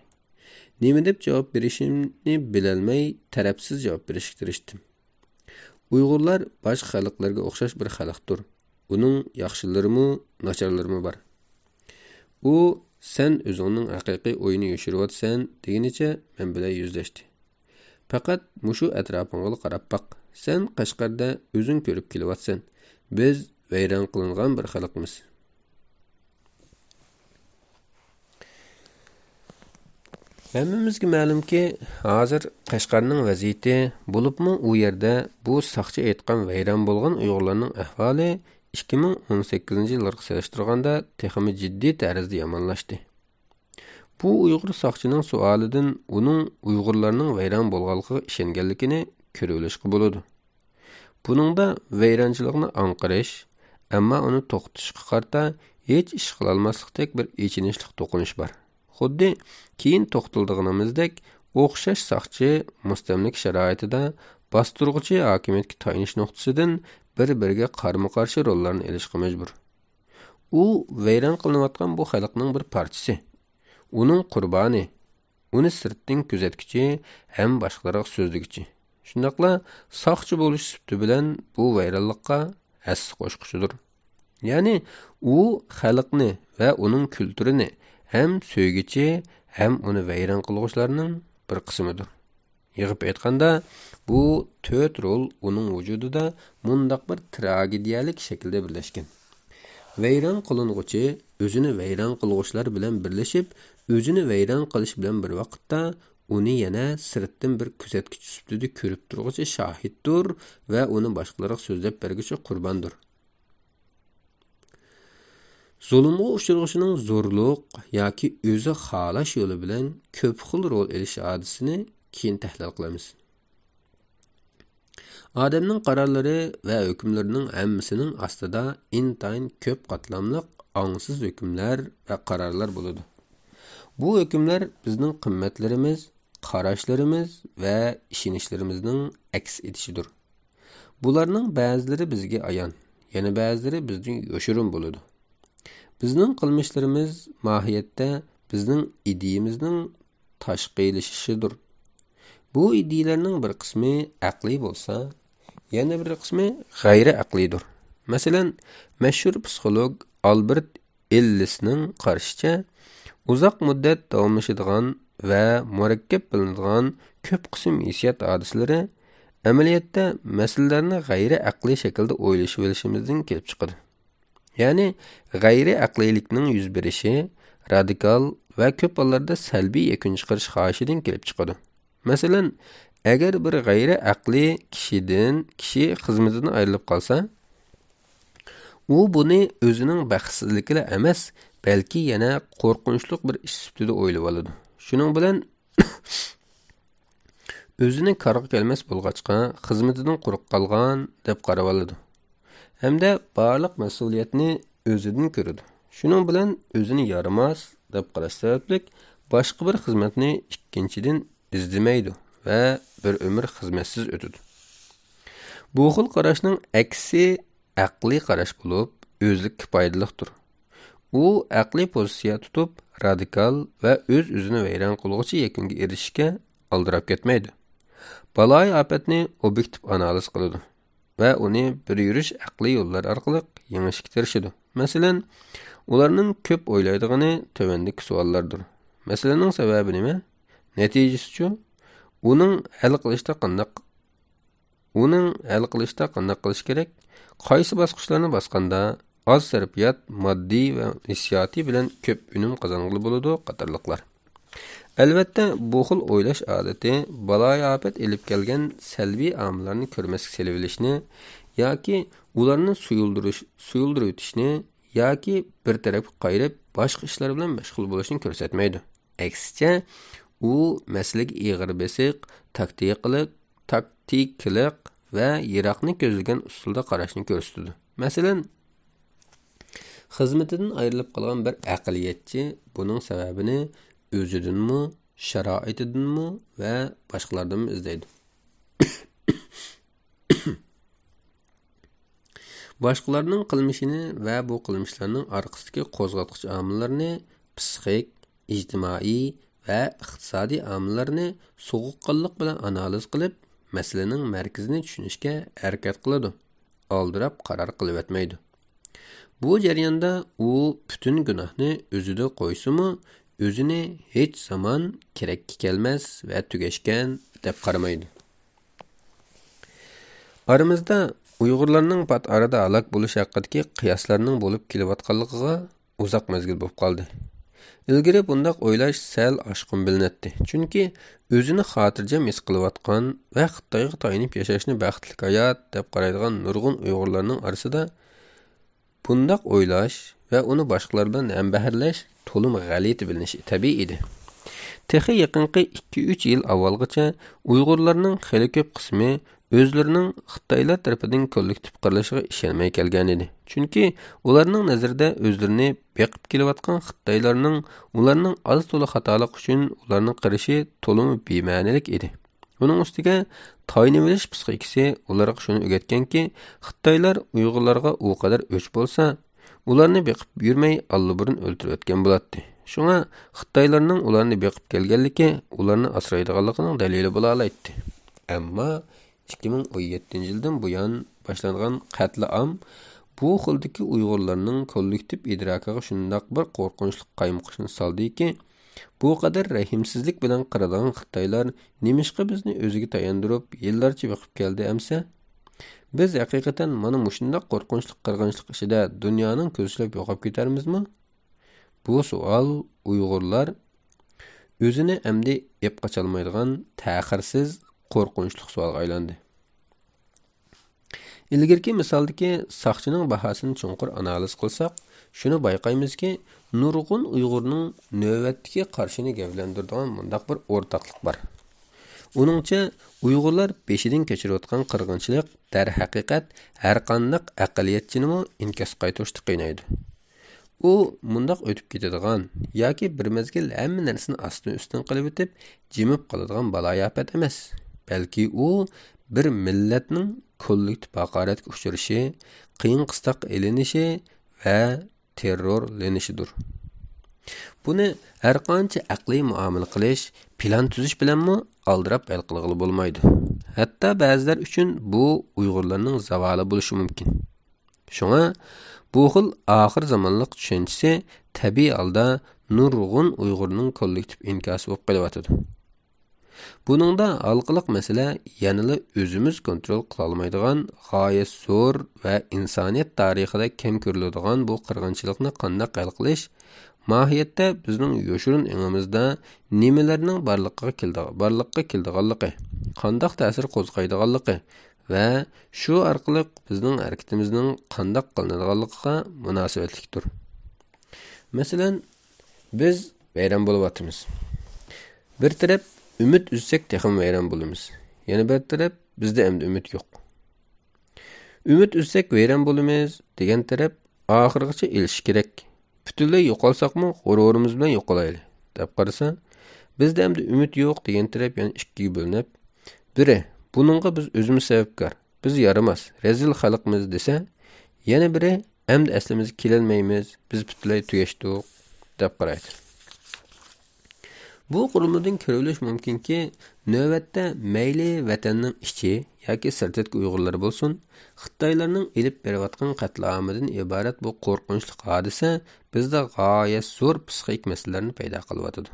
نېمە دەپ جاۋاب بېرىشىمنى بىلەلمەي، تەرەپسىز جاۋاب بېرىشكە تىرىشتىم. ئۇيغۇرلار باشقا خەلقلەرگە ئوخشاش بىر خەلقتۇر. ئۇنىڭ ياخشىلىرىمۇ، ناچارلىرىمۇ بار. ئۇ، «سەن ئۆزۈڭنىڭ ھەقىقىي ئويىنى يوشۇرۇۋاتىسەن» دېگىنىچە مەن بىلەن يۈزلەشتى. «پەقەت مۇشۇ ئەتراپىڭغىلا قاراپ باق. سەن قەشقەردە ئۆزۈڭ كۆرۈپ كېلىۋاتىسەن. بىز ۋەيران قىلىنغان بىر خەلقمىز.» ھەممىمىزگە مەلۇمكى، ھازىر قەشقەرنىڭ ۋەزىيىتى، بولۇپمۇ ئۇ يەردە بۇ ساقچى ئېيتقان ۋەيران بولغان ئۇيغۇرلارنىڭ ئەھۋالى ئىككى مىڭ ئون سەككىزىنچى يىللارغا سېلىشتۇرغاندا تېخىمۇ جىددىي تەرزدە يامانلاشتى. بۇ ئۇيغۇر ساقچىنىڭ سوئالىدىن ئۇنىڭ ئۇيغۇرلارنىڭ ۋەيران بولغانلىقىغا ئىشەنگەنلىكىنى كۆرۈۋېلىشقا بولىدۇ. بۇنىڭدا ۋەيرانچىلىقنى ئاڭقىرىش، ئەمما ئۇنى توختىتىشقا قارىتا ھېچ ئىش قىلالماسلىقتەك بىر ئېچىنىشلىق توقۇنۇش بار. خۇددى كېيىن توختىلىدىغىنىمىزدەك، ئوخشاش ساقچى مۇستەملىكە شارائىتىدا باستۇرغۇچى ھاكىمىيەتكە تايىنىش نۇقتىسىدىن بىر-بىرىگە قارىمۇ-قارشى روللارنى ئېلىشقا مەجبۇر. ئۇ ۋەيران قىلىنىۋاتقان بۇ خەلقنىڭ بىر پارچىسى. ئۇنىڭ قۇربانى، ئۇنى سىرتتىن كۆزەتكۈچى ھەم باشقىلارغا سۆزلىگۈچى. شۇنداقلا ساقچى بولۇش سۈپىتى بىلەن بۇ ۋەيرانلىققا ھەسسە قوشقۇچىدۇر. يەنى ئۇ خەلقنى ۋە ئۇنىڭ كۈلتۈرىنى ھەم سۆيگۈچى، ھەم ئۇنى ۋەيران قىلغۇچىلارنىڭ بىر قىسمىدۇر. يىغىپ ئېيتقاندا، بۇ تۆت رول ئۇنىڭ ۋۇجۇدىدا مۇنداق بىر تراگېدىيەلىك شەكىلدە بىرلەشكەن. ۋەيران قىلىنغۇچى ئۆزىنى ۋەيران قىلغۇچىلار بىلەن بىرلىشىپ، ئۆزىنى ۋەيران قىلىش بىلەن بىر ۋاقىتتا، ئۇنى يەنە سىرتتىن بىر كۆزەتكۈچى سۈپىتىدە كۆرۈپ تۇرغۇچى شاھىتتۇر ۋە ئۇنى باشقىلارغا سۆزلەپ بەرگۈچى قۇرباندۇر. زۇلۇمغا ئۇچرىغۇچىنىڭ زورلۇق ياكى ئۆزى خالاش يولى بىلەن كۆپ خىل رول ئېلىش ھادىسىسىنى كېيىن تەھلىل قىلىمىز. ئادەمنىڭ قارارلىرى ۋە ھۆكۈملىرىنىڭ ھەممىسىنىڭ ئاستىدا ئىنتايىن كۆپ قاتلاملىق ئاڭسىز ھۆكۈملەر ۋە قارارلار بولىدۇ. بۇ ھۆكۈملەر بىزنىڭ قىممەتلىرىمىز، قاراشلىرىمىز ۋە ئىشىنىشلىرىمىزنىڭ ئەكس ئېتىشىدۇر. بۇلارنىڭ بەزىلىرى بىزگە ئايان، يەنە بەزىلىرى بىزدىن يوشۇرۇن بولىدۇ. بىزنىڭ قىلمىشلىرىمىز ماھىيەتتە بىزنىڭ ئىدىيىمىزنىڭ تاشقىلىشىشىدۇر. بۇ ئىدىيىلەرنىڭ بىر قىسمى ئەقلىي بولسا، يەنە بىر قىسمى غەيرىي ئەقلىيدۇر. مەسىلەن، مەشھۇر پسىخولوگ ئالبېرت ئېللىسنىڭ قارىشىچە، ئۇزاق مۇددەت داۋاملىشىدىغان ۋە مۇرەككەپ بىلىنىدىغان كۆپ قىسىم ھېسسىيات ھادىسىلىرى ئەمەلىيەتتە مەسىلىلەرنى غەيرىي ئەقلىي شەكىلدە ئويلىشىۋېلىشىمىزدىن كېلىپ چىقىدۇ. يەنى غەيرىي ئەقلىيلىكنىڭ يۈز بېرىشى رادىكال ۋە كۆپ ھاللاردا سەلبىي يەكۈن چىقىرىش خاھىشىدىن كېلىپ چىقىدۇ. مەسىلەن، ئەگەر بىر غەيرىي ئەقلىي كىشىدىن، كىشى خىزمىتىدىن ئايرىلىپ قالسا، ئۇ بۇنى ئۆزىنىڭ بەختسىزلىكىلا ئەمەس، بەلكى يەنە قورقۇنچلۇق بىر ئىش سۈپىتىدە ئويلىۋالىدۇ. شۇنىڭ بىلەن ئۆزىنى كارغا كەلمەس بولغاچقا، خىزمىتىدىن قۇرۇق قالغان دەپ قارىۋالىدۇ ھەمدە بارلىق مەسئۇلىيەتنى ئۆزىدىن كۆرىدۇ. شۇنىڭ بىلەن ئۆزىنى يارىماس دەپ قاراش سەۋەبلىك، باشقا بىر خىزمەتنى ئىككىنچىدىن ئىزدىمەيدۇ ۋە بىر ئۆمۈر خىزمەتسىز ئۆتىدۇ. بۇ خىل قاراشنىڭ ئەكسى ئەقلىي قاراش بولۇپ، ئۆزلۈككە پايدىلىقتۇر. ئۇ ئەقلىي پوزىتسىيە تۇتۇپ، رادىكال ۋە ئۆز-ئۆزىنى ۋەيران قىلغۇچى يەكۈنگە ئېرىشىشكە ئالدىراپ كەتمەيدۇ. بالايىئاپەتنى ئوبيېكتىپ ئانالىز قىلىدۇ ۋە ئۇنى بىر يۈرۈش ئەقلىي يوللار ئارقىلىق يېڭىشكە تىرىشىدۇ. مەسىلەن، ئۇلارنىڭ كۆپ ئويلايدىغىنى تۆۋەندىكى سوئاللاردۇر. مەسىلىنىڭ سەۋەبى نېمە؟ نەتىجىسىچۇ؟ ئۇنىڭ ھەل قىلىشتا قانداق ئۇنىڭ ھەل قىلىشتا قانداق قىلىش كېرەك؟ قايسى باسقۇچلارنى باسقاندا ئاز سەرپىيات، ماددىي ۋە ھېسسىياتىي بىلەن كۆپ ئۈنۈم قازانغىلى بولىدۇ؟ قاتارلىقلار. ئەلۋەتتە، بۇ خىل ئويلاش ئادىتى بالايىئاپەت ئېلىپ كەلگەن سەلبىي ئامىللارنى كۆرمەسكە سېلىۋېلىشنى ياكى ئۇلارنى سۇيۇلدۇرۇش، سۇيۇلدۇرۇۋېتىشنى ياكى بىر تەرەپكە قايرىپ، باشقا ئىشلار بىلەن مەشغۇل بولۇشنى كۆرسەتمەيدۇ. ئەكسىچە، ئۇ مەسىلىگە ئېغىر بېسىق، تاكتىكىلىق، تاكتىكىلىق ۋە يىراقنى كۆزلىگەن ئۇسۇلدا قاراشنى كۆرسىتىدۇ. مەسىلەن، خىزمىتىدىن ئايرىلىپ قالغان بىر ئەقلىيەتچى بۇنىڭ سەۋەبىنى ئۆزىدىنمۇ، شارائىتىدىنمۇ ۋە باشقىلاردىنمۇ ئىزدەيدۇ. باشقىلارنىڭ قىلمىشىنى ۋە بۇ قىلمىشلارنىڭ ئارقىسىدىكى قوزغاتقۇچ ئامىللارنى پىسخىك، ئىجتىمائىي ۋە ئىقتىسادىي ئامىللارنى سوغۇققانلىق بىلەن ئانالىز قىلىپ، مەسىلىنىڭ مەركىزىنى چۈشىنىشكە ھەرىكەت قىلىدۇ، ئالدىراپ قارار قىلىۋەتمەيدۇ. بۇ جەرياندا ئۇ پۈتۈن گۇناھنى ئۆزىدە قويسىمۇ، ئۆزىنى ھېچ زامان كېرەككە كەلمەس ۋە تۈگەشكەن دەپ قارىمايدۇ. ئارىمىزدا ئۇيغۇرلارنىڭ پات ئارىدا ھالاك بولۇشى ھەققىدىكى قىياسلارنىڭ بولۇپ كېلىۋاتقانلىقىغا ئۇزاق مەزگىل بولۇپ قالدى. ئىلگىرى بۇنداق ئويلاش سەل ئاشقۇن بىلىنەتتى، چۈنكى ئۆزىنى خاتىرجەم ھېس قىلىۋاتقان ۋە خىتايغا تايىنىپ ياشاشنى بەختلىك ھايات دەپ قارايدىغان نۇرغۇن ئۇيغۇرلارنىڭ ئارىسىدا بۇنداق ئويلاش ۋە ئۇنى باشقىلار بىلەن ھەمبەھىرلەش تولىمۇ غەلىتە بىلىنىشى تەبىئىي ئىدى. تېخى يېقىنقى ئىككى-ئۈچ يىل ئاۋۋالغىچە ئۇيغۇرلارنىڭ خېلى كۆپ قىسمى ئۆزلىرىنىڭ خىتايلار تەرىپىدىن كوللېكتىپ قىرىلىشىغا ئىشەنمەي كەلگەنىدى. چۈنكى ئۇلارنىڭ نەزىرىدە ئۆزلىرىنى بېقىپ كېلىۋاتقان خىتايلارنىڭ ئۇلارنىڭ ئاز-تولا خاتالىقى ئۈچۈن ئۇلارنى قىرىشى تولىمۇ بىمەنىلىك ئىدى. ئۇنىڭ ئۈستىگە تايىنىۋېلىش پىسخىكىسى ئۇلارغا شۇنى ئۆگەتكەنكى، خىتايلار ئۇيغۇرلارغا ئۇ قەدەر ئۆچ بولسا، ئۇلارنى بېقىپ يۈرمەي ئاللىبۇرۇن ئۆلتۈرۈۋەتكەن بولاتتى. شۇڭا خىتايلارنىڭ ئۇلارنى بېقىپ كەلگەنلىكى ئۇلارنى ئاسرايدىغانلىقىنىڭ دەلىلى بولالايتتى. ئەمما ئىككى مىڭ ئون يەتتىنچى يىلدىن بۇيان باشلانغان قەتلىئام بۇ خىلدىكى ئۇيغۇرلارنىڭ كوللېكتىپ ئىدراكىغا شۇنداق بىر قورقۇنچلۇق قايمۇقۇشنى سالدىكى، بۇ قەدەر رەھىمسىزلىك بىلەن قىرىدىغان خىتايلار نېمىشقا بىزنى ئۆزىگە تاياندۇرۇپ، يىللارچە بېقىپ كەلدى ئەمسە؟ بىز ھەقىقەتەن مانا مۇشۇنداق قورقۇنچلۇق قىرغىنچىلىق ئىچىدە دۇنيانىڭ كۆزى ئىشلەپ يوقاپ كېتەرمىزمۇ؟ بۇ سوئال ئۇيغۇرلار ئۆزىنى ئەمدى ئېپ قاچالمايدىغان تەخىرسىز، قورقۇنچلۇق سوئالغا ئايلاندى. ئىلگىرىكى مىسالدىكى ساقچىنىڭ باھاسىنى چوڭقۇر ئانالىز قىلساق، شۇنى بايقايمىزكى، نۇرغۇن ئۇيغۇرنىڭ نۆۋەتتىكى قارىشىنى گەۋدىلەندۈرىدىغان مۇنداق بىر ئورتاقلىق بار. ئۇنىڭچە، ئۇيغۇرلار بېشىدىن كەچۈرۈۋاتقان قىرغىنچىلىق، دەرھەقىقەت، ھەرقانداق ئەقلىيەتچىنىمۇ ئىنكاس قايتۇرۇشتا قىينايدۇ. ئۇ مۇنداق ئۆتۈپ كېتىدىغان ياكى بىر مەزگىل ھەممە نەرسىنى ئاستىن-ئۈستۈن قىلىۋېتىپ، جىمىپ قالىدىغان بالايىئاپەت ئەمەس، بەلكى ئۇ بىر مىللەتنىڭ كوللېكتىپ ھاقارەتكە ئۇچرىشى، قىيىن-قىستاققا ئېلىنىشى ۋە تېررورلىنىشىدۇر. بۇنى ھەرقانچە ئەقلىي مۇئامىلە قىلىش، پىلان تۈزۈش بىلەنمۇ ئالدىراپ ھەل قىلغىلى بولمايدۇ. ھەتتا بەزىلەر ئۈچۈن بۇ ئۇيغۇرلارنىڭ زاۋالى بولۇشى مۇمكىن. شۇڭا بۇ خىل ئاخىر زامانلىق چۈشەنچىسى تەبىئىي ھالدا نۇرغۇن ئۇيغۇرنىڭ كوللېكتىپ ئىنكاسى بولۇپ قېلىۋاتىدۇ. بۇنىڭدا ھالقىلىق مەسىلە يەنىلا ئۆزىمىز كونترول قىلالمايدىغان غايەت زور ۋە ئىنسانىيەت تارىخىدا كەم كۆرۈلىدىغان بۇ قىرغىنچىلىقنى قانداق ھەل قىلىش، ماھىيەتتە بىزنىڭ يوشۇرۇن ئېڭىمىزدا نېمىلەرنىڭ بارلىققا كېلىدىغ-، بارلىققا كېلىدىغانلىقى، قانداق تەسىر قوزغايدىغانلىقى ۋە شۇ ئارقىلىق بىزنىڭ ھەرىكىتىمىزنىڭ قانداق قىلىنىدىغانلىقىغا مۇناسىۋەتلىكتۇر. مەسىلەن، بىز ۋەيران بولۇۋاتىمىز. بىر تەرەپ ئۈمىد ئۈزسەك تېخىمۇ ۋەيران بولىمىز. يەنە بىر تەرەپ، بىزدە ئەمدى ئۈمىد يوق. ئۈمىد ئۈزسەك ۋەيران بولىمىز دېگەن تەرەپ ئاخىرغىچە ئېلىشىش كېرەك. پۈتۈنلەي يوقالساقمۇ غۇرۇرىمىز بىلەن يوقالايلى، دەپ قارىسا، بىزدە ئەمدى ئۈمىد يوق دېگەن تەرەپ يەنە ئىككىگە بۆلۈنۈپ، بىرى، بۇنىڭغا بىز ئۆزىمىز سەۋەبكار، بىز يارىماس، رەزىل خەلقمىز دېسە، يەنە بىرى، ئەمدى ئەسلىمىزگە كېلەلمەيمىز، بىز پۈتۈنلەي تۈگەشتۇق، دەپ قارايدۇ. بۇ قۇرۇلمىدىن كۆرۈۋېلىش مۇمكىنكى، نۆۋەتتە مەيلى ۋەتەننىڭ ئىچى ياكى سىرتىدىكى ئۇيغۇرلار بولسۇن، خىتايلارنىڭ ئېلىپ بېرىۋاتقان قەتلىئامىدىن ئىبارەت بۇ قورقۇنچلۇق ھادىسە بىزدە غايەت زور پسىخىك مەسىلىلەرنى پەيدا قىلىۋاتىدۇ.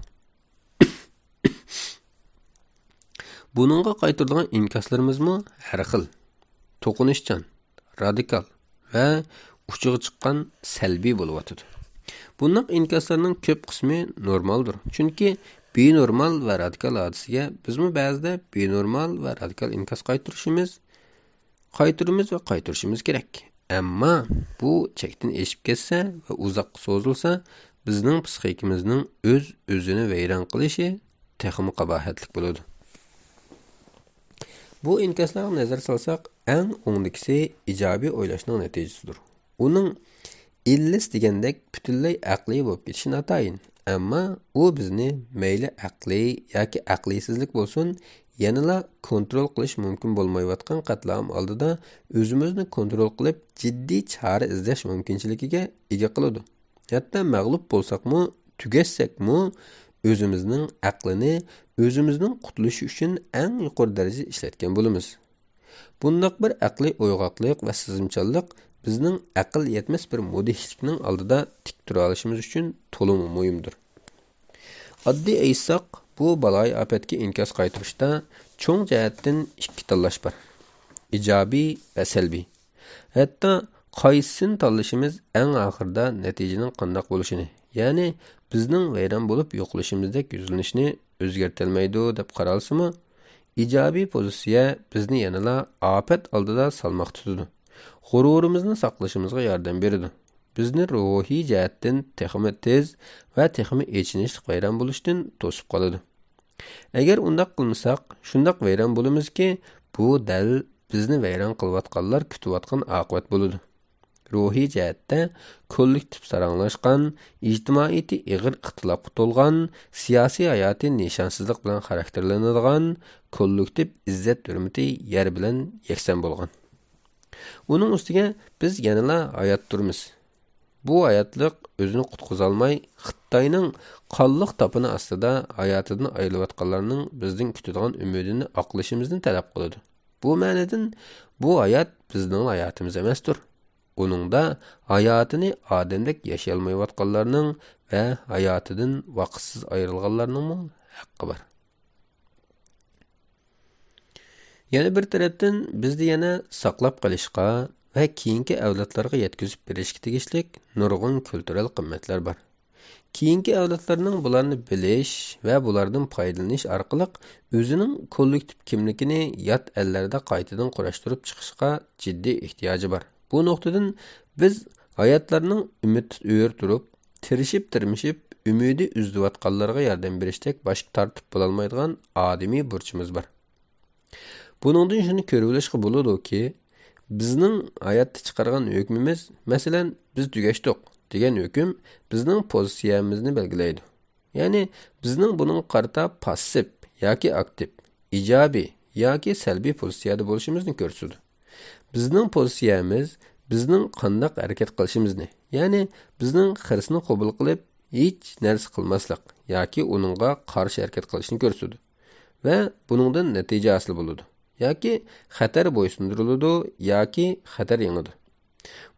بۇنىڭغا قايتۇرىدىغان ئىنكاسلىرىمىزمۇ ھەر خىل، توقۇنۇشچان، رادىكال ۋە ئۇچىغا چىققان سەلبىي بولۇۋاتىدۇ. بۇنداق ئىنكاسلارنىڭ كۆپ قىسمى نورمالدۇر، چۈنكى بىنورمال ۋە رادىكال ھادىسىگە بىزمۇ بەزىدە بىنورمال ۋە رادىكال ئىنكاس قايتۇرۇشىمىز، قايتۇرىمىز ۋە قايتۇرۇشىمىز كېرەك. ئەمما بۇ چەكتىن ئېشىپ كەتسە ۋە ئۇزاققا سوزۇلسا، بىزنىڭ پسىخىكىمىزنىڭ ئۆز-ئۆزىنى ۋەيران قىلىشى تېخىمۇ قاباھەتلىك بولىدۇ. بۇ ئىنكاسلارغا نەزەر سالساق، ئەڭ ئوڭدىكىسى ئىجابىي ئويلاشنىڭ نەتىجىسىدۇر. ئۇنىڭ ئىللىس دېگەندەك پۈتۈنلەي ئەقلىي بولۇپ كېتىشى ناتايىن. ئەمما ئۇ بىزنى مەيلى ئەقلىي ياكى ئەقلىيسىزلىك بولسۇن، يەنىلا كونترول قىلىش مۇمكىن بولمايۋاتقان قەتلىئام ئالدىدا ئۆزىمىزنى كونترول قىلىپ، جىددىي چارە ئىزدەش مۇمكىنچىلىكىگە ئىگە قىلىدۇ. ھەتتا مەغلۇپ بولساقمۇ، تۈگەشسەكمۇ، ئۆزىمىزنىڭ ئەقلىنى ئۆزىمىزنىڭ قۇتۇلۇشى ئۈچۈن ئەڭ يۇقىرى دەرىجىدە ئىشلەتكەن بولىمىز. بۇنداق بىر ئەقلىي ئويغاقلىق ۋە سېزىمچانلىق بىزنىڭ ئەقىل يەتمەس بىر مۇدھىشلىكنىڭ ئالدىدا تىك تۇرالىشىمىز ئۈچۈن تولىمۇ مۇھىمدۇر. ئاددىي ئېيتساق، بۇ بالايىئاپەتكە ئىنكاس قايتۇرۇشتا چوڭ جەھەتتىن ئىككى تاللاش بار، ئىجابىي ۋە سەلبىي. ھەتتا قايسىسىنى تاللىشىمىز ئەڭ ئاخىرىدا نەتىجىنىڭ قانداق بولۇشىنى، يەنى بىزنىڭ ۋەيران بولۇپ يوقىلىشىمىزدەك يۈزلىنىشنى ئۆزگەرتەلمەيدۇ، دەپ قارالسىمۇ، ئىجابىي پوزىتسىيە بىزنى يەنىلا ئاپەت ئالدىدا سالماق تۇتىدۇ. غۇرۇرىمىزنى ساقلىشىمىزغا ياردەم بېرىدۇ. بىزنى روھىي جەھەتتىن تېخىمۇ تېز ۋە تېخىمۇ ئېچىنىشلىق ۋەيران بولۇشتىن توسۇپ قالىدۇ. ئەگەر ئۇنداق قىلمىساق، شۇنداق ۋەيران بولىمىزكى، بۇ دەل بىزنى ۋەيران قىلىۋاتقانلار كۈتۈۋاتقان ئاقىۋەت بولىدۇ. روھىي جەھەتتە كوللېكتىپ ساراڭلاشقان، ئىجتىمائىيىتى ئېغىر ئىختىلاپقا تولغان، سىياسىي ھاياتى نىشانسىزلىق بىلەن خاراكتېرلىنىدىغان، كوللېكتىپ ئىززەت-ھۆرمىتى يەر بىلەن يەكسان بولغان. ئۇنىڭ ئۈستىگە بىز يەنىلا ھايات تۇرىمىز. بۇ ھاياتلىق ئۆزىنى قۇتقۇزالماي، خىتاينىڭ قانلىق تاپىنى ئاستىدا ھاياتىدىن ئايرىلىۋاتقانلارنىڭ بىزدىن كۈتىدىغان ئۈمىدىنى ئاقلىشىمىزنى تەلەپ قىلىدۇ. بۇ مەنىدىن، بۇ ھايات بىزنىڭ ھاياتىمىز ئەمەستۇر. ئۇنىڭدا ھاياتىنى ئادەمدەك ياشىيالمايۋاتقانلارنىڭ ۋە ھاياتىدىن ۋاقىتسىز ئايرىلغانلارنىڭمۇ ھەققى بار. يەنە بىر تەرەپتىن، بىزدە يەنە ساقلاپ قېلىشقا ۋە كېيىنكى ئەۋلادلارغا يەتكۈزۈپ بېرىشكە تېگىشلىك نۇرغۇن كۈلتۈرەل قىممەتلەر بار. كېيىنكى ئەۋلادلارنىڭ بۇلارنى بىلىش ۋە بۇلاردىن پايدىلىنىش ئارقىلىق ئۆزىنىڭ كوللېكتىپ كىملىكىنى يات ئەللەردە قايتىدىن قۇراشتۇرۇپ چىقىشقا جىددىي ئېھتىياجى بار. بۇ نۇقتىدىن بىز ھاياتلارنىڭ ئۈمىدىدە ئۆرە تۇرۇپ، تىرىشىپ-تىرمىشىپ، ئۈمىدى ئۈزۈلۈۋاتقانلارغا ياردەم بېرىشتەك باشقا تارتىپ بولالمايدىغان ئادىمىي بۇرچىمىز بار. بۇنىڭدىن شۇنى كۆرۈۋېلىشقا بولىدۇكى، بىزنىڭ ھاياتتا چىقارغان ھۆكمىمىز، مەسىلەن، بىز تۈگەشتۇق دېگەن ھۆكۈم بىزنىڭ پوزىتسىيەمىزنى بەلگىلەيدۇ. يەنى بىزنىڭ بۇنىڭغا قارىتا پاسسىپ ياكى ئاكتىپ، ئىجابىي ياكى سەلبىي پوزىتسىيەدە بولۇشىمىزنى كۆرسىتىدۇ. بىزنىڭ پوزىتسىيەمىز بىزنىڭ قانداق ھەرىكەت قىلىشىمىزنى، يەنى بىزنىڭ خىرىسنى قوبۇل قىلىپ، ھېچ نەرسە قىلماسلىق ياكى ئۇنىڭغا قارشى ھەرىكەت قىلىشنى كۆرسىتىدۇ ۋە بۇنىڭدىن نەتىجە ھاسىل بولىدۇ. ياكى خەتەر بويسۇندۇرۇلىدۇ ياكى خەتەر يېڭىدۇ.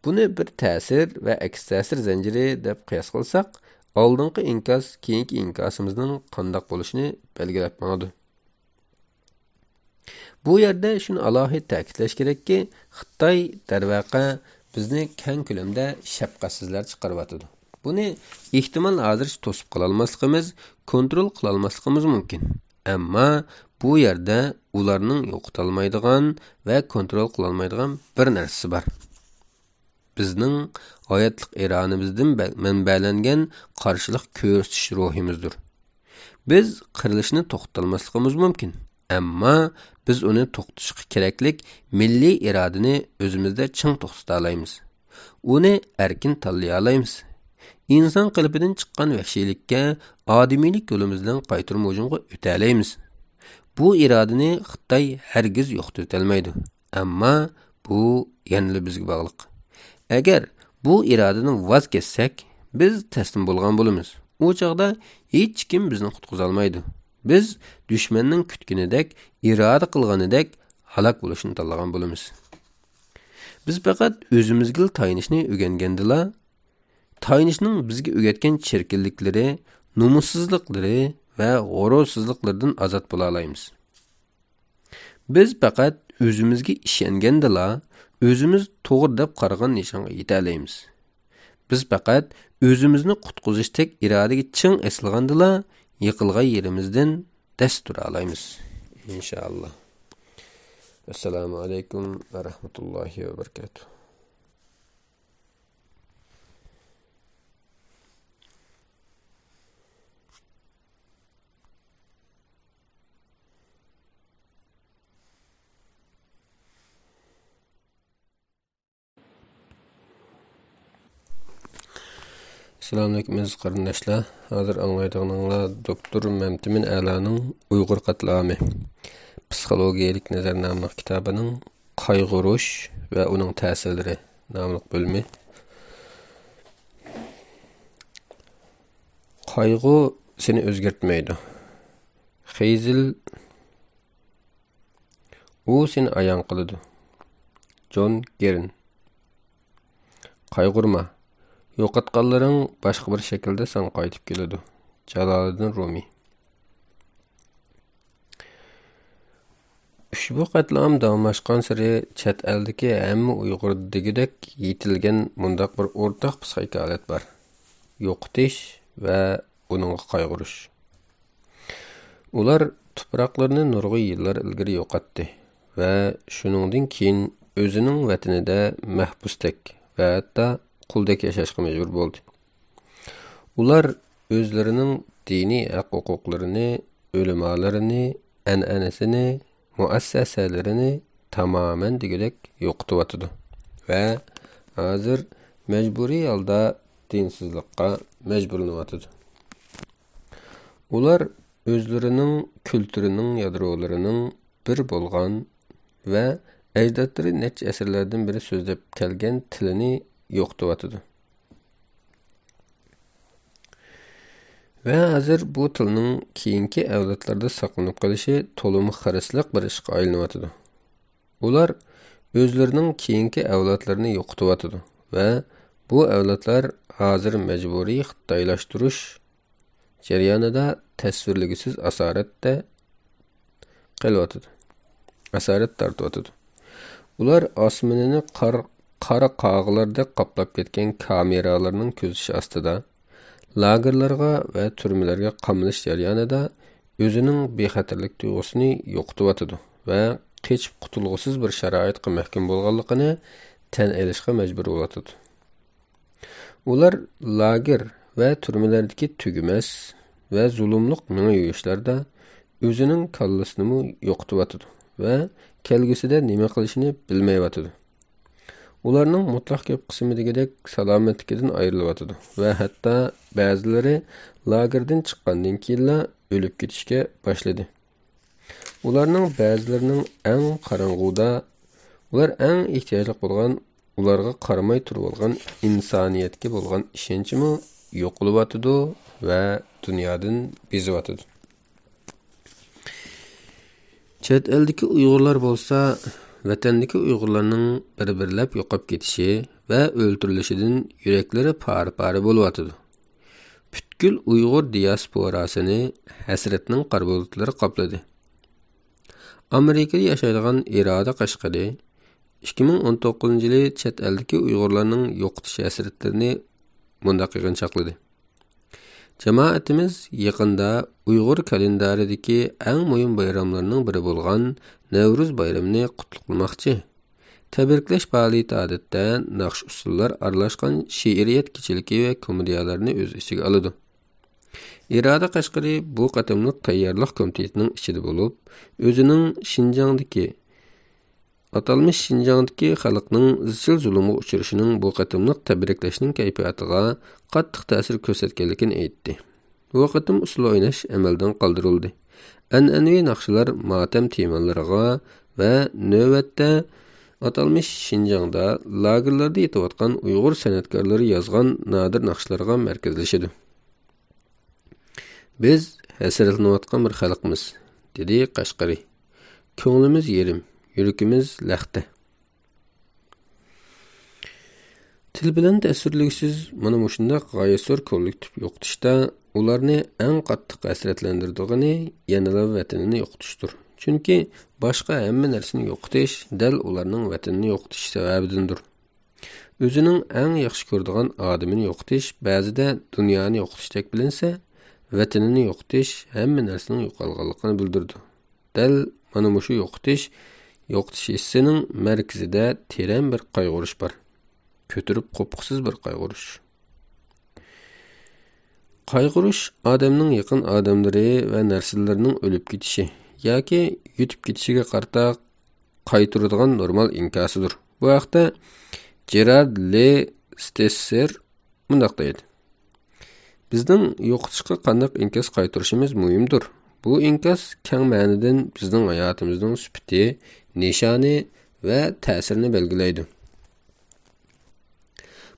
بۇنى بىر تەسىر ۋە ئەكس تەسىر زەنجىرى دەپ قىياس قىلساق، ئالدىنقى ئىنكاس كېيىنكى ئىنكاسىمىزنىڭ قانداق بولۇشىنى بەلگىلەپ ماڭىدۇ. بۇ يەردە شۇنى ئالاھىدە تەكىتلەش كېرەككى، خىتاي، دەرۋەقە، بىزنى كەڭ كۆلەمدە شەپقەتسىزلەر چىقىرىۋاتىدۇ. بۇنى ئېھتىمال ھازىرچە توسۇپ قالالماسلىقىمىز، كونترول قىلالماسلىقىمىز مۇمكىن. ئەمما بۇ يەردە ئۇلارنىڭ يوقىتالمايدىغان ۋە كونترول قىلالمايدىغان بىر نەرسىسى بار. بىزنىڭ ھاياتلىق ئىرادىمىزدىن بە-، مەنبەلەنگەن قارشىلىق كۆرسىتىش روھىمىزدۇر. بىز قىرىلىشنى توختىتالماسلىقىمىز مۇمكىن، ئەمما بىز ئۇنى توختىتىشقا كېرەكلىك مىللىي ئىرادىنى ئۆزىمىزدە چىڭ توختىتالايمىز. ئۇنى ئەركىن تاللىيالايمىز. ئىنسان قېلىپىدىن چىققان ۋەھشىيلىككە ئادىمىيلىك يولىمىز بىلەن قايتۇرما ھۇجۇمغا ئۆتەلەيمىز. بۇ ئىرادىنى خىتاي ھەرگىز يوقىتىۋېتەلمەيدۇ. ئەمما بۇ يەنىلا بىزگە باغلىق. ئەگەر بۇ ئىرادىدىن ۋاز كەچسەك، بىز تەسلىم بولغان بولىمىز. ئۇ چاغدا ھېچكىم بىزنى قۇتقۇزالمايدۇ. بىز دۈشمەننىڭ كۈتكىنىدەك، ئىرادە قىلغىنىدەك ھالاك بولۇشنى تاللىغان بولىمىز. بىز پەقەت ئۆزىمىزگىلا تايىنىشنى ئۆگەنگەندىلا، تايىنىشنىڭ بىزگە ئۆگەتكەن چىركىنلىكلىرى، نومۇسسىزلىقلىرى ۋە غۇرۇرسىزلىقلىرىدىن ئازاد بولالايمىز. بىز پەقەت ئۆزىمىزگە ئىشەنگەندىلا، ئۆزىمىز توغرا دەپ قارىغان نىشانغا يېتەلەيمىز. بىز پەقەت ئۆزىمىزنى قۇتقۇزۇشتەك ئىرادىگە چىڭ ئېسىلغاندىلا، يىقىلغان يېرىمىزدىن دەس تۇرالايمىز. ئىنشائاللا. ئەسسالامۇ ئەلەيكۇم ۋە رەھمەتۇللاھى ۋە بەرىكاتۇھ. ئەسسالامۇئەلەيكۇم ئەزىز قېرىنداشلار. ھازىر ئاڭلايدىغىنىڭلار دوكتور مەمتىمىن ئەلانىڭ ئۇيغۇر قەتلىئامى، پسىخولوگىيەلىك نەزەر ناملىق كىتابىنىڭ قايغۇرۇش ۋە ئۇنىڭ تەسىرلىرى ناملىق بۆلۈمى. قايغۇ سېنى ئۆزگەرتمەيدۇ. خىزىل، ئۇ سېنى ئايان قىلىدۇ. جون گىرن. قايغۇرما، يوقاتقانلىرىڭ باشقا بىر شەكىلدە ساڭا قايتىپ كېلىدۇ. جالالىدىن رۇمىي. ئۇشبۇ قەتلىئام داۋاملاشقانسېرى چەت ئەلدىكى ھەممە ئۇيغۇر دېگۈدەك يېتىلگەن مۇنداق بىر ئورتاق پسىخىك ھالەت بار. يوقىتىش ۋە ئۇنىڭغا قايغۇرۇش. ئۇلار تۇپراقلىرىنى نۇرغۇن يىللار ئىلگىرى يوقاتتى ۋە شۇنىڭدىن كېيىن ئۆزىنىڭ ۋەتىنىدە مەھبۇستەك ۋە ھەتتا قۇلدەك ياشاشقا مەجبۇر بولدى. ئۇلار ئۆزلىرىنىڭ دىنىي ھەق-ھوقۇقلىرىنى، ئۆلىمالىرىنى، ئەنئەنىسىنى، مۇئەسسەسەلىرىنى تامامەن دېگۈدەك يوقىتىۋاتىدۇ ۋە ھازىر مەجبۇرىي ھالدا دىنسىزلىققا مەجبۇرلىنىۋاتىدۇ. ئۇلار ئۆزلىرىنىڭ كۈلتۈرىنىڭ يادرولىرىنىڭ بىر بولغان ۋە ئەجدادلىرى نەچچە ئەسىرلەردىن بېرى سۆزلەپ كەلگەن تىلىنى يوقىتىۋاتىدۇ. ۋە ھازىر بۇ تىلنىڭ كېيىنكى ئەۋلادلاردا ساقلىنىپ قېلىشى تولىمۇ خىرىسلىق بىر ئىشقا ئايلىنىۋاتىدۇ. ئۇلار ئۆزلىرىنىڭ كېيىنكى ئەۋلادلىرىنى يوقىتىۋاتىدۇ ۋە بۇ ئەۋلادلار ھازىر مەجبۇرىي خىتايلاشتۇرۇش جەريانىدا تەسۋىرلىگۈسىز ئاسارەتتە قېلىۋاتىدۇ، ئاسارەت تارتىۋاتىدۇ. ئۇلار ئاسمىنىنى قار، قارا قاغىلاردەك قاپلاپ كەتكەن كامېرالارنىڭ كۆزىتىشى ئاستىدا، لاگېرلارغا ۋە تۈرمىلەرگە قامىلىش جەريانىدا ئۆزىنىڭ بىخەتەرلىك تۇيغۇسىنى يوقىتىۋاتىدۇ ۋە قېچىپ قۇتۇلغۇسىز بىر شارائىتقا مەھكۇم بولغانلىقىنى تەن ئېلىشقا مەجبۇر بولۇۋاتىدۇ. ئۇلار لاگېر ۋە تۈرمىلەردىكى تۈگىمەس ۋە زۇلۇملۇق مېڭە يۇيۇشلاردا ئۆزىنىڭ كاللىسىنىمۇ يوقىتىۋاتىدۇ ۋە كەلگۈسىدە نېمە قىلىشىنى بىلمەيۋاتىدۇ. ئۇلارنىڭ مۇتلەق كۆپ قىسمى دېگۈدەك سالامەتلىكىدىن ئايرىلىۋاتىدۇ ۋە ھەتتا بەزىلىرى لاگېردىن چىققاندىن كېيىنلا ئۆلۈپ كېتىشكە باشلىدى. ئۇلارنىڭ بەزىلىرىنىڭ ئەڭ قاراڭغۇدا، ئۇلار ئەڭ ئېھتىياجلىق بولغان، ئۇلارغا قارىماي تۇرۇۋالغان ئىنسانىيەتكە بولغان ئىشەنچىمۇ يوقىلىۋاتىدۇ ۋە دۇنيادىن بېزىۋاتىدۇ. چەت ئەلدىكى ئۇيغۇرلار بولسا، ۋەتەندىكى ئۇيغۇرلارنىڭ بىر-بىرلەپ يوقاپ كېتىشى ۋە ئۆلتۈرۈلۈشىدىن يۈرەكلىرى پارە-پارە بولۇۋاتىدۇ. پۈتكۈل ئۇيغۇر دىياسپوراسىنى ھەسرەتنىڭ قارا بۇلۇتلىرى قاپلىدى. ئامېرىكىدا ياشايدىغان ئىرادە قەشقىرى ئىككى مىڭ ئون توققۇزىنچى يىلى چەت ئەلدىكى ئۇيغۇرلارنىڭ يوقىتىش ھەسرەتلىرىنى مۇنداق يىغىنچاقلىدى: جامائىتىمىز يېقىندا ئۇيغۇر كالېندارىدىكى ئەڭ مۇھىم بايراملارنىڭ بىرى بولغان نەۋرۇز بايرىمىنى قۇتلۇقلىماقچى. تەبرىكلەش پائالىيىتى ئادەتتە ناخشا-ئۇسسۇللار ئارىلاشقان شېئىرىيەت كېچىلىكى ۋە كومېدىيەلەرنى ئۆز ئىچىگە ئالىدۇ. ئىرادە قەشقىرى بۇ قېتىملىق تەييارلىق كومىتېتىنىڭ ئىچىدە بولۇپ، ئۆزىنىڭ شىنجاڭدىكى، ئاتالمىش شىنجاڭدىكى خەلقنىڭ ئىزچىل زۇلۇمغا ئۇچرىشىنىڭ بۇ قېتىملىق تەبرىكلەشنىڭ كەيپىياتىغا قاتتىق تەسىر كۆرسەتكەنلىكىنى ئېيتتى. بۇ قېتىم ئۇسسۇل ئويناش ئەمەلدىن قالدۇرۇلدى. ئەنئەنىۋى ناخشىلار ماتەم تېمىلىرىغا ۋە نۆۋەتتە ئاتالمىش شىنجاڭدا لاگېرلاردا يېتىۋاتقان ئۇيغۇر سەنئەتكارلىرى يازغان نادىر ناخشىلارغا مەركەزلىشىدۇ. «بىز ھەسرەتلىنىۋاتقان بىر خەلقمىز»، دېدى قەشقىرى. «كۆڭلىمىز يېرىم، يۈرىكىمىز لەختە.» تىل بىلەن تەسۋىرلىگۈسىز مانا مۇشۇنداق غايەت زور كوللېكتىپ يوقىتىشتا ئۇلارنى ئەڭ قاتتىق ھەسرەتلەندۈرىدىغىنى يەنىلا ۋەتىنىنى يوقىتىشتۇر. چۈنكى باشقا ھەممە نەرسىنى يوقىتىش دەل ئۇلارنىڭ ۋەتىنىنى يوقىتىش سەۋەبىدىندۇر. ئۆزىنىڭ ئەڭ ياخشى كۆرىدىغان ئادىمىنى يوقىتىش بەزىدە دۇنيانى يوقىتىشتەك بىلىنسە، ۋەتىنىنى يوقىتىش ھەممە نەرسىنىڭ يوقالغانلىقىنى بىلدۈرىدۇ. دەل مانا مۇشۇ يوقىتىش، يوقىتىش ھېسسىنىڭ مەركىزىدە تېرەن بىر قايغۇرۇش بار. كۆتۈرۈپ قوپقۇسىز بىر قايغۇرۇش. قايغۇرۇش ئادەمنىڭ يېقىن ئادەملىرى ۋە نەرسىلىرىنىڭ ئۆلۈپ كېتىشى ياكى يىتىپ كېتىشىگە قارىتا قايتۇرىدىغان نورمال ئىنكاسىدۇر. بۇ ھەقتە جېرارد لې ستېسسېر مۇنداق دەيدۇ: «بىزنىڭ يوقىتىشقا قانداق ئىنكاس قايتۇرۇشىمىز مۇھىمدۇر. بۇ ئىنكاس كەڭ مەنىدىن بىزنىڭ ھاياتىمىزنىڭ سۈپىتى، نىشانى ۋە تەسىرىنى بەلگىلەيدۇ.»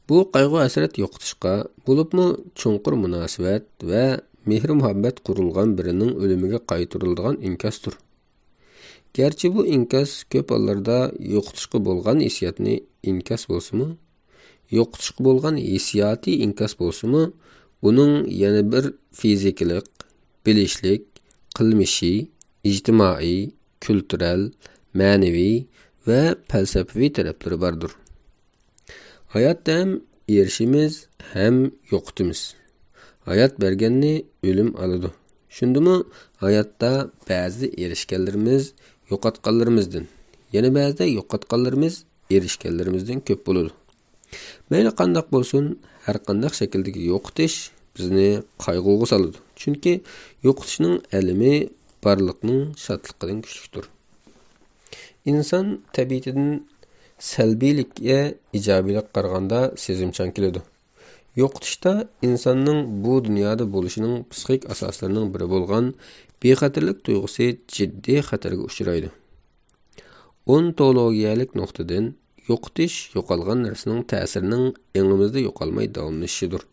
بۇ قايغۇ-ھەسرەت يوقىتىشقا، بولۇپمۇ چوڭقۇر مۇناسىۋەت ۋە مېھرى-مۇھەببەت قۇرۇلغان بىرىنىڭ ئۆلۈمىگە قايتۇرۇلىدىغان ئىنكاستۇر. گەرچە بۇ ئىنكاس كۆپ ھاللاردا يوقىتىشقا بولغان ھېسسىياتنى ئىنكاس بولسىمۇ، يوقىتىشقا بولغان ھېسسىياتى ئىنكاس بولسىمۇ، ئۇنىڭ يەنە بىر فىزىكىلىق، بىلىشلىك، قىلمىشىي، ئىجتىمائىي، كۈلتۈرەل، مەنىۋى ۋە پەلسەپىۋى تەرەپلىرى باردۇر. ھاياتتا ھەم ئېرىشىمىز، ھەم يوقىتىمىز. ھايات بەرگەننى ئۆلۈم ئالىدۇ. شۇندىمۇ ھاياتتا بەزىدە ئېرىشكەنلىرىمىز يوقاتقانلىرىمىزدىن، يەنە بەزىدە يوقاتقانلىرىمىز ئېرىشكەنلىرىمىزدىن كۆپ بولىدۇ. مەيلى قانداق بولسۇن، ھەر قانداق شەكىلدىكى يوقىتىش بىزنى قايغۇغا سالىدۇ. چۈنكى يوقىتىشنىڭ ئەلىمى بارلىقنىڭ شادلىقىدىن كۈچلۈكتۇر. ئىنسان تەبىئىتىدىن سەلبىيلىككە ئىجابىيلىققا قارىغاندا سېزىمچان كېلىدۇ. يوقىتىشتا ئىنساننىڭ بۇ دۇنيادا بولۇشىنىڭ پسىخىك ئاساسلىرىنىڭ بىرى بولغان بىخەتەرلىك تۇيغۇسى جىددىي خەتەرگە ئۇچرايدۇ. ئونتولوگىيەلىك نۇقتىدىن، يوقىتىش يوقالغان نەرسىنىڭ تەسىرىنىڭ ئېڭىمىزدا يوقالماي داۋاملىشىشىدۇر.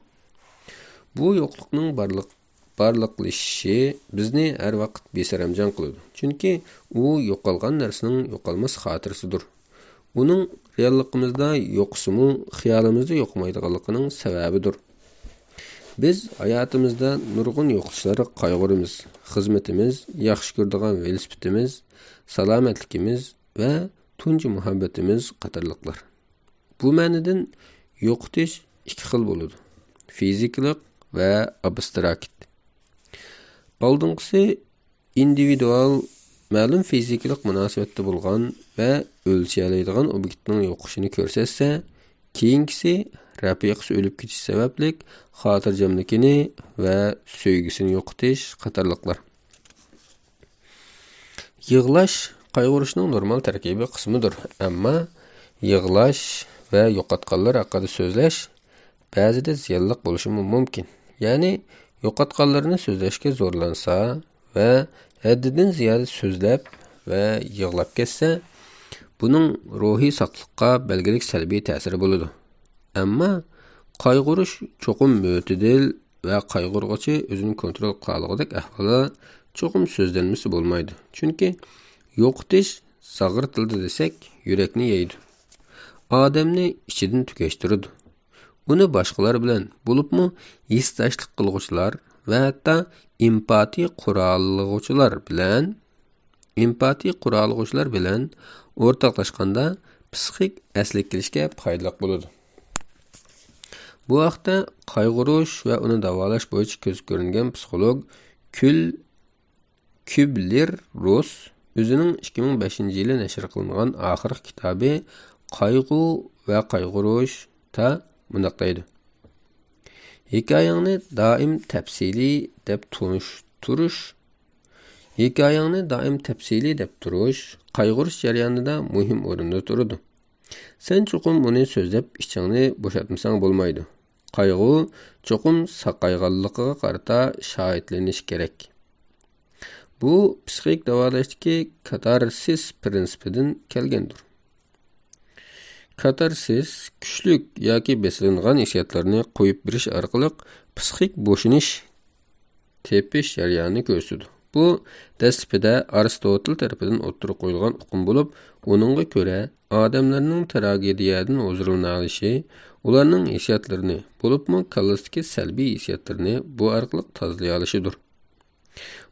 بۇ يوقلۇقنىڭ بارلىق، بارلىقلىشىشى بىزنى ھەر ۋاقىت بىسەرەمجان قىلىدۇ. چۈنكى ئۇ يوقالغان نەرسىنىڭ يوقالماس خاتىرىسىدۇر. ئۇنىڭ رېئاللىقىمىزدا يوقىسىمۇ، خىيالىمىزدا يوقىمايدىغانلىقىنىڭ سەۋەبىدۇر. بىز ھاياتىمىزدا نۇرغۇن يوقىتىشلارغا قايغۇرىمىز. خىزمىتىمىز، ياخشى كۆرىدىغان ۋېلىسىپىتىمىز، سالامەتلىكىمىز ۋە تۇنجى مۇھەببىتىمىز قاتارلىقلار. بۇ مەنىدىن يوقىتىش ئىككى خىل بولىدۇ: فىزىكىلىق ۋە ئابستراكت. ئالدىنقىسى ئىندىۋىدۇئال، مەلۇم فىزىكىلىق مۇناسىۋەتتە بولغان ۋە ئۆلچىيەلەيدىغان ئوبيېكتنىڭ يوقىشىنى كۆرسەتسە، كېيىنكىسى رەپىقىسى ئۆلۈپ كېتىش سەۋەبلىك خاتىرجەملىكىنى ۋە سۆيگۈسىنى يوقىتىش قاتارلىقلار. يىغلاش قايغۇرۇشنىڭ نورمال تەركىبىي قىسمىدۇر، ئەمما يىغلاش ۋە يوقاتقانلار ھەققىدە سۆزلەش بەزىدە زىيانلىق بولۇشىمۇ مۇمكىن. يەنى يوقاتقانلىرىنى سۆزلەشكە زورلانسا ۋە ھەددىدىن زىيادە سۆزلەپ ۋە يىغلاپ كەتسە، بۇنىڭ روھىي ساقلىققا بەلگىلىك سەلبىي تەسىرى بولىدۇ. ئەمما قايغۇرۇش چوقۇم مۆتىدىل ۋە قايغۇرغۇچى ئۆزىنى كونترول قىلالىغۇدەك ئەھۋالدا چوقۇم سۆزلەنمىسە بولمايدۇ. چۈنكى يوقىتىش، زاغرا تىلدا دېسەك، يۈرەكنى يەيدۇ. ئادەمنى ئىچىدىن تۈگەشتۈرىدۇ. ئۇنى باشقىلار بىلەن، بولۇپمۇ ھېسداشلىق قىلغۇچىلار ۋە ھەتتا ئېمپاتىيە قوراللىغۇچىلار بىلەن، ئېمپاتىيە قوراللىغۇچىلار بىلەن ئورتاقلاشقاندا پسىخىك ئەسلىگە كېلىشكە پايدىلىق بولىدۇ. بۇ ھەقتە قايغۇرۇش ۋە ئۇنى داۋالاش بويىچە كۆزگە كۆرۈنگەن پسىخولوگ كۈل-، كۈبلېر روس ئۆزىنىڭ ئىككى مىڭ بەشىنچى يىلى نەشر قىلىنغان ئاخىرقى كىتابى قايغۇ ۋە قايغۇرۇشتا مۇنداق دەيدۇ: ھېكايەڭنى دائىم تەپسىلىي دەپ تونۇشتۇرۇش، ھېكايەڭنى دائىم تەپسىلىي دەپ تۇرۇش قايغۇرۇش جەريانىدا مۇھىم ئورۇندا تۇرىدۇ. سەن چوقۇم ئۇنى سۆزلەپ ئىچىڭنى بوشاتمىساڭ بولمايدۇ. قايغۇ چوقۇم ساقايغانلىقىغا قارىتا شاھىتلىنىشى كېرەك. بۇ پسىخىك داۋالاشتىكى كاتارسىس پىرىنسىپىدىن كەلگەندۇر. كاتارسىس كۈچلۈك ياكى بېسىلىنغان ھېسسىياتلارنى قويۇپ بېرىش ئارقىلىق پسىخىك بوشىنىش تېپىش جەريانىنى كۆرسىتىدۇ. بۇ دەسلىپىدە ئارستوتېل تەرىپىدىن ئوتتۇرىغا قويۇلغان ئۇقۇم بولۇپ، ئۇنىڭغا كۆرە، ئادەملەرنىڭ تراگېدىيەدىن ھۇزۇرلىنالىشى، ئۇلارنىڭ ھېسسىياتلىرىنى، بولۇپمۇ كاللىسىدىكى سەلبىي ھېسسىياتلىرىنى بۇ ئارقىلىق تازىلىيالىشىدۇر.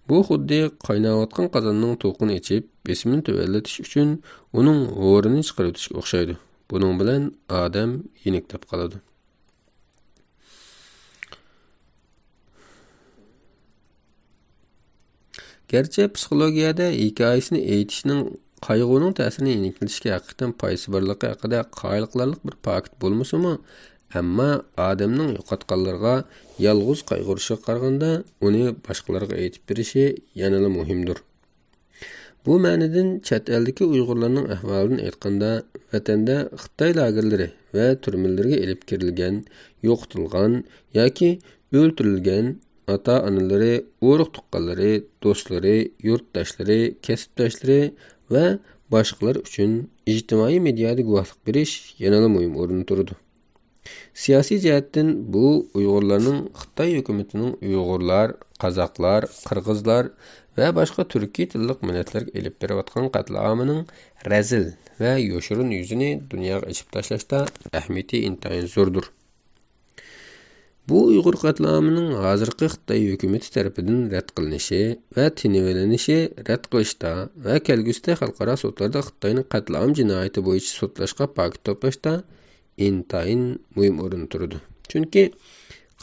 بۇ خۇددى قايناۋاتقان قازاننىڭ تۇۋىقىنى ئېچىپ، بېسىمىنى تۆۋەنلىتىش ئۈچۈن ئۇنىڭ ھورىنى چىقىرىۋېتىشكە ئوخشايدۇ. بۇنىڭ بىلەن ئادەم يېنىكلەپ قالىدۇ. گەرچە پسىخولوگىيەدە ھېكايىسىنى ئېيتىشنىڭ قايغۇنىڭ تەسىرىنى يېنىكلىتىشكە ھەقىقەتەن پايدىسى بارلىقى ھەققىدە قايىل قىلارلىق بىر پاكىت بولمىسىمۇ، ئەمما ئادەمنىڭ يوقاتقانلىرىغا يالغۇز قايغۇرۇشىغا قارىغاندا، ئۇنى باشقىلارغا ئېيتىپ بېرىشى يەنىلا مۇھىمدۇر. بۇ مەنىدىن چەت ئەلدىكى ئۇيغۇرلارنىڭ ئەھۋالىدىن ئېيتقاندا، ۋەتەندە خىتاي لاگېرلىرى ۋە تۈرمىلىرىگە ئېلىپ كىرىلگەن، يوقىتىلغان ياكى ئۆلتۈرۈلگەن ئاتا-ئانىلىرى، ئۇرۇق-تۇغقانلىرى، دوستلىرى، يۇرتداشلىرى، كەسىپداشلىرى ۋە باشقىلار ئۈچۈن ئىجتىمائىي مېدىيادا گۇۋاھلىق بېرىش يەنىلا مۇھىم ئورۇندا تۇرىدۇ. سىياسىي جەھەتتىن بۇ ئۇيغۇرلارنىڭ خىتاي ھۆكۈمىتىنىڭ ئۇيغۇرلار، قازاقلار، قىرغىزلار ۋە باشقا تۈركىي تىللىق مىللەتلەرگە ئېلىپ بېرىۋاتقان قەتلىئامىنىڭ رەزىل ۋە يوشۇرۇن يۈزىنى دۇنياغا ئېچىپ تاشلاشتا ئەھمىيىتى ئىنتايىن زوردۇر. بۇ ئۇيغۇر قەتلىئامىنىڭ ھازىرقى خىتاي ھۆكۈمىتى تەرىپىدىن رەت قىلىنىشى ۋە تىنىۋېلىنىشى رەت قىلىشتا ۋە كەلگۈسىدە خەلقئارا سوتلاردا خىتاينى قەتلىئام جىنايىتى بويىچە سوتلاشقا پاكىت توپلاشتا ئىنتايىن مۇھىم ئورۇندا تۇرىدۇ. چۈنكى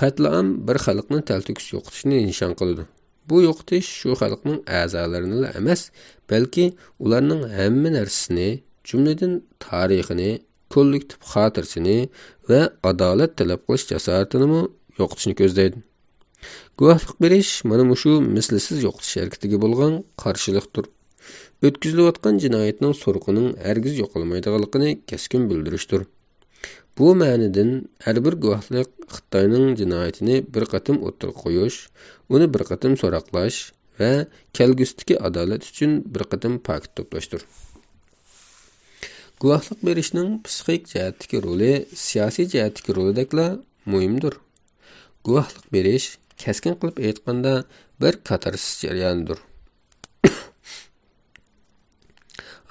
قەتلىئام بىر خەلقنى تەلتۆكۈس يوقىتىشنى نىشان قىلىدۇ. بۇ يوقىتىش شۇ خەلقنىڭ ئەزالىرىنىلا ئەمەس، بەلكى ئۇلارنىڭ ھەممە نەرسىسىنى، جۈملىدىن تارىخىنى، كوللېكتىپ خاتىرىسىنى ۋە ئادالەت تەلەپ قىلىش جاسارىتىنىمۇ يوقىتىشنى كۆزلەيدۇ. گۇۋاھلىق بېرىش مانا مۇشۇ مىسلىسىز يوقىتىش ھەرىكىتىگە بولغان قارشىلىقتۇر. ئۆتكۈزۈلۈۋاتقان جىنايەتنىڭ سورىقىنىڭ ھەرگىز يوقالمايدىغانلىقىنى كەسكىن بىلدۈرۈشتۇر. بۇ مەنىدىن ھەر بىر گۇۋاھلىق خىتاينىڭ جىنايىتىنى بىر قېتىم ئوتتۇرىغا قويۇش، ئۇنى بىر قېتىم سوراقلاش ۋە كەلگۈسىدىكى ئادالەت ئۈچۈن بىر قېتىم پاكىت توپلاشتۇر. گۇۋاھلىق بېرىشنىڭ پسىخىك جەھەتتىكى رولى سىياسىي جەھەتتىكى رولىدەكلا مۇھىمدۇر. گۇۋاھلىق بېرىش، كەسكىن قىلىپ ئېيتقاندا، بىر كاتارسىس جەريانىدۇر.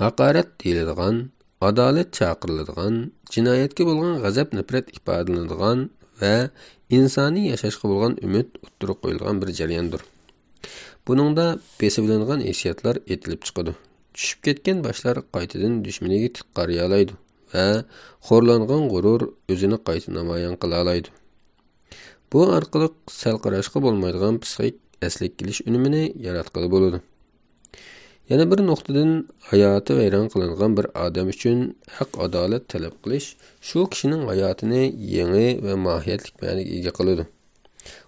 ھاقارەت دېيىلىدىغان، ئادالەت چاقىرىلىدىغان، جىنايەتكە بولغان غەزەپ-نەپرەت ئىپادىلىنىدىغان ۋە ئىنسانىي ياشاشقا بولغان ئۈمىد ئوتتۇرىغا قويۇلغان بىر جەرياندۇر. بۇنىڭدا بېسىۋېلىنغان ھېسسىياتلار ئېتىلىپ چىقىدۇ. چۈشۈپ كەتكەن باشلار قايتىدىن دۈشمىنىگە تىك قارىيالايدۇ ۋە خورلانغان غۇرۇر ئۆزىنى قايتا نامايان قىلالايدۇ. بۇ ئارقىلىق سەل قاراشقا بولمايدىغان پسىخىك ئەسلىگە كېلىش ئۈنۈمىنى ياراتقىلى بولىدۇ. يەنە بىر نۇقتىدىن، ھاياتى ۋەيران قىلىنغان بىر ئادەم ئۈچۈن ھەق-ئادالەت تەلەپ قىلىش شۇ كىشىنىڭ ھاياتىنى يېڭى ۋە ماھىيەتلىك مەنىگە ئىگە قىلىدۇ.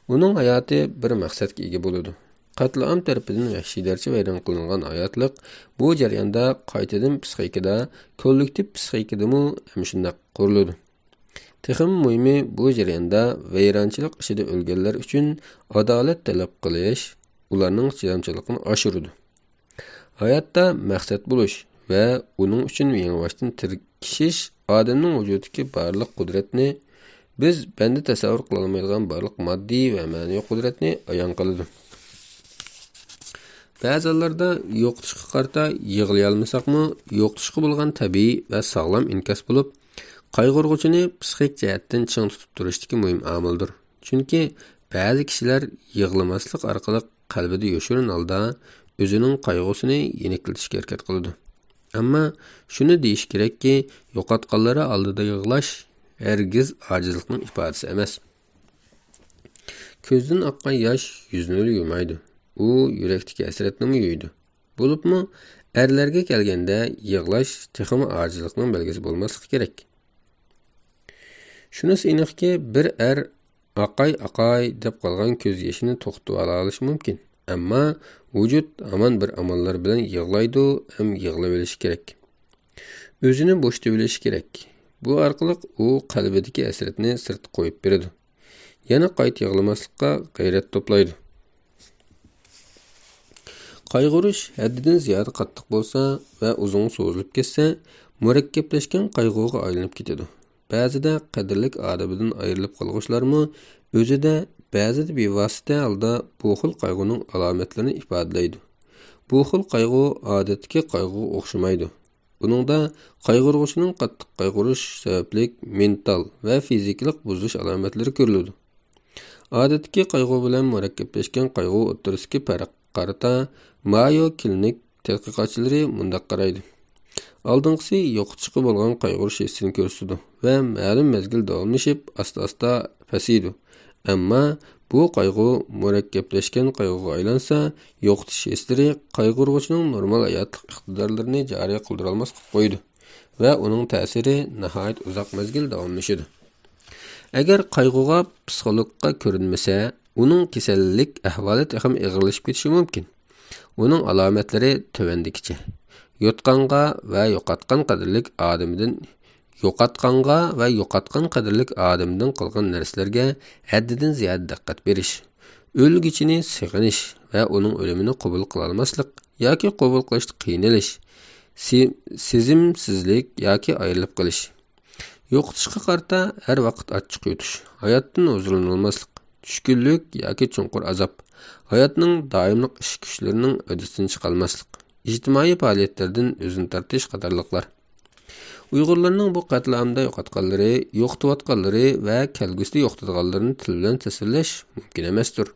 ئۇنىڭ ھاياتى بىر مەقسەتكە ئىگە بولىدۇ. قەتلىئام تەرىپىدىن ۋەھشىيلەرچە ۋەيران قىلىنغان ھاياتلىق بۇ جەرياندا قايتىدىن پسىخىكىدا، كوللېكتىپ پسىخىكىدىمۇ ئەنە شۇنداق قۇرۇلىدۇ. تېخىمۇ مۇھىمى، بۇ جەرياندا ۋەيرانچىلىق ئىچىدە ئۆلگەنلەر ئۈچۈن ئادالەت تەلەپ قىلىش ئۇلارنىڭ چىدامچانلىقىنى ئاشۇرىدۇ. ھاياتتا مەقسەت بولۇش ۋە ئۇنىڭ ئۈچۈن يېڭىباشتىن تىركىشىش ئادەمنىڭ ۋۇجۇدىدىكى بارلىق قۇدرەتنى، بىز بەندە تەسەۋۋۇر قىلالمايدىغان بارلىق ماددىي ۋە مەنىۋى قۇدرەتنى ئايان قىلىدۇ. بەزى ھاللاردا يوقىتىشقا قارىتا يىغلىيالمىساقمۇ، يوقىتىشقا بولغان تەبىئىي ۋە ساغلام ئىنكاس بولۇپ، قايغۇرغۇچىنى پسىخىك جەھەتتىن چىڭ تۇتۇپ تۇرۇشتىكى مۇھىم ئامىلدۇر. چۈنكى بەزى كىشىلەر يىغلىماسلىق ئارقىلىق قەلبىدە يوشۇرۇن ھالدا ئۆزىنىڭ قايغۇسىنى يېنىكلىتىشكە ھەرىكەت قىلىدۇ. ئەمما شۇنى دېيىش كېرەككى، يوقاتقانلىرى ئالدىدا يىغلاش ھەرگىز ئاجىزلىقنىڭ ئىپادىسى ئەمەس. كۆزدىن ئاققان ياش يۈزنىلا يۇمايدۇ، ئۇ يۈرەكتىكى ھەسرەتنىمۇ يۇيىدۇ. بولۇپمۇ ئەرلەرگە كەلگەندە، يىغلاش تېخىمۇ ئاجىزلىقنىڭ بەلگىسى بولماسلىقى كېرەك. شۇنىسى ئېنىقكى، بىر ئەر «ئاقاي، ئاقاي» دەپ قالغان كۆز يېشىنى توختىتىۋالالىشى مۇمكىن. ئەمما ۋۇجۇد ھامان بىر ئاماللار بىلەن يىغلايدۇ ھەم يىغلىۋېلىشى كېرەك. ئۆزىنى بوشىتىۋېلىشى كېرەك. بۇ ئارقىلىق ئۇ قەلبىدىكى ھەسرەتنى سىرتقا قويۇپ بېرىدۇ. يەنە قايتا يىغلىماسلىققا غەيرەت توپلايدۇ. قايغۇرۇش ھەددىدىن زىيادە قاتتىق بولسا ۋە ئۇزۇنغا سوزۇلۇپ كەتسە، مۇرەككەپلەشكەن قايغۇغا ئايلىنىپ كېتىدۇ. بەزىدە قەدىرلىك ئادىمىدىن ئايرىلىپ قالغۇچىلارمۇ ئۆزىدە، بەزىدە بىۋاسىتە ھالدا بۇ خىل قايغۇنىڭ ئالامەتلىرىنى ئىپادىلەيدۇ. بۇ خىل قايغۇ ئادەتتىكى قايغۇغا ئوخشىمايدۇ. ئۇنىڭدا قايغۇرغۇچىنىڭ قاتتىق قايغۇرۇش سەۋەبلىك مېنتال ۋە فىزىكىلىق بۇزۇلۇش ئالامەتلىرى كۆرۈلىدۇ. ئادەتتىكى قايغۇ بىلەن مۇرەككەپلەشكەن قايغۇ ئوتتۇرىسىدىكى پەرققە قارىتا، مايو كلىنىك تەتقىقاتچىلىرى مۇنداق قارايدۇ: ئالدىنقىسى يوقىتىشقا بولغان قايغۇرۇش ھېسسىنى كۆرسىتىدۇ ۋە مەلۇم مەزگىل داۋاملىشىپ، ئاستا-ئاستا پەسىيىدۇ. ئەمما بۇ قايغۇ مۇرەككەپلەشكەن قايغۇغا ئايلانسا، يوقىتىش ھېسلىرى قايغۇرغۇچىنىڭ نورمال ھاياتلىق ئىقتىدارلىرىنى جارى قىلدۇرالماس قىلىپ قويىدۇ ۋە ئۇنىڭ تەسىرى ناھايىتى ئۇزاق مەزگىل داۋاملىشىدۇ. ئەگەر قايغۇغا پسىخولوگقا كۆرۈنمىسە، ئۇنىڭ كېسەللىك ئەھۋالى تېخىمۇ ئېغىرلىشىپ كېتىشى مۇمكىن. ئۇنىڭ ئالامەتلىرى تۆۋەندىكىچە: يوتقانغا ۋە يوقاتقان قەدىرلىك ئادىمىدىن، يوقاتقانغا ۋە يوقاتقان قەدىرلىك ئادىمىدىن قالغان نەرسىلەرگە ھەددىدىن زىيادە دىققەت بېرىش، ئۆلگۈچىنى سېغىنىش ۋە ئۇنىڭ ئۆلۈمىنى قوبۇل قىلالماسلىق ياكى قوبۇل قىلىشتا قىينىلىش، سى-، سېزىمسىزلىك ياكى ئايرىلىپ قېلىش. يوقىتىشقا قارىتا ھەر ۋاقىت ئاچچىق يۇتۇش، ھاياتتىن ھۇزۇرلىنالماسلىق، چۈشكۈنلۈك ياكى چوڭقۇر ئازاب، ھاياتنىڭ دائىملىق ئىش كۈچلىرىنىڭ ھۆددىسىدىن چىقالماسلىق، ئىجتىمائىي پائالىيەتلەردىن ئۆزىنى تارتىش قاتارلىقلار. ئۇيغۇرلارنىڭ بۇ قەتلىئامدا يوقاتقانلىرى، يوقىتىۋاتقانلىرى ۋە كەلگۈسىدە يوقىتىدىغانلىرىنى تىل بىلەن تەسۋىرلەش مۇمكىن ئەمەستۇر.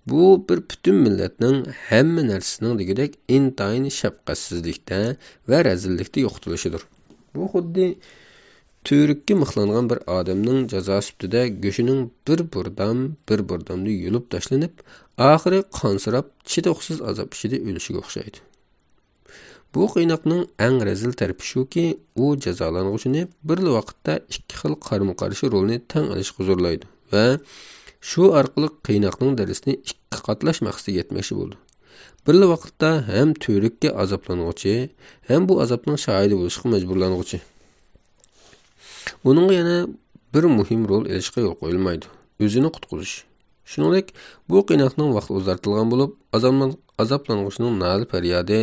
بۇ بىر پۈتۈن مىللەتنىڭ ھەممە نەرسىسىنىڭ دېگۈدەك ئىنتايىن شەپقەتسىزلىكتە ۋە رەزىللىكتە يوقىتىلىشىدۇر. بۇ خۇددى تۈۋرۈككە مىخلانغان بىر ئادەمنىڭ جازا سۈپىتىدە گۆشىنىڭ بىر بۇردام، بىر بۇردامدا يۇلۇپ تاشلىنىپ، ئاخىرى قانسىراپ، چىدىغۇسىز ئازاب ئىچىدە ئۆلۈشىگە ئوخشايدۇ. بۇ قىيناقنىڭ ئەڭ رەزىل تەرىپى شۇكى، ئۇ جازالانغۇچىنى بىرلا ۋاقىتتا ئىككى خىل قارىمۇ قارشى رولنى تەڭ ئېلىشقا زورلايدۇ ۋە شۇ ئارقىلىق قىيناقنىڭ دەرىجىسىنى ئىككى قاتلاش مەقسىتىگە يەتمەكچى بولىدۇ. بىرلا ۋاقىتتا ھەم تۈۋرۈككە ئازابلانغۇچى، ھەم بۇ ئازابنىڭ شاھىتى بولۇشقا مەجبۇرلانغۇچى. ئۇنىڭغا يەنە بىر مۇھىم رول ئېلىشقا يول قويۇلمايدۇ، ئۆزىنى قۇتقۇزۇش. شۇنىڭدەك، بۇ قىيناقنىڭ ۋاقتى ئۇزارتىلغان بولۇپ، ئازابلان-، ئازابلانغۇچىنىڭ نالە-پەريادى،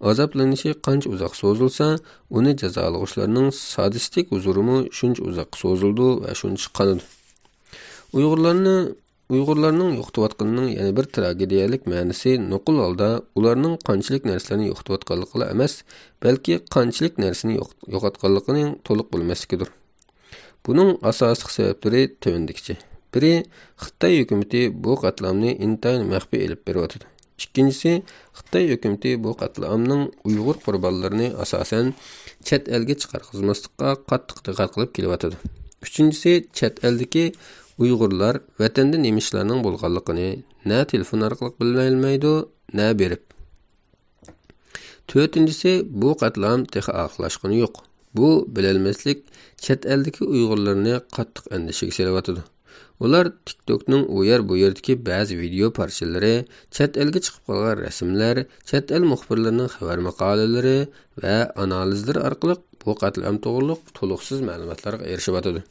ئازابلىنىشى قانچە ئۇزاق سوزۇلسا، ئۇنى جازالىغۇچىلارنىڭ سادىستىك ھۇزۇرىمۇ شۇنچە ئۇزاققا سوزۇلىدۇ ۋە شۇنچە قانىدۇ. ئۇيغۇرلارنى، ئۇيغۇرلارنىڭ يوقىتىۋاتقىنىنىڭ يەنە بىر تراگېدىيەلىك مەنىسى نوقۇل ھالدا ئۇلارنىڭ قانچىلىك نەرسىلەرنى يوقىتىۋاتقانلىقىلا ئەمەس، بەلكى قانچىلىك نەرسىنى يوق-، يوقاتقانلىقىنىڭ تولۇق بىلمەسلىكىدۇر. بۇنىڭ ئاساسلىق سەۋەبلىرى تۆۋەندىكىچە. بىرى، خىتاي ھۆكۈمىتى بۇ قەتلىئامنى ئىنتايىن مەخپىي ئېلىپ بېرىۋاتىدۇ. ئىككىنچىسى، خىتاي ھۆكۈمىتى بۇ قەتلىئامنىڭ ئۇيغۇر قۇربانلىرىنى ئاساسەن چەت ئەلگە چىقارغۇزماسلىققا قاتتىق دىققەت قىلىپ كېلىۋاتىدۇ. ئۈچىنچىسى، چەت ئەلدىكى ئۇيغۇرلار ۋەتەندە نېمە ئىشلارنىڭ بولغانلىقىنى نە تېلېفون ئارقىلىق بىلەلمەيدۇ، نە بېرىپ. تۆتىنچىسى، بۇ قەتلىئام تېخى ئاخىرلاشقىنى يوق. بۇ بىلەلمەسلىك چەت ئەلدىكى ئۇيغۇرلارنى قاتتىق ئەندىشىگە سېلىۋاتىدۇ. ئۇلار تىكتوكنىڭ ئۇ يەر بۇ يېرىدىكى بەزى ۋىدېئو پارچىلىرى، چەت ئەلگە چىقىپ قالغان رەسىملەر، چەت ئەل مۇخبىرلىرىنىڭ خەۋەر ماقالىلىرى ۋە ئانالىزلىرى ئارقىلىق بۇ قەتلىئام توغرۇلۇق تولۇقسىز مەلۇماتلارغا ئېرىشىۋاتىدۇ.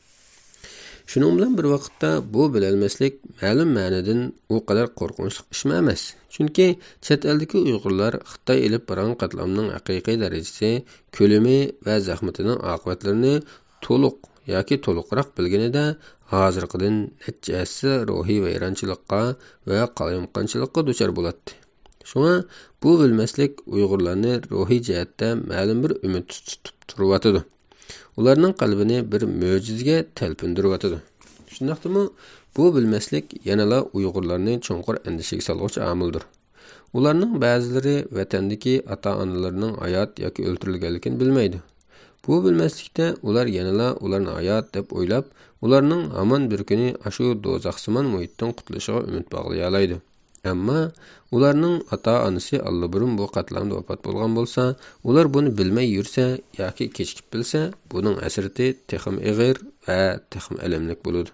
شۇنىڭ بىلەن بىر ۋاقىتتا، بۇ بىلەلمەسلىك مەلۇم مەنىدىن ئۇ قەدەر قورقۇنچلۇق ئىشمۇ ئەمەس. چۈنكى چەت ئەلدىكى ئۇيغۇرلار خىتاي ئېلىپ بارغان قەتلىئامنىڭ ھەقىقىي دەرىجىسى، كۆلىمى ۋە زەخمىتىنىڭ ئاقىۋەتلىرىنى تولۇق ياكى تولۇقراق بىلگىنىدە، ھازىرقىدىن نەچچە ھەسسە روھىي ۋەيرانچىلىققا ۋە قالايمىقانچىلىققا دۇچار بولاتتى. شۇڭا بۇ بىلمەسلىك ئۇيغۇرلارنى روھىي جەھەتتە مەلۇم بىر ئۈمىد تۇتۇپ تۇرۇۋاتىدۇ. ئۇلارنىڭ قەلبىنى بىر مۆجىزىگە تەلپۈندۈرۈۋاتىدۇ. شۇنداقتىمۇ، بۇ بىلمەسلىك يەنىلا ئۇيغۇرلارنى چوڭقۇر ئەندىشىگە سالغۇچ ئامىلدۇر. ئۇلارنىڭ بەزىلىرى ۋەتەندىكى ئاتا-ئانىلىرىنىڭ ھايات ياكى ئۆلتۈرۈلگەنلىكىنى بىلمەيدۇ. بۇ بىلمەسلىكتە ئۇلار يەنىلا ئۇلارنى ھايات دەپ ئويلاپ، ئۇلارنىڭ ھامان بىر كۈنى ئاشۇ دوزاخسىمان مۇھىتتىن قۇتۇلۇشىغا ئۈمىد باغلىيالايدۇ. ئەمما ئۇلارنىڭ ئاتا-ئانىسى ئاللىبۇرۇن بۇ قەتلىئامدا ۋاپات بولغان بولسا، ئۇلار بۇنى بىلمەي يۈرسە ياكى كېچىكىپ بىلسە، بۇنىڭ ھەسرىتى تېخىمۇ ئېغىر ۋە تېخىمۇ ئەلەملىك بولىدۇ.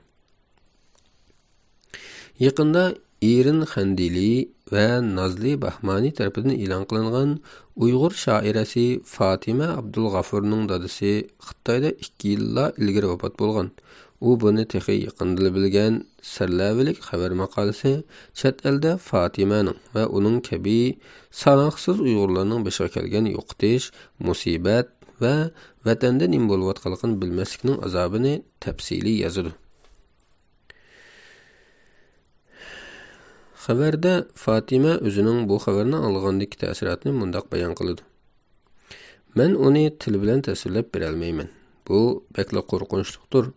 يېقىندا ئىرىن خەندىلى ۋە نازلى باھمانى تەرىپىدىن ئېلان قىلىنغان ئۇيغۇر شائىرەسى فاتىمە ئابدۇلغافۇرنىڭ دادىسى خىتايدا ئىككى يىللا ئىلگىرى ۋاپات بولغان. ئۇ بۇنى تېخى يېقىندىلا بىلگەن سەرلەۋھىلىك خەۋەر ماقالىسى چەت ئەلدە فاتىمەنىڭ ۋە ئۇنىڭ كەبى ساناقسىز ئۇيغۇرلارنىڭ بېشىغا كەلگەن يوقىتىش، مۇسىبەت ۋە ۋەتەندە نېمە بولۇۋاتقانلىقىنى بىلمەسلىكنىڭ ئازابىنى تەپسىلىي يازىدۇ. خەۋەردە فاتىمە ئۆزىنىڭ بۇ خەۋەرنى ئاڭلىغاندىكى تەسىراتىنى مۇنداق بايان قىلىدۇ: «مەن ئۇنى تىل بىلەن تەسۋىرلەپ بېرەلمەيمەن. بۇ بەكلا قورقۇنچلۇقتۇر،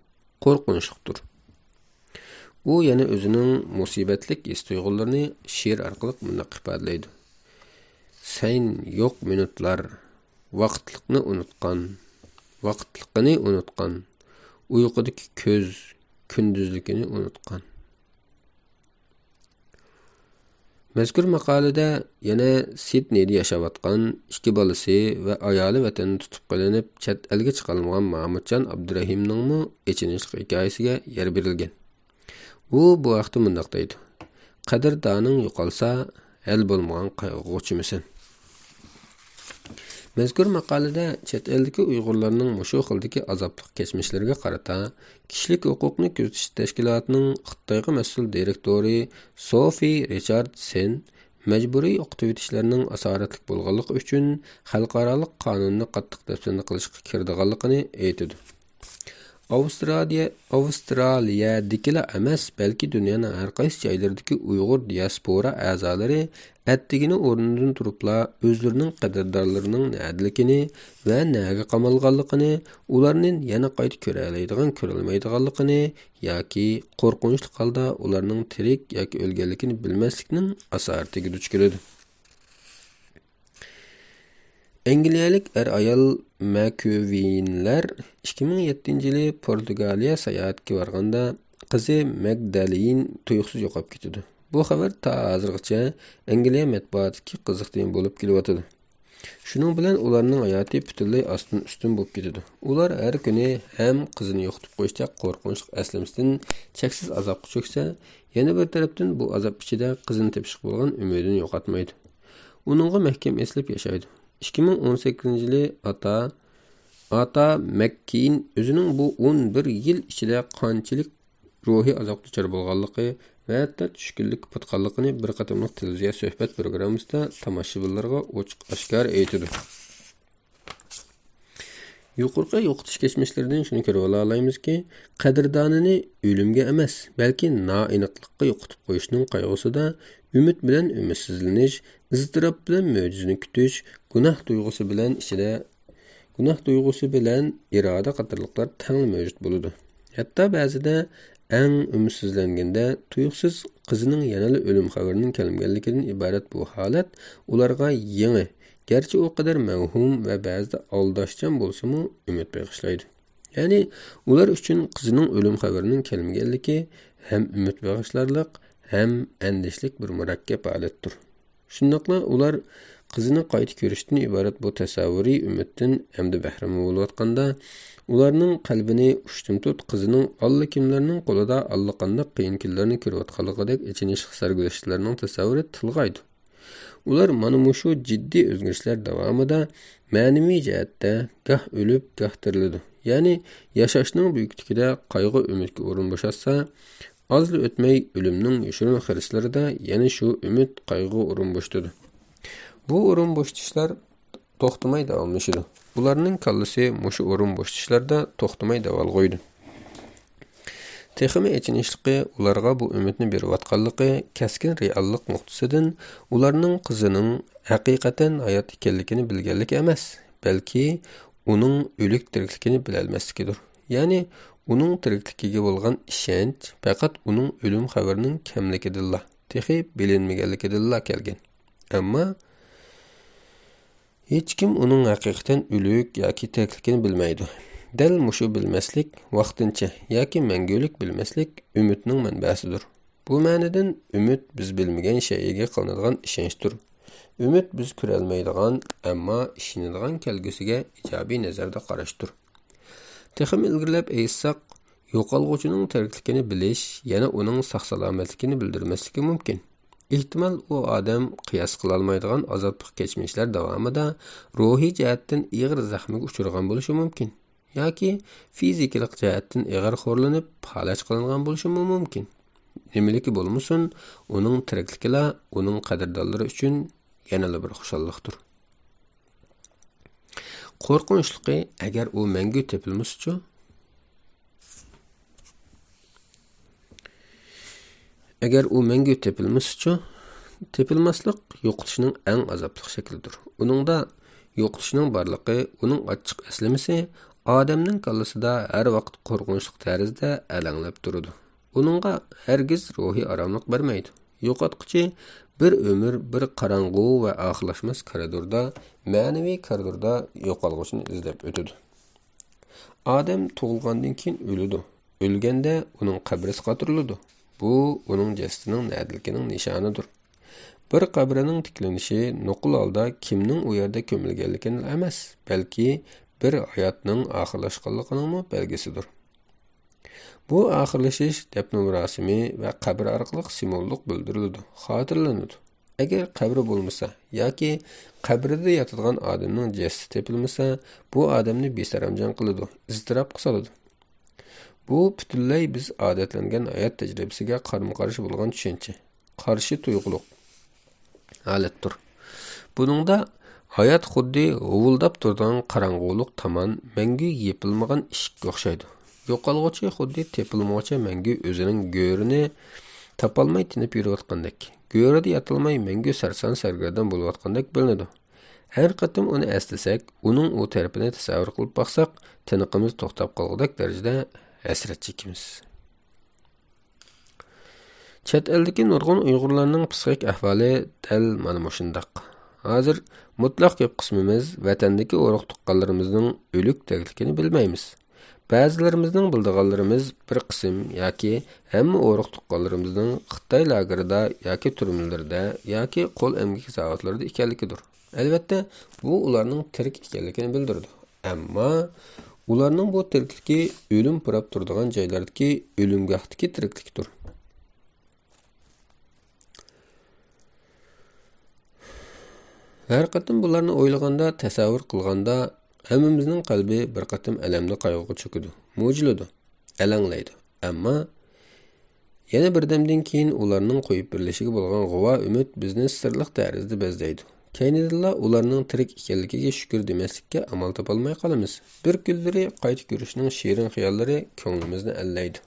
قورقۇنچلۇقتۇر.» ئۇ يەنە ئۆزىنىڭ مۇسىبەتلىك ھېس-تۇيغۇلىرىنى شېئىر ئارقىلىق مۇنداق ئىپادىلەيدۇ: «سەن يوق مىنۇتلار، ۋاقىتلىقنى ئۇنۇتقان، ۋاقىتلىقىنى ئۇنۇتقان، ئۇيقۇدىكى كۆز، كۈندۈزلۈكىنى ئۇنۇتقان.» مەزكۇر ماقالىدە يەنە سىدنېيدا ياشاۋاتقان، ئىككى بالىسى ۋە ئايالى ۋەتەندىن تۇتۇپ قېلىنىپ، چەت ئەلگە چىقالمىغان مامۇتجان ئابدۇرېھىمنىڭمۇ ئېچىنىشلىق ھېكايىسىگە يەر بېرىلگەن. ئۇ بۇ ھەقتە مۇنداق دەيدۇ: «قەدىردانىڭ يوقالسا، ھەل بولمىغان قايغۇغا چۆمىسەن.» مەزكۇر ماقالىدە چەت ئەلدىكى ئۇيغۇرلارنىڭ مۇشۇ خىلدىكى ئازابلىق كەچمىشلىرىگە قارىتا، كىشىلىك ھوقۇقنى كۆزىتىش تەشكىلاتىنىڭ خىتايغا مەسئۇل دىرېكتورى سوفى رىچاردسېن مەجبۇرىي ئوقۇتۇۋېتىشلەرنىڭ ئاسارەتلىك بولغانلىقى ئۈچۈن خەلقئارالىق قانۇننى قاتتىق دەپسەندە قىلىشقا كىرىدىغانلىقىنى ئېيتىدۇ. ئاۋسترالىيە، ئاۋسترالىيەدىكىلا ئەمەس، بەلكى دۇنيانىڭ ھەر قايسى جايلىرىدىكى ئۇيغۇر دىياسپورا ئەزالىرى ئەتىگىنى ئورنىدىن تۇرۇپلا ئۆزلىرىنىڭ قەدىردانلىرىنىڭ نەدىلىكىنى ۋە نەگە قامالغانلىقىنى، ئۇلارنى يەنە قايتا كۆرەلەيدىغان، كۆرەلمەيدىغانلىقىنى ياكى قورقۇنچلۇق ھالدا ئۇلارنىڭ تىرىك ياكى ئۆلگەنلىكىنى بىلمەسلىكنىڭ ئاسارىتىگە دۇچ كېلىدۇ. ئەنگلىيەلىك ئەر-ئايال مەكۈۋېنلەر ئىككى مىڭ يەتتىنچى يىلى پورتۇگالىيە ساياھەتكە بارغاندا، قىزى مەگدالىن تۇيۇقسىز يوقاپ كېتىدۇ. بۇ خەۋەر تا ھازىرغىچە ئەنگلىيە مەتبۇئاتىدىكى قىزىق تېما بولۇپ كېلىۋاتىدۇ. شۇنىڭ بىلەن ئۇلارنىڭ ھاياتى پۈتۈنلەي ئاستىن-ئۈستۈن بولۇپ كېتىدۇ. ئۇلار ھەر كۈنى ھەم قىزىنى يوقىتىپ قويۇشتەك قورقۇنچلۇق ئەسلىمىسىدىن چەكسىز ئازابقا چۆكسە، يەنە بىر تەرەپتىن بۇ ئازاب ئىچىدە قىزىنى تېپىشقا بولغان ئۈمىدىنى يوقاتمايدۇ. ئۇنىڭغا مەھكەم ئېسىلىپ ياشايدۇ. ئىككى مىڭ ئون سەككىزىنچى يىلى ئاتا، ئاتا مەككېين ئۆزىنىڭ بۇ ئون بىر يىل ئىچىدە قانچىلىك روھىي ئازابقا دۇچار بولغانلىقى ۋە ھەتتا چۈشكۈنلۈككە پاتقانلىقىنى بىر قېتىملىق تېلېۋىزىيە سۆھبەت پروگراممىسىدا تاماشىبىنلارغا ئوچۇق ئاشكارا ئېيتىدۇ. يۇقىرىقى يوقىتىش كەچمىشلىرىدىن شۇنى كۆرۈۋالالايمىزكى، قەدىردانىنى ئۆلۈمگە ئەمەس، بەلكى نائېنىقلىققا يوقىتىپ قويۇشنىڭ قايغۇسىدا ئۈمىد بىلەن ئۈمىدسىزلىنىش، ئىزتىراپ بىلەن مۆجىزىنى كۈتۈش، گۇناھ تۇيغۇسى بىلەن ئىچىدە، گۇناھ تۇيغۇسى بىلەن ئىرادە قاتارلىقلار تەڭلا مەۋجۇت بولىدۇ. ھەتتا بەزىدە ئەڭ ئۈمىدسىزلەنگەندە، تۇيۇقسىز قىزىنىڭ يەنىلا ئۆلۈم خەۋىرىنىڭ كەلمىگەنلىكىدىن ئىبارەت بۇ ھالەت ئۇلارغا يېڭى، گەرچە ئۇ قەدەر مەۋھۇم ۋە بەزىدە ئالداشچان بولسىمۇ، ئۈمىد بېغىشلايدۇ. يەنى ئۇلار ئۈچۈن قىزىنىڭ ئۆلۈم خەۋىرىنىڭ كەلمىگەنلىكى ھەم ئۈمىد بېغىشلارلىق، ھەم ئەندىشىلىك بىر مۇرەككەپ ھالەتتۇر. شۇنداقلا ئۇلار قىزىنى قايتا كۆرۈشتىن ئىبارەت بۇ تەسەۋۋۇرىي ئۈمىدتىن ئەمدى بەھرىمەن بولۇۋاتقاندا، ئۇلارنىڭ قەلبىنى ئۇشتۇمتۇت قىزىنىڭ ئاللىكىملەرنىڭ قولىدا ئاللىقانداق قىيىن كۈنلەرنى كۆرۈۋاتقانلىقىدەك ئېچىنىشلىق سەرگۈزەشتلىرىنىڭ تەسەۋۋۇرى تىلغايدۇ. ئۇلار مانا مۇشۇ جىددىي ئۆزگىرىشلەر داۋامىدا مەنىۋى جەھەتتە گاھ ئۆلۈپ، گاھ تىرىلىدۇ. يەنى ياشاشنىڭ بۈيۈكلۈكىدە قايغۇ ئۈمىدكە ئورۇن بوشاتسا، ئازلا ئۆتمەي ئۆلۈمنىڭ يوشۇرۇن خىرىسلىرىدا يەنە شۇ ئۈمىد، قايغۇ ئورۇن بوشىتىدۇ. بۇ ئورۇن بوشىتىشلار توختىماي داۋاملىشىدۇ. ئۇلارنىڭ كاللىسى مۇشۇ ئورۇن بوشىتىشلاردا توختىماي داۋالغۇيدۇ. تېخىمۇ ئېچىنىشلىقى، ئۇلارغا بۇ ئۈمىدنى بېرىۋاتقانلىقى كەسكىن رېئاللىق نۇقتىسىدىن ئۇلارنىڭ قىزىنىڭ ھەقىقەتەن ھايات ئىكەنلىكىنى بىلگەنلىكى ئەمەس، بەلكى ئۇنىڭ ئۆلۈك تىرىكلىكىنى بىلەلمەسلىكىدۇر. يەنى ئۇنىڭ تىرىكلىكىگە بولغان ئىشەنچ پەقەت ئۇنىڭ ئۆلۈم خەۋىرىنىڭ كەملىكىدىنلا، تېخى بىلىنمىگەنلىكىدىنلا كەلگەن. ئەمما ھېچكىم ئۇنىڭ ھەقىقەتەن ئۆلۈك ياكى تىرىكلىكىنى بىلمەيدۇ. دەل مۇشۇ بىلمەسلىك، ۋاقتىنچە ياكى مەڭگۈلۈك بىلمەسلىك ئۈمىدنىڭ مەنبەسىدۇر. بۇ مەنىدىن ئۈمىد بىز بىلمىگەن شەيئىگە قىلىنىدىغان ئىشەنچتۇر. ئۈمىد بىز كۆرەلمەيدىغان، ئەمما ئىشىنىدىغان كەلگۈسىگە ئىجابىي نەزەردە قاراشتۇر. تېخىمۇ ئىلگىرىلەپ ئېيتساق، يوقالغۇچىنىڭ تىرىكلىكىنى بىلىش يەنە ئۇنىڭ ساق-سالامەتلىكىنى بىلدۈرمەسلىكى مۇمكىن. ئېھتىمال، ئۇ ئادەم قىياس قىلالمايدىغان ئازابلىق كەچمىشلەر داۋامىدا روھىي جەھەتتىن ئېغىر زەخمىگە ئۇچرىغان بولۇشى مۇمكىن. ياكى فىزىكىلىق جەھەتتىن ئېغىر خورلىنىپ، پالەچ قىلىنغان بولۇشىمۇ مۇمكىن. نېمىلىكى بولمىسۇن، ئۇنىڭ تىرىكلىكىلا ئۇنىڭ قەدىردانلىرى ئۈچۈن يەنىلا بىر خۇشاللىقتۇر. قورقۇنچلۇقى، ئەگەر ئۇ مەڭگۈ تېپىلمىسىچۇ؟ ئەگەر ئۇ مەڭگۈ تېپىلمىسىچۇ؟ تېپىلماسلىق يوقىتىشنىڭ ئەڭ ئازابلىق شەكلىدۇر. ئۇنىڭدا يوقىتىشنىڭ بارلىقى، ئۇنىڭ ئاچچىق ئەسلىمىسى ئادەمنىڭ كاللىسىدا ھەر ۋاقىت قورقۇنچلۇق تەرزدە ئەلەڭلەپ تۇرىدۇ. ئۇنىڭغا ھەرگىز روھىي ئاراملىق بەرمەيدۇ. يوقاتقۇچى بىر ئۆمۈر، بىر قاراڭغۇ ۋە ئاخىرلاشماس كارىدوردا، مەنىۋى كارىدوردا يوقالغۇچىنى ئىزدەپ ئۆتىدۇ. ئادەم تۇغۇلغاندىن كېيىن ئۆلىدۇ. ئۆلگەندە ئۇنىڭ قەبرىسى قاتۇرۇلىدۇ. بۇ ئۇنىڭ جەسىتىنىڭ نەدىلىكىنىڭ نىشانىدۇر. بىر قەبرىنىڭ تىكلىنىشى نوقۇل ھالدا كىمنىڭ ئۇ يەردە كۆمۈلگەنلىكىنىلا ئەمەس، بەلكى بىر ھاياتنىڭ ئاخىرلاشقانلىقىنىڭمۇ بەلگىسىدۇر. بۇ ئاخىرلىشىش دەپنە مۇراسىمى ۋە قەبرە ئارقىلىق سىمۋوللۇق بىلدۈرۈلىدۇ، خاتىرىلىنىدۇ. ئەگەر قەبرە بولمىسا ياكى قەبرىدە ياتىدىغان ئادەمنىڭ جەسىتى تېپىلمىسا، بۇ ئادەمنى بىسەرەمجان قىلىدۇ، ئىزتىراپقا سالىدۇ. بۇ پۈتۈنلەي بىز ئادەتلەنگەن ھايات تەجرىبىسىگە قارىمۇ قارشى بولغان چۈشەنچە، قارشى تۇيغۇلۇق ھالەتتۇر. بۇنىڭدا ھايات خۇددى ھۇۋۇلداپ تۇرىدىغان قاراڭغۇلۇق تامان مەڭگۈ يېپىلمىغان ئىشىككە ئوخشايدۇ. يوقالغۇچى خۇددى تېپىلمىغۇچە مەڭگۈ ئۆزىنىڭ گۆرىنى تاپالماي تېنىپ يۈرۈۋاتقاندەك، گۆرىدە ياتالماي مەڭگۈ سەرسان-سەرگەردان بولۇۋاتقاندەك بىلىنىدۇ. ھەر قېتىم ئۇنى ئەسلىسەك، ئۇنىڭ ئۇ تەرىپىنى تەسەۋۋۇر قىلىپ باقساق، تىنىقىمىز توختاپ قالغۇدەك دەرىجىدە ھەسرەت چېكىمىز. چەت ئەلدىكى نۇرغۇن ئۇيغۇرلارنىڭ پسىخىك ئەھۋالى دەل مانا مۇشۇنداق. ھازىر مۇتلەق كۆپ قىسمىمىز ۋەتەندىكى ئۇرۇق-تۇغقانلىرىمىزنىڭ ئۆلۈك-تىرىكلىكىنى بىلمەيمىز. بەزىلىرىمىزنىڭ بىلىدىغانلىرىمىز بىر قىسىم ياكى ھەممە ئۇرۇق-تۇغقانلىرىمىزنىڭ خىتاي لاگېرىدا ياكى تۈرمىلىرىدە ياكى قول ئەمگىكى زاۋۇتلىرىدا ئىكەنلىكىدۇر. ئەلۋەتتە، بۇ ئۇلارنىڭ تىرىك ئىكەنلىكىنى بىلدۈرىدۇ. ئەمما ئۇلارنىڭ بۇ تىرىكلىكى ئۆلۈم پۇراپ تۇرىدىغان جايلاردىكى ئۆلۈمگاھتىكى تىرىكلىكتۇر. ھەر قېتىم بۇلارنى ئويلىغاندا، تەسەۋۋۇر قىلغاندا، ھەممىمىزنىڭ قەلبى بىر قېتىم ئەلەمدە قايغۇغا چۆكىدۇ، مۇجۇلىدۇ، ئەلەڭلەيدۇ. ئەمما يەنە بىردەمدىن كېيىن ئۇلارنىڭ قويۇپ بېرىلىشىگە بولغان غۇۋا ئۈمىد بىزنى سىرلىق تەرزدە بەزلەيدۇ. كەينىدىنلا ئۇلارنىڭ تىرىك ئىكەنلىكىگە شۈكۈر دېمەسلىككە ئامال تاپالماي قالىمىز. بىر كۈنلىرى قايتا كۆرۈشنىڭ شېرىن خىياللىرى كۆڭلىمىزنى ئەللەيدۇ.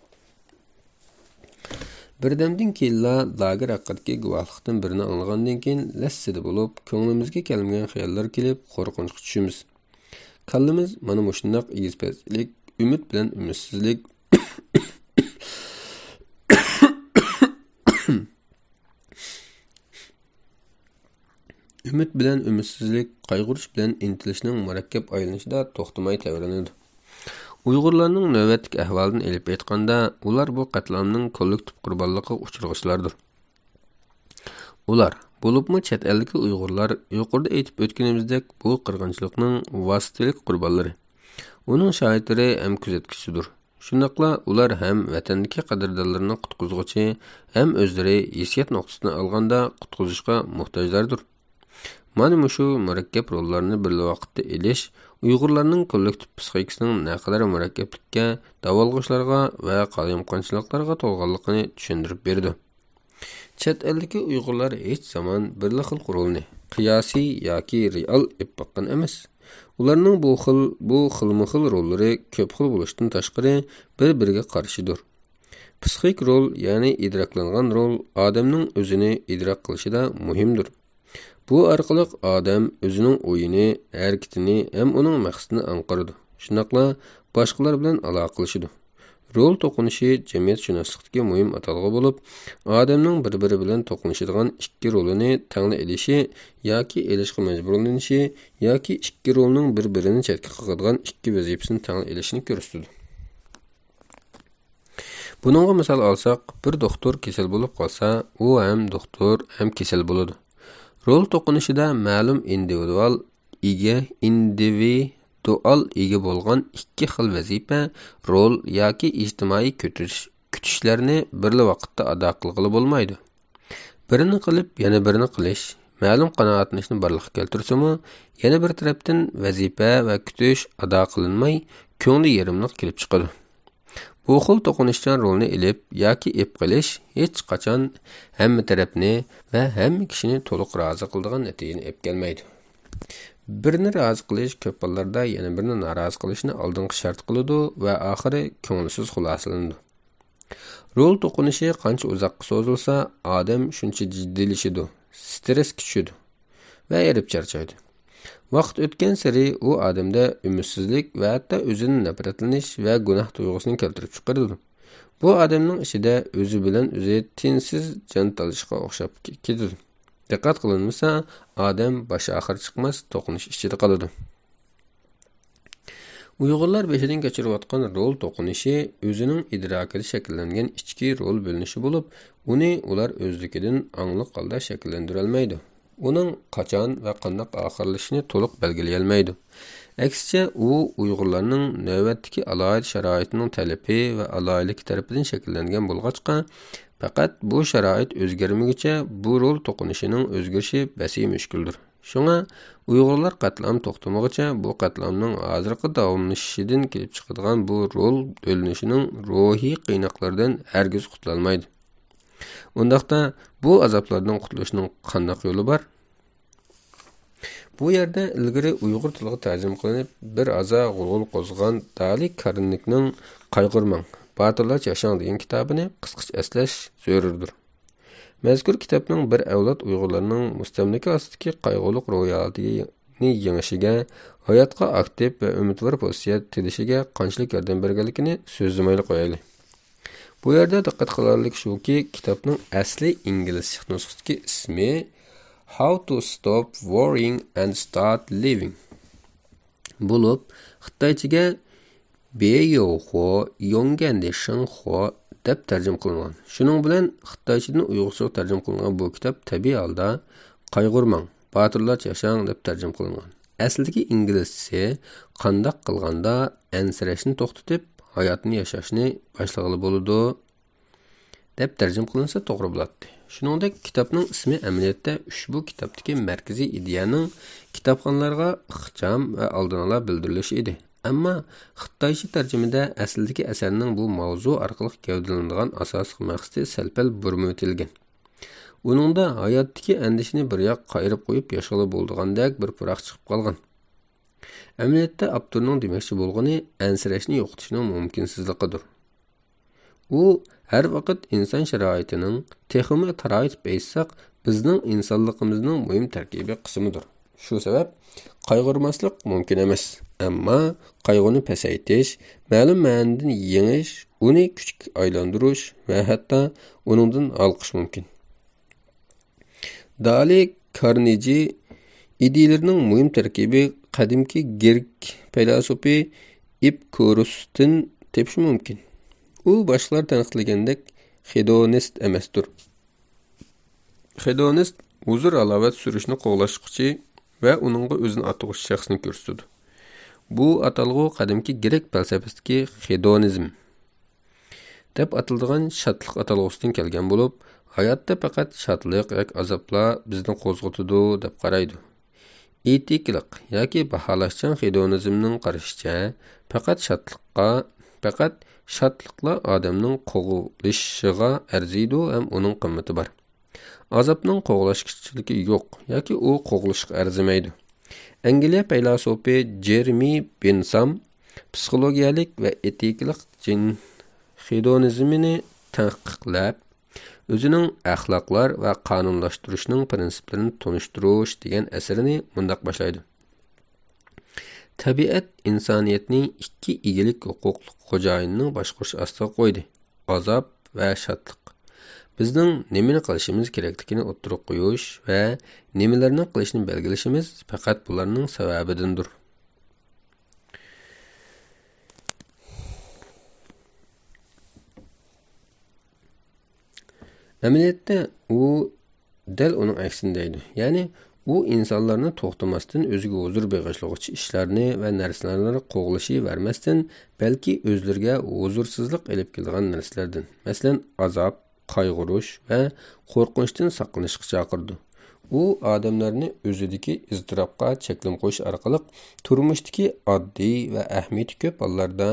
بىردەمدىن كېيىنلا لاگېر ھەققىدىكى گۇۋاھلىقتىن بىرنى ئاڭلىغاندىن كېيىن، لەسسىدە بولۇپ، كۆڭلىمىزگە كەلمىگەن خىياللار كېلىپ، قورقۇنچقا چۈشىمىز. كاللىمىز مانا مۇشۇنداق ئېگىز-پەس ئىلىك، ئۈمىد بىلەن ئۈمىدسىزلىك، ئۈمىد بىلەن ئۈمىدسىزلىك، قايغۇرۇش بىلەن ئىنتىلىشنىڭ مۇرەككەپ ئايلىنىشىدا توختىماي تەۋرىنىدۇ. ئۇيغۇرلارنىڭ نۆۋەتتىكى ئەھۋالىدىن ئېلىپ ئېيتقاندا، ئۇلار بۇ قەتلىئامنىڭ كوللېكتىپ قۇربانلىقىغا ئۇچرىغۇچىلاردۇر. ئۇلار، بولۇپمۇ چەت ئەلدىكى ئۇيغۇرلار، يۇقىرىدا ئېيتىپ ئۆتكىنىمىزدەك، بۇ قىرغىنچىلىقنىڭ ۋاسىتىلىك قۇربانلىرى، ئۇنىڭ شاھىتلىرى ھەم كۆزەتكۈچىسىدۇر. شۇنداقلا ئۇلار ھەم ۋەتەندىكى قەدىردانلىرىنى قۇتقۇزغۇچى، ھەم ئۆزلىرى ھېسسىيات نۇقتىسىدىن ئالغاندا قۇتقۇزۇشقا موھتاجلاردۇر. مانا مۇشۇ مۇرەككەپ روللارنى بىرلا ۋاقىتتا ئېلىش ئۇيغۇرلارنىڭ كوللېكتىپ پسىخىكىسىنىڭ نەقەدەر مۇرەككەپلىككە، داۋالغۇشلارغا ۋە قالايمىقانچىلىقلارغا تولغانلىقىنى چۈشەندۈرۈپ بېرىدۇ. چەت ئەلدىكى ئۇيغۇرلار ھېچ زامان بىرلا خىل رولنى، قىياسىي ياكى رېئال، ئېلىپ باققان ئەمەس. ئۇلارنىڭ بۇ خىل، بۇ خىلمۇ خىل روللىرى كۆپ خىل بولۇشتىن تاشقىرى، بىر-بىرىگە قارشىدۇر. پسىخىك رول، يەنى ئىدراكلانغان رول، ئادەمنىڭ ئۆزىنى ئىدراك قىلىشىدا مۇھىمدۇر. بۇ ئارقىلىق ئادەم ئۆزىنىڭ ئويىنى، ھەرىكىتىنى ھەم ئۇنىڭ مەقسىتىنى ئاڭقىرىدۇ. شۇنداقلا باشقىلار بىلەن ئالاقىلىشىدۇ. رول توقۇنۇشى جەمئىيەتشۇناسلىقتىكى مۇھىم ئاتالغۇ بولۇپ، ئادەمنىڭ بىر-بىرى بىلەن توقۇنۇشىدىغان ئىككى رولىنى تەڭلا ئېلىشى ياكى ئېلىشقا مەجبۇرلىنىشى ياكى ئىككى رولنىڭ بىر-بىرىنى چەتكە قاقىدىغان ئىككى ۋەزىپىسىنى تەڭلا ئېلىشىنى كۆرسىتىدۇ. بۇنىڭغا مىسال ئالساق، بىر دوختۇر كېسەل بولۇپ قالسا، ئۇ ھەم دوختۇر، ھەم كېسەل بولىدۇ. رول توقۇنۇشىدا مەلۇم ئىندىۋىدۇئال، ئىگە، ئىندىۋى-، دۇئال ئىگە بولغان ئىككى خىل ۋەزىپە، رول ياكى ئىجتىمائىي كۈتۈش-، كۈتۈشلەرنى بىرلا ۋاقىتتا ئادا قىلغىلى بولمايدۇ. بىرىنى قىلىپ، يەنە بىرىنى قىلىش مەلۇم قانائەتلىنىشنى بارلىققا كەلتۈرسىمۇ، يەنە بىر تەرەپتىن ۋەزىپە ۋە كۈتۈش ئادا قىلىنماي، كۆڭلى يېرىملىق كېلىپ چىقىدۇ. بۇ خىل توقۇنۇشچان رولنى ئېلىپ ياكى ئېلىپ قېلىش ھېچقاچان ھەممە تەرەپنى ۋە ھەممە كىشىنى تولۇق رازى قىلىدىغان نەتىجىنى ئېلىپ كەلمەيدۇ. بىرنى رازى قىلىش كۆپ ھاللاردا يەنە بىرنى نارازى قىلىشنى ئالدىنقى شەرت قىلىدۇ ۋە ئاخىرى كۆڭۈلسىز خۇلاسىلىنىدۇ. رول توقۇنۇشى قانچە ئۇزاققا سوزۇلسا، ئادەم شۇنچە جىددىيلىشىدۇ، سترېسكە چۈشىدۇ ۋە ئېرىپ چارچايدۇ. ۋاقىت ئۆتكەنسېرى ئۇ ئادەمدە ئۈمىدسىزلىك ۋە ھەتتا ئۆزىدىن نەپرەتلىنىش ۋە گۇناھ تۇيغۇسىنى كەلتۈرۈپ چىقىرىدۇ. بۇ ئادەمنىڭ ئىچىدە ئۆزى بىلەن ئۆزى تىنسىز جان تالىشىشقا ئوخشاپ كېتىدۇ. دىققەت قىلىنمىسا، ئادەم باش ئاخىر چىقماس توقۇنۇش ئىچىدە قالىدۇ. ئۇيغۇرلار بېشىدىن كەچۈرۈۋاتقان رول توقۇنۇشى ئۆزىنىڭ ئىدراكىدا شەكىللەنگەن ئىچكى رول بۆلۈنۈشى بولۇپ، ئۇنى ئۇلار ئۆزلۈكىدىن ئاڭلىق ھالدا شەكىللەندۈرەلمەيدۇ. ئۇنىڭ قاچان ۋە قانداق ئاخىرلىشىشىنى تولۇق بەلگىلىيەلمەيدۇ. ئەكسىچە، ئۇ ئۇيغۇرلارنىڭ نۆۋەتتىكى ئالاھىدە شارائىتىنىڭ تەلىپى ۋە ئالاھىدىلىكى تەرىپىدىن شەكىللەنگەن بولغاچقا، پەقەت بۇ شارائىت ئۆزگەرمىگۈچە بۇ رول توقۇنۇشىنىڭ ئۆزگىرىشى بەسىي مۈشكۈلدۇر. شۇڭا ئۇيغۇرلار قەتلىئام توختىمىغۇچە بۇ قەتلىئامنىڭ ھازىرقى داۋاملىشىشىدىن كېلىپ چىقىدىغان بۇ رول بۆلۈنۈشىنىڭ روھىي قىيناقلىرىدىن ھەرگىز قۇتۇلالمايدۇ. ئۇنداقتا بۇ ئازابلاردىن قۇتۇلۇشنىڭ قانداق يولى بار؟ بۇ يەردە ئىلگىرى ئۇيغۇر تىلىغا تەرجىمە قىلىنىپ، بىر ھازا غۇلغۇلا قوزغىغان دالى كارنىكنىڭ قايغۇرماڭ، باتۇرلارچە ياشاڭ دېگەن كىتابىنى قىسقىچە ئەسلەش زۆرۈردۇر. مەزكۇر كىتابنىڭ بىر ئەۋلاد ئۇيغۇرلارنىڭ مۇستەملىكە ئاستىدىكى قايغۇلۇق روھىيىتىنى يېڭىشىگە، ھاياتقا ئاكتىپ ۋە ئۈمىدۋار پوزىتسىيە تىلىشىگە قانچىلىك ياردەم بەرگەنلىكىنى سۆزلىمەيلا قويايلى. بۇ يەردە دىققەت قىلارلىك شۇكى، كىتابنىڭ ئەسلى ئىنگلىزچە نۇسخىسىدىكى ئىسمى How to Stop Worrying and Start Living بولۇپ، خىتايچىگە بېيوخۇ يوڭگەندې شېنخۇ دەپ تەرجىمە قىلىنغان. شۇنىڭ بىلەن خىتايچىدىن ئۇيغۇرچىغا تەرجىمە قىلىنغان بۇ كىتاب تەبىئىي ھالدا قايغۇرماڭ، باتۇرلارچە ياشاڭ دەپ تەرجىمە قىلىنغان. ئەسلىدىكى ئىنگلىزچىسى قانداق قىلغاندا ئەنسىرەشنى توختىتىپ، ھاياتنى ياشاشنى باشلىغىلى بولىدۇ؟ دەپ تەرجىمە قىلىنسا توغرا بولاتتى. شۇنىڭدەك كىتابنىڭ ئىسمى ئەمەلىيەتتە ئۇشبۇ كىتابتىكى مەركىزىي ئىدىيەنىڭ كىتابخانىلارغا ئىخچام ۋە ئالدىن ئالا بىلدۈرۈلۈشى ئىدى. ئەمما خىتايچە تەرجىمىدە ئەسلىدىكى ئەسەرنىڭ بۇ ماۋزۇ ئارقىلىق گەۋدىلىنىدىغان ئاساسلىق مەقسىتى سەل-پەل بۇرمىۋېتىلگەن. ئۇنىڭدا ھاياتتىكى ئەندىشىنى بىر ياققا قايرىپ قويۇپ ياشىغىلى بولىدىغاندەك بىر پۇراق چىقىپ قالغان. ئەمەلىيەتتە ئاپتورنىڭ دېمەكچى بولغىنى ئەنسىرەشنى يوقىتىشنىڭ مۇمكىنسىزلىكىدۇر. ئۇ ھەر ۋاقىت ئىنسان شارائىتىنىڭ، تېخىمۇ تارايىتىپ ئېيتساق، بىزنىڭ ئىنسانلىقىمىزنىڭ مۇھىم تەركىبىي قىسمىدۇر. شۇ سەۋەب، قايغۇرماسلىق مۇمكىن ئەمەس. ئەمما قايغۇنى پەسەيتىش، مەلۇم مەنىدىن يېڭىش، ئۇنى كۈچكە ئايلاندۇرۇش ۋە ھەتتا ئۇنىڭدىن ھالقىش مۇمكىن. دالى كارنېجى ئىدىيىلىرىنىڭ مۇھىم تەركىبى قەدىمكى گرېك پەيلاسوپى ئېپىكۇرۇستىن تېپىشمۇ مۇمكىن. ئۇ باشقىلار تەنقىدلىگەندەك خېدونىست ئەمەستۇر. خېدونىست ھۇزۇر-ھالاۋەت سۈرۈشنى قوغلاشقۇچى ۋە ئۇنىڭغا ئۆزىنى ئاتىغۇچى شەخسنى كۆرسىتىدۇ. بۇ ئاتالغۇ قەدىمكى گرېك پەلسەپىسىدىكى خېدونىزم دەپ ئاتىلىدىغان شادلىق ئاتالغۇسىدىن كەلگەن بولۇپ، ھاياتتا پەقەت شادلىق ياكى ئازابلار بىزنى قوزغىتىدۇ دەپ قارايدۇ. ئېتىكىلىق ياكى باھالاشچان خېدونىزمنىڭ قارىشىچە، پەقەت شادلىققا، پەقەت شادلىقلا ئادەمنىڭ قوغلىشىشىغا ئەرزىيدۇ ھەم ئۇنىڭ قىممىتى بار. ئازابنىڭ قوغلاشقۇچىلىكى يوق ياكى ئۇ قوغلىشىشقا ئەرزىمەيدۇ. ئەنگلىيە پەيلاسوپى جېرېمى بېنسام پسىخولوگىيەلىك ۋە ئېتىكىلىق جىن خېدونىزمىنى تەنقىقلەپ، ئۆزىنىڭ ئەخلاقلار ۋە قانۇنلاشتۇرۇشنىڭ پىرىنسىپلىرىنى تونۇشتۇرۇش دېگەن ئەسىرىنى مۇنداق باشلايدۇ. تەبىئەت ئىنسانىيەتنى ئىككى ئىگىلىك ھوقۇقلۇق خوجايىننىڭ باشقۇرۇشى ئاستىغا قويدى، ئازاب ۋە شادلىق. بىزنىڭ نېمىنى قىلىشىمىز كېرەكلىكىنى ئوتتۇرىغا قويۇش ۋە نېمىلەرنى قىلىشنى بەلگىلىشىمىز پەقەت بۇلارنىڭ سەۋەبىدىندۇر. ئەمەلىيەتتە ئۇ دەل ئۇنىڭ ئەكسىنى دەيدۇ. يەنى ئۇ ئىنسانلارنى توختىماستىن ئۆزىگە ھۇزۇر بېغىشلىغۇچى ئىشلارنى ۋە نەرسىلەرنى قوغلىشىۋەرمەستىن، بەلكى ئۆزلىرىگە ھۇزۇرسىزلىق ئېلىپ كېلىدىغان نەرسىلەردىن، مەسىلەن، ئازاب، قايغۇرۇش ۋە قورقۇنچتىن ساقلىنىشقا چاقىرىدۇ. ئۇ ئادەملەرنى ئۆزىدىكى ئىزتىراپقا چەكلىمە قويۇش ئارقىلىق تۇرمۇشتىكى ئاددىي ۋە ئەھمىيىتى كۆپ ھاللاردا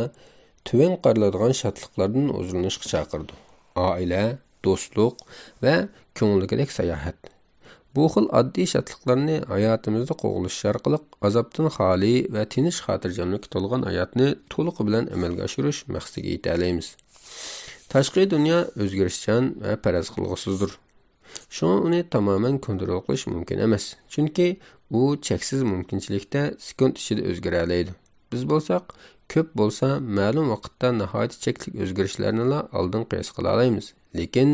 تۆۋەن قارىلىدىغان شادلىقلاردىن ھۇزۇرلىنىشقا چاقىرىدۇ. ئائىلە، دوستلۇق ۋە كۆڭۈلدىكىدەك ساياھەت. بۇ خىل ئاددىي شادلىقلارنى ھاياتىمىزدا قوغلىشىش ئارقىلىق ئازابتىن خالىي ۋە تىنچ خاتىرجەملىككە تولغان ھاياتنى تولۇقى بىلەن ئەمەلگە ئاشۇرۇش مەقسىتىگە يېتەلەيمىز. تاشقى دۇنيا ئۆزگىرىشچان ۋە پەرەز قىلغۇسىزدۇر. شۇڭا ئۇنى تامامەن كونترول قىلىش مۇمكىن ئەمەس، چۈنكى ئۇ چەكسىز مۇمكىنچىلىكتە سېكۇنت ئىچىدە ئۆزگىرەلەيدۇ. بىز بولساق، كۆپ بولسا مەلۇم ۋاقىتتا ناھايىتى چەكلىك ئۆزگىرىشلەرنىلا ئالدىن قىياس قىلالايمىز. لېكىن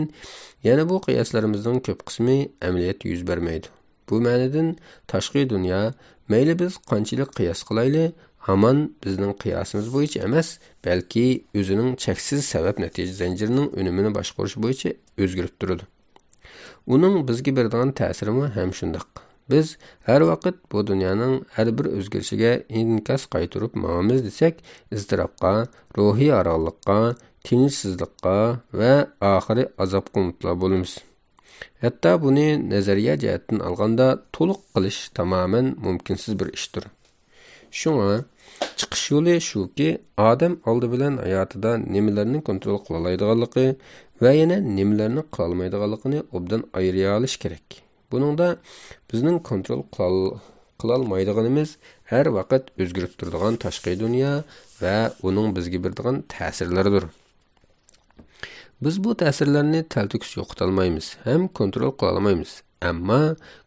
يەنە بۇ قىياسلىرىمىزنىڭ كۆپ قىسمى ئەمەلىيەتتە يۈز بەرمەيدۇ. بۇ مەنىدىن تاشقى دۇنيا، مەيلى بىز قانچىلىك قىياس قىلايلى، ھامان بىزنىڭ قىياسىمىز بويىچە ئەمەس، بەلكى ئۆزىنىڭ چەكسىز سەۋەب-نەتىجە زەنجىرىنىڭ ئۈنۈمىنى باشقۇرۇش بويىچە ئۆزگىرىپ تۇرىدۇ. ئۇنىڭ بىزگە بېرىدىغان تەسىرىمۇ ھەم شۇنداق. بىز ھەر ۋاقىت بۇ دۇنيانىڭ ھەر بىر ئۆزگىرىشىگە ئىنكاس قايتۇرۇپ ماڭىمىز دېسەك، ئىزتىراپقا، روھىي ھارغىنلىققا، تىنچسىزلىققا ۋە ئاخىرى ئازابقا مۇپتىلا بولىمىز. ھەتتا بۇنى نەزەرىيە جەھەتتىن ئالغاندا، تولۇق قىلىش تامامەن مۇمكىنسىز بىر ئىشتۇر. شۇڭا، چىقىش يولى شۇكى، ئادەم ئالدى بىلەن ھاياتىدا نېمىلەرنى كونترول قىلالايدىغانلىقى ۋە يەنە نېمىلەرنى قىلالمايدىغانلىقىنى ئوبدان ئايرىيالىشى كېرەك. بۇنىڭدا بىزنىڭ كونترول قىلال-، قىلالمايدىغىنىمىز ھەر ۋاقىت ئۆزگىرىپ تۇرىدىغان تاشقى دۇنيا ۋە ئۇنىڭ بىزگە بېرىدىغان تەسىرلىرىدۇر. بىز بۇ تەسىرلەرنى تەلتۆكۈس يوقىتالمايمىز ھەم كونترول قىلالمايمىز. ئەمما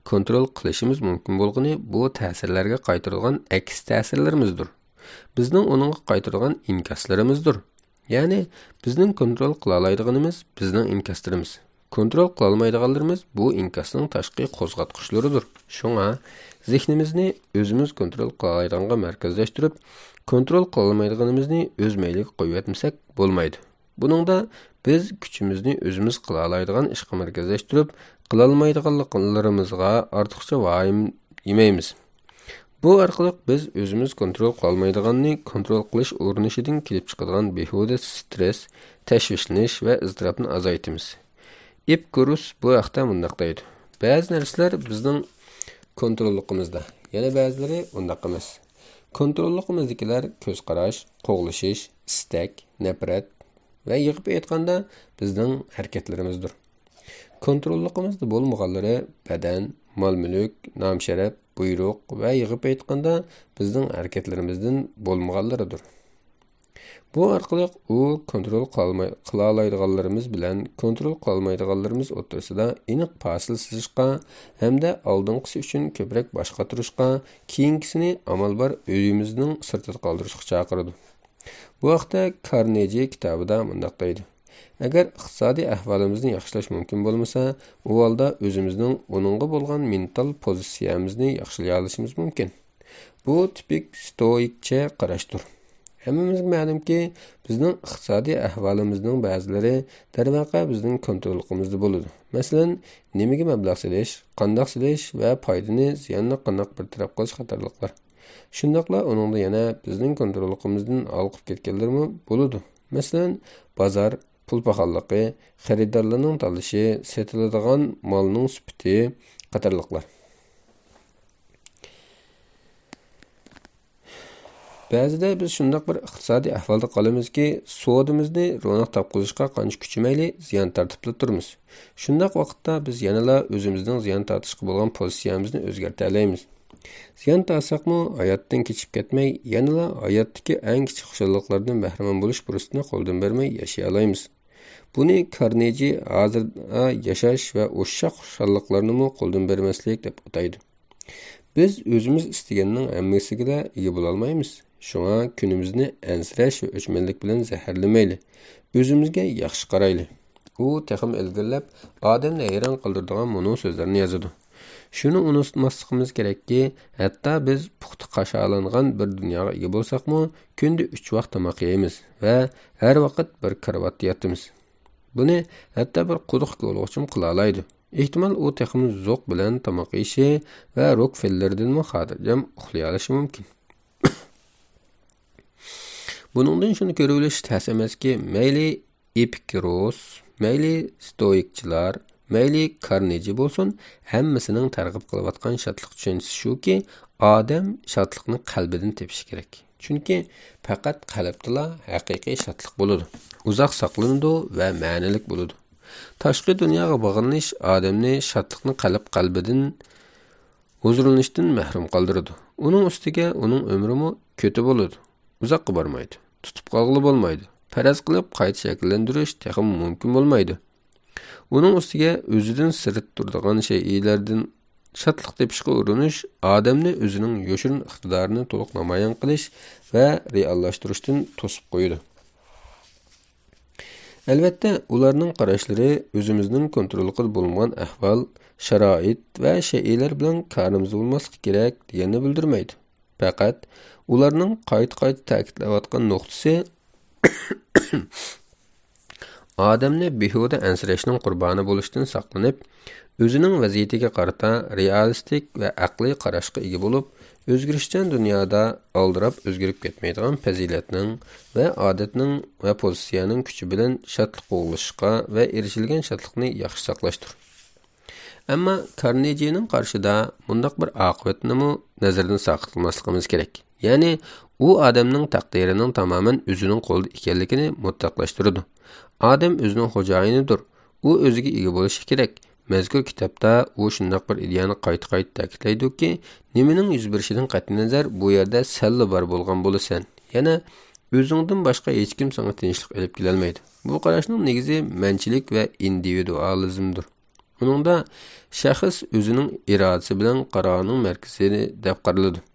كونترول قىلىشىمىز مۇمكىن بولغىنى بۇ تەسىرلەرگە قايتۇرىدىغان ئەكس تەسىرلىرىمىزدۇر. بىزنىڭ ئۇنىڭغا قايتۇرىدىغان ئىنكاسلىرىمىزدۇر. يەنى بىزنىڭ كونترول قىلالايدىغىنىمىز بىزنىڭ ئىنكاسلىرىمىز. كونترول قىلالمايدىغانلىرىمىز بۇ ئىنكاسنىڭ تاشقى قوزغاتقۇچلىرىدۇر. شۇڭا زېھنىمىزنى ئۆزىمىز كونترول قىلالايدىغانغا مەركەزلەشتۈرۈپ، كونترول قىلالمايدىغىنىمىزنى ئۆز مەيلىگە قويۇۋەتمىسەك بولمايدۇ. بۇنىڭدا بىز كۈچىمىزنى ئۆزىمىز قىلالايدىغان ئىشقا مەركەزلەشتۈرۈپ، قىلالمايدىغانلىقلىرىمىزغا ئارتۇقچە ۋايىم يېمەيمىز. بۇ ئارقىلىق بىز ئۆزىمىز كونترول قىلالمايدىغاننى كونترول قىلىش ئۇرۇنۇشىدىن كېلىپ چىقىدىغان بىھۇدە سترېس، تەشۋىشلىنىش ۋە ئىزتىراپنى ئازايتىمىز. ئېپىكۇرۇس بۇ ھەقتە مۇنداق دەيدۇ: بەزى نەرسىلەر بىزنىڭ كونتروللۇقىمىزدا، يەنە بەزىلىرى ئۇنداق ئەمەس. كونتروللۇقىمىزدىكىلەر كۆز قاراش، قوغلىشىش، ئىستەك، نەپرەت ۋە يىغىپ ئېيتقاندا بىزنىڭ ھەرىكەتلىرىمىزدۇر. كونتروللۇقىمىزدا بولمىغانلىرى بەدەن، مال-مۈلۈك، نام-شەرەپ، بۇيرۇق ۋە يىغىپ ئېيتقاندا بىزنىڭ ھەرىكەتلىرىمىزدىن بولمىغانلىرىدۇر. بۇ ئارقىلىق ئۇ كونترول قىلالماي-، قىلالايدىغانلىرىمىز بىلەن كونترول قىلالمايدىغانلىرىمىز ئوتتۇرىسىدا ئېنىق پاسىل سىزىشقا ھەمدە ئالدىنقىسى ئۈچۈن كۆپرەك باش قاتۇرۇشقا، كېيىنكىسىنى ئامال بار ئۆيىمىزنىڭ سىرتىدا قالدۇرۇشقا چاقىرىدۇ. بۇ ھەقتە كارنېجى كىتابىدا مۇنداق دەيدۇ: ئەگەر ئىقتىسادىي ئەھۋالىمىزنى ياخشىلاش مۇمكىن بولمىسا، ئۇ ھالدا ئۆزىمىزنىڭ ئۇنىڭغا بولغان مېنتال پوزىتسىيەمىزنى ياخشىلىيالىشىمىز مۇمكىن. بۇ تىپىك ستوئىكچە قاراشتۇر. ھەممىمىزگە مەلۇمكى، بىزنىڭ ئىقتىسادىي ئەھۋالىمىزنىڭ بەزىلىرى، دەرۋەقە، بىزنىڭ كونتروللۇقىمىزدا بولىدۇ. مەسىلەن، نېمىگە مەبلەغ سېلىش، قانداق سېلىش ۋە پايدىنى، زىياننى قانداق بىر تەرەپ قىلىش قاتارلىقلار. شۇنداقلا ئۇنىڭدا يەنە بىزنىڭ كونتروللۇقىمىزدىن ھالقىپ كەتكەنلىرىمۇ بولىدۇ. مەسىلەن، بازار، پۇل پاخاللىقى، خېرىدارلارنىڭ تاللىشى، سېتىلىدىغان مالنىڭ سۈپىتى قاتارلىقلار. بەزىدە بىز شۇنداق بىر ئىقتىسادىي ئەھۋالدا قالىمىزكى، سودىمىزنى روناق تاپقۇزۇشقا قانچە كۈچىمەيلى، زىيان تارتىپلا تۇرىمىز. شۇنداق ۋاقىتتا بىز يەنىلا ئۆزىمىزنىڭ زىيان تارتىشقا بولغان پوزىتسىيەمىزنى ئۆزگەرتەلەيمىز. زىيان تارتساقمۇ، ھاياتتىن كېچىپ كەتمەي، يەنىلا ھاياتتىكى ئەڭ كىچىك خۇشاللىقلاردىن بەھرىمەن بولۇش پۇرسىتىنى قولدىن بەرمەي ياشىيالايمىز. بۇنى كارنېجى ھازىردا ياشاش ۋە ئوششاق خۇشاللىقلارنىمۇ قولدىن بەرمەسلىك دەپ ئاتايدۇ. بىز ئۆزىمىز ئىستىگەننىڭ ھەممىسىگىلا ئىگە بولالمايمىز. شۇڭا كۈنىمىزنى ئەنسىرەش ۋە ئۆچمەنلىك بىلەن زەھەرلىمەيلى. ئۆزىمىزگە ياخشى قارايلى. ئۇ تېخىمۇ ئىلگىرىلەپ، ئادەمنى ھەيران قالدۇرىدىغان مۇنۇ سۆزلەرنى يازىدۇ: شۇنى ئۇنتۇماسلىقىمىز كېرەككى، ھەتتا بىز پۇختا قاشالانغان بىر دۇنياغا ئىگە بولساقمۇ، كۈندە ئۈچ ۋاق تاماق يەيمىز ۋە ھەر ۋاقىت بىر كارىۋاتتا ياتىمىز. بۇنى ھەتتا بىر قۇدۇق كولىغۇچىمۇ قىلالايدۇ. ئېھتىمال، ئۇ تېخىمۇ زوق بىلەن تاماق يېيىشى ۋە روكفېللېردىنمۇ خاتىرجەم ئۇخلىيالىشى مۇمكىن. بۇنىڭدىن شۇنى كۆرۈۋېلىش تەس ئەمەسكى، مەيلى ئېپىكۇروس، مەيلى ستوئىكچىلار، مەيلى كارنېجى بولسۇن، ھەممىسىنىڭ تەرغىب قىلىۋاتقان شادلىق چۈشەنچىسى شۇكى، ئادەم شادلىقنى قەلبىدىن تېپىشى كېرەك. چۈنكى پەقەت قەلبتىلا ھەقىقىي شادلىق بولىدۇ، ئۇزاق ساقلىنىدۇ ۋە مەنىلىك بولىدۇ. تاشقى دۇنياغا باغلىنىش ئادەمنى شادلىقنى قەلب قەلبىدىن ھۇزۇرلىنىشتىن مەھرۇم قالدۇرىدۇ. ئۇنىڭ ئۈستىگە ئۇنىڭ ئۆمرىمۇ كۆتى بولىدۇ. ئۇزاققا بارمايدۇ. تۇتۇپ قالغىلى بولمايدۇ. پەرەز قىلىپ قايتا شەكىللەندۈرۈش تېخىمۇ مۇمكىن بولمايدۇ. ئۇنىڭ ئۈستىگە ئۆزىدىن سىرت تۇرىدىغان شەيئىلەردىن شادلىق تېپىشقا ئۇرۇنۇش ئادەمنى ئۆزىنىڭ يوشۇرۇن ئىقتىدارىنى تولۇق نامايان قىلىش ۋە رېئاللاشتۇرۇشتىن توسۇپ قويىدۇ. ئەلۋەتتە، ئۇلارنىڭ قاراشلىرى ئۆزىمىزنىڭ كونتروللۇقىدا بولمىغان ئەھۋال، شارائىت ۋە شەيئىلەر بىلەن كارىمىزدا بولماسلىقى كېرەك دېگەننى بىلدۈرمەيدۇ. پەقەت ئۇلارنىڭ قايتا-قايتا تەكىتلەۋاتقان نۇقتىسى ئادەمنى بىھۇدە ئەنسىرەشنىڭ قۇربانى بولۇشتىن ساقلىنىپ، ئۆزىنىڭ ۋەزىيىتىگە قارىتا رېئالىستىك ۋە ئەقلىي قاراشقا ئىگە بولۇپ، ئۆزگىرىشچان دۇنيادا ئالدىراپ ئۆزگىرىپ كەتمەيدىغان پەزىلەتنىڭ ۋە ئادەتنىڭ ۋە پوزىتسىيەنىڭ كۈچى بىلەن شادلىق قوغلىشىشقا ۋە ئېرىشىلگەن شادلىقنى ياخشى ساقلاشتۇر. ئەمما كارنېجىنىڭ قارىشىدا مۇنداق بىر ئاقىۋەتنىمۇ نەزەردىن ساقىت قىلماسلىقىمىز كېرەك. يەنى ئۇ ئادەمنىڭ تەقدىرىنىڭ تامامەن ئۆزىنىڭ قولىدا ئىكەنلىكىنى مۇتلەقلاشتۇرىدۇ. ئادەم ئۆزىنىڭ خوجايىنىدۇر. ئۇ ئۆزىگە ئىگە بولۇشى كېرەك. مەزكۇر كىتابتا ئۇ شۇنداق بىر ئىدىيەنى قايتا-قايتا تەكىتلەيدۇكى، نېمىنىڭ يۈز بېرىشىدىن قەتئىينەزەر، بۇ يەردە سەنلا بار بولغان بولىسەن. يەنە ئۆزۈڭدىن باشقا ھېچكىم ساڭا تىنچلىق ئېلىپ كېلەلمەيدۇ. بۇ قاراشنىڭ نېگىزى مەنچىلىك ۋە ئىندىۋىدۇئالىزمدۇر. ئۇنىڭدا شەخس ئۆزىنىڭ ئىرادىسى بىلەن قارارنىڭ مەركىزى دەپ قارىلىدۇ.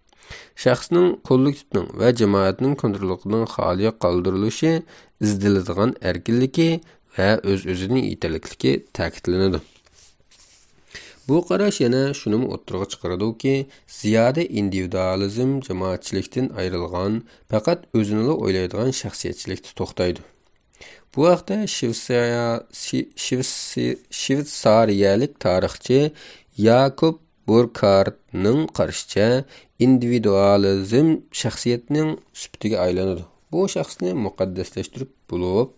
شەخسنىڭ كوللېكتىپنىڭ ۋە جامائەتنىڭ كونتروللۇقىدىن خالىيا قالدۇرۇلۇشى ئىزدىلىدىغان ئەركىنلىكى ۋە ئۆز-ئۆزىدىن يېتەرلىكلىكى تەكىتلىنىدۇ. بۇ قاراش يەنە شۇنىمۇ ئوتتۇرىغا چىقىرىدۇكى، زىيادە ئىندىۋىدۇئالىزم جامائەتچىلىكتىن ئايرىلغان، پەقەت ئۆزىنىلا ئويلايدىغان شەخسىيەتچىلىكتە توختايدۇ. بۇ ھەقتە شىۋېتسىيە-، شى-، شىۋېتسى-، شىۋېتسارىيەلىك تارىخچى ياكوب بۇركارتنىڭ قارىشىچە، ئىندىۋىدۇئالىزم شەخسىيەتنىڭ سۈپىتىگە ئايلىنىدۇ. بۇ شەخسنى مۇقەددەسلەشتۈرۈپ بولۇپ،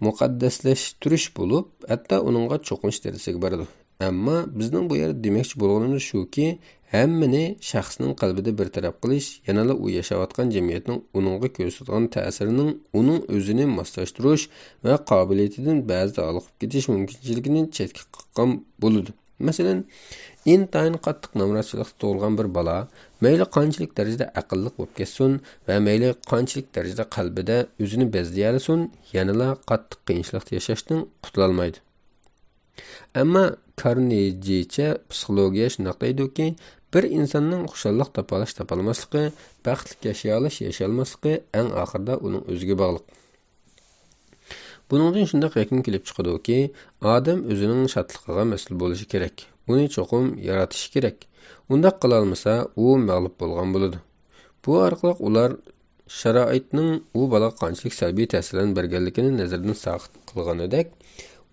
مۇقەددەسلەشتۈرۈش بولۇپ، ھەتتا ئۇنىڭغا چوقۇنۇش دەرىجىسىگە بارىدۇ. ئەمما بىزنىڭ بۇ يەردە دېمەكچى بولغىنىمىز شۇكى، ھەممىنى شەخسنىڭ قەلبىدە بىر تەرەپ قىلىش، يەنىلا ئۇ ياشاۋاتقان جەمئىيەتنىڭ ئۇنىڭغا كۆرسىتىدىغان تەسىرىنىڭ ئۇنىڭ ئۆزىنى ماسلاشتۇرۇش ۋە قابىلىيىتىدىن بەزىدە ھالقىپ كېتىش مۇمكىنچىلىكىنى چەتكە قاققان بولىدۇ. مەسىلەن، ئىنتايىن قاتتىق نامراتچىلىقتا تۇغۇلغان بىر بالا مەيلى قانچىلىك دەرىجىدە ئەقىللىق بولۇپ كەتسۇن ۋە مەيلى قانچىلىك دەرىجىدە قەلبىدە ئۆزىنى بەزلىيەلىسۇن، يەنىلا قاتتىق قىيىنچىلىقتا ياشاشتىن قۇتۇلالمايدۇ. ئەمما كارنېجىچە پسىخولوگىيە شۇنداق دەيدۇكى، بىر ئىنساننىڭ خۇشاللىق تاپالاش تاپالماسلىقى، بەختلىك ياشىيالاش ياشىيالماسلىقى ئەڭ ئاخىرىدا ئۇنىڭ ئۆزىگە باغلىق. بۇنىڭدىن شۇنداق يەكۈن كېلىپ چىقىدۇكى، ئادەم ئۆزىنىڭ شادلىقىغا مەسئۇل بولۇشى كېرەك. ئۇنى چوقۇم يارىتىشى كېرەك. ئۇنداق قىلالمىسا، ئۇ مەغلۇپ بولغان بولىدۇ. بۇ ئارقىلىق ئۇلار شارائىتنىڭ ئۇ بالىغا قانچىلىك سەلبىي تەسىرلەرنى بەرگەنلىكىنى نەزەردىن ساقىت قىلغىنىدەك،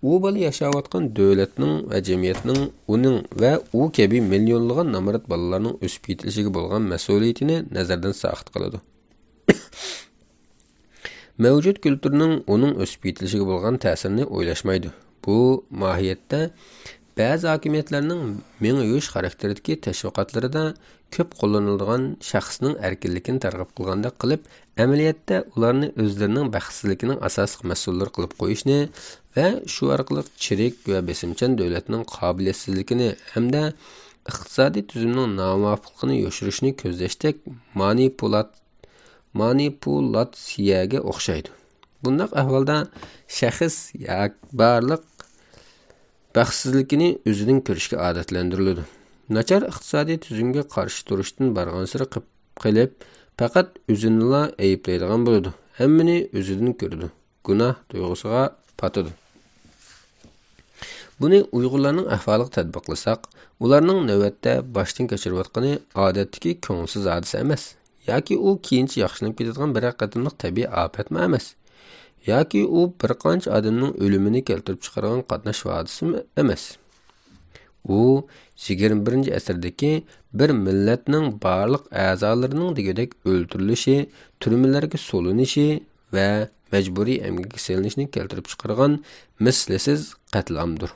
ئۇ بالا ياشاۋاتقان دۆلەتنىڭ ۋە جەمئىيەتنىڭ ئۇنىڭ ۋە ئۇ كەبى مىليونلىغان نامرات بالىلارنىڭ ئۆسۈپ يېتىلىشىگە بولغان مەسئۇلىيىتىنى نەزەردىن ساقىت قىلىدۇ. مەۋجۇت كۈلتۈرنىڭ ئۇنىڭ ئۆسۈپ يېتىلىشىگە بولغان تەسىرىنى ئويلاشمايدۇ. بۇ ماھىيەتتە بەزى ھاكىمىيەتلەرنىڭ مېڭە يۇيۇش خاراكتېرىدىكى تەشۋىقاتلىرىدا كۆپ قوللىنىلىدىغان شەخسنىڭ ئەركىنلىكىنى تەرغىب قىلغاندەك قىلىپ، ئەمەلىيەتتە ئۇلارنى ئۆزلىرىنىڭ بەختسىزلىكىنىڭ ئاساسلىق مەسئۇللىرى قىلىپ قويۇشنى ۋە شۇ ئارقىلىق چىرىك ۋە بېسىمچان دۆلەتنىڭ قابىلىيەتسىزلىكىنى ھەمدە ئىقتىسادىي تۈزۈمنىڭ نامۇۋاپىقلىقىنى يوشۇرۇشنى كۆزلەشتەك مانىپۇلات-، مانىپۇلاتسىيەگە ئوخشايدۇ. بۇنداق ئەھۋالدا شەخس ياكى بارلىق بەختسىزلىكىنى ئۆزىدىن كۆرۈشكە ئادەتلەندۈرۈلىدۇ. ناچار ئىقتىسادىي تۈزۈمگە قارشى تۇرۇشتىن بارغانسېرى قىپ-، قېلىپ، پەقەت ئۆزىنىلا ئەيىبلەيدىغان بولىدۇ. ھەممىنى ئۆزىدىن كۆرىدۇ. گۇناھ تۇيغۇسىغا پاتىدۇ. بۇنى ئۇيغۇرلارنىڭ ئەھۋالىغا تەتبىقلىساق، ئۇلارنىڭ نۆۋەتتە باشتىن كەچۈرۈۋاتقىنى ئادەتتىكى كۆڭۈلسىز ھادىسە ئەمەس. ياكى ئۇ كېيىنچە ياخشىلىنىپ كېتىدىغان بىرەر قېتىملىق تەبىئىي ئاپەتمۇ ئەمەس. ياكى ئۇ بىر قانچە ئادەمنىڭ ئۆلۈمىنى كەلتۈرۈپ چىقارغان قاتناش ۋادىسىمۇ ئەمەس. ئۇ يىگىرمە بىرىنچى ئەسىردىكى بىر مىللەتنىڭ بارلىق ئەزالىرىنىڭ دېگۈدەك ئۆلتۈرۈلۈشى، تۈرمىلەرگە سولىنىشى ۋە مەجبۇرىي ئەمگەككە سېلىنىشىنى كەلتۈرۈپ چىقارغان مىسلىسىز قەتلىئامدۇر.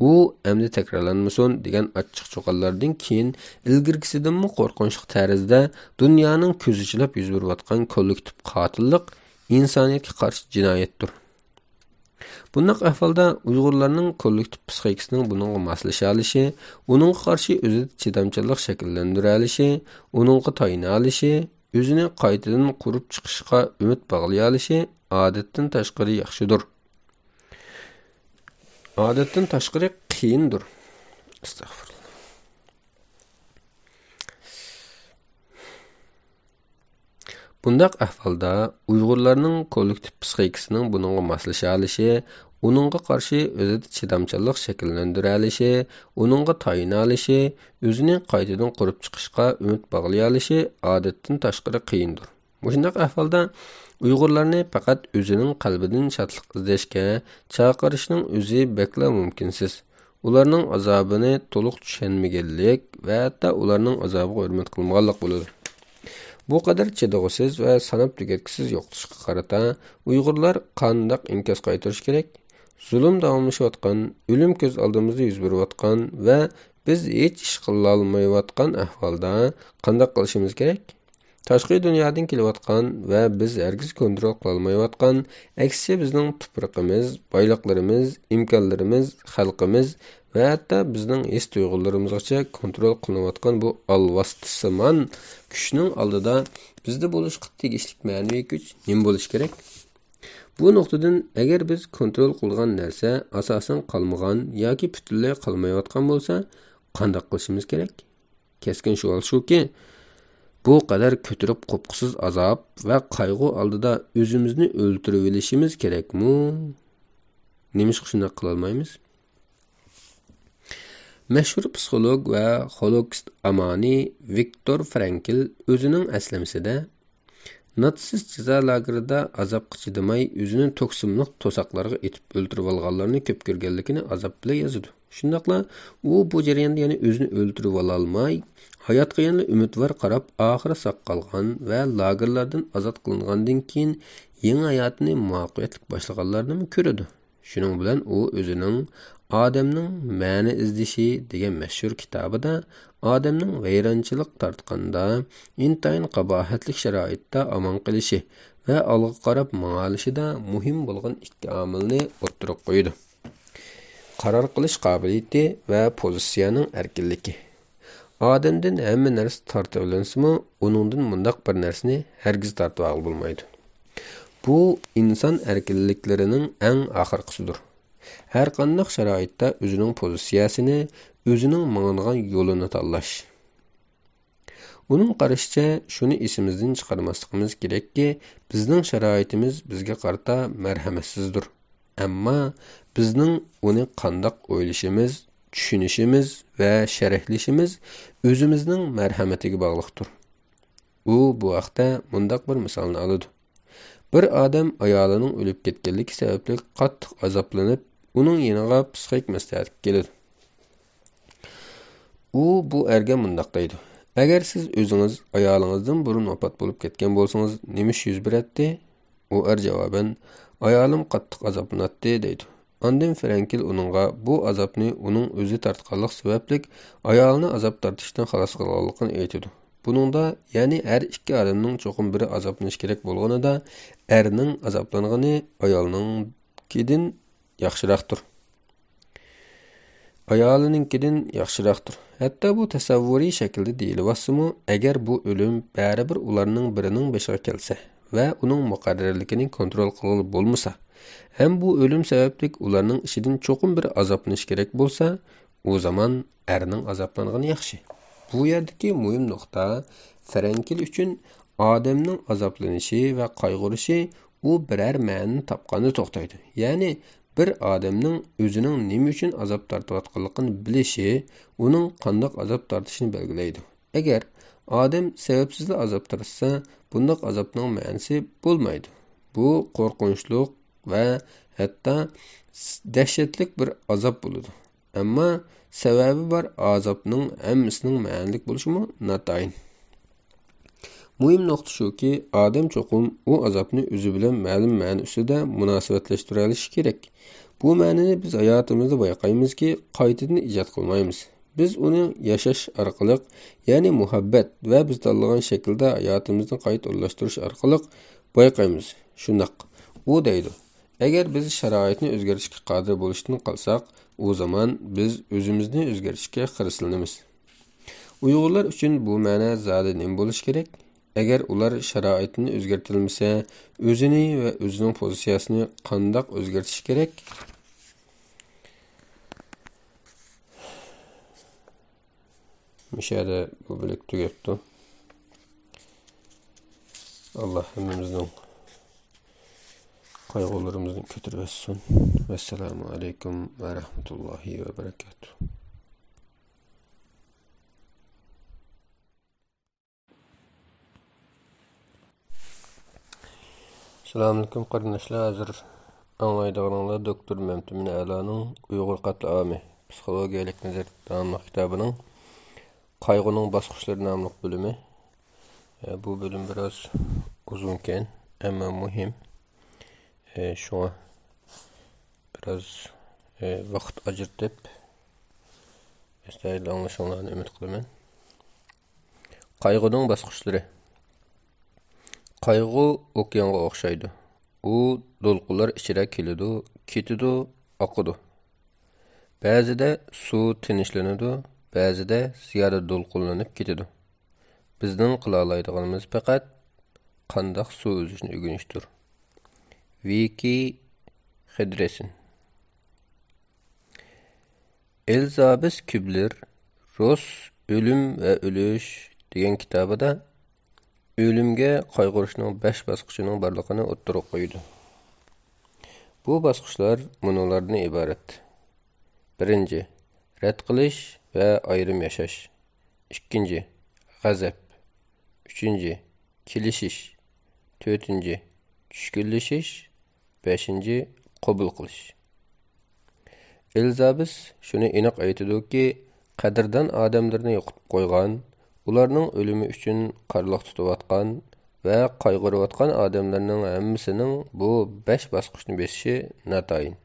ئۇ ئەمدى تەكرارلانمىسۇن دېگەن ئاچچىق چۇقانلاردىن كېيىن ئىلگىرىكىسىدىنمۇ قورقۇنچلۇق تەرزدە دۇنيانىڭ كۆزى چىلاپ يۈز بېرىۋاتقان كوللېكتىپ قاتىللىق ئىنسانىيەتكە قارشى جىنايەتتۇر. بۇنداق ئەھۋالدا ئۇيغۇرلارنىڭ كوللېكتىپ پىسخىكىسىنىڭ بۇنىڭغا ماسلىشالىشى، ئۇنىڭغا قارشى ئۆزىدە چىدامچانلىق شەكىللەندۈرەلىشى، ئۇنىڭغا تايىنالىشى، ئۆزىنى قايتىدىن قۇرۇپ چىقىشقا ئۈمىد باغلىيالىشى ئادەتتىن تاشقىرى ياخشىدۇر. ئادەتتىن تاشقىرى قىيىندۇر. ئەستەغپۇرۇللا. بۇنداق ئەھۋالدا ئۇيغۇرلارنىڭ كوللېكتىپ پىسخىكىسىنىڭ بۇنىڭغا ماسلىشالىشى، ئۇنىڭغا قارشى ئۆزىدە چىدامچانلىق شەكىللەندۈرەلىشى، ئۇنىڭغا تايىنالىشى، ئۆزىنى قايتىدىن قۇرۇپ چىقىشقا ئۈمىد باغلىيالىشى ئادەتتىن تاشقىرى قىيىندۇر. مۇشۇنداق ئەھۋالدا ئۇيغۇرلارنى پەقەت ئۆزىنىڭ قەلبىدىن شادلىق ئىزدەشكە چاقىرىشنىڭ ئۆزى بەكلا مۇمكىنسىز. ئۇلارنىڭ ئازابىنى تولۇق چۈشەنمىگەنلىك ۋە ھەتتا ئۇلارنىڭ ئازابىغا ھۆرمەت قىلمىغانلىق بولىدۇ. بۇ قەدەر چىدىغۇسىز ۋە ساناپ تۈگەتكۈسىز يوقىتىشقا قارىتا، ئۇيغۇرلار قانداق ئىنكاس قايتۇرۇشى كېرەك؟ زۇلۇم داۋاملىشىۋاتقان، ئۆلۈم كۆز ئالدىمىزدا يۈز بېرىۋاتقان ۋە بىز ھېچ ئىش قىلالمايۋاتقان ئەھۋالدا قانداق قىلىشىمىز كېرەك؟ تاشقى دۇنيادىن كېلىۋاتقان ۋە بىز ھەرگىز كونترول قىلالمايۋاتقان، ئەكسىچە بىزنىڭ تۇپرىقىمىز، بايلىقلىرىمىز، ئىمكانلىرىمىز، خەلقىمىز ۋە ھەتتا بىزنىڭ ھېس تۇيغۇلىرىمىزغىچە كونترول قىلىنىۋاتقان بۇ ئالۋاستىسىمان كۈچنىڭ ئالدىدا بىزدە بولۇشقا تېگىشلىك مەنىۋى كۈچ نېمە بولۇشى كېرەك؟ بۇ نۇقتىدىن، ئەگەر بىز كونترول قىلىدىغان نەرسە ئاساسەن قالمىغان ياكى پۈتۈنلەي قالمايۋاتقان بولسا، قانداق قىلىشىمىز كېرەك؟ كەسكىن سوئال شۇكى، بۇ قەدەر كۆتۈرۈپ قوپقۇسىز ئازاب ۋە قايغۇ ئالدىدا ئۆزىمىزنى ئۆلتۈرۈۋېلىشىمىز كېرەكمۇ؟ نېمىشقا شۇنداق قىلالمايمىز؟ مەشھۇر پسىخولوگ ۋە خولوكست ئامانى ۋىكتور فرانكل ئۆزىنىڭ ئەسلىمىسىدە، ناتسىست جازا لاگېرىدا ئازابقا چىدىماي، ئۆزىنى توك سىملىق توساقلارغا ئېتىپ ئۆلتۈرۈۋالغانلارنى كۆپ كۆرگەنلىكىنى ئازاب بىلەن يازىدۇ. شۇنداقلا ئۇ بۇ جەرياندا يەنە ئۆزىنى ئۆلتۈرۈۋالالماي، ھاياتقا يەنىلا ئۈمىدۋار قاراپ، ئاخىرى ساق قالغان ۋە لاگېرلاردىن ئازاد قىلىنغاندىن كېيىن يېڭى ھاياتىنى مۇۋەپپەقىيەتلىك باشلىغانلارنىمۇ كۆرىدۇ. شۇنىڭ بىلەن ئۇ ئۆزىنىڭ ئادەمنىڭ مەنە ئىزدىشى دېگەن مەشھۇر كىتابىدا ئادەمنىڭ ۋەيرانچىلىق تارتقاندا، ئىنتايىن قاباھەتلىك شارائىتتا ئامان قېلىشى ۋە ئالغا قاراپ ماڭالىشىدا مۇھىم بولغان ئىككى ئامىلنى ئوتتۇرىغا قويىدۇ. قارار قىلىش قابىلىيىتى ۋە پوزىتسىيەنىڭ ئەركىنلىكى. ئادەمدىن ھەممە نەرسە تارتىۋېلىنسىمۇ، ئۇنىڭدىن مۇنداق بىر نەرسىنى ھەرگىز تارتىۋالغىلى بولمايدۇ. بۇ ئىنسان ئەركىنلىكلىرىنىڭ ئەڭ ئاخىرقىسىدۇر. ھەرقانداق شارائىتتا ئۆزىنىڭ پوزىتسىيەسىنى، ئۆزىنىڭ ماڭىدىغان يولىنى تاللاش. ئۇنىڭ قارىشىچە، شۇنى ئېسىمىزدىن چىقارماسلىقىمىز كېرەككى، بىزنىڭ شارائىتىمىز بىزگە قارىتا مەرھەمەتسىزدۇر. ئەمما بىزنىڭ ئۇنى قانداق ئويلىشىمىز، چۈشىنىشىمىز ۋە شەرھلىشىمىز ئۆزىمىزنىڭ مەرھەمىتىگە باغلىقتۇر. ئۇ بۇ ھەقتە مۇنداق بىر مىسالنى ئالىدۇ. بىر ئادەم ئايالىنىڭ ئۆلۈپ كەتكەنلىكى سەۋەبلىك قاتتىق ئازابلىنىپ، ئۇنىڭ يېنىغا پسىخىك مەسلىھەتكە كېلىدۇ. ئۇ بۇ ئەرگە مۇنداق دەيدۇ: «ئەگەر سىز ئۆزىڭىز ئايالىڭىزدىن بۇرۇن ۋاپات بولۇپ كەتكەن بولسىڭىز، نېمە ئىش يۈز بېرەتتى؟» ئۇ ئەر جاۋابەن: «ئايالىم قاتتىق ئازابلىناتتى» دەيدۇ. ئاندىن فرەنكىل ئۇنىڭغا بۇ ئازابنى ئۇنىڭ ئۆزى تارتقانلىق سەۋەبلىك ئايالىنى ئازاب تارتىشتىن خالاس قىلغانلىقىنى ئېيتىدۇ. بۇنىڭدا، يەنى ھەر ئىككى ئادەمنىڭ چوقۇم بىرى ئازابلىنىشى كېرەك بولغىنىدا، ئەرنىڭ ئازابلانغىنى ئايالنىڭكىدىن ياخشىراقتۇر. ئايالىنىڭكىدىن ياخشىراقتۇر. ھەتتا بۇ تەسەۋۋۇرىي شەكىلدە دېيىلىۋاتسىمۇ، ئەگەر بۇ ئۆلۈم بەرىبىر ئۇلارنىڭ بىرىنىڭ بېشىغا كەلسە ۋە ئۇنىڭ مۇقەررەرلىكىنى كونترول قىلغىلى بولمىسا، ھەم بۇ ئۆلۈم سەۋەبلىك ئۇلارنىڭ ئىچىدىن چوقۇم بىرى ئازابلىنىشى كېرەك بولسا، ئۇ زامان ئەرنىڭ ئازابلانغىنى ياخشى. بۇ يەردىكى مۇھىم نۇقتا، فرەنكىل ئۈچۈن ئادەمنىڭ ئازابلىنىشى ۋە قايغۇرۇشى ئۇ بىرەر مەنىنى تاپقاندا توختايدۇ. يەنى بىر ئادەمنىڭ ئۆزىنىڭ نېمە ئۈچۈن ئازاب تارتىۋاتقانلىقىنى بىلىشى ئۇنىڭ قانداق ئازاب تارتىشىنى بەلگىلەيدۇ. ئەگەر ئادەم سەۋەبسىزلا ئازاب تارتسا، بۇنداق ئازابنىڭ مەنىسى بولمايدۇ. بۇ قورقۇنچلۇق ۋە ھەتتا دەھشەتلىك بىر ئازاب بولىدۇ. ئەمما سەۋەبى بار ئازابنىڭ ھەممىسىنىڭ مەنىلىك بولۇشىمۇ ناتايىن. مۇھىم نۇقتا شۇكى، ئادەم چوقۇم ئۇ ئازابنى ئۆزى بىلەن مەلۇم مەنە ئۈستىدە مۇناسىۋەتلەشتۈرەلىشى كېرەك. بۇ مەنىنى بىز ھاياتىمىزدا بايقايمىزكى، قايتىدىن ئىجاد قىلمايمىز. بىز ئۇنى ياشاش ئارقىلىق، يەنى مۇھەببەت ۋە بىز تاللىغان شەكىلدە ھاياتىمىزنى قايتا ئورۇنلاشتۇرۇش ئارقىلىق بايقايمىز. شۇنداق، ئۇ دەيدۇ، ئەگەر بىز شارائىتنى ئۆزگەرتىشكە قادىر بولۇشتىن قالساق، ئۇ زامان بىز ئۆزىمىزنى ئۆزگەرتىشكە خىرىسلىنىمىز. ئۇيغۇرلار ئۈچۈن بۇ مەنە زادى نېمە بولۇشى كېرەك؟ ئەگەر ئۇلار شارائىتنى ئۆزگەرتەلمىسە، ئۆزىنى ۋە ئۆزىنىڭ پوزىتسىيەسىنى قانداق ئۆزگەرتىشى كېرەك؟ مۇشۇ يەردە بۇ بۆلەك تۈگەپتۇ. ئاللا ھەممىمىزنىڭ قايغۇلىرىمىزنى كۆتۈرۈۋەتسۇن. ۋەسسالامۇ ئەلەيكۇم ۋە رەھمەتۇللاھى ۋە بەرەكاتۇھ. ئەسسالامۇئەلەيكۇم قېرىنداشلار، ھازىر ئاڭلايدىغىنىڭلار دوكتور مەمتىمىن ئەلانىڭ ئۇيغۇر قەتلىئامى، پسىخولوگىيەلىك نەزەر ناملىق كىتابىنىڭ قايغۇنىڭ باسقۇچلىرى ناملىق بۆلۈمى. ئە، بۇ بۆلۈم بىراز ئۇزۇنكەن، ئەمما مۇھىم. ئە، شۇڭا بىراز، ئە، ۋاقىت ئاجرىتىپ، ئەستايىدىل ئاڭلىشىڭلارنى ئۈمىد قىلىمەن. قايغۇنىڭ باسقۇچلىرى. قايغۇ ئوكيانغا ئوخشايدۇ. ئۇ دولقۇنلار ئىچىدە كېلىدۇ، كېتىدۇ، ئاقىدۇ. بەزىدە سۇ تىنچلىنىدۇ، بەزىدە زىيادە دولقۇنلىنىپ كېتىدۇ. بىزنىڭ قىلالايدىغىنىمىز پەقەت قانداق سۇ ئۈزۈشنى ئۆگىنىشتۇر. ۋىكى خېدرېسىن. ئېلزابېس كۈبلېر روس ئۆلۈم ۋە ئۆلۈش دېگەن كىتابىدا ئۆلۈمگە قايغۇرۇشنىڭ بەش باسقۇچىنىڭ بارلىقىنى ئوتتۇرىغا قويىدۇ. بۇ باسقۇچلار مۇنۇلاردىن ئىبارەت. بىرىنچى، رەت قىلىش ۋە ئايرىم ياشاش. ئىككىنچى، غەزەپ. ئۈچىنچى، كېلىشىش. تۆتىنچى، چۈشكۈنلىشىش. بەشىنچى، قوبۇل قىلىش. ئېلزابېس شۇنى ئېنىق ئېيتىدۇكى، قەدىردان ئادەملىرىنى يوقىتىپ قويغان، ئۇلارنىڭ ئۆلۈمى ئۈچۈن قارىلىق تۇتۇۋاتقان ۋە قايغۇرۇۋاتقان ئادەملەرنىڭ ھەممىسىنىڭ بۇ بەش باسقۇچنى بېسىشى ناتايىن.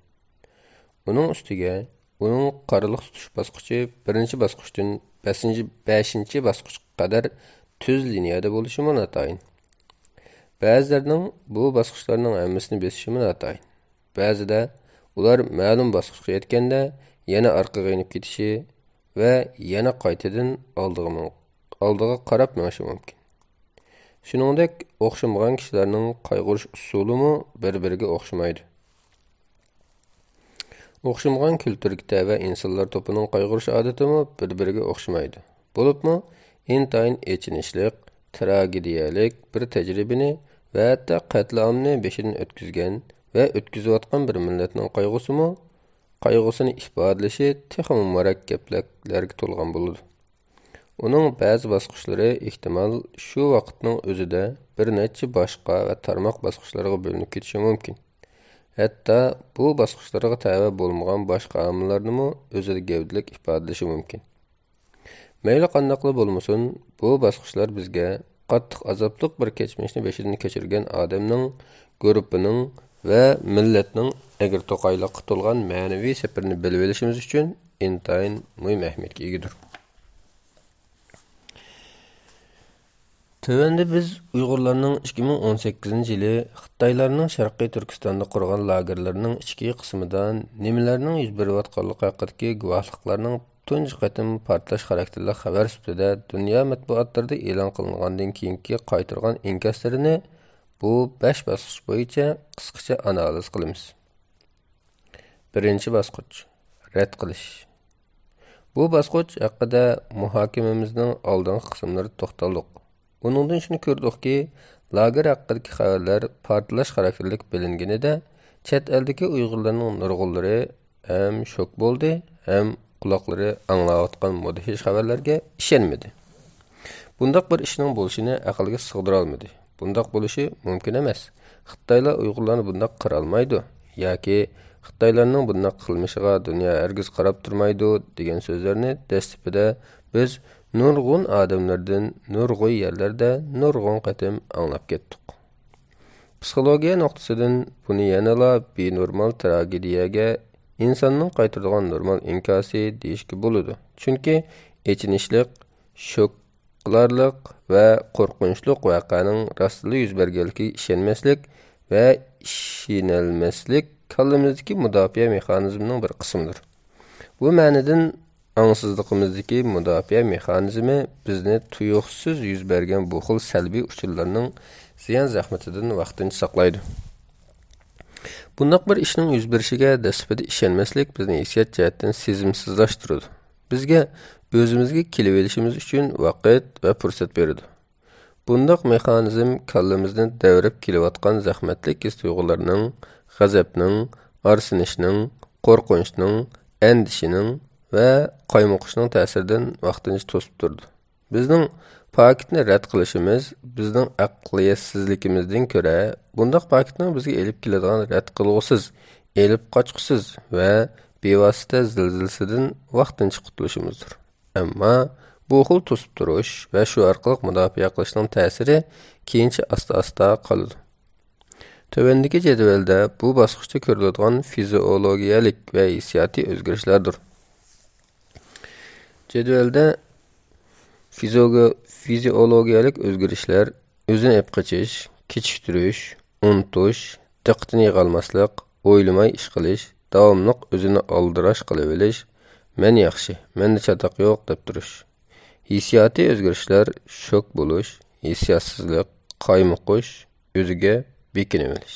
ئۇنىڭ ئۈستىگە، ئۇنىڭ قارىلىق تۇتۇش باسقۇچى بىرىنچى باسقۇچتىن بەشىنچى، بەشىنچى باسقۇچقا قەدەر تۈز لىنىيەدە بولۇشىمۇ ناتايىن. بەزىلەرنىڭ بۇ باسقۇچلارنىڭ ھەممىسىنى بېسىشىمۇ ناتايىن. بەزىدە ئۇلار مەلۇم باسقۇچقا يەتكەندە يەنە ئارقىغا يېنىپ كېتىشى ۋە يەنە قايتىدىن ئالدىغا مېڭىپ، ئالدىغا قاراپ مېڭىشى مۇمكىن. شۇنىڭدەك ئوخشىمىغان كىشىلەرنىڭ قايغۇرۇش ئۇسۇلىمۇ بىر-بىرىگە ئوخشىمايدۇ. ئوخشىمىغان كۈلتۈرگە تەۋە ئىنسانلار توپىنىڭ قايغۇرۇش ئادىتىمۇ بىر-بىرىگە ئوخشىمايدۇ. بولۇپمۇ ئىنتايىن ئېچىنىشلىق، تراگېدىيەلىك بىر تەجرىبىنى ۋە ھەتتا قەتلىئامنى بېشىدىن ئۆتكۈزگەن ۋە ئۆتكۈزۈۋاتقان بىر مىللەتنىڭ قايغۇسىمۇ، قايغۇسىنى ئىپادىلىشى تېخىمۇ مۇرەككەپلىكلەرگە تولغان بولىدۇ. ئۇنىڭ بەزى باسقۇچلىرى ئېھتىمال شۇ ۋاقىتنىڭ ئۆزىدە بىر نەچچە باشقا ۋە تارماق باسقۇچلارغا بۆلۈنۈپ كېتىشى مۇمكىن. ھەتتا بۇ باسقۇچلارغا تەۋە بولمىغان باشقا ئامىللارنىمۇ ئۆزىدە گەۋدىلىك ئىپادىلىشى مۇمكىن. مەيلى قانداقلا بولمىسۇن، بۇ باسقۇچلار بىزگە قاتتىق ئازابلىق بىر كەچمىشنى بېشىدىن كەچۈرگەن ئادەمنىڭ، گۇرۇپپىنىڭ ۋە مىللەتنىڭ ئەگرى توقايلىققا تولغان مەنىۋى سېپىرىنى بىلىۋېلىشىمىز ئۈچۈن ئىنتايىن مۇھىم ئەھمىيەتكە ئىگىدۇر. تۆۋەندە بىز ئۇيغۇرلارنىڭ ئىككى مىڭ ئون سەككىزىنچى يىلى خىتايلارنىڭ شەرقىي تۈركىستاندا قۇرغان لاگېرلىرىنىڭ ئىچكى قىسمىدا نېمىلەرنىڭ يۈز بېرىۋاتقانلىقى ھەققىدىكى گۇۋاھلىقلارنىڭ تۇنجى قېتىم پارتلاش خاراكتېرلىك خەۋەر سۈپىتىدە دۇنيا مەتبۇئاتلىرىدا ئېلان قىلىنغاندىن كېيىنكى قايتۇرغان ئىنكاسلىرىنى بۇ بەش باسقۇچ بويىچە قىسقىچە ئانالىز قىلىمىز. بىرىنچى باسقۇچ، رەت قىلىش. بۇ باسقۇچ ھەققىدە مۇھاكىمىمىزنىڭ ئالدىنقى قىسىملىرىدا توختالدۇق. ئۇنىڭدىن شۇنى كۆردۇقكى، لاگېر ھەققىدىكى خەۋەرلەر پارتلاش خاراكتېرلىك بىلىنگىنىدە، چەت ئەلدىكى ئۇيغۇرلارنىڭ نۇرغۇنلىرى ھەم شوك بولدى، ھەم قۇلاقلىرى ئاڭلاۋاتقان مۇدھىش خەۋەرلەرگە ئىشەنمىدى. بۇنداق بىر ئىشنىڭ بولۇشىنى ئەقىلگە سىغدۇرالمىدى. بۇنداق بولۇشى مۇمكىن ئەمەس. خىتايلار ئۇيغۇرلارنى بۇنداق قىرالمايدۇ ياكى خىتايلارنىڭ بۇنداق قىلمىشىغا دۇنيا ھەرگىز قاراپ تۇرمايدۇ دېگەن سۆزلەرنى دەسلىپىدە بىز نۇرغۇن ئادەملەردىن، نۇرغۇن يەرلەردە نۇرغۇن قېتىم ئاڭلاپ كەتتۇق. پسىخولوگىيە نۇقتىسىدىن بۇنى يەنىلا بىنورمال تراگېدىيەگە، ئىنساننىڭ قايتۇرىدىغان نورمال ئىنكاسى دېيىشكە بولىدۇ. چۈنكى ئېچىنىشلىق، شوك قىلارلىق ۋە قورقۇنچلۇق ۋەقەنىڭ راستلا يۈز بەرگەنلىكىگە ئىشەنمەسلىك ۋە ئىشىنەلمەسلىك كاللىمىزدىكى مۇداپىئە مېخانىزمىنىڭ بىر قىسمىدۇر. بۇ مەنىدىن ئاڭسىزلىقىمىزدىكى مۇداپىئە مېخانىزمى بىزنى تۇيۇقسىز يۈز بەرگەن بۇ خىل سەلبىي ئۇچۇرلارنىڭ زىيان زەخمىتىدىن ۋاقتىنچە ساقلايدۇ. بۇنداق بىر ئىشنىڭ يۈز بېرىشىگە دەسلىپىدە ئىشەنمەسلىك بىزنى ھېسسىيات جەھەتتىن سېزىمسىزلاشتۇرىدۇ. بىزگە ئۆزىمىزگە كېلىۋېلىشىمىز ئۈچۈن ۋاقىت ۋە پۇرسەت بېرىدۇ. بۇنداق مېخانىزم كاللىمىزنى دەۋرەپ كېلىۋاتقان زەخمەتلىك ھېس-تۇيغۇلارنىڭ، غەزەپنىڭ، ئارسىنىشنىڭ، قورقۇنچنىڭ، ئەندىشىنىڭ ۋە قايمۇقۇشنىڭ تەسىرىدىن ۋاقتىنچە توسۇپ تۇرىدۇ. بىزنىڭ پاكىتنى رەت قىلىشىمىز بىزنىڭ ئەقلىيەتسىزلىكىمىزدىن كۆرە، بۇنداق پاكىتنىڭ بىزگە ئېلىپ كېلىدىغان رەت قىلغۇسىز، ئېلىپ قاچقۇسىز ۋە بىۋاسىتە زىلزىلىسىدىن ۋاقتىنچە قۇتۇلۇشىمىزدۇر. ئەمما بۇ خىل توسۇپ تۇرۇش ۋە شۇ ئارقىلىق مۇداپىئە قىلىشنىڭ تەسىرى كېيىنچە ئاستا-ئاستا قالىدۇ. تۆۋەندىكى جەدۋەلدە بۇ باسقۇچتا كۆرۈلىدىغان فىزىئولوگىيەلىك ۋە ھېسسىياتىي ئۆزگىرىشلەردۇر. جەدۋەلدە فىزىوگو-، فىزىئولوگىيەلىك ئۆزگىرىشلەر، ئۆزىنى ئېلىپ قېچىش، كېچىكتۈرۈش، ئۇنتۇش، دىققىتىنى يىغالماسلىق، ئويلىماي ئىش قىلىش، داۋاملىق ئۆزىنى ئالدىراش قىلىۋېلىش، مەن ياخشى، مەندە چاتاق يوق دەپ تۇرۇش. ھېسسىياتىي ئۆزگىرىشلەر شوك بولۇش، ھېسسىياتسىزلىق، قايمۇقۇش، ئۆزىگە بېكىنىۋېلىش.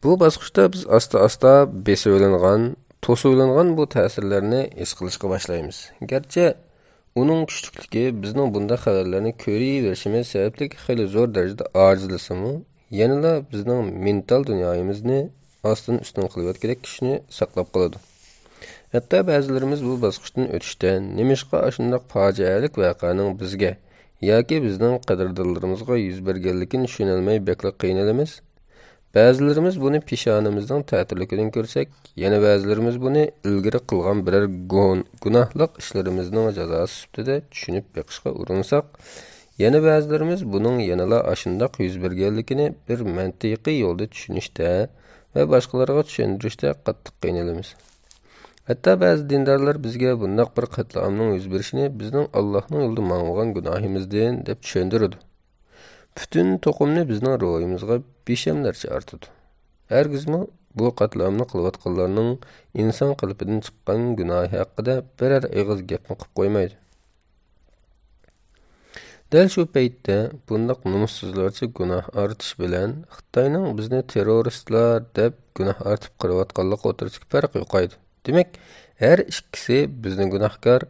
بۇ باسقۇچتا بىز ئاستا-ئاستا بېسىۋېلىنغان، توسۇۋېلىنغان بۇ تەسىرلەرنى ھېس قىلىشقا باشلايمىز. گەرچە ئۇنىڭ كۈچلۈكلۈكى بىزنىڭ بۇنداق خەۋەرلەرنى كۆرۈۋېرىشىمىز سەۋەبلىك خېلى زور دەرىجىدە ئاجىزلىسىمۇ، يەنىلا بىزنىڭ مېنتال دۇنيايىمىزنى ئاستىن-ئۈستۈن قىلىۋەتكۈدەك كۈچنى ساقلاپ قالىدۇ. ھەتتا بەزىلىرىمىز بۇ باسقۇچتىن ئۆتۈشتە نېمىشقا ئاشۇنداق پاجىئەلىك ۋەقەنىڭ بىزگە ياكى بىزنىڭ قەدىردانلىرىمىزغا يۈز بەرگەنلىكىنى چۈشىنەلمەي بەكلا قىينىلىمىز. بەزىلىرىمىز بۇنى پېشانىمىزنىڭ تەتۈرلۈكىدىن كۆرسەك، يەنە بەزىلىرىمىز بۇنى ئىلگىرى قىلغان بىرەر گۇن-، گۇناھلىق ئىشلىرىمىزنىڭ جازاسى سۈپىتىدە چۈشىنىپ بېقىشقا ئۇرۇنساق، يەنە بەزىلىرىمىز بۇنىڭ يەنىلا ئاشۇنداق يۈز بەرگەنلىكىنى بىر مەنتىقىي يولدا چۈشىنىشتە ۋە باشقىلارغا چۈشەندۈرۈشتە قاتتىق قىينىلىمىز. ھەتتا بەزى دىندارلار بىزگە بۇنداق بىر قەتلىئامنىڭ يۈز بېرىشىنى بىزنىڭ ئاللاھنىڭ يولىدا ماڭمىغان گۇناھىمىزدىن دەپ چۈشەندۈرىدۇ. پۈتۈن توقۇمنى بىزنىڭ روھىمىزغا بىشەملەرچە ئارتىدۇ. ھەرگىزمۇ بۇ قەتلىئامنى قىلىۋاتقانلارنىڭ ئىنسان قېلىپىدىن چىققان گۇناھى ھەققىدە بىرەر ئېغىز گەپمۇ قىلىپ قويمايدۇ. دەل شۇ پەيتتە بۇنداق نومۇسسىزلارچە گۇناھ ئارتىش بىلەن خىتاينىڭ بىزنى تېررورىستلار دەپ گۇناھ ئارتىپ قىرىۋاتقانلىقى ئوتتۇرىسىدىكى پەرق يوقايدۇ. دېمەك، ھەر ئىككىسى بىزنى گۇناھكار،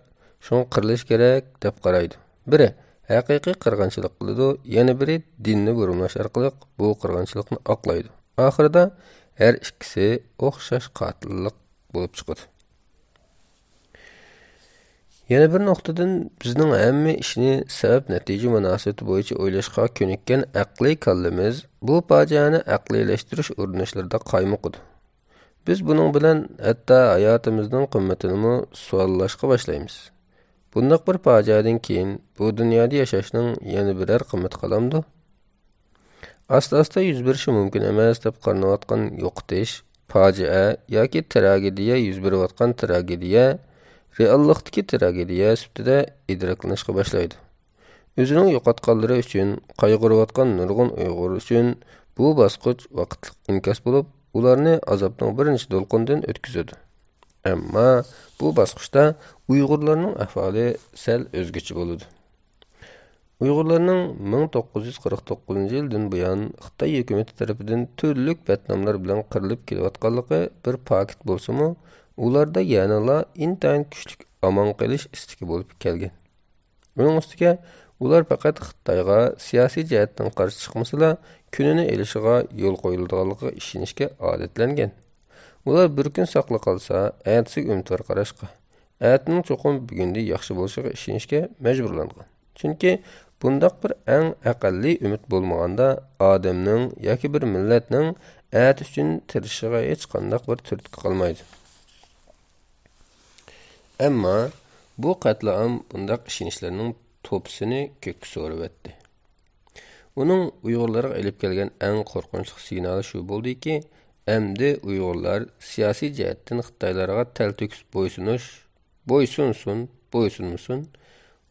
شۇڭا قىرىلىش كېرەك دەپ قارايدۇ. بىرى ھەقىقىي قىرغىنچىلىق قىلىدۇ، يەنە بىرى دىننى بۇرمىلاش ئارقىلىق بۇ قىرغىنچىلىقنى ئاقلايدۇ. ئاخىرىدا ھەر ئىككىسى ئوخشاش قاتىللىق بولۇپ چىقىدۇ. يەنە بىر نۇقتىدىن، بىزنىڭ ھەممە ئىشنى سەۋەب-نەتىجە مۇناسىۋىتى بويىچە ئويلاشقا كۆنۈككەن ئەقلىي كاللىمىز بۇ پاجىئەنى ئەقلىيلەشتۈرۈش ئۇرۇنۇشلىرىدا قايمۇقىدۇ. بىز بۇنىڭ بىلەن ھەتتا ھاياتىمىزنىڭ قىممىتىنىمۇ سوئاللاشقا باشلايمىز. بۇنداق بىر پاجىئەدىن كېيىن بۇ دۇنيادا ياشاشنىڭ يەنە بىرەر قىممىتى قالامدۇ؟ ئاستا-ئاستا يۈز بېرىشى مۇمكىن ئەمەس دەپ قارىنىۋاتقان يوقىتىش، پاجىئە ياكى تراگېدىيە يۈز بېرىۋاتقان تراگېدىيە رېئاللىقتىكى تراگېدىيە سۈپىتىدە ئىدراكلىنىشقا باشلايدۇ. ئۆزىنىڭ يوقاتقانلىرى ئۈچۈن قايغۇرۇۋاتقان نۇرغۇن ئۇيغۇر ئۈچۈن بۇ باسقۇچ ۋاقىتلىق ئىنكاس بولۇپ، ئۇلارنى ئازابنىڭ بىرىنچى دولقۇنىدىن ئۆتكۈزىدۇ. ئەمما بۇ باسقۇچتا ئۇيغۇرلارنىڭ ئەھۋالى سەل ئۆزگىچە بولىدۇ. ئۇيغۇرلارنىڭ مىڭ توققۇز يۈز قىرىق توققۇزىنچى يىلدىن بۇيان خىتاي ھۆكۈمىتى تەرىپىدىن تۈرلۈك بەتناملار بىلەن قىرىلىپ كېلىۋاتقانلىقى بىر پاكىت بولسىمۇ، ئۇلاردا يەنىلا ئىنتايىن كۈچلۈك ئامان قېلىش ئىستىكى بولۇپ كەلگەن. ئۇنىڭ ئۈستىگە ئۇلار پەقەت خىتايغا سىياسىي جەھەتتىن قارشى چىقمىسىلا، كۈنىنى ئېلىشىغا يول قويۇلىدىغانلىقىغا ئىشىنىشكە ئادەتلەنگەن. ئۇلار بىر كۈن ساقلا قالسا، ئەتىسىگە ئۈمىدۋار قاراشقا، ئەتىنىڭ چوقۇم بۈگۈندىن ياخشى بولۇشىغا ئىشىنىشكە مەجبۇرلانغان. چۈنكى بۇنداق بىر ئەڭ ئەقەللىي ئۈمىد بولمىغاندا، ئادەمنىڭ ياكى بىر مىللەتنىڭ ئەتە ئۈچۈن تىرىشىشىغا ھېچقانداق بىر تۈرتكە قالمايدۇ. ئەمما بۇ قەتلىئام بۇنداق ئىشەنچلەرنىڭ توپىسىنى كۆككە سورۇۋەتتى. ئۇنىڭ ئۇيغۇرلارغا ئېلىپ كەلگەن ئەڭ قورقۇنچلۇق سىگنالى شۇ بولدىكى، ئەمدى ئۇيغۇرلار سىياسىي جەھەتتىن خىتايلارغا تەلتۆكۈس بويسۇنۇش، بويسۇنسۇن، بويسۇنمىسۇن،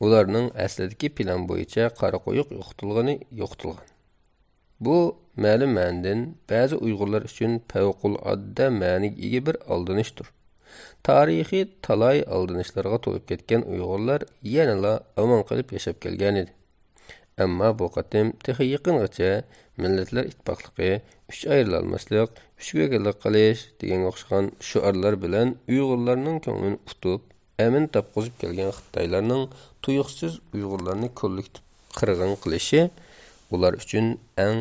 ئۇلارنىڭ ئەسلىدىكى پىلان بويىچە قارا قويۇق يوقىتىلغىنى يوقىتىلغان. بۇ مەلۇم مەنىدىن بەزى ئۇيغۇرلار ئۈچۈن پەۋقۇلئاددە مەنىگە ئىگە بىر ئالدىنىشتۇر. تارىخى تالاي ئالدىنىشلارغا تولۇپ كەتكەن ئۇيغۇرلار يەنىلا ئامان قېلىپ ياشاپ كەلگەنىدى. ئەمما بۇ قېتىم تېخى يېقىنغىچە مىللەتلەر ئىتتىپاقلىقى، ئۈچ ئايرىلالماسلىق، ئۈچ بىرلىك قىلىش دېگەنگە ئوخشىغان شوئارلار بىلەن ئۇيغۇرلارنىڭ كۆڭلىنى ئۇتۇپ، ئەمىن تاپقۇزۇپ كەلگەن خىتايلارنىڭ تۇيۇقسىز ئۇيغۇرلارنى كوللېكتىپ قىرغىن قىلىشى ئۇلار ئۈچۈن ئەڭ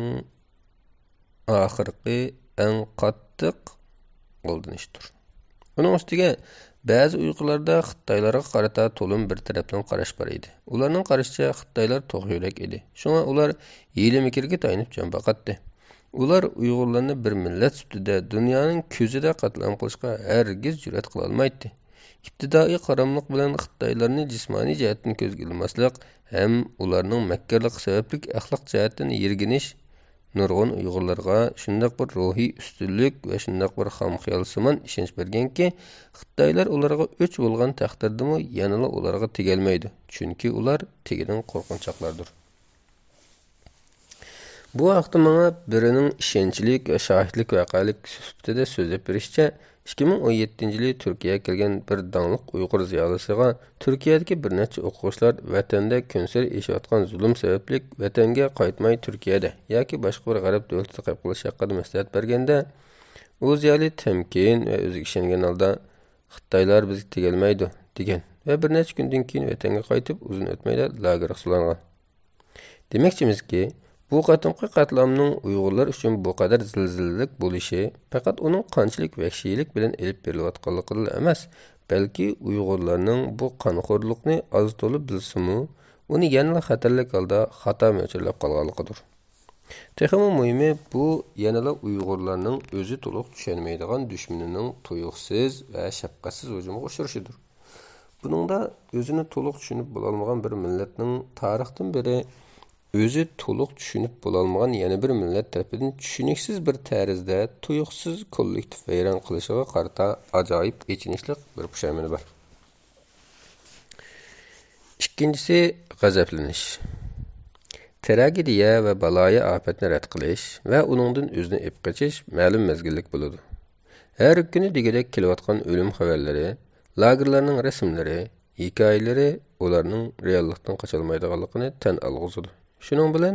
ئاخىرقى، ئەڭ قاتتىق ئالدىنىشتۇر. ئۇنىڭ ئۈستىگە، بەزى ئۇيغۇرلاردا خىتايلارغا قارىتا تولىمۇ بىر تەرەپلىمە قاراش بار ئىدى. ئۇلارنىڭ قارىشىچە، خىتايلار توخۇ يۈرەك ئىدى. شۇڭا ئۇلار ھىيلە-مىكىرگە تايىنىپ جان باقاتتى. ئۇلار ئۇيغۇرلارنى بىر مىللەت سۈپىتىدە دۇنيانىڭ كۆزىدە قەتلىئام قىلىشقا ھەرگىز جۈرئەت قىلالمايتتى. ئىپتىدائىي قاراملىق بىلەن خىتايلارنى جىسمانىي جەھەتتىن كۆزگە ئىلماسلىق ھەم ئۇلارنىڭ مەككارلىقى سەۋەبلىك ئەخلاق جەھەتتىن يىرگىنىش نۇرغۇن ئۇيغۇرلارغا شۇنداق بىر روھىي ئۈستۈنلۈك ۋە شۇنداق بىر خام خىيالسىمان ئىشەنچ بەرگەنكى، خىتايلار ئۇلارغا ئۆچ بولغان تەقدىردىمۇ يەنىلا ئۇلارغا تېگەلمەيدۇ، چۈنكى ئۇلار تېگىدىغان قورقۇنچاقلاردۇر. بۇ ھەقتە ماڭا بىرىنىڭ ئىشەنچلىك ۋە شاھىتلىك ۋەقەلىك سۈپىتىدە سۆزلەپ بېرىشىچە، ئىككى مىڭ ئون يەتتىنچى يىلى تۈركىيەگە كەلگەن بىر داڭلىق ئۇيغۇر زىيالىيسىغا تۈركىيەدىكى بىر نەچچە ئوقۇغۇچىلار ۋەتەندە كۈنسېرى ئېشىۋاتقان زۇلۇم سەۋەبلىك ۋەتەنگە قايتماي تۈركىيەدە ياكى باشقا بىر غەرب دۆلىتىدە قېلىپ قېلىش ھەققىدە مەسلىھەت بەرگەندە، ئۇ زىيالىي تەمكىن ۋە ئۆزىگە ئىشەنگەن ھالدا، «خىتايلار بىزگە تېگەلمەيدۇ» دېگەن ۋە بىر نەچچە كۈندىن كېيىن ۋەتەنگە قايتىپ، ئۇزۇن ئۆتمەيلا لاگېرغا سولانغان. دېمەكچىمىزكى، بۇ قېتىمقى قەتلىئامنىڭ ئۇيغۇرلار ئۈچۈن بۇ قەدەر زىلزىلىلىك بولۇشى پەقەت ئۇنىڭ قانچىلىك ۋەھشىيلىك بىلەن ئېلىپ بېرىلىۋاتقانلىقىدىلا ئەمەس، بەلكى ئۇيغۇرلارنىڭ بۇ قانخورلۇقنى ئاز-تولا بىلسىمۇ، ئۇنى يەنىلا خەتەرلىك ھالدا خاتا مۆلچەرلەپ قالغانلىقىدۇر. تېخىمۇ مۇھىمى، بۇ يەنىلا ئۇيغۇرلارنىڭ ئۆزى تولۇق چۈشەنمەيدىغان دۈشمىنىنىڭ تۇيۇقسىز ۋە شەپقەتسىز ھۇجۇمىغا ئۇچرىشىدۇر. بۇنىڭدا ئۆزىنى تولۇق چۈشىنىپ بولالمىغان بىر مىللەتنىڭ تارىختىن بېرى ئۆزى تولۇق چۈشىنىپ بولالمىغان يەنە بىر مىللەت تەرىپىدىن چۈشىنىكسىز بىر تەرزدە تۇيۇقسىز كوللېكتىپ ۋەيران قىلىشىغا قارىتا ئاجايىپ ئېچىنىشلىق بىر پۇشايمىنى بار. ئىككىنچىسى، غەزەپلىنىش. تراگېدىيە ۋە بالايىئاپەتنى رەت قىلىش ۋە ئۇنىڭدىن ئۆزىنى ئېلىپ قېچىش مەلۇم مەزگىللىك بولىدۇ. ھەر كۈنى دېگۈدەك كېلىۋاتقان ئۆلۈم خەۋەرلىرى، لاگېرلارنىڭ رەسىملىرى، ھېكايىلىرى ئۇلارنىڭ رېئاللىقتىن قاچالمايدىغانلىقىنى تەن ئالغۇزىدۇ. شۇنىڭ بىلەن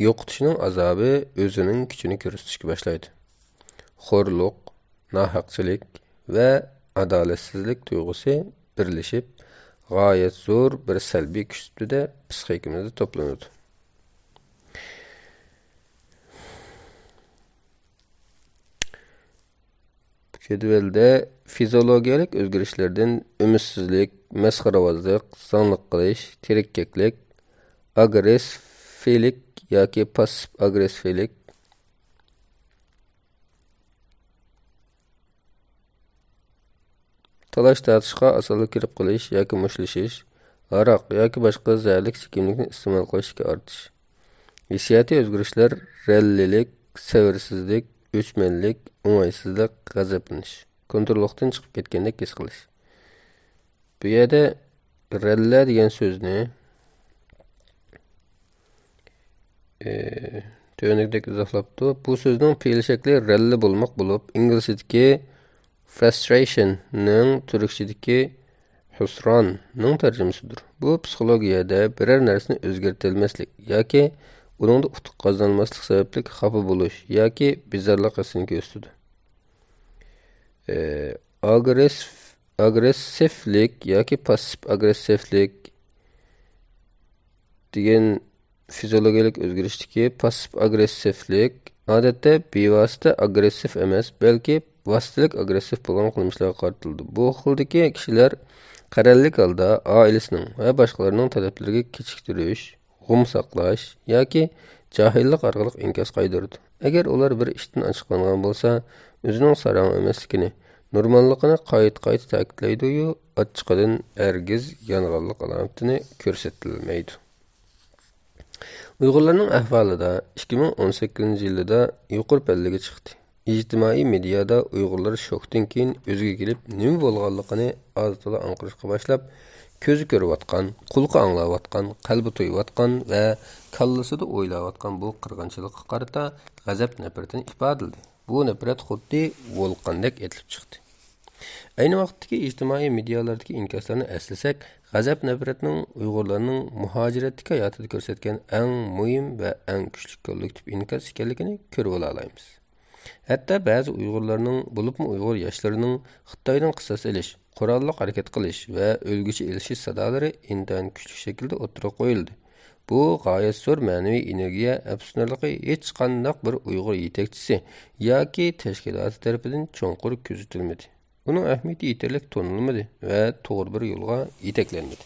يوقىتىشنىڭ ئازابى ئۆزىنىڭ كۈچىنى كۆرسىتىشكە باشلايدۇ. خورلۇق، ناھەقچىلىك ۋە ئادالەتسىزلىك تۇيغۇسى بىرلىشىپ، غايەت زور بىر سەلبىي كۈچ سۈپىتىدە پىسخىكىمىزدا توپلىنىدۇ. جەدۋەلدە فىزىئولوگىيەلىك ئۆزگىرىشلەردىن ئۈمىدسىزلىك، مەسخىرىۋازلىق، زاڭلىق قىلىش، تېرىككەكلىك، ئاگرېسسىۋلىك ياكى پاسسىپ ئاگرېسسىۋلىك، تالاش-تارتىشقا ئاسانلا كىرىپ قېلىش ياكى مۇشتلىشىش، ھاراق ياكى باشقا زەھەرلىك چېكىملىكنى ئىستېمال قىلىشتىكى ئارتىش. ھېسسىياتىي ئۆزگىرىشلەر: رەنلىلىك، سەۋرسىزلىك، ئۆچمەنلىك، ئوڭايسىزلىق، غەزەپلىنىش، كونتروللۇقتىن چىقىپ كەتكەندەك ھېس قىلىش. بۇ يەردە رەنلە دېگەن سۆزنى، ئى، تۆۋەندىكىدەك ئىزاھلاپتۇ. بۇ سۆزنىڭ پېئىل شەكلى رەنلە بولماق بولۇپ، ئىنگلىزچىدىكى frustration نىڭ تۈركچىدىكى ھۇسراننىڭ تەرجىمىسىدۇر. بۇ پسىخولوگىيەدە بىرەر نەرسىنى ئۆزگەرتەلمەسلىك ياكى ئۇنىڭدا ئۇتۇق قازانالماسلىق سەۋەبلىك خاپا بولۇش ياكى بىزارلىق ھېسىنى كۆرسىتىدۇ. ئى، ئاگرېسس-، ئاگرېسسىۋلىك ياكى پاسسىپ ئاگرېسسىۋلىك دېگەن فىزىئولوگىيەلىك ئۆزگىرىشتىكى پاسسىپ ئاگرېسسىۋلىك، ئادەتتە بىۋاسىتە ئاگرېسسىپ ئەمەس، بەلكى ۋاسىتىلىك ئاگرېسسىپ بولغان قىلمىشلارغا قارىتىلىدۇ. بۇ خىلدىكى كىشىلەر قەرەللىك ھالدا ئائىلىسىنىڭ ۋە باشقىلارنىڭ تەلەپلىرىگە كېچىكتۈرۈش، قۇم ساقلاش ياكى جاھىللىق ئارقىلىق ئىنكاس قايتۇرىدۇ. ئەگەر ئۇلار بىر ئىشتىن ئاچچىقلانغان بولسا، ئۆزىنىڭ ساراڭ ئەمەسلىكىنى، نورماللىقىنى قايتا-قايتا تەكىتلەيدۇ-يۇ، ئاچچىقىدىن ھەرگىز يانغانلىق ئالامىتىنى كۆرسىتەلمەيدۇ. ئۇيغۇرلارنىڭ ئەھۋالىدا ئىككى مىڭ ئون سەككىزىنچى يىلىدا يۇقىرى پەللىگە چىقتى. ئىجتىمائىي مېدىيادا ئۇيغۇرلار شوكتىن كېيىن ئۆزىگە كېلىپ، نېمە بولغانلىقىنى ئاز-تولا ئاڭقىرىشقا باشلاپ، كۆزى كۆرۈۋاتقان، قۇلىقى ئاڭلاۋاتقان، قەلبى تۇيۇۋاتقان ۋە كاللىسىدا ئويلاۋاتقان بۇ قىرغىنچىلىققا قارىتا غەزەپ-نەپرىتىنى ئىپادىلىدى. بۇ نەپرەت خۇددى ۋولقاندەك ئېتىلىپ چىقتى. ئەينى ۋاقىتتىكى ئىجتىمائىي مېدىيالاردىكى ئىنكاسلارنى ئەسلىسەك، غەزەپ-نەپرەتنىڭ ئۇيغۇرلارنىڭ مۇھاجىرەتتىكى ھاياتىدا كۆرسەتكەن ئەڭ مۇھىم ۋە ئەڭ كۈچلۈك كوللېكتىپ ئىنكاس ئىكەنلىكىنى كۆرۈۋالالايمىز. ھەتتا بەزى ئۇيغۇرلارنىڭ، بولۇپمۇ ئۇيغۇر ياشلىرىنىڭ خىتايدىن قىساس ئېلىش، قوراللىق ھەرىكەت قىلىش ۋە ئۆلگۈچە ئېلىشىش سادالىرى ئىنتايىن كۈچلۈك شەكىلدە ئوتتۇرىغا قويۇلدى. بۇ غايەت زور مەنىۋى ئېنېرگىيە ئەپسۇسلىنارلىقى ھېچقانداق بىر ئۇيغۇر يېتەكچىسى ياكى تەشكىلاتى تەرىپىدىن چوڭقۇر كۆزىتىلمىدى. ئۇنىڭ ئەھمىيىتى يېتەرلىك تونۇلمىدى ۋە توغرا بىر يولغا يېتەكلەنمىدى.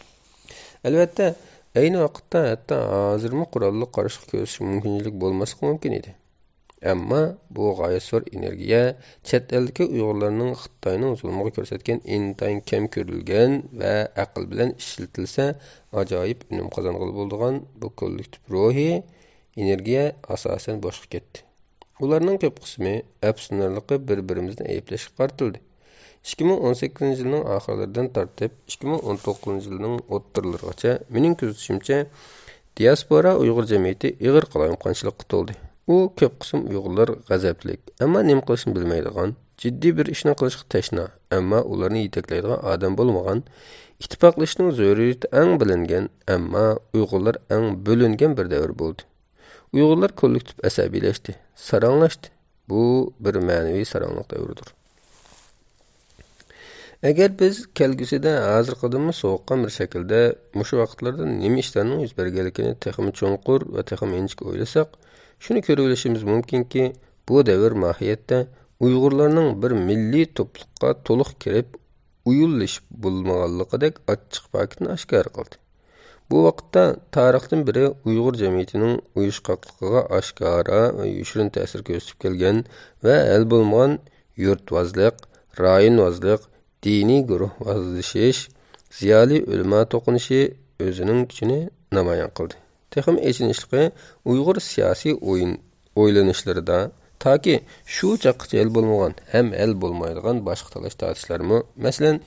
ئەلۋەتتە، ئەينى ۋاقىتتا ھەتتا ھازىرمۇ قوراللىق قارشىلىق كۆرسىتىش مۇمكىنچىلىك بولماسلىقى مۇمكىن ئىدى. ئەمما بۇ غايەت زور ئېنېرگىيە چەت ئەلدىكى ئۇيغۇرلارنىڭ خىتاينىڭ زۇلمىغا كۆرسەتكەن ئىنتايىن كەم كۆرۈلگەن ۋە ئەقىل بىلەن ئىشلىتىلسە ئاجايىپ ئۈنۈم قازانغىلى بولىدىغان بۇ كوللېكتىپ روھىي ئېنېرگىيە ئاساسەن بوشقا كەتتى. ئۇلارنىڭ كۆپ قىسمى ئەپسۇسلىنارلىقى بىر-بىرىمىزنى ئەيىبلەشكە قارىتىلدى. ئىككى مىڭ ئون سەككىزىنچى يىلنىڭ ئاخىرلىرىدىن تارتىپ ئىككى مىڭ ئون توققۇزىنچى يىلنىڭ ئوتتۇرىلىرىغىچە، مېنىڭ كۆزىتىشىمچە، دىياسپورا ئۇيغۇر جەمئىيىتى ئېغىر قالايمىقانچىلىققا تولدى. ئۇ كۆپ قىسىم ئۇيغۇرلار غەزەپلىك، ئەمما نېمە قىلىشنى بىلمەيدىغان، جىددىي بىر ئىشنى قىلىشقا تەشنا، ئەمما ئۇلارنى يېتەكلەيدىغان ئادەم بولمىغان، ئىتتىپاقلىشىشنىڭ زۆرۈرىيىتى ئەڭ بىلىنگەن، ئەمما ئۇيغۇرلار ئەڭ بۆلۈنگەن بىر دەۋر بولدى. ئۇيغۇرلار كوللېكتىپ ئەسەبىيلەشتى، ساراڭلاشتى. بۇ بىر مەنىۋى ساراڭلىق دەۋرىدۇر. ئەگەر بىز كەلگۈسىدە ھازىرقىدىنمۇ سوغۇققان بىر شەكىلدە مۇشۇ ۋاقىتلاردا نېمە ئىشلارنىڭ يۈز بەرگەنلىكىنى تېخىمۇ چوڭقۇر ۋە تېخىمۇ ئىنچىكە ئويلىساق، شۇنى كۆرۈۋېلىشىمىز مۇمكىنكى، بۇ دەۋر ماھىيەتتە ئۇيغۇرلارنىڭ بىر مىللىي توپلۇققا تولۇق كىرىپ، ئۇيۇللىشىپ بولمىغانلىقىدەك ئاچچىق پاكىتىنى ئاشكارا قىلدى. بۇ ۋاقىتتا تارىختىن بېرى ئۇيغۇر جەمئىيىتىنىڭ ئۇيۇشقاقلىقىغا ئاشكارا ۋە يوشۇرۇن تەسىر كۆرسىتىپ كەلگەن ۋە ھەل بولمىغان يۇرتۋازلىق، رايونۋازلىق، دىنىي گۇرۇھۋازلىشىش، زىيالىي ئۆلىما توقۇنۇشى ئۆزىنىڭ كۈچىنى نامايان قىلدى. تېخىمۇ ئېچىنىشلىقى، ئۇيغۇر سىياسىي ئويۇن ئويلىنىشلىرىدا، تاكى شۇ چاغقىچە ھەل بولمىغان ھەم ھەل بولمايدىغان باشقا تالاش-تارتىشلارمۇ، مەسىلەن،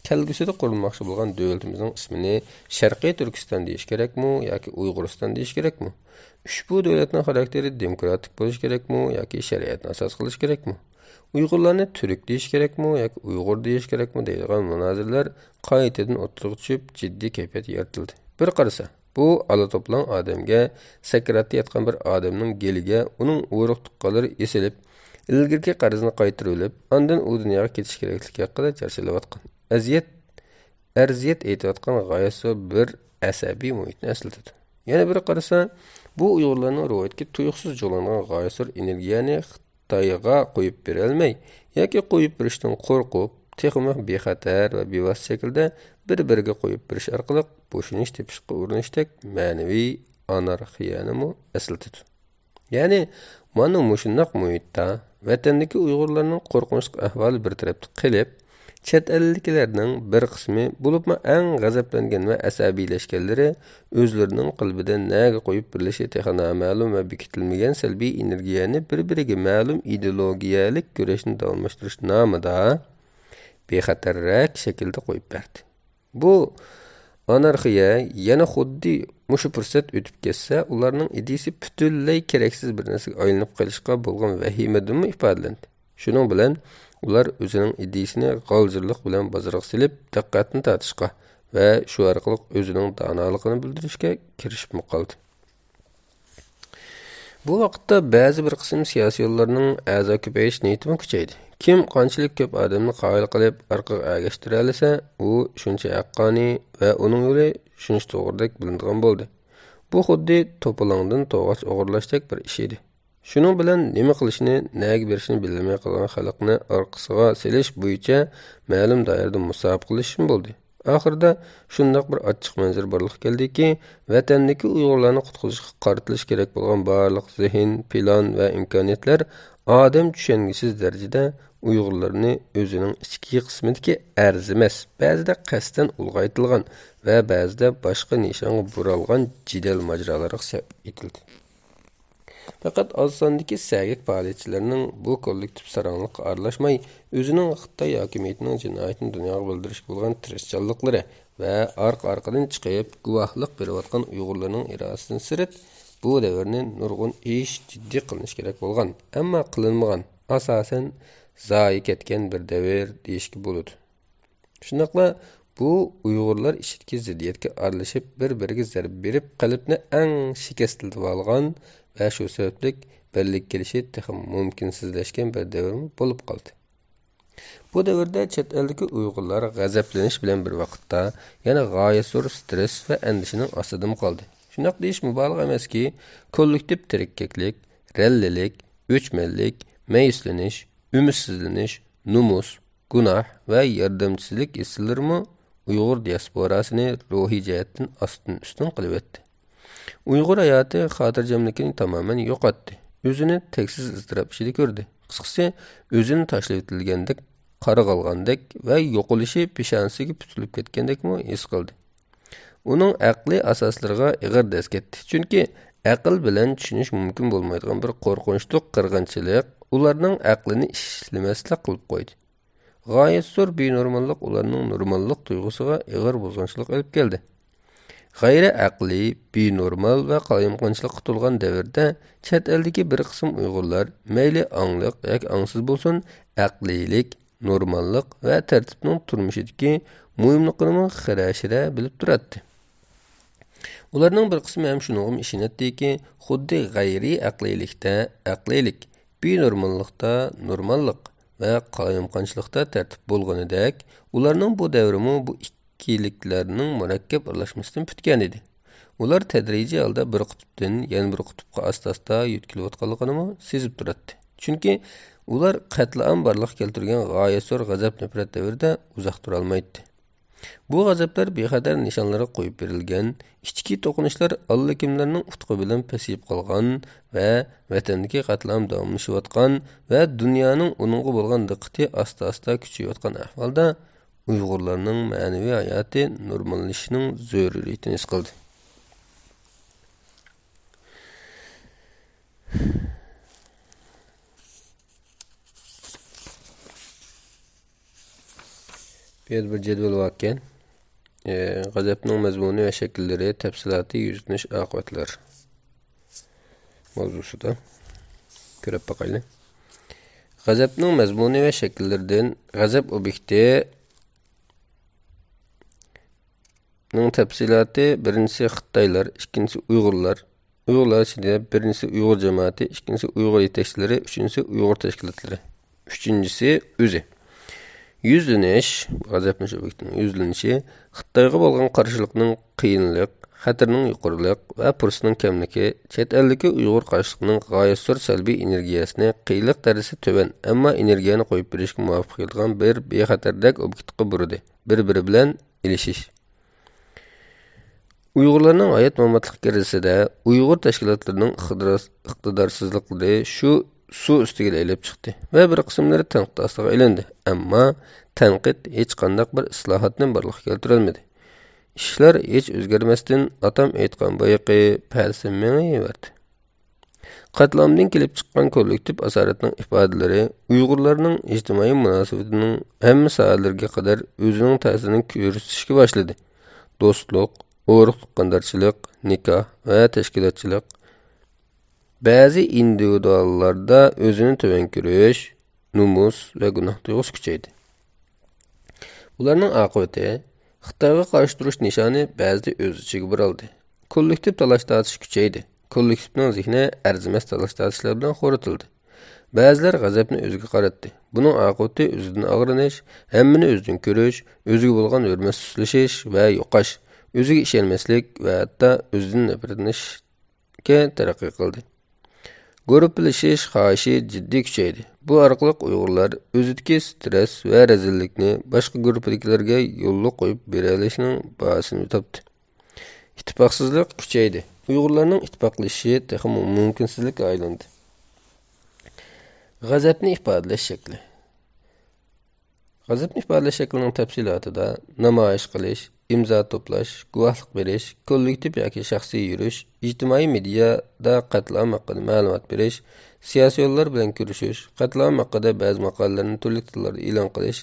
كەلگۈسىدە قۇرۇلماقچى بولغان دۆلىتىمىزنىڭ ئىسمىنى شەرقىي تۈركىستان دېيىش كېرەكمۇ ياكى ئۇيغۇرىستان دېيىش كېرەكمۇ؟ ئۇشبۇ دۆلەتنىڭ خاراكتېرى دېموكراتىك بولۇشى كېرەكمۇ ياكى شەرىئەتنى ئاساس قىلىشى كېرەكمۇ؟ ئۇيغۇرلارنى تۈرك دېيىش كېرەكمۇ ياكى ئۇيغۇر دېيىش كېرەكمۇ دەيدىغان مۇنازىرىلەر قايتىدىن ئوتتۇرىغا چۈشۈپ، جىددىي كەيپىيات يارىتىلدى. بىر قارىسا، بۇ ئالا توپىلاڭ ئادەمگە، سەكراتتا ياتقان بىر ئادەمنىڭ گېلىگە ئۇنىڭ ئۇرۇق-تۇغقانلىرى ئېسىلىپ، ئىلگىرىكى قەرزىنى قايتۇرۇۋېلىپ، ئاندىن ئۇ دۇنياغا كېتىش كېرەكلىكى ھەققىدە چارچىلىۋاتقان، ئەزىيەت، ئەرزىيەت ئېيتىۋاتقان غايەت زور بىر ئەسەبىي مۇھىتنى ئەسلىتىدۇ. يەنە بىر قارىسا، بۇ ئۇيغۇرلارنىڭ روھىدىكى تۇيۇقسىز جۇغلانغان غايەت زور ئېنېرگىيەنى خىتايغا قويۇپ بېرەلمەي ياكى قويۇپ بېرىشتىن قورقۇپ، تېخىمۇ بىخەتەر ۋە بىۋاسىتە شەكىلدە بىر-بىرىگە قويۇپ بېرىش ئارقىلىق بوشىنىش تېپىشقا ئۇرۇنۇشتەك مەنىۋى ئانارخىيەنىمۇ ئەسلىتىدۇ. يەنى، مانا مۇشۇنداق مۇھىتتا، ۋەتەندىكى ئۇيغۇرلارنىڭ قورقۇنچلۇق ئەھۋالى بىر تەرەپتە قېلىپ، چەت ئەلدىكىلەرنىڭ بىر قىسمى، بولۇپمۇ ئەڭ غەزەپلەنگەن ۋە ئەسەبىيلەشكەنلىرى، ئۆزلىرىنىڭ قەلبىدە نەگە قويۇپ بېرىلىشى تېخى نامەلۇم ۋە بېكىتىلمىگەن سەلبىي ئېنېرگىيەنى بىر-بىرىگە مەلۇم ئىدېئولوگىيەلىك كۈرەشنى داۋاملاشتۇرۇش نامىدا بىخەتەررەك شەكىلدە قويۇپ بەردى. بۇ ئانارخىيە يەنە خۇددى مۇشۇ پۇرسەت ئۆتۈپ كەتسە، ئۇلارنىڭ ئىدىيىسى پۈتۈنلەي كېرەكسىز بىر نەرسىگە ئايلىنىپ قېلىشقا بولغان ۋەھىمىدىنمۇ ئىپادىلەندى. شۇنىڭ بىلەن ئۇلار ئۆزىنىڭ ئىدىيىسىنى غالجىرلىق بىلەن بازارغا سېلىپ، دىققەتنى تارتىشقا ۋە شۇ ئارقىلىق ئۆزىنىڭ دانالىقىنى بىلدۈرۈشكە كىرىشىپمۇ قالدى. بۇ ۋاقىتتا بەزى بىر قىسىم سىياسىيونلارنىڭ ئەزا كۆپەيتىش نىيىتىمۇ كۈچەيدى. كىم قانچىلىك كۆپ ئادەمنى قايىل قىلىپ، ئارقىغا ئەگەشتۈرەلىسە، ئۇ شۇنچە ھەققانىي ۋە ئۇنىڭ يولى شۇنچە توغرىدەك بىلىنىدىغان بولدى. بۇ خۇددى توپىلاڭدىن توغاچ ئوغرىلاشتەك بىر ئىش ئىدى. شۇنىڭ بىلەن نېمە قىلىشنى، نەگە بېرىشنى بىلەلمەي قالغان خەلقنى ئارقىسىغا سېلىش بويىچە مەلۇم دائىرىدە مۇسابىقىلىشىشمۇ بولدى. ئاخىرىدا شۇنداق بىر ئاچچىق مەنزىرە بارلىققا كەلدىكى، ۋەتەندىكى ئۇيغۇرلارنى قۇتقۇزۇشقا قارىتىلىشى كېرەك بولغان بارلىق زېھىن، پىلان ۋە ئىمكانىيەتلەر ئادەم چۈشەنگۈسىز دەرىجىدە ئۇيغۇرلارنى ئۆزىنىڭ ئىچكى قىسمىدىكى ئەرزىمەس، بەزىدە قەستەن ئۇلغايتىلغان ۋە بەزىدە باشقا نىشانغا بۇرالغان جېدەل ماجىرالارغا سەۋەب ئېتىلدى. پەقەت ئاز ساندىكى سەگەك پائالىيەتچىلەرنىڭ بۇ كوللېكتىپ ساراڭلىققا ئارىلاشماي، ئۆزىنىڭ خىتاي ھاكىمىيىتىنىڭ جىنايىتىنى دۇنياغا بىلدۈرۈشكە بولغان تىرىشچانلىقلىرى ۋە ئارقا-ئارقىدىن چىقىپ گۇۋاھلىق بېرىۋاتقان ئۇيغۇرلارنىڭ ئىرادىسىدىن سىرت، بۇ دەۋرنى نۇرغۇن ئىش جىددىي قىلىنىشى كېرەك بولغان، ئەمما قىلىنمىغان، ئاساسەن، زايە كەتكەن بىر دەۋر دېيىشكە بولىدۇ. شۇنداقلا بۇ ئۇيغۇرلار ئىچىدىكى زىددىيەتكە ئارىلىشىپ، بىر-بىرىگە زەربە بېرىپ، قەلبنى ئەڭ شىكەستلىتىۋالغان ۋە شۇ سەۋەبلىك بىرلىككە كېلىشى تېخىمۇ مۇمكىنسىزلەشكەن بىر دەۋرمۇ بولۇپ قالدى. بۇ دەۋردە چەت ئەلدىكى ئۇيغۇرلار غەزەپلىنىش بىلەن بىر ۋاقىتتا يەنە غايەت زور سترېس ۋە ئەندىشىنىڭ ئاستىدىمۇ قالدى. شۇنداق دېيىش مۇبالىغە ئەمەسكى، كوللېكتىپ تېرىككەكلىك، رەللىلىك، ئۆچمەنلىك، مەيۈسلىنىش، ئۈمىدسىزلىنىش، نومۇس، گۇناھ ۋە ياردەمچىسىزلىك ھېسلىرىمۇ ئۇيغۇر دىياسپوراسىنى روھىي جەھەتتىن ئاستىن-ئۈستۈن قىلىۋەتتى. ئۇيغۇر ھاياتى خاتىرجەملىكىنى تامامەن يوقاتتى. ئۆزىنى تەكشىسىز ئىزتىراپ ئىچىدە كۆردى. قىسقىسى، ئۆزىنى تاشلىۋېتىلگەندەك، قارىغا ئالغاندەك ۋە يوقىلىشى پېشانىسىگە پۈتۈلۈپ كەتكەندەكمۇ ھېس قىلدى. ئۇنىڭ ئەقلىي ئاساسلىرىغا ئېغىر دەز كەتتى. چۈنكى ئەقىل بىلەن چۈشىنىش مۇمكىن بولمايدىغان بىر قورقۇنچلۇق قىرغىنچىلىق ئۇلارنىڭ ئەقلىنى ئىشلىمەسلىك قىلىپ قويدى. غايەت زور بىنورماللىق ئۇلارنىڭ نورماللىق تۇيغۇسىغا ئېغىر بۇزغۇنچىلىق ئېلىپ كەلدى. غەيرىي ئەقلىي، بىنورمال ۋە قالايمىقانچىلىققا تولغان دەۋردە چەت ئەلدىكى بىر قىسىم ئۇيغۇرلار مەيلى ئاڭلىق ياكى ئاڭسىز بولسۇن، ئەقلىيلىك، نورماللىق ۋە تەرتىپنىڭ تۇرمۇشىدىكى مۇھىملىقىنىمۇ خىرە-شىرە بىلىپ تۇراتتى. ئۇلارنىڭ بىر قىسمى ھەم شۇنىڭغىمۇ ئىشىنەتتىكى، خۇددى غەيرىي ئەقلىيلىكتە ئەقلىيلىك، بىنورماللىقتا نورماللىق ۋە قالايمىقانچىلىقتا تەرتىپ بولغىنىدەك، ئۇلارنىڭ بۇ دەۋرىمۇ بۇ ئىككىلىكلەرنىڭ مۇرەككەپ ئارىلاشمىسىدىن پۈتكەنىدى. ئۇلار تەدرىجىي ھالدا بىر قۇتۇپتىن يەنە بىر قۇتۇپقا ئاستا-ئاستا يۆتكىلىۋاتقانلىقىنىمۇ سېزىپ تۇراتتى. چۈنكى ئۇلار قەتلىئام بارلىققا كەلتۈرگەن غايەت زور غەزەپ-نەپرەت دەۋرىدە ئۇزاق تۇرالمايتتى. بۇ غەزەپلەر بىخەتەر نىشانلىرىغا قويۇپ بېرىلگەن ئىچكى توقۇنۇشلار ئاللىكىملەرنىڭ ئۇتۇقى بىلەن پەسىيىپ قالغان ۋە ۋەتەندىكى قەتلىئام داۋاملىشىۋاتقان ۋە دۇنيانىڭ ئۇنىڭغا بولغان دىققىتى ئاستا-ئاستا كۈچىيىۋاتقان ئەھۋالدا ئۇيغۇرلارنىڭ مەنىۋى ھاياتى نورماللىشىشنىڭ زۆرۈرىيىتىنى ھېس قىلدى. بۇ يەردە بىر جەدۋەل باركەن. ئى، غەزەپنىڭ مەزمۇنى ۋە شەكىللىرى، تەپسىلاتى، يۈزلىنىش، ئاقىۋەتلەر ماۋزۇسىدا كۆرۈپ باقايلى. غەزەپنىڭ مەزمۇنى ۋە شەكىللىرىدىن غەزەپ ئوبيېكتىنىڭ تەپسىلاتى، بىرىنچىسى خىتايلار، ئىككىنچىسى ئۇيغۇرلار، ئۇيغۇرلار ئىچىدە بىرىنچىسى ئۇيغۇر جامائىتى، ئىككىنچىسى ئۇيغۇر يېتەكچىلىرى، ئۈچىنچىسى ئۇيغۇر تەشكىلاتلىرى، ئۈچىنچىسى ئۆزى. يۈزلىنىش، غەزەپلىنىش ئوبيېكتىنىڭ يۈزلىنىشى، خىتايغا بولغان قارشىلىقنىڭ قىيىنلىق، خەتىرىنىڭ يۇقىرىلىق ۋە پۇرسىتىنىڭ كەملىكى، چەت ئەلدىكى ئۇيغۇر قارشىلىقىنىڭ غايەت زور سەلبىي ئېنېرگىيەسىنى، قىيىنلىق دەرىجىسى تۆۋەن، ئەمما ئېنېرگىيەنى قويۇپ بېرىشكە مۇۋاپىق كېلىدىغان بىر بىخەتەردەك ئوبيېكتقا بۇرىدى. بىر-بىرى بىلەن ئېلىشىش. ئۇيغۇرلارنىڭ ھايات-ماماتلىق كىرىزىسىدە ئۇيغۇر تەشكىلاتلىرىنىڭ ئىقتىدار-، ئىقتىدارسىزلىقلىرى شۇ سۇ ئۈستىگە ئېلىپ چىقتى ۋە بىر قىسىملىرى تەنقىد ئاستىغا ئېلىندى. ئەمما تەنقىد ھېچقانداق بىر ئىسلاھاتنى بارلىققا كەلتۈرەلمىدى. ئىشلار ھېچ ئۆزگەرمەستىن، ئاتام ئېيتقان بايىقى، پەدىسى مېڭىۋەردى. قەتلىئامدىن كېلىپ چىققان كوللېكتىپ ئاسارەتنىڭ ئىپادىلىرى ئۇيغۇرلارنىڭ ئىجتىمائىي مۇناسىۋىتىنىڭ ھەممە ساھەلىرىگە قەدەر ئۆزىنىڭ تەسىرىنى كۆرسىتىشكە باشلىدى. دوستلۇق، ئۇرۇق-تۇغقاندارچىلىق، نىكاھ ۋە تەشكىلاتچىلىق، بەزى ئىندىۋىدۇئاللاردا ئۆزىنى تۆۋەن كۆرۈش، نومۇس ۋە گۇناھ تۇيغۇسى كۈچەيدى. بۇلارنىڭ ئاقىۋىتى، خىتايغا قارشى تۇرۇش نىشانى بەزىدە ئۆز ئىچىگە بۇرالدى. كوللېكتىپ تالاش-تارتىش كۈچەيدى. كوللېكتىپنىڭ زېھنى ئەرزىمەس تالاش-تارتىشلار بىلەن خورىتىلدى. بەزىلەر غەزەپنى ئۆزىگە قاراتتى. بۇنىڭ ئاقىۋىتى ئۆزىدىن ئاغرىنىش، ھەممىنى ئۆزىدىن كۆرۈش، ئۆزىگە بولغان ھۆرمەتسىزلىشىش ۋە يوقاش، ئۆزىگە ئىشەنمەسلىك ۋە ھەتتا ئۆزىدىن نەپرەتلىنىش كەڭ تەرەققىي قىلدى. گۇرۇپپىلىشىش خاھىشى جىددىي كۈچەيدى. بۇ ئارقىلىق ئۇيغۇرلار ئۆزىدىكى سترېس ۋە رەزىللىكنى باشقا گۇرۇپپىدىكىلەرگە يوللۇق قويۇپ بېرەلىشىنىڭ باھاسىنى تاپتى. ئىتتىپاقسىزلىق كۈچەيدى. ئۇيغۇرلارنىڭ ئىتتىپاقلىشىشى تېخىمۇ مۇمكىنسىزلىككە ئايلاندى. غەزەپنى ئىپادىلەش شەكلى. غەزەپنى ئىپادىلەش شەكلىنىڭ تەپسىلاتىدا نامايىش قىلىش، ئىمزا توپلاش، گۇۋاھلىق بېرىش، كوللېكتىپ ياكى شەخسىي يۈرۈش، ئىجتىمائىي مېدىيادا قەتلىئام ھەققىدە مەلۇمات بېرىش، سىياسىيونلار بىلەن كۆرۈشۈش، قەتلىئام ھەققىدە بەزى ماقالىلەرنى تۈرلۈك تىللاردا ئېلان قىلىش،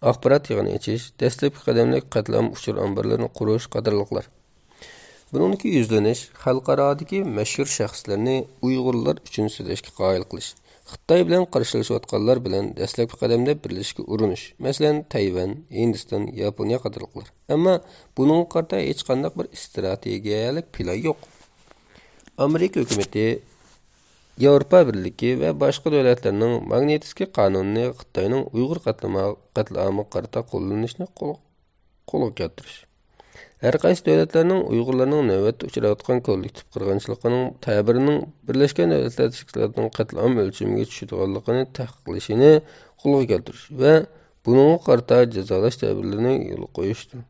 ئاخبارات يىغىنى ئېچىش، دەسلەپكى قەدەملىك قەتلىئام ئۇچۇر ئامبارلىرىنى قۇرۇش قاتارلىقلار. بۇنىڭدىكى يۈزلىنىش خەلقئارادىكى مەشھۇر شەخسلەرنى ئۇيغۇرلار ئۈچۈن سۆزلەشكە قايىل قىلىش، خىتاي بىلەن قارشىلىشىۋاتقانلار بىلەن دەسلەپكى قەدەمدە بىرلىشىشكە ئۇرۇنۇش، مەسىلەن، تەيۋەن، ھىندىستان، ياپونىيە قاتارلىقلار. ئەمما بۇنىڭغا قارىتا ھېچقانداق بىر ئىستراتېگىيەلىك پىلان يوق. ئامېرىكا ھۆكۈمىتى، ياۋروپا بىرلىكى ۋە باشقا دۆلەتلەرنىڭ ماگنىتسكىي قانۇنىنى خىتاينىڭ ئۇيغۇر قەتلىما-، قەتلىئامىغا قارىتا قوللىنىشىنى قول-، قولغا كەلتۈرۈش. ھەر قايسى دۆلەتلەرنىڭ ئۇيغۇرلارنىڭ نۆۋەتتە ئۇچراۋاتقان كوللېكتىپ قىرغىنچىلىقىنىڭ تەبىرىنىڭ بىرلەشكەن دۆلەتلەر تەشكىلاتىنىڭ قەتلىئام ئۆلچىمىگە چۈشىدىغانلىقىنى تەھقىقلىشىنى قولغا كەلتۈرۈش ۋە بۇنىڭغا قارىتا جازالاش تەدبىرلىرىنى يولغا قويۇشتۇر.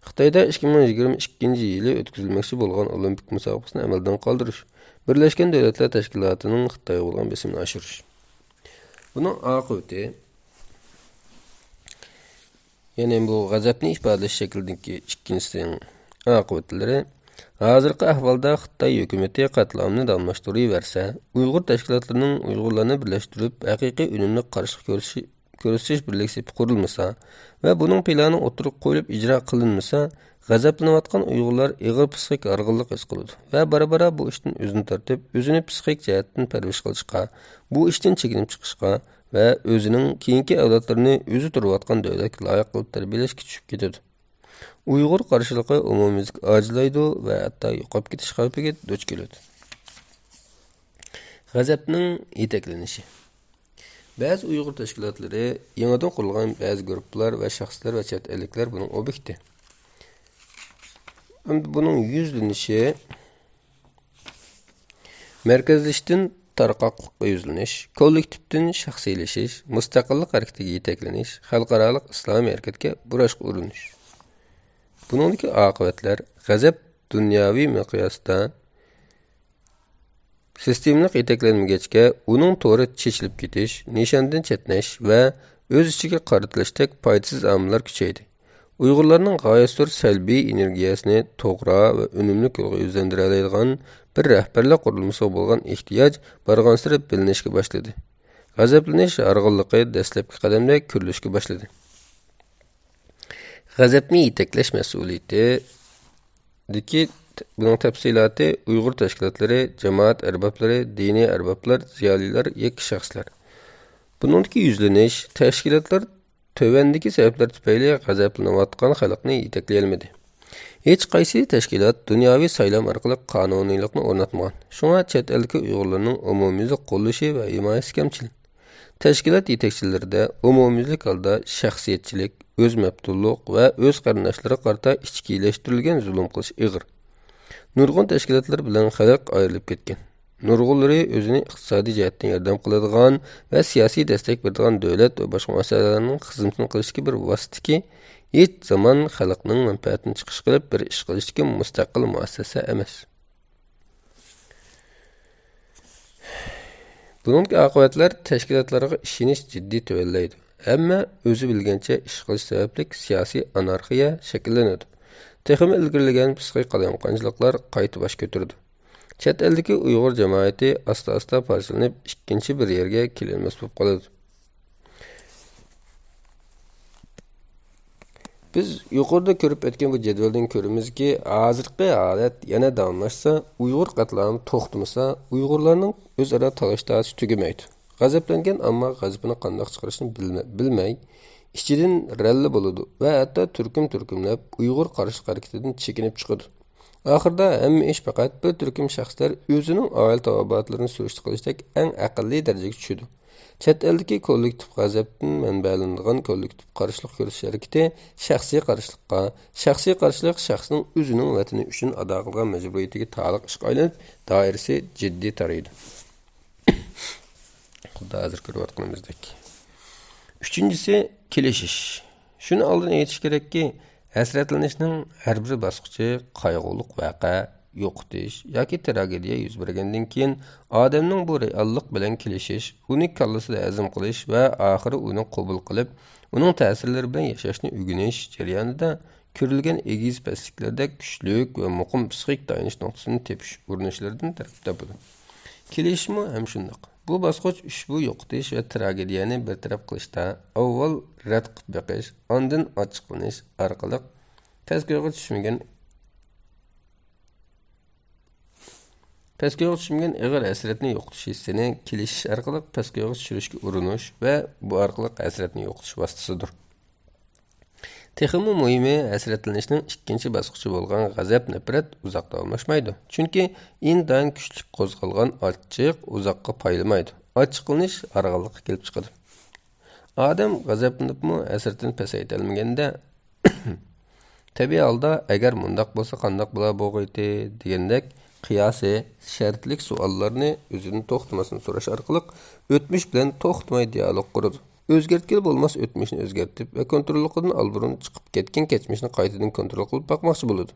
خىتايدا ئىككى مىڭ يىگىرمە ئىككىنچى يىلى ئۆتكۈزۈلمەكچى بولغان ئولىمپىك مۇسابىقىسىنى ئەمەلدىن قالدۇرۇش، بىرلەشكەن دۆلەتلەر تەشكىلاتىنىڭ خىتايغا بولغان بېسىمىنى ئاشۇرۇش. بۇنىڭ ئاقىۋىتى، يەنى بۇ غەزەپنى ئىپادىلەش شەكلىدىكى ئىككىنچىسىنىڭ ئاقىۋەتلىرى، ھازىرقى ئەھۋالدا خىتاي ھۆكۈمىتى قەتلىئامنى داۋاملاشتۇرۇۋەرسە، ئۇيغۇر تەشكىلاتلىرىنىڭ ئۇيغۇرلارنى بىرلەشتۈرۈپ، ھەقىقىي ئۈنۈملۈك قارشىلىق كۆرسىتىشى، كۆرسىتىش بىرلىك سېپى قۇرۇلمىسا ۋە بۇنىڭ پىلانى ئوتتۇرىغا قويۇپ ئىجرا قىلىنمىسا، غەزەپلىنىۋاتقان ئۇيغۇرلار ئېغىر پسىخىك ھارغىنلىق ھېس قىلىدۇ ۋە بارا-بارا بۇ ئىشتىن ئۆزىنى تارتىپ، ئۆزىنى پسىخىك جەھەتتىن پەرۋىش قىلىشقا، بۇ ئىشتىن چېكىنىپ چىقىشقا ۋە ئۆزىنىڭ كېيىنكى ئەۋلادلىرىنى ئۆزى تۇرۇۋاتقان دۆلەتكە لايىق قىلىپ تەربىيەلەشكە چۈشۈپ كېتىدۇ. ئۇيغۇر قارشىلىقى ئومۇميۈزلۈك ئاجىزلايدۇ ۋە ھەتتا يوقاپ كېتىش خەۋپىگە دۇچ كېلىدۇ. غەزەپنىڭ يېتەكلىنىشى. بەزى ئۇيغۇر تەشكىلاتلىرى، يېڭىدىن قۇرۇلغان بەزى گۇرۇپپىلار ۋە شەخسلەر ۋە چەت ئەللىكلەر بۇنىڭ ئوبيېكتى. ئەمدى بۇنىڭ يۈزلىنىشى مەركەزلىشىشتىن تارقاقلىققا يۈزلىنىش، كوللېكتىپتىن شەخسىيلىشىش، مۇستەقىللىق ھەرىكىتىگە يېتەكلىنىش، خەلقئارالىق ئىسلامىي ھەرىكەتكە بۇراشقا ئۇرۇنۇش. بۇنىڭدىكى ئاقىۋەتلەر غەزەپ دۇنياۋى مىقياستا سىستېمىلىق يېتەكلەنمىگەچكە، ئۇنىڭ تورى چېچىلىپ كېتىش، نىشاندىن چەتنەش ۋە ئۆز ئىچىگە قارىتىلىشتەك پايدىسىز ئامىللار كۈچەيدى. ئۇيغۇرلارنىڭ غايەت زور سەلبىي ئېنېرگىيەسىنى توغرا ۋە ئۈنۈملۈك يولغا يۈزلەندۈرەلەيدىغان بىر رەھبەرلىك قۇرۇلمىسىغا بولغان ئېھتىياج بارغانسېرى بىلىنىشكە باشلىدى. غەزەپلىنىش ھارغىنلىقى دەسلەپكى قەدەمدە كۆرۈلۈشكە باشلىدى. غەزەپنى يېتەكلەش مەسئۇلىيىتىدىكى بۇنىڭ تەپسىلاتى ئۇيغۇر تەشكىلاتلىرى، جامائەت ئەربابلىرى، دىنىي ئەربابلار، زىيالىيلار ياكى شەخسلەر. بۇنىڭدىكى يۈزلىنىش تەشكىلاتلار تۆۋەندىكى سەۋەبلەر تۈپەيلى غەزەپلىنىۋاتقان خەلقنى يېتەكلىيەلمىدى. ھېچقايسى تەشكىلات دۇنياۋى سايلام ئارقىلىق قانۇنىيلىقنى ئورناتمىغان. شۇڭا چەت ئەلدىكى ئۇيغۇرلارنىڭ ئومۇميۈزلۈك قوللىشى ۋە ھىمايىسى كەمچىل. تەشكىلات يېتەكچىلىرىدە ئومۇميۈزلۈك ھالدا شەخسىيەتچىلىك، ئۆز مەپتۇنلۇق ۋە ئۆز قېرىنداشلىرىغا قارىتا ئىچكىرىلەشتۈرۈلگەن زۇلۇم قىلىش ئېغىر. نۇرغۇن تەشكىلاتلار بىلەن خەلق ئايرىلىپ كەتكەن. نۇرغۇنلىرى ئۆزىنى ئىقتىسادىي جەھەتتىن ياردەم قىلىدىغان ۋە سىياسىي دەستەك بېرىدىغان دۆلەت ۋە باشقا مۇئەسسەسەلەرنىڭ خىزمىتىنى قىلىشتىكى بىر ۋاسىتىكى، ھېچ زامان خەلقنىڭ مەنپەئەتىنى چىقىش قىلىپ بىر ئىش قىلىشتىكى مۇستەقىل مۇئەسسەسە ئەمەس. بۇنىڭدىكى ئاقىۋەتلەر تەشكىلاتلارغا ئىشىنىش جىددىي تۆۋەنلەيدۇ. ھەممە ئۆزى بىلگەنچە ئىش قىلىش سەۋەبلىك سىياسىي ئانارخىيە شەكىللىنىدۇ. تېخىمۇ ئىلگىرىلىگەن پسىخىك قالايمىقانچىلىقلار قايتا باش كۆتۈرىدۇ. چەت ئەلدىكى ئۇيغۇر جامائىتى ئاستا-ئاستا پارچىلىنىپ، ئىككىنچى بىر يەرگە كېلەلمەس بولۇپ قالىدۇ. بىز يۇقىرىدا كۆرۈپ ئۆتكەن بۇ جەدۋەلدىن كۆرىمىزكى، ھازىرقى ھالەت يەنە داۋاملاشسا، ئۇيغۇر قەتلىئامى توختىمىسا، ئۇيغۇرلارنىڭ ئۆزئارا تالاش-تارتىشى تۈگىمەيدۇ. غەزەپلەنگەن ئامما غەزىپىنى قانداق چىقىرىشنى بىلمە-، بىلمەي، ئىچىدىن رەللە بولىدۇ ۋە ھەتتا تۈركۈم-تۈركۈملەپ ئۇيغۇر قارشىلىق ھەرىكىتىدىن چېكىنىپ چىقىدۇ. ئاخىرىدا ھەممە ئىش پەقەت بىر تۈركۈم شەخسلەر ئۆزىنىڭ ئائىلە تاۋابىئاتلىرىنى سۈرۈشتە قىلىشتەك ئەڭ ئەقەللىي دەرىجىگە چۈشىدۇ. چەت ئەلدىكى كوللېكتىپ غەزەپتىن مەنبەلىنىدىغان كوللېكتىپ قارشىلىق كۆرسىتىش ھەرىكىتى شەخسىي قارشىلىققا، شەخسىي قارشىلىق شەخسنىڭ ئۆزىنىڭ ۋەتىنى ئۈچۈن ئادا قىلغان مەجبۇرىيىتىگە تالىق ئىشقا ئايلىنىپ، دائىرىسى جىددىي تارىيىدۇ. خۇددى ھازىر كۆرۈۋاتقىنىمىزدەك. ئۈچىنچىسى، كېلىشىش. شۇنى ئالدىن ئېيتىش كېرەككى، ھەسرەتلىنىشنىڭ ھەر بىر باسقۇچى قايغۇلۇق ۋەقە، يوقىتىش ياكى تراگېدىيە يۈز بەرگەندىن كېيىن، ئادەمنىڭ بۇ رېئاللىق بىلەن كېلىشىش، ئۇنى كاللىسىدا ھەزىم قىلىش ۋە ئاخىرى ئۇنى قوبۇل قىلىپ، ئۇنىڭ تەسىرلىرى بىلەن ياشاشنى ئۆگىنىش جەريانىدا كۆرۈلگەن ئېگىز پەسلىكلەردەك كۈچلۈك ۋە مۇقىم پسىخىك تايىنىش نۇقتىسىنى تېپىش ئۇرۇنۇشلىرىدىن تەرەپ تاپىدۇ. كېلىشىشمۇ ھەم شۇنداق. بۇ باسقۇچ ئۇشبۇ يوقىتىش ۋە تراگېدىيەنى بىر تەرەپ قىلىشتا ئاۋۋال رەت قىلىپ بېقىش، ئاندىن ئاچچىقلىنىش ئارقىلىق پەسكويغا چۈشمىگەن، پەسكويغا چۈشمىگەن ئېغىر ھەسرەتنى يوقىتىش ھېسسىنى كېلىشىش ئارقىلىق پەسكويغا چۈشۈرۈشكە ئۇرۇنۇش ۋە بۇ ئارقىلىق ھەسرەتنى يوقىتىش ۋاسىتىسىدۇر. تېخىمۇ مۇھىمى، ھەسرەتلىنىشنىڭ ئىككىنچى باسقۇچى بولغان غەزەپ-نەپرەت ئۇزاق داۋاملاشمايدۇ. چۈنكى ئىنتايىن كۈچلۈك قوزغالغان ئاچچىق ئۇزاققا پايلىمايدۇ. ئاچچىقلىنىش ھارغىنلىققا كېلىپ چىقىدۇ. ئادەم غەزەپلىنىپمۇ ھەسرىتىنى پەسەيتەلمىگەندە، تەبىئىي ھالدا «ئەگەر مۇنداق بولسا قانداق بولا بولغىيتى؟» دېگەندەك قىياسىي، شەرتلىك سوئاللارنى ئۆزىدىن توختىماستىن سوراش ئارقىلىق ئۆتمۈش بىلەن توختىماي دىئالوگ قۇرىدۇ. ئۆزگەرتكىلى بولماس ئۆتمۈشنى ئۆزگەرتىپ ۋە كونتروللۇقىدىن ئالبۇرۇن چىقىپ كەتكەن كەچمىشنى قايتىدىن كونترول قىلىپ باقماقچى بولىدۇ.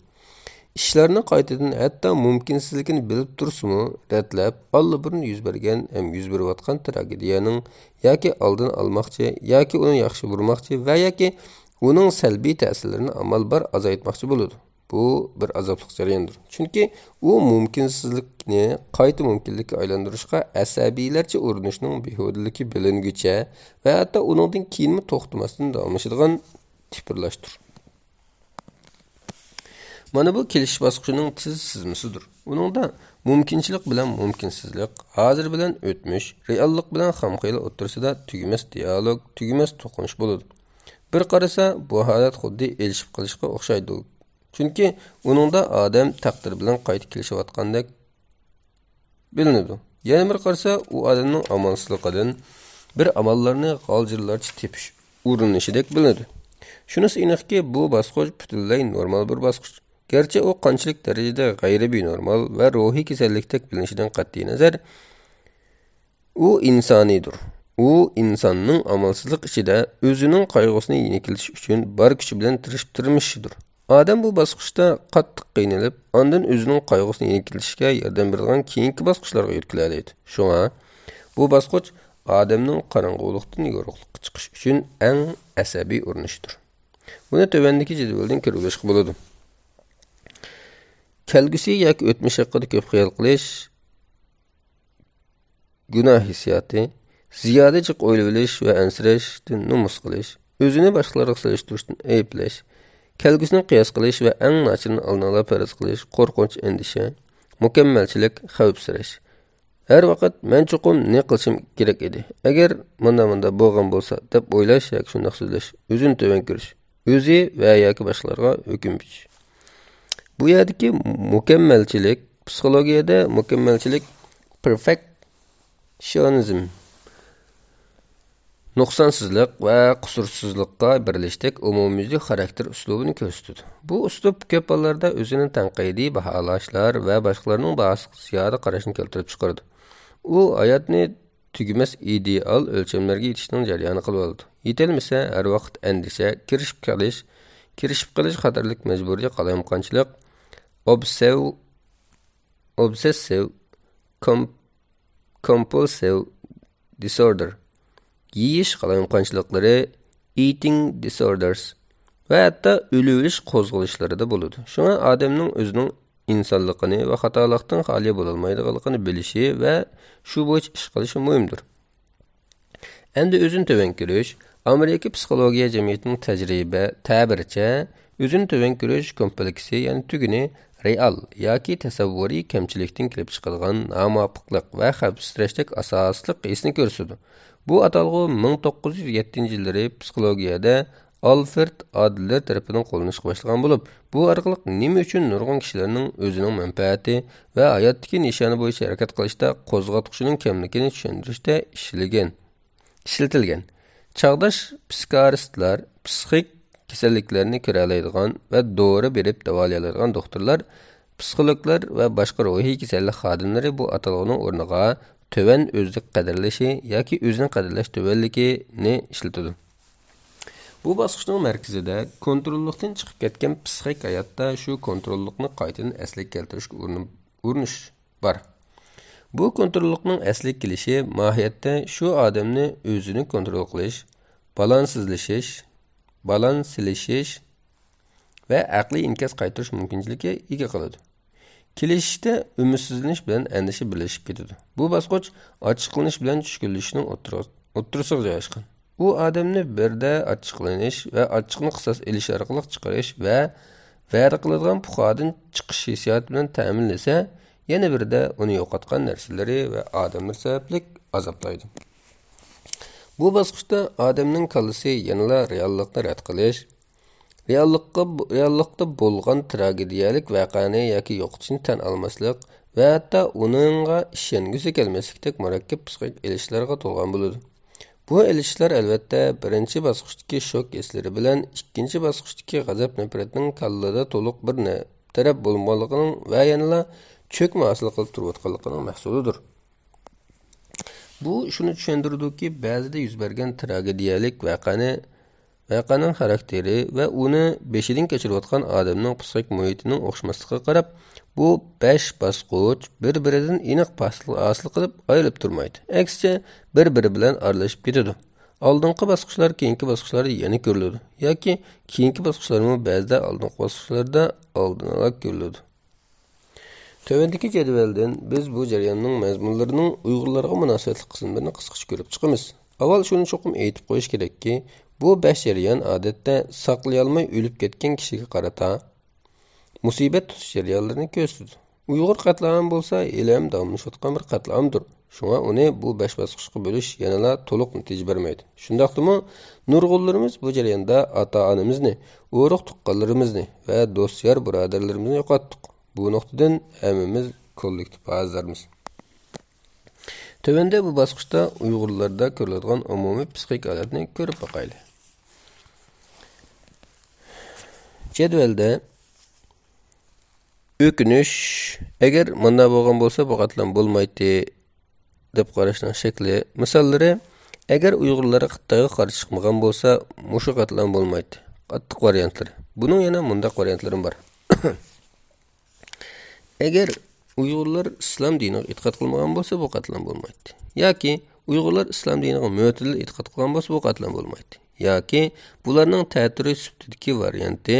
ئىشلارنى قايتىدىن، ھەتتا مۇمكىنسىزلىكىنى بىلىپ تۇرسىمۇ، رەتلەپ، ئاللىبۇرۇن يۈز بەرگەن ھەم يۈز بېرىۋاتقان تراگېدىيەنىڭ ياكى ئالدىنى ئالماقچى، ياكى ئۇنى ياخشى بۇرىماقچى ۋە ياكى ئۇنىڭ سەلبىي تەسىرلىرىنى ئامال بار ئازايتماقچى بولىدۇ. بۇ بىر ئازابلىق جەرياندۇر. چۈنكى ئۇ مۇمكىنسىزلىكنى قايتا مۇمكىنلىككە ئايلاندۇرۇشقا ئەسەبىيلەرچە ئۇرۇنۇشنىڭ بىھۇدىلىكى بىلىنگۈچە ۋە ھەتتا ئۇنىڭدىن كېيىنمۇ توختىماستىن داۋاملىشىدىغان تىپىرلاشتۇر. مانا بۇ كېلىشىش باسقۇچىنىڭ تېز سىزمىسىدۇر. ئۇنىڭدا مۇمكىنچىلىق بىلەن مۇمكىنسىزلىق، ھازىر بىلەن ئۆتمۈش، رېئاللىق بىلەن خام خىيال ئوتتۇرىسىدا تۈگىمەس دىئالوگ، تۈگىمەس توقۇنۇش بولىدۇ. بىر قارىسا، بۇ ھالەت خۇددى ئېلىشىپ قېلىشقا ئوخشايدۇ. چۈنكى ئۇنىڭدا ئادەم تەقدىر بىلەن قايتا كېلىشىۋاتقاندەك بىلىنىدۇ. يەنە بىر قارىسا، ئۇ ئادەمنىڭ ئامالسىزلىقىدىن بىر ئاماللارنى غالجىرلارچە تېپىش ئۇرۇنۇشىدەك بىلىنىدۇ. شۇنىسى ئېنىقكى، بۇ باسقۇچ پۈتۈنلەي نورمال بىر باسقۇچ. گەرچە ئۇ قانچىلىك دەرىجىدە غەيرىي نورمال ۋە روھىي كېسەللىكتەك بىلىنىشىدىن قەتئىينەزەر، ئۇ ئىنسانىيدۇر. ئۇ ئىنساننىڭ ئامالسىزلىق ئىچىدە ئۆزىنىڭ قايغۇسىنى يېنىكلىتىش ئۈچۈن بار كۈچى بىلەن تىرىشىپ تىرمىشىشىدۇر. ئادەم بۇ باسقۇچتا قاتتىق قىينىلىپ، ئاندىن ئۆزىنىڭ قايغۇسىنى يېنىكلىتىشكە ياردەم بېرىدىغان كېيىنكى باسقۇچلارغا يۆتكىلەلەيدۇ. شۇڭا بۇ باسقۇچ ئادەمنىڭ قاراڭغۇلۇقتىن يورۇقلۇققا چىقىش ئۈچۈن ئەڭ ئەسەبىي ئۇرۇنۇشىدۇر. بۇنى تۆۋەندىكى جەدۋەلدىن كۆرۈۋېلىشقا بولىدۇ. كەلگۈسى ياكى ئۆتمۈش ھەققىدە كۆپ خىيال قىلىش، گۇناھ ھېسسىياتى، زىيادە جىق ئويلىۋېلىش ۋە ئەنسىرەشتىن نومۇس قىلىش، ئۆزىنى باشقىلارغا سېلىشتۇرۇشتىن ئەيىبلەش، كەلگۈسىنى قىياس قىلىش ۋە ئەڭ ناچىرىنى ئالدىنئالا پەرەز قىلىش، قورقۇنچ، ئەندىشە، مۇكەممەلچىلىك، خەۋپسىرەش. ھەر ۋاقىت «مەن چوقۇم نېمە قىلىشىم كېرەك ئىدى، ئەگەر مانا مۇنداق بولغان بولسا» دەپ ئويلاش ياكى شۇنداق سۆزلەش، ئۆزىنى تۆۋەن كۆرۈش، ئۆزى ۋە ياكى باشقىلارغا ھۆكۈم پۈتۈش. بۇ يەردىكى مۇكەممەلچىلىك، پسىخولوگىيەدە مۇكەممەلچىلىك، پېرفېكشىنىزم، نۇقسانسىزلىق ۋە قۇسۇرسىزلىققا بېرىلىشتەك ئومۇميۈزلۈك خاراكتېر ئۇسلۇبىنى كۆرسىتىدۇ. بۇ ئۇسلۇب كۆپ ھاللاردا ئۆزىنى تەنقىدىي باھالاشلار ۋە باشقىلارنىڭ باھاسىغا زىيادە قاراشنى كەلتۈرۈپ چىقىرىدۇ. ئۇ ھاياتنى تۈگىمەس ئىدېئال ئۆلچەملەرگە يېتىشنىڭ جەريانى قىلىۋالىدۇ. يېتەلمىسە، ھەر ۋاقىت ئەندىشە، كىرىشىپ قېلىش، كىرىشىپ قېلىش قاتارلىق مەجبۇرىي قالايمىقانچىلىق، ئوبسېۋ-، ئوبسېسسىۋ، كوم-، كومپۇلسىۋ دىسوردېر، يېيىش قالايمىقانچىلىقلىرى، ئىتىڭ دىسوردېرس ۋە ھەتتا ئۆلۈۋېلىش قوزغىلىشلىرىدا بولىدۇ. شۇڭا ئادەمنىڭ ئۆزىنىڭ ئىنسانلىقىنى ۋە خاتالىقتىن خالىي بولالمايدىغانلىقىنى بىلىشى ۋە شۇ بويىچە ئىش قىلىشى مۇھىمدۇر. ئەمدى ئۆزىنى تۆۋەن كۆرۈش. ئامېرىكا پسىخولوگىيە جەمئىيىتىنىڭ تەجرىبە تەبىرىچە، ئۆزىنى تۆۋەن كۆرۈش كومپلېكسى، يەنى تۈگۈنى رېئال ياكى تەسەۋۋۇرىي كەمچىلىكتىن كېلىپ چىقىدىغان نامۇۋاپىقلىق ۋە خەۋپسىرەشتەك ئاساسلىق ھېسنى كۆرسىتىدۇ. بۇ ئاتالغۇ مىڭ توققۇز يۈز يەتتىنچى يىللىرى پسىخولوگىيەدە ئالفرېد ئادلېر تەرىپىدىن قوللىنىشقا باشلىغان بولۇپ، بۇ ئارقىلىق نېمە ئۈچۈن نۇرغۇن كىشىلەرنىڭ ئۆزىنىڭ مەنپەئەتى ۋە ھاياتتىكى نىشانى بويىچە ھەرىكەت قىلىشتا قوزغاتقۇچىنىڭ كەملىكىنى چۈشەندۈرۈشتە ئىشلىگەن، ئىشلىتىلگەن. چاغداش پسىكارىستلار، پسىخىك كېسەللىكلەرنى كۆرەلەيدىغان ۋە دورا بېرىپ داۋالايالايدىغان دوختۇرلار، پسىخولوگلار ۋە باشقا روھىي كېسەللىك خادىملىرى بۇ ئاتالغۇنىڭ ئورنىغا تۆۋەن ئۆزلۈك قەدىرلىشى ياكى ئۆزىنى قەدىرلەش تۆۋەنلىكىنى ئىشلىتىدۇ. بۇ باسقۇچنىڭ مەركىزىدە كونتروللۇقتىن چىقىپ كەتكەن پسىخىك ھاياتتا شۇ كونتروللۇقنى قايتىدىن ئەسلىگە كەلتۈرۈشكە ئۇرۇنۇپ-، ئۇرۇنۇش بار. بۇ كونتروللۇقنىڭ ئەسلىگە كېلىشى ماھىيەتتە شۇ ئادەمنى ئۆزىنى كونترول قىلىش، بالانسلىشىش، بالانسلىشىش ۋە ئەقلىي ئىنكاس قايتۇرۇش مۇمكىنچىلىكىگە ئىگە قىلىدۇ. كېلىشىشتە ئۈمىدسىزلىنىش بىلەن ئەندىشە بىرلىشىپ كېتىدۇ. بۇ باسقۇچ ئاچچىقلىنىش بىلەن چۈشكۈنلىشىشنىڭ ئوتتۇرا-، ئوتتۇرىسىغا جايلاشقان. ئۇ ئادەمنى بىردە ئاچچىقلىنىش ۋە ئاچچىقنى قىساس ئېلىش ئارقىلىق چىقىرىش ۋە ۋەدە قىلىدىغان پۇخادىن چىقىش ھېسسىياتى بىلەن تەمىنلىسە، يەنە بىردە ئۇنى يوقاتقان نەرسىلىرى ۋە ئادەملىرى سەۋەبلىك ئازابلايدۇ. بۇ باسقۇچتا ئادەمنىڭ كاللىسى يەنىلا رېئاللىقنى رەت قىلىش، رېئاللىققا، رېئاللىقتا بولغان تراگېدىيەلىك ۋەقەنى ياكى يوقىتىشنى تەن ئالماسلىق ۋە ھەتتا ئۇنىڭغا ئىشەنگۈسى كەلمەسلىكتەك مۇرەككەپ پسىخىك ئېلىشىشلارغا تولغان بولىدۇ. بۇ ئېلىشىشلار، ئەلۋەتتە، بىرىنچى باسقۇچتىكى شوك ھېسلىرى بىلەن ئىككىنچى باسقۇچتىكى غەزەپ-نەپرەتنىڭ كاللىدا تولۇق بىر نە-، تەرەپ بولمىغانلىقىنىڭ ۋە يەنىلا چۆكمە ھاسىل قىلىپ تۇرۇۋاتقانلىقىنىڭ مەھسۇلىدۇر. بۇ شۇنى چۈشەندۈرىدۇكى، بەزىدە يۈز بەرگەن تراگېدىيەلىك ۋەقەنى، ۋەقەنىڭ خاراكتېرى ۋە ئۇنى بېشىدىن كەچۈرۈۋاتقان ئادەمنىڭ پسىخىك مۇھىتىنىڭ ئوخشىماسلىقىغا قاراپ، بۇ بەش باسقۇچ بىر-بىرىدىن ئېنىق پاسىل ھاسىل قىلىپ ئايرىلىپ تۇرمايدۇ. ئەكسىچە، بىر-بىرى بىلەن ئارىلىشىپ كېتىدۇ. ئالدىنقى باسقۇچلار كېيىنكى باسقۇچلاردا يەنە كۆرۈلىدۇ ياكى كېيىنكى باسقۇچلارمۇ بەزىدە ئالدىنقى باسقۇچلاردا ئالدىن ئالا كۆرۈلىدۇ. تۆۋەندىكى جەدۋەلدىن بىز بۇ جەرياننىڭ مەزمۇنلىرىنىڭ ئۇيغۇرلارغا مۇناسىۋەتلىك قىسىملىرىنى قىسقىچە كۆرۈپ چىقىمىز. ئاۋۋال شۇنى چوقۇم ئېيتىپ قويۇش كېرەككى، بۇ بەش جەريان ئادەتتە ساقلىيالماي ئۆلۈپ كەتكەن كىشىگە قارىتا مۇسىبەت تۇتۇش جەريانلىرىنى كۆرسىتىدۇ. ئۇيغۇر قەتلىئامى بولسا ھېلىھەم داۋاملىشىۋاتقان بىر قەتلىئامدۇر. شۇڭا ئۇنى بۇ بەش باسقۇچقا بۆلۈش يەنىلا تولۇق نەتىجە بەرمەيدۇ. شۇنداقتىمۇ نۇرغۇنلىرىمىز بۇ جەرياندا ئاتا-ئانىمىزنى، ئۇرۇق-تۇغقانلىرىمىزنى ۋە دوست-يار بۇرادەرلىرىمىزنى يوقاتتۇق. بۇ نۇقتىدىن ھەممىمىز كوللېكتىپ ھازىرمىز. تۆۋەندە بۇ باسقۇچتا ئۇيغۇرلاردا كۆرۈلىدىغان ئومۇمىي پسىخىك ھالەتنى كۆرۈپ باقايلى. جەدۋەلدە ئۆكۈنۈش، ئەگەر مۇنداق بولغان بولسا، بۇ قەتلىئام بولمايتتى، دەپ قاراشنىڭ شەكلى. مىساللىرى، ئەگەر ئۇيغۇرلار خىتايغا قارشى چىقمىغان بولسا، مۇشۇ قەتلىئام بولمايتتى. قاتتىق ۋارىيانتلىرى. بۇنىڭ يەنە مۇنداق ۋارىيانتلىرىمۇ بار. ئەگەر ئۇيغۇرلار ئىسلام دىنىغا ئېتىقاد قىلمىغان بولسا، بۇ قەتلىئام بولمايتتى. ياكى ئۇيغۇرلار ئىسلام دىنىغا مۆتىدىل ئېتىقاد قىلغان بولسا، بۇ قەتلىئام بولمايتتى. ياكى بۇلارنىڭ تەتۈرى سۈپىتىدىكى ۋارىيانتى،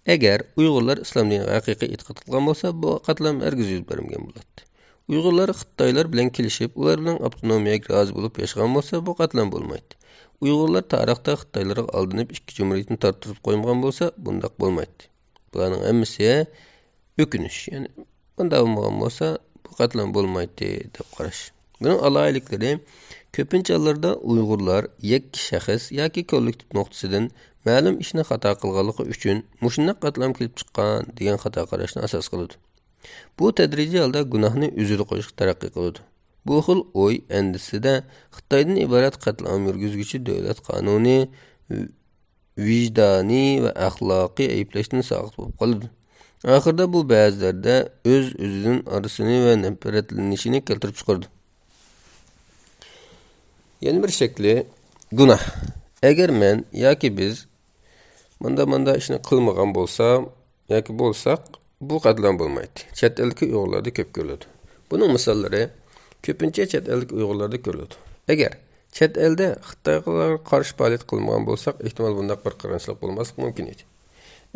ئەگەر ئۇيغۇرلار ئىسلام دىنىغا ھەقىقىي ئېتىقاد قىلغان بولسا، بۇ قەتلىئام ھەرگىز يۈز بەرمىگەن بولاتتى. ئۇيغۇرلار خىتايلار بىلەن كېلىشىپ، ئۇلار بىلەن ئاپتونومىيەگە رازى بولۇپ ياشىغان بولسا، بۇ قەتلىئام بولمايتتى. ئۇيغۇرلار تارىختا خىتايلارغا ئالدىنىپ ئىككى جۇمھۇرىيەتنى تارتتۇرۇپ قويمىغان بولسا، بۇنداق بولمايتتى. بۇلارنىڭ ھەممىسى ئۆكۈنۈش. يەنى، بۇنداق بولمىغان بولسا، بۇ قەتلىئام بولمايتتى، دەپ قاراش. بۇنىڭ ئالاھىدىلىكلىرى، كۆپىنچە ھاللاردا ئۇيغۇرلار يەككە شەخس ياكى كوللېكتىپ نۇقتىسىدىن مەلۇم ئىشنى خاتا قىلغانلىقى ئۈچۈن مۇشۇنداق قەتلىئام كېلىپ چىققان، دېگەن خاتا قاراشنى ئاساس قىلىدۇ. بۇ تەدرىجىي ھالدا گۇناھنى ئۆزىدە قويۇشقا تەرەققىي قىلىدۇ. بۇ خىل ئوي ئەندىزىسىدە خىتايدىن ئىبارەت قەتلىئام يۈرگۈزگۈچى دۆلەت قانۇنى، ۋىجدانىي ۋە ئەخلاقىي ئەيىبلەشتىن ساقىت بولۇپ قالىدۇ. ئاخىرىدا بۇ بەزىلەردە ئۆز-ئۆزىدىن ئارىسىنى ۋە نەپرەتلىنىشىنى كەلتۈرۈپ چىقىرىدۇ. يەنە بىر شەكلى گۇناھ. ئەگەر مەن ياكى بىز مۇنداق-مۇنداق ئىشنى قىلمىغان بولسا، ياكى بولساق، بۇ قەتلىئام بولمايتتى. چەت ئەلدىكى ئۇيغۇرلاردا كۆپ كۆرۈلىدۇ. بۇنىڭ مىساللىرى، كۆپىنچە چەت ئەلدىكى ئۇيغۇرلاردا كۆرۈلىدۇ. ئەگەر چەت ئەلدە خىتايغا قارشى پائالىيەت قىلمىغان بولساق، ئېھتىمال بۇنداق بىر قىرغىنچىلىق بولماسلىقى مۇمكىن ئىدى.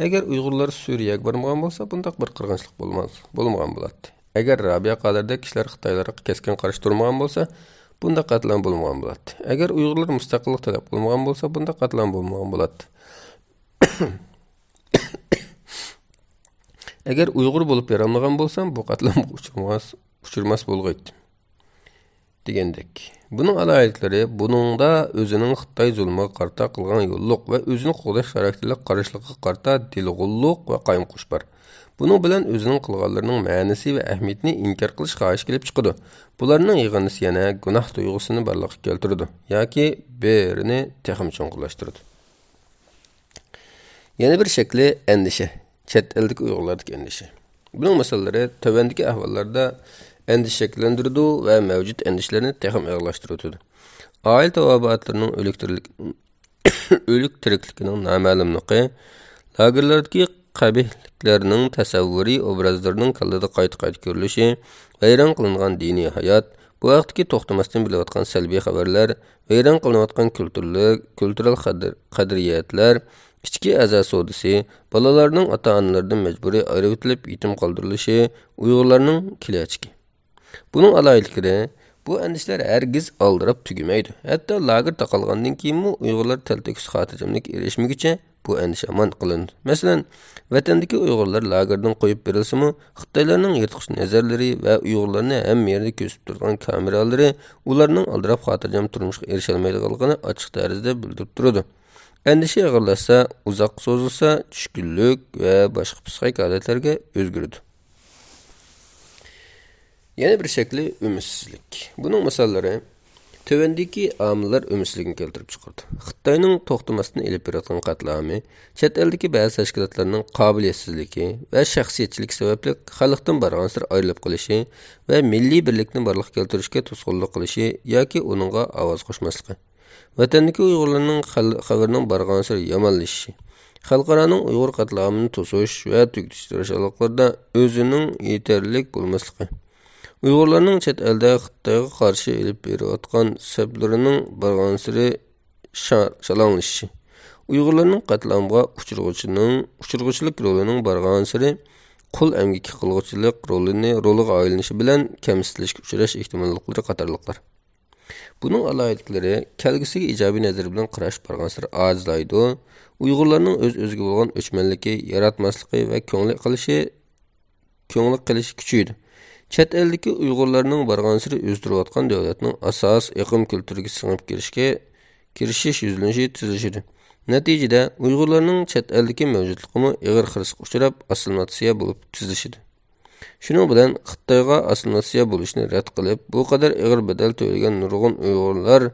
ئەگەر ئۇيغۇرلار سۈرىيەگە بارمىغان بولسا، بۇنداق بىر قىرغىنچىلىق بولماس، بولمىغان بولاتتى. ئەگەر رابىيە قادىردەك كىشىلەر خىتايلارغا كەسكىن قارشى تۇرمىغان بولسا، بۇنداق قەتلىئام بولمىغان بولاتتى. ئەگەر ئۇيغۇرلار مۇستەقىللىق تەلەپ قىلمىغان بولسا، بۇنداق قەتلىئام بولمىغان بولاتتى. ئەگەر ئۇيغۇر بولۇپ بېرەلمىگەن بولسام، بۇ قەتلىئامغا ئۇچرىماس، ئۇچرىماس بولغىيتتىم، دېگەندەك. بۇنىڭ ئالاھىدىلىكلىرى، بۇنىڭدا ئۆزىنىڭ خىتاي زۇلۇمىغا قارىتا قىلغان يوللۇق ۋە ئۆزىنى قوغداش خاراكتېرلىك قارشىلىقىغا قارىتا دىلغۇنلۇق ۋە قايمۇقۇش بار. بۇنىڭ بىلەن ئۆزىنىڭ قىلغانلىرىنىڭ مەنىسى ۋە ئەھمىيىتىنى ئىنكار قىلىش خاھىشى كېلىپ چىقىدۇ. بۇلارنىڭ يىغىندىسى يەنە گۇناھ تۇيغۇسىنى بارلىققا كەلتۈرىدۇ ياكى بىرىنى تېخىمۇ چوڭقۇرلاشتۇرىدۇ. يەنە بىر شەكلى ئەندىشە، چەت ئەلدىكى ئۇيغۇرلاردىكى ئەندىشە. بۇنىڭ مىساللىرى تۆۋەندىكى ئەھۋاللاردا ئەندىشە شەكىللەندۈرىدۇ ۋە مەۋجۇت ئەندىشىلەرنى تېخىمۇ ئېغىرلاشتۇرۇۋاتىدۇ. ئائىلە تاۋابىئاتلىرىنىڭ ئۆلۈك تىرىلىك-، ئۆلۈك تىرىكلىكىنىڭ نامەلۇملۇقى، لاگېرلاردىكى قەبىھلىكلەرنىڭ تەسەۋۋۇرىي ئوبرازلىرىنىڭ كاللىدا قايتا-قايتا كۆرۈلۈشى، ۋەيران قىلىنغان دىنىي ھايات، بۇ ھەقتىكى توختىماستىن بېرىلىۋاتقان سەلبىي خەۋەرلەر، ۋەيران قىلىنىۋاتقان كۈلتۈرلۈك، كۈلتۈرەل قەدىر-، قەدرىيەتلەر، ئىچكى ئەزا سودىسى، بالىلارنىڭ ئاتا-ئانىلىرىدىن مەجبۇرىي ئايرىۋېتىلىپ يېتىم قالدۇرۇلۇشى، ئۇيغۇرلارنىڭ كېلەچىكى. بۇنىڭ ئالاھىدىلىكلىرى، بۇ ئەندىشىلەر ھەرگىز ئالدىراپ تۈگىمەيدۇ. ھەتتا لاگېر تاقالغاندىن كېيىنمۇ ئۇيغۇرلار تەلتۆكۈس خاتىرجەملىككە ئېرىشمىگۈچە بۇ ئەندىشە ھامان قىلىنىدۇ. مەسىلەن، ۋەتەندىكى ئۇيغۇرلار لاگېردىن قويۇپ بېرىلسىمۇ، خىتايلارنىڭ يىرتقۇچ نەزەرلىرى ۋە ئۇيغۇرلارنى ھەممە يەردە كۆزىتىپ تۇرىدىغان كامېرالىرى ئۇلارنىڭ ئالدىراپ خاتىرجەم تۇرمۇشقا ئېرىشەلمەيدىغانلىقىنى ئاچچىق تەرىزدە بىلدۈرۈپ تۇرىدۇ. ئەندىشە ئېغىرلاشسا، ئۇزاققا سوزۇلسا، چۈشكۈنلۈك ۋە باشقا پىسخىك ھالەتلەرگە ئۆزگىرىدۇ. يەنە بىر شەكلى ئۈمىدسىزلىك. بۇنىڭ مىساللىرى تۆۋەندىكى ئامىللار ئۈمىدسىزلىكنى كەلتۈرۈپ چىقىرىدۇ. خىتاينىڭ توختىماستىن ئېلىپ بېرىۋاتقان قەتلىئامى، چەت ئەلدىكى بەزى تەشكىلاتلارنىڭ قابىلىيەتسىزلىكى ۋە شەخسىيەتچىلىكى سەۋەبلىك خەلقتىن بارغانسېرى ئايرىلىپ قېلىشى ۋە مىللىي بىرلىكنى بارلىققا كەلتۈرۈشكە توسقۇنلۇق قىلىشى ياكى ئۇنىڭغا ئاۋاز قوشماسلىقى، ۋەتەندىكى ئۇيغۇرلارنىڭ خەل-، خەۋىرىنىڭ بارغانسېرى يامانلىشىشى، خەلقئارانىڭ ئۇيغۇر قەتلىئامىنى توسۇش ۋە تۈگىتىش تىرىشچانلىقلىرىدا ئۆزىنىڭ يېتەرلىك بولماسلىقى، ئۇيغۇرلارنىڭ چەت ئەلدە خىتايغا قارشى ئېلىپ بېرىۋاتقان سەپلىرىنىڭ بارغانسېرى شا-، شالاڭلىشىشى، ئۇيغۇرلارنىڭ قەتلىئامغا ئۇچرىغۇچىنىڭ، ئۇچرىغۇچىلىق رولىنىڭ بارغانسېرى قۇل ئەمگىكى قىلغۇچىلىق رولىنى، رولىغا ئايلىنىشى بىلەن كەمسىتىلىشكە ئۇچراش ئېھتىماللىقلىرى قاتارلىقلار. بۇنىڭ ئالاھىدىلىكلىرى كەلگۈسىگە ئىجابىي نەزەر بىلەن قاراش بارغانسېرى ئاجىزلايدۇ. ئۇيغۇرلارنىڭ ئۆز-ئۆزىگە بولغان ئۆچمەنلىكى، ياراتماسلىقى ۋە كۆڭلى قېلىشى، كۆڭلى قېلىشى كۈچىيىدۇ. چەت ئەلدىكى ئۇيغۇرلارنىڭ بارغانسېرى ئۆزگىرىۋاتقان دۆلەتنىڭ ئاساسىي ئېقىم كۈلتۈرىگە سىڭىپ كىرىشكە، كىرىشىش يۈزلىنىشى تېزلىشىدۇ. نەتىجىدە، ئۇيغۇرلارنىڭ چەت ئەلدىكى مەۋجۇتلۇقىمۇ ئېغىر خىرىسقا ئۇچراپ، ئاسسىمىلياتسىيە بولۇپ تېزلىشىدۇ. شۇنىڭ بىلەن خىتايغا ئاسسىمىلياتسىيە بولۇشنى رەت قىلىپ، بۇ قەدەر ئېغىر بەدەل تۆلىگەن نۇرغۇن ئۇيغۇرلار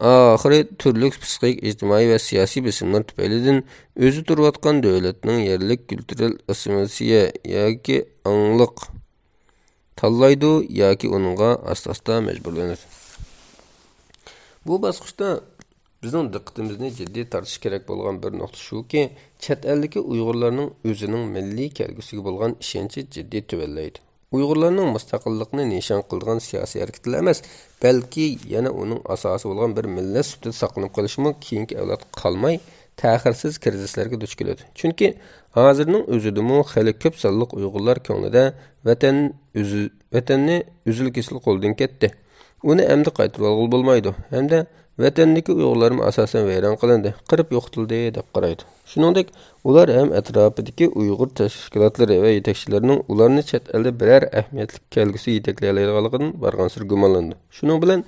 ئاخىرى تۈرلۈك پسىخىك، ئىجتىمائىي ۋە سىياسىي بېسىملار تۈپەيلىدىن ئۆزى تۇرۇۋاتقان دۆلەتنىڭ يەرلىك كۈلتۈرەل ئاسسىمىلياتسىيە ياكى ئاڭلىق تاللايدۇ ياكى ئۇنىڭغا ئاستا-ئاستا مەجبۇرلىنىدۇ. بۇ باسقۇچتا بىزنىڭ دىققىتىمىزنى جىددىي تارتىشى كېرەك بولغان بىر نۇقتا شۇكى، چەت ئەلدىكى ئۇيغۇرلارنىڭ ئۆزىنىڭ مىللىي كەلگۈسىگە بولغان ئىشەنچى جىددىي تۆۋەنلەيدۇ. ئۇيغۇرلارنىڭ مۇستەقىللىقنى نىشان قىلىدىغان سىياسىي ھەرىكەتلا ئەمەس، بەلكى يەنە ئۇنىڭ ئاساسى بولغان بىر مىللەت سۈپىتىدە ساقلىنىپ قېلىشىمۇ كېيىنكى ئەۋلادقا قالماي، تەخىرسىز كىرىزىسلەرگە دۇچ كېلىدۇ. چۈنكى ھازىرنىڭ ئۆزىدىمۇ خېلى كۆپ سانلىق ئۇيغۇرلار كۆڭلىدە ۋەتەن ئۆزى، ۋەتەننى ئۈزۈل-كېسىل قولدىن كەتتى. ئۇنى ئەمدى قايتۇرۇۋالغىلى بولمايدۇ ھەمدە ۋەتەندىكى ئۇيغۇرلارمۇ ئاساسەن ۋەيران قىلىندى، قىرىپ يوقىتىلدى دەپ قارايدۇ. شۇنىڭدەك ئۇلار ھەم ئەتراپىدىكى ئۇيغۇر تەشكىلاتلىرى ۋە يېتەكچىلىرىنىڭ ئۇلارنى چەت ئەلدە بىرەر ئەھمىيەتلىك كەلگۈسى يېتەكلىيەلەيدىغانلىقىدىن بارغانسېرى گۇمانلىنىدۇ. شۇنىڭ بىلەن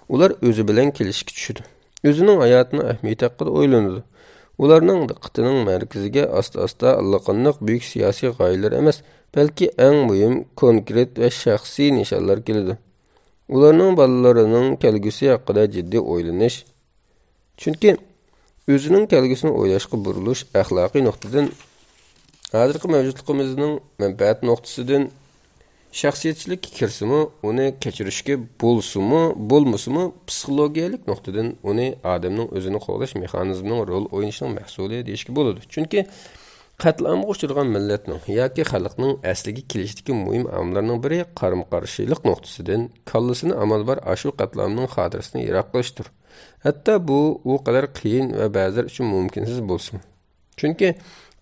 ئۇلار ئۆزى بىلەن كېلىشكە چۈشىدۇ. ئۆزىنىڭ ھاياتىنىڭ ئەھمىيىتى ھەققىدە ئويلىنىدۇ. ئۇلارنىڭ دىققىتىنىڭ مەركىزىگە ئاستا-ئاستا ئاللىقانداق بۈيۈك سىياسىي غايىلەر ئەمەس، بەلكى ئەڭ مۇھىم، كونكرېت ۋە شەخسىي نىشانلار كېلىدۇ. ئۇلارنىڭ بالىلىرىنىڭ كەلگۈسى ھەققىدە جىددىي ئويلىنىش، چۈنكى ئۆزىنىڭ كەلگۈسىنى ئويلاشقا بۇرۇلۇش ئەخلاقىي نۇقتىدىن، ھازىرقى مەۋجۇتلۇقىمىزنىڭ مەنپەئەت نۇقتىسىدىن، شەخسىيەتچىلىككە كىرسىمۇ، ئۇنى كەچۈرۈشكە بولسىمۇ، بولمىسىمۇ، پسىخولوگىيەلىك نۇقتىدىن ئۇنى ئادەمنىڭ ئۆزىنى قوغداش مېخانىزمىنىڭ رول ئوينىشىنىڭ مەھسۇلى دېيىشكە بولىدۇ. چۈنكى قەتلىئامغا ئۇچرىغان مىللەتنىڭ ياكى خەلقنىڭ ئەسلىگە كېلىشىدىكى مۇھىم ئامىللارنىڭ بىرى قارىمۇقارشىلىق نۇقتىسىدىن كاللىسىنى ئامال بار ئاشۇ قەتلىئامنىڭ خاتىرىسىدىن يىراق قىلىشتۇر. ھەتتا بۇ ئۇ قەدەر قىيىن ۋە بەزىلەر ئۈچۈن مۇمكىنسىز بولسىمۇ. چۈنكى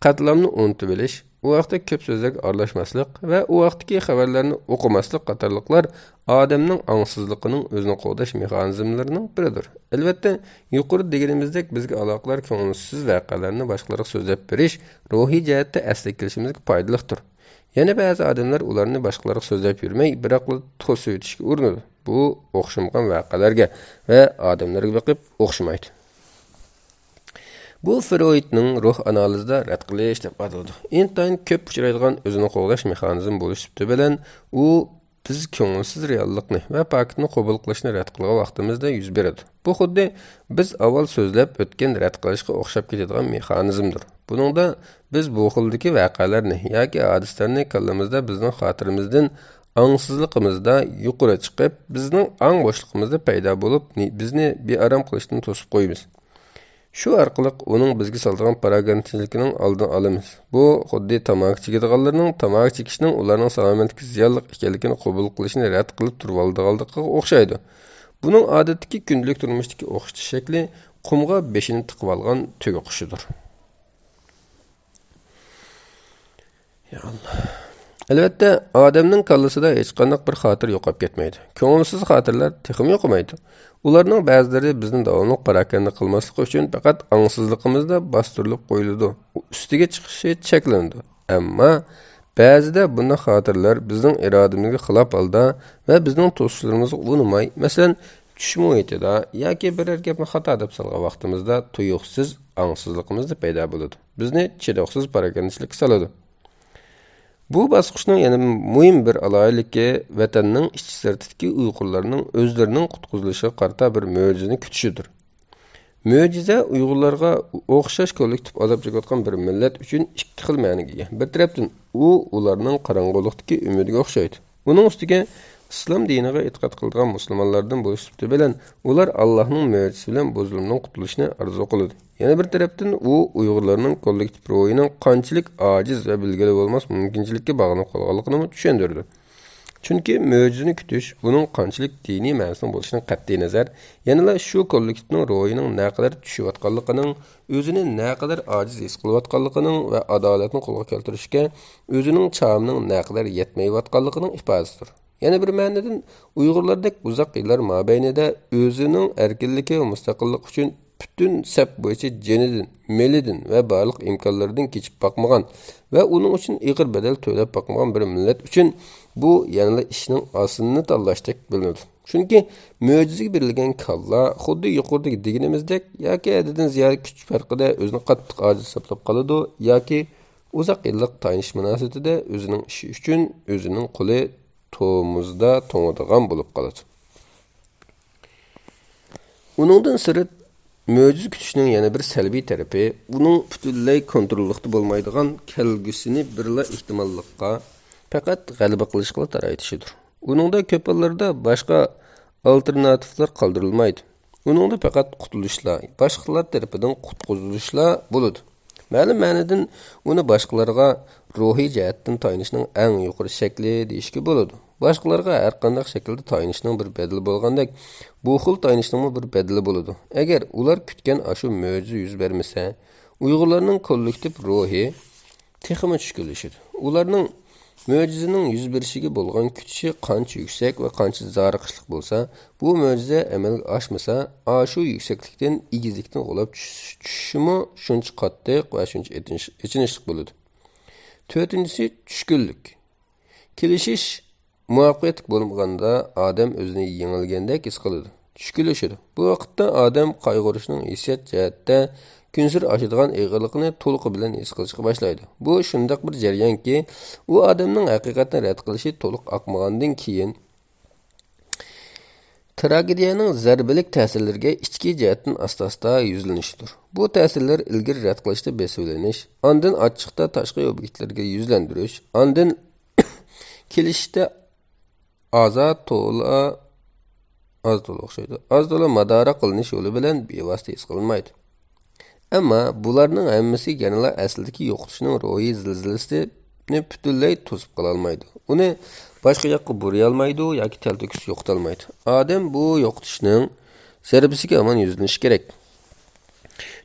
قەتلىئامنى ئۇنتۇۋېلىش، ئۇ ھەقتە كۆپ سۆزلەرگە ئارىلاشماسلىق ۋە ئۇ ھەقتىكى خەۋەرلەرنى ئوقۇماسلىق قاتارلىقلار ئادەمنىڭ ئاڭسىزلىقىنىڭ ئۆزىنى قوغداش مېخانىزملىرىنىڭ بىرىدۇر. ئەلۋەتتە، يۇقىرىدا دېگىنىمىزدەك، بىزگە ئالاقىدار كۆڭۈلسىز ۋەقەلەرنى باشقىلارغا سۆزلەپ بېرىش روھىي جەھەتتە ئەسلىگە كېلىشىمىزگە پايدىلىقتۇر. يەنە بەزى ئادەملەر ئۇلارنى باشقىلارغا سۆزلەپ يۈرمەي، بىراقلا توسۇۋېتىشكە ئۇرۇنىدۇ. بۇ ئوخشىمىغان ۋەقەلەرگە ۋە ئادەملەرگە بېقىپ ئوخشىمايدۇ. بۇ فرويدنىڭ روھ ئانالىزىدا رەت قىلىش دەپ ئاتىلىدۇ. ئىنتايىن كۆپ ئۇچرايدىغان ئۆزىنى قوغداش مېخانىزمى بولۇش سۈپىتى بىلەن، ئۇ بىز كۆڭۈلسىز رېئاللىقنى ۋە پاكىتنى قوبۇل قىلىشنى رەت قىلغان ۋاقتىمىزدا يۈز بېرىدۇ. بۇ خۇددى بىز ئاۋۋال سۆزلەپ ئۆتكەن رەت قىلىشقا ئوخشاپ كېتىدىغان مېخانىزمدۇر. بۇنىڭدا بىز بۇ خىلدىكى ۋەقەلەرنى ياكى ھادىسىلەرنى كاللىمىزدا بىزنىڭ خاتىرىمىزدىن ئاڭسىزلىقىمىزدا يۇقىرى چىقىپ، بىزنىڭ ئاڭ بوشلۇقىمىزدا پەيدا بولۇپ، نى-، بىزنى بىئارام قىلىشتىن توسۇپ قويىمىز. شۇ ئارقىلىق ئۇنىڭ بىزگە سالىدىغان پاراكەندىچىلىكىنىڭ ئالدىنى ئالىمىز. بۇ خۇددى تاماكا چېكىدىغانلارنىڭ تاماكا چېكىشنىڭ ئۇلارنىڭ سالامەتلىكىگە زىيانلىق ئىكەنلىكىنى قوبۇل قىلىشنى رەت قىلىپ تۇرۇۋالىدىغانلىقىغا ئوخشايدۇ. بۇنىڭ ئادەتتىكى كۈندىلىك تۇرمۇشتىكى ئوخشىتىش شەكلى قۇمغا بېشىنى تىقىۋالغان تۆگە قۇشىدۇر. يا ئاللا. ئەلۋەتتە، ئادەمنىڭ كاللىسىدا ھېچقانداق بىر خاتىرە يوقاپ كەتمەيدۇ. كۆڭۈلسىز خاتىرىلەر تېخىمۇ يوقىمايدۇ. ئۇلارنىڭ بەزىلىرى بىزنى داۋاملىق پاراكەندە قىلماسلىقى ئۈچۈن پەقەت ئاڭسىزلىقىمىزدا باستۇرۇلۇپ قويۇلىدۇ. ئۈستىگە چىقىشى چەكلىنىدۇ. ئەمما بەزىدە بۇنداق خاتىرىلەر بىزنىڭ ئىرادىمىزگە خىلاپ ھالدا ۋە بىزنىڭ توسۇشلىرىمىزغا ئۇنىماي، مەسىلەن، چۈش مۇھىتىدا ياكى بىرەر گەپنى خاتا دەپ سالغان ۋاقتىمىزدا تۇيۇقسىز ئاڭسىزلىقىمىزدا پەيدا بولىدۇ. بىزنى چىدىغۇسىز پاراكەندىچىلىككە سالىدۇ. بۇ باسقۇچنىڭ يەنە مۇھىم بىر ئالاھىدىلىكى ۋەتەننىڭ ئىچى سىرتىدىكى ئۇيغۇرلارنىڭ ئۆزلىرىنىڭ قۇتقۇزۇلۇشىغا قارىتا بىر مۆجىزىنى كۈتۈشىدۇر. مۆجىزە ئۇيغۇرلارغا ئوخشاش كوللېكتىپ ئازاب چېكىۋاتقان بىر مىللەت ئۈچۈن ئىككى خىل مەنىگە ئىگە. بىر تەرەپتىن، ئۇ ئۇلارنىڭ قاراڭغۇلۇقتىكى ئۈمىدىگە ئوخشايدۇ. ئۇنىڭ ئۈستىگە ئىسلام دىنىغا ئېتىقاد قىلىدىغان مۇسۇلمانلاردىن بولۇش سۈپىتى بىلەن ئۇلار ئاللاھنىڭ مۆجىزىسى بىلەن بۇ زۇلۇمدىن قۇتۇلۇشنى ئارزۇ قىلىدۇ. يەنە بىر تەرەپتىن، ئۇ ئۇيغۇرلارنىڭ كوللېكتىپ روھىنىڭ قانچىلىك ئاجىز ۋە بىلگىلى بولماس مۇمكىنچىلىككە باغلىنىپ قالغانلىقىنىمۇ چۈشەندۈرىدۇ. چۈنكى مۆجىزىنى كۈتۈش ئۇنىڭ قانچىلىك دىنىي مەنىسىنىڭ بولۇشىدىن قەتئىينەزەر، يەنىلا شۇ كوللېكتىپنىڭ روھىنىڭ نەقەدەر چۈشۈۋاتقانلىقىنىڭ، ئۆزىنى نەقەدەر ئاجىز ھېس قىلىۋاتقانلىقىنىڭ ۋە ئادالەتنى قولغا كەلتۈرۈشكە ئۆزىنىڭ چامىنىڭ نەقەدەر يەتمەيۋاتقانلىقىنىڭ ئىپادىسىدۇر. يەنە بىر مەنىدىن، ئۇيغۇرلاردەك ئۇزاق يىللار مابەينىدە ئۆزىنىڭ ئەركىنلىكى ۋە مۇستەقىللىقى ئۈچۈن پۈتۈن سەپ بويىچە جېنىدىن، مېلىدىن ۋە بارلىق ئىمكانلىرىدىن كېچىپ باقمىغان ۋە ئۇنىڭ ئۈچۈن ئېغىر بەدەل تۆلەپ باقمىغان بىر مىللەت ئۈچۈن بۇ يەنىلا ئىشنىڭ ئاسىنىنى تاللاشتەك بىلىنىدۇ. چۈنكى مۆجىزىگە بېرىلگەن كاللا خۇددى يۇقىرىدا دېگىنىمىزدەك ياكى ھەددىدىن زىيادە كۈچ پەرقىدە ئۆزىنى قاتتىق ئاجىز ھېسابلاپ قالىدۇ ياكى ئۇزاق يىللىق تايىنىش مۇناسىۋىتىدە ئۆزىنىڭ ئىشى ئۈچۈن ئۆزىنىڭ قولى تومۇزدا توڭىدىغان بولۇپ قالىدۇ. ئۇنىڭدىن سىرت، مۆجىزە كۈتۈشنىڭ يەنە بىر سەلبىي تەرىپى، ئۇنىڭ پۈتۈنلەي كونتروللۇقتا بولمايدىغان كەلگۈسىنى بىرلا ئېھتىماللىققا، پەقەت غەلىبە قىلىشقىلا تارايتىشىدۇر. ئۇنىڭدا كۆپ ھاللاردا باشقا ئالتېرناتىۋلار قالدۇرۇلمايدۇ. ئۇنىڭدا پەقەت قۇتۇلۇشلا، باشقىلار تەرىپىدىن قۇتقۇزۇلۇشلا بولىدۇ. مەلۇم مەنىدىن ئۇنى باشقىلارغا روھىي جەھەتتىن تايىنىشنىڭ ئەڭ يۇقىرى شەكلى دېيىشكە بولىدۇ. باشقىلارغا ھەرقانداق شەكىلدە تايىنىشنىڭ بىر بەدىلى بولغاندەك، بۇ خىل تايىنىشنىڭمۇ بىر بەدىلى بولىدۇ. ئەگەر ئۇلار كۈتكەن ئاشۇ مۆجىزە يۈز بەرمىسە، ئۇيغۇرلارنىڭ كوللېكتىپ روھى تېخىمۇ چۈشكۈنلىشىدۇ. ئۇلارنىڭ مۆجىزىنىڭ يۈز بېرىشىگە بولغان كۈتۈشى قانچە يۈكسەك ۋە قانچە زارىقىشلىق بولسا، بۇ مۆجىزە ئەمەلگە ئاشمىسا، ئاشۇ يۈكسەكلىكتىن، ئېگىزلىكتىن غۇلاپ چۈش-، چۈشۈشىمۇ شۇنچە قاتتىق ۋە شۇنچە ئېتىنىش-، ئېچىنىشلىق بولىدۇ. تۆتىنچىسى، چۈشكۈنلۈك. كېلىشىش مۇۋەپپەقىيەتلىك بولمىغاندا، ئادەم ئۆزىنى يېڭىلگەندەك ھېس قىلىدۇ، چۈشكۈنلىشىدۇ. بۇ ۋاقىتتا ئادەم قايغۇرۇشنىڭ ھېسسىيات جەھەتتە كۈنسېرى ئاشىدىغان ئېغىرلىقىنى تولۇقى بىلەن ھېس قىلىشقا باشلايدۇ. بۇ شۇنداق بىر جەريانكى، ئۇ ئادەمنىڭ ھەقىقەتنى رەت قىلىشى تولۇق ئاقمىغاندىن كېيىن، تراگېدىيەنىڭ زەربىلىك تەسىرلىرىگە ئىچكى جەھەتتىن ئاستا-ئاستا يۈزلىنىشىدۇر. بۇ تەسىرلەر ئىلگىرى رەت قىلىشتا بېسىۋېلىنىش، ئاندىن ئاچچىقتا تاشقى ئوبيېكتلارغا يۈزلەندۈرۈش، ئاندىن كېلىشىشتە ئازا تولا، ئاز تولا ئوخشايدۇ. ئاز تولا مادارا قىلىنىش يولى بىلەن بىۋاسىتە ھېس قىلىنمايدۇ. ئەمما بۇلارنىڭ ھەممىسى يەنىلا ئەسلىدىكى يوقىتىشنىڭ روھىي زىلزىلىسىنى پۈتۈنلەي توسۇپ قالالمايدۇ. ئۇنى باشقا ياققا بۇرىيالمايدۇ ياكى تەلتۆكۈس يوقىتالمايدۇ. ئادەم بۇ يوقىتىشنىڭ زەربىسىگە ھامان يۈزلىنىشى كېرەك.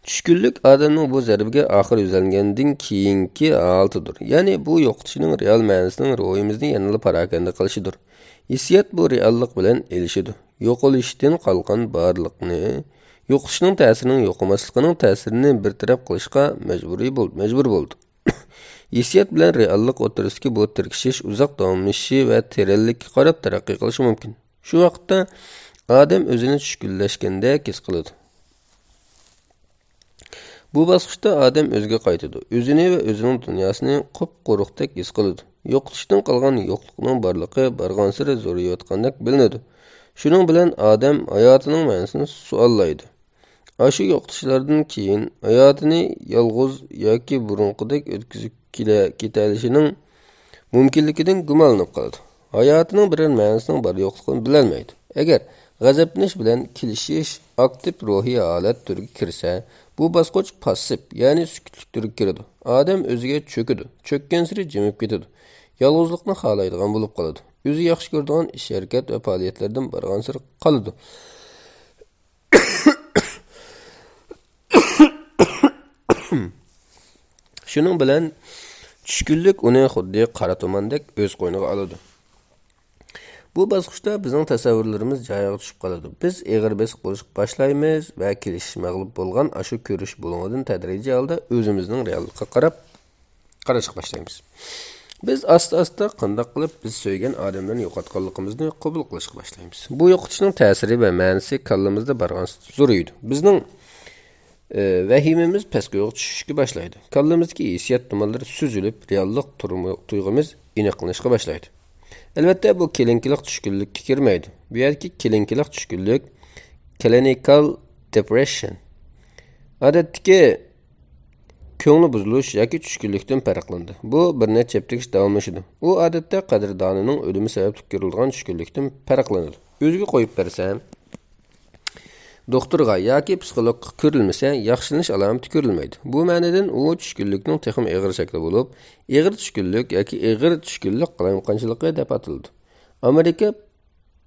چۈشكۈنلۈك ئادەمنىڭ بۇ زەربىگە ئاخىر يۈزلەنگەندىن كېيىنكى ھالىتىدۇر. يەنى بۇ يوقىتىشنىڭ رېئال مەنىسىنىڭ روھىمىزنى يەنىلا پاراكەندە قىلىشىدۇر. ھېسسىيات بۇ رېئاللىق بىلەن ئېلىشىدۇ. يوقىلىشتىن قالغان بارلىقنى، يوقىتىشنىڭ تەسىرىنىڭ يوقىماسلىقىنىڭ تەسىرىنى بىر تەرەپ قىلىشقا مەجبۇرىي بول-، مەجبۇر بولىدۇ. ھېسسىيات بىلەن رېئاللىق ئوتتۇرىسىدىكى بۇ تىركىشىش ئۇزاق داۋاملىشىشى ۋە تېرەنلىككە قاراپ تەرەققىي قىلىشى مۇمكىن. شۇ ۋاقىتتا ئادەم ئۆزىنى چۈشكۈنلەشكەندەك ھېس قىلىدۇ. بۇ باسقۇچتا ئادەم ئۆزىگە قايتىدۇ. ئۆزىنى ۋە ئۆزىنىڭ دۇنياسىنى قۇپقۇرۇقتەك ھېس قىلىدۇ. يوقىتىشتىن قالغان يوقلۇقنىڭ بارلىقى بارغانسېرى زورىيىۋاتقاندەك بىلىنىدۇ. شۇنىڭ بىلەن ئادەم ھاياتىنىڭ مەنىسىنى سوئاللايدۇ. ئاشۇ يوقىتىشلاردىن كېيىن ھاياتىنى يالغۇز ياكى بۇرۇنقىدەك ئۆتكۈزۈپ كېلە-، كېتەلىشىنىڭ مۇمكىنلىكىدىن گۇمانلىنىپ قالىدۇ. ھاياتىنىڭ بىرەر مەنىسىنىڭ بار يوقلۇقىنى بىلەلمەيدۇ. ئەگەر غەزەپلىنىش بىلەن كېلىشىش ئاكتىپ روھىي ھالەت تۈرىگە كىرسە، بۇ باسقۇچ پاسسىپ، يەنى سۈكۈتلۈك تۈرگە كىرىدۇ. ئادەم ئۆزىگە چۆكىدۇ. چۆككەنسېرى جىمىپ كېتىدۇ. يالغۇزلۇقنى خالايدىغان بولۇپ قالىدۇ. ئۆزى ياخشى كۆرىدىغان ئىش-ھەرىكەت ۋە پائالىيەتلەردىن بارغانسېرى قالىدۇ. شۇنىڭ بىلەن چۈشكۈنلۈك ئۇنى خۇددى قارا تۇماندەك ئۆز قوينىغا ئالىدۇ. بۇ باسقۇچتا بىزنىڭ تەسەۋۋۇرلىرىمىز جايىغا چۈشۈپ قالىدۇ. بىز ئېغىر بېسىق بولۇشقا باشلايمىز ۋە كېلىشىش مەغلۇپ بولغان ئاشۇ كۆرۈش بۇلۇڭىدىن تەدرىجىي ھالدا ئۆزىمىزنىڭ رېئاللىققا قاراپ قاراشقا باشلايمىز. بىز ئاستا-ئاستا قانداق قىلىپ بىز سۆيگەن ئادەملەرنى يوقاتقانلىقىمىزنى قوبۇل قىلىشقا باشلايمىز. بۇ يوقىتىشنىڭ تەسىرى ۋە مەنىسى كاللىمىزدا بارغانسېرى زورىيىدۇ. بىزنىڭ ئى، ۋەھىمىمىز پەسكويغا چۈشۈشكە باشلايدۇ. كاللىمىزدىكى ھېسسىيات تۇمانلىرى سۈزۈلۈپ، رېئاللىق تۇرمۇ-، تۇيغۇمىز ئېنىقلىنىشقا باشلايدۇ. ئەلۋەتتە، بۇ كېلىنكىلىق چۈشكۈنلۈككە كىرمەيدۇ. بۇ يەردىكى كېلىنكىلىق چۈشكۈنلۈك، كلىنىكال دېپرېششىيەن، ئادەتتىكى كۆڭلى بۇزۇلۇش ياكى چۈشكۈنلۈكتىن پەرقلىنىدۇ. بۇ بىر نەچچە ھەپتىگىچە داۋاملىشىدۇ. ئۇ ئادەتتە قەدىردانىنىڭ ئۆلۈمى سەۋەبلىك كۆرۈلىدىغان چۈشكۈنلۈكتىن پەرقلىنىدۇ. ئۆزىگە قويۇپ بەرسە، دوختۇرغا ياكى پسىخولوگقا كۆرۈلمىسە، ياخشىلىنىش ئالامىتى كۆرۈلمەيدۇ. بۇ مەنىدىن ئۇ چۈشكۈنلۈكنىڭ تېخىمۇ ئېغىر شەكلى بولۇپ، ئېغىر چۈشكۈنلۈك ياكى ئېغىر چۈشكۈنلۈك قالايمىقانچىلىقى دەپ ئاتىلىدۇ. ئامېرىكا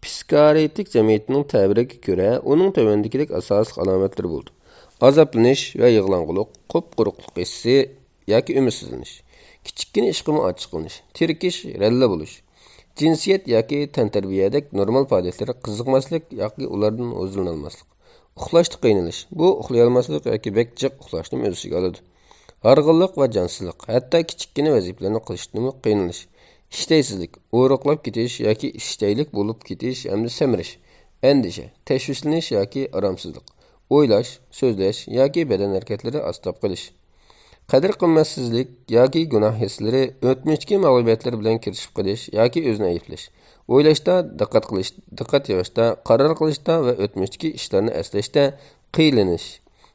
پسىخىياترىك جەمئىيىتىنىڭ تەبىرىگە كۆرە، ئۇنىڭ تۆۋەندىكىدەك ئاساسلىق ئالامەتلىرى بولىدۇ: ئازابلىنىش ۋە يىغلاڭغۇلۇق، قۇپقۇرۇقلۇق ھېسسى ياكى ئۈمىدسىزلىنىش، كىچىككىنە ئىشقىمۇ ئاچچىقلىنىش، تېرىكىش، رەللە بولۇش، جىنسىيەت ياكى تەنتەربىيەدەك نورمال پائالىيەتلەرگە قىزىقماسلىق ياكى ئۇلاردىن ھۇزۇرلىنالماسلىق، ئۇخلاشتا قىينىلىش، بۇ ئۇخلىيالماسلىق ياكى بەك جىق ئۇخلاشنىمۇ ئۆز ئىچىگە ئالىدۇ. ھارغىنلىق ۋە جانسىزلىق، ھەتتا كىچىككىنە ۋەزىپىلەرنى قىلىشتىنمۇ قىينىلىش، ئىشتەيسىزلىك، ئورۇقلاپ كېتىش ياكى ئىشتەيلىك بولۇپ كېتىش ھەمدە سەمرىش، ئەندىشە، تەشۋىشلىنىش ياكى ئارامسىزلىق، ئويلاش، سۆزلەش ياكى بەدەن ھەرىكەتلىرى ئاستاپ قېلىش. قەدىر-قىممەتسىزلىك ياكى گۇناھ ھېسلىرى، ئۆتمۈشتىكى مەغلۇبىيەتلىرى بىلەن كىرىشىپ قېلىش ياكى ئۆزىنى ئەيىبلەش، ئويلاشتا دىققەت قىلىش، دىققەت يىغىشتا، قارار قىلىشتا ۋە ئۆتمۈشتىكى ئىشلارنى ئەسلەشتە قىينىلىش.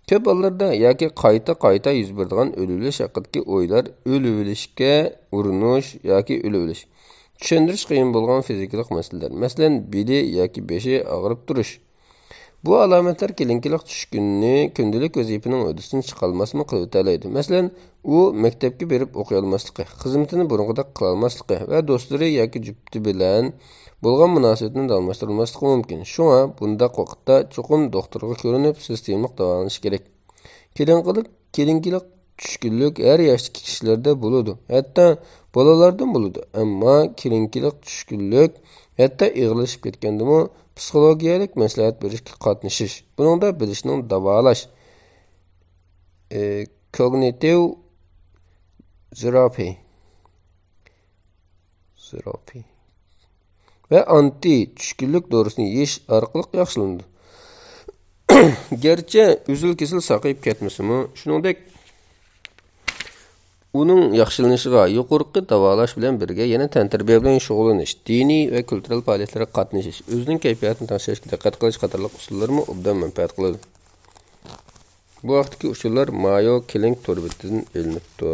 كۆپ ھاللاردا ياكى قايتا-قايتا يۈز بېرىدىغان ئۆلۈۋېلىش ھەققىدىكى ئويلار، ئۆلۈۋېلىشكە ئۇرۇنۇش ياكى ئۆلۈۋېلىش. چۈشەندۈرۈش قىيىن بولغان فىزىكىلىق مەسىلىلەر، مەسىلەن، بېلى ياكى بېشى ئاغرىپ تۇرۇش. بۇ ئالامەتلەر كېلىنكىلىق چۈشكۈننى كۈندىلىك ۋەزىپىنىڭ ھۆددىسىدىن چىقالماسمۇ قىلىۋېتەلەيدۇ. مەسىلەن، ئۇ مەكتەپكە بېرىپ ئوقۇيالماسلىقى، خىزمىتىنى بۇرۇنقىدەك قىلالماسلىقى ۋە دوستلىرى ياكى جۈپتى بىلەن بولغان مۇناسىۋىتىنى داۋاملاشتۇرالماسلىقى مۇمكىن. شۇڭا بۇنداق ۋاقىتتا چوقۇم دوختۇرغا كۆرۈنۈپ، سىستېمىلىق داۋالىنىش كېرەك. كېلىنكىلىق، كېلىنكىلىق چۈشكۈنلۈك ھەر ياشتىكى كىشىلەردە بولىدۇ. ھەتتا بالىلاردىمۇ بولىدۇ. ئەمما كېلىنكىلىق چۈشكۈنلۈك ھەتتا ئېغىرلىشىپ كەتكەندىمۇ پسىخولوگىيەلىك مەسلىھەت بېرىشكە قاتنىشىش، بۇنىڭدا بىلىشنىڭ داۋالاش، ئى، كوگنىتىۋ زېراپى، زېراپى ۋە ئانتى چۈشكۈنلۈك دورىسىنى يېيىش ئارقىلىق ياخشىلىنىدۇ. گەرچە ئۈزۈل-كېسىل ساقىيىپ كەتمىسىمۇ، شۇنىڭدەك ئۇنىڭ ياخشىلىنىشىغا يۇقىرىقى داۋالاش بىلەن بىرگە يەنە تەنتەربىيە بىلەن شۇغۇللىنىش، دىنىي ۋە كۈلتۈرەل پائالىيەتلەرگە قاتنىشىش، ئۆزىنىڭ كەيپىياتىنى تەڭشەشكە دىققەت قىلىش قاتارلىق ئۇسۇللارمۇ ئوبدان مەنپەئەت قىلىدۇ. بۇ ھەقتىكى ئۇچۇرلار مايو كېلىنك تور بېتىدىن ئېلىنىپتۇ.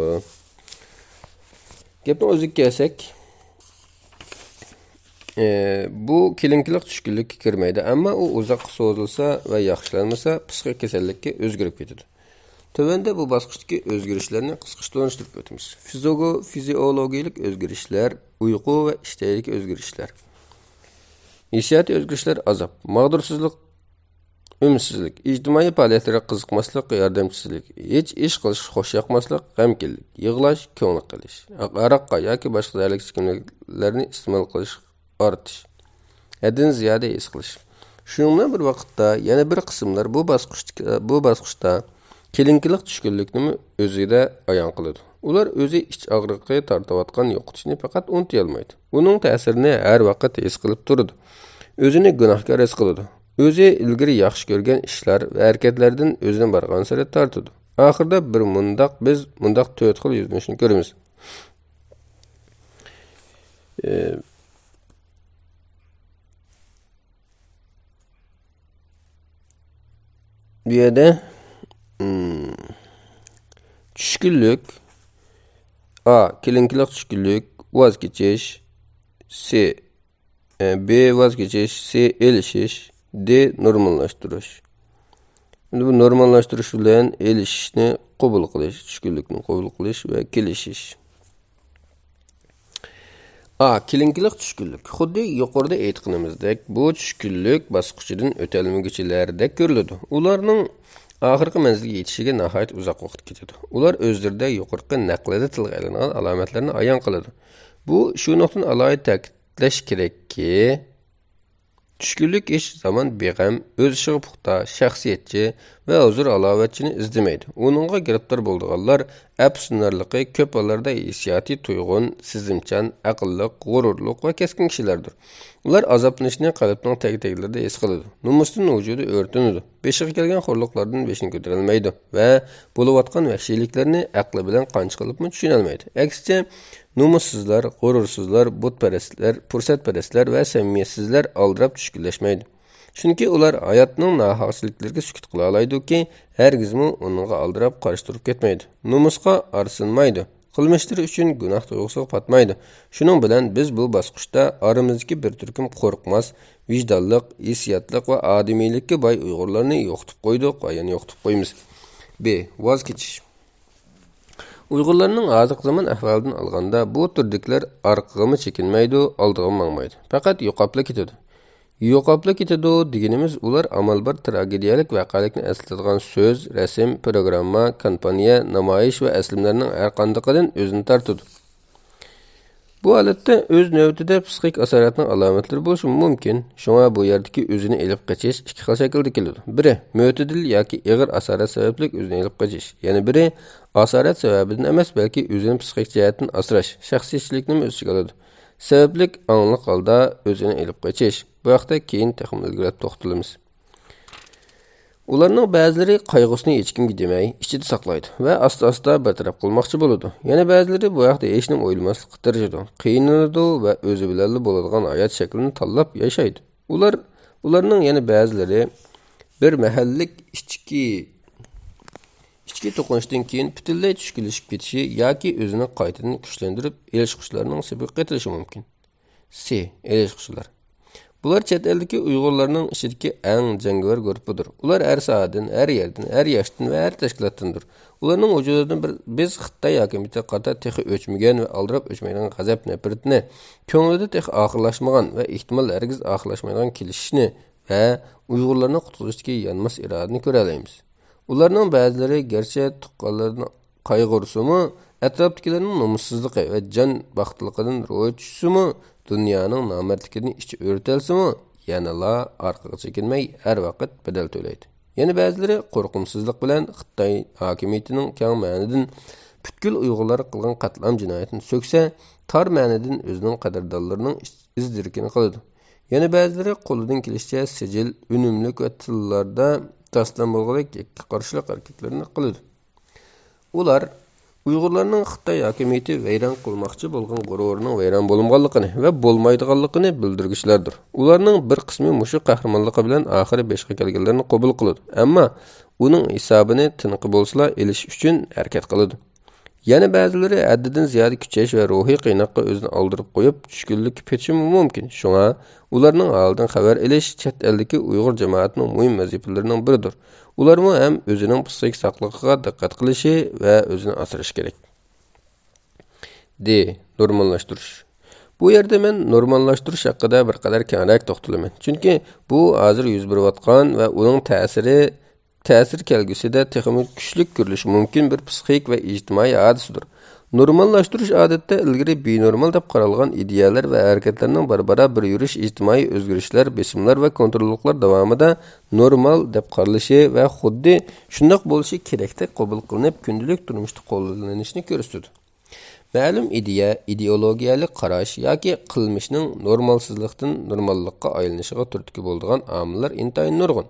گەپنىڭ ئۆزىگە كەلسەك، ئى، بۇ كېلىنكىلىق چۈشكۈنلۈككە كىرمەيدۇ، ئەمما ئۇ ئۇزاققا سوزۇلسا ۋە ياخشىلانمىسا، پىسخىك كېسەللىككە ئۆزگىرىپ كېتىدۇ. تۆۋەندە بۇ باسقۇچتىكى ئۆزگىرىشلەرنى قىسقىچە تونۇشتۇرۇپ ئۆتىمىز. فىزىكو-، فىزىولوگىيەلىك ئۆزگىرىشلەر، ئۇيقۇ ۋە ئىشتەيلىكى ئۆزگىرىشلەر. ھېسسىياتىي ئۆزگىرىشلەر: ئازاب، ماغدۇرسىزلىق، ئۈمىدسىزلىك، ئىجتىمائىي پائالىيەتلەرگە قىزىقماسلىق، ياردەمچىسىزلىك، ھېچ ئىش قىلىشقا خۇش ياقماسلىق، غەمكىنلىك، يىغلاش، كۆڭلى قېلىش، ھاراققا ياكى باشقا زەھەرلىك ئىچكىملىكلەرنى ئىستېمال قىلىش ئارتىش، ھەددىدىن زىيادە ھەس قىلىش. شۇنىڭ بىلەن بىر ۋاقىتتا، يەنە بىر قىسىملار بۇ باسقۇچتىكى، بۇ باسقۇچتا كېلىنكىلىق چۈشكۈنلۈكنىمۇ ئۆزىدە ئايان قىلىدۇ. ئۇلار ئۆزى ئىچ ئاغرىقى تارتىۋاتقان يوقىتىشنى پەقەت ئۇنتۇيالمايدۇ. ئۇنىڭ تەسىرىنى ھەر ۋاقىت ھېس قىلىپ تۇرىدۇ. ئۆزىنى گۇناھكار ھېس قىلىدۇ. ئۆزى ئىلگىرى ياخشى كۆرگەن ئىشلار ۋە ھەرىكەتلەردىن ئۆزىنى بارغانسېرى تارتىدۇ. ئاخىرىدا بىر مۇنداق، بىز مۇنداق تۆت خىل يۈزلىنىشنى كۆرىمىز. ئى، بۇ يەردە، ئىم، چۈشكۈنلۈك، ئا، كېلىنكىلىق چۈشكۈنلۈك، ۋاز كېچىش، سى، بى ۋاز كېچىش، سى ئېلىشىش، دى نورماللاشتۇرۇش. ئەمدى بۇ نورماللاشتۇرۇش بىلەن ئېلىشىشنى قوبۇل قىلىش، چۈشكۈنلۈكنى قوبۇل قىلىش ۋە كېلىشىش. ئا، كېلىنكىلىق چۈشكۈنلۈك. خۇددى يۇقىرىدا ئېيتقىنىمىزدەك، بۇ چۈشكۈنلۈك باسقۇچىدىن ئۆتەلمىگۈچىلەردەك كۆرۈلىدۇ. ئۇلارنىڭ ئاخىرقى مەنزىلگە يېتىشىگە ناھايىتى ئۇزاق ۋاقىت كېتىدۇ. ئۇلار ئۆزلىرىدە يۇقىرىقى نەقلىدە تىلغا ئېلىنغان ئالامەتلەرنى ئايان قىلىدۇ. بۇ شۇ نۇقتىدىن ئالاھىدە تەكىتلەش كېرەككى، چۈشكۈنلۈك ئىش زامان بىغەم، ئۆز ئىشىغا پۇختا، شەخسىيەتچى ۋە ھۇزۇر ھالاۋەتچىنى ئىزدىمەيدۇ. ئۇنىڭغا گىرىپتار بولىدىغانلار ئەپسۇسلىنارلىقى كۆپ ھاللاردا ھېسسىياتىي تويغۇن، سېزىمچان، ئەقىللىق، غۇرۇرلۇق ۋە كەسكىن كىشىلەردۇر. ئۇلار ئازابلىنىشنى قەلبنىڭ تەگلىرىدە ھېس قىلىدۇ. نومۇستىن ۋۇجۇدى ئۆرتىنىدۇ. بېشىغا كەلگەن خورلۇقلاردىن بېشىنى كۆتۈرەلمەيدۇ ۋە بولۇۋاتقان ۋەھشىيلىكلەرنى ئەقلى بىلەن قانچە قىلىپمۇ چۈشىنەلمەيدۇ. ئەكسىچە، نومۇسسىزلار، غۇرۇرسىزلار، بۇتپەرەسلەر، پۇرسەتپەرەسلەر ۋە سەمىمىيەتسىزلەر ئالدىراپ چۈشكۈنلەشمەيدۇ. چۈنكى ئۇلار ھاياتنىڭ ناھەقچىلىكلىرىگە سۈكۈت قىلالايدۇكى، ھەرگىزمۇ ئۇنىڭغا ئالدىراپ قارشى تۇرۇپ كەتمەيدۇ. نومۇسقا ئارىسىنمايدۇ. قىلمىشلىرى ئۈچۈن گۇناھ تۇيغۇسىغا پاتمايدۇ. شۇنىڭ بىلەن بىز بۇ باسقۇچتا ئارىمىزدىكى بىر تۈركۈم قورقماس، ۋىجدانلىق، ھېسسىياتلىق ۋە ئادىمىيلىككە باي ئۇيغۇرلارنى يوقىتىپ قويدۇق ۋە يەنە يوقىتىپ قويىمىز. بى، ۋاز كېچىش. ئۇيغۇرلارنىڭ ھازىرقى زامان ئەھۋالىدىن ئالغاندا، بۇ تۈردىكىلەر ئارقىغىمۇ چېكىنمەيدۇ، ئالدىغىمۇ ماڭمايدۇ. پەقەت يوقاپلا كېتىدۇ. يوقاپلا كېتىدۇ دېگىنىمىز، ئۇلار ئامال بار تراگېدىيەلىك ۋەقەلىكنى ئەسلىتىدىغان سۆز، رەسىم، پروگرامما، كامپانىيە، نامايىش ۋە ئەسلىمىلەرنىڭ ھەرقاندىقىدىن ئۆزىنى تارتىدۇ. بۇ ھالەتتە ئۆز نۆۋىتىدە پسىخىك ئاسارەتنىڭ ئالامەتلىرى بولۇشى مۇمكىن. شۇڭا بۇ يەردىكى ئۆزىنى ئېلىپ قېچىش ئىككى خىل شەكىلدە كېلىدۇ. بىرى، مۆتىدىل ياكى ئېغىر ئاسارەت سەۋەبلىك ئۆزىنى ئېلىپ قېچىش. يەنە بىرى، ئاسارەت سەۋەبىدىن ئەمەس، بەلكى ئۆزىنى پسىخىك جەھەتتىن ئاسراش، شەخسىيەتچىلىكنىمۇ ئۆز ئىچىگە ئالىدۇ. سەۋەبلىك ئاڭلىق ھالدا ئۆزىنى ئېلىپ قېچىش. بۇ ھەقتە كېيىن تېخىمۇ ئىلگىرىلەپ توختىلىمىز. ئۇلارنىڭ بەزىلىرى قايغۇسىنى ھېچكىمگە دېمەي، ئىچىدە ساقلايدۇ ۋە ئاستا-ئاستا بىر تەرەپ قىلماقچى بولىدۇ. يەنە بەزىلىرى بۇ ھەقتە ھېچنېمە ئويلىماسلىققا تىرىشىدۇ، قىينىلىدۇ ۋە ئۆزى بىلەنلا بولىدىغان ھايات شەكلىنى تاللاپ ياشايدۇ. ئۇلار، ئۇلارنىڭ يەنە بەزىلىرى بىر مەھەللىك ئىچكى، ئىچكى توقۇنۇشتىن كېيىن پۈتۈنلەي چۈشكۈنلىشىپ كېتىشى ياكى ئۆزىنى قايتىدىن كۈچلەندۈرۈپ ئېلىشقۇچىلارنىڭ سېپىگە قېتىلىشى مۇمكىن. سى، ئېلىشقۇچىلار. بۇلار چەت ئەلدىكى ئۇيغۇرلارنىڭ ئىچىدىكى ئەڭ جەڭگىۋەر گۇرۇپپىدۇر. ئۇلار ھەر ساھەدىن، ھەر يەردىن، ھەر ياشتىن ۋە ھەر تەشكىلاتتىندۇر. ئۇلارنىڭ ۋۇجۇدىدىن بىر، بىز خىتاي ھاكىمىيىتىگە قارىتا تېخى ئۆچمىگەن ۋە ئالدىراپ ئۆچمەيدىغان غەزەپ-نەپرىتىنى، كۆڭلىدە تېخى ئاخىرلاشمىغان ۋە ئېھتىمال ھەرگىز ئاخىرلاشمايدىغان كېلىشىشنى ۋە ئۇيغۇرلارنى قۇتقۇزۇشتىكى يانماس ئىرادىنى كۆرەلەيمىز. ئۇلارنىڭ بەزىلىرى گەرچە تۇغقانلىرىنى قايغۇرسىمۇ، ئەتراپتىكىلەرنىڭ نومۇسسىزلىقى ۋە جان باختىلىقىدىن روھى چۈشسىمۇ، دۇنيانىڭ نامەردلىكىدىن ئىچى ئۆرتەلسىمۇ، يەنىلا ئارقىغا چېكىنمەي، ھەر ۋاقىت بەدەل تۆلەيدۇ. يەنە بەزىلىرى قورقۇمسىزلىق بىلەن خىتاي ھاكىمىيىتىنىڭ كەڭ مەنىدىن پۈتكۈل ئۇيغۇرلارغا قىلغان قەتلىئام جىنايىتىنى سۆكسە، تار مەنىدىن ئۆزىنىڭ قەدىردانلىرىنىڭ ئىز-، ئىز-دېرىكىنى قىلىدۇ. يەنە بەەزىلىرى قولىدىن كېلىشىچە سىجىل، ئۈنۈملۈك ۋە تىللاردا داستان بولغۇدەك يەككە قارشىلىق ھەرىكەتلىرىنى قىلىدۇ. ئۇلار ئۇيغۇرلارنىڭ خىتاي ھاكىمىيىتى ۋەيران قىلماقچى بولغان غۇرۇرىنىڭ ۋەيران بولمىغانلىقىنى ۋە بولمايدىغانلىقىنى بىلدۈرگۈچىلەردۇر. ئۇلارنىڭ بىر قىسمى مۇشۇ قەھرىمانلىقى بىلەن ئاخىرى بېشىغا كەلگەنلەرنى قوبۇل قىلىدۇ، ئەمما ئۇنىڭ ھېسابىنى تىنىقى بولسىلا ئېلىش ئۈچۈن ھەرىكەت قىلىدۇ. يەنە بەزىلىرى ھەددىدىن زىيادە كۈچەش ۋە روھىي قىيناققا ئۆزىنى ئالدۇرۇپ قويۇپ، چۈشكۈنلۈككە پېتىشىمۇ مۇمكىن. شۇڭا ئۇلارنىڭ ھالىدىن خەۋەر ئېلىش چەت ئەلدىكى ئۇيغۇر جامائىتىنىڭ مۇھىم ۋەزىپىلىرىنىڭ بىرىدۇر. ئۇلارمۇ ھەم ئۆزىنىڭ پسىخىك ساقلىقىغا دىققەت قىلىشى ۋە ئۆزىنى ئاسرىشى كېرەك. دى، نورماللاشتۇرۇش. بۇ يەردە مەن نورماللاشتۇرۇش ھەققىدە بىر قەدەر كەڭرەك توختىلىمەن. چۈنكى بۇ ھازىر يۈز بېرىۋاتقان ۋە ئۇنىڭ تەسىرى، تەسىر كەلگۈسىدە تېخىمۇ كۈچلۈك كۆرۈلۈشى مۇمكىن بىر پسىخىك ۋە ئىجتىمائىي ھادىسىدۇر. نورماللاشتۇرۇش ئادەتتە ئىلگىرى بىنورمال دەپ قارالغان ئىدىيەلەر ۋە ھەرىكەتلەرنىڭ بارا-بارا بىر يۈرۈش ئىجتىمائىي ئۆزگىرىشلەر، بېسىملار ۋە كونتروللۇقلار داۋامىدا نورمال دەپ قارىلىشى ۋە خۇددى شۇنداق بولۇشى كېرەكتەك قوبۇل قىلىنىپ، كۈندىلىك تۇرمۇشتا قوللىنىلىشىنى كۆرسىتىدۇ. مەلۇم ئىدىيە، ئىدېئولوگىيەلىك قاراش ياكى قىلمىشنىڭ نورمالسىزلىقتىن نورماللىققا ئايلىنىشىغا تۈرتكە بولىدىغان ئامىللار ئىنتايىن نۇرغۇن.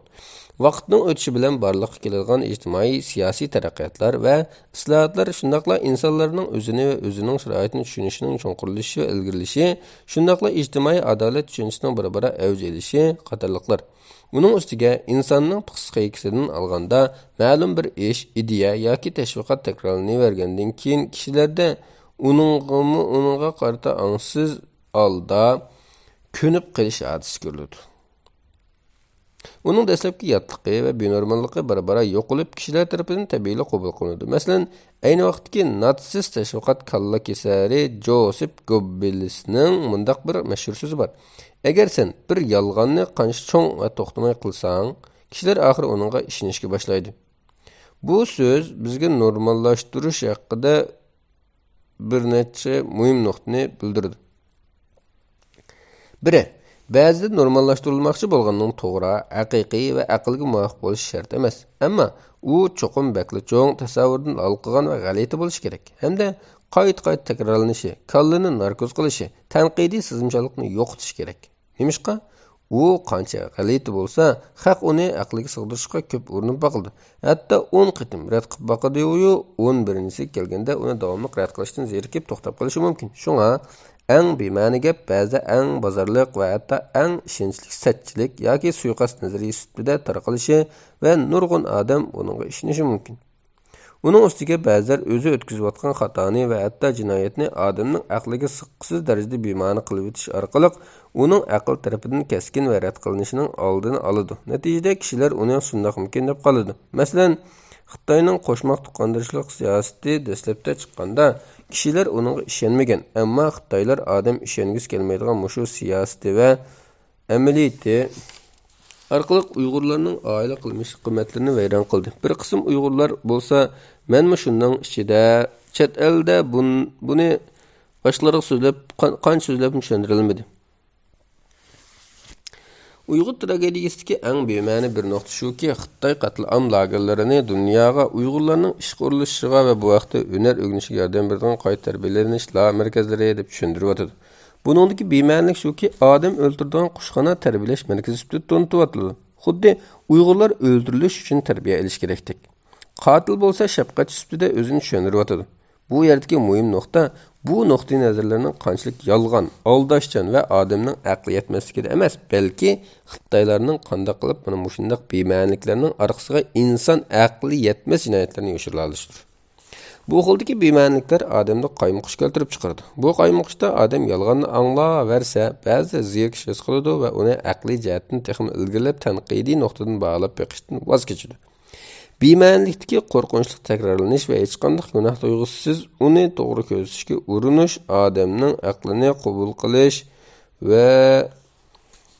ۋاقىتنىڭ ئۆتۈشى بىلەن بارلىققا كېلىدىغان ئىجتىمائىي، سىياسىي تەرەققىياتلار ۋە ئىسلاھاتلار، شۇنداقلا ئىنسانلارنىڭ ئۆزىنى ۋە ئۆزىنىڭ شارائىتىنى چۈشىنىشىنىڭ چوڭقۇرلىشىشى ۋە ئىلگىرىلىشى، شۇنداقلا ئىجتىمائىي ئادالەت چۈشەنچىسىنىڭ بارا-بارا ئەۋج ئېلىشى قاتارلىقلار. ئۇنىڭ ئۈستىگە ئىنساننىڭ پىسخىكىسىدىن ئالغاندا، مەلۇم بىر ئىش، ئىدىيە ياكى تەشۋىقات تەكرارلىنىۋەرگەندىن كېيىن، كىشىلەردە ئۇنىڭغىمۇ، ئۇنىڭغا قارىتا ئاڭسىز ھالدا كۆنۈپ قېلىش ھادىسىسى كۆرۈلىدۇ. ئۇنىڭ دەسلەپكى ياتلىقى ۋە بىنورماللىقى بارا-بارا يوقىلىپ، كىشىلەر تەرىپىدىن تەبىئىيلا قوبۇل قىلىنىدۇ. مەسىلەن، ئەينى ۋاقىتتىكى ناتسىست تەشۋىقات كاللا كېسەرى جوسېپ گوببېلسنىڭ مۇنداق بىر مەشھۇر سۆزى بار: «ئەگەر سەن بىر يالغاننى قانچە چوڭ ۋە توختىماي قىلساڭ، كىشىلەر ئاخىرى ئۇنىڭغا ئىشىنىشكە باشلايدۇ.» بۇ سۆز بىزگە نورماللاشتۇرۇش ھەققىدە بىر نەچچە مۇھىم نۇقتىنى بىلدۈرىدۇ. بىرى، بەزىدە نورماللاشتۇرۇلماقچى بولغاننىڭ توغرا، ھەقىقىي ۋە ئەقىلگە مۇۋاپىق بولۇشى شەرت ئەمەس. ئەمما ئۇ چوقۇم بەكلا چوڭ، تەسەۋۋۇردىن ھالقىغان ۋە غەلىتە بولۇشى كېرەك ھەمدە قايتا-قايتا تەكرارلىنىشى، كاللىنى ناركوز قىلىشى، تەنقىدىي سېزىمچانلىقنى يوقىتىشى كېرەك. نېمىشقا؟ ئۇ قانچە غەلىتە بولسا، خەق ئۇنى ئەقلىگە سىغدۇرۇشقا كۆپ ئۇرۇنۇپ باقىدۇ. ھەتتا ئون قېتىم رەت قىلىپ باقىدۇ-يۇ، ئون بىرىنچىسىگە كەلگەندە ئۇنى داۋاملىق رەت قىلىشتىن زېرىكىپ توختاپ قېلىشى مۇمكىن. شۇڭا ئەڭ بىمەنە گەپ بەزىدە ئەڭ بازارلىق ۋە ھەتتا ئەڭ ئىشەنچلىك سەتچىلىك ياكى سۇيىقەست نەزەرىيە سۈپىتىدە تارقىلىشى ۋە نۇرغۇن ئادەم ئۇنىڭغا ئىشىنىشى مۇمكىن. ئۇنىڭ ئۈستىگە بەزىلەر ئۆزى ئۆتكۈزۈۋاتقان خاتانى ۋە ھەتتا جىنايەتنى ئادەمنىڭ ئەقلىگە سىغقۇسىز دەرىجىدە بىمەنە قىلىۋېتىش ئارقىلىق ئۇنىڭ ئەقىل تەرىپىدىن كەسكىن ۋە رەت قىلىنىشىنىڭ ئالدىنى ئالىدۇ. نەتىجىدە كىشىلەر ئۇنى شۇنداقمىكىن دەپ قالىدۇ. مەسىلەن، خىتاينىڭ قوشماق تۇغقانداشلىق سىياسىتى دەسلەپتە چىققاندا، كىشىلەر ئۇنىڭغا ئىشەنمىگەن، ئەمما خىتايلار ئادەم ئىشەنگۈسى كەلمەيدىغان مۇشۇ سىياسىتى ۋە ئەمەلىيىتى ئارقىلىق ئۇيغۇرلارنىڭ ئائىلە قىلمىش قىممەتلىرىنى ۋەيران قىلدى. بىر قىسىم ئۇيغۇرلار بولسا، مەنمۇ شۇنىڭ ئىچىدە، چەت ئەلدە بۇن-، بۇنى باشقىلارغا سۆزلەپ، قان-، قانچە سۆزلەپمۇ چۈشەندۈرەلمىدى. ئۇيغۇر تراگېدىيىسىدىكى ئەڭ بىمەنە بىر نۇقتا شۇكى، خىتاي قەتلىئام لاگېرلىرىنى دۇنياغا ئۇيغۇرلارنىڭ ئىشقا ئورۇنلىشىشىغا ۋە بۇ ھەقتە ھۈنەر ئۆگىنىشىگە ياردەم بېرىدىغان قايتا تەربىيەلەنىش لا مەركەزلىرى دەپ چۈشەندۈرۈۋاتىدۇ. بۇنىڭدىكى بىمەنىلىك شۇكى، ئادەم ئۆلتۈرىدىغان قۇشخانا تەربىيەلەش مەركىزى سۈپىتىدە تونۇتۇۋاتىدۇ. خۇددى ئۇيغۇرلار ئۆلتۈرۈلۈش ئۈچۈن تەربىيە ئېلىش كېرەكتەك. قاتىل بولسا شەپقەتچى سۈپىتىدە ئۆزىنى چۈشەندۈرۈۋاتىدۇ. بۇ يەردىكى مۇھىم نۇقتا، بۇ نۇقتىئىنەزەرلەرنىڭ قانچىلىك يالغان، ئالداشچان ۋە ئادەمنىڭ ئەقلى يەتمەسلىكىدە ئەمەس، بەلكى خىتايلارنىڭ قانداق قىلىپ مانا مۇشۇنداق بىمەنىلىكلەرنىڭ ئارقىسىغا ئىنسان ئەقلى يەتمەس جىنايەتلەرنى يوشۇرۇۋالىشىدۇر. بۇ خىلدىكى بىمەنىلىكلەر ئادەمدە قايمۇقۇش كەلتۈرۈپ چىقىرىدۇ. بۇ قايمۇقۇشتا ئادەم يالغاننى ئاڭلاۋەرسە، بەزىدە زېرىكىش ھېس قىلىدۇ ۋە ئۇنى ئەقلىي جەھەتتىن تېخىمۇ ئىلگىرىلەپ تەنقىدىي نۇقتىدىن باھالاپ بېقىشتىن ۋاز كېچىدۇ. بىمەنىلىكتىكى قورقۇنچلۇق تەكرارلىنىش ۋە ھېچقانداق گۇناھ تۇيغۇسىسىز ئۇنى توغرا كۆرسىتىشكە ئۇرۇنۇش ئادەمنىڭ ئەقلىنى قوبۇل قىلىش ۋە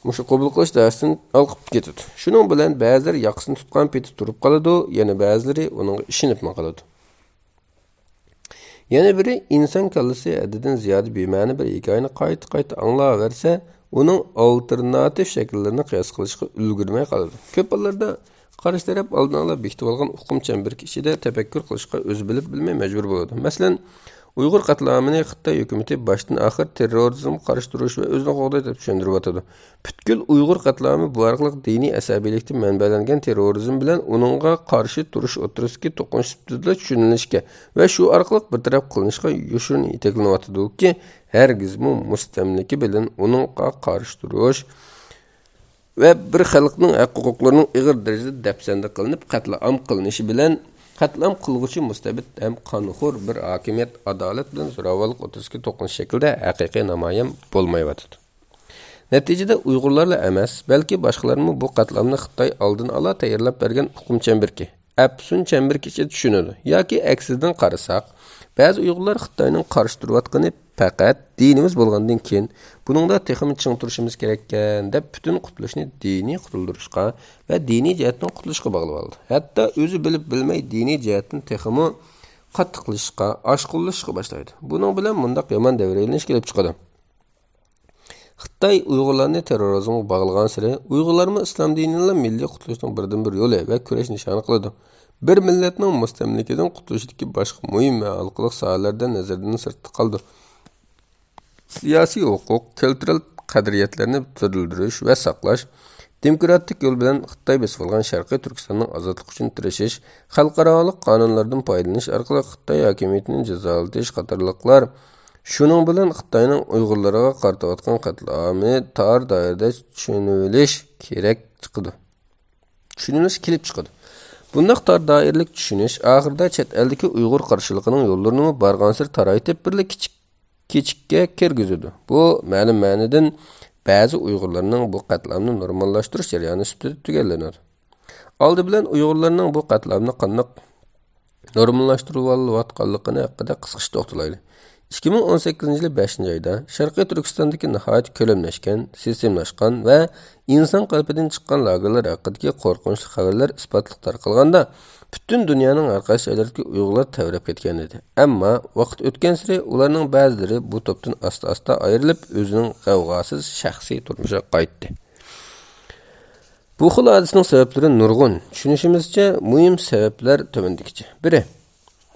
مۇشۇ قوبۇل قىلىش دەرسىدىن ھالقىپ كېتىدۇ. شۇنىڭ بىلەن بەزىلەر ياقىسىنى تۇتقان پېتى تۇرۇپ قالىدۇ، يەنە بەزىلىرى ئۇنىڭغا ئىشىنىپمۇ قالىدۇ. يەنە بىرى، ئىنسان كاللىسى ھەددىدىن زىيادە بىمەنە بىر ھېكايىنى قايتا-قايتا ئاڭلاۋەرسە، ئۇنىڭ ئالتېرناتىپ شەكىللىرىنى قىياس قىلىشقا ئۈلگۈرمەي قالىدۇ. كۆپ ھاللاردا قارشى تەرەپ ئالدىن ئالا بېكىتىۋالغان ئۇقۇم چەمبىرىكى ئىچىدە تەپەككۇر قىلىشقا ئۆزى بىلىپ بىلمەي مەجبۇر بولىدۇ. مەسىلەن، ئۇيغۇر قەتلىئامىنى خىتاي ھۆكۈمىتى باشتىن ئاخىر تېررورىزمغا قارشى تۇرۇش ۋە ئۆزىنى قوغداش دەپ چۈشەندۈرۈۋاتىدۇ. پۈتكۈل ئۇيغۇر قەتلىئامى بۇ ئارقىلىق دىنىي ئەسەبىيلىكتىن مەنبەلەنگەن تېررورىزم بىلەن ئۇنىڭغا قارشى تۇرۇش ئوتتۇرىسىدىكى توقۇنۇش سۈپىتىدىلا چۈشىنىلىشكە ۋە شۇ ئارقىلىق بىر تەرەپ قىلىنىشقا يوشۇرۇن يېتەكلىنىۋاتىدۇكى، ھەرگىزمۇ مۇستەملىكە بىلەن ئۇنىڭغا قارشى تۇرۇش ۋە بىر خەلقنىڭ ھەق-ھوقۇقلىرىنىڭ ئېغىر دەرىجىدە دەپسەندە قىلىنىپ، قەتلىئام قىلىنىشى بىلەن، قەتلىئام قىلغۇچى مۇستەبىت ھەم قانخور بىر ھاكىمىيەت ئادالەت بىلەن زوراۋانلىق ئوتتۇرىسىدىكى توقۇنۇش شەكلىدە ھەقىقىي نامايان بولمايۋاتىدۇ. نەتىجىدە ئۇيغۇرلارلا ئەمەس، بەلكى باشقىلارمۇ بۇ قەتلىئامنى خىتاي ئالدىن ئالا تەييارلاپ بەرگەن ئۇقۇم چەمبىرىكى، ئەپسۇن چەمبىرىكى ئىچىدە چۈشىنىدۇ. ياكى ئەكسىدىن قارىساق، بەزى ئۇيغۇرلار خىتاينىڭ قارشى تۇرۇۋاتقىنى پەقەت دىنىمىز بولغاندىن كېيىن، بۇنىڭدا تېخىمۇ چىڭ تۇرۇشىمىز كېرەككەن، دەپ پۈتۈن قۇتۇلۇشنى دىنىي قۇتۇلدۇرۇشقا ۋە دىنىي جەھەتتىن قۇتۇلۇشقا باغلىۋالىدۇ. ھەتتا ئۆزى بىلىپ بىلمەي دىنىي جەھەتتىن تېخىمۇ قاتتىقلىشىشقا، ئاشقۇنلىشىشقا باشلايدۇ. بۇنىڭ بىلەن مۇنداق يامان دەۋرىيلىنىش كېلىپ چىقىدۇ. خىتاي ئۇيغۇرلارنى تېررورىزمغا باغلىغانسېرى، ئۇيغۇرلارمۇ ئىسلام دىنىنىلا مىللىي قۇتۇلۇشنىڭ بىردىنبىر يولى ۋە كۈرەش نىشانى قىلىدۇ. بىر مىللەتنىڭ مۇستەملىكىدىن قۇتۇلۇشىدىكى باشقا مۇھىم ۋە ھالقىلىق ساھەلەردە نەزەردىن سىرتتا قالىدۇ. سىياسىي ھوقۇق، كۈلتۈرەل قەدرىيەتلەرنى تىرىلدۈرۈش ۋە ساقلاش، دېموكراتىك يول بىلەن خىتاي بېسىۋالغان شەرقىي تۈركىستاننىڭ ئازادلىقى ئۈچۈن تىرىشىش، خەلقئارالىق قانۇنلاردىن پايدىلىنىش ئارقىلىق خىتاي ھاكىمىيىتىنى جازالىتىش قاتارلىقلار، شۇنىڭ بىلەن خىتاينىڭ ئۇيغۇرلارغا قارىتىۋاتقان قەتلىئامىنى تار دائىرىدە چۈشىنىۋېلىش كېرەك چىقىدۇ. چۈشىنىۋېلىش كېلىپ چىقىدۇ. بۇنداق تار دائىرىلىك چۈشىنىش ئاخىرىدا چەت ئەلدىكى ئۇيغۇر قارشىلىقىنىڭ يوللىرىنىمۇ بارغانسېرى تارايتىپ، بىرلا كىچىك كېچىككە كىرگۈزىدۇ. بۇ مەلۇم مەنىدىن بەزى ئۇيغۇرلارنىڭ بۇ قەتلىئامنى نورماللاشتۇرۇش جەريانى سۈپىتىدە تۈگەنلىنىدۇ. ئالدى بىلەن ئۇيغۇرلارنىڭ بۇ قەتلىئامنى قانداق نورماللاشتۇرۇۋالىۋاتقانلىقىنى ھەققىدە قىسقىچە توختىلايلى. ئىككى مىڭ ئون سەككىزىنچى يىلى بەشىنچى ئايدا شەرقىي تۈركىستاندىكى ناھايىتى كۆلەملەشكەن، سىستېمىلاشقان ۋە ئىنسان قەلبىدىن چىققان لاگېرلار ھەققىدىكى قورقۇنچلۇق خەۋەرلەر ئىسپاتلىق تارقالغاندا، پۈتۈن دۇنيانىڭ ھەر قايسى جايلىرىدىكى ئۇيغۇرلار تەۋرەپ كەتكەنىدى. ئەمما ۋاقىت ئۆتكەنسېرى ئۇلارنىڭ بەزىلىرى بۇ توپتىن ئاستا-ئاستا ئايرىلىپ، ئۆزىنىڭ غەۋغاسىز شەخسىي تۇرمۇشىغا قايتتى. بۇ خىل ھادىسىنىڭ سەۋەبلىرى نۇرغۇن. چۈشىنىشىمىزچە، مۇھىم سەۋەبلەر تۆۋەندىكىچە. بىرى،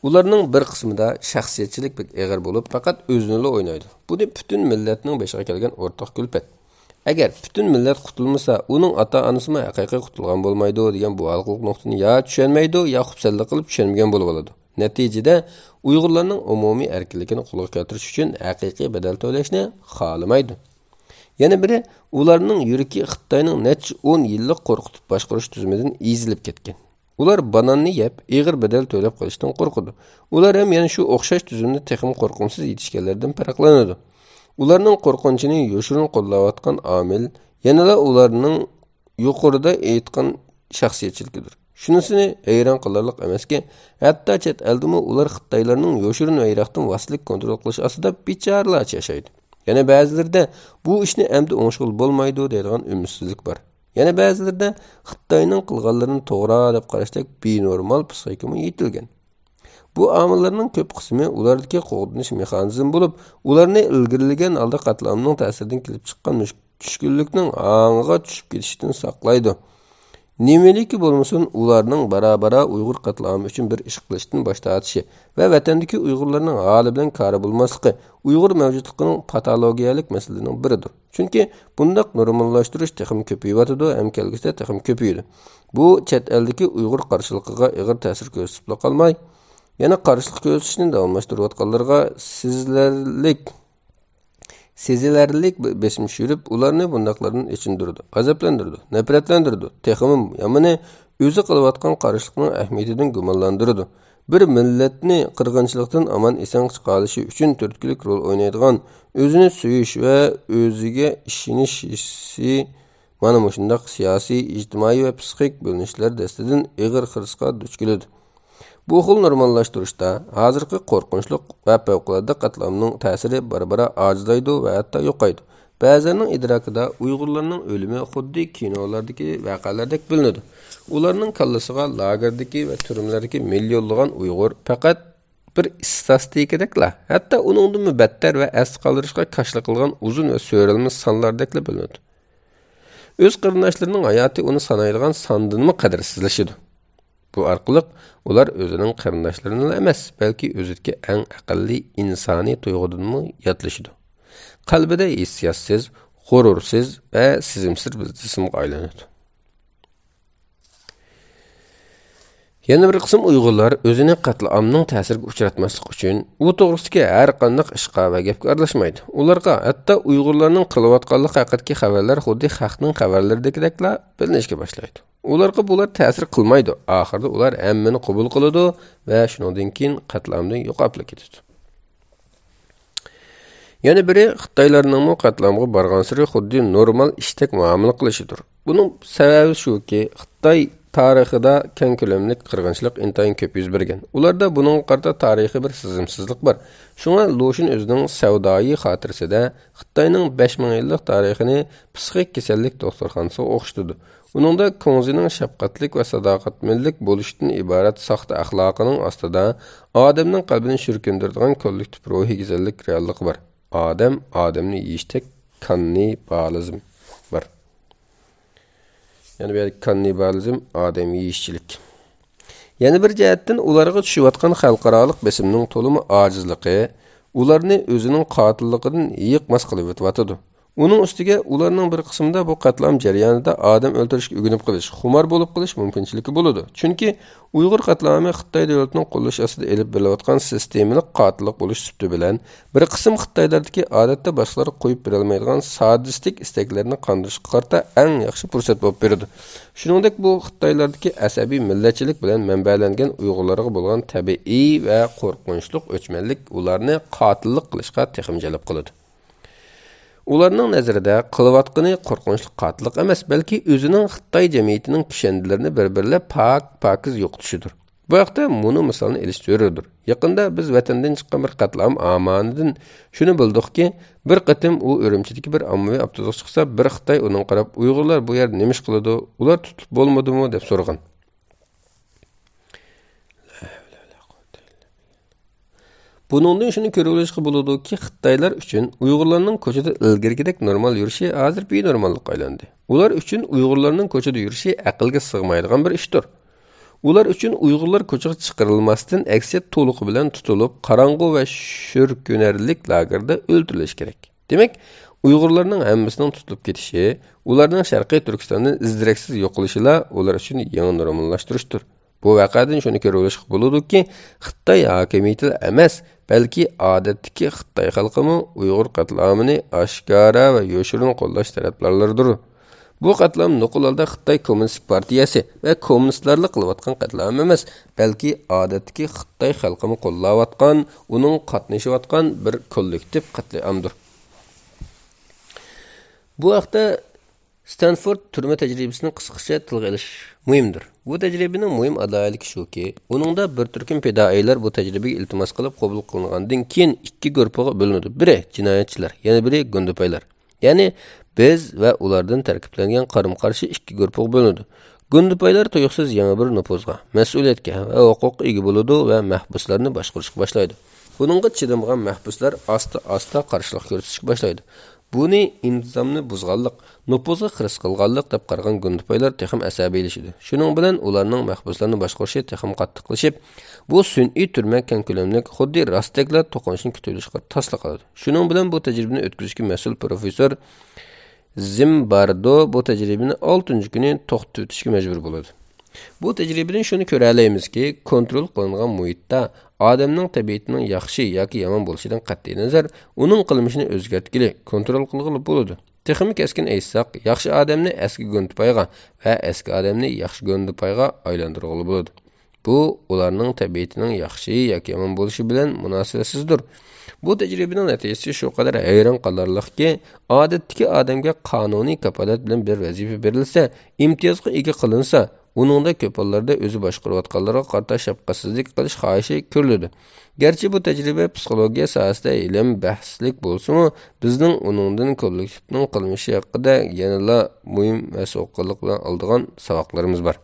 ئۇلارنىڭ بىر قىسمىدا شەخسىيەتچىلىك بەك ئېغىر بولۇپ، پەقەت ئۆزىنىلا ئوينايدۇ. بۇنى پۈتۈن مىللەتنىڭ بېشىغا كەلگەن ئورتاق كۈلپەت. ئەگەر پۈتۈن مىللەت قۇتۇلمىسا، ئۇنىڭ ئاتا-ئانىسىمۇ ھەقىقىي قۇتۇلغان بولمايدۇ، دېگەن بۇ ھالقىلىق نۇقتىنى يا چۈشەنمەيدۇ، يا خۇپسەنلىك قىلىپ چۈشەنمىگەن بولۇۋالىدۇ. نەتىجىدە، ئۇيغۇرلارنىڭ ئومۇمىي ئەركىنلىكىنى قولغا كەلتۈرۈش ئۈچۈن ھەقىقىي بەدەل تۆلەشنى خالىمايدۇ. يەنە بىرى، ئۇلارنىڭ يۈرىكى خىتاينىڭ نەچچە ئون يىللىق قورقۇتۇپ باشقۇرۇش تۈزۈمىدىن ئېزىلىپ كەتكەن. ئۇلار باناننى يەپ، ئېغىر بەدەل تۆلەپ قېلىشتىن قورقىدۇ. ئۇلار ھەم يەنە شۇ ئوخشاش تۈزۈمنى تېخىمۇ قورقۇمسىز يېتىشكەنلەردىن پەرقلىنىدۇ. ئۇلارنىڭ قورقۇنچىنى يوشۇرۇن قوللاۋاتقان ئامىل يەنىلا ئۇلارنىڭ يۇقىرىدا ئېيتقان شەخسىيەتچىلىكىدۇر. شۇنىسىنى ھەيران قالارلىق ئەمەسكى، ھەتتا چەت ئەلدىمۇ ئۇلار خىتايلارنىڭ يوشۇرۇن ۋە يىراقتىن ۋاسىتىلىك كونترول قىلىش ئاستىدا بىچارىلارچە ياشايدۇ. يەنە بەزىلىرىدە بۇ ئىشنى ئەمدى ئوڭشىغىلى بولمايدۇ دەيدىغان ئۈمىدسىزلىك بار. يەنە بەزىلىرىدە خىتاينىڭ قىلغانلىرىنى توغرا دەپ قاراشتەك بىنورمال پسىخىكىمۇ يېتىلگەن. بۇ ئامىللارنىڭ كۆپ قىسمى ئۇلاردىكى قوغدىنىش مېخانىزمى بولۇپ، ئۇلارنى ئىلگىرىلىگەن ھالدا قەتلىئامنىڭ تەسىرىدىن كېلىپ چىققان مۈش-، چۈشكۈنلۈكنىڭ ھاڭىغا چۈشۈپ كېتىشتىن ساقلايدۇ. نېمىلىكى بولمىسۇن، ئۇلارنىڭ بارا-بارا ئۇيغۇر قەتلىئامى ئۈچۈن بىر ئىش قىلىشتىن باش تارتىشى ۋە ۋەتەندىكى ئۇيغۇرلارنىڭ ھالى بىلەن كارى بولماسلىقى ئۇيغۇر مەۋجۇتلۇقىنىڭ پاتولوگىيەلىك مەسىلىلىرىنىڭ بىرىدۇر. چۈنكى بۇنداق نورماللاشتۇرۇش تېخىمۇ كۆپىيىۋاتىدۇ ھەم كەلگۈسىدە تېخىمۇ كۆپىيىدۇ. بۇ چەت ئەلدىكى ئۇيغۇر قارشىلىقىغا ئېغىر تەسىر كۆرسىتىپلا قالماي، يەنە قارشىلىق كۆرسىتىشنى داۋاملاشتۇرۇۋاتقانلىرىغا سېزىلەرلىك، سېزىلەرلىك بېسىم چۈشۈرۈپ، ئۇلارنى بۇنداقلاردىن ئېچىندۇرىدۇ، غەزەپلەندۈرىدۇ، نەپرەتلەندۈرىدۇ. تېخىمۇ يامىنى، ئۆزى قىلىۋاتقان قارشىلىقنىڭ ئەھمىيىتىدىن گۇمانلاندۇرىدۇ. بىر مىللەتنى قىرغىنچىلىقتىن ئامان-ئېسەن چىقارىشى ئۈچۈن تۈرتكىلىك رول ئوينايدىغان، ئۆزىنى سۆيۈش ۋە ئۆزىگە ئىشىنىش ھېسسى مانا مۇشۇنداق سىياسىي، ئىجتىمائىي ۋە پسىخىك بۆلۈنۈشلەر دەستىدىن ئېغىر خىرىسقا دۇچ كېلىدۇ. بۇ خىل نورماللاشتۇرۇشتا ھازىرقى قورقۇنچلۇق ۋە پەۋقۇلئاددە قەتلىئامنىڭ تەسىرى بارا-بارا ئاجىزلايدۇ ۋە ھەتتا يوقايدۇ. بەزىلەرنىڭ ئىدراكىدا ئۇيغۇرلارنىڭ ئۆلۈمى خۇددى كىنولاردىكى ۋەقەلەردەك بىلىنىدۇ. ئۇلارنىڭ كاللىسىغا لاگېردىكى ۋە تۈرمىلەردىكى مىليونلىغان ئۇيغۇر پەقەت بىر ئىستاتىستىكىدەكلا، ھەتتا ئۇنىڭدىنمۇ بەتتەر ۋە ئەستە قالدۇرۇشقا كاشىلا قىلغان ئۇزۇن ۋە سۆرەلمە سانلاردەكلا بىلىنىدۇ. ئۆز قېرىنداشلىرىنىڭ ھاياتى ئۇنى سانايدىغان ساندىنمۇ قەدىرسىزلىشىدۇ. بۇ ئارقىلىق ئۇلار ئۆزىنىڭ قېرىنداشلىرىنىلا ئەمەس، بەلكى ئۆزىدىكى ئەڭ ئەقەللىي ئىنسانىي تۇيغۇدىنمۇ ياتلىشىدۇ. قەلبىدە ھېسسىياتسىز، غۇرۇرسىز ۋە سېزىمسىز بىر جىسىمغا ئايلىنىدۇ. يەنە بىر قىسىم ئۇيغۇرلار ئۆزىنى قەتلىئامنىڭ تەسىرىگە ئۇچراتماسلىق ئۈچۈن، ئۇ توغرىسىدىكى ھەر قانداق ئىشقا ۋە گەپكە ئارىلاشمايدۇ. ئۇلارغا ھەتتا ئۇيغۇرلارنىڭ قىلىۋاتقانلىقى ھەققىدىكى خەۋەرلەر خۇددى خەقنىڭ خەۋەرلىرىدىكىدەكلا بىلىنىشكە باشلايدۇ. ئۇلارغا بۇلار تەسىر قىلمايدۇ. ئاخىرىدا ئۇلار ھەممىنى قوبۇل قىلىدۇ ۋە شۇنىڭدىن كېيىن قەتلىئامدىن يوقاپلا كېتىدۇ. يەنە بىرى، خىتايلارنىڭمۇ قەتلىئامغا بارغانسېرى خۇددى نورمال ئىشتەك مۇئامىلە قىلىشىدۇر. بۇنىڭ سەۋەبى شۇكى، خىتاي تارىخىدا كەڭ كۆلەملىك قىرغىنچىلىق ئىنتايىن كۆپ يۈز بەرگەن. ئۇلاردا بۇنىڭغا قارىتا تارىخىي بىر سىزىمسىزلىق بار. شۇڭا لۇشۈن ئۆزىنىڭ سەۋدايى خاتىرىسىدە خىتاينىڭ بەش مىڭ يىللىق تارىخىنى پسىخىك كېسەللىك دوختۇرخانىسىغا ئوخشىتىدۇ. ئۇنىڭدا كۇڭزىنىڭ شەپقەتلىك ۋە ساداقەتمەنلىك بولۇشتىن ئىبارەت ساختا ئەخلاقىنىڭ ئاستىدا ئادەمنىڭ قەلبىنى چۈركۈندۈرىدىغان كوللېكتىپ روھىي گۈزەللىك رېئاللىقى بار. ئادەم ئادەمنى يېيىشتەك كاننىبالىزم بار. يەنى بۇ يەردە كاننىبالىزم، ئادەم يېيىشچىلىك. يەنە بىر جەھەتتىن ئۇلارغا چۈشۈۋاتقان خەلقئارالىق بېسىمنىڭ تولىمۇ ئاجىزلىقى ئۇلارنى ئۆزىنىڭ قاتىللىقىدىن يىقماس قىلىۋېتىۋاتىدۇ. ئۇنىڭ ئۈستىگە ئۇلارنىڭ بىر قىسمىدا بۇ قەتلىئام جەريانىدا ئادەم ئۆلتۈرۈشكە ئۆگىنىپ قېلىش، خۇمار بولۇپ قېلىش مۇمكىنچىلىكى بولىدۇ. چۈنكى ئۇيغۇر قەتلىئامى خىتاي دۆلىتىنىڭ قوللىشى ئاستىدا ئېلىپ بېرىلىۋاتقان سىستېمىلىق قاتىللىق بولۇش سۈپىتى بىلەن، بىر قىسىم خىتايلاردىكى ئادەتتە باشقىلارغا قويۇپ بېرەلمەيدىغان سادىستىك ئىستەكلەرنى قاندۇرۇشقا قارىتا ئەڭ ياخشى پۇرسەت بولۇپ بېرىدۇ. شۇنىڭدەك بۇ خىتايلاردىكى ئەسەبىي مىللەتچىلىك بىلەن مەنبەلەنگەن ئۇيغۇرلارغا بولغان تەبىئىي ۋە قورقۇنچلۇق ئۆچمەنلىك ئۇلارنى قاتىللىق قىلىشقا تېخىمۇ جەلپ قىلىدۇ. ئۇلارنىڭ نەزىرىدە قىلىۋاتقىنى قورقۇنچلۇق قاتىللىق ئەمەس، بەلكى ئۆزىنىڭ خىتاي جەمئىيىتىنىڭ كىشەندىلىرىنى بىر-بىرلەپ پاك-پاكىز يوقىتىشىدۇر. بۇ ھەقتە مۇنۇ مىسالنى ئېلىش زۆرۈردۇر. يېقىندا بىز ۋەتەندىن چىققان بىر قەتلىئام ئامانىدىن شۇنى بىلدۇقكى، بىر قېتىم ئۇ ئۈرۈمچىدىكى بىر ئاممىۋى ئاپتوبۇسقا چىقسا، بىر خىتاي ئۇنىڭغا قاراپ، «ئۇيغۇرلار بۇ يەردە نېمە ئىش قىلىدۇ؟ ئۇلار تۇتۇلۇپ بولمىدىمۇ؟» دەپ سورىغان. بۇنىڭدىن شۇنى كۆرۈۋېلىشقا بولىدۇكى، خىتايلار ئۈچۈن ئۇيغۇرلارنىڭ كوچىدا ئىلگىرىكىدەك نورمال يۈرۈشى ھازىر بىنورماللىققا ئايلاندى. ئۇلار ئۈچۈن ئۇيغۇرلارنىڭ كوچىدا يۈرۈشى ئەقىلگە سىغمايدىغان بىر ئىشتۇر. ئۇلار ئۈچۈن ئۇيغۇرلار كوچىغا چىقىرىلماستىن، ئەكسىچە تولۇقى بىلەن تۇتۇلۇپ، قاراڭغۇ ۋە شۈركۈنەرلىك لاگېردا ئۆلتۈرۈلۈشى كېرەك. دېمەك، ئۇيغۇرلارنىڭ ھەممىسىنىڭ تۇتۇلۇپ كېتىشى، ئۇلارنىڭ شەرقىي تۈركىستاندىن ئىز-دېرەكسىز يوقىلىشىلا ئۇلار ئۈچۈن يېڭى نورماللاشتۇرۇشتۇر. بۇ ۋەقەدىن شۇنى كۆرۈۋېلىشقا بولىدۇكى، خىتاي ھاكىمىيىتىلا ئەمەس، بەلكى ئادەتتىكى خىتاي خەلقىمۇ ئۇيغۇر قەتلىئامىنى ئاشكارا ۋە يوشۇرۇن قوللاش تەرەپدارلىرىدۇر. بۇ قەتلىئام نوقۇل ھالدا خىتاي كوممۇنىستىك پارتىيەسى ۋە كوممۇنىستلارلا قىلىۋاتقان قەتلىئام ئەمەس، بەلكى ئادەتتىكى خىتاي خەلقىمۇ قوللاۋاتقان، ئۇنىڭ قاتنىشىۋاتقان بىر كوللېكتىپ قەتلىئامدۇر. بۇ ھەقتە ستانفورد تۈرمە تەجرىبىسىنى قىسقىچە تىلغا ئېلىش مۇھىمدۇر. بۇ تەجرىبىنىڭ مۇھىم ئالاھىدىلىكى شۇكى، ئۇنىڭدا بىر تۈركۈم پىدائىيلار بۇ تەجرىبىگە ئىلتىماس قىلىپ قوبۇل قىلىنغاندىن كېيىن ئىككى گۇرۇپپىغا بۆلۈنىدۇ. بىرى جىنايەتچىلەر، يەنە بىرى گۇندىپايلار. يەنى بىز ۋە ئۇلاردىن تەركىبلەنگەن قارىمۇ-قارشى ئىككى گۇرۇپپىغا بۆلۈنىدۇ. گۇندىپايلار تۇيۇقسىز يېڭى بىر نوپۇزغا، مەسئۇلىيەتكە ۋە ھوقۇققا ئىگە بولىدۇ ۋە مەھبۇسلارنى باشقۇرۇشقا باشلايدۇ. بۇنىڭغا چىدىمىغان مەھبۇسلار ئاستا-ئاستا قارشىلىق كۆرسىتىشكە باشلايدۇ. بۇنى ئىنتىزامنى بۇزغانلىق، نوپۇزغا خىرىس قىلغانلىق دەپ قارىغان گۇندىپايلار تېخىمۇ ئەسەبىيلىشىدۇ. شۇنىڭ بىلەن ئۇلارنىڭ مەھبۇسلارنى باشقۇرۇشى تېخىمۇ قاتتىقلىشىپ، بۇ سۈنئىي تۈرمە كەڭ كۆلەملىك، خۇددى راستتەكلا توقۇنۇشنى كۈتۈۋېلىشقا تاسلا قالىدۇ. شۇنىڭ بىلەن بۇ تەجرىبىنى ئۆتكۈزۈشكە مەسئۇل پروفېسسور زىمباردو بۇ تەجرىبىنى ئالتىنچى كۈنى توختىتىۋېتىشكە مەجبۇر بولىدۇ. بۇ تەجرىبىدىن شۇنى كۆرەلەيمىزكى، كونترول قىلىنغان مۇھىتتا ئادەمنىڭ تەبىئىتىنىڭ ياخشى ياكى يامان بولۇشىدىن قەتئىينەزەر، ئۇنىڭ قىلمىشىنى ئۆزگەرتكىلى، كونترول قىلغىلى بولىدۇ. تېخىمۇ كەسكىن ئېيتساق، ياخشى ئادەمنى ئەسكى گۇندىپايغا ۋە ئەسكى ئادەمنى ياخشى گۇندىپايغا ئايلاندۇرغىلى بولىدۇ. بۇ ئۇلارنىڭ تەبىئىتىنىڭ ياخشى ياكى يامان بولۇشى بىلەن مۇناسىۋەتسىزدۇر. بۇ تەجرىبىنىڭ نەتىجىسى شۇ قەدەر ھەيران قالارلىقكى، ئادەتتىكى ئادەمگە قانۇنىي كاپالەت بىلەن بىر ۋەزىپە بېرىلسە، ئىمتىيازغا ئىگە قىلىنسا، ئۇنىڭدا كۆپ ھاللاردا ئۆزى باشقۇرۇۋاتقانلارغا قارىتا شەپقەتسىزلىك قىلىش خاھىشى كۆرۈلىدۇ. گەرچە بۇ تەجرىبە پسىخولوگىيە ساھەسىدە ئىلىم بەھسلىك بولسىمۇ، بىزنىڭ ئۇنىڭدىن كوللېكتىپنىڭ قىلمىشى ھەققىدە يەنىلا مۇھىم ۋە سوغۇققانلىق بىلەن ئالىدىغان ساۋاقلىرىمىز بار.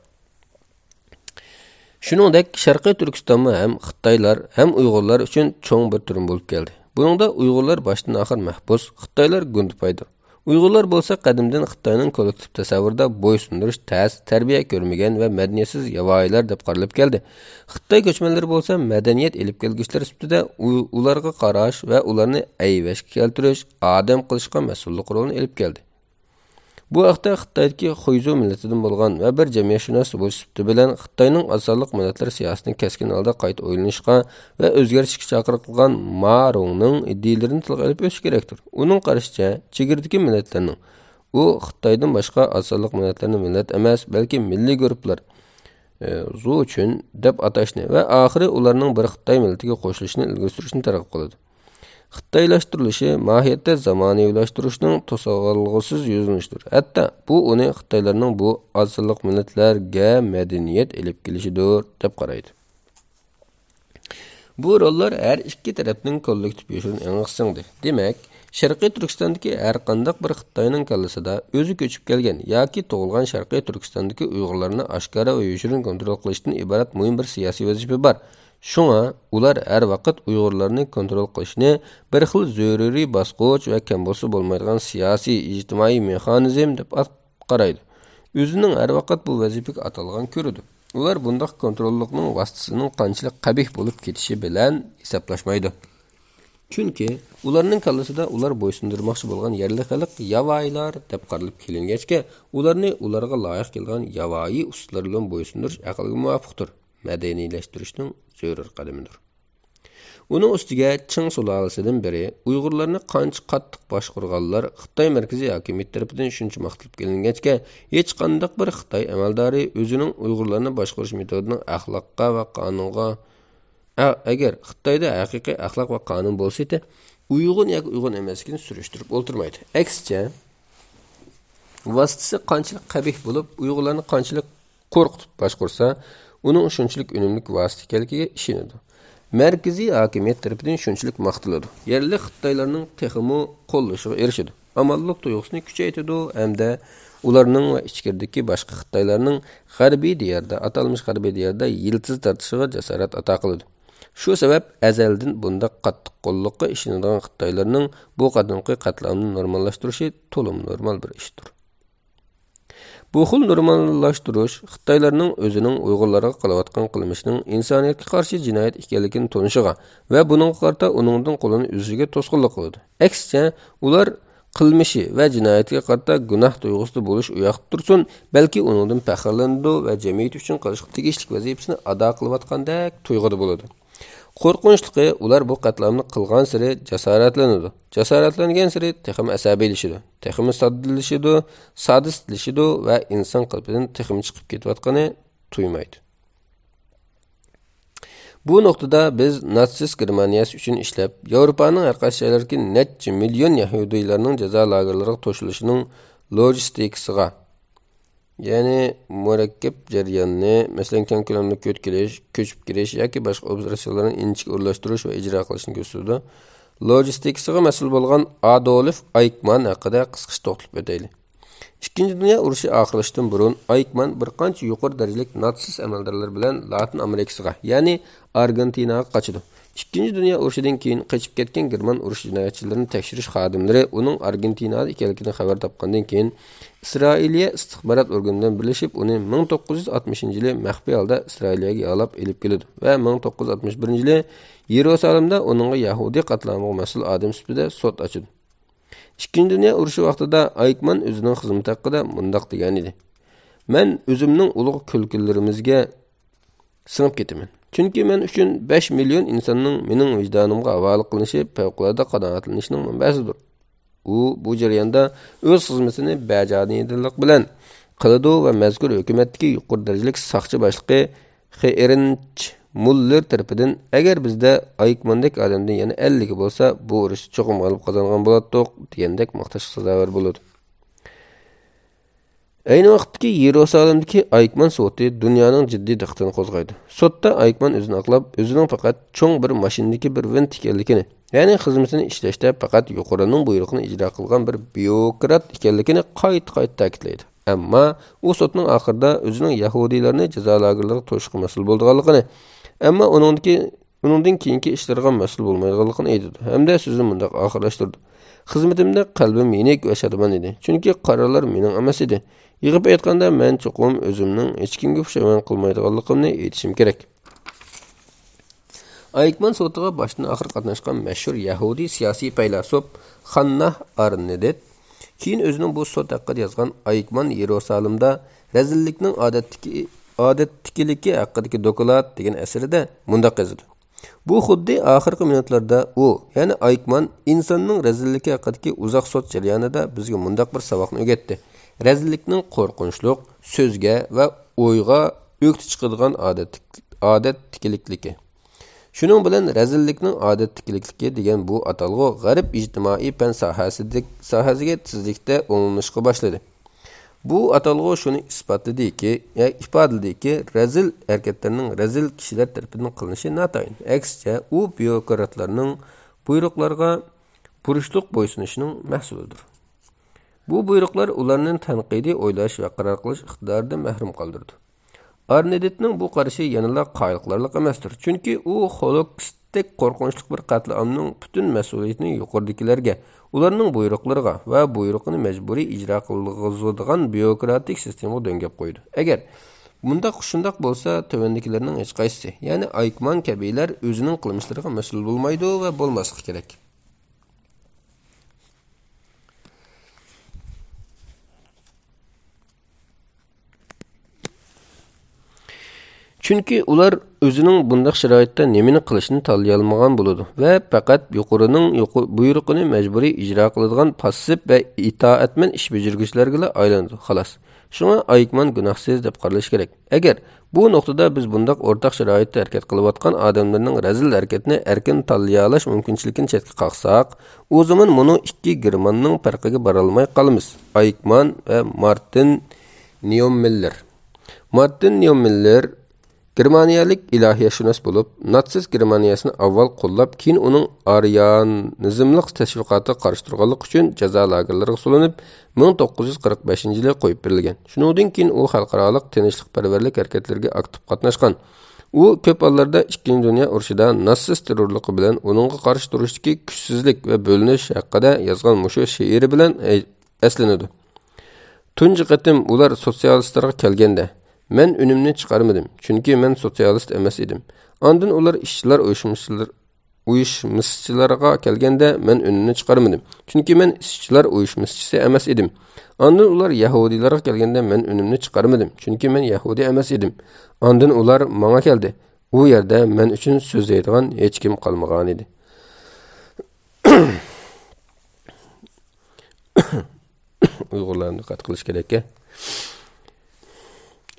شۇنىڭدەك، شەرقىي تۈركىستانمۇ ھەم خىتايلار، ھەم ئۇيغۇرلار ئۈچۈن چوڭ بىر تۈرمە بولۇپ كەلدى. بۇنىڭدا ئۇيغۇرلار باشتىن ئاخىر مەھبۇس، خىتايلار گۇندىپايدۇر. ئۇيغۇرلار بولسا قەدىمدىن خىتاينىڭ كوللېكتىپ تەسەۋۋۇرىدا بويسۇندۇرۇش تەس، تەربىيە كۆرمىگەن ۋە مەدەنىيەتسىز ياۋايىلار دەپ قارىلىپ كەلدى. خىتاي كۆچمەنلىرى بولسا مەدەنىيەت ئېلىپ كەلگۈچىلەر سۈپىتىدە ئۇ-، ئۇلارغا قاراش ۋە ئۇلارنى ئەيۋەشكە كەلتۈرۈش، ئادەم قىلىشقا مەسئۇللۇق رولىنى ئېلىپ كەلدى. بۇ ھەقتە خىتايدىكى خۇيزۇ مىللىتىدىن بولغان ۋە بىر جەمئىيەتشۇناس بولۇش سۈپىتى بىلەن خىتاينىڭ ئاز سانلىق مىللەتلەر سىياسىتىنى كەسكىن ھالدا قايتا ئويلىنىشقا ۋە ئۆزگەرتىشكە چاقىرىقلىغان ما رۇڭنىڭ ئىدىيىلىرىنى تىلغا ئېلىپ ئۆتۈش كېرەكتۇر. ئۇنىڭ قارىشىچە، چېگرىدىكى مىللەتلەرنىڭ، ئۇ خىتايدىن باشقا ئاز سانلىق مىللەتلەرنى مىللەت ئەمەس، بەلكى مىللىي گۇرۇپپىلار، ئى، زۇچۈن دەپ ئاتاشنى ۋە ئاخىرى ئۇلارنىڭ بىر خىتاي مىللىتىگە قوشۇلۇشىنى ئىلگىرى سۈرۈشنى تەلەپ قىلىدۇ. خىتايلاشتۇرۇلۇشى ماھىيەتتە زامانىۋىلاشتۇرۇشنىڭ توسالغۇسىز يۈزلىنىشىدۇر. ھەتتا بۇ ئۇنى خىتايلارنىڭ بۇ ئاز سانلىق مىللەتلەرگە مەدەنىيەت ئېلىپ كېلىشىدۇر، دەپ قارايدۇ. بۇ روللار ھەر ئىككى تەرەپنىڭ كوللېكتىپ يوشۇرۇن ئېڭىغا سىڭدى. دېمەك، شەرقىي تۈركىستاندىكى ھەر قانداق بىر خىتاينىڭ كاللىسىدا ئۆزى كۆچۈپ كەلگەن ياكى تۇغۇلغان شەرقىي تۈركىستاندىكى ئۇيغۇرلارنى ئاشكارا ۋە يوشۇرۇن كونترول قىلىشتىن ئىبارەت مۇھىم بىر سىياسىي ۋەزىپە بار. شۇڭا ئۇلار ھەر ۋاقىت ئۇيغۇرلارنى كونترول قىلىشنى بىر خىل زۆرۈرىي باسقۇچ ۋە كەم بولسا بولمايدىغان سىياسىي، ئىجتىمائىي مېخانىزم دەپ ئات-، قارايدۇ. ئۆزىنىڭ ھەر ۋاقىت بۇ ۋەزىپىگە ئاتالغان كۆرىدۇ. ئۇلار بۇنداق كونتروللۇقنىڭ ۋاسىتىسىنىڭ قانچىلىك قەبىھ بولۇپ كېتىشى بىلەن ھېسابلاشمايدۇ. چۈنكى ئۇلارنىڭ كاللىسىدا ئۇلار بويسۇندۇرماقچى بولغان يەرلىك خەلق ياۋايىلار دەپ قارىلىپ كېلىنگەچكە، ئۇلارنى ئۇلارغا لايىق كېلىدىغان ياۋايى ئۇسۇللار بىلەن بويسۇندۇرۇش ئەقىلگە مۇۋاپىقتۇر، مەدەنىيلەشتۈرۈشنىڭ زۆرۈر قەدىمىدۇر. ئۇنىڭ ئۈستىگە چىڭ سۇلالىسىدىن بېرى ئۇيغۇرلارنى قانچە قاتتىق باشقۇرغانلار خىتاي مەركىزىي ھاكىمىيىتى تەرىپىدىن شۇنچە ماختىلىپ كېلىنگەچكە، ھېچقانداق بىر خىتاي ئەمەلدارى ئۆزىنىڭ ئۇيغۇرلارنى باشقۇرۇش مېتودىنىڭ ئەخلاققا ۋە قانۇنغا، ئە-، ئەگەر خىتايدا ھەقىقىي ئەخلاق ۋە قانۇن بولسىدى، ئۇيغۇن ياكى ئۇيغۇن ئەمەسلىكىنى سۈرۈشتۈرۈپ ئولتۇرمايدۇ. ئەكسىچە، ۋاسىتىسى قانچىلىك قەبىھ بولۇپ، ئۇيغۇرلارنى قانچىلىك قورقۇتۇپ باشقۇرسا، ئۇنىڭ شۇنچىلىك ئۈنۈملۈك ۋاسىتە ئىكەنلىكىگە ئىشىنىدۇ. مەركىزىي ھاكىمىيەت تەرىپىدىن شۇنچىلىك ماختىلىدۇ. يەرلىك خىتايلارنىڭ تېخىمۇ قوللىشىغا ئېرىشىدۇ. ئامانلىق تۇيغۇسىنى كۈچەيتىدۇ ھەمدە ئۇلارنىڭ ۋە ئىچكىرىدىكى باشقا خىتايلارنىڭ غەربىي دىياردا، ئاتالمىش غەربىي دىياردا يىلتىز تارتىشىغا جاسارەت ئاتا قىلىدۇ. شۇ سەۋەب ئەزەلدىن بۇنداق قاتتىق قوللۇققا ئىشىنىدىغان خىتايلارنىڭ بۇ قېتىمقى قەتلىئامنى نورماللاشتۇرۇشى تولىمۇ نورمال بىر ئىشتۇر. بۇ خىل نورماللاشتۇرۇش خىتايلارنىڭ ئۆزىنىڭ ئۇيغۇرلارغا قىلىۋاتقان قىلمىشىنىڭ ئىنسانىيەتكە قارشى جىنايەت ئىكەنلىكىنى تونۇشىغا ۋە بۇنىڭغا قارىتا ئۇنىڭدىن قولىنى ئۈزۈشىگە توسقۇنلۇق قىلىدۇ. ئەكسىچە، ئۇلار قىلمىشى ۋە جىنايىتىگە قارىتا گۇناھ تۇيغۇسىدا بولۇش ئۇياقتا تۇرسۇن، بەلكى ئۇنىڭدىن پەخىرلىنىدۇ ۋە جەمئىيىتى ئۈچۈن قىلىشقا تېگىشلىك ۋەزىپىسىنى ئادا قىلىۋاتقاندەك تۇيغۇدا بولىدۇ. قورقۇنچلۇقى، ئۇلار بۇ قەتلىئامنى قىلغانسېرى جاسارەتلىنىدۇ. جاسارەتلەنگەنسېرى تېخىمۇ ئەسەبىيلىشىدۇ، تېخىمۇ ساددىلىشىدۇ، سادىستلىشىدۇ ۋە ئىنسان قېلىپىدىن تېخىمۇ چىقىپ كېتىۋاتقىنى تۇيمايدۇ. بۇ نۇقتىدا بىز ناتسىست گېرمانىيەسى ئۈچۈن ئىشلەپ، ياۋروپانىڭ ھەر قايسى جايلىرىدىكى نەچچە مىليون يەھۇدىيلارنىڭ جازا لاگېرلىرىغا توشۇلۇشىنىڭ لوجىستىكىسىغا، يەنى مۇرەككەپ جەرياننى، مەسىلەن، كەڭ كۆلەملىك كۆچۈپ كېلىش، كۆچۈپ كىرىش ياكى باشقا ئوپېراتسىيەلەرنى ئىنچىكە ئورۇنلاشتۇرۇش ۋە ئىجرا قىلىشنى كۆرسىتىدۇ. لوجىستىكىسىغا مەسئۇل بولغان ئادولف ئايكمان ھەققىدە قىسقىچە توختىلىپ ئۆتەيلى. ئىككىنچى دۇنيا ئۇرۇشى ئاخىرلىشىشتىن بۇرۇن ئايكمان بىر قانچە يۇقىرى دەرىجىلىك ناتسىست ئەمەلدارلىرى بىلەن لاتىن ئامېرىكىسىغا، يەنى ئارگېنتىناغا قاچىدۇ. ئىككىنچى دۇنيا ئۇرۇشىدىن كېيىن قېچىپ كەتكەن گېرمان ئۇرۇش جىنايەتچىلىرىنى تەكشۈرۈش خادىملىرى ئۇنىڭ ئارگېنتىنادا ئىكەنلىكىدىن خەۋەر تاپقاندىن كېيىن، ئىسرائىلىيە ئىستىخبارات ئورگىنى بىلەن بىرلىشىپ ئۇنى مىڭ توققۇز يۈز ئاتمىشىنچى يىلى مەخپىي ھالدا ئىسرائىلىيەگە يالاپ ئېلىپ كېلىدۇ ۋە مىڭ توققۇز يۈز ئاتمىش بىرىنچى يىلى يېرۇسالىمدا ئۇنىڭغا يەھۇدىي قەتلىئامىغا مەسئۇل ئادەم سۈپىتىدە سوت ئاچىدۇ. ئىككىنچى دۇنيا ئۇرۇشى ۋاقتىدا ئايكمان ئۆزىنىڭ خىزمىتى ھەققىدە مۇنداق دېگەنىدى: «مەن ئۆزۈمنىڭ ئۇلۇغ كۈلكىلىرىمىزگە سىڭىپ كېتىمەن. چۈنكى مەن ئۈچۈن بەش مىليون ئىنساننىڭ مېنىڭ ۋىجدانىمغا ھاۋالە قىلىنىشى پەۋقۇلئاددە قانائەتلىنىشنىڭ مەنبەسىدۇر.» ئۇ بۇ جەرياندا ئۆز خىزمىتىنى بەجانىدىللىق بىلەن قىلىدۇ ۋە مەزكۇر ھۆكۈمەتتىكى يۇقىرى دەرىجىلىك ساقچى باشلىقى خېئېرنچ مۇللېر تەرىپىدىن، «ئەگەر بىزدە ئايكماندەك ئادەمدىن يەنە ئەللىكى بولسا، بۇ ئۇرۇشتا چوقۇم غەلىبە قازانغان بولاتتۇق» دېگەندەك ماختاشقا سازاۋەر بولىدۇ. ئەينى ۋاقىتتىكى يېرۇسالىمدىكى ئايكمان سوتى دۇنيانىڭ جىددىي دىققىتىنى قوزغايدۇ. سوتتا ئايكمان ئۆزىنى ئاقلاپ، ئۆزىنىڭ پەقەت چوڭ بىر ماشىنىدىكى بىر ۋىنت ئىكەنلىكىنى، يەنى خىزمىتىنى ئىشلەشتە پەقەت يۇقىرىنىڭ بۇيرۇقىنى ئىجرا قىلغان بىر بيۇروكرات ئىكەنلىكىنى قايتا-قايتا تەكىتلەيدۇ. ئەمما ئۇ سوتنىڭ ئاخىرىدا ئۆزىنىڭ يەھۇدىيلارنى جازا لاگېرلىرىغا توشۇشقا مەسئۇل بولىدىغانلىقىنى، ئەمما ئۇنىڭدىكى، ئۇنىڭدىن كېيىنكى ئىشلىرىغا مەسئۇل بولمايدىغانلىقىنى ئېيتىدۇ ھەمدە سۆزىنى مۇنداق ئاخىرلاشتۇرىدۇ: «خىزمىتىمدە قەلبىم يېنىك ۋە شادىمان ئىدى، چۈنكى قارارلار مېنىڭ ئەمەس ئىدى. يىغىپ ئېيتقاندا، مەن چوقۇم ئۆزۈمنىڭ ھېچكىمگە پۇشايمان قىلمايدىغانلىقىمنى ئېيتىشىم كېرەك.» ئايكمان سوتىغا باشتىن ئاخىر قاتناشقان مەشھۇر يەھۇدىي سىياسىي پەيلاسوپ خانناھ ئارنېدت كېيىن ئۆزىنىڭ بۇ سوت ھەققىدە يازغان «ئايكمان يېرۇسالىمدا رەزىللىكنىڭ ئادەتتىكى، ئادەتتىكىلىكى ھەققىدىكى دوكلات» دېگەن ئەسىرىدە مۇنداق يازىدۇ: «بۇ خۇددى ئاخىرقى مىنۇتلاردا ئۇ، يەنى ئايكمان ئىنساننىڭ رەزىللىكى ھەققىدىكى ئۇزاق سوت جەريانىدا بىزگە مۇنداق بىر ساۋاقنى ئۆگەتتى: رەزىللىكنىڭ قورقۇنچلۇق، سۆزگە ۋە ئويغا ئۆكتە چىقىدىغان ئادەت، ئادەتتىكىلىكلىكى.» شۇنىڭ بىلەن رەزىللىكنىڭ ئادەتتىكىلىكلىكى دېگەن بۇ ئاتالغۇ غەرب ئىجتىمائىي پەن ساھەسىدىك-، ساھەسىگە تېزلىكتە ئومۇملىشىشقا باشلىدى. بۇ ئاتالغۇ شۇنى ئىسپاتلىدىكى، يا ئىپادىلىدىكى، رەزىل ھەرىكەتلەرنىڭ رەزىل كىشىلەر تەرىپىدىن قىلىنىشى ناتايىن. ئەكسىچە، ئۇ بيۇروكراتلارنىڭ بۇيرۇقلارغا بۇرچلۇق بويسۇنۇشىنىڭ مەھسۇلىدۇر. بۇ بۇيرۇقلار ئۇلارنى تەنقىدىي ئويلاش ۋە قارار قىلىش ئىقتىدارىدىن مەھرۇم قالدۇرىدۇ. ئارنېدتنىڭ بۇ قارىشى يەنىلا قايىل قىلارلىق ئەمەستۇر، چۈنكى ئۇ خولوكستتەك قورقۇنچلۇق بىر قەتلىئامنىڭ پۈتۈن مەسئۇلىيىتىنى يۇقىرىدىكىلەرگە، ئۇلارنىڭ بۇيرۇقلىرىغا ۋە بۇيرۇقىنى مەجبۇرىي ئىجرا قىلغۇزىدىغان بيۇروكراتىك سىستېمىغا دۆڭگەپ قويىدۇ. ئەگەر مۇنداق، شۇنداق بولسا، تۆۋەندىكىلەرنىڭ ھېچقايسىسى، يەنى ئايكمان كەبىلەر ئۆزىنىڭ قىلمىشلىرىغا مەسئۇل بولمايدۇ ۋە بولماسلىقى كېرەك. چۈنكى ئۇلار ئۆزىنىڭ بۇنداق شارائىتتا نېمىنى قىلىشىنى تاللىيالمىغان بولىدۇ ۋە پەقەت يۇقىرىنىڭ يۇقۇ-، بۇيرۇقىنى مەجبۇرىي ئىجرا قىلىدىغان پاسسىپ ۋە ئىتائەتمەن ئىش بېجىرگۈچىلەرگىلا ئايلىنىدۇ، خالاس. شۇڭا ئايكمان گۇناھسىز دەپ قارىلىشى كېرەك. ئەگەر بۇ نۇقتىدا بىز بۇنداق ئورتاق شارائىتتا ھەرىكەت قىلىۋاتقان ئادەملەرنىڭ رەزىل ھەرىكەتنى ئەركىن تاللىيالاش مۇمكىنچىلىكىنى چەتكە قاقساق، ئۇ زامان مۇنۇ ئىككى گېرماننىڭ پەرقىگە بارالماي قالىمىز. ئايكمان ۋە مارتىن نيومىللېر. مارتىن نيومىللېر گېرمانىيەلىك ئىلاھىيەتشۇناس بولۇپ، ناتسىست گېرمانىيەسىنى ئاۋۋال قوللاپ، كېيىن ئۇنىڭ ئارىيانىزملىق تەشۋىقاتىغا قارشى تۇرغانلىقى ئۈچۈن جازا لاگېرلىرىغا سولىنىپ، مىڭ توققۇز يۈز قىرىق بەشىنچى يىلى قويۇپ بېرىلگەن. شۇنىڭدىن كېيىن ئۇ خەلقئارالىق تىنچلىقپەرۋەرلىك ھەرىكەتلىرىگە ئاكتىپ قاتناشقان. ئۇ كۆپ ھاللاردا ئىككىنچى دۇنيا ئۇرۇشىدا ناتسىست تېررورلۇقى بىلەن ئۇنىڭغا قارشى تۇرۇشتىكى كۈچسىزلىك ۋە بۆلۈنۈش ھەققىدە يازغان مۇشۇ شېئىرى بىلەن ئەي-، ئەسلىنىدۇ. تۇنجى قېتىم ئۇلار سوتسىيالىستلارغا كەلگەندە، مەن ئۈنۈمنى چىقارمىدىم، چۈنكى مەن سوتسىيالىست ئەمەس ئىدىم. ئاندىن ئۇلار ئىشچىلار ئۇيۇشمىسىلىرى ئۇيۇشمىسىچىلارغا كەلگەندە، مەن ئۈنۈمنى چىقارمىدىم، چۈنكى مەن ئىشچىلار ئۇيۇشمىسىچىسى ئەمەس ئىدىم. ئاندىن ئۇلار يەھۇدىيلارغا كەلگەندە، مەن ئۈنۈمنى چىقارمىدىم، چۈنكى مەن يەھۇدىي ئەمەس ئىدىم. ئاندىن ئۇلار ماڭا كەلدى. ئۇ يەردە مەن ئۈچۈن سۆزلەيدىغان ھېچكىم قالمىغانىدى. ئۇيغۇرلارنى دىققەت قىلىش كېرەككەن.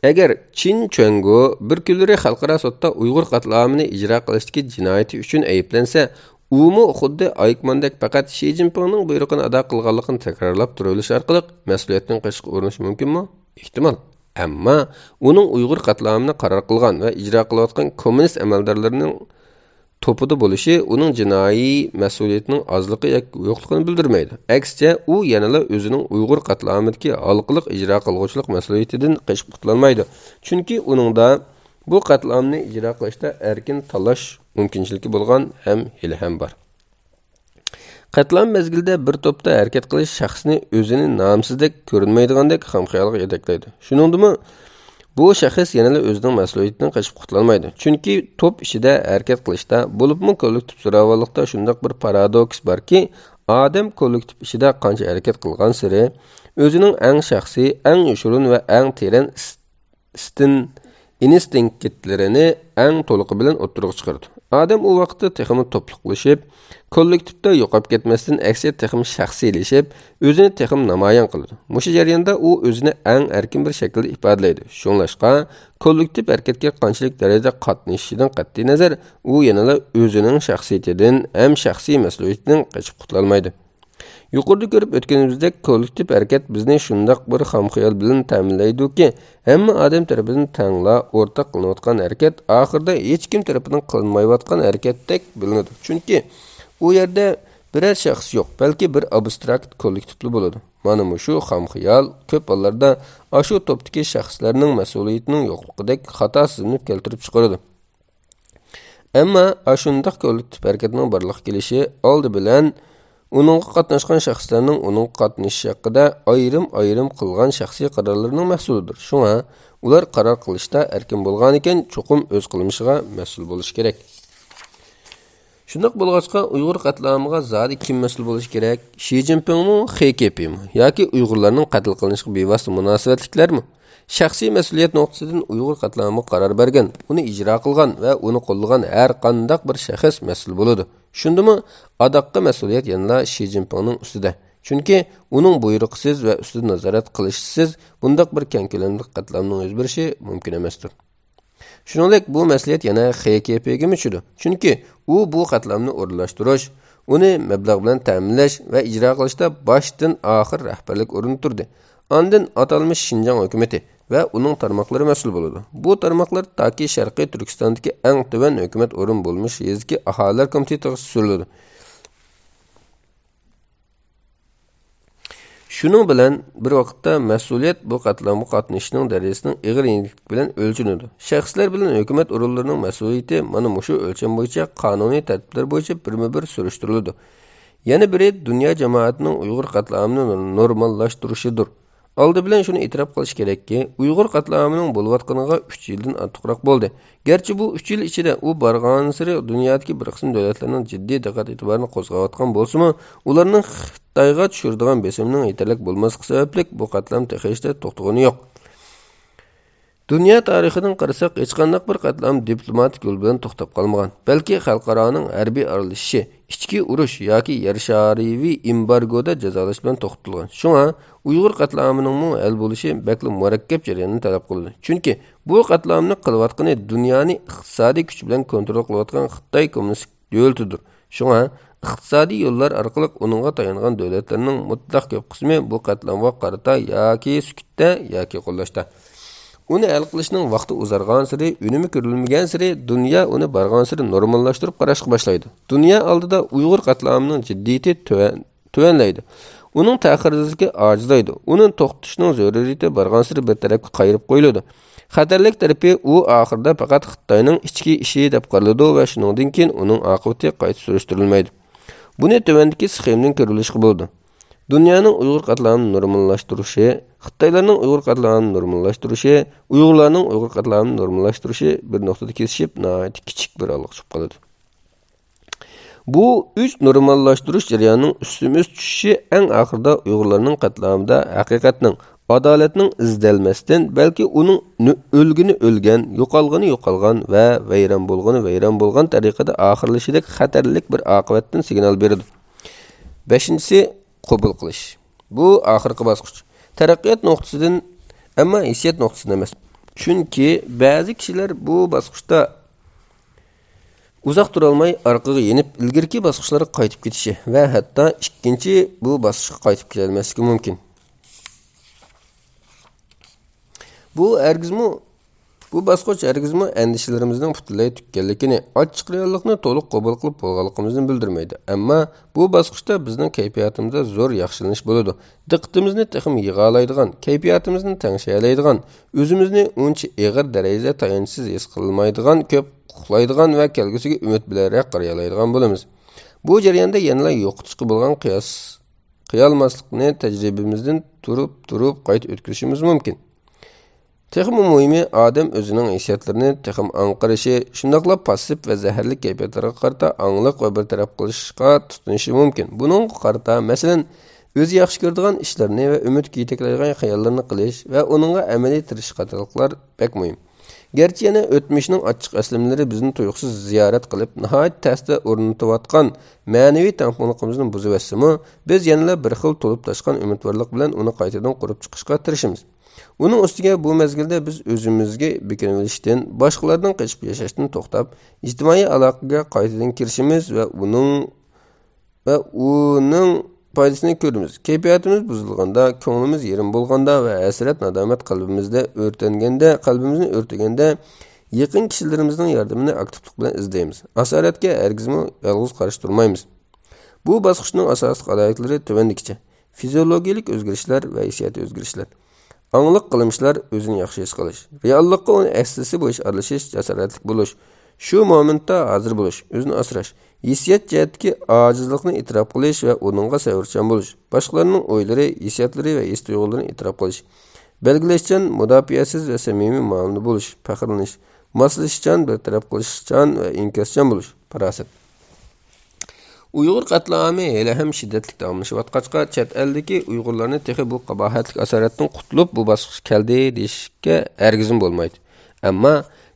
ئەگەر چىن چۈەنگو بىر كۈنلىرى خەلقئارا سوتتا ئۇيغۇر قەتلىئامىنى ئىجرا قىلىشتىكى جىنايىتى ئۈچۈن ئەيىبلەنسە، ئۇمۇ خۇددى ئايكماندەك پەقەت شى جىنپىڭنىڭ بۇيرۇقىنى ئادا قىلغانلىقىنى تەكرارلاپ تۇرۇۋېلىش ئارقىلىق مەسئۇلىيەتتىن قېچىشقا ئۇرۇنۇشى مۇمكىنمۇ؟ ئېھتىمال. ئەمما ئۇنىڭ ئۇيغۇر قەتلىئامىنى قارار قىلغان ۋە ئىجرا قىلىۋاتقان كوممۇنىست ئەمەلدارلىرىنىڭ توپىدا بولۇشى ئۇنىڭ جىنايى مەسئۇلىيىتىنىڭ ئازلىقى ياكى يوقلۇقىنى بىلدۈرمەيدۇ. ئەكسىچە، ئۇ يەنىلا ئۆزىنىڭ ئۇيغۇر قەتلىئامىدىكى ھالقىلىق ئىجرا قىلغۇچىلىق مەسئۇلىيىتىدىن قېچىپ قۇتۇلالمايدۇ. چۈنكى ئۇنىڭدا بۇ قەتلىئامنى ئىجرا قىلىشتا ئەركىن تاللاش مۇمكىنچىلىكى بولغان ھەم ھېلىھەم بار. قەتلىئام مەزگىلىدە بىر توپتا ھەرىكەت قىلىش شەخسنى ئۆزىنى نامسىزدەك، كۆرۈنمەيدىغاندەك خام خىيالغا يېتەكلەيدۇ. شۇنىڭدىمۇ بۇ شەخس يەنىلا ئۆزىنىڭ مەسئۇلىيىتىدىن قېچىپ قۇتۇلالمايدۇ. چۈنكى توپ ئىچىدە ھەرىكەت قىلىشتا، بولۇپمۇ كوللېكتىپ زوراۋانلىقتا شۇنداق بىر پارادوكس باركى، ئادەم كوللېكتىپ ئىچىدە قانچە ھەرىكەت قىلغانسېرى، ئۆزىنىڭ ئەڭ شەخسىي، ئەڭ يوشۇرۇن ۋە ئەڭ تېرەن ئىس-، ئىستىن-، ئىنستىنكتلىرىنى ئەڭ تولۇقى بىلەن ئوتتۇرىغا چىقىرىدۇ. ئادەم ئۇ ۋاقىتتا تېخىمۇ توپلۇقلىشىپ، كوللېكتىپتا يوقاپ كەتمەستىن، ئەكسىچە تېخىمۇ شەخسىيلىشىپ، ئۆزىنى تېخىمۇ نامايان قىلىدۇ. مۇشۇ جەرياندا ئۇ ئۆزىنى ئەڭ ئەركىن بىر شەكىلدە ئىپادىلەيدۇ. شۇڭلاشقا، كوللېكتىپ ھەرىكەتكە قانچىلىك دەرىجىدە قاتنىشىشىدىن قەتئىينەزەر، ئۇ يەنىلا ئۆزىنىڭ شەخسىيىتىدىن ھەم شەخسىي مەسئۇلىيىتىدىن قېچىپ قۇتۇلالمايدۇ. يۇقىرىدا كۆرۈپ ئۆتكىنىمىزدەك، كوللېكتىپ ھەرىكەت بىزنى شۇنداق بىر خام خىيال بىلەن تەمىنلەيدۇكى، ھەممە ئادەم تەرىپىدىن تەڭلا ئورتاق قىلىنىۋاتقان ھەرىكەت ئاخىرىدا ھېچكىم تەرىپىدىن قىلىنمايۋاتقان ھەرىكەتتەك بىلىنىدۇ. چۈنكى ئۇ يەردە بىرەر شەخس يوق، بەلكى بىر ئابستراكت كوللېكتىپلا بولىدۇ. مانا مۇشۇ خام خىيال كۆپ ھاللاردا ئاشۇ توپتىكى شەخسلەرنىڭ مەسئۇلىيىتىنىڭ يوقلۇقىدەك خاتا سېزىمنى كەلتۈرۈپ چىقىرىدۇ. ئەمما ئاشۇنداق كوللېكتىپ ھەرىكەتنىڭ بارلىققا كېلىشى ئالدى بىلەن ئۇنىڭغا قاتناشقان شەخسلەرنىڭ ئۇنىڭغا قاتنىشىشى ھەققىدە ئايرىم-ئايرىم قىلغان شەخسىي قارارلىرىنىڭ مەھسۇلىدۇر. شۇڭا ئۇلار قارار قىلىشتا ئەركىن بولغانىكەن، چوقۇم ئۆز قىلمىشىغا مەسئۇل بولۇشى كېرەك. شۇنداق بولغاچقا، ئۇيغۇر قەتلىئامىغا زادى كىم مەسئۇل بولۇشى كېرەك؟ شى جىنپىڭمۇ، خې كې پېمۇ ياكى ئۇيغۇرلارنىڭ قەتل قىلىنىشىغا بىۋاسىتە مۇناسىۋەتلىكلەرمۇ؟ شەخسىي مەسئۇلىيەت نۇقتىسىدىن ئۇيغۇر قەتلىئامىغا قارار بەرگەن، ئۇنى ئىجرا قىلغان ۋە ئۇنى قوللىغان ھەر قانداق بىر شەخس مەسئۇل بولىدۇ. شۇندىمۇ ئاداققى مەسئۇلىيەت يەنىلا شى جىنپىڭنىڭ ئۈستىدە. چۈنكى ئۇنىڭ بۇيرۇقىسىز ۋە ئۈستىدىن نازارەت قىلىشسىز بۇنداق بىر كەڭ كۆلەملىك قەتلىئامنىڭ يۈز بېرىشى مۇمكىن ئەمەستۇر. شۇنىڭدەك بۇ مەسئۇلىيەت يەنە خې كې پېگىمۇ چۈشىدۇ. چۈنكى ئۇ بۇ قەتلىئامنى ئورۇنلاشتۇرۇش، ئۇنى مەبلەغ بىلەن تەمىنلەش ۋە ئىجرا قىلىشتا باشتىن ئاخىر رەھبەرلىك ئورنىدا تۇردى. ئاندىن ئاتالمىش شىنجاڭ ھۆكۈمىتى ۋە ئۇنىڭ تارماقلىرى مەسئۇل بولىدۇ. بۇ تارماقلار تاكى شەرقىي تۈركىستاندىكى ئەڭ تۆۋەن ھۆكۈمەت ئورۇن بولمىش يېزىدىكى ئاھالىلەر كومىتېتىغا سۈرۈلىدۇ. شۇنىڭ بىلەن بىر ۋاقىتتا، مەسئۇلىيەت بۇ قەتلىئامغا قاتنىشىشنىڭ دەرىجىسىنىڭ ئېغىر يېنىكلىكى بىلەن ئۆلچىنىدۇ. شەخسلەر بىلەن ھۆكۈمەت ئورۇنلىرىنىڭ مەسئۇلىيىتى مانا مۇشۇ ئۆلچەم بويىچە قانۇنىي تەرتىپلەر بويىچە بىرمۇ بىر سۈرۈشتۈرۈلىدۇ. يەنە بىرى، دۇنيا جامائەتىنىڭ ئۇيغۇر قەتلىئامىنى نورماللاشتۇرۇشىدۇر. ئالدى بىلەن شۇنى ئېتىراپ قىلىش كېرەككى، ئۇيغۇر قەتلىئامىنىڭ بولۇۋاتقىنىغا ئۈچ يىلدىن ئارتۇقراق بولدى. گەرچە بۇ ئۈچ يىل ئىچىدە ئۇ بارغانسېرى دۇنيادىكى بىر قىسىم دۆلەتلەرنىڭ جىددىي دىققەت ئېتىبارىنى قوزغاۋاتقان بولسىمۇ، ئۇلارنىڭ خىتايغا چۈشۈرىدىغان بېسىمىنىڭ يېتەرلىك بولماسلىقى سەۋەبلىك، بۇ قەتلىئام تېخىچە توختىغىنى يوق. دۇنيا تارىخىدىن قارىساق، ھېچقانداق بىر قەتلىئام دىپلوماتىك يول بىلەن توختاپ قالمىغان، بەلكى خەلقئارانىڭ ھەربىي ئارىلىشىشى، ئىچكى ئۇرۇش ياكى يەر شارىۋى ئېمبارگودا جازالاش بىلەن توختىتىلغان. شۇڭا ئۇيغۇر قەتلىئامىنىڭمۇ ھەل بولۇشى بەكلا مۇرەككەپ جەرياننى تەلەپ قىلىدۇ. چۈنكى بۇ قەتلىئامنى قىلىۋاتقىنى دۇنيانى ئىقتىسادىي كۈچ بىلەن كونترول قىلىۋاتقان خىتاي كوممۇنىستىك دۆلىتىدۇر. شۇڭا ئىقتىسادىي يوللار ئارقىلىق ئۇنىڭغا تايانغان دۆلەتلەرنىڭ مۇتلەق كۆپ قىسمى بۇ قەتلىئامغا قارىتا ياكى سۈكۈتتە، ياكى قوللاشتا. ئۇنى ھەل قىلىشنىڭ ۋاقتى ئۇزارغانسېرى، ئۈنۈمى كۆرۈلمىگەنسېرى، دۇنيا ئۇنى بارغانسېرى نورماللاشتۇرۇپ قاراشقا باشلايدۇ. دۇنيا ئالدىدا ئۇيغۇر قەتلىئامىنىڭ جىددىيىتى تۆۋەن، تۆۋەنلەيدۇ. ئۇنىڭ تەخىرسىزلىكى ئاجىزلايدۇ. ئۇنى توختىتىشنىڭ زۆرۈرىيىتى بارغانسېرى بىر تەرەپكە قايرىپ قويۇلىدۇ. خەتەرلىك تەرىپى ئۇ ئاخىرىدا پەقەت خىتاينىڭ ئىچكى ئىشى دەپ قارىلىدۇ ۋە شۇنىڭدىن كېيىن ئۇنىڭ ئاقىۋىتى قايتا سۈرۈشتۈرۈلمەيدۇ. بۇنى تۆۋەندىكى سخېمىدىن كۆرۈۋېلىشقا بولىدۇ. دۇنيانىڭ ئۇيغۇر قەتلىئامىنى نورماللاشتۇرۇشى، خىتايلارنىڭ ئۇيغۇر قەتلىئامىنى نورماللاشتۇرۇشى، ئۇيغۇرلارنىڭ ئۇيغۇر قەتلىئامىنى نورماللاشتۇرۇشى بىر نۇقتىدا كېسىشىپ، ناھايىتى كىچىك بىر ئالغا چۈشۈپ قالىدۇ. بۇ ئۈچ نورماللاشتۇرۇش جەريانىنىڭ ئۈستمۇ ئۈست چۈشۈشى ئەڭ ئاخىرىدا ئۇيغۇرلارنىڭ قەتلىئامىدا ھەقىقەتنىڭ، ئادالەتنىڭ ئىزدەلمەستىن، بەلكى ئۇنىڭ نۆ-، ئۆلگىنى ئۆلگەن، يوقالغىنى يوقالغان ۋە ۋەيران بولغىنى ۋەيران بولغان تەرىقىدە ئاخىرلىشىدەك خەتەرلىك بىر ئاقىۋەتتىن سىگنال بېرىدۇ. بەشىنچىسى، قوبۇل قىلىش. بۇ ئاخىرقى باسقۇچ. تەرەققىيات نۇقتىسىدىن، ئەمما ھېسسىيات نۇقتىسىدىن ئەمەس. چۈنكى بەزى كىشىلەر بۇ باسقۇچتا ئۇزاق تۇرالماي ئارقىغا يېنىپ، ئىلگىرىكى باسقۇچلارغا قايتىپ كېتىشى ۋە ھەتتا ئىككىنچى بۇ باسقۇچقا قايتىپ كېلەلمەسلىكى مۇمكىن. بۇ ھەرگىزمۇ، بۇ باسقۇچ ھەرگىزمۇ ئەندىشىلىرىمىزنىڭ پۈتۈنلەي تۈگىگەنلىكىنى، ئاچچىق رېئاللىقنى تولۇق قوبۇل قىلىپ بولغانلىقىمىزنى بىلدۈرمەيدۇ. ئەمما بۇ باسقۇچتا بىزنىڭ كەيپىياتىمىزدا زور ياخشىلىنىش بولىدۇ. دىققىتىمىزنى تېخىمۇ يىغالايدىغان، كەيپىياتىمىزنى تەڭشىيەلەيدىغان، ئۆزىمىزنى ئۇنچە ئېغىر دەرىجىدە تايانچسىز ھېس قىلمايدىغان، كۆپ ئۇخلايدىغان ۋە كەلگۈسىگە ئۈمىد بىلەنرەك قارىيالايدىغان بولىمىز. بۇ جەرياندا يەنىلا يوقىتىشقا بولغان قىياس، قىيالماسلىقنى تەجرىبىمىزدىن تۇرۇپ، تۇرۇپ قايتا ئۆتكۈزۈشىمىز مۇمكىن. تېخىمۇ مۇھىمى، ئادەم ئۆزىنىڭ ھېسسىياتلىرىنى تېخىمۇ ئاڭقىرىشى، شۇنداقلا پاسسىپ ۋە زەھەرلىك كەيپىياتلارغا قارىتا ئاڭلىق ۋە بىر تەرەپ قىلىشقا تۇتۇنۇشى مۇمكىن. بۇنىڭغا قارىتا، مەسىلەن، ئۆزى ياخشى كۆرىدىغان ئىشلىرىنى ۋە ئۈمىدكە يېتەكلەيدىغان خىياللىرىنى قىلىش ۋە ئۇنىڭغا ئەمەلىي تىرىشىش قاتارلىقلار بەك مۇھىم. گەرچە يەنە ئۆتمۈشنىڭ ئاچچىق ئەسلىمىلىرى بىزنى تۇيۇقسىز زىيارەت قىلىپ، ناھايىتى تەستە ئورنىتىۋاتقان مەنىۋى تەڭپۇڭلۇقىمىزنى بۇزۇۋەتسىمۇ، بىز يەنىلا بىر خىل تولۇپ تاشقان ئۈمىدۋارلىق بىلەن ئۇنى قايتىدىن قۇرۇپ چىقىشقا تىرىشىمىز. ئۇنىڭ ئۈستىگە بۇ مەزگىلدە بىز ئۆزىمىزگە بېكىنىۋېلىشتىن، باشقىلارنىڭ قېچىپ ياشاشتىن توختاپ، ئىجتىمائىي ئالاقىگە قايتىدىن كىرىشىمىز ۋە ئۇنىڭ ۋە ئۇنىڭ پايدىسىنى كۆرىمىز. كەيپىياتىمىز بۇزۇلغاندا، كۆڭلىمىز يېرىم بولغاندا ۋە ھەسرەت-نادامەت قەلبىمىزدە ئۆرتەنگەندە، قەلبىمىزنى ئۆرتىگەندە، يېقىن كىشىلىرىمىزنىڭ ياردىمىنى ئاكتىپلىق بىلەن ئىزدەيمىز. ئاسارەتكە ھەرگىزمۇ يالغۇز قارشى تۇرمايمىز. بۇ باسقۇچنىڭ ئاساسلىق ئالاھىدىلىكلىرى تۆۋەندىكىچە. فىزىئولوگىيەلىك ئۆزگىرىشلەر ۋە ھېسسىياتىي ئۆزگىرىشلەر. ئاڭلىق قىلمىشلار، ئۆزىنى ياخشى ھېس قىلىش. رېئاللىققا ئۇنىڭ ئەكسىسى بويىچە ئارىلىشىش، جاسارەتلىك بولۇش. شۇ مومېنتتا ھازىر بولۇش، ئۆزىنى ئاسراش. ھېسسىيات جەھەتتىكى ئاجىزلىقنى ئېتىراپ قىلىش ۋە ئۇنىڭغا سەۋرچان بولۇش. باشقىلارنىڭ ئويلىرى، ھېسسىياتلىرى ۋە ھېس-تۇيغۇلىرىنى ئېتىراپ قىلىش. بەلگىلەشچان، مۇداپىئەسىز ۋە سەمىمىي مۇئامىلىدە بولۇش، پەخىرلىنىش. ماسلىشىشچان، بىر تەرەپ قىلىشچان ۋە ئىنكاسچان بولۇش، پاراسەت. ئۇيغۇر قەتلىئامى ھېلىھەم شىددەتلىك داۋاملىشىۋاتقاچقا، چەت ئەلدىكى ئۇيغۇرلارنى تېخى بۇ قاباھەتلىك ئاسارەتتىن قۇتۇلۇپ، بۇ باسقۇچقا كەلدى دېيىشكە ھەرگىزمۇ بولمايدۇ. ئەمما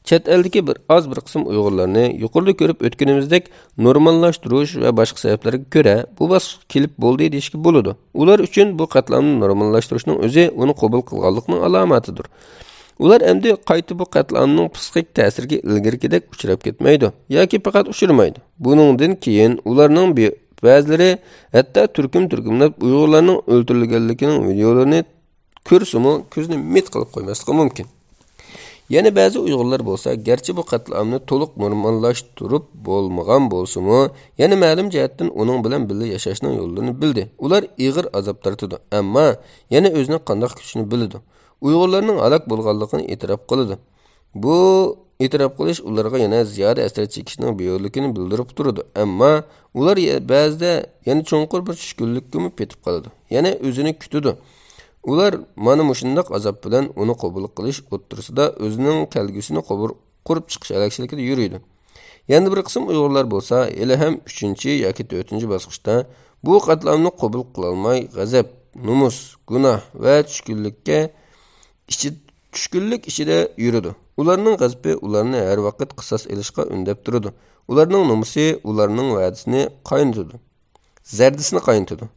چەت ئەلدىكى بىر ئاز بىر قىسىم ئۇيغۇرلارنى يۇقىرىدا كۆرۈپ ئۆتكىنىمىزدەك نورماللاشتۇرۇش ۋە باشقا سەۋەبلەرگە كۆرە بۇ باسقۇچقا كېلىپ بولدى دېيىشكە بولىدۇ. ئۇلار ئۈچۈن بۇ قەتلىئامنى نورماللاشتۇرۇشنىڭ ئۆزى ئۇنى قوبۇل قىلغانلىقنىڭ ئالامىتىدۇر. ئۇلار ئەمدى قايتا بۇ قەتلىئامنىڭ پسىخىك تەسىرىگە ئىلگىرىكىدەك ئۇچراپ كەتمەيدۇ ياكى پەقەت ئۇچرىمايدۇ. بۇنىڭدىن كېيىن ئۇلارنىڭ بى-، بەزىلىرى ھەتتا تۈركۈم-تۈركۈملەپ ئۇيغۇرلارنىڭ ئۆلتۈرۈلگەنلىكىنىڭ ۋىدىيولىرىنى كۆرسىمۇ، كۆزىنى مىت قىلىپ قويماسلىقى مۇمكىن. يەنە بەزى ئۇيغۇرلار بولسا، گەرچە بۇ قەتلىئامنى تولۇق نورماللاشتۇرۇپ بولمىغان بولسىمۇ، يەنە مەلۇم جەھەتتىن ئۇنىڭ بىلەن بىللە ياشاشنىڭ يوللىرىنى بىلدى. ئۇلار ئېغىر ئازاب تارتىدۇ، ئەمما يەنە ئۆزىنى قانداق تۇتۇشنى بىلىدۇ. ئۇيغۇرلارنىڭ ھالاك بولغانلىقىنى ئېتىراپ قىلىدۇ. بۇ ئېتىراپ قىلىش ئۇلارغا يەنە زىيادە ھەسرەت چېكىشنىڭ بىئارىلىكىنى بىلدۈرۈپ تۇرىدۇ، ئەمما ئۇلار يە-، بەزىدە يەنە چوڭقۇر بىر چۈشكۈنلۈككىمۇ پېتىپ قالىدۇ. يەنە ئۆزىنى كۈتىدۇ. ئۇلار مانا مۇشۇنداق ئازاب بىلەن ئۇنى قوبۇل قىلىش ئوتتۇرىسىدا ئۆزىنىڭ كەلگۈسىنى قوبۇر-، قۇرۇپ چىقىش ھەلەكچىلىكىدە يۈرىدۇ. يەنە بىر قىسىم ئۇيغۇرلار بولسا ھېلىھەم ئۈچىنچى ياكى تۆتىنچى باسقۇچتا بۇ قەتلىئامنى قوبۇل قىلالماي، غەزەپ، نومۇس، گۇناھ ۋە چۈشكۈنلۈككە ئىچى چۈشكۈنلۈك ئىچىدە يۈرىدۇ. ئۇلارنىڭ غەزىپى ئۇلارنى ھەر ۋاقىت قىساس ئېلىشقا ئۈندەپ تۇرىدۇ. ئۇلارنىڭ نومۇسى ئۇلارنىڭ ۋەدىسىنى قاينىتىدۇ. زەردىسىنى قاينىتىدۇ.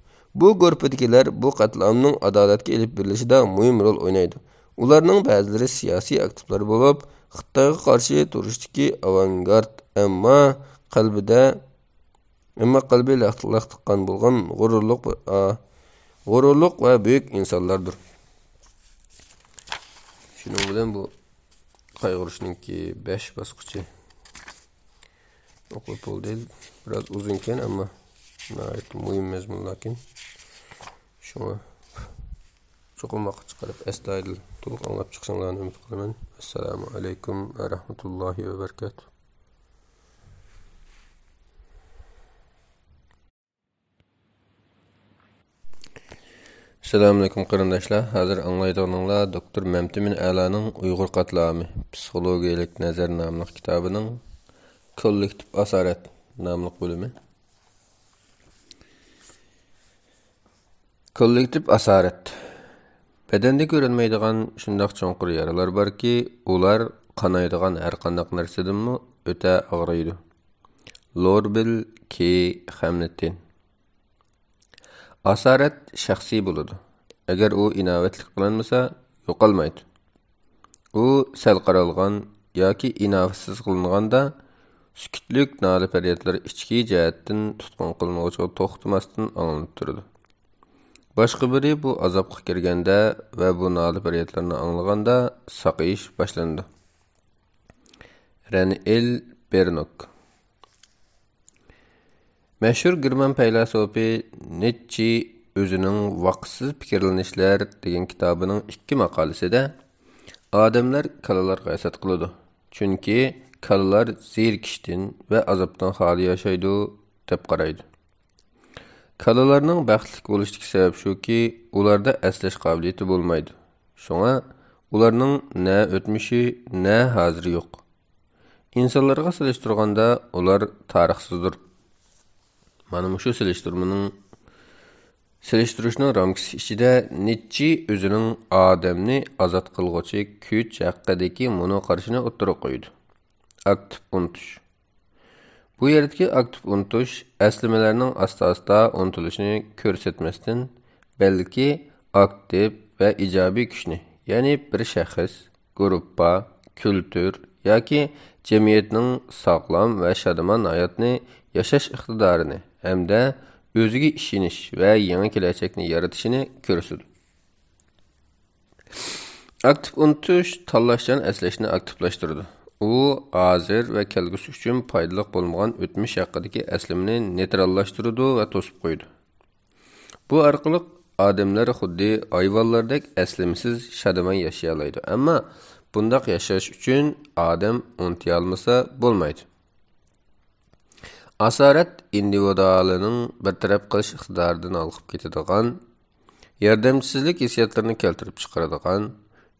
بۇ گۇرۇپپىدىكىلەر بۇ قەتلىئامنىڭ ئادالەتكە ئېلىپ بېرىلىشىدا مۇھىم رول ئوينايدۇ. ئۇلارنىڭ بەزىلىرى سىياسىي ئاكتىپلار بولۇپ، خىتايغا قارشى تۇرۇشتىكى ئاۋانگارت، ئەمما قەلبىدە، ئەمما قەلبى لەختە-، لەختە قان بولغان غۇرۇرلۇق، ئا، غۇرۇرلۇق ۋە بۈيۈك ئىنسانلاردۇر. شۇنىڭ بىلەن بۇ قايغۇرۇشنىڭكى بەش باسقۇچى ئوقۇپ بولدى. بىراز ئۇزۇنكەن، ئەمما ناھايىتى مۇھىم مەزمۇنلاركەن. شۇڭا چوقۇم ۋاقىت چىقىرىپ، ئەستايىدىل، تولۇق ئاڭلاپ چىقىشىڭلارنى ئۈمىد قىلىمەن. ئەسسالامۇ ئەلەيكۇم ۋە رەھمەتۇللاھى ۋە بەرىكاتۇھ. ئەسسالامۇئەلەيكۇم قېرىنداشلار، ھازىر ئاڭلايدىغىنىڭلار دوكتور مەمتىمىن ئەلانىڭ ئۇيغۇر قەتلىئامى، پسىخولوگىيەلىك نەزەر ناملىق كىتابىنىڭ كوللېكتىپ ئاسارەت ناملىق بۆلۈمى. كوللېكتىپ ئاسارەت. بەدەندە كۆرۈنمەيدىغان شۇنداق چوڭقۇر يارىلار باركى، ئۇلار قانايدىغان ھەرقانداق نەرسىدىنمۇ ئۆتە ئاغرىيدۇ. لوربىل كى خەملىتىن. ئاسارەت شەخسىي بولىدۇ. ئەگەر ئۇ ئىناۋەتلىك قىلىنمىسا، يوقالمايدۇ. ئۇ سەل قارالغان ياكى ئىناۋەتسىز قىلىنغاندا، سۈكۈتلۈك نالە-پەريادلار ئىچكى جەھەتتىن تۇتقۇن قىلىنغۇچىغا توختىماستىن ئاڭلىنىپ تۇرىدۇ. باشقا بىرى بۇ ئازابقا كىرگەندە ۋە بۇ نالە-پەريادلارنى ئاڭلىغاندا ساقىيىش باشلىنىدۇ. رەنئىل بېرنوك. مەشھۇر گېرمان پەيلاسوپى نىتچې ئۆزىنىڭ ۋاقىتسىز پىكىرلىنىشلەر دېگەن كىتابىنىڭ ئىككى ماقالىسىدە ئادەملەر كالىلارغا ھەسەت قىلىدۇ، چۈنكى كالىلار زېرىكىشتىن ۋە ئازابتىن خالىي ياشايدۇ، دەپ قارايدۇ. كالىلارنىڭ بەختلىك بولۇشتىكى سەۋەب شۇكى، ئۇلاردا ئەسلەش قابىلىيىتى بولمايدۇ. شۇڭا ئۇلارنىڭ نە ئۆتمۈشى، نە ھازىرى يوق. ئىنسانلارغا سېلىشتۇرغاندا ئۇلار تارىخسىزدۇر. مانا مۇشۇ سېلىشتۇرمىنىڭ، سېلىشتۇرۇشنىڭ رامكىسى ئىچىدە نىتچې ئۆزىنىڭ ئادەمنى ئازاد قىلغۇچى كۈچ ھەققىدىكى مۇنۇ قارىشىنى ئوتتۇرىغا قويىدۇ. ئاكتىپ ئۇنتۇش. بۇ يەردىكى ئاكتىپ ئۇنتۇش ئەسلىمىلەرنىڭ ئاستا-ئاستا ئۇنتۇلۇشىنى كۆرسەتمەستىن، بەلكى ئاكتىپ ۋە ئىجابىي كۈچنى، يەنى بىر شەخس، گۇرۇپپا، كۈلتۈر ياكى جەمئىيەتنىڭ ساغلام ۋە شادىمان ھاياتنى ياشاش ئىقتىدارىنى ھەمدە ئۆزىگە ئىشىنىش ۋە يېڭى كېلەچەكنى يارىتىشىنى كۆرسىتىدۇ. ئاكتىپ ئۇنتۇش تاللاشچان ئەسلەشنى ئاكتىپلاشتۇرىدۇ. ئۇ ھازىر ۋە كەلگۈسى ئۈچۈن پايدىلىق بولمىغان ئۆتمۈش ھەققىدىكى ئەسلىمىنى نېيتراللاشتۇرىدۇ ۋە توسۇپ قويىدۇ. بۇ ئارقىلىق ئادەملەر خۇددى ھايۋانلاردەك ئەسلىمىسىز شادىمان ياشىيالايدۇ. ئەمما بۇنداق ياشاش ئۈچۈن ئادەم ئۇنتۇيالمىسا بولمايدۇ. ئاسارەت ئىندىۋىدۇئالىنىڭ بىر تەرەپ قىلىش ئىقتىدارىدىن ھالقىپ كېتىدىغان، ياردەمچىسىزلىك ھېسسىياتلىرىنى كەلتۈرۈپ چىقىرىدىغان،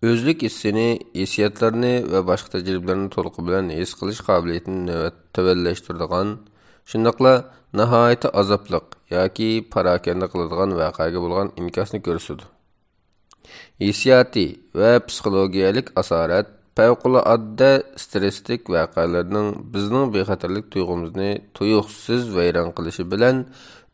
ئۆزلۈك ھېسسىنى، ھېسسىياتلارنى ۋە باشقا تەجرىبىلەرنى تولۇقى بىلەن ھېس قىلىش قابىلىيىتىنى نۆۋەت-، تۆۋەنلەشتۈرىدىغان، شۇنداقلا ناھايىتى ئازابلىق ياكى پاراكەندە قىلىدىغان ۋەقەگە بولغان ئىنكاسنى كۆرسىتىدۇ. ھېسسىياتىي ۋە پسىخولوگىيەلىك ئاسارەت پەۋقۇلئاددە سترېسلىك ۋەقەلەرنىڭ بىزنىڭ بىخەتەرلىك تۇيغۇمىزنى تۇيۇقسىز ۋەيران قىلىشى بىلەن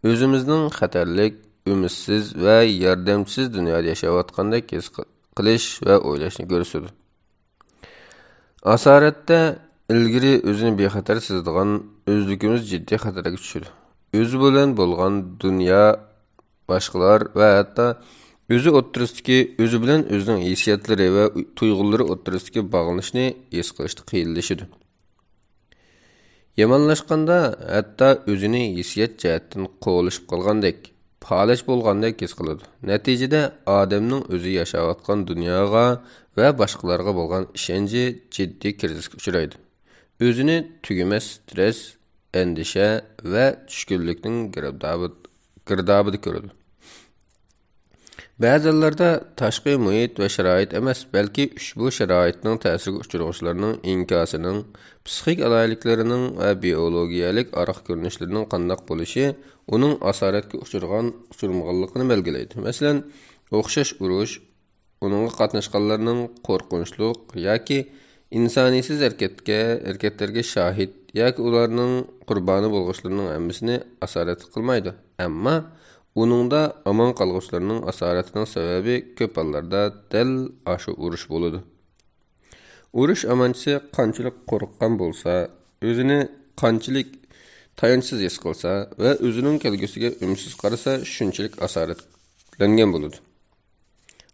ئۆزىمىزنىڭ خەتەرلىك، ئۈمىدسىز ۋە ياردەمچىسىز دۇنيادا ياشاۋاتقاندەك ھېس قىلىش ۋە ئويلاشنى كۆرسىتىدۇ. ئاسارەتتە ئىلگىرى ئۆزىنى بىخەتەر سېزىدىغان ئۆزلۈكىمىز جىددىي خەتەرگە چۈشىدۇ. ئۆزى بىلەن بولغان دۇنيا، باشقىلار ۋە ھەتتا ئۆزى ئوتتۇرىسىدىكى، ئۆزى بىلەن ئۆزىنىڭ ھېسسىياتلىرى ۋە تۇيغۇلىرى ئوتتۇرىسىدىكى باغلىنىشنى ھېس قىلىشتا قىيىنلىشىدۇ. يامانلاشقاندا ھەتتا ئۆزىنى ھېسسىيات جەھەتتىن قوغلىشىپ قالغاندەك، پالەچ بولغاندەك ھېس قىلىدۇ. نەتىجىدە ئادەمنىڭ ئۆزى ياشاۋاتقان دۇنياغا ۋە باشقىلارغا بولغان ئىشەنچى جىددىي كىرىزىسكە ئۇچرايدۇ. ئۆزىنى تۈگىمەس سترېس، ئەندىشە ۋە چۈشكۈنلۈكنىڭ گىردابى-، گىردابىدا كۆرىدۇ. بەزى ھاللاردا تاشقى مۇھىت ۋە شارائىت ئەمەس، بەلكى ئۇشبۇ شارائىتنىڭ تەسىرىگە ئۇچرىغۇچىلارنىڭ ئىنكاسىنىڭ، پسىخىك ئالاھىدىلىكلىرىنىڭ ۋە بىئولوگىيەلىك ئارقا كۆرۈنۈشلىرىنىڭ قانداق بولۇشى ئۇنىڭ ئاسارەتكە ئۇچرىغان، ئۇچرىمىغانلىقىنى بەلگىلەيدۇ. مەسىلەن، ئوخشاش ئۇرۇش، ئۇنىڭغا قاتناشقانلارنىڭ قورقۇنچلۇق ياكى ئىنسانىيسىز ھەرىكەتكە، ھەرىكەتلەرگە شاھىت ياكى ئۇلارنىڭ قۇربانى بولغۇچىلىرىنىڭ ھەممىسىنى ئاسارەتلىك قىلمايدۇ. ئەمما ئۇنىڭدا ئامان قالغۇچىلارنىڭ ئاسارەتىنىڭ سەۋەبى كۆپ ھاللاردا دەل ئاشۇ ئۇرۇش بولىدۇ. ئۇرۇش ئامانچىسى قانچىلىك قورققان بولسا، ئۆزىنى قانچىلىك تايانچسىز ھېس قىلسا ۋە ئۆزىنىڭ كەلگۈسىگە ئۈمىدسىز قارىسا، شۇنچىلىك ئاسارەتلەنگەن بولىدۇ.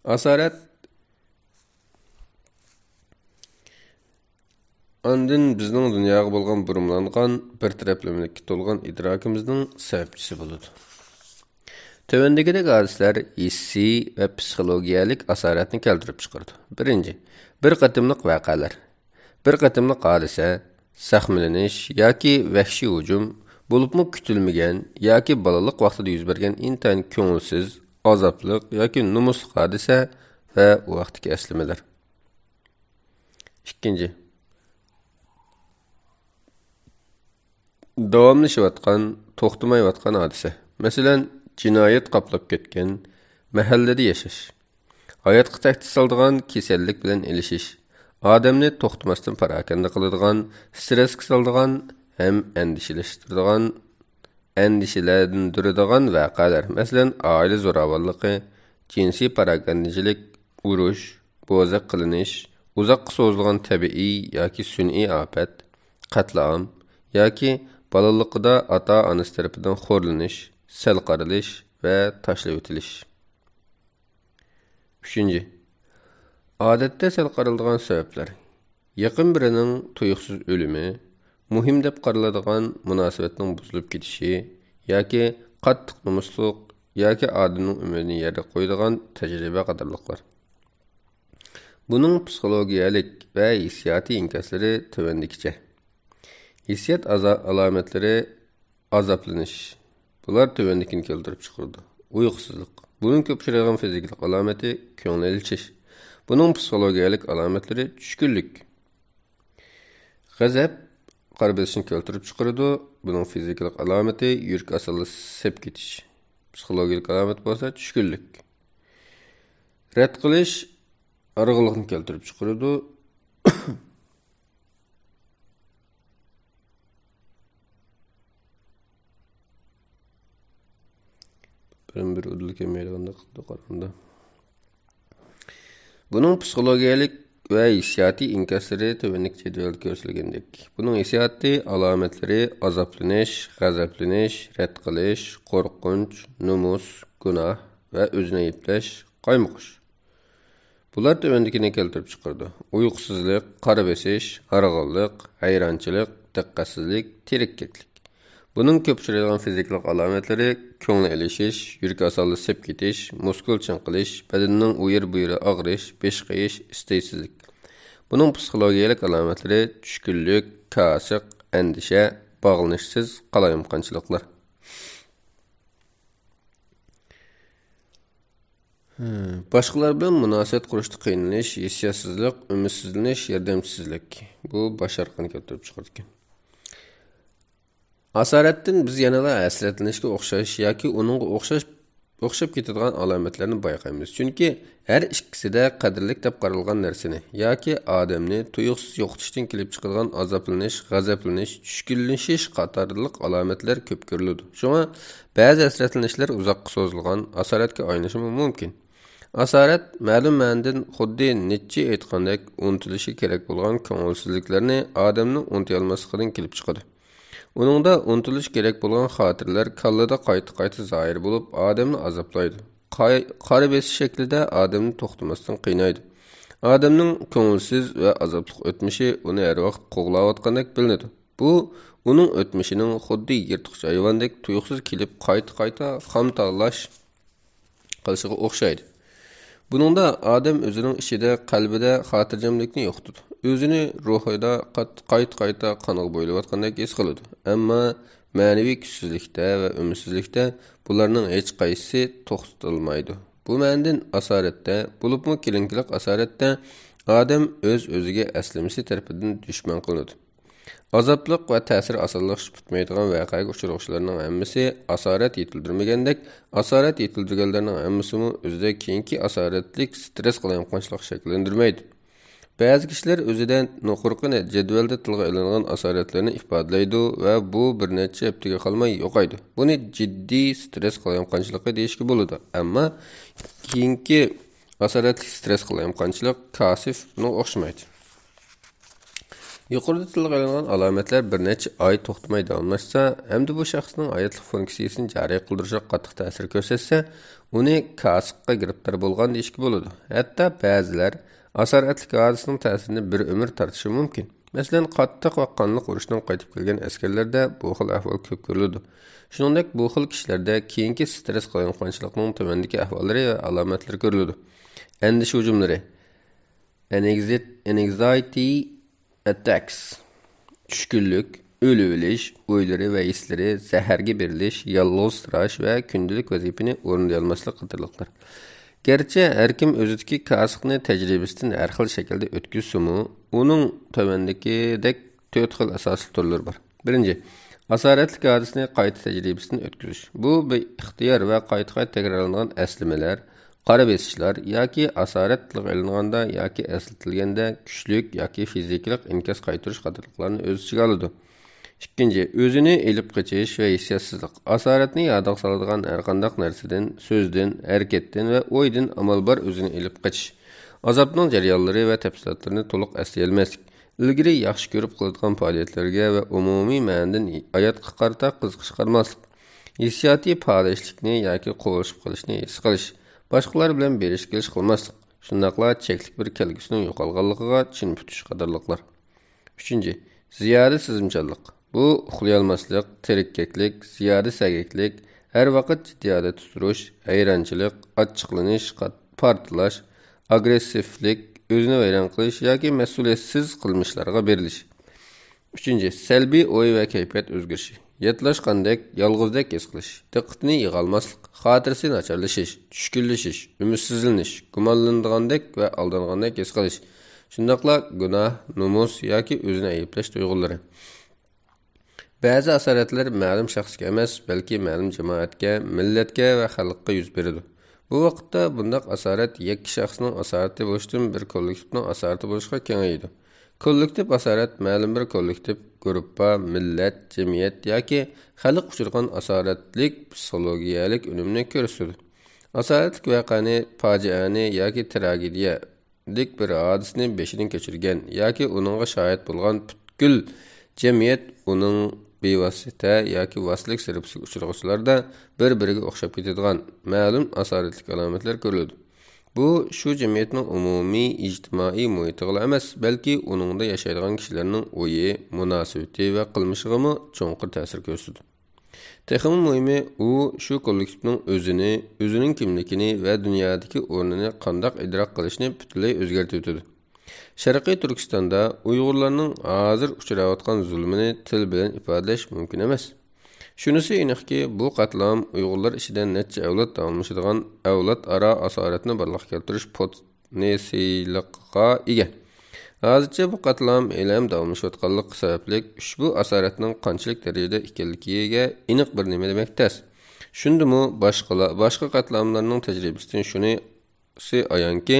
ئاسارەت ئاندىن بىزنىڭ دۇنياغا بولغان بۇرمىلانغان، بىر تەرەپلىمىلىككە تولغان ئىدراكىمىزنىڭ سەۋەبچىسى بولىدۇ. تۆۋەندىكىدەك ھادىسىلەر ھېسسىي ۋە پسىخولوگىيەلىك ئاسارەتنى كەلتۈرۈپ چىقىرىدۇ. بىرىنچى، بىر قېتىملىق ۋەقەلەر. بىر قېتىملىق ھادىسە، زەخىملىنىش ياكى ۋەھشىي ھۇجۇم، بولۇپمۇ كۈتۈلمىگەن ياكى بالىلىق ۋاقتىدا يۈز بەرگەن ئىنتايىن كۆڭۈلسىز، ئازابلىق ياكى نومۇسلۇق ھادىسە ۋە ئۇ ھەقتىكى ئەسلىمىلەر. ئىككىنچى، داۋاملىشىۋاتقان، توختىمايۋاتقان ھادىسە. مەسىلەن، جىنايەت قاپلاپ كەتكەن، مەھەللىدە ياشاش. ھاياتقا تەھدىت سالىدىغان كېسەللىك بىلەن ئېلىشىش. ئادەمنى توختىماستىن پاراكەندە قىلىدىغان، سترېسكە سالىدىغان ھەم ئەندىشىلەشتۈرىدىغان، ئەندىشىلەندۈرىدىغان ۋەقەلەر. مەسىلەن، ئائىلە زوراۋانلىقى، جىنسىي پاراكەندىچىلىك، ئۇرۇش، بوزەك قىلىنىش، ئۇزاققا سوزۇلغان تەبىئىي ياكى سۈنئىي ئاپەت، قەتلىئام ياكى بالىلىقىدا ئاتا-ئانىسى تەرىپىدىن خورلىنىش، سەل قارىلىش ۋە تاشلىۋېتىلىش. ئۈچىنچى، ئادەتتە سەل قارىلىدىغان سەۋەبلەر. يېقىن بىرىنىڭ تۇيۇقسىز ئۆلۈمى، مۇھىم دەپ قارىلىدىغان مۇناسىۋەتنىڭ بۇزۇلۇپ كېتىشى ياكى قاتتىق نومۇسلۇق ياكى ئادەمنىڭ ئۈمىدىنى يەردە قويىدىغان تەجرىبە قاتارلىقلار. بۇنىڭ پسىخولوگىيەلىك ۋە ھېسسىياتىي ئىنكاسلىرى تۆۋەندىكىچە. ھېسسىيات ئازا-، ئالامەتلىرى ئازابلىنىش. بۇلار تۆۋەندىكىنى كەلتۈرۈپ چىقىرىدۇ. ئۇيقۇسىزلىق. بۇنىڭ كۆپ ئۇچرايدىغان فىزىكىلىق ئالامىتى كۆڭۈل ئېلىشىش. بۇنىڭ پسىخولوگىيەلىك ئالامەتلىرى چۈشكۈنلۈك. غەزەپ قارا بېسىشنى كەلتۈرۈپ چىقىرىدۇ. بۇنىڭ فىزىكىلىق ئالامىتى يۈرىكى ئاسانلا سېپ كېتىش. پسىخولوگىيەلىك ئالامەت بولسا چۈشكۈنلۈك. رەت قىلىش ھارغىنلىقنى كەلتۈرۈپ چىقىرىدۇ. بىرىن بىر ئۇدۇل كەلمەيدىغاندەك قىلىدۇ قارىغاندا. بۇنىڭ پسىخولوگىيەلىك ۋە ھېسسىياتىي ئىنكاسلىرى تۆۋەندىكى جەدۋەلدە كۆرسىتىلگەندەك. بۇنىڭ ھېسسىياتىي ئالامەتلىرى ئازابلىنىش، غەزەپلىنىش، رەت قىلىش، قورقۇنچ، نومۇس، گۇناھ ۋە ئۆزىنى ئەيىبلەش، قايمۇقۇش. بۇلار تۆۋەندىكىنى كەلتۈرۈپ چىقىرىدۇ: ئۇيقۇسىزلىق، قارا بېسىش، ھارغىنلىق، ھەيرانچىلىك، دىققەتسىزلىك، تېرىككەكلىك. بۇنىڭ كۆپ ئۇچرايدىغان فىزىكىلىق ئالامەتلىرى كۆڭۈل ئېلىشىش، يۈرىكى ئاسانلا سېپ كېتىش، مۇسكۇل چىڭقىلىش، بەدەننىڭ ئۇ يېرى بۇ يېرى ئاغرىش، بېشى قېيىش، ئىستىلسىزلىك. بۇنىڭ پسىخولوگىيەلىك ئالامەتلىرى چۈشكۈنلۈك، كاسىق، ئەندىشە، باغلىنىشسىز، قالايمىقانچىلىقلار. باشقىلار بىلەن مۇناسىۋەت قۇرۇشتا قىينىلىش، ھېسسىياتسىزلىق، ئۈمىدسىزلىنىش، ياردەمچىسىزلىك. بۇ باش ھارقىنى كەلتۈرۈپ چىقىرىدىكەن. ئاسارەتتىن بىز يەنىلا ھەسرەتلىنىشكە ئوخشاش ياكى ئۇنىڭغا ئوخشاش، ئوخشاپ كېتىدىغان ئالامەتلەرنى بايقايمىز. چۈنكى ھەر ئىككىسىدە قەدىرلىك دەپ قارالغان نەرسىنى ياكى ئادەمنى تۇيۇقسىز يوقىتىشتىن كېلىپ چىقىدىغان ئازابلىنىش، غەزەپلىنىش، چۈشكۈنلىشىش قاتارلىق ئالامەتلەر كۆپ كۆرۈلىدۇ. شۇڭا بەزى ھەسرەتلىنىشلەر ئۇزاققا سوزۇلغان ئاسارەتكە ئايلىنىشىمۇ مۇمكىن. ئاسارەت مەلۇم مەنىدىن خۇددى نىتچې ئېيتقاندەك ئۇنتۇلۇشى كېرەك بولغان كۆڭۈلسىزلىكلەرنى ئادەمنىڭ ئۇنتۇيالماسلىقىدىن كېلىپ چىقىدۇ. ئۇنىڭدا ئۇنتۇلۇش كېرەك بولغان خاتىرىلەر كاللىدا قايتا-قايتا زاھىر بولۇپ، ئادەمنى ئازابلايدۇ. قاي-، قارا بېسىش شەكلىدە ئادەمنى توختىماستىن قىينايدۇ. ئادەمنىڭ كۆڭۈلسىز ۋە ئازابلىق ئۆتمۈشى ئۇنى ھەر ۋاقىت قوغلاۋاتقاندەك بىلىنىدۇ. بۇ ئۇنىڭ ئۆتمۈشىنىڭ خۇددى يىرتقۇچ ھايۋاندەك تۇيۇقسىز كېلىپ قايتا-قايتا خام تاللاش قىلىشىغا ئوخشايدۇ. بۇنىڭدا ئادەم ئۆزىنىڭ ئىچىدە، قەلبىدە خاتىرجەملىكنى يوقىتىدۇ. ئۆزىنى روھىدا قات-، قايتا-قايتا قانغا بويىلىۋاتقاندەك ھېس قىلىدۇ. ئەمما مەنىۋى كۈچسىزلىكتە ۋە ئۈمىدسىزلىكتە بۇلارنىڭ ھېچقايسىسى توختىتىلمايدۇ. بۇ مەنىدىن ئاسارەتتە، بولۇپمۇ كېلىنكىلىك ئاسارەتتە ئادەم ئۆز-ئۆزىگە ئەسلىمىسى تەرىپىدىن دۈشمەن قىلىنىدۇ. ئازابلىق ۋە تەسىرى ئاسانلىقچە پۈتمەيدىغان ۋەقەگە ئۇچرىغۇچىلارنىڭ ھەممىسى ئاسارەت يېتىلدۈرمىگەندەك، ئاسارەت يېتىلدۈرگەنلەرنىڭ ھەممىسىمۇ ئۆزىدە كېيىنكى ئاسارەتلىك سترېس قالايمىقانچىلىقى شەكىللەندۈرمەيدۇ. بەزى كىشىلەر ئۆزىدە يۇقىرىقى جەدۋەلدە تىلغا ئېلىنغان ئاسارەتلەرنى ئىپادىلەيدۇ ۋە بۇ بىر نەچچە ھەپتىگە قالماي يوقايدۇ. بۇنى جىددىي سترېس قالايمىقانچىلىقى دېيىشكە بولىدۇ. ئەمما كېيىنكى ئاسارەتلىك سترېس قالايمىقانچىلىق كاسىف بۇنىڭغا ئوخشىمايدۇ. يۇقىرىدا تىلغا ئېلىنغان ئالامەتلەر بىر نەچچە ئاي توختىماي داۋاملاشسا ھەمدە بۇ شەخسنىڭ ھاياتلىق فۇنكسىيىسىنى جارى قىلدۇرۇشىغا قاتتىق تەسىر كۆرسەتسە، ئۇنى كاسىپقا گىرىپتار بولغان دېيىشكە بولىدۇ. ھەتتا بەزىلەر ئاسارەتلىك ھادىسىنىڭ تەسىرىنى بىر ئۆمۈر تارتىشى مۇمكىن. مەسىلەن، قاتتىق ۋە قانلىق ئۇرۇشتىن قايتىپ كەلگەن ئەسكەرلەردە بۇ خىل ئەھۋال كۆپ كۆرۈلىدۇ. شۇنىڭدەك بۇ خىل كىشىلەردە كېيىنكى سترېس قالايمىقانچىلىقىنىڭ تۆۋەندىكى ئەھۋاللىرى ۋە ئالامەتلىرى كۆرۈلىدۇ. ئەندىشە ھۇجۇملىرى، ئەنگزىت-، ئەنگزايتى ئەتەكس، چۈشكۈنلۈك، ئۆلۈۋېلىش ئويلىرى ۋە ھېسلىرى، زەھەرگە بېرىلىش، يالغۇزسىراش ۋە كۈندىلىك ۋەزىپىنى ئورۇندىيالماسلىق قاتارلىقلار. گەرچە ھەركىم ئۆزىدىكى كاسىپنى تەجرىبىسىدىن ھەر خىل شەكىلدە ئۆتكۈزسىمۇ، ئۇنىڭ تۆۋەندىكىدەك تۆت خىل ئاساسلىق تۈرلىرى بار. بىرىنچى، ئاسارەتلىك ھادىسىنى قايتا تەجرىبىسىدىن ئۆتكۈزۈش. بۇ بىر ئىختىيار ۋە قايتا-قايتا تەكرارلانغان ئەسلىمىلەر، قارا بېسىشلار ياكى ئاسارەت تىلغا ئېلىنغاندا ياكى ئەسلىتىلگەندە كۈچلۈك ياكى فىزىكىلىق ئىنكاس قايتۇرۇش قاتارلىقلارنى ئۆز ئىچىگە ئالىدۇ. ئىككىنچى، ئۆزىنى ئېلىپ قېچىش ۋە ھېسسىياتسىزلىق. ئاسارەتنى يادىغا سالىدىغان ھەرقانداق نەرسىدىن، سۆزدىن، ھەرىكەتتىن ۋە ئويدىن ئامال بار ئۆزىنى ئېلىپ قېچىش. ئازابنىڭ جەريانلىرى ۋە تەپسىلاتلىرىنى تولۇق ئەسلىيەلمەسلىك. ئىلگىرى ياخشى كۆرۈپ قىلىدىغان پائالىيەتلەرگە ۋە ئومۇمىي مەنىدىن ھاياتقا قارىتا قىزىقىش قالماسلىق. ھېسسىياتىي پالەچلىكنى ياكى قوغلىشىپ قېلىشنى ھېس قىلىش. باشقىلار بىلەن بېرىش-كېلىش قىلماسلىق. شۇنداقلا چەكلىك بىر كەلگۈسىنىڭ يوقالغانلىقىغا چىن پۈتۈش قاتارلىقلار. ئۈچىنچى، زىيادە سېزىمچانلىق. بۇ ئۇخلىيالماسلىق، تېرىككەكلىك، زىيادە سەگەكلىك، ھەر ۋاقىت جىددىي ھالەتتە تۇرۇش، ھەيرانچىلىق، ئاچچىقلىنىش، قات-، پارتلاش، ئاگرېسسىۋلىك، ئۆزىنى ۋەيران قىلىش ياكى مەسئۇلىيەتسىز قىلمىشلارغا بېرىلىش. ئۈچىنچى، سەلبىي ئوي ۋە كەيپىيات ئۆزگىرىشى. ياتلاشقاندەك، يالغۇزدەك ھېس قىلىش، دىققىتىنى يىغالماسلىق، خاتىرىسى ناچارلىشىش، چۈشكۈنلىشىش، ئۈمىدسىزلىنىش، گۇمانلىنىدىغاندەك ۋە ئالدانغاندەك ھېس قىلىش، شۇنداقلا گۇناھ، نومۇس ياكى ئۆزىنى ئەيىبلەش تۇيغۇلىرى. بەزى ئاسارەتلەر مەلۇم شەخسكە ئەمەس، بەلكى مەلۇم جامائەتكە، مىللەتكە ۋە خەلققە يۈز بېرىدۇ. بۇ ۋاقىتتا بۇنداق ئاسارەت يەككە شەخسنىڭ ئاسارىتى بولۇشتىن بىر كوللېكتىپنىڭ ئاسارىتى بولۇشقا كېڭىيىدۇ. كوللېكتىپ ئاسارەت مەلۇم بىر كوللېكتىپ، گۇرۇپپا، مىللەت، جەمئىيەت ياكى خەلق ئۇچرىغان ئاسارەتلىك پسىخولوگىيەلىك ئۈنۈمنى كۆرسىتىدۇ. ئاسارەتلىك ۋەقەنى، پاجىئەنى ياكى تراگېدىيەلىك بىر ھادىسىنى بېشىدىن كەچۈرگەن ياكى ئۇنىڭغا شاھىت بولغان پۈتكۈل جەمئىيەت ئۇنىڭ بىۋاسىتە ياكى ۋاسىتىلىك زەربىسىگە ئۇچرىغۇچىلاردا بىر-بىرىگە ئوخشاپ كېتىدىغان مەلۇم ئاسارەتلىك ئالامەتلەر كۆرۈلىدۇ. بۇ شۇ جەمئىيەتنىڭ ئومۇمىي ئىجتىمائىي مۇھىتىغىلا ئەمەس، بەلكى ئۇنىڭدا ياشايدىغان كىشىلەرنىڭ ئويى، مۇناسىۋىتى ۋە قىلمىشىغىمۇ چوڭقۇر تەسىر كۆرسىتىدۇ. تېخىمۇ مۇھىمى، ئۇ شۇ كوللېكتىپنىڭ ئۆزىنى، ئۆزىنىڭ كىملىكىنى ۋە دۇنيادىكى ئورنىنى قانداق ئىدراك قىلىشىنى پۈتۈنلەي ئۆزگەرتىۋېتىدۇ. شەرقىي تۈركىستاندا ئۇيغۇرلارنىڭ ھازىر ئۇچراۋاتقان زۇلمىنى تىل بىلەن ئىپادىلەش مۇمكىن ئەمەس. شۇنىسى ئېنىقكى، بۇ قەتلىئام ئۇيغۇرلار ئىچىدە نەچچە ئەۋلاد داۋاملىشىدىغان ئەۋلاد ئارا ئاسارەتنى بارلىققا كەلتۈرۈش پوتېنسىيىلىغا ئىگە. ھازىرچە بۇ قەتلىئام ھېلىھەم داۋاملىشىۋاتقانلىقى سەۋەبلىك، ئۇشبۇ ئاسارەتنىڭ قانچىلىك دەرىجىدە ئىكەنلىكىگە ئېنىق بىر نېمە دېمەك تەس. شۇندىمۇ باشقىلا-، باشقا قەتلىئاملارنىڭ تەجرىبىسىدىن شۇنى سى ئايانكى،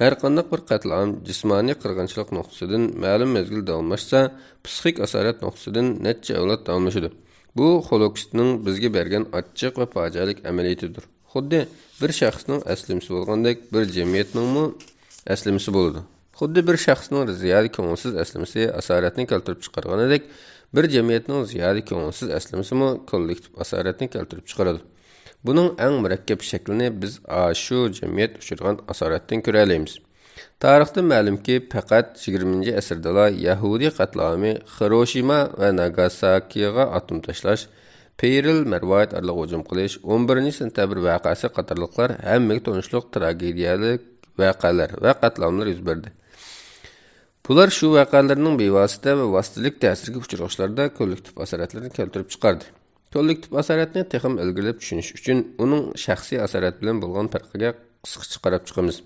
ھەرقانداق بىر قەتلىئام جىسمانىي قىرغىنچىلىق نۇقتىسىدىن مەلۇم مەزگىل داۋاملاشسا، پسىخىك ئاسارەت نۇقتىسىدىن نەچچە ئەۋلاد داۋاملىشىدۇ. بۇ خولوكستنىڭ بىزگە بەرگەن ئاچچىق ۋە پاجىئەلىك ئەمەلىيىتىدۇر. خۇددى بىر شەخسنىڭ ئەسلىمىسى بولغاندەك، بىر جەمئىيەتنىڭمۇ ئەسلىمىسى بولىدۇ. خۇددى بىر شەخسنىڭ زىيادە كۆڭۈلسىز ئەسلىمىسى ئاسارەتنى كەلتۈرۈپ چىقارغىنىدەك، بىر جەمئىيەتنىڭ زىيادە كۆڭۈلسىز ئەسلىمىسىمۇ كوللېكتىپ ئاسارەتنى كەلتۈرۈپ چىقىرىدۇ. بۇنىڭ ئەڭ مۇرەككەپ شەكلىنى بىز ئاشۇ جەمئىيەت ئۇچرىغان ئاسارەتتىن كۆرەلەيمىز. تارىختىن مەلۇمكى، پەقەت يىگىرمىنچى ئەسىردىلا يەھۇدىي قەتلىئامى خىروشىما ۋە ناگاساكىغا ئاتوم تاشلاش، پېرل مەرۋايىت ئارىلىغا ھۇجۇم قىلىش، ئون بىرىنچى سېنتەبىر ۋەقەسى قاتارلىقلار ھەممىگە تونۇشلۇق تراگېدىيەلىك ۋەقەلەر ۋە قەتلىئاملار يۈز بەردى. بۇلار شۇ ۋەقەلەرنىڭ بىۋاسىتە ۋە ۋاسىتىلىك تەسىرگە ئۇچرىغۇچىلاردا كوللېكتىپ ئاسارەتلىرىنى كەلتۈرۈپ چىقاردى. كوللېكتىپ ئاسارەتنى تېخىمۇ ئىلگىرىلەپ چۈشىنىش ئۈچۈن ئۇنىڭ شەخسىي ئاسارەت بىلەن بولغان پەرقىگە قىسقىچە قاراپ چىقىمىز.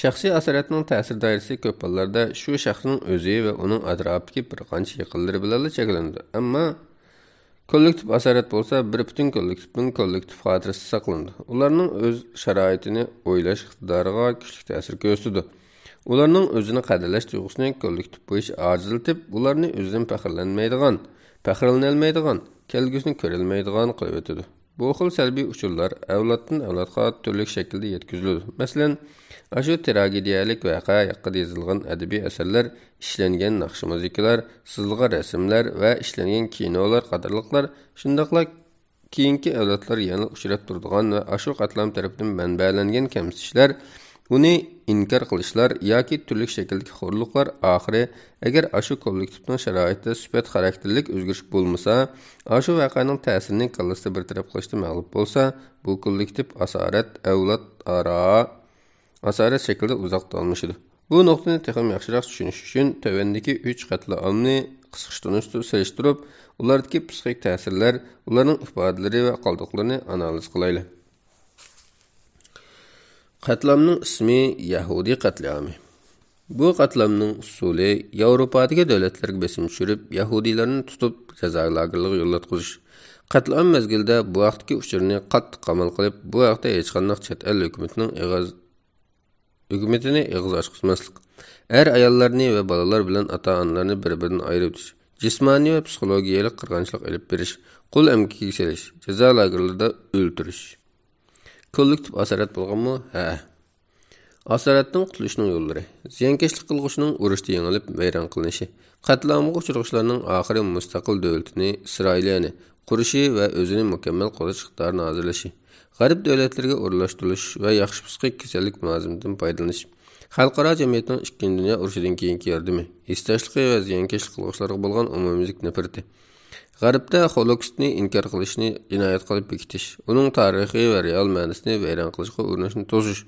شەخسىي ئاسارەتنىڭ تەسىر دائىرىسى كۆپ ھاللاردا شۇ شەخسنىڭ ئۆزى ۋە ئۇنىڭ ئەتراپىدىكى بىر قانچە يېقىنلىرى بىلەنلا چەكلىنىدۇ. ئەمما كوللېكتىپ ئاسارەت بولسا بىر پۈتۈن كوللېكتىپنىڭ كوللېكتىپ خاتىرىسىدە ساقلىنىدۇ. ئۇلارنىڭ ئۆز شارائىتىنى ئويلاش ئىقتىدارىغا كۈچلۈك تەسىر كۆرسىتىدۇ. ئۇلارنىڭ ئۆزىنى قەدىرلەش تۇيغۇسىنى كوللېكتىپ بويىچە ئاجىزلىتىپ، ئۇلارنى ئۆزىدىن پەخىرلەنمەيدىغان، پەخىرلىنەلمەيدىغان، كەلگۈسىنى كۆرەلمەيدىغان قىلىۋېتىدۇ. بۇ خىل سەلبىي ئۇچۇرلار ئەۋلادتىن ئەۋلادقا تۈرلۈك شەكىلدە يەتكۈزۈلىدۇ. مەسىلەن، ئاشۇ تراگېدىيەلىك ۋەقە ھەققىدە يېزىلغان ئەدەبىي ئەسەرلەر، ئىشلەنگەن ناخشا-مۇزىكىلار، سىزىلغان رەسىملەر ۋە ئىشلەنگەن كىنولار قاتارلىقلار، شۇنداقلا كېيىنكى ئەۋلادلار يەنىلا ئۇچراپ تۇرىدىغان ۋە ئاشۇ قاتلام تەرىپىدىن مەنبەلەنگەن كەمسىتىشلەر، ئۇنى ئىنكار قىلىشلار ياكى تۈرلۈك شەكىلدىكى خورلۇقلار ئاخىرى، ئەگەر ئاشۇ كوللېكتىپنىڭ شارائىتىدا سۈپەت خاراكتېرلىك ئۆزگىرىش بولمىسا، ئاشۇ ۋەقەنىڭ تەسىرىنى كاللىسىدا بىر تەرەپ قىلىشتا مەغلۇپ بولسا، بۇ كوللېكتىپ ئاسارەت ئەۋلاد ئارا ئاسارەت شەكلىدە ئۇزاق داۋاملىشىدۇ. بۇ نۇقتىنى تېخىمۇ ياخشىراق چۈشىنىش ئۈچۈن تۆۋەندىكى ئۈچ قەتلىئامنى قىسقىچە تونۇشتۇرۇپ، سېلىشتۇرۇپ، ئۇلاردىكى پسىخىك تەسىرلەر، ئۇلارنىڭ ئىپادىلىرى ۋە قالدۇقلىرىنى ئانالىز قىلايلى. قەتلىئامنىڭ ئىسمى يەھۇدىي قەتلىئامى. بۇ قەتلىئامنىڭ ئۇسۇلى ياۋروپادىكى دۆلەتلەرگە بېسىم چۈشۈرۈپ، يەھۇدىيلارنى تۇتۇپ، جازا لاگېرلىرىغا يوللاتقۇزۇش. قەتلىئام مەزگىلىدە بۇ ھەقتىكى ئۇچۇرنى قاتتىق قامال قىلىپ، بۇ ھەقتە ھېچقانداق چەت ئەل ھۆكۈمىتىنىڭ ئېغىز، ھۆكۈمىتىنى ئېغىز ئاچقۇزماسلىق. ئەر-ئاياللارنى ۋە بالىلار بىلەن ئاتا-ئانىلارنى بىر-بىرىدىن ئايرىۋېتىش. جىسمانىي ۋە پسىخولوگىيەلىك قىرغىنچىلىق ئېلىپ بېرىش. قۇل ئەمگىكىگە سېلىش. جازا لاگېرلىرىدا ئۆلتۈرۈش. كوللېكتىپ ئاسارەت بولغانمۇ؟ ھە. ئاسارەتتىن قۇتۇلۇشنىڭ يوللىرى. زىيانكەشلىك قىلغۇچىنىڭ ئۇرۇشتا يېڭىلىپ ۋەيران قىلىنىشى. قەتلىئامغا ئۇچرىغۇچىلارنىڭ ئاخىرى مۇستەقىل دۆلىتىنى، ئىسرائىلىيەنى، قۇرۇشى ۋە ئۆزىنى مۇكەممەل قوغداش ئىقتىدارىنى ھازىرلىشى. غەرب دۆلەتلىرىگە ئورۇنلاشتۇرۇلۇش ۋە ياخشى پسىخىك كېسەللىك مۇلازىمىتىدىن پايدىلىنىش. خەلقئارا جەمئىيەتنىڭ ئىككىنچى دۇنيا ئۇرۇشىدىن كېيىنكى ياردىمى. ھېسداشلىقى ۋە زىيانكەشلىك قىلغۇچىلارغا بولغان ئومۇميۈزلۈك نەپرىتى. غەربتە خولوكستنى ئىنكار قىلىشنى جىنايەت قىلىپ بېكىتىش، ئۇنىڭ تارىخى ۋە رېئال مەنىسىنى ۋەيران قىلىشقا ئۇرۇنۇشنى توسۇش،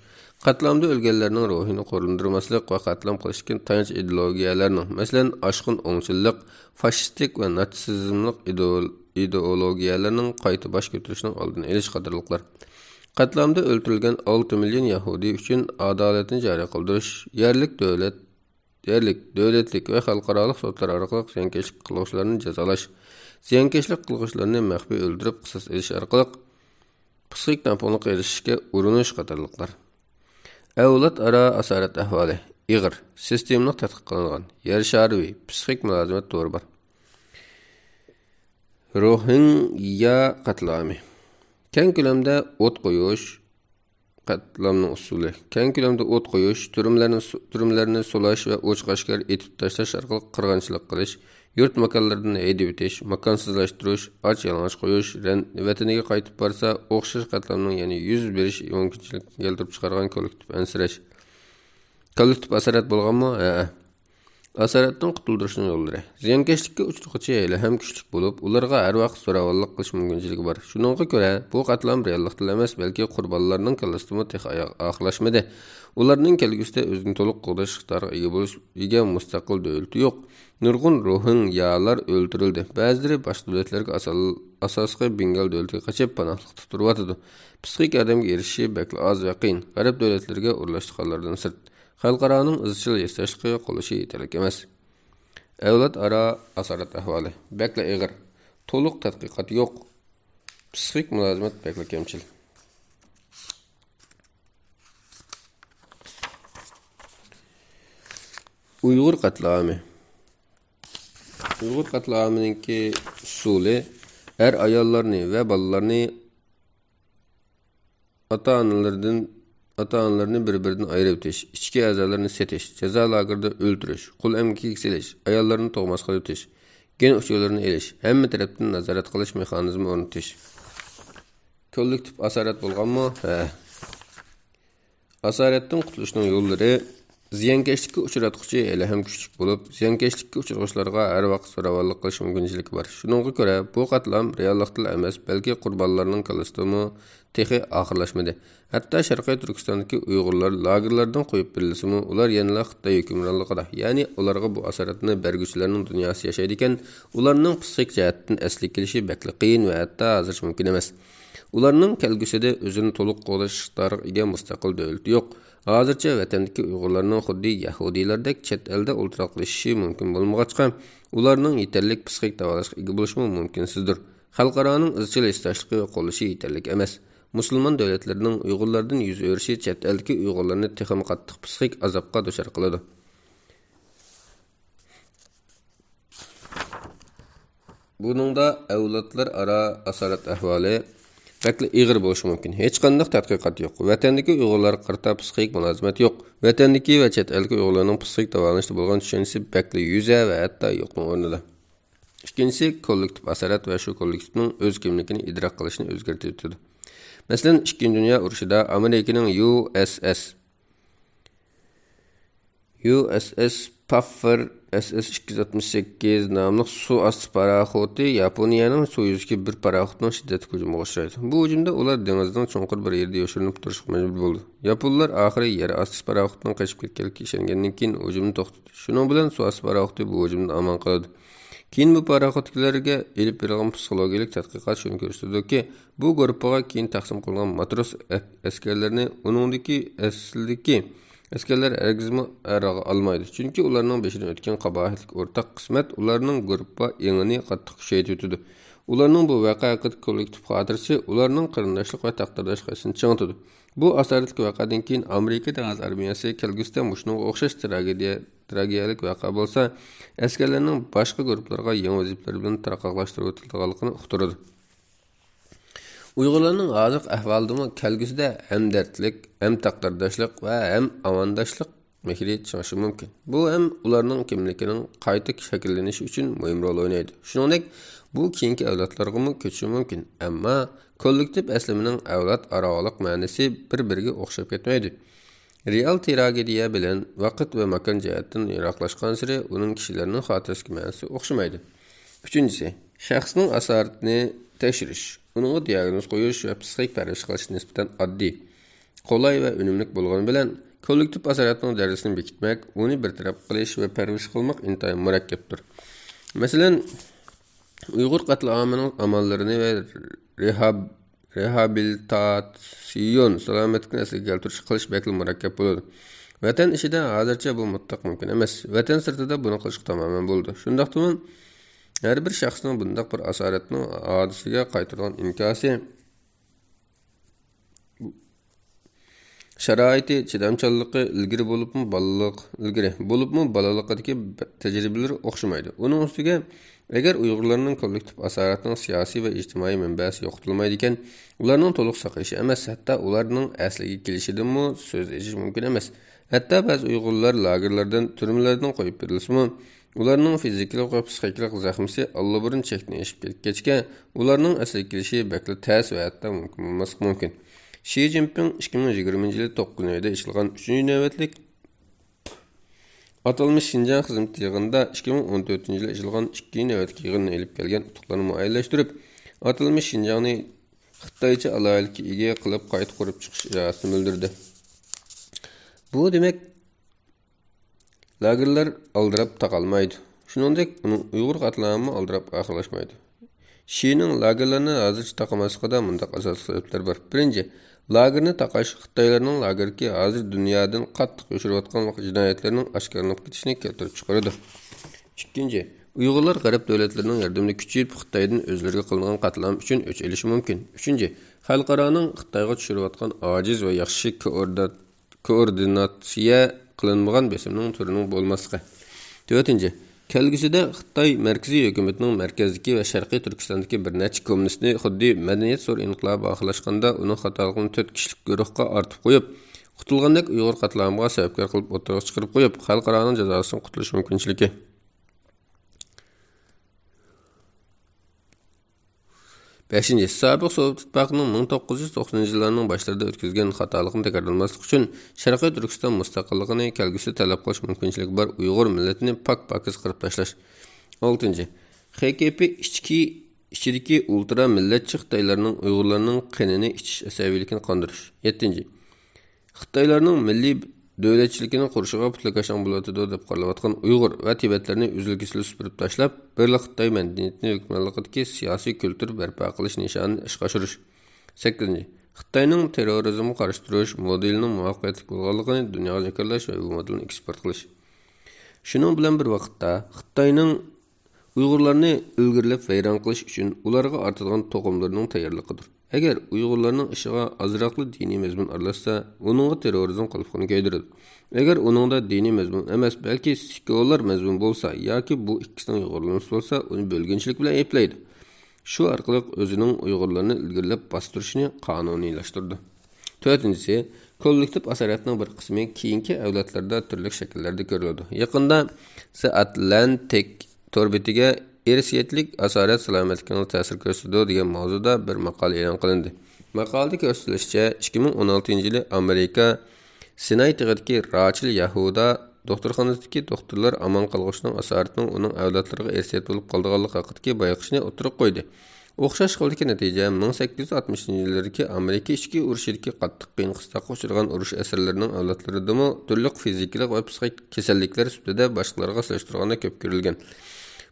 قەتلىئامدا ئۆلگەنلەرنىڭ روھىنى قورۇندۇرماسلىق ۋە قەتلىئام قىلىشتىكى تايانچ ئىدېئولوگىيەلەرنىڭ، مەسىلەن، ئاشقۇن ئوڭچىللىق، فاشىستىك ۋە ناتسىزملىق ئىدېئول-، ئىدېئولوگىيەلەرنىڭ قايتا باش كۆتۈرۈشىنىڭ ئالدىنى ئېلىش قاتارلىقلار. قەتلىئامدا ئۆلتۈرۈلگەن ئالتە مىليون يەھۇدىي ئۈچۈن ئادالەتنى جارى قىلدۇرۇش، يەرلىك دۆلەت يەرلىك، دۆلەتلىك ۋە خەلقئارالىق سوتلار ئارقىلىق زىيانكەشلىك قىلغۇچىلارنى جازالاش، زىيانكەشلىك قىلغۇچىلارنى مەخپىي ئۆلتۈرۈپ قىساس ئېلىش ئارقىلىق پسىخىك تەڭپۇڭلۇققا ئېرىشىشكە ئۇرۇنۇش قاتارلىقلار. ئەۋلاد ئارا ئاسارەت ئەھۋالى ئېغىر، سىستېمىلىق تەتقىق قىلىنغان، يەر شارىۋى پسىخىك مۇلازىمەت تورى بار. روھىڭيا قەتلىئامى. كەڭ كۆلەمدە ئوت قويۇش، قەتلىئامنىڭ ئۇسۇلى. كەڭ كۆلەمدە ئوت قويۇش، تۈرمىلەرنى سو-، تۈرمىلەرنى سولاش ۋە ئوچۇق-ئاشكارا ئېتىپ تاشلاش ئارقىلىق قىرغىنچىلىق قىلىش، يۇرت-ماكانلىرىدىن ھەيدىۋېتىش، ماكانسىزلاشتۇرۇش، ئاچ-يالىڭاچ قويۇش، رەن-، ۋەتىنىگە قايتىپ بارسا، ئوخشاش قەتلىئامنىڭ يەنە يۈز بېرىشى مۇمكىنچىلىكىنى كەلتۈرۈپ چىقارغان كوللېكتىپ ئەنسىرەش. كوللېكتىپ ئاسارەت بولغانمۇ؟ ھەئە. ئاسارەتتىن قۇتۇلدۇرۇشنىڭ يوللىرى. زىيانكەشلىككە ئۇچرىغۇچى ھېلىھەم كۈچلۈك بولۇپ، ئۇلارغا ھەر ۋاقىت زوراۋانلىق قىلىش مۇمكىنچىلىكى بار. شۇنىڭغا كۆرە، بۇ قەتلىئام رېئاللىقتىلا ئەمەس، بەلكى قۇربانلارنىڭ كاللىسىدىمۇ تېخى ئاياغ-، ئاخىرلاشمىدى. ئۇلارنىڭ كەلگۈسىدە ئۆزىنى تولۇق قوغداش ئىقتىدارىغا ئىگە بولۇش، ئىگە مۇستەقىل دۆلىتى يوق. نۇرغۇن روھىڭيالار ئۆلتۈرۈلدى. بەزىلىرى باشقا دۆلەتلەرگە ئاسال-، ئاساسلىقى بېنگال دۆلىتىگە قېچىپ، پاناھلىقتا تۇرۇۋاتىدۇ. پسىخىك ياردەمگە ئېرىشىشى بەكلا ئاز ۋە قىيىن. غەرب دۆلەتلىرىگە ئورۇنلاشتۇرغانلاردىن سىرت. خەلقئارانىڭ ئىزچىل ھېسداشلىقى قوللىشى يېتەرلىك ئەمەس. ئەۋلاد ئارا ئاسارەت ئەھۋالى بەكلا ئېغىر. تولۇق تەتقىقات يوق. پسىخىك مۇلازىمەت بەكلا كەمچىل. ئۇيغۇر قەتلىئامى. ئۇيغۇر قەتلىئامىنىڭكى ئۇسۇلى ئەر-ئاياللارنى ۋە بالىلارنى ئاتا-ئانىلىرىدىن، ئاتا-ئانىلىرىنى بىر-بىرىدىن ئايرىۋېتىش، ئىچكى ئەزالىرىنى سېتىش، جازا لاگېرىدا ئۆلتۈرۈش، قۇل ئەمگىكىگە سېلىش، ئاياللارنى تۇغماس قىلىۋېتىش، گېن ئۇچۇرلىرىنى ئېلىش، ھەممە تەرەپتىن نازارەت قىلىش مېخانىزمى ئورنىتىش. كوللېكتىپ ئاسارەت بولغانمۇ؟ ھە. ئاسارەتتىن قۇتۇلۇشنىڭ يوللىرى. زىيانكەشلىككە ئۇچراتقۇچى ھېلىھەم كۈچلۈك بولۇپ، زىيانكەشلىككە ئۇچرىغۇچىلارغا ھەر ۋاقىت زوراۋانلىق قىلىش مۇمكىنچىلىكى بار. شۇنىڭغا كۆرە، بۇ قاتلام رېئاللىقتىلا ئەمەس، بەلكى قۇربانلارنىڭ كاللىسىدىمۇ تېخى ئاخىرلاشمىدى. ھەتتا شەرقىي تۈركىستاندىكى ئۇيغۇرلار لاگېرلاردىن قويۇپ بېرىلسىمۇ، ئۇلار يەنىلا خىتاي ھۆكۈمرانلىقىدا، يەنى ئۇلارغا بۇ ئاسارەتنى بەرگۈچىلەرنىڭ دۇنياسى ياشايدىكەن، ئۇلارنىڭ پسىخىك جەھەتتىن ئەسلىگە كېلىشى بەكلا قىيىن ۋە ھەتتا ھازىرچە مۇمكىن ئەمەس. ئۇلارنىڭ كەلگۈسىدە ئۆزىنى تولۇق قوغداش ئىقتىدارىغا ئىگە مۇستەقىل دۆلىتى يوق. ھازىرچە ۋەتەندىكى ئۇيغۇرلارنىڭ خۇددى يەھۇدىيلاردەك چەت ئەلدە ئولتۇراقلىشىشى مۇمكىن بولمىغاچقا، ئۇلارنىڭ يېتەرلىك پسىخىك داۋالاشقا ئىگە بولۇشىمۇ مۇمكىنسىزدۇر. خەلقئارانىڭ ئىزچىل ھېسداشلىقى ۋە قوللىشى يېتەرلىك ئەمەس. مۇسۇلمان دۆلەتلىرىنىڭ ئۇيغۇرلاردىن يۈز ئۆرۈشى چەت ئەلدىكى ئۇيغۇرلارنى تېخىمۇ قاتتىق پسىخىك ئازابقا دۇچار قىلىدۇ. بۇنىڭدا ئەۋلادلار ئارا ئاسارەت ئەھۋالى بەكلا ئېغىر بولۇشى مۇمكىن. ھېچقانداق تەتقىقات يوق. ۋەتەندىكى ئۇيغۇرلارغا قارىتا پسىخىك مۇلازىمەت يوق. ۋەتەندىكى ۋە چەت ئەلدىكى ئۇيغۇرلارنىڭ پسىخىك داۋالىنىشتا بولغان چۈشەنچىسى بەكلا يۈزە ۋە ھەتتا يوقنىڭ ئورنىدا. ئىككىنچىسى، كوللېكتىپ ئاسارەت ۋە شۇ كوللېكتىپنىڭ ئۆز كىملىكىنى ئىدراك قىلىشنى ئۆزگەرتىۋېتىدۇ. مەسىلەن، ئىككىنچى دۇنيا ئۇرۇشىدا ئامېرىكىنىڭ يۇ ئېس ئېس يۇ ئېس ئېس پاففېر ئېس ئېس ئىككى يۈز ئاتمىش سەككىز ناملىق سۇ ئاستى پاراخوتى ياپونىيەنىڭ سۇ يۈزىدىكى بىر پاراخوتنىڭ شىددەتلىك ھۇجۇمىغا ئۇچرايدۇ. بۇ ھۇجۇمدا ئۇلار دېڭىزنىڭ چوڭقۇر بىر يېرىدە يوشۇرۇنۇپ تۇرۇشقا مەجبۇر بولىدۇ. ياپونلار ئاخىرى يەر ئاستى پاراخوتىنىڭ قېچىپ كەتكەنلىكىگە ئىشەنگەندىن كېيىن ھۇجۇمنى توختىتىدۇ. شۇنىڭ بىلەن سۇ ئاستى پاراخوتى بۇ ھۇجۇمدىن ئامان قالىدۇ. كېيىن بۇ پاراخوتتىكىلەرگە ئېلىپ بېرىلغان پسىخولوگىيەلىك تەتقىقات شۇنى كۆرسىتىدۇكى، بۇ گۇرۇپپىغا كېيىن تەقسىم قىلىنغان ماتروس ئە-، ئەسكەرلەرنى ئۇنىڭدىكى ئەسلىدىكى ئەسكەرلەر ھەرگىزمۇ ئەرغا ئالمايدۇ، چۈنكى ئۇلارنىڭ بېشىدىن ئۆتكەن قاباھەتلىك ئورتاق قىسمەت ئۇلارنىڭ گۇرۇپپا ئېڭىنى قاتتىق كۈچەيتىۋېتىدۇ. ئۇلارنىڭ بۇ ۋەقە ھەققىدىكى كوللېكتىپ خاتىرىسى ئۇلارنىڭ قېرىنداشلىق ۋە تەقدىرداشلىق ھېسىنى چىڭىتىدۇ. بۇ ئاسارەتلىك ۋەقەدىن كېيىن ئامېرىكا دېڭىز ئارمىيەسى كەلگۈسىدە مۇشۇنىڭغا ئوخشاش تراگېدىيە، تراگېدىيەلىك ۋەقە بولسا، ئەسكەرلەرنىڭ باشقا گۇرۇپپىلارغا يېڭى ۋەزىپىلەر بىلەن تارقاقلاشتۇرۇۋېتىلىدىغانلىقىنى ئۇقتۇرىدۇ. ئۇيغۇرلارنىڭ ھازىرقى ئەھۋالىدىمۇ كەلگۈسىدە ھەمدەردلىك، ھەم تەقدىرداشلىق ۋە ھەم ئامانداشلىق مېھرى چىڭىشى مۇمكىن. بۇ ھەم ئۇلارنىڭ كىملىكىنىڭ قايتا شەكىللىنىشى ئۈچۈن مۇھىم رول ئوينايدۇ. شۇنىڭدەك، بۇ كېيىنكى ئەۋلادلارغىمۇ كۆچۈشى مۇمكىن. ئەمما كوللېكتىپ ئەسلىمىنىڭ ئەۋلاد ئارالىق مەنىسى بىر-بىرىگە ئوخشاپ كەتمەيدۇ. رېئال تراگېدىيە بىلەن ۋاقىت ۋە ماكان جەھەتتىن يىراقلاشقانسېرى ئۇنىڭ كىشىلەرنىڭ خاتىرىسىدىكى مەنىسى ئوخشىمايدۇ. ئۈچىنچىسى، شەخسنىڭ ئاسارىتىنى تەكشۈرۈش، ئۇنىڭغا دىياگنوز قويۇش ۋە پسىخىك پەرۋىش قىلىش نىسبەتەن ئاددىي، قولاي ۋە ئۈنۈملۈك بولغىنى بىلەن، كوللېكتىپ ئاسارەتنىڭ دەرىجىسىنى بېكىتمەك، ئۇنى بىر تەرەپ قىلىش ۋە پەرۋىش قىلماق ئىنتايىن مۇرەككەپتۇر. مەسىلەن، ئۇيغۇر قەتلىئامىنىڭ ئاماللىرىنى ۋە رېھاب-، رېھابىلىتاتسىيون سالامەتلىكىنى ئەسلىگە كەلتۈرۈش قىلىش بەكلا مۇرەككەپ بولىدۇ. ۋەتەن ئىچىدە ھازىرچە بۇ مۇتلەق مۇمكىن ئەمەس. ۋەتەن سىرتىدا بۇنى قىلىشقا تامامەن بولىدۇ. شۇنداقتىمۇ، ھەر بىر شەخسنىڭ بۇنداق بىر ئاسارەتنىڭ ھادىسىگە قايتۇرىدىغان ئىنكاسى، شارائىتى، چىدامچانلىقى ئىلگىرى بولۇپمۇ بالىلىق، ئىلگىرى بولۇپمۇ بالىلىقىدىكى بە-، تەجرىبىلىرى ئوخشىمايدۇ. ئۇنىڭ ئۈستىگە، ئەگەر ئۇيغۇرلارنىڭ كوللېكتىپ ئاسارەتنىڭ سىياسىي ۋە ئىجتىمائىي مەنبەسى يوقىتىلمايدىكەن، ئۇلارنىڭ تولۇق ساقىيىشى ئەمەس، ھەتتا ئۇلارنىڭ ئەسلىگە كېلىشىدىنمۇ سۆز ئېچىش مۇمكىن ئەمەس. ھەتتا بەزى ئۇيغۇرلار لاگېرلاردىن، تۈرمىلەردىن قويۇپ بېرىلسىمۇ، ئۇلارنىڭ فىزىكىلىق ۋە پسىخىكىلىق زەخمىسى ئاللىبۇرۇن چەكنى ئېشىپ كەتكەچكە، ئۇلارنىڭ ئەسلىگە كېلىشى بەكلا تەس ۋە ھەتتا مۇمكىن بولماسلىقى مۇمكىن. شى جىنپىڭ ئىككى مىڭ يىگىرمىنچى يىلى توققۇزىنچى ئايدا ئېچىلغان ئۈچىنچى نۆۋەتلىك ئاتالمىش شىنجاڭ خىزمىتى يىغىنىدا ئىككى مىڭ ئون تۆتىنچى يىلى ئېچىلغان ئىككىنچى نۆۋەتلىك يىغىننى ئېلىپ كەلگەن ئۇتۇقلارنى مۇئەييەنلەشتۈرۈپ، ئاتالمىش شىنجاڭنى خىتايچە ئالاھىدىلىككە ئىگە قىلىپ قايتا قۇرۇپ چىقىش ئىرادىسىنى بىلدۈردى. بۇ دېمەك، لاگېرلار ئالدىراپ تاقالمايدۇ. شۇنىڭدەك ئۇنىڭ ئۇيغۇر قەتلىئامىمۇ ئالدىراپ ئاخىرلاشمايدۇ. شىنىڭ لاگېرلارنى ھازىرچە تاقىماسلىقىدا مۇنداق ئاساسلىق سەۋەبلەر بار. بىرىنچى، لاگېرنى تاقاش خىتايلارنىڭ لاگېردىكى ھازىر دۇنيادىن قاتتىق يوشۇرۇۋاتقان جىنايەتلىرىنىڭ ئاشكارىلىنىپ كېتىشىنى كەلتۈرۈپ چىقىرىدۇ. ئىككىنچى، ئۇيغۇرلار غەرب دۆلەتلىرىنىڭ ياردىمىدە كۈچىيىپ، خىتايدىن ئۆزلىرىگە قىلىنغان قەتلىئام ئۈچۈن ئۆچ ئېلىشى مۇمكىن. ئۈچىنچى، خەلقئارانىڭ خىتايغا چۈشۈرۈۋاتقان ئاجىز ۋە ياخشى كوئوردىنات-، كوئوردىناتسىيە قىلىنمىغان بېسىمنىڭ تۈرىنىڭ بولماسلىقى. تۆتىنچى، كەلگۈسىدە خىتاي مەركىزىي ھۆكۈمىتىنىڭ مەركەزدىكى ۋە شەرقىي تۈركىستاندىكى بىر نەچچە كوممۇنىستنى خۇددى مەدەنىيەت زور ئىنقىلابى ئاخىرلاشقاندا ئۇنىڭ خاتالىقىنى تۆت كىشىلىك گۇرۇھقا ئارتىپ قويۇپ، قۇتۇلغاندەك ئۇيغۇر قەتلىئامىغا سەۋەبكار قىلىپ ئوتتۇرىغا چىقىرىپ قويۇپ، خەلقئارانىڭ جازاسىدىن قۇتۇلۇش مۇمكىنچىلىكى. بەشىنچى، سابىق سوۋېت ئىتتىپاقىنىڭ مىڭ توققۇز يۈز توقسىنىنچى يىللارنىڭ باشلىرىدا ئۆتكۈزگەن خاتالىقىنى تەكرارلىماسلىق ئۈچۈن، شەرقىي تۈركىستان مۇستەقىللىقىنى كەلگۈسىدە تەلەپ قىلىش مۇمكىنچىلىكى بار ئۇيغۇر مىللىتىنى پاك-پاكىز قىرىپ تاشلاش. ئالتىنچى، خې كې پې ئىچكى، ئىچىدىكى ئۇلترا مىللەتچى خىتايلارنىڭ ئۇيغۇرلارنىڭ قېنىنى ئىچىش ئەسەبىيلىكىنى قاندۇرۇش. يەتتىنچى، خىتايلارنىڭ مىللىي دۆلەتچىلىكىنى قۇرۇشىغا پۇتلىكاشاڭ بولۇۋاتىدۇ دەپ قارىلىۋاتقان ئۇيغۇر ۋە تىبەتلەرنى ئۈزۈل-كېسىل سۈپۈرۈپ تاشلاپ، بىرلا خىتاي مەدەنىيىتىنى ھۆكۈمرانلىقىدىكى سىياسىي كۈلتۈر بەرپا قىلىش نىشانىنى ئىشقا ئاشۇرۇش. سەككىزىنچى، خىتاينىڭ تېررورىزمغا قارشى تۇرۇش مودېلىنىڭ مۇۋەپپەقىيەتلىك بولغانلىقىنى دۇنياغا جاكارلاش ۋە بۇ مودېلنى ئېكسپورت قىلىش. شۇنىڭ بىلەن بىر ۋاقىتتا، خىتاينىڭ ئۇيغۇرلارنى ئىلگىرىلەپ ۋەيران قىلىش ئۈچۈن ئۇلارغا ئارتىدىغان توخۇملىرىنىڭ تەييارلىقىدۇر. ئەگەر ئۇيغۇرلارنىڭ ئىشىغا ئازراقلا دىنىي مەزمۇن ئارىلاشسا، ئۇنىڭغا تېررورىزم قالپىقىنى كىيدۈرىدۇ. ئەگەر ئۇنىڭدا دىنىي مەزمۇن ئەمەس، بەلكى سېكۇلار مەزمۇن بولسا ياكى بۇ ئىككىسىنىڭ يوغىنىلمىسى بولسا، ئۇنى بۆلگۈنچىلىك بىلەن ئەيىبلەيدۇ. شۇ ئارقىلىق ئۆزىنىڭ ئۇيغۇرلارنى ئىلگىرىلەپ باستۇرۇشىنى قانۇنىيلاشتۇرىدۇ. تۆتىنچىسى، كوللېكتىپ ئاسارەتنىڭ بىر قىسمى كېيىنكى ئەۋلادلاردا تۈرلۈك شەكىللەردە كۆرۈلىدۇ. يېقىندا The Atlantic تور بېتىگە ئىرسىيەتلىك ئاسارەت سالامەتلىكىڭىزگە تەسىر كۆرسىتىدۇ دېگەن ماۋزۇدا بىر ماقالە ئېلان قىلىندى. ماقالىدە كۆرسىتىلىشىچە، ئىككى مىڭ ئون ئالتىنچى يىلى ئامېرىكا سىناي تېغىدىكى راچېل ياھۇدا دوختۇرخانىسىدىكى دوختۇرلار ئامان قالغۇچىنىڭ ئاسارىتىنىڭ ئۇنىڭ ئەۋلادلىرىغا ئىرسىيەت بولۇپ قالىدىغانلىقى ھەققىدىكى بايقىشىنى ئوتتۇرىغا قويدى. ئوخشاش خىلدىكى نەتىجە مىڭ سەككىز يۈز ئاتمىشىنچى يىللىرىدىكى ئامېرىكا ئىچكى ئۇرۇشىدىكى قاتتىق قىيىن-قىستاققا ئۇچرىغان ئۇرۇش ئەسىرلىرىنىڭ ئەۋلادلىرىدىمۇ تۈرلۈك فىزىكىلىق ۋە پسىخىك كېسەللىكلەر سۈپىتىدە باشقىلارغا سېلىشتۇرغاندا كۆپ كۆرۈلگەن.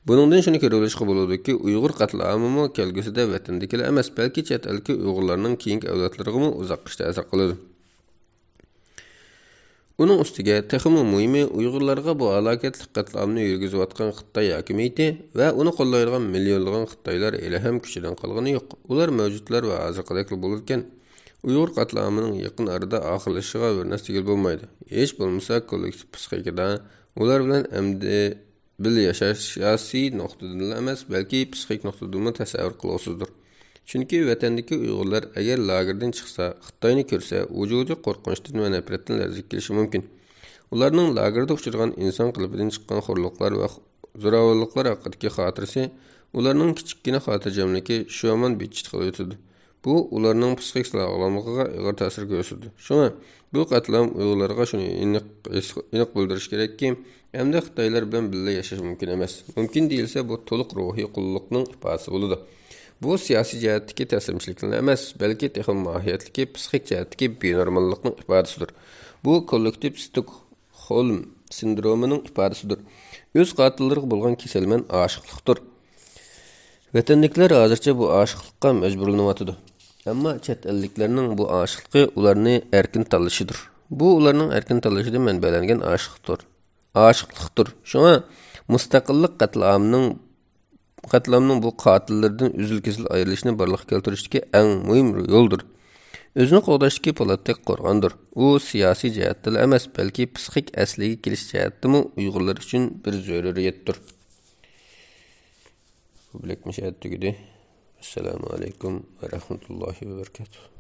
بۇنىڭدىن شۇنى كۆرۈۋېلىشقا بولىدۇكى، ئۇيغۇر قەتلىئامىمۇ كەلگۈسىدە ۋەتەندىكىلا ئەمەس، بەلكى چەت ئەلدىكى ئۇيغۇرلارنىڭ كېيىنكى ئەۋلادلىرىغىمۇ ئۇزاق تەسىر قىلىدۇ. ئۇنىڭ ئۈستىگە تېخىمۇ مۇھىمى، ئۇيغۇرلارغا بۇ ھالاكەتلىك قەتلىئامنى يۈرگۈزۈۋاتقان خىتاي ھاكىمىيىتى ۋە ئۇنى قوللايدىغان مىليونلىغان خىتايلار ھېلىھەم كۈچىدىن قالغىنى يوق. ئۇلار مەۋجۇتلار ۋە ھازىرقىدەكلا بولىدىكەن. ئۇيغۇر قەتلىئامىنىڭ يېقىن ئارىدا ئاخىرلىشىشىغا بىر نەرسە دېگىلى بولمايدۇ. ھېچ بولمىسا كوللېكتىپ پسىخىكىدا ئۇلار بىلەن ئەمدى بىللە ياشاش سىياسىي نۇقتىدىنلا ئەمەس، بەلكى پسىخىك نۇقتىدىنمۇ تەسەۋۋۇر قىلغۇسىزدۇر. چۈنكى ۋەتەندىكى ئۇيغۇرلار ئەگەر لاگېردىن چىقسا، خىتاينى كۆرسە، ۋۇجۇدى قورقۇنچتىن ۋە نەپرەتتىن لەرزىگە كېلىشى مۇمكىن. ئۇلارنىڭ لاگېردا ئۇچرىغان ئىنسان قېلىپىدىن چىققان خورلۇقلار ۋە زوراۋانلىقلار ھەققىدىكى خاتىرىسى ئۇلارنىڭ كىچىككىنە خاتىرجەملىكى شۇ ھامان بىت-چىت قىلىۋېتىدۇ. بۇ ئۇلارنىڭ پسىخىك ساغلاملىقىغا ئېغىر تەسىر كۆرسىتىدۇ. شۇڭا بۇ قەتلىئام ئۇيغۇرلارغا شۇنى ئېنىق، ئېنىق بىلدۈرۈشى كېرەككى، ئەمدى خىتايلار بىلەن بىللە ياشاش مۇمكىن ئەمەس. مۇمكىن دېيىلسە، بۇ تولۇق روھىي قۇللۇقنىڭ ئىپادىسى بولىدۇ. بۇ سىياسىي جەھەتتىكى تەسلىمچىلىكلا ئەمەس، بەلكى تېخىمۇ ماھىيەتلىكى پسىخىك جەھەتتىكى بىنورماللىقنىڭ ئىپادىسىدۇر. بۇ كوللېكتىپ ستوك خولم سىندرومىنىڭ ئىپادىسىدۇر. ئۆز قاتىللىرىغا بولغان كېسەلمەن ئاشىقلىقتۇر. ۋەتەندىكىلەر ھازىرچە بۇ ئاشىقلىققا مەجبۇرلىنىۋاتىدۇ. ئەمما چەت ئەللىكلەرنىڭ بۇ ئاشىقلىقى ئۇلارنى ئەركىن تاللىشىدۇر. بۇ ئۇلارنىڭ ئەركىن تاللىشىدىن مەنبەلەنگەن ئاشىقتۇر. ئاشىقلىقتۇر. شۇڭا مۇستەقىللىق قەتلىئامىنىڭ، قەتلىئامنىڭ بۇ قاتىللىرىدىن ئۈزۈل-كېسىل ئايرىلىشنى بارلىققا كەلتۈرۈشتىكى ئەڭ مۇھىم يولدۇر. ئۆزىنى قوغداشتىكى پولاتتەك قورغاندۇر. ئۇ سىياسىي جەھەتتىلا ئەمەس، بەلكى پسىخىك ئەسلىگە كېلىش جەھەتتىمۇ ئۇيغۇرلار ئۈچۈن بىر زۆرۈرىيەتتۇر. بۇ بۆلەك مۇشۇ يەردە تۈگىدى. ئەسسالامۇ ئەلەيكۇم ۋە رەھمەتۇللاھى ۋە بەرىكاتۇھ.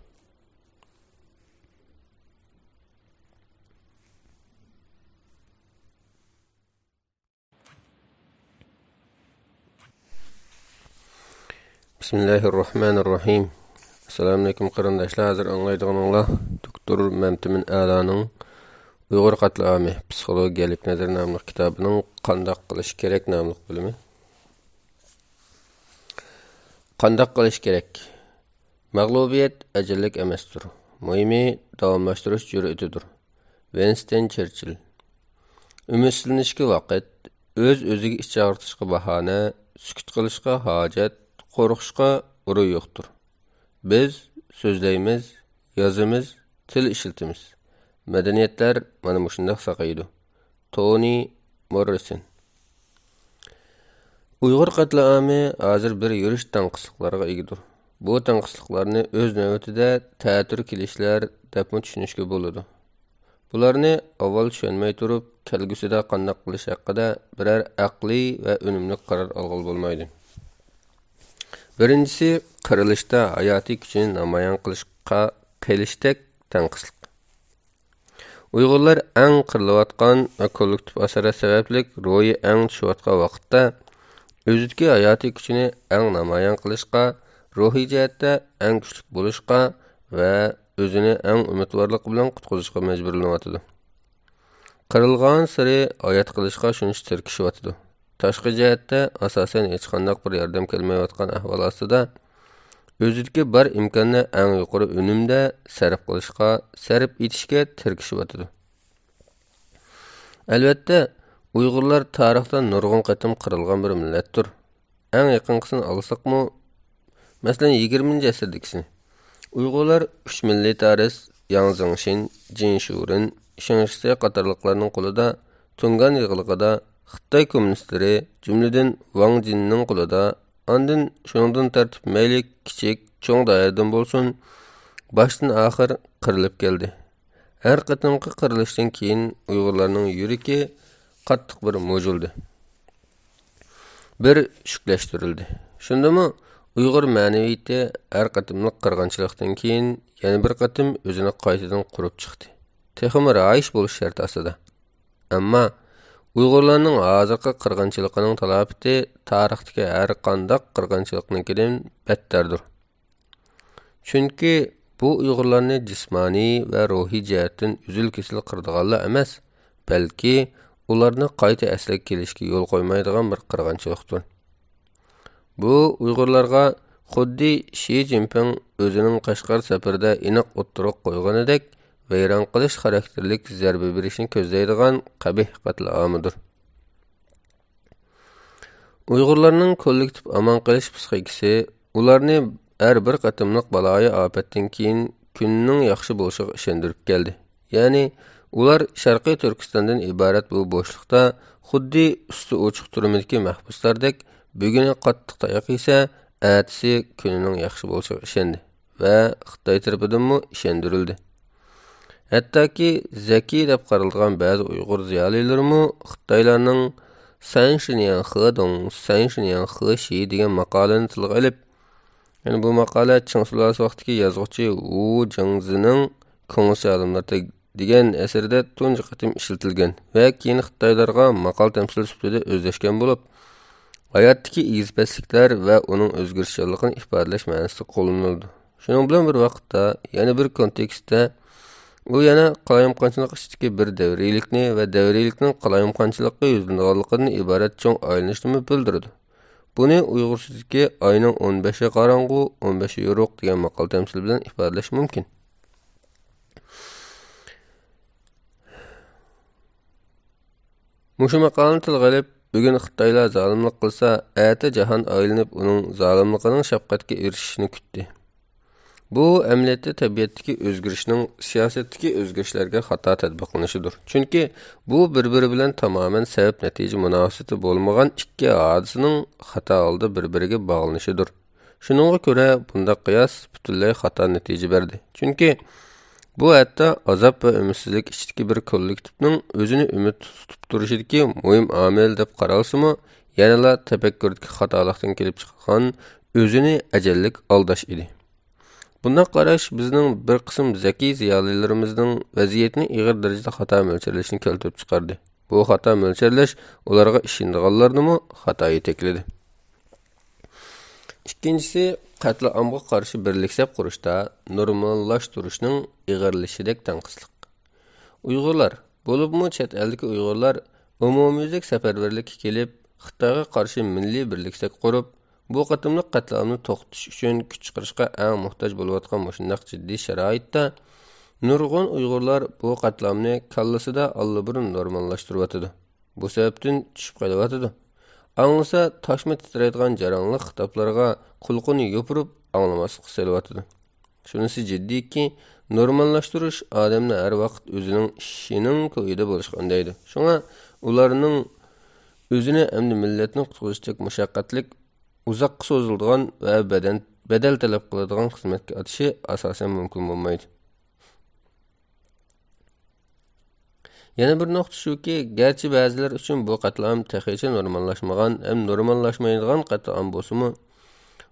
بىسمىللاھىررەھمانىررەھىم. ئەسسالامۇئەلەيكۇم قېرىنداشلار، ھازىر ئاڭلايدىغىنىڭلار دوكتور مەمتىمىن ئەلانىڭ ئۇيغۇر قەتلىئامى، پسىخولوگىيەلىك نەزەر ناملىق كىتابىنىڭ قانداق قىلىش كېرەك ناملىق بۆلۈمى. قانداق قىلىش كېرەك؟ مەغلۇبىيەت ئەجەللىك ئەمەستۇر. مۇھىمى، داۋاملاشتۇرۇش جۈرئىتىدۇر. ۋىنستون چېرچىل. ئۈمىدسىزلىنىشكە ۋاقىت، ئۆز-ئۆزىگە ئىچ ئاغرىتىشقا باھانە، سۈكۈت قىلىشقا ھاجەت، قورقۇشقا ئورۇن يوقتۇر. بىز سۆزلەيمىز، يازىمىز، تىل ئىشلىتىمىز. مەدەنىيەتلەر مانا مۇشۇنداق ساقىيىدۇ. تونى موررىسون. ئۇيغۇر قەتلىئامى ھازىر بىر يۈرۈش تەڭقىسلىقلارغا ئىگىدۇر. بۇ تەڭقىسلىقلارنى ئۆز نۆۋىتىدە تەتۈر كېلىشلەر دەپمۇ چۈشىنىشكە بولىدۇ. بۇلارنى ئاۋۋال چۈشەنمەي تۇرۇپ، كەلگۈسىدە قانداق قىلىش ھەققىدە بىرەر ئەقلىي ۋە ئۈنۈملۈك قارار ئالغىلى بولمايدۇ. بىرىنچىسى، قىرىلىشتا ھاياتىي كۈچىنى نامايان قىلىشقا قىلىشتەك تەڭقىسلىق. ئۇيغۇرلار ئەڭ قىرىلىۋاتقان ۋە كوللېكتىپ ئاسارەت سەۋەبلىك روھى ئەڭ چۈشۈۋاتقان ۋاقىتتا، ئۆزىدىكى ھاياتىي كۈچىنى ئەڭ نامايان قىلىشقا، روھىي جەھەتتە ئەڭ كۈچلۈك بولۇشقا ۋە ئۆزىنى ئەڭ ئۈمىدۋارلىق بىلەن قۇتقۇزۇشقا مەجبۇرلىنىۋاتىدۇ. قىرىلغانسېرى ھايات قېلىشقا شۇنچە تىركىشىۋاتىدۇ. تاشقى جەھەتتە ئاساسەن ھېچقانداق بىر ياردەم كەلمەيۋاتقان ئەھۋال ئاستىدا، ئۆزىدىكى بار ئىمكاننى ئەڭ يۇقىرى ئۈنۈمدە سەرپ قىلىشقا، سەرپ ئېتىشكە تىركىشىۋاتىدۇ. ئەلۋەتتە، ئۇيغۇرلار تارىختا نۇرغۇن قېتىم قىرىلغان بىر مىللەتتۇر. ئەڭ يېقىنقىسىنى ئالساقمۇ، مەسىلەن، يىگىرمىنچى ئەسىردىكىسىنى، ئۇيغۇرلار ئۈچ مىللىي تارىس، ياڭ زېڭشىن، جىن شۇرېن، شېڭ شىسەي قاتارلىقلارنىڭ قولىدا، تۇڭگان يېغىلىقىدا خىتاي كوممۇنىستلىرى، جۈملىدىن ۋاڭ جىننىڭ قولىدا، ئاندىن شۇنىڭدىن تارتىپ مەيلى كىچىك، چوڭ دائىرىدىن بولسۇن، باشتىن ئاخىر قىرىلىپ كەلدى. ھەر قېتىمقى قىرىلىشتىن كېيىن ئۇيغۇرلارنىڭ يۈرىكى قاتتىق بىر مۇجۇلدى. بىر شۈكلەشتۈرۈلدى. شۇندىمۇ ئۇيغۇر مەنىۋىيىتى ھەر قېتىملىق قىرغىنچىلىقتىن كېيىن يەنە بىر قېتىم ئۆزىنى قايتىدىن قۇرۇپ چىقتى. تېخىمۇ رايىش بولۇش شەرتى ئاستىدا. ئەمما ئۇيغۇرلارنىڭ ھازىرقى قىرغىنچىلىقىنىڭ تالاپىتى تارىختىكى ھەر قانداق قىرغىنچىلىقنىڭكىدىن بەتتەردۇر. چۈنكى بۇ ئۇيغۇرلارنى جىسمانىي ۋە روھىي جەھەتتىن ئۈزۈل-كېسىل قىرىدىغانلا ئەمەس، بەلكى ئۇلارنى قايتا ئەسلىگە كېلىشكە يول قويمايدىغان بىر قىرغىنچىلىقتۇر. بۇ ئۇيغۇرلارغا خۇددى شى جىنپىڭ ئۆزىنىڭ قەشقەر سەپىرىدە ئېنىق ئوتتۇرىغا قويغىنىدەك، ۋەيران قىلىش خاراكتېرلىك زەربە بېرىشنى كۆزلەيدىغان قەبىھ قەتلىئامىدۇر. ئۇيغۇرلارنىڭ كوللېكتىپ ئامان قېلىش پىسخىكىسى ئۇلارنى ھەر بىر قېتىملىق بالايىئاپەتتىن كېيىن كۈننىڭ ياخشى بولۇشىغا ئىشەندۈرۈپ كەلدى. يەنى ئۇلار شەرقىي تۈركىستاندىن ئىبارەت بۇ بوشلۇقتا خۇددى ئۈستى ئوچۇق تۈرمىدىكى مەھبۇسلاردەك بۈگۈنى قاتتىق تاياق يېسە، ئەتىسى كۈنىنىڭ ياخشى بولۇشىغا ئىشەندى. ۋە خىتاي تەرىپىدىنمۇ ئىشەندۈرۈلدى. ھەتتاكى زەكىي دەپ قارىلىدىغان بەزى ئۇيغۇر زىيالىيلىرىمۇ خىتايلارنىڭ سەن شىنياڭ خېدوڭ، سەن شىنياڭ خېشى دېگەن ماقالىنى تىلغا ئېلىپ، يەنى بۇ ماقالە چىڭ سۇلالىسى ۋاقتىدىكى يازغۇچى ۋۇ جېڭزىنىڭ كۇڭسى ئادەملەردە دېگەن ئەسىرىدە تۇنجى قېتىم ئىشلىتىلگەن ۋە كېيىن خىتايلارغا ماقال تەمسىل سۈپىتىدە ئۆزلەشكەن بولۇپ، ھاياتتىكى ئېگىز-پەسلىكلەر ۋە ئۇنىڭ ئۆزگىرىشچانلىقىنى ئىپادىلەش مەنىسىدە قوللىنىلىدۇ. شۇنىڭ بىلەن بىر ۋاقىتتا، يەنە بىر كونتېكستتا، ئۇ يەنە قالايمىقانچىلىق ئىچىدىكى بىر دەۋرىيلىكنى ۋە دەۋرىيلىكنىڭ قالايمىقانچىلىققا يۈزلىنىدىغانلىقىدىن ئىبارەت چوڭ ئايلىنىشنىمۇ بىلدۈرىدۇ. بۇنى ئۇيغۇرچىدىكى ئاينىڭ ئون بەشى قاراڭغۇ، ئون بەشى يورۇق دېگەن ماقال تەمسىلى بىلەن ئىپادىلەش مۇمكىن. مۇشۇ ماقالىنى تىلغا ئېلىپ، بۈگۈن خىتايلار زالىملىق قىلسا، ئەتە جاھان ئايلىنىپ ئۇنىڭ زالىملىقىنىڭ شەپقەتكە ئېرىشىشىنى كۈتتى. بۇ ئەمەلىيەتتە تەبىئەتتىكى ئۆزگىرىشنىڭ سىياسەتتىكى ئۆزگىرىشلەرگە خاتا تەتبىقلىنىشىدۇر. چۈنكى بۇ بىر-بىرى بىلەن تامامەن سەۋەب-نەتىجە مۇناسىۋىتى بولمىغان ئىككى ھادىسىنىڭ خاتا ھالدا بىر-بىرىگە باغلىنىشىدۇر. شۇنىڭغا كۆرە، بۇنداق قىياس پۈتۈنلەي خاتا نەتىجە بەردى. چۈنكى بۇ ھەتتا ئازاب ۋە ئۈمىدسىزلىك ئىچىدىكى بىر كوللېكتىپنىڭ ئۆزىنى ئۈمىد تۇتۇپ تۇرۇشىدىكى مۇھىم ئامىل دەپ قارالسىمۇ، يەنىلا تەپەككۇردىكى خاتالىقتىن كېلىپ چىققان ئۆزىنى ئەجەللىك ئالداش ئىدى. بۇنداق قاراش بىزنىڭ بىر قىسىم زەكىي زىيالىيلىرىمىزنىڭ ۋەزىيەتنى ئېغىر دەرىجىدە خاتا مۆلچەرلىشىنى كەلتۈرۈپ چىقاردى. بۇ خاتا مۆلچەرلەش ئۇلارغا ئىشىنىدىغانلارنىمۇ خاتا يېتەكلىدى. ئىككىنچىسى، قەتلىئامغا قارشى بىرلىك سەپ قۇرۇشتا نورماللاشتۇرۇشنىڭ ئېغىرلىشىشىدەك تەڭقىسلىق. ئۇيغۇرلار، بولۇپمۇ چەت ئەلدىكى ئۇيغۇرلار ئومۇميۈزلۈك سەپەرۋەرلىككە كېلىپ، خىتايغا قارشى مىللىي بىرلىك سەپ قۇرۇپ، بۇ قېتىملىق قەتلىئامنى توختىتىش ئۈچۈن كۈچ چىقىرىشقا ئەڭ موھتاج بولۇۋاتقان مۇشۇنداق جىددىي شارائىتتا، نۇرغۇن ئۇيغۇرلار بۇ قەتلىئامنى كاللىسىدا ئاللىبۇرۇن نورماللاشتۇرۇۋاتىدۇ. بۇ سەۋەبتىن چۈشۈپ قېلىۋاتىدۇ. ئاڭلىسا، تاشمۇ تىترەيدىغان جاراڭلىق خىتابلارغا قۇلىقىنى يوپۇرۇپ ئاڭلىماسلىققا سېلىۋاتىدۇ. شۇنىسى جىددىيكى، نورماللاشتۇرۇش ئادەمنى ھەر ۋاقىت ئۆزىنىڭ ئىشىنىڭ كويىدا بولۇشقا ئۈندەيدۇ. شۇڭا ئۇلارنىڭ ئۆزىنى ئەمدى مىللەتنى قۇتقۇزۇشتەك مۇشەققەتلىك، ئۇزاققا سوزۇلىدىغان ۋە بەدەن، بەدەل تەلەپ قىلىدىغان خىزمەتكە ئاتىشى ئاساسەن مۇمكىن بولمايدۇ. يەنە بىر نۇقتا شۇكى، گەرچە بەزىلەر ئۈچۈن بۇ قەتلىئام تېخىچە نورماللاشمىغان ھەم نورماللاشمايدىغان قەتلىئام بولسىمۇ،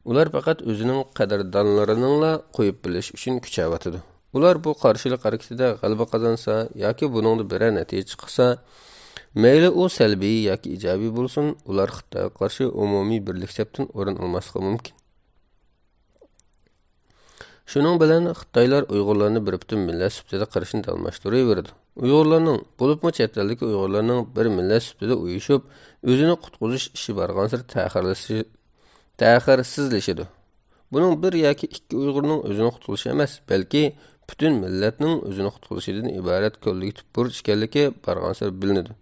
ئۇلار پەقەت ئۆزىنىڭ قەدىردانلىرىنىڭلا قويۇپ بېرىلىشى ئۈچۈن كۈچەۋاتىدۇ. ئۇلار بۇ قارشىلىق ھەرىكىتىدە غەلىبە قازانسا ياكى بۇنىڭدا بىرەر نەتىجە چىقسا، مەيلى ئۇ سەلبىي ياكى ئىجابىي بولسۇن، ئۇلار خىتايغا قارشى ئومۇمىي بىرلىك سەپتىن ئورۇن ئالماسلىقى مۇمكىن. شۇنىڭ بىلەن خىتايلار ئۇيغۇرلارنى بىر پۈتۈن مىللەت سۈپىتىدە قارىشىنى داۋاملاشتۇرۇۋېرىدۇ. ئۇيغۇرلارنىڭ، بولۇپمۇ چەت ئەلدىكى ئۇيغۇرلارنىڭ بىر مىللەت سۈپىتىدە ئۇيۇشۇپ، ئۆزىنى قۇتقۇزۇش ئىشى بارغانسېرى تەخىرلىشى-، تەخىرسىزلىشىدۇ. بۇنىڭ بىر ياكى ئىككى ئۇيغۇرنىڭ ئۆزىنى قۇتقۇزۇشى ئەمەس، بەلكى پۈتۈن مىللەتنىڭ ئۆزىنى قۇتقۇزۇشىدىن ئىبارەت كوللېكتىپ بۇرچ ئىكەنلىكى بارغانسېرى بىلىنىدۇ.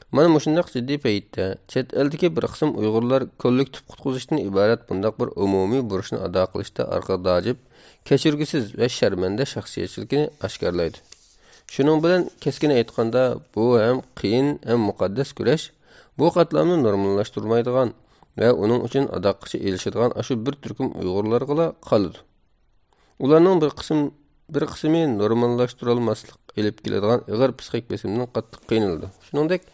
مانا مۇشۇنداق جىددىي پەيتتە، چەت ئەلدىكى بىر قىسىم ئۇيغۇرلار كوللېكتىپ قۇتقۇزۇشتىن ئىبارەت بۇنداق بىر ئومۇمىي بۇرچنى ئادا قىلىشتا ئارقىغا داجىپ، كەچۈرگۈسىز ۋە شەرمەندە شەخسىيەتچىلىكىنى ئاشكارىلايدۇ. شۇنىڭ بىلەن كەسكىن ئېيتقاندا، بۇ ھەم قىيىن، ھەم مۇقەددەس كۈرەش. بۇ قاتلامنى نورماللاشتۇرمايدىغان ۋە ئۇنىڭ ئۈچۈن ئاداققىچە ئېلىشىدىغان ئاشۇ بىر تۈركۈم ئۇيغۇرلارغىلا قالىدۇ. ئۇلارنىڭ بىر قىسىم، بىر قىسمى نورماللاشتۇرالماسلىق ئېلىپ كېلىدىغان ئېغىر پسىخىك بېسىمدىن قاتتىق قىينىلىدۇ. شۇنىڭدەك،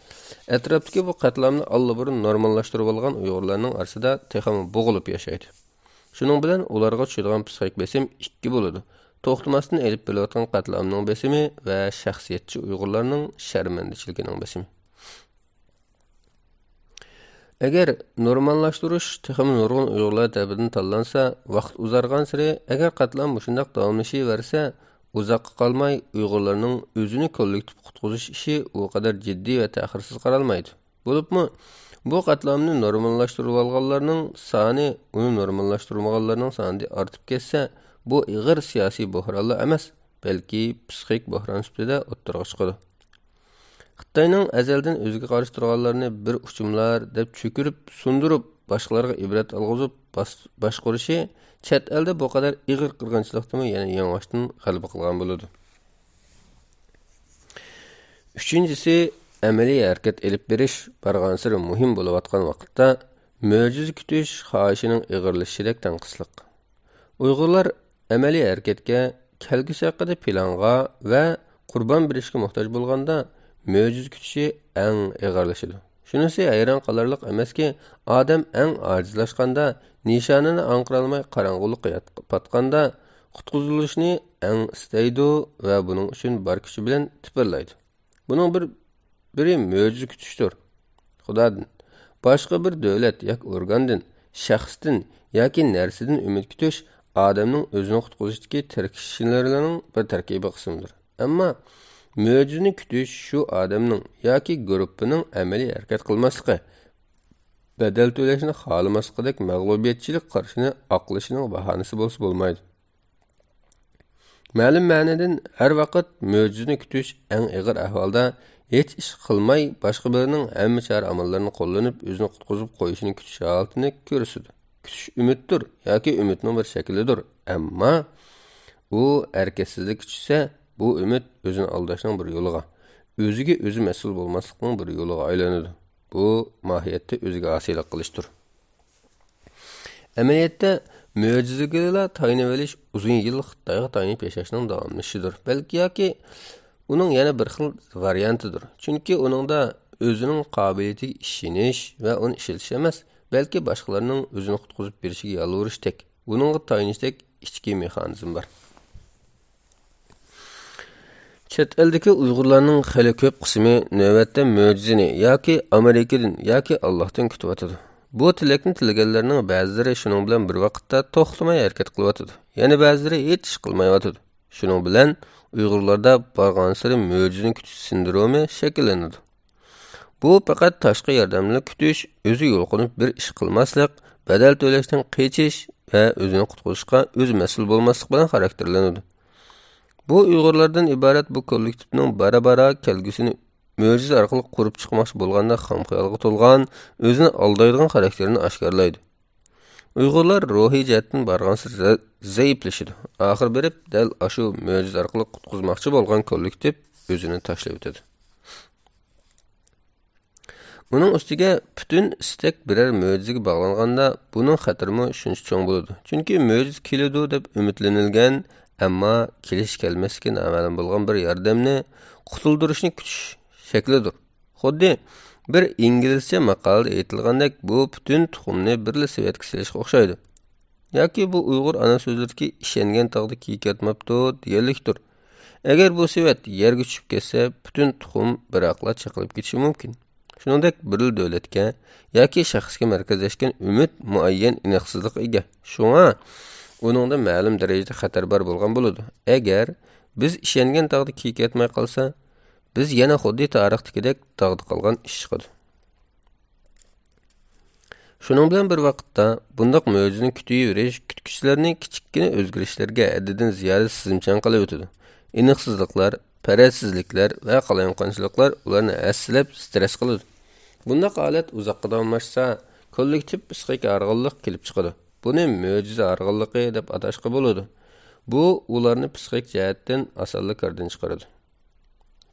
ئەتراپتىكى بۇ قاتلامنى ئاللىبۇرۇن نورماللاشتۇرۇۋالغان ئۇيغۇرلارنىڭ ئارىسىدا تېخىمۇ بوغۇلۇپ ياشايدۇ. شۇنىڭ بىلەن ئۇلارغا چۈشىدىغان پسىخىك بېسىم ئىككى بولىدۇ. توختىماستىن ئېلىپ بېرىلىۋاتقان قاتلامنىڭ بېسىمى ۋە شەخسىيەتچى ئۇيغۇرلارنىڭ شەرمەندىچىلىكىنىڭ بېسىمى. ئەگەر نورماللاشتۇرۇش تېخىمۇ نۇرغۇن ئۇيغۇرلار تەرىپىدىن تاللانسا، ۋاقىت ئۇزارغانسېرى، ئەگەر قاتلام مۇشۇنداق داۋاملىشىۋەرسە، ئۇزاققا قالماي ئۇيغۇرلارنىڭ ئۆزىنى كوللېكتىپ قۇتقۇزۇش ئىشى ئۇ قەدەر جىددىي ۋە تەخىرسىز قارالمايدۇ. بولۇپمۇ، بۇ قاتلامنى نورماللاشتۇرۇۋالغانلارنىڭ سانى ئۇنى نورماللاشتۇرمىغانلارنىڭ سانىدىن ئارتىپ كەتسە، بۇ ئېغىر سىياسىي بوھرانلا ئەمەس، بەلكى پسىخىك بوھران سۈپىتىدە ئوتتۇرىغا چىقىدۇ. خىتاينىڭ ئەزەلدىن ئۆزىگە قارشى تۇرغانلارنى بىر ئۇچۇملار دەپ چۆكۈرۈپ، سۇندۇرۇپ، باشقىلارغا ئىبرەت ئالغۇزۇپ باس-، باشقۇرۇشى چەت ئەلدە بۇ قەدەر ئېغىر قىرغىنچىلىقتىمۇ يەنە يېڭىباشتىن غەلىبە قىلغان بولىدۇ. ئۈچىنچىسى، ئەمەلىي ھەرىكەت ئېلىپ بېرىش بارغانسېرى مۇھىم بولۇۋاتقان ۋاقىتتا، مۆجىزە كۈتۈش خاھىشىنىڭ ئېغىرلىشىشىدەك تەڭقىسلىق. ئۇيغۇرلار ئەمەلىي ھەرىكەتكە، كەلگۈسى ھەققىدە پىلانغا ۋە قۇربان بېرىشكە موھتاج بولغاندا، مۆجىزە كۈتۈشى ئەڭ ئېغىرلىشىدۇ. شۇنىسى ھەيران قالارلىق ئەمەسكى، ئادەم ئەڭ ئاجىزلاشقاندا، نىشانىنى ئاڭقىرالماي قاراڭغۇلۇققا يات-، پاتقاندا، قۇتقۇزۇلۇشنى ئەڭ ئىستەيدۇ ۋە بۇنىڭ ئۈچۈن بار كۈچى بىلەن تىپىرلايدۇ. بۇنىڭ بىر، بىرى مۆجىزە كۈتۈشتۇر. خۇدادىن، باشقا بىر دۆلەت ياكى ئورگاندىن، شەخستىن ياكى نەرسىدىن ئۈمىد كۈتۈش ئادەمنىڭ ئۆزىنى قۇتقۇزۇشتىكى تىركىشىشلىرىنىڭ بىر تەركىبىي قىسمىدۇر. ئەمما مۆجىزىنى كۈتۈش شۇ ئادەمنىڭ ياكى گۇرۇپپىنىڭ ئەمەلىي ھەرىكەت قىلماسلىقى، بەدەل تۆلەشنى خالىماسلىقىدەك مەغلۇبىيەتچىلىك قارىشىنى ئاقلىشىنىڭ باھانىسى بولسا بولمايدۇ. مەلۇم مەنىدىن، ھەر ۋاقىت مۆجىزىنى كۈتۈش ئەڭ ئېغىر ئەھۋالدا ھېچ ئىش قىلماي، باشقا بىرىنىڭ ھەممە چارە ئاماللىرىنى قوللىنىپ، ئۆزىنى قۇتقۇزۇپ قويۇشىنى كۈتۈش ھالىتىنى كۆرسىتىدۇ. كۈتۈش ئۈمىدتۇر ياكى ئۈمىدنىڭ بىر شەكلىدۇر، ئەمما ئۇ ھەرىكەتسىزلىككە چۈشسە، بۇ ئۈمىد ئۆزىنى ئالداشنىڭ بىر يولىغا، ئۆزىگە ئۆزى مەسئۇل بولماسلىقنىڭ بىر يولىغا ئايلىنىدۇ. بۇ ماھىيەتتە ئۆزىگە ئاسىيلىق قىلىشتۇر. ئەمەلىيەتتە، مۆجىزىگىلا تايىنىۋېلىش ئۇزۇن يىل خىتايغا تايىنىپ ياشاشنىڭ داۋاملىشىشىدۇر. بەلكى ياكى ئۇنىڭ يەنە بىر خىل ۋارىيانتىدۇر. چۈنكى ئۇنىڭدا ئۆزىنىڭ قابىلىيىتىگە ئىشىنىش ۋە ئۇنى ئىشلىتىش ئەمەس، بەلكى باشقىلارنىڭ ئۆزىنى قۇتقۇزۇپ بېرىشىگە يالۋۇرۇشتەك، ئۇنىڭغا تايىنىشتەك ئىچكى مېخانىزم بار. چەت ئەلدىكى ئۇيغۇرلارنىڭ خېلى كۆپ قىسمى نۆۋەتتە مۆجىزىنى ياكى ئامېرىكىدىن ياكى ئاللاھتىن كۈتۈۋاتىدۇ. بۇ تىلەكنى تىلىگەنلەرنىڭ بەزىلىرى شۇنىڭ بىلەن بىر ۋاقىتتا توختىماي ھەرىكەت قىلىۋاتىدۇ. يەنە بەزىلىرى ھېچ ئىش قىلمايۋاتىدۇ. شۇنىڭ بىلەن ئۇيغۇرلاردا بارغانسېرى مۆجىزىنى كۈتۈش سىندرومى شەكىللىنىدۇ. بۇ پەقەت تاشقى ياردەمنى كۈتۈش، ئۆزى يۇلقۇنۇپ بىر ئىش قىلماسلىق، بەدەل تۆلەشتىن قېچىش ۋە ئۆزىنى قۇتقۇزۇشقا ئۆزى مەسئۇل بولماسلىق بىلەن خاراكتېرلىنىدۇ. بۇ ئۇيغۇرلاردىن ئىبارەت بۇ كوللېكتىپنىڭ بارا-بارا كەلگۈسىنى مۆجىزە ئارقىلىق قۇرۇپ چىقماقچى بولغاندەك خام خىيالغا تولغان، ئۆزىنى ئالدايدىغان خاراكتېرىنى ئاشكارىلايدۇ. ئۇيغۇرلار روھىي جەھەتتىن بارغانسېرى زە-، زەئىپلىشىدۇ. ئاخىر بېرىپ دەل ئاشۇ مۆجىزە ئارقىلىق قۇتقۇزماقچى بولغان كوللېكتىپ ئۆزىنى تاشلىۋېتىدۇ. ئۇنىڭ ئۈستىگە پۈتۈن ئىستەك بىرەر مۆجىزىگە باغلانغاندا، بۇنىڭ خەتىرىمۇ شۇنچە چوڭ بولىدۇ. چۈنكى مۆجىزە كېلىدۇ دەپ ئۈمىدلىنىلگەن، ئەمما كېلىش-كەلمەسلىكى نامەلۇم بولغان بىر ياردەمنى قۇتۇلدۇرۇشنى كۈتۈش شەكلىدۇر. خۇددى بىر ئىنگلىزچە ماقالىدە ئېيتىلغاندەك، بۇ پۈتۈن تۇخۇمنى بىرلا سېۋەتكە سېلىشقا ئوخشايدۇ. ياكى بۇ ئۇيغۇر ئانا سۆزلىرىدىكى «ئىشەنگەن تاغدا كېيىك ياتماپتۇ» دېگەنلىكتۇر. ئەگەر بۇ سېۋەت يەرگە چۈشۈپ كەتسە، پۈتۈن تۇخۇم بىراقلا چېقىلىپ كېتىشى مۇمكىن. شۇنىڭدەك بىرلا دۆلەتكە ياكى شەخسكە مەركەزلەشكەن ئۈمىد مۇئەييەن ئېنىقسىزلىققا ئىگە. شۇڭا ئۇنىڭدا مەلۇم دەرىجىدە خەتەر بار بولغان بولىدۇ. ئەگەر بىز ئىشەنگەن تاغدا كېيىك ياتماي قالسا، بىز يەنە خۇددى تارىختىكىدەك داغدا قالغان ئىش چىقىدۇ. شۇنىڭ بىلەن بىر ۋاقىتتا، بۇنداق مۆجىزىنى كۈتۈۋېرىش كۈتكۈچىلەرنى كىچىككىنە ئۆزگىرىشلەرگە ھەددىدىن زىيادە سىزىمچان قىلىۋېتىدۇ. ئېنىقسىزلىقلار، پەرەزسىزلىكلەر ۋە قالايمىقانچىلىقلار ئۇلارنى ھەسسىلەپ، سترېس قىلىدۇ. بۇنداق ھالەت ئۇزاققا داۋاملاشسا، كوللېكتىپ پسىخىكا ھارغىنلىق كېلىپ چىقىدۇ. بۇنى مۆجىزە ھارغىنلىقى دەپ ئاتاشقا بولىدۇ. بۇ ئۇلارنى پسىخىك جەھەتتىن ئاسانلا كاردىن چىقىرىدۇ.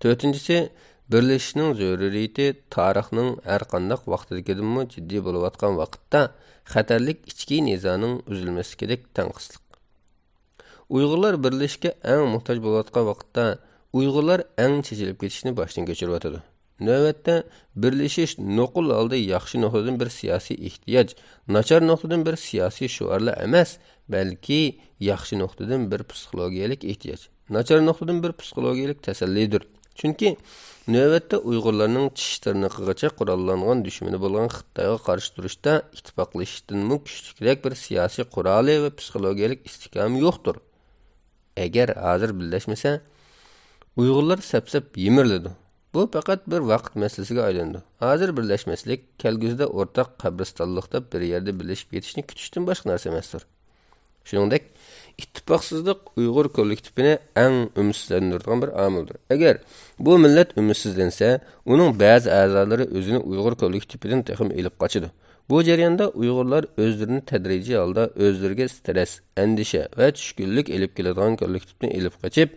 تۆتىنچىسى، بىرلىشىشنىڭ زۆرۈرىيىتى تارىخنىڭ ھەر قانداق ۋاقتىدىكىدىنمۇ جىددىي بولۇۋاتقان ۋاقىتتا خەتەرلىك ئىچكى نىزانىڭ ئۈزۈلمەسلىكىدەك تەڭقىسلىق. ئۇيغۇرلار بىرلىشىشكە ئەڭ موھتاج بولۇۋاتقان ۋاقىتتا ئۇيغۇرلار ئەڭ چېچىلىپ كېتىشنى باشتىن كەچۈرۈۋاتىدۇ. نۆۋەتتە، بىرلىشىش نوقۇل ھالدا ياخشى نۇقتىدىن بىر سىياسىي ئېھتىياج، ناچار نۇقتىدىن بىر سىياسىي شوئارلا ئەمەس، بەلكى ياخشى نۇقتىدىن بىر پسىخولوگىيەلىك ئېھتىياج، ناچار نۇقتىدىن بىر پسىخولوگىيەلىك تەسەللىدۇر. چۈنكى نۆۋەتتە ئۇيغۇرلارنىڭ چىش تىرنىقىغىچە قوراللانغان دۈشمىنى بولغان خىتايغا قارشى تۇرۇشتا ئىتتىپاقلىشىشتىنمۇ كۈچلۈكرەك بىر سىياسىي قورالى ۋە پسىخولوگىيەلىك ئىستىھكامى يوقتۇر. ئەگەر ھازىر بىرلەشمىسە، ئۇيغۇرلار سەپسەپ يىمىرىلىدۇ. بۇ پەقەت بىر ۋاقىت مەسىلىسىگە ئايلىنىدۇ. ھازىر بىرلەشمەسلىك، كەلگۈسىدە ئورتاق قەبرىستانلىقتا بىر يەردە بىرلىشىپ كېتىشنى كۈتۈشتىن باشقا نەرسە ئەمەستۇر. شۇنىڭدەك، ئىتتىپاقسىزلىق ئۇيغۇر كوللېكتىپىنى ئەڭ ئۈمىدسىزلەندۈرىدىغان بىر ئامىلدۇر. ئەگەر بۇ مىللەت ئۈمىدسىزلەنسە، ئۇنىڭ بەزى ئەزالىرى ئۆزىنى ئۇيغۇر كوللېكتىپىدىن تېخىمۇ ئېلىپ قاچىدۇ. بۇ جەرياندا ئۇيغۇرلار ئۆزلىرىنى تەدرىجىي ھالدا ئۆزلىرىگە سترېس، ئەندىشە ۋە چۈشكۈنلۈك ئېلىپ كېلىدىغان كوللېكتىپتىن ئېلىپ قېچىپ،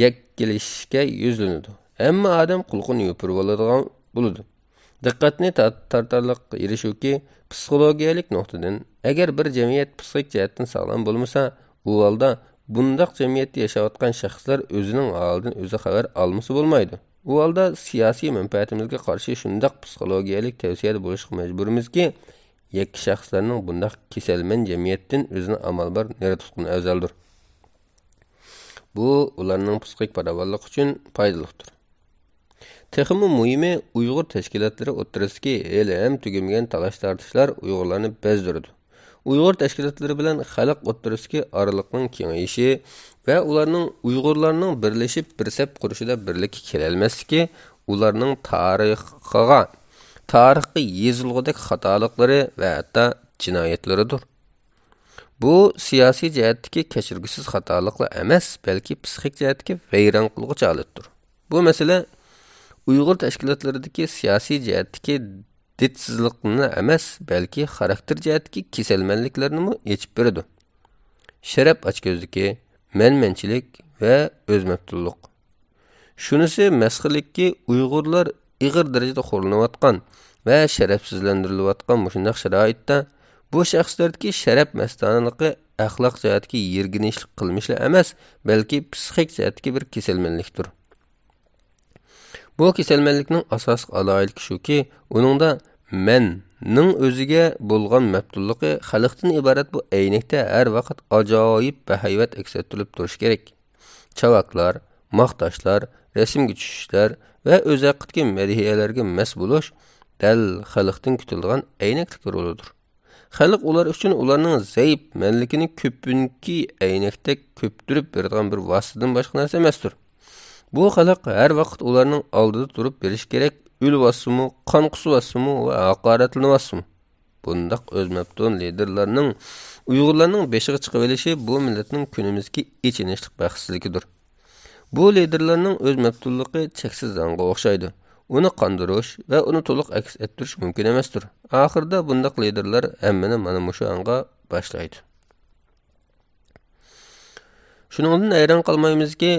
يەككىلىشىشكە يۈزلىنىدۇ. ھەممە ئادەم قۇلىقىنى يوپۇرۇۋالىدىغان بولىدۇ. دىققەتنى تارت-، تارتارلىق يېرى شۇكى، پسىخولوگىيەلىك نۇقتىدىن، ئەگەر بىر جەمئىيەت پسىخىك جەھەتتىن ساغلام بولمىسا، ئۇ ھالدا بۇنداق جەمئىيەتتە ياشاۋاتقان شەخسلەر ئۆزىنىڭ ھالىدىن ئۆزى خەۋەر ئالمىسا بولمايدۇ. ئۇ ھالدا سىياسىي مەنپەئەتىمىزگە قارشى شۇنداق پسىخولوگىيەلىك تەۋسىيەدە بولۇشقا مەجبۇرمىزكى، يەككە شەخسلەرنىڭ بۇنداق كېسەلمەن جەمئىيەتتىن ئۆزىنى ئامال بار نېرى تۇتقىنى ئەۋزەلدۇر. بۇ ئۇلارنىڭ پسىخىك پاراۋانلىقى ئۈچۈن پايدىلىقتۇر. تېخىمۇ مۇھىمى، ئۇيغۇر تەشكىلاتلىرى ئوتتۇرىسىدىكى ھېلىھەم تۈگىمىگەن تالاش-تارتىشلار ئۇيغۇرلارنى بەزدۈرىدۇ. ئۇيغۇر تەشكىلاتلىرى بىلەن خەلق ئوتتۇرىسىدىكى ئارىلىقنىڭ كېڭىيىشى ۋە ئۇلارنىڭ ئۇيغۇرلارنىڭ بىرلىشىپ بىر سەپ قۇرۇشىدا بىرلىككە كېلەلمەسلىكى ئۇلارنىڭ تارىخىغا، تارىخقا يېزىلغۇدەك خاتالىقلىرى ۋە ھەتتا جىنايەتلىرىدۇر. بۇ سىياسىي جەھەتتىكى كەچۈرگۈسىز خاتالىقلا ئەمەس، بەلكى پسىخىك جەھەتتىكى ۋەيران قىلغۇچ ھالەتتۇر. بۇ مەسىلە ئۇيغۇر تەشكىلاتلىرىدىكى سىياسىي جەھەتتىكى دىتسىزلىقنىلا ئەمەس، بەلكى خاراكتېر جەھەتتىكى كېسەلمەنلىكلەرنىمۇ ئېچىپ بېرىدۇ. شەرەپ ئاچكۆزلۈكى، مەنمەنچىلىك ۋە ئۆزمەپتۇنلۇق. شۇنىسى مەسخىرىلىككى، ئۇيغۇرلار ئېغىر دەرىجىدە خورلىنىۋاتقان ۋە شەرەپسىزلەندۈرۈلۈۋاتقان مۇشۇنداق شارائىتتا، بۇ شەخسلەردىكى شەرەپ مەستانىلىقى ئەخلاق جەھەتتىكى يىرگىنچلىق قىلمىشلا ئەمەس، بەلكى پسىخىك جەھەتتىكى بىر كېسەلمەنلىكتۇر. بۇ كېسەلمەنلىكنىڭ ئاساسلىق ئالاھىدىلىكى شۇكى، ئۇنىڭدا مەننىڭ ئۆزىگە بولغان مەپتۇنلۇقى خەلقتىن ئىبارەت بۇ ئەينەكتە ھەر ۋاقىت ئاجايىپ بەھەيۋەت ئەكس ئەتتۈرۈلۈپ تۇرۇشى كېرەك. چاۋاكلار، ماختاشلار، رەسىمگە چۈشۈشلەر ۋە ئۆز ھەققىدىكى مەدھىيەلەرگە مەس بولۇش دەل خەلقتىن كۈتۈلىدىغان ئەينەكلىك رولىدۇر. خەلق ئۇلار ئۈچۈن ئۇلارنىڭ زەئىپ مەنلىكىنى كۆپۈنكى ئەينەكتەك كۆپتۈرۈپ بېرىدىغان بىر ۋاسىتىدىن باشقا نەرسە ئەمەستۇر. بۇ خەلق ھەر ۋاقىت ئۇلارنىڭ ئالدىدا تۇرۇپ بېرىشى كېرەك، ئۆلۈۋاتسىمۇ، قان قۇسۇۋاتسىمۇ ۋە ھاقارەتلىنىۋاتسىمۇ. بۇنداق ئۆزمەپتۇن لىدېرلارنىڭ ئۇيغۇرلارنىڭ بېشىغا چىقىۋېلىشى بۇ مىللەتنىڭ كۈنىمىزدىكى ئېچىنىشلىق بەختسىزلىكىدۇر. بۇ لىدېرلارنىڭ ئۆزمەپتۇنلۇقى چەكسىز زاڭغا ئوخشايدۇ. ئۇنى قاندۇرۇش ۋە ئۇنى تولۇق ئەكس ئەتتۈرۈش مۇمكىن ئەمەستۇر. ئاخىرىدا بۇنداق لىدېرلار ھەممىنى مانا مۇشۇ ئاڭغا باشلايدۇ. شۇنىڭدىن ھەيران قالمايمىزكى،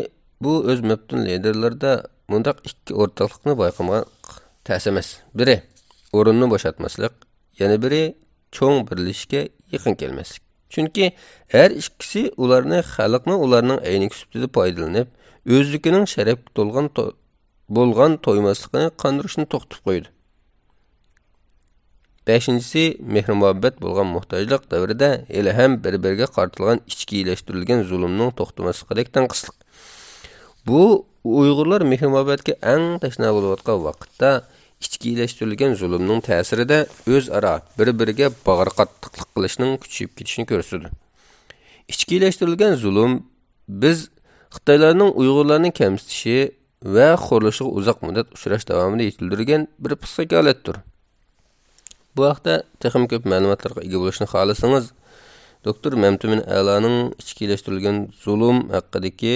بۇ ئۆزمەپتۇن لىدېرلىرىدا مۇنداق ئىككى ئورتاقلىقنى بايقىماق تەس ئەمەس. بىرى، ئورۇننى بوشاتماسلىق، يەنە بىرى، چوڭ بىرلىشىشكە يېقىن كەلمەسلىك. چۈنكى ھەر ئىككىسى ئۇلارنى خەلقنىڭ ئۇلارنىڭ ئەينىكى سۈپىتىدە پايدىلىنىپ، ئۆزلۈكىنىڭ شەرەپكە تولغان تو-، بولغان تويماسلىقىنى قاندۇرۇشنى توختىتىپ قويىدۇ. بەشىنچىسى، مېھىر-مۇھەببەت بولغان موھتاجلىق دەۋرىدە ھېلىھەم بىر-بىرىگە قارىتىلغان ئىچكىرىلەشتۈرۈلگەن زۇلۇمنىڭ توختىماسلىقىدەك تەڭقىسلىق. بۇ ئۇيغۇرلار مېھىر-مۇھەببەتكە ئەڭ تەشنا بولۇۋاتقان ۋاقىتتا، ئىچكىرىلەشتۈرۈلگەن زۇلۇمنىڭ تەسىرىدە ئۆزئارا بىر-بىرىگە باغرى قاتتىقلىق قىلىشنىڭ كۈچىيىپ كېتىشىنى كۆرسىتىدۇ. ئىچكىرىلەشتۈرۈلگەن زۇلۇم بىز خىتايلارنىڭ ئۇيغۇرلارنى كەمسىتىشى ۋە خورلىشىغا ئۇزاق مۇددەت ئۇچراش داۋامىدا يېتىلدۈرگەن بىر پسىخىك ھالەتتۇر. بۇ ھەقتە تېخىمۇ كۆپ مەلۇماتلارغا ئىگە بولۇشنى خالىسىڭىز، دوكتور مەمتىمىن ئەلانىڭ ئىچكىرىلەشتۈرۈلگەن زۇلۇم ھەققىدىكى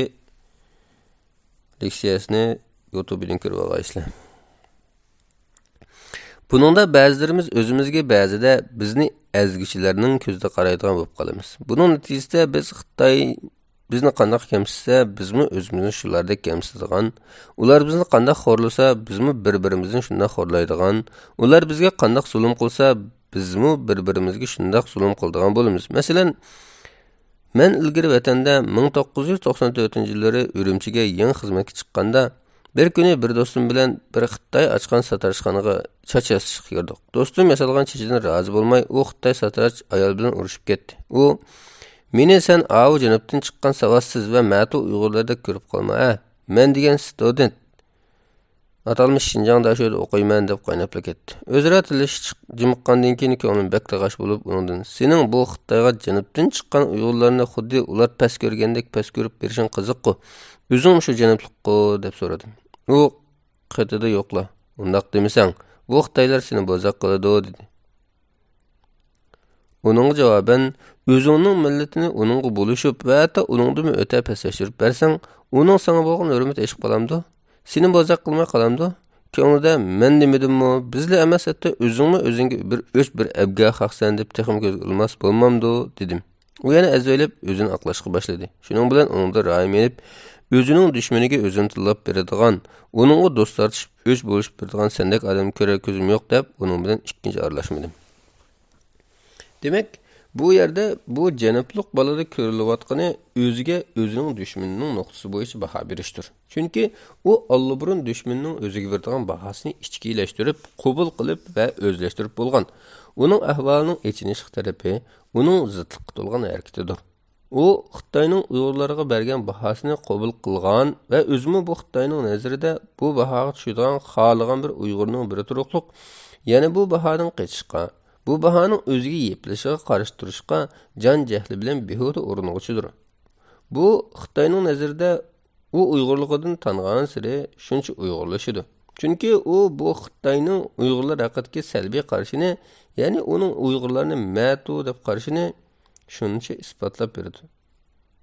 لېكسىيەسىنى يۇتۇبىدىن كۆرۈۋالغايسىلەر. بۇنىڭدا بەزىلىرىمىز ئۆزىمىزگە، بەزىدە بىزنى ئەزگۈچىلەرنىڭ كۆزىدە قارايدىغان بولۇپ قالىمىز. بۇنىڭ نەتىجىسىدە بىز خىتاي بىزنى قانداق كەمسىتسە، بىزمۇ ئۆزىمىزنى شۇلاردەك كەمسىتىدىغان. ئۇلار بىزنى قانداق خورلىسا، بىزمۇ بىر-بىرىمىزنى شۇنداق خورلايدىغان. ئۇلار بىزگە قانداق زۇلۇم قىلسا، بىزمۇ بىر-بىرىمىزگە شۇنداق زۇلۇم قىلىدىغان بولىمىز. مەسىلەن، مەن ئىلگىرى ۋەتەندە مىڭ توققۇز يۈز توقسان تۆتىنچى يىللىرى ئۈرۈمچىگە يېڭى خىزمەتكە چىققاندا، بىر كۈنى بىر دوستۇم بىلەن بىر خىتاي ئاچقان ساتىراشخانىغا چاچ ياسىشقا كىردۇق. دوستۇم ياسالغان چېچىدىن رازى بولماي، ئۇ خىتاي ساتىراچ ئايال بىلەن ئۇرۇشۇپ كەتتى. ئۇ، «مېنى سەن ئاۋۇ جەنۇبتىن چىققان ساۋاتسىز ۋە مەتۇ ئۇيغۇرلاردەك كۆرۈپ قالما، ھە! مەن دېگەن ستۇدېنت. ئاتالمىش شىنجاڭ داشۆدە ئوقۇيمەن» دەپ قايناپلا كەتتى. ئۆزئارا تىللىشىپ جىمىققاندىن كېيىن كۆڭلۈم بەكلا غەش بولۇپ، ئۇنىڭدىن، «سېنىڭ بۇ خىتايغا جەنۇبتىن چىققان ئۇيغۇرلارنى خۇددى ئۇلار پەس كۆرگەندەك پەس كۆرۈپ بېرىشىڭ قىزىققۇ؟ ئۆزۈڭمۇ شۇ جەنۇبلۇققۇ؟» دەپ سورىدىم. ئۇ، «قېتىدا يوقلا، ئۇنداق دېمىسەڭ، بۇ خىتايلار سېنى بوزەك قىلىدۇ» دېدى. ئۇنىڭغا جاۋابەن، «ئۆزۈڭنىڭ مىللىتىنى ئۇنىڭغا بولۇشۇپ ۋە ھەتتا ئۇنىڭدىنمۇ ئۆتە پەسلەشتۈرۈپ بەرسەڭ، ئۇنىڭ ساڭا بولغان ھۆرمىتى ئېشىپ قالامدۇ؟ سېنى بوزەك قىلماي قالامدۇ؟» كۆڭلىدە، «مەن دېمىدىممۇ، بىزلا ئەمەس، ھەتتا ئۆزۈڭمۇ ئۆزۈڭگە بىر ئۆچ، بىر ئەبگە خەقسەن دەپ تېخىمۇ كۆزگە ئىلماس بولمامدۇ؟» دېدىم. ئۇ يەنە ئەزۋەيلەپ ئۆزىنى ئاقلاشقا باشلىدى. شۇنىڭ بىلەن ئۇنىڭدىن راھىم يېنىپ، ئۆزىنىڭ دۈشمىنىگە ئۆزىنى تىللاپ بېرىدىغان، ئۇنىڭغا دوست تارتىشىپ، ئۆچ بولۇشۇپ بېرىدىغان سەندەك ئادەمنى كۆرەر كۆزۈم يوق دەپ، ئۇنىڭ بىلەن ئىككىنچى ئارىلاشمىدىم. دېمەك، بۇ يەردە بۇ جەنۇبلۇق بالىدا كۆرۈلۈۋاتقىنى ئۆزىگە ئۆزىنىڭ دۈشمىنىنىڭ نۇقتىسى بويىچە باھا بېرىشتۇر. چۈنكى ئۇ ئاللىبۇرۇن دۈشمىنىنىڭ ئۆزىگە بېرىدىغان باھاسىنى ئىچكىلەشتۈرۈپ، قوبۇل قىلىپ ۋە ئۆزلەشتۈرۈپ بولغان. ئۇنىڭ ئەھۋالىنىڭ ئېچىنىشلىق تەرىپى ئۇنىڭ زىتلىققا تولغان ھەرىكىتىدۇر. ئۇ خىتاينىڭ ئۇيغۇرلارغا بەرگەن باھاسىنى قوبۇل قىلغان ۋە ئۆزىمۇ بۇ خىتاينىڭ نەزىرىدە بۇ باھاغا چۈشىدىغان خالىغان بىر ئۇيغۇرنىڭ بىرى تۇرۇقلۇق، يەنە بۇ باھادىن قېچىشقا، بۇ باھانىڭ ئۆزىگە يېپىلىشىغا قارشى تۇرۇشقا جان جەھلى بىلەن بىھۇدە ئۇرۇنغۇچىدۇر. بۇ خىتاينىڭ نەزىرىدە ئۇ ئۇيغۇرلۇقىدىن تانغانسېرى شۇنچە ئۇيغۇرلىشىدۇ. چۈنكى ئۇ بۇ خىتاينىڭ ئۇيغۇرلار ھەققىدىكى سەلبىي قارىشىنى، يەنى ئۇنىڭ ئۇيغۇرلارنى مەتۇ دەپ قارىشىنى شۇنچە ئىسپاتلاپ بېرىدۇ.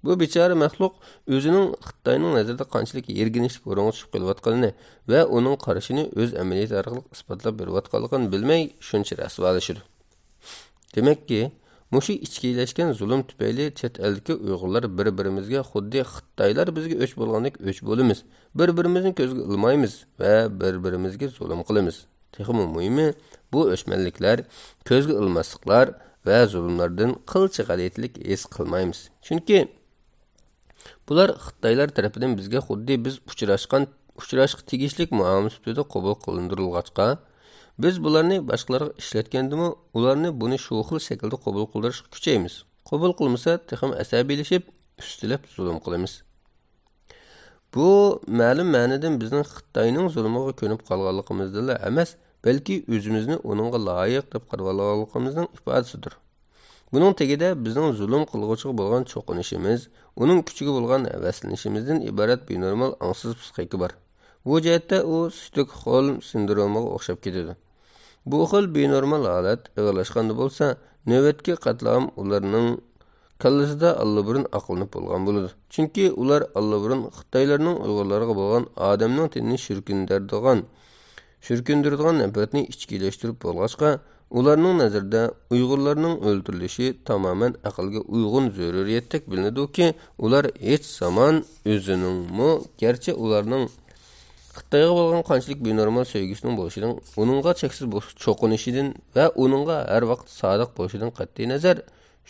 بۇ بىچارە مەخلۇق ئۆزىنىڭ خىتاينىڭ نەزىرىدە قانچىلىك يىرگىنچلىك ئورۇنغا چۈشۈپ قېلىۋاتقىنىنى ۋە ئۇنىڭ قارىشىنى ئۆز ئەمەلىيىتى ئارقىلىق ئىسپاتلاپ بېرىۋاتقانلىقىنى بىلمەي شۇنچە رەسۋالىشىدۇ. دېمەككى، مۇشۇ ئىچكىرىلەشكەن زۇلۇم تۈپەيلى چەت ئەلدىكى ئۇيغۇرلار بىر-بىرىمىزگە خۇددى خىتايلار بىزگە ئۆچ بولغاندەك ئۆچ بولىمىز، بىر-بىرىمىزنى كۆزگە ئىلمايمىز ۋە بىر-بىرىمىزگە زۇلۇم قىلىمىز. تېخىمۇ مۇھىمى، بۇ ئۆچمەنلىكلەر، كۆزگە ئىلماسلىقلار ۋە زۇلۇملاردىن قىلچە غەلىتىلىك ھېس قىلمايمىز. چۈنكى بۇلار خىتايلار تەرىپىدىن بىزگە خۇددى بىز ئۇچراشقان، ئۇچراشقا تېگىشلىك مۇئامىلە سۈپىتىدە قوبۇل قىلىندۇرۇلغاچقا، بىز بۇلارنى باشقىلارغا ئىشلەتكەندىمۇ، ئۇلارنى بۇنى شۇ خىل شەكىلدە قوبۇل قىلدۇرۇشقا كۈچەيمىز. قوبۇل قىلمىسا، تېخىمۇ ئەسەبىيلىشىپ، ئۈستىلەپ زۇلۇم قىلىمىز. بۇ مەلۇم مەنىدىن بىزنىڭ خىتاينىڭ زۇلۇمىغا كۆنۈپ قالغانلىقىمىزدىنلا ئەمەس، بەلكى ئۆزىمىزنى ئۇنىڭغا لايىق دەپ قارىۋالغانلىقىمىزنىڭ ئىپادىسىدۇر. بۇنىڭ تېگىدە بىزنىڭ زۇلۇم قىلغۇچىغا بولغان چوقۇنۇشىمىز، ئۇنىڭ كۈچىگە بولغان ھەۋەسلىنىشىمىزدىن ئىبارەت بىنورمال ئاڭسىز پىسخىكا بار. بۇ جەھەتتە ئۇ ستوكخولم سىندرومىغا ئوخشاپ كېتىدۇ. بۇ خىل بىنورمال ھالەت ئېغىرلاشقاندا بولسا، نۆۋەتتىكى قەتلىئام ئۇلارنىڭ كاللىسىدا ئاللىبۇرۇن ئاقلىنىپ بولغان بولىدۇ. چۈنكى ئۇلار ئاللىبۇرۇن خىتايلارنىڭ ئۇيغۇرلارغا بولغان ئادەمنىڭ تېنىنى شۈركۈندۈرىدىغان، شۈركۈندۈرىدىغان نەپرەتنى ئىچكىلەشتۈرۈپ بولغاچقا، ئۇلارنىڭ نەزىرىدە ئۇيغۇرلارنىڭ ئۆلتۈرۈلۈشى تامامەن ئەقىلگە ئۇيغۇن زۆرۈرىيەتتەك بىلىنىدۇكى، ئۇلار ھېچ زامان ئۆزىنىڭمۇ، گەرچە ئۇلارنىڭ خىتايغا بولغان قانچىلىك بىنورمال سۆيگۈسىنىڭ بولۇشىدىن، ئۇنىڭغا چەكسىز بو-، چوقۇنۇشىدىن ۋە ئۇنىڭغا ھەر ۋاقىت سادىق بولۇشىدىن قەتئىينەزەر،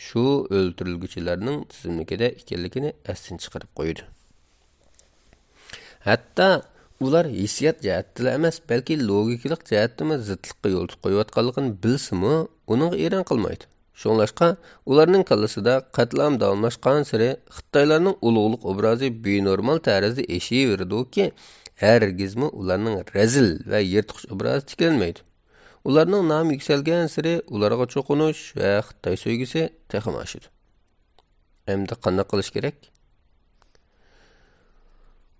شۇ ئۆلتۈرۈلگۈچىلەرنىڭ تىزىملىكىدە ئىكەنلىكىنى ئەستىن چىقىرىپ قويىدۇ. ھەتتا ئۇلار ھېسسىيات جەھەتتىلا ئەمەس، بەلكى لوگىكىلىق جەھەتتىمۇ زىتلىققا يول تۇتۇپ قويۇۋاتقانلىقىنى بىلسىمۇ، ئۇنىڭغا ئېرەن قىلمايدۇ. شۇڭلاشقا، ئۇلارنىڭ كاللىسىدا قەتلىئام داۋاملاشقانسېرى خىتايلارنىڭ ئۇلۇغلۇق ئوبرازى بىنورمال تەرەزدە ئېشىۋېرىدۇكى، ھەرگىزمۇ ئۇلارنىڭ رەزىل ۋە يىرتقۇچ ئوبرازى تىكلەنمەيدۇ. ئۇلارنىڭ نامى يۈكسەلگەنسېرى ئۇلارغا چوقۇنۇش ۋە خىتاي سۆيگۈسى تېخىمۇ ئاشىدۇ. ئەمدى قانداق قىلىش كېرەك؟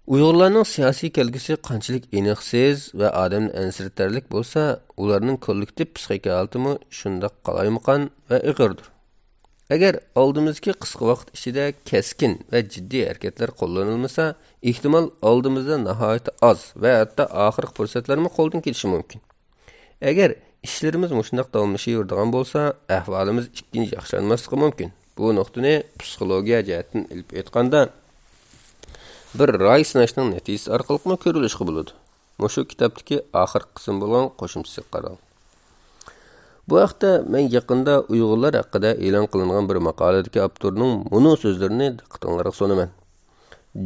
ئۇيغۇرلارنىڭ سىياسىي كەلگۈسى قانچىلىك ئېنىقسىز ۋە ئادەمنى ئەنسىرىتەرلىك بولسا، ئۇلارنىڭ كوللېكتىپ پىسخىكا ھالىتىمۇ شۇنداق قالايمىقان ۋە ئېغىردۇر. ئەگەر ئالدىمىزدىكى قىسقا ۋاقىت ئىچىدە كەسكىن ۋە جىددىي ھەرىكەتلەر قوللىنىلمىسا، ئېھتىمال ئالدىمىزدا ناھايىتى ئاز ۋە ھەتتا ئاخىرقى پۇرسەتلەرمۇ قولدىن كېتىشى مۇمكىن. ئەگەر ئىشلىرىمىز مۇشۇنداق داۋاملىشىۋېرىدىغان بولسا، ئەھۋالىمىز ئىككىنچى ياخشىلانماسلىقى مۇمكىن. بۇ نۇقتىنى پسىخولوگىيە جەھەتتىن ئېلىپ ئېيتقاندا، بىر راي سىناشنىڭ نەتىجىسى ئارقىلىقمۇ كۆرۈۋېلىشقا بولىدۇ. مۇشۇ كىتابتىكى ئاخىرقى قىسىم بولغان قوشۇمچىسىگە قاراڭ. بۇ ھەقتە مەن يېقىندا ئۇيغۇرلار ھەققىدە ئېلان قىلىنغان بىر ماقالىدىكى ئاپتورنىڭ مۇنۇ سۆزلىرىنى دىققىتىڭلارغا سۇنىمەن.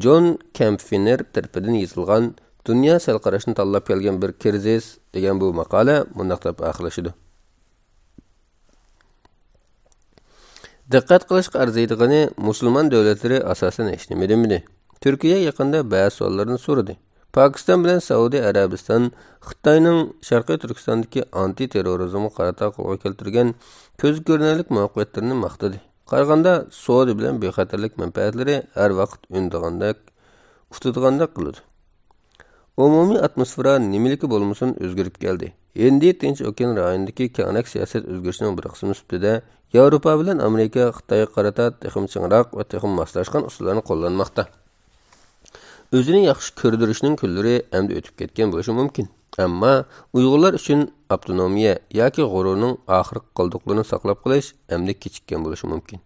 جون كەمپفىنېر تەرىپىدىن يېزىلغان دۇنيا سەل قاراشنى تاللاپ كەلگەن بىر كىرىزىس دېگەن بۇ ماقالە مۇنداق دەپ ئاخىرلىشىدۇ. دىققەت قىلىشقا ئەرزىيدىغىنى، مۇسۇلمان دۆلەتلىرى ئاساسەن ھېچنېمە دېمىدى. تۈركىيە يېقىندا بەزى سوئاللارنى سورىدى. پاكىستان بىلەن سەئۇدى ئەرەبىستان خىتاينىڭ شەرقىي تۈركىستاندىكى ئانتى تېررورىزمغا قارىتا قولغا كەلتۈرگەن كۆزگە كۆرۈنەرلىك مۇۋەپپەقىيەتلىرىنى ماختىدى. قارىغاندا، سودا بىلەن بىخەتەرلىك مەنپەئەتلىرى ھەر ۋاقىت ئۈنىدىغاندەك، ئۇتىدىغاندەك قىلىدۇ. ئومۇمىي ئاتموسفېرا نېمىلىكى بولمىسۇن ئۆزگىرىپ كەلدى. ھىندى تىنچ ئوكيان رايونىدىكى كەڭرەك سىياسەت ئۆزگىرىشىنىڭ بىر قىسمى سۈپىتىدە، ياۋروپا بىلەن ئامېرىكا خىتايغا قارىتا تېخىمۇ چىڭراق ۋە تېخىمۇ ماسلاشقان ئۇسۇللارنى قوللانماقتا. ئۆزىنى ياخشى كۆردۈرۈشنىڭ كۈنلىرى ئەمدى ئۆتۈپ كەتكەن بولۇشى مۇمكىن. ئەمما ئۇيغۇرلار ئۈچۈن ئاپتونومىيە ياكى غۇرۇرنىڭ ئاخىرقى قالدۇقلىرىنى ساقلاپ قېلىش ئەمدى كېچىككەن بولۇشى مۇمكىن.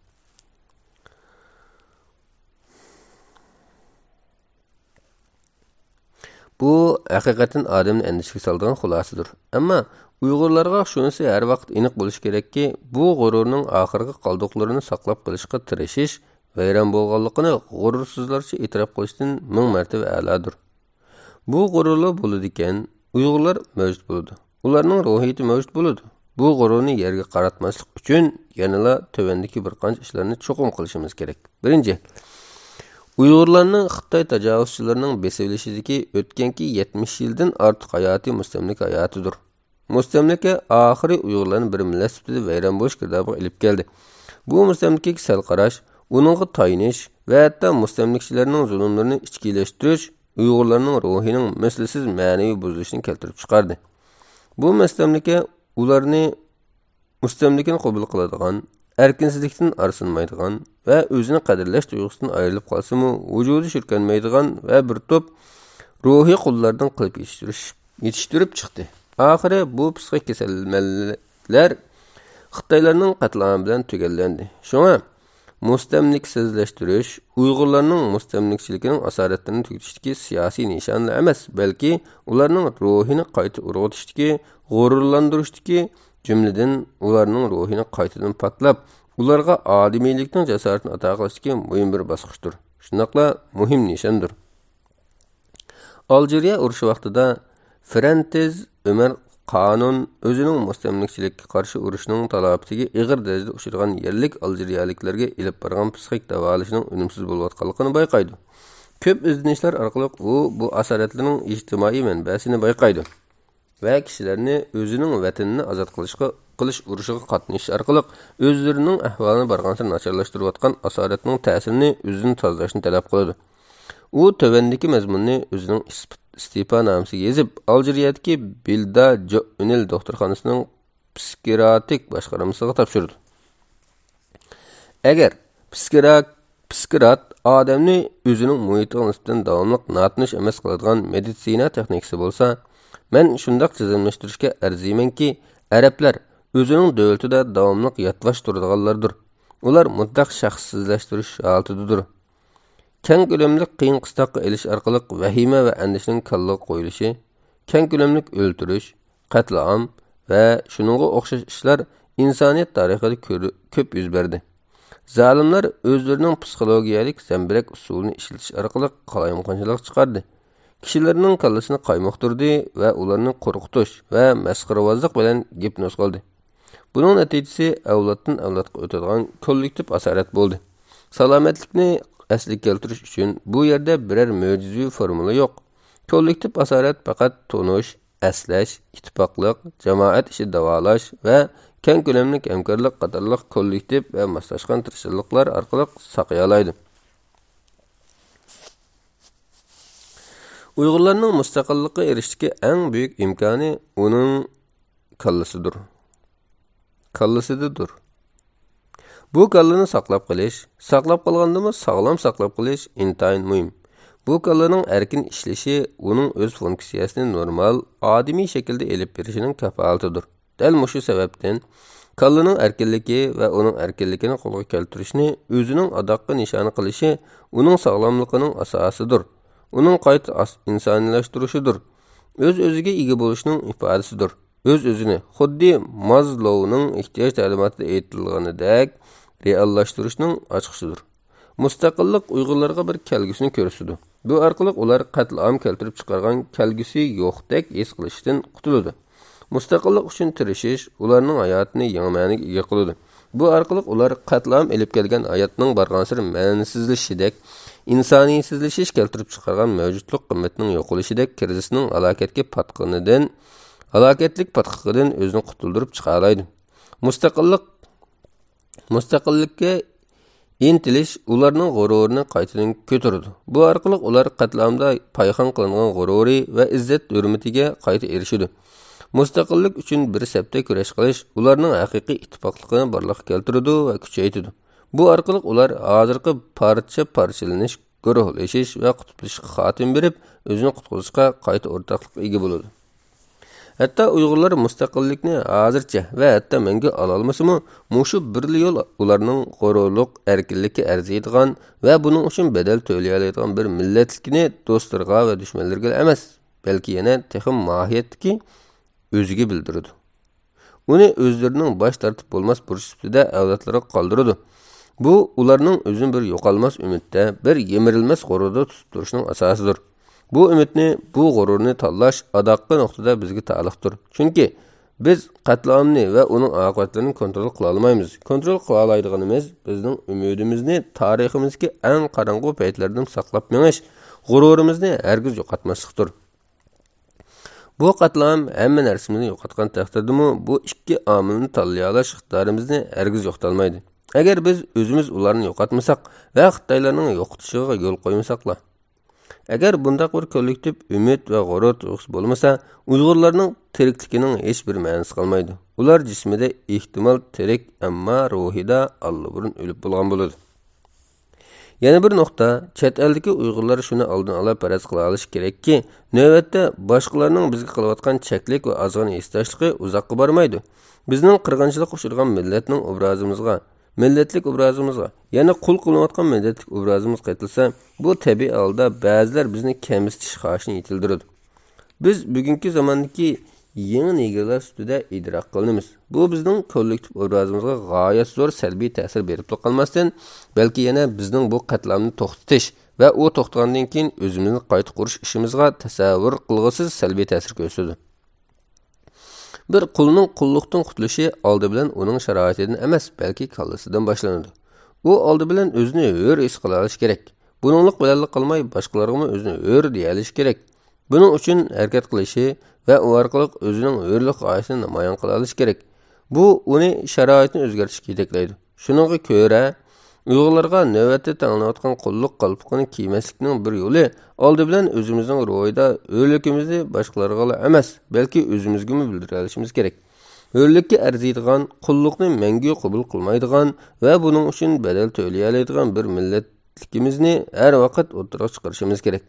بۇ ھەقىقەتەن ئادەمنى ئەندىشىگە سالىدىغان خۇلاسىدۇر. ئەمما ئۇيغۇرلارغا شۇنىسى ھەر ۋاقىت ئېنىق بولۇشى كېرەككى، بۇ غۇرۇرنىڭ ئاخىرقى قالدۇقلىرىنى ساقلاپ قېلىشقا تىرىشىش ۋەيران بولغانلىقىنى غۇرۇرسىزلارچە ئېتىراپ قىلىشتىن مىڭ مەرتىبە ئەلالاردۇر. بۇ غۇرۇرلا بولىدىكەن، ئۇيغۇرلار مەۋجۇت بولىدۇ. ئۇلارنىڭ روھىيىتى مەۋجۇت بولىدۇ. بۇ غۇرۇرنى يەرگە قاراتماسلىق ئۈچۈن يەنىلا تۆۋەندىكى بىر قانچە ئىشلارنى چوقۇم قىلىشىمىز كېرەك. بىرىنچى، ئۇيغۇرلارنىڭ خىتاي تاجاۋۇزچىلىرىنىڭ بېسىۋېلىشىدىكى ئۆتكەنكى يەتمىش يىلدىن ئارتۇق ھاياتى مۇستەملىكە ھاياتىدۇر. مۇستەملىكە ئاخىرى ئۇيغۇرلارنى بىر مىللەت سۈپىتىدە ۋەيران بولۇش گىردابىغا ئېلىپ كەلدى. بۇ مۇستەملىكىگە سەل قاراش، ئۇنىڭغا تايىنىش ۋە ھەتتا مۇستەملىكىچىلەرنىڭ زۇلۇملىرىنى ئىچكىرىلەشتۈرۈش ئۇيغۇرلارنىڭ روھىنىڭ مىسلىسىز مەنىۋى بۇزۇلۇشىنى كەلتۈرۈپ چىقاردى. بۇ مۇستەملىكە ئۇلارنى مۇستەملىكىنى قوبۇل قىلىدىغان، ئەركىنسىزلىكتىن ئارسىنمايدىغان ۋە ئۆزىنى قەدىرلەش تۇيغۇسىدىن ئايرىلىپ قالسىمۇ، ۋۇجۇدى شۈركەنمەيدىغان ۋە بىر توپ روھىي قۇللاردىن قىلىپ يېتىشتۈرۈش-، يېتىشتۈرۈپ چىقتى. ئاخىرى بۇ پىسخىك كېسەللەر خىتايلارنىڭ قەتلىئامى بىلەن تۈگەللەندى. شۇڭا، مۇستەملىكىسىزلەشتۈرۈش ئۇيغۇرلارنىڭ مۇستەملىكىچىلىكىنىڭ ئاسارەتلىرىنى تۈگىتىشتىكى سىياسىي نىشانلا ئەمەس، بەلكى ئۇلارنىڭ روھىنى قايتا ئۇرغۇتۇشتىكى، غۇرۇرلاندۇرۇشتىكى، جۈملىدىن ئۇلارنىڭ روھىنى قايتىدىن پاكلاپ، ئۇلارغا ئادىمىيلىكنىڭ جاسارىتىنى ئاتا قىلىشتىكى مۇھىم بىر باسقۇچتۇر. شۇنداقلا مۇھىم نىشاندۇر. ئالجىرىيە ئۇرۇشى ۋاقتىدا فرانتىز ئۆمەر قانۇن ئۆزىنىڭ مۇستەملىكىچىلىككە قارشى ئۇرۇشنىڭ تالاپىتىگە ئېغىر دەرىجىدە ئۇچرىغان يەرلىك ئالجىرىيەلىكلەرگە ئېلىپ بارغان پسىخىك داۋالىشىنىڭ ئۈنۈمسىز بولۇۋاتقانلىقىنى بايقايدۇ. كۆپ ئىزدىنىشلەر ئارقىلىق ئۇ بۇ ئاسارەتلەرنىڭ ئىجتىمائىي مەنبەسىنى بايقايدۇ ۋە كىشىلەرنى ئۆزىنىڭ ۋەتىنىنى ئازاد قىلىشقا، قىلىش ئۇرۇشىغا قاتنىشىش ئارقىلىق ئۆزلىرىنىڭ ئەھۋالىنى بارغانسېرى ناچارلاشتۇرۇۋاتقان ئاسارەتنىڭ تەسىرىنى ئۆزىدىن تازىلاشنى تەلەپ قىلىدۇ. ئۇ تۆۋەندىكى مەزمۇننى ئۆزىنىڭ ئىس-، ئىستېپانامىسىگە يېزىپ، ئالجىرىيەدىكى بىلدا جوئۈنىل دوختۇرخانىسىنىڭ پسىكىراتىك باشقارمىسىغا تاپشۇرىدۇ. ئەگەر پسىكرا-، پسىكرات ئادەمنى ئۆزىنىڭ مۇھىتىغا نىسبەتەن داۋاملىق ناتونۇش ئەمەس قىلىدىغان مېدىتسىنا تېخنىكىسى بولسا، مەن شۇنداق تىزىملەشتۈرۈشكە ئەرزىيمەنكى، ئەرەبلەر ئۆزىنىڭ دۆلىتىدە داۋاملىق ياتۋاش تۇرىدىغانلاردۇر. ئۇلار مۇتلەق شەخسسىزلەشتۈرۈش ھالىتىدىدۇر. كەڭ كۆلەملىك قىيىن قىستاققا ئېلىش ئارقىلىق ۋەھىمە ۋە ئەندىشىنىڭ كاللىغا قويۇلۇشى، كەڭ كۆلەملىك ئۆلتۈرۈش، قەتلىئام ۋە شۇنىڭغا ئوخشاش ئىشلار ئىنسانىيەت تارىخىدا كۆر-، كۆپ يۈز بەردى. زالىملار ئۆزلىرىنىڭ پسىخولوگىيەلىك زەمبىرەك ئۇسۇلىنى ئىشلىتىش ئارقىلىق قالايمىقانچىلىق چىقاردى. كىشىلەرنىڭ كاللىسىنى قايمۇقتۇردى ۋە ئۇلارنى قورقۇتۇش ۋە مەسخىرىۋازلىق بىلەن گىپنوز قىلدى. بۇنىڭ نەتىجىسى ئەۋلادتىن ئەۋلادقا ئۆتىدىغان كوللېكتىپ ئاسارەت بولدى. سالامەتلىكنى ئەسلىگە كەلتۈرۈش ئۈچۈن بۇ يەردە بىرەر مۆجىزىۋى فورمۇلا يوق. كوللېكتىپ ئاسارەت پەقەت تونۇش، ئەسلەش، ئىتتىپاقلىق، جامائەت ئىچىدە داۋالاش ۋە كەڭ كۆلەملىك ھەمكارلىق قاتارلىق كوللېكتىپ ۋە ماسلاشقان تىرىشچانلىقلار ئارقىلىق ساقىيالايدۇ. ئۇيغۇرلارنىڭ مۇستەقىللىققا ئېرىشىشتىكى ئەڭ بۈيۈك ئىمكانى ئۇنىڭ كاللىسىدۇر. كاللىسىدىدۇر. بۇ كاللىنى ساقلاپ قېلىش، ساقلاپ قالغاندىمۇ ساغلام ساقلاپ قېلىش ئىنتايىن مۇھىم. بۇ كاللىنىڭ ئەركىن ئىشلىشى ئۇنىڭ ئۆز فۇنكسىيەسىنى نورمال، ئادىمىي شەكىلدە ئېلىپ بېرىشىنىڭ كاپالىتىدۇر. دەل مۇشۇ سەۋەبتىن كاللىنىڭ ئەركىنلىكى ۋە ئۇنىڭ ئەركىنلىكىنى قولغا كەلتۈرۈشنى ئۆزىنىڭ ئاداققا نىشانى قىلىشى ئۇنىڭ ساغلاملىقىنىڭ ئاساسىدۇر. ئۇنىڭ قايتا ئاس-، ئىنسانىيلاشتۇرۇشىدۇر. ئۆز-ئۆزىگە ئىگە بولۇشنىڭ ئىپادىسىدۇر. ئۆز-ئۆزىنى خۇددى مازلوۋنىڭ ئېھتىياج تەلىماتىدا ئېيتىلغىنىدەك رېئاللاشتۇرۇشنىڭ ئاچقۇچىدۇر. مۇستەقىللىق ئۇيغۇرلارغا بىر كەلگۈسىنى كۆرسىتىدۇ. بۇ ئارقىلىق ئۇلار قەتلىئام كەلتۈرۈپ چىقارغان كەلگۈسى يوقتەك ھېس قىلىشتىن قۇتۇلىدۇ. مۇستەقىللىق ئۈچۈن تىرىشىش ئۇلارنىڭ ھاياتىنى يېڭى مەنىگە ئىگە قىلىدۇ. بۇ ئارقىلىق ئۇلار قەتلىئام ئېلىپ كەلگەن ھاياتنىڭ بارغانسېرى مەنىسىزلىشىشىدەك، ئىنسانىيسىزلىشىش كەلتۈرۈپ چىقارغان مەۋجۇتلۇق قىممىتىنىڭ يوقىلىشىدەك كىرىزىسنىڭ ھالاكەتكە پاتقىنىدىن، ھالاكەتلىك پاتقىقىدىن ئۆزىنى قۇتۇلدۇرۇپ چىقالايدۇ. مۇستەقىللىق مۇستەقىللىقكە ئىنتىلىش ئۇلارنىڭ غۇرۇرىنى قايتىدىن كۆتۈرىدۇ. بۇ ئارقىلىق ئۇلار قەتلىئامدا پايخان قىلىنغان غۇرۇرى ۋە ئىززەت-ھۆرمىتىگە قايتا ئېرىشىدۇ. مۇستەقىللىق ئۈچۈن بىر سەپتە كۈرەش قىلىش ئۇلارنىڭ ھەقىقىي ئىتتىپاقلىقىنى بارلىققا كەلتۈرىدۇ ۋە كۈچەيتىدۇ. بۇ ئارقىلىق ئۇلار ھازىرقى پارچە-پارچىلىنىش، گۇرۇھلىشىش ۋە قۇتۇپلىشىشقا خاتىمە بېرىپ، ئۆزىنى قۇتقۇزۇشقا قايتا ئورتاقلىققا ئىگە بولىدۇ. ھەتتا ئۇيغۇرلار مۇستەقىللىكنى ھازىرچە ۋە ھەتتا مەڭگۈ ئالالمىسىمۇ، مۇشۇ بىرلا يول ئۇلارنىڭ غۇرۇرلۇق ئەركىنلىككە ئەرزىيدىغان ۋە بۇنىڭ ئۈچۈن بەدەل تۆلىيەلەيدىغان بىر مىللەتلىكىنى دوستلىرىغا ۋە دۈشمەنلىرىگىلا ئەمەس، بەلكى يەنە تېخىمۇ ماھىيەتتىكى ئۆزىگە بىلدۈرىدۇ. ئۇنى ئۆزلىرىنىڭ باش تارتىپ بولماس بۇرچى سۈپىتىدە ئەۋلادلىرىغا قالدۇرىدۇ. بۇ ئۇلارنىڭ ئۆزىنى بىر يوقالماس ئۈمىدتە، بىر يىمىرىلمەس غۇرۇردا تۇتۇپ تۇرۇشىنىڭ ئاساسىدۇر. بۇ ئۈمىدنى، بۇ غۇرۇرنى تاللاش ئاداققى نۇقتىدا بىزگە تالىقتۇر. چۈنكى بىز قەتلىئامنى ۋە ئۇنىڭ ئاقىۋەتلىرىنى كونترول قىلالمايمىز. كونترول قىلالايدىغىنىمىز بىزنىڭ ئۈمىدىمىزنى تارىخىمىزدىكى ئەڭ قاراڭغۇ پەيتلەردىن ساقلاپ مېڭىش، غۇرۇرىمىزنى ھەرگىز يوقاتماسلىقتۇر. بۇ قەتلىئام ھەممە نەرسىمىزنى يوقاتقان تەقدىردىمۇ، بۇ ئىككى ئامىلنى تاللىيالاش ئىقتىدارىمىزنى ھەرگىز يوقىتالمايدۇ. ئەگەر بىز ئۆزىمىز ئۇلارنى يوقاتمىساق ۋە خىتايلارنىڭ يوقىتىشىغا يول قويمىساقلا. ئەگەر بۇنداق بىر كوللېكتىپ ئۈمىد ۋە غۇرۇر تۇيغۇسى بولمىسا، ئۇيغۇرلارنىڭ تىرىكلىكىنىڭ ھېچ بىر مەنىسى قالمايدۇ. ئۇلار جىسمىدا ئېھتىمال تىرىك، ئەمما روھىدا ئاللىبۇرۇن ئۆلۈپ بولغان بولىدۇ. يەنە بىر نۇقتا، چەت ئەلدىكى ئۇيغۇرلار شۇنى ئالدىن ئالا پەرەز قىلالىشى كېرەككى، نۆۋەتتە باشقىلارنىڭ بىزگە قىلىۋاتقان چەكلىك ۋە ئازغىنە ھېسداشلىقى ئۇزاققا بارمايدۇ. بىزنىڭ قىرغىنچىلىققا ئۇچرىغان مىللەتنىڭ ئوبرازىمىزغا، مىللەتلىك ئوبرازىمىزغا، يەنى قۇل قىلىنىۋاتقان مىللەتلىك ئوبرازىمىزغا قېتىلسا، بۇ تەبىئىي ھالدا بەزىلەر بىزنى كەمسىتىش خاھىشىنى يېتىلدۈرىدۇ. بىز بۈگۈنكى زاماندىكى يېڭى نېگىرلار سۈپىتىدە ئىدراك قىلىنىمىز. بۇ بىزنىڭ كوللېكتىپ ئوبرازىمىزغا غايەت زور سەلبىي تەسىر بېرىپلا قالماستىن، بەلكى يەنە بىزنىڭ بۇ قەتلىئامنى توختىتىش ۋە ئۇ توختىغاندىن كېيىن ئۆزىمىزنى قايتا قۇرۇش ئىشىمىزغا تەسەۋۋۇر قىلغۇسىز سەلبىي تەسىر كۆرسىتىدۇ. بىر قۇلنىڭ قۇللۇقتىن قۇتۇلۇشى ئالدى بىلەن ئۇنىڭ شارائىتىدىن ئەمەس، بەلكى كاللىسىدىن باشلىنىدۇ. ئۇ ئالدى بىلەن ئۆزىنى ھۆر ھېس قىلالىشى كېرەك. بۇنىڭلىق بىلەنلا قالماي، باشقىلارغىمۇ ئۆزىنى ھۆر دېيەلىشى كېرەك. بۇنىڭ ئۈچۈن ھەرىكەت قىلىشى ۋە ئۇ ئارقىلىق ئۆزىنىڭ ھۆرلۈك غايىسىنى نامايان قىلالىشى كېرەك. بۇ ئۇنى شارائىتنى ئۆزگەرتىشكە يېتەكلەيدۇ. شۇنىڭغا كۆرە، ئۇيغۇرلارغا نۆۋەتتە تەڭلىنىۋاتقان قۇللۇق قالپىقىنى كىيمەسلىكنىڭ بىر يولى، ئالدى بىلەن ئۆزىمىزنىڭ روھىدا ھۆرلۈكىمىزنى باشقىلارغىلا ئەمەس، بەلكى ئۆزىمىزگىمۇ بىلدۈرەلىشىمىز كېرەك. ھۆرلۈككە ئەرزىيدىغان، قۇللۇقنى مەڭگۈ قوبۇل قىلمايدىغان ۋە بۇنىڭ ئۈچۈن بەدەل تۆلىيەلەيدىغان بىر مىللەتلىكىمىزنى ھەر ۋاقىت ئوتتۇرىغا چىقىرىشىمىز كېرەك.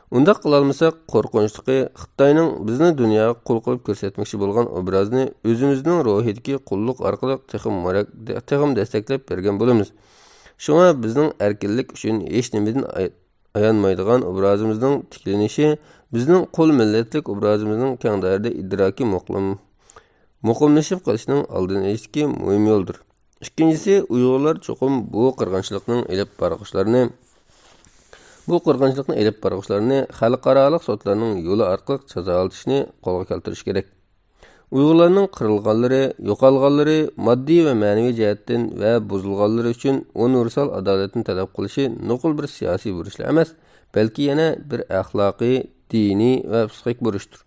ئۇنداق قىلالمىساق، قورقۇنچلۇقى، خىتاينىڭ بىزنى دۇنياغا قۇل قىلىپ كۆرسەتمەكچى بولغان ئوبرازىنى ئۆزىمىزنىڭ روھىدىكى قۇللۇق ئارقىلىق تېخىمۇ مۇرەك-، تېخىمۇ دەستەكلەپ بەرگەن بولىمىز. شۇڭا بىزنىڭ ئەركىنلىك ئۈچۈن ھېچنېمىدىن ئاي-، ئايانمايدىغان ئوبرازىمىزنىڭ تىكلىنىشى بىزنىڭ قۇل مىللەتلىك ئوبرازىمىزنىڭ كەڭ دائىرىدە ئىدراكى مۇقىم-، مۇقىملىشىپ قېلىشىنىڭ ئالدىنى ئېلىشتىكى مۇھىم يولدۇر. ئىككىنچىسى، ئۇيغۇرلار چوقۇم بۇ قىرغىنچىلىقنىڭ ئېلىپ بارغۇچىلىرىنى، بۇ قىرغىنچىلىقنى ئېلىپ بارغۇچىلارنى خەلقئارالىق سوتلارنىڭ يولى ئارقىلىق جازالىتىشنى قولغا كەلتۈرۈشى كېرەك. ئۇيغۇرلارنىڭ قىرىلغانلىرى، يوقالغانلىرى، ماددىي ۋە مەنىۋى جەھەتتىن ۋە بۇزۇلغانلىرى ئۈچۈن ئۇنىۋېرسال ئادالەتنى تەلەپ قىلىشى نوقۇل بىر سىياسىي بۇرچلا ئەمەس، بەلكى يەنە بىر ئەخلاقىي، دىنىي ۋە پسىخىك بۇرچتۇر.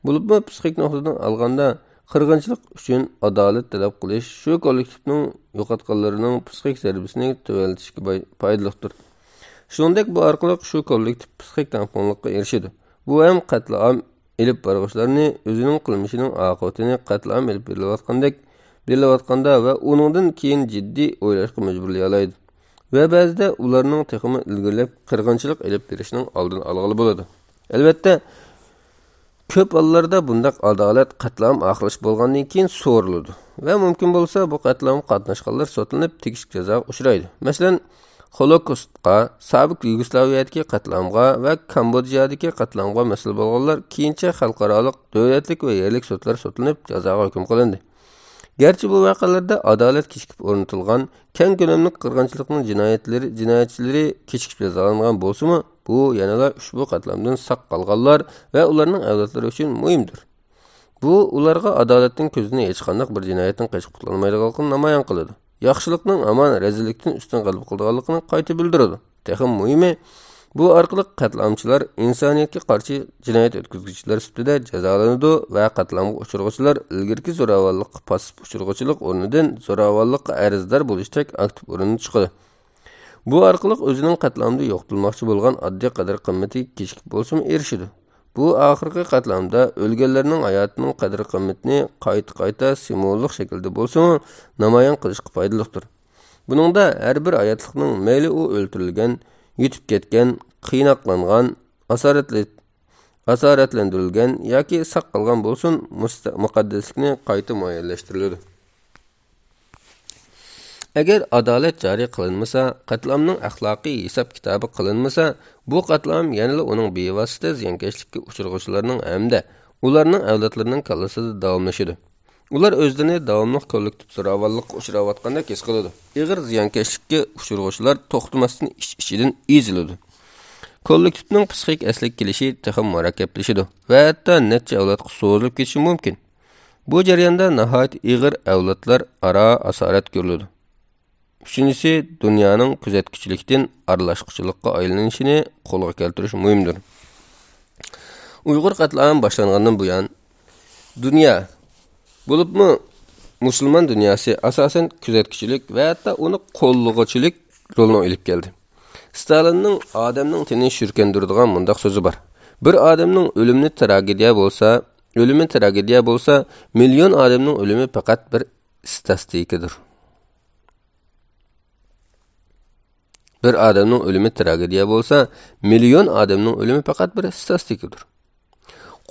بولۇپمۇ پسىخىك نۇقتىدىن ئالغاندا، قىرغىنچىلىق ئۈچۈن ئادالەت تەلەپ قىلىش شۇ كوللېكتىپنىڭ يوقاتقانلىرىنىڭ پسىخىك زەربىسىنى تۆۋەنلىتىشكە باي-، پايدىلىقتۇر. شۇنىڭدەك بۇ ئارقىلىق شۇ كوللېكتىپ پسىخىك تەڭپۇڭلۇققا ئېرىشىدۇ. بۇ ھەم قەتلىئام ئېلىپ بارغۇچىلارنى ئۆزىنىڭ قىلمىشىنىڭ ئاقىۋىتىنى قەتلىئام ئېلىپ بېرىلىۋاتقاندەك، بېرىلىۋاتقاندا ۋە ئۇنىڭدىن كېيىن جىددىي ئويلاشقا مەجبۇرلىيالايدۇ. ۋە بەزىدە ئۇلارنىڭ تېخىمۇ ئىلگىرىلەپ قىرغىنچىلىق ئېلىپ بېرىشىنىڭ ئالدىنى ئالغىلى بولىدۇ. ئەلۋەتتە، كۆپ ھاللاردا بۇنداق ئادالەت قەتلىئام ئاخىرلىشىپ بولغاندىن كېيىن سورۇلىدۇ ۋە مۇمكىن بولسا بۇ قەتلىئامغا قاتناشقانلار سوتلىنىپ تېگىشلىك جازاغا ئۇچرايدۇ. مەسىلەن، خولوكوستقا، سابىق يۇگوسلاۋىيەدىكى قەتلىئامغا ۋە كامبودژادىكى قەتلىئامغا مەسئۇل بولغانلار كېيىنچە خەلقئارالىق، دۆلەتلىك ۋە يەرلىك سوتلار سوتلىنىپ جازاغا ھۆكۈم قىلىندى. گەرچە بۇ ۋەقەلەردە ئادالەت كېچىكىپ ئورنىتىلغان، كەڭ كۆلەملىك قىرغىنچىلىقنىڭ جىنايەتلىرى، جىنايەتچىلىرى كېچىكىپ جازالانغان بولسىمۇ، بۇ يەنىلا ئۇشبۇ قەتلىئامدىن ساق قالغانلار ۋە ئۇلارنىڭ ئەۋلادلىرى ئۈچۈن مۇھىمدۇر. بۇ ئۇلارغا ئادالەتنىڭ كۆزىنى ھېچقانداق بىر جىنايەتتىن قېچىپ قۇتۇلالمايدىغانلىقىنى نامايان قىلىدۇ. ياخشىلىقنىڭ ھامان رەزىللىكتىن ئۈستۈن غەلىبە قىلىدىغانلىقىنى قايتا بىلدۈرىدۇ. تېخىمۇ مۇھىمى، بۇ ئارقىلىق قەتلىئامچىلار ئىنسانىيەتكە قارشى جىنايەت ئۆتكۈزگۈچىلەر سۈپىتىدە جازالىنىدۇ ۋە قەتلىئامغا ئۇچرىغۇچىلار ئىلگىرىكى زوراۋانلىققا پاسسىپ ئۇچرىغۇچىلىق ئورنىدىن زوراۋانلىققا ئەرزدار بولۇشتەك ئاكتىپ ئورۇندا چىقىدۇ. بۇ ئارقىلىق ئۆزىنىڭ قەتلىئامدا يوقىتىلماقچى بولغان ئاددىي قەدىر-قىممىتىگە كېچىكىپ بولسىمۇ ئېرىشىدۇ. بۇ ئاخىرقى قەتلىئامدا ئۆلگەنلەرنىڭ ھاياتىنىڭ قەدىر-قىممىتىنى قايتا-قايتا سىمۋوللۇق شەكىلدە بولسىمۇ نامايان قىلىشقا پايدىلىقتۇر. بۇنىڭدا ھەر بىر ھاياتلىقنىڭ، مەيلى ئۇ ئۆلتۈرۈلگەن، يىتىپ كەتكەن، قىيناقلانغان، ئاسارەتلە-، ئاسارەتلەندۈرۈلگەن ياكى ساق قالغان بولسۇن، مۇستە-، مۇقەددەسلىكنى قايتا مۇئەييەنلەشتۈرۈلىدۇ. ئەگەر ئادالەت جارى قىلىنمىسا، قەتلىئامنىڭ ئەخلاقىي ھېساب-كىتابى قىلىنمىسا، بۇ قەتلىئام يەنىلا ئۇنىڭ بىۋاسىتە زىيانكەشلىككە ئۇچرىغۇچىلارنىڭ ھەمدە ئۇلارنىڭ ئەۋلادلىرىنىڭ كاللىسىدا داۋاملىشىدۇ. ئۇلار ئۆزلىرىنى داۋاملىق كوللېكتىپ زوراۋانلىققا ئۇچراۋاتقاندەك ھېس قىلىدۇ. ئېغىر زىيانكەشلىككە ئۇچرىغۇچىلار توختىماستىن ئىچ-ئىچىدىن ئېزىلىدۇ. كوللېكتىپنىڭ پسىخىك ئەسلىگە كېلىشى تېخىمۇ مۇرەككەپلىشىدۇ ۋە ھەتتا نەچچە ئەۋلادقا سوزۇلۇپ كېتىشى مۇمكىن. بۇ جەرياندا ناھايىتى ئېغىر ئەۋلادلار ئارا ئاسارەت كۆرۈلىدۇ. ئۈچىنچىسى، دۇنيانىڭ كۆزەتكۈچىلىكتىن ئارىلاشقۇچىلىققا ئايلىنىشىنى قولغا كەلتۈرۈش مۇھىمدۇر. ئۇيغۇر قەتلىئامى باشلانغاندىن بۇيان، دۇنيا، بولۇپمۇ مۇسۇلمان دۇنياسى ئاساسەن كۆزەتكۈچىلىك ۋە ھەتتا ئۇنى قوللىغۇچىلىك رولنى ئېلىپ كەلدى. ستالىننىڭ ئادەمنىڭ تېنىنى شۈركەندۈرىدىغان مۇنداق سۆزى بار: «بىر ئادەمنىڭ ئۆلۈمى تراگېدىيە بولسا، ئۆلۈمى تراگېدىيە بولسا، مىليون ئادەمنىڭ ئۆلۈمى پەقەت بىر ستاتىستىكىدۇر.» بىر ئادەمنىڭ ئۆلۈمى تراگېدىيە بولسا، مىليون ئادەمنىڭ ئۆلۈمى پەقەت بىر ستاتىستىكىدۇر.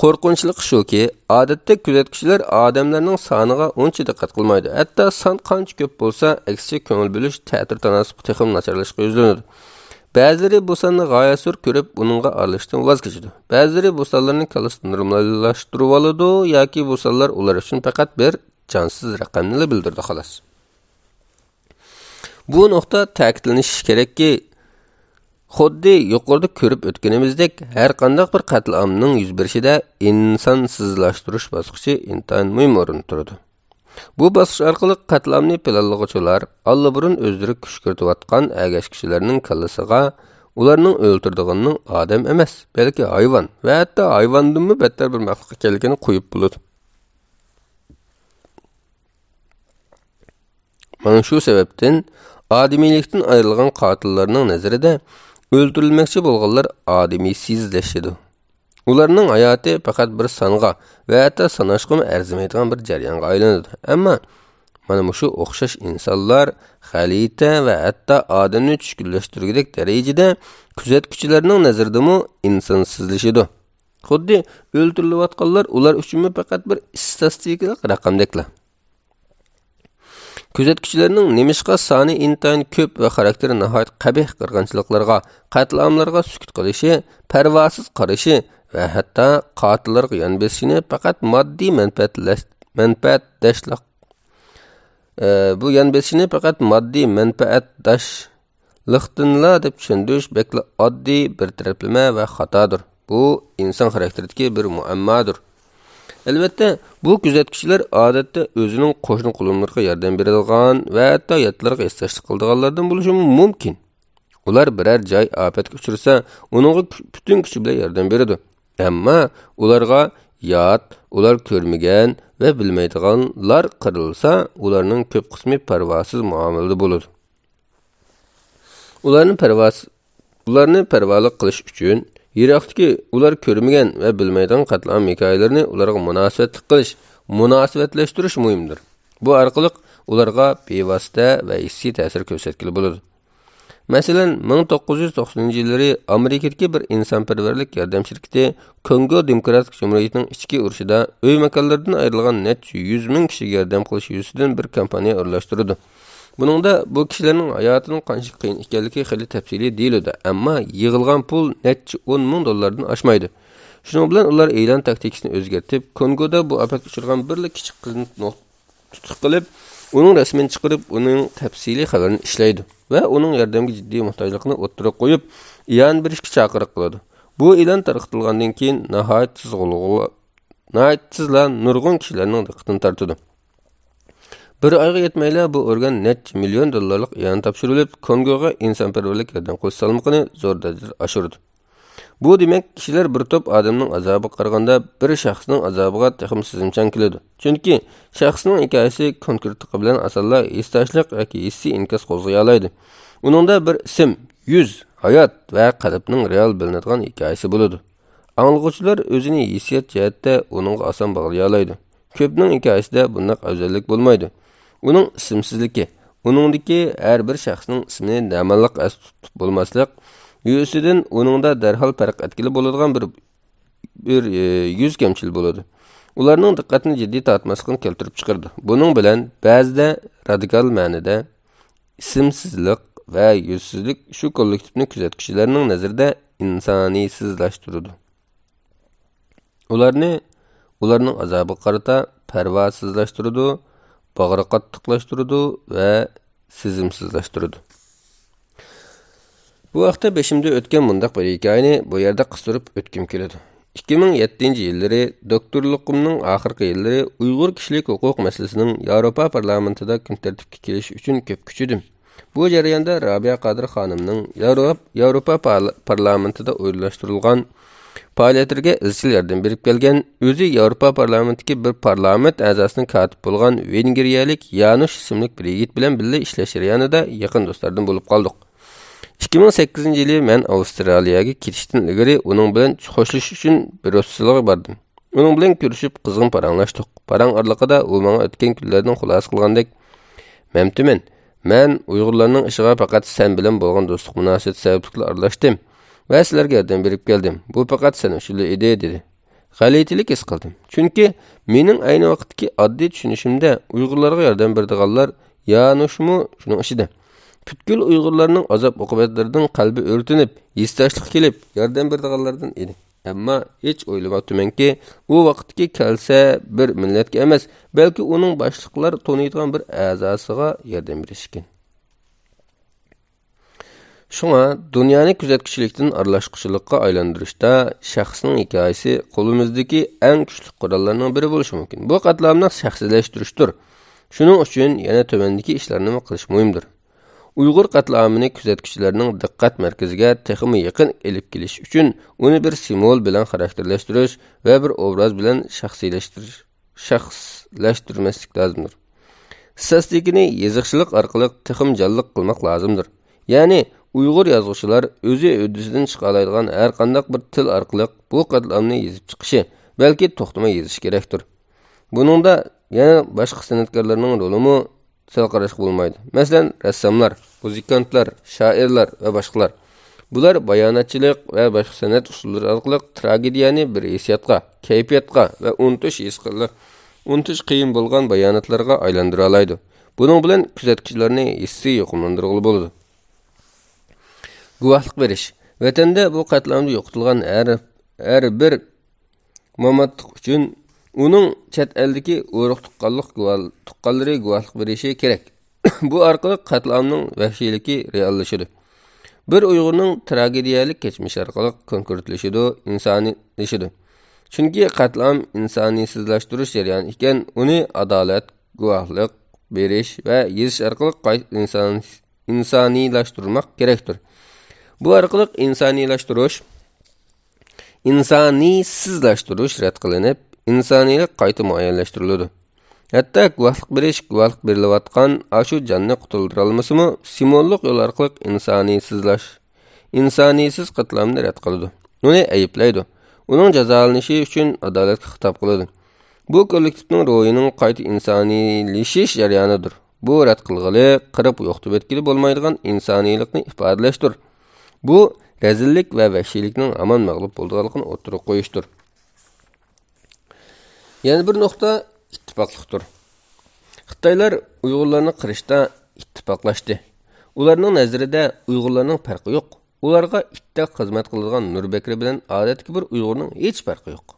قورقۇنچلۇقى شۇكى، ئادەتتە كۆزەتكۈچىلەر ئادەملەرنىڭ سانىغا ئۇنچە دىققەت قىلمايدۇ. ھەتتا سان قانچە كۆپ بولسا، ئەكسىچە كۆڭۈل بۆلۈش تەتۈر تاناسىپى تېخىمۇ ناچارلىشىشقا يۈزلىنىدۇ. بەزىلىرى بۇ ساننى غايەت زور كۆرۈپ، ئۇنىڭغا ئارىلىشىشتىن ۋاز كېچىدۇ. بەزىلىرى بۇ سانلارنى كاللىسىدا نورماللاشتۇرۇۋالىدۇ ياكى بۇ سانلار ئۇلار ئۈچۈن پەقەت بىر جانسىز رەقەمنىلا بىلدۈرىدۇ، خالاس. بۇ نۇقتا تەكىتلىنىشى كېرەككى، خۇددى يۇقىرىدا كۆرۈپ ئۆتكىنىمىزدەك، ھەر قانداق بىر قەتلىئامنىڭ يۈز بېرىشىدە ئىنسانسىزلاشتۇرۇش باسقۇچى ئىنتايىن مۇھىم ئورۇندا تۇرىدۇ. بۇ باسقۇچ ئارقىلىق قەتلىئامنى پىلانلىغۇچىلار ئاللىبۇرۇن ئۆزلىرى كۈشكۈرتۈۋاتقان ئەگەشكۈچىلەرنىڭ كاللىسىغا ئۇلارنىڭ ئۆلتۈرىدىغىنىنىڭ ئادەم ئەمەس، بەلكى ھايۋان ۋە ھەتتا ھايۋاندىنمۇ بەتتەر بىر مەخلۇق ئىكەنلىكىنى قويۇپ بولىدۇ. مانا شۇ سەۋەبتىن ئادىمىيلىكتىن ئايرىلغان قاتىللارنىڭ نەزىرىدە ئۆلتۈرۈلمەكچى بولغانلار ئادىمىيسىزلىشىدۇ. ئۇلارنىڭ ھاياتى پەقەت بىر سانغا ۋە ھەتتا ساناشقىمۇ ئەرزىمەيدىغان بىر جەريانغا ئايلىنىدۇ. ئەمما مانا مۇشۇ ئوخشاش ئىنسانلار غەلىتە ۋە ھەتتا ئادەمنى چۈشكۈنلەشتۈرگۈدەك دەرىجىدە كۆزەتكۈچىلەرنىڭ نەزىرىدىمۇ ئىنسانسىزلىشىدۇ. خۇددى ئۆلتۈرۈلۈۋاتقانلار ئۇلار ئۈچۈنمۇ پەقەت بىر ئىستاتىستىكىلىق رەقەمدەكلا. كۆزەتكۈچىلەرنىڭ نېمىشقا سانى ئىنتايىن كۆپ ۋە خاراكتېرى ناھايىتى قەبىھ قىرغىنچىلىقلارغا، قەتلىئاملارغا سۈكۈت قىلىشى، پەرۋاسىز قارىشى ۋە ھەتتا قاتىللارغا يان بېسىشىنى پەقەت ماددىي مەنپەئەتلەش-، مەنپەئەتداشلىق، ئە، بۇ يان بېسىشىنى پەقەت ماددىي مەنپەئەتداشلىقتىنلا دەپ چۈشەندۈرۈش بەكلا ئاددىي، بىر تەرەپلىمە ۋە خاتادۇر. بۇ ئىنسان خاراكتېرىدىكى بىر مۇئەممادۇر. ئەلۋەتتە، بۇ كۆزەتكۈچىلەر ئادەتتە ئۆزىنىڭ قوشنا قولۇملىرىغا ياردەم بېرىدىغان ۋە ھەتتا ياتلىرىغا ھېسداشلىق قىلىدىغانلاردىن بولۇشىمۇ مۇمكىن. ئۇلار بىرەر جاي ئاپەتكە ئۇچرىسا، ئۇنىڭغا كۈ-، پۈتۈن كۈچى بىلەن ياردەم بېرىدۇ. ئەمما ئۇلارغا يات، ئۇلار كۆرمىگەن ۋە بىلمەيدىغانلار قىرىلسا، ئۇلارنىڭ كۆپ قىسمى پەرۋاسىز مۇئامىلىدە بولىدۇ. ئۇلارنى پەرۋاز-، ئۇلارنى پەرۋالىق قىلىش ئۈچۈن، يىراقتىكى ئۇلار كۆرمىگەن ۋە بىلمەيدىغان قەتلىئام ھېكايىلىرىنى ئۇلارغا مۇناسىۋەتلىك قىلىش، مۇناسىۋەتلەشتۈرۈش مۇھىمدۇر. بۇ ئارقىلىق ئۇلارغا بىۋاسىتە ۋە ھېسسىي تەسىر كۆرسەتكىلى بولىدۇ. مەسىلەن، مىڭ توققۇز يۈز توقسىنىنچى يىللىرى ئامېرىكىدىكى بىر ئىنسانپەرۋەرلىك ياردەم شىركىتى كونگو دېموكراتىك جۇمھۇرىيىتىنىڭ ئىچكى ئۇرۇشىدا ئۆي ماكانلىرىدىن ئايرىلغان نەچچە يۈز مىڭ كىشىگە ياردەم قىلىش يۈزىسىدىن بىر كامپانىيە ئورۇنلاشتۇرىدۇ. بۇنىڭدا بۇ كىشىلەرنىڭ ھاياتىنىڭ قانچىلىك قىيىن ئىكەنلىكى خېلى تەپسىلىي دېيىلىدۇ، ئەمما يىغىلغان پۇل نەچچە ئون مىڭ دوللاردىن ئاشمايدۇ. شۇنىڭ بىلەن ئۇلار ئېلان تاكتىكىسىنى ئۆزگەرتىپ، كونگودا بۇ ئاپەتكە ئۇچرىغان بىرلا كىچىك قىزنى نۇق-، تۇتۇق قىلىپ، ئۇنىڭ رەسىمىنى چىقىرىپ، ئۇنىڭ تەپسىلىي خەۋىرىنى ئىشلەيدۇ ۋە ئۇنىڭ ياردەمگە جىددىي موھتاجلىقىنى ئوتتۇرىغا قويۇپ، ئېلان بېرىشكە چاقىرىق قىلىدۇ. بۇ ئېلان تارقىتىلغاندىن كېيىن ناھايىتى تېز غۇلغۇلا-، ناھايىتى تېزلا نۇرغۇن كىشىلەرنىڭ دىققىتىنى تارتىدۇ. بىر ئايغا يەتمەيلا بۇ ئورگان نەچچە مىليون دوللارلىق ئېلان تاپشۇرۇلۇپ، كونگوغا ئىنسانپەرۋەرلىك ياردەم قىلىش سالمىقىنى زور دەرىجىدە ئاشۇرىدۇ. بۇ دېمەك، كىشىلەر بىر توپ ئادەمنىڭ ئازابىغا قارىغاندا، بىر شەخسنىڭ ئازابىغا تېخىمۇ سېزىمچان كېلىدۇ. چۈنكى شەخسنىڭ ھېكايىسى كونكرېتلىقى بىلەن ئاسانلا ھېسداشلىق ياكى ھېسسىي ئىنكاس قوزغىيالايدۇ. ئۇنىڭدا بىر ئىسىم، يۈز، ھايات ۋە قەلبنىڭ رېئال بىلىنىدىغان ھېكايىسى بولىدۇ. ئاڭلىغۇچىلار ئۆزىنى ھېسسىيات جەھەتتە ئۇنىڭغا ئاسان باغلىيالايدۇ. كۆپنىڭ ھېكايىسىدە بۇنداق ئەۋزەللىك بولمايدۇ. ئۇنىڭ ئىسىمسىزلىكى، ئۇنىڭدىكى ھەر بىر شەخسنىڭ ئىسمىنى دەماللىق ئەستە تۇتۇپ بولماسلىق يۈزىسىدىن ئۇنىڭدا دەرھال پەرق ئەتكىلى بولىدىغان بىر، بىر، ئى، يۈز كەمچىل بولىدۇ. ئۇلارنىڭ دىققەتنى جىددىي تارتماسلىقىنى كەلتۈرۈپ چىقىرىدۇ. بۇنىڭ بىلەن بەزىدە رادىكال مەنىدە ئىسىمسىزلىق ۋە يۈزسىزلىك شۇ كوللېكتىپنى كۆزەتكۈچىلەرنىڭ نەزىرىدە ئىنسانىيسىزلاشتۇرىدۇ. ئۇلارنى ئۇلارنىڭ ئازابىغا قارىتا پەرۋاسىزلاشتۇرىدۇ، باغرى قاتتىقلاشتۇرىدۇ ۋە سېزىمسىزلاشتۇرىدۇ. بۇ ھەقتە بېشىمدىن ئۆتكەن مۇنداق بىر ھېكايىنى بۇ يەردە قىستۇرۇپ ئۆتكۈم كېلىدۇ. ئىككى مىڭ يەتتىنچى يىللىرى، دوكتورلۇقۇمنىڭ ئاخىرقى يىللىرى ئۇيغۇر كىشىلىك ھوقۇق مەسىلىسىنىڭ ياۋروپا پارلامېنتىدا كۈن تەرتىپكە كېلىشى ئۈچۈن كۆپ كۈچىدىم. بۇ جەرياندا رابىيە قادىر خانىمنىڭ ياۋرو-، ياۋروپا پارلا-، پارلامېنتىدا ئورۇنلاشتۇرۇلغان پائالىيەتلىرىگە ئىزچىل ياردەم بېرىپ كەلگەن، ئۆزى ياۋروپا پارلامېنتىكى بىر پارلامېنت ئەزاسىنىڭ كاتىپى بولغان ۋېنگرىيەلىك يانۇش ئىسىملىك بىر يىگىت بىلەن بىللە ئىشلەش جەريانىدا يېقىن دوستلاردىن بولۇپ قالدۇق. ئىككى مىڭ سەككىزىنچى يىلى مەن ئاۋسترالىيەگە كېتىشتىن ئىلگىرى ئۇنىڭ بىلەن خوشلىشىش ئۈچۈن بروسسېلغا باردىم. ئۇنىڭ بىلەن كۆرۈشۈپ، قىزغىن پاراڭلاشتۇق. پاراڭ ئارىلىقىدا ئۇ ماڭا ئۆتكەن كۈنلەردىن خۇلاسە قىلغاندەك، مەمتىمىن، مەن ئۇيغۇرلارنىڭ ئىشىغا پەقەت سەن بىلەن بولغان دوستلۇق مۇناسىۋىتى سەۋەبلىكلا ئارىلاشتىم ۋە سىلەرگە ياردەم بېرىپ كەلدىم. بۇ پەقەت سەن ئۈچۈنلا ئىدى، دېدى. غەلىتىلىك ھېس قىلدىم. چۈنكى مېنىڭ ئەينى ۋاقىتتىكى ئاددىي چۈشىنىشىمدە ئۇيغۇرلارغا ياردەم بېرىدىغانلار يانۇشمۇ شۇنىڭ ئىچىدە. پۈتكۈل ئۇيغۇرلارنىڭ ئازاب-ئوقۇبەتلىرىدىن قەلبى ئۆرتىنىپ، ھېسداشلىقى كېلىپ، ياردەم بېرىدىغانلاردىن ئىدى. ئەمما ھېچ ئويلىماپتىمەنكى، ئۇ ۋاقىتتىكى كەلسە بىر مىللەتكە ئەمەس، بەلكى ئۇنىڭ باشلىقلار تونۇيدىغان بىر ئەزاسىغا ياردەم بېرىشكەن. شۇڭا دۇنيانى كۆزەتكۈچىلىكتىن ئارىلاشقۇچىلىققا ئايلاندۇرۇشتا شەخسنىڭ ھېكايىسى قولىمىزدىكى ئەڭ كۈچلۈك قوراللارنىڭ بىرى بولۇشى مۇمكىن. بۇ قاتلامنى شەخسلەشتۈرۈشتۇر. شۇنىڭ ئۈچۈن يەنە تۆۋەندىكى ئىشلارنىمۇ قىلىش مۇھىمدۇر. ئۇيغۇر قاتلامىنى كۆزەتكۈچىلەرنىڭ دىققەت مەركىزىگە تېخىمۇ يېقىن ئېلىپ كېلىش ئۈچۈن ئۇنى بىر سىمۋول بىلەن خاراكتېرلەشتۈرۈش ۋە بىر ئوبراز بىلەن شەخسىيلەشتۈرۈش، شەخسلەشتۈرمەسلىك لازىمدۇر. ئىستاتىستىكىنى يېزىقچىلىق ئارقىلىق تېخىمۇ جانلىق قىلماق لازىمدۇر. يەنى ئۇيغۇر يازغۇچىلار ئۆزى ھۆددىسىدىن چىقالايدىغان ھەر قانداق بىر تىل ئارقىلىق بۇ قاتلامنى يېزىپ چىقىشى، بەلكى توختىماي يېزىشى كېرەكتۇر. بۇنىڭدا يەنە باشقا سەنئەتكارلارنىڭ رولىمۇ سەل قاراشقا بولمايدۇ. مەسىلەن، رەسساملار، مۇزىكانتلار، شائىرلار ۋە باشقىلار. بۇلار باياناتچىلىق ۋە باشقا سەنئەت ئۇسۇللىرى ئارقىلىق تراگېدىيەنى بىر ھېسسىياتقا، كەيپىياتقا ۋە ئۇنتۇش ھېس قىلىش، ئۇنتۇش قىيىن بولغان باياناتلارغا ئايلاندۇرالايدۇ. بۇنىڭ بىلەن كۆزەتكۈچىلەرنى ھېسسىي يۇقۇملاندۇرغىلى بولىدۇ. گۇۋاھلىق بېرىش. ۋەتەندە بۇ قەتلىئامدا يوقىتىلغان ھەر، ھەر بىر ماماتلىق ئۈچۈن ئۇنىڭ چەت ئەلدىكى ئۇرۇق تۇغقانلىق گۇۋاھ-، تۇغقانلىرى گۇۋاھلىق بېرىشى كېرەك. بۇ ئارقىلىق قەتلىئامنىڭ ۋەھشىيلىكى رېئاللىشىدۇ. بىر ئۇيغۇرنىڭ تراگېدىيەلىك كەچمىشى ئارقىلىق كونكرېتلىشىدۇ، ئىنسانىيلىشىدۇ. چۈنكى قەتلىئام ئىنسانىيسىزلاشتۇرۇش جەريانى ئىكەن، ئۇنى ئادالەت، گۇۋاھلىق بېرىش ۋە يېزىش ئارقىلىق قايتا ئىنسان-، ئىنسانىيلاشتۇرماق كېرەكتۇر. بۇ ئارقىلىق ئىنسانىيلاشتۇرۇش، ئىنسانىيسىزلاشتۇرۇش رەت قىلىنىپ، ئىنسانىيلىق قايتا مۇئەييەنلەشتۈرۈلىدۇ. ھەتتا گۇۋاھلىق بېرىش، گۇۋاھلىق بېرىلىۋاتقان ئاشۇ جاننى قۇتۇلدۇرالمىسىمۇ، سىمۋوللۇق يول ئارقىلىق ئىنسانىيسىزلاش-، ئىنسانىيسىز قاتلامنى رەت قىلىدۇ. ئۇنى ئەيىبلەيدۇ. ئۇنىڭ جازالىنىشى ئۈچۈن ئادالەتكە خىتاب قىلىدۇ. بۇ كوللېكتىپنىڭ روھىنىڭ قايتا ئىنسانىيلىشىش جەريانىدۇر. بۇ رەت قىلغىلى، قىرىپ يوقىتىۋەتكىلى بولمايدىغان ئىنسانىيلىقنى ئىپادىلەشتۇر. بۇ رەزىللىك ۋە ۋەھشىيلىكنىڭ ھامان مەغلۇپ بولىدىغانلىقىنى ئوتتۇرىغا قويۇشتۇر. يەنە بىر نۇقتا ئىتتىپاقلىقتۇر. خىتايلار ئۇيغۇرلارنى قىرىشتا ئىتتىپاقلاشتى. ئۇلارنىڭ نەزىرىدە ئۇيغۇرلارنىڭ پەرقى يوق. ئۇلارغا ئىتتەك خىزمەت قىلىدىغان نۇر بەكرى بىلەن ئادەتتىكى بىر ئۇيغۇرنىڭ ھېچ پەرقى يوق.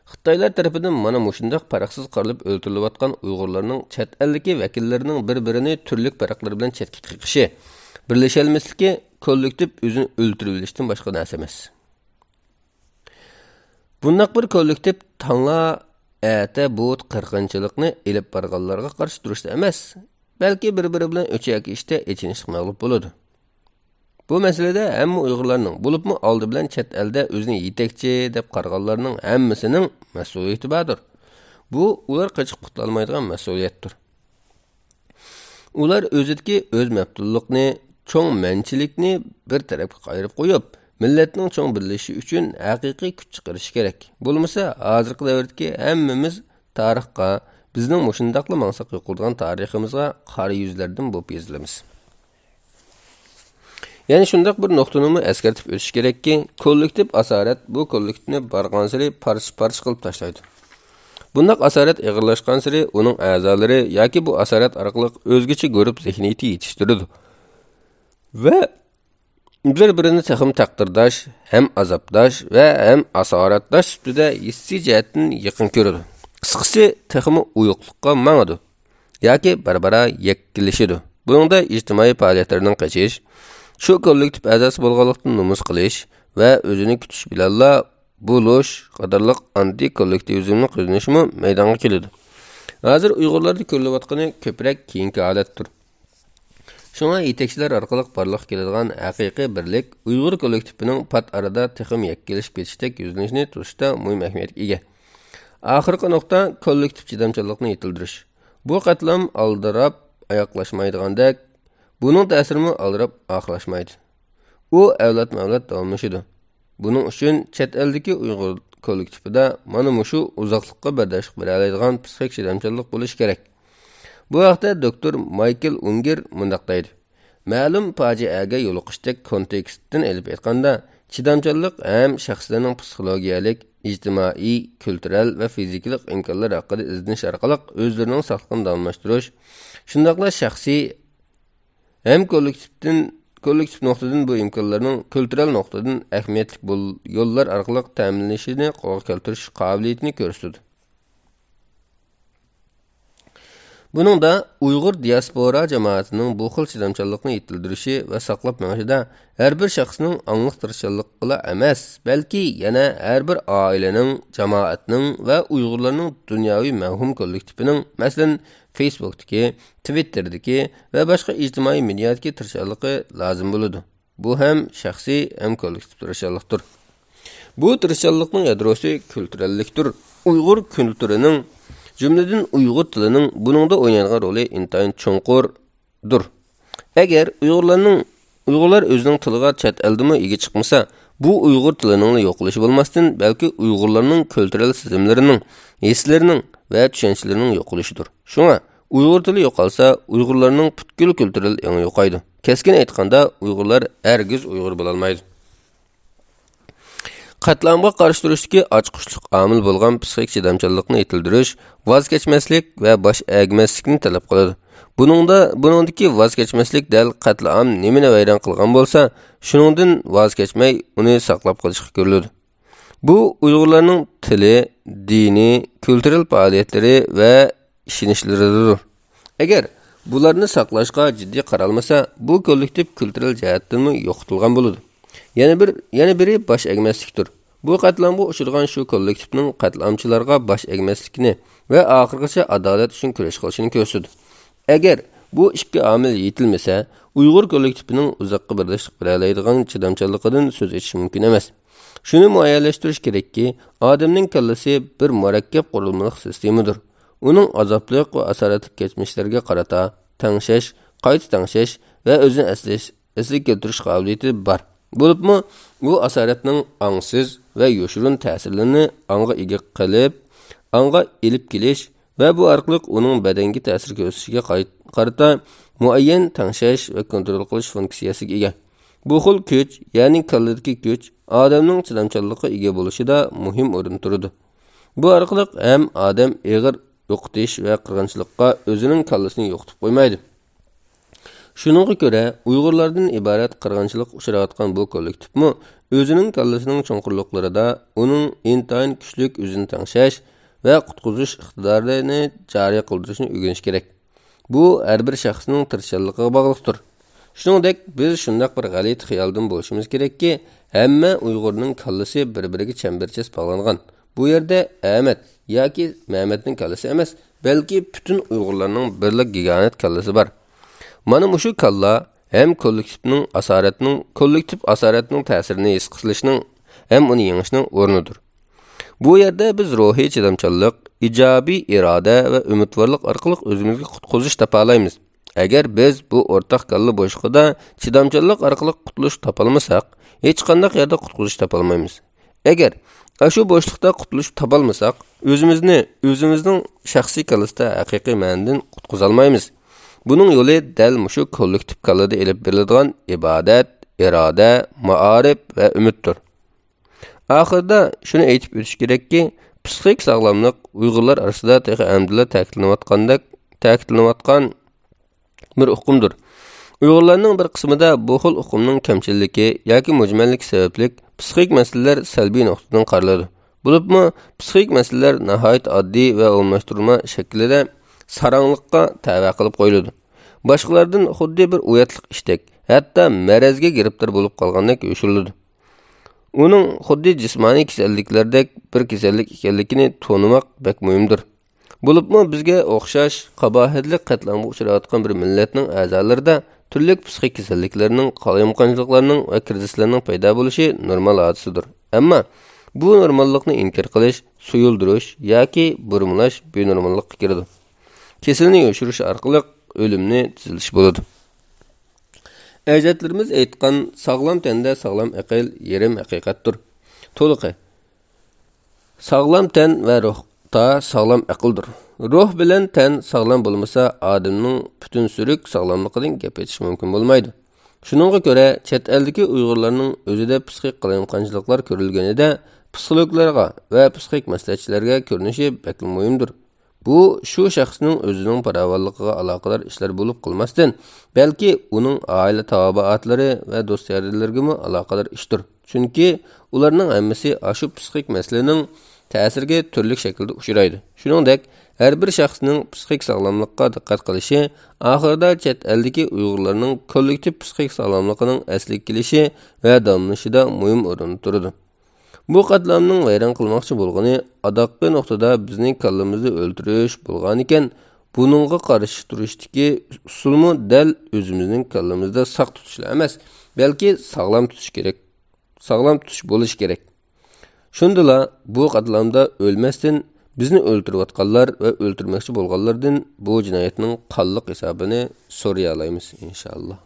خىتايلار تەرىپىدىن مانا مۇشۇنداق پەرقسىز قارىلىپ ئۆلتۈرۈلۈۋاتقان ئۇيغۇرلارنىڭ چەت ئەلدىكى ۋەكىللىرىنىڭ بىر-بىرىنى تۈرلۈك پەرقلىرى بىلەن چەتكە قېقىشى، بىرلىشەلمەسلىكى كوللېكتىپ ئۆزىنى ئۆلتۈرۈۋېلىشتىن باشقا نەرسە ئەمەس. بۇنداق بىر كوللېكتىپ تاڭلا ئەتە بۇ قىرغىنچىلىقنى ئېلىپ بارغانلارغا قارشى تۇرۇشتا ئەمەس، بەلكى بىر-بىرى بىلەن ئۆچەك ئىشتا ئېچىنىشلىق مەغلۇپ بولىدۇ. بۇ مەسىلىدە ھەممە ئۇيغۇرلارنىڭ، بولۇپمۇ ئالدى بىلەن چەت ئەلدە ئۆزىنى يېتەكچى دەپ قارىغانلارنىڭ ھەممىسىنىڭ مەسئۇلىيىتى باردۇر. بۇ ئۇلار قېچىپ قۇتۇلالمايدىغان مەسئۇلىيەتتۇر. ئۇلار ئۆزىدىكى ئۆز مەپتۇنلۇقنى، چوڭ مەنچىلىكنى بىر تەرەپكە قايرىپ قويۇپ، مىللەتنىڭ چوڭ بىرلىشىشى ئۈچۈن ھەقىقىي كۈچ چىقىرىشى كېرەك. بولمىسا، ھازىرقى دەۋردىكى ھەممىمىز تارىخقا، بىزنىڭ مۇشۇنداقلا ماڭساق يوقىلىدىغان تارىخىمىزغا قارا يۈزلەردىن بولۇپ يېزىلىمىز. يەنە شۇنداق بىر نۇقتىنىمۇ ئەسكەرتىپ ئۆتۈش كېرەككى، كوللېكتىپ ئاسارەت بۇ كوللېكتىپنى بارغانسېرى پارچە-پارچە قىلىپ تاشلايدۇ. بۇنداق ئاسارەت ئېغىرلاشقانسېرى ئۇنىڭ ئەزالىرى ياكى بۇ ئاسارەت ئارقىلىق ئۆزگىچە گۇرۇپ زېھنىيىتى يېتىشتۈرىدۇ ۋە بىر-بىرىنى تېخىمۇ تەقدىرداش، ھەم ئازابداش ۋە ھەم ئاسارەتداش سۈپىتىدە ھېسسىي جەھەتتىن يېقىن كۆرىدۇ. قىسقىسى، تېخىمۇ ئويۇقلۇققا ماڭىدۇ ياكى بارا-بارا يەككىلىشىدۇ. بۇنىڭدا ئىجتىمائىي پائالىيەتلەرنىڭ قېچىش، شۇ كوللېكتىپ ئەزاسى بولغانلىقتىن نومۇس قىلىش ۋە ئۆزىنى كۈتۈش بىلەنلا بولۇش قاتارلىق ئانتى كوللېكتىۋىزمنى قىزغىنىشىمۇ مەيدانغا كېلىدۇ. ھازىر ئۇيغۇرلاردا كۆرۈلۈۋاتقىنى كۆپرەك كېيىنكى ھالەتتۇر. شۇڭا يېتەكچىلەر ئارقىلىق بارلىققا كېلىدىغان ھەقىقىي بىرلىك ئۇيغۇر كوللېكتىپىنىڭ پات ئارىدا تېخىمۇ يەككىلىشىپ كېتىشتەك يۈزلىنىشىنى توسۇشتا مۇھىم ئەھمىيەتكە ئىگە. ئاخىرقى نۇقتا، كوللېكتىپ چىدامچانلىقنى يېتىلدۈرۈش. بۇ قەتلىئام ئالدىراپ ئاياغلاشمايدىغاندەك، بۇنىڭ تەسىرىمۇ ئالدىراپ ئاخىرلاشمايدۇ. ئۇ ئەۋلادمۇ ئەۋلاد داۋاملىشىدۇ. بۇنىڭ ئۈچۈن چەت ئەلدىكى ئۇيغۇر كوللېكتىپىدا مانا مۇشۇ ئۇزاقلىققا بەرداشلىق بېرەلەيدىغان پسىخىك چىدامچانلىق بولۇشى كېرەك. بۇ ھەقتە دوكتور مايكل ئۇنگېر مۇنداق دەيدۇ: مەلۇم پاجىئەگە يولۇقۇشتەك كونتېكستتىن ئېلىپ ئېيتقاندا، چىدامچانلىق ھەم شەخسلەرنىڭ پسىخولوگىيەلىك، ئىجتىمائىي، كۈلتۈرەل ۋە فىزىكىلىق ئىمكانلار ھەققىدە ئىزدىنىش ئارقىلىق ئۆزلىرىنىڭ ساقلىقىنى داۋاملاشتۇرۇش، شۇنداقلا شەخسىي ھەم كوللېكتىپتىن، كوللېكتىپ نۇقتىدىن بۇ ئىمكانلارنىڭ كۈلتۈرەل نۇقتىدىن ئەھمىيەتلىك بول-، يوللار ئارقىلىق تەمىنلىشىنى قولغا كەلتۈرۈش قابىلىيىتىنى كۆرسىتىدۇ. بۇنىڭدا ئۇيغۇر دىياسپورا جامائىتىنىڭ بۇ خىل چىدامچانلىقنى يېتىلدۈرۈشى ۋە ساقلاپ مېڭىشىدا ھەر بىر شەخسنىڭ ئاڭلىق تىرىشچانلىقىلا ئەمەس، بەلكى يەنە ھەر بىر ئائىلىنىڭ، جامائەتنىڭ ۋە ئۇيغۇرلارنىڭ دۇنياۋى مەۋھۇم كوللېكتىپىنىڭ، مەسىلەن، فېيسبۇكتىكى، تىۋىتتېردىكى ۋە باشقا ئىجتىمائىي مېدىيادىكى تىرىشچانلىقى لازىم بولىدۇ. بۇ ھەم شەخسىي، ھەم كوللېكتىپ تىرىشچانلىقتۇر. بۇ تىرىشچانلىقنىڭ يادروسى كۈلتۈرەللىكتۇر. ئۇيغۇر كۈلتۈرىنىڭ، جۈملىدىن ئۇيغۇر تىلىنىڭ بۇنىڭدا ئوينايدىغان رولى ئىنتايىن چوڭقۇردۇر. ئەگەر ئۇيغۇرلارنىڭ، ئۇيغۇرلار ئۆزىنىڭ تىلىغا چەت ئەلدىمۇ ئىگە چىقمىسا، بۇ ئۇيغۇر تىلىنىڭلا يوقىلىشى بولماستىن، بەلكى ئۇيغۇرلارنىڭ كۈلتۈرەل سېزىملىرىنىڭ، ھېسلىرىنىڭ ۋە چۈشەنچىلىرىنىڭ يوقىلىشىدۇر. شۇڭا ئۇيغۇر تىلى يوقالسا، ئۇيغۇرلارنىڭ پۈتكۈل كۈلتۈرەل ئېڭى يوقايدۇ. كەسكىن ئېيتقاندا، ئۇيغۇرلار ھەرگىز ئۇيغۇر بولالمايدۇ. قەتلىئامغا قارشى تۇرۇشتىكى ئاچقۇچلۇق ئامىل بولغان پسىخىك چىدامچانلىقنى يېتىلدۈرۈش، ۋاز كەچمەسلىك ۋە باش ئەگمەسلىكنى تەلەپ قىلىدۇ. بۇنىڭدا، بۇنىڭدىكى ۋاز كەچمەسلىك دەل قەتلىئام نېمىنى ۋەيران قىلغان بولسا، شۇنىڭدىن ۋاز كەچمەي، ئۇنى ساقلاپ قېلىشقا كۆرۈلىدۇ. بۇ ئۇيغۇرلارنىڭ تىلى، دىنى، كۈلتۈرەل پائالىيەتلىرى ۋە ئىشىنىشلىرىدۇر. ئەگەر بۇلارنى ساقلاشقا جىددىي قارالمىسا، بۇ كوللېكتىپ كۈلتۈرەل جەھەتتىنمۇ يوقىتىلغان بولىدۇ. يەنە بىر، يەنە بىرى باش ئەگمەسلىكتۇر. بۇ قەتلىئامغا ئۇچرىغان شۇ كوللېكتىپنىڭ قەتلىئامچىلارغا باش ئەگمەسلىكىنى ۋە ئاخىرغىچە ئادالەت ئۈچۈن كۈرەش قىلىشىنى كۆرسىتىدۇ. ئەگەر بۇ ئىككى ئامىل يېتىلمىسە، ئۇيغۇر كوللېكتىپىنىڭ ئۇزاققا بەرداشلىق بېرەلەيدىغان چىدامچانلىقىدىن سۆز ئېچىش مۇمكىن ئەمەس. شۇنى مۇئەييەنلەشتۈرۈش كېرەككى، ئادەمنىڭ كاللىسى بىر مۇرەككەپ قۇرۇلمىلىق سىستېمىدۇر. ئۇنىڭ ئازابلىق ۋە ئاسارەتلىك كەچمىشلەرگە قارىتا تەڭشەش، قايتا تەڭشەش ۋە ئۆزىنى ئەسلەش، ئەسلىگە كەلتۈرۈش قابىلىيىتى بار. بولۇپمۇ ئۇ ئاسارەتنىڭ ئاڭسىز ۋە يوشۇرۇن تەسىرلىرىنى ئاڭغا ئىگە قىلىپ، ئاڭغا ئېلىپ كېلىش ۋە بۇ ئارقىلىق ئۇنىڭ بەدەنگە تەسىر كۆرسىتىشىگە قاي-، قارىتا مۇئەييەن تەڭشەش ۋە كونترول قىلىش فۇنكسىيەسىگە ئىگە. بۇ خىل كۈچ، يەنى كاللىدىكى كۈچ، ئادەمنىڭ چىدامچانلىققا ئىگە بولۇشىدا مۇھىم ئورۇن تۇرىدۇ. بۇ ئارقىلىق ھەم ئادەم ئېغىر يوقىتىش ۋە قىرغىنچىلىققا ئۆزىنىڭ كاللىسىنى يوقىتىپ قويمايدۇ. شۇنىڭغا كۆرە، ئۇيغۇرلاردىن ئىبارەت قىرغىنچىلىققا ئۇچراۋاتقان بۇ كوللېكتىپمۇ ئۆزىنىڭ كاللىسىنىڭ چوڭقۇرلۇقلىرىدا ئۇنىڭ ئىنتايىن كۈچلۈك ئۆزىنى تەڭشەش ۋە قۇتقۇزۇش ئىقتىدارىنى جارى قىلدۇرۇشنى ئۆگىنىشى كېرەك. بۇ ھەر بىر شەخسنىڭ تىرىشچانلىقىغا باغلىقتۇر. شۇنىڭدەك، بىز شۇنداق بىر غەلىتە خىيالدىن بولۇشىمىز كېرەككى، ھەممە ئۇيغۇرنىڭ كاللىسى بىر-بىرىگە چەمبەرچاس باغلانغان. بۇ يەردە ئەمەت ياكى مەمەتنىڭ كاللىسى ئەمەس، بەلكى پۈتۈن ئۇيغۇرلارنىڭ بىرلا گىگانت كاللىسى بار. مانا مۇشۇ كاللا ھەم كوللېكتىپنىڭ ئاسارەتنىڭ، كوللېكتىپ ئاسارەتنىڭ تەسىرىنى ھېس قىلىشنىڭ ھەم ئۇنى يېڭىشنىڭ ئورنىدۇر. بۇ يەردە بىز روھىي چىدامچانلىق، ئىجابىي ئىرادە ۋە ئۈمىدۋارلىق ئارقىلىق ئۆزىمىزگە قۇتقۇزۇش تاپالايمىز. ئەگەر بىز بۇ ئورتاق كاللا بوشلۇقىدا چىدامچانلىق ئارقىلىق قۇتۇلۇش تاپالمىساق، ھېچقانداق يەردە قۇتقۇزۇش تاپالمايمىز. ئەگەر ئاشۇ بوشلۇقتا قۇتۇلۇش تاپالمىساق، ئۆزىمىزنى ئۆزىمىزنىڭ شەخسىي كاللىسىدا ھەقىقىي مەنىدىن قۇتقۇزالمايمىز. بۇنىڭ يولى دەل مۇشۇ كوللېكتىپ كاللىدا ئېلىپ بېرىلىدىغان ئىبادەت، ئىرادە، مائارىپ ۋە ئۈمىدتۇر. ئاخىرىدا شۇنى ئېيتىپ ئۆتۈش كېرەككى، پسىخىك ساغلاملىق ئۇيغۇرلار ئارىسىدا تېخى ئەمدىلا تەكىتلىنىۋاتقاندەك، تەكىتلىنىۋاتقان بىر ئۇقۇمدۇر. ئۇيغۇرلارنىڭ بىر قىسمىدا بۇ خىل ئۇقۇمنىڭ كەمچىللىكى ياكى مۈجمەللىكى سەۋەبلىك پسىخىك مەسىلىلەر سەلبىي نۇقتىدىن قارىلىدۇ. بولۇپمۇ پسىخىك مەسىلىلەر ناھايىتى ئاددىي ۋە ئومۇملاشتۇرما شەكلىدە ساراڭلىققا تەۋە قىلىپ قويۇلىدۇ. باشقىلاردىن خۇددى بىر ئۇياتلىق ئىشتەك، ھەتتا مەرەزگە گىرىپتار بولۇپ قالغاندەك يوشۇرۇلىدۇ. ئۇنىڭ خۇددى جىسمانىي كېسەللىكلەردەك بىر كېسەللىك ئىكەنلىكىنى تونۇماق بەك مۇھىمدۇر. بولۇپمۇ بىزگە ئوخشاش قاباھەتلىك قەتلىئامغا ئۇچراۋاتقان بىر مىللەتنىڭ ئەزالىرىدا تۈرلۈك پسىخىك كېسەللىكلەرنىڭ، قالايمىقانچىلىقلارنىڭ ۋە كىرىزىسلارنىڭ پەيدا بولۇشى نورمال ھادىسىدۇر. ئەمما بۇ نورماللىقنى ئىنكار قىلىش، سۇيۇلدۇرۇش ياكى بۇرمىلاش بىنورماللىققا كىرىدۇ. كېسەلنى يوشۇرۇش ئارقىلىق ئۆلۈمنى تېزلىتىش بولىدۇ. ئەجدادلىرىمىز ئېيتقان، «ساغلام تەندە ساغلام ئەقىل» يېرىم ھەقىقەتتۇر. تولۇقى: ساغلام تەن ۋە روھتا ساغلام ئەقىلدۇر. روھ بىلەن تەن ساغلام بولمىسا، ئادەمنىڭ پۈتۈن سۈرۈك ساغلاملىقىدىن گەپ ئېچىش مۇمكىن بولمايدۇ. شۇنىڭغا كۆرە، چەت ئەلدىكى ئۇيغۇرلارنىڭ ئۆزىدە پسىخىك قالايمىقانچىلىقلار كۆرۈلگىنىدە، پسىخولوگلارغا ۋە پسىخىك مەسلىھەتچىلەرگە كۆرۈنۈشى بەكلا مۇھىمدۇر. بۇ شۇ شەخسنىڭ ئۆزىنىڭ پاراۋانلىقىغا ئالاقىدار ئىشلار بولۇپ قالماستىن، بەلكى ئۇنىڭ ئائىلە تاۋابىئاتلىرى ۋە دوست-يارىدارلىرىغىمۇ ئالاقىدار ئىشتۇر. چۈنكى ئۇلارنىڭ ھەممىسى ئاشۇ پسىخىك مەسىلىنىڭ تەسىرىگە تۈرلۈك شەكىلدە ئۇچرايدۇ. شۇنىڭدەك، ھەر بىر شەخسنىڭ پسىخىك ساغلاملىققا دىققەت قىلىشى ئاخىرىدا چەت ئەلدىكى ئۇيغۇرلارنىڭ كوللېكتىپ پسىخىك ساغلاملىقىنىڭ ئەسلىگە كېلىشى ۋە داۋاملىشىشىدا مۇھىم ئورۇندا تۇرىدۇ. بۇ قاتلامنىڭ ۋەيران قىلماقچى بولغىنى ئاداققى نۇقتىدا بىزنى كاللىمىزدا ئۆلتۈرۈش بولغانىكەن، بۇنىڭغا قارشى تۇرۇشتىكى ئۇسۇلمۇ دەل ئۆزىمىزنىڭ كاللىمىزدا ساق تۇتۇشلا ئەمەس، بەلكى ساغلام تۇتۇش كېرەك، ساغلام تۇتۇش بولۇشى كېرەك. شۇندىلا بۇ قاتلامدا ئۆلمەستىن، بىزنى ئۆلتۈرۈۋاتقانلار ۋە ئۆلتۈرمەكچى بولغانلاردىن بۇ جىنايەتنىڭ قانلىق ھېسابىنى سورىيالايمىز، ئىنشائاللا.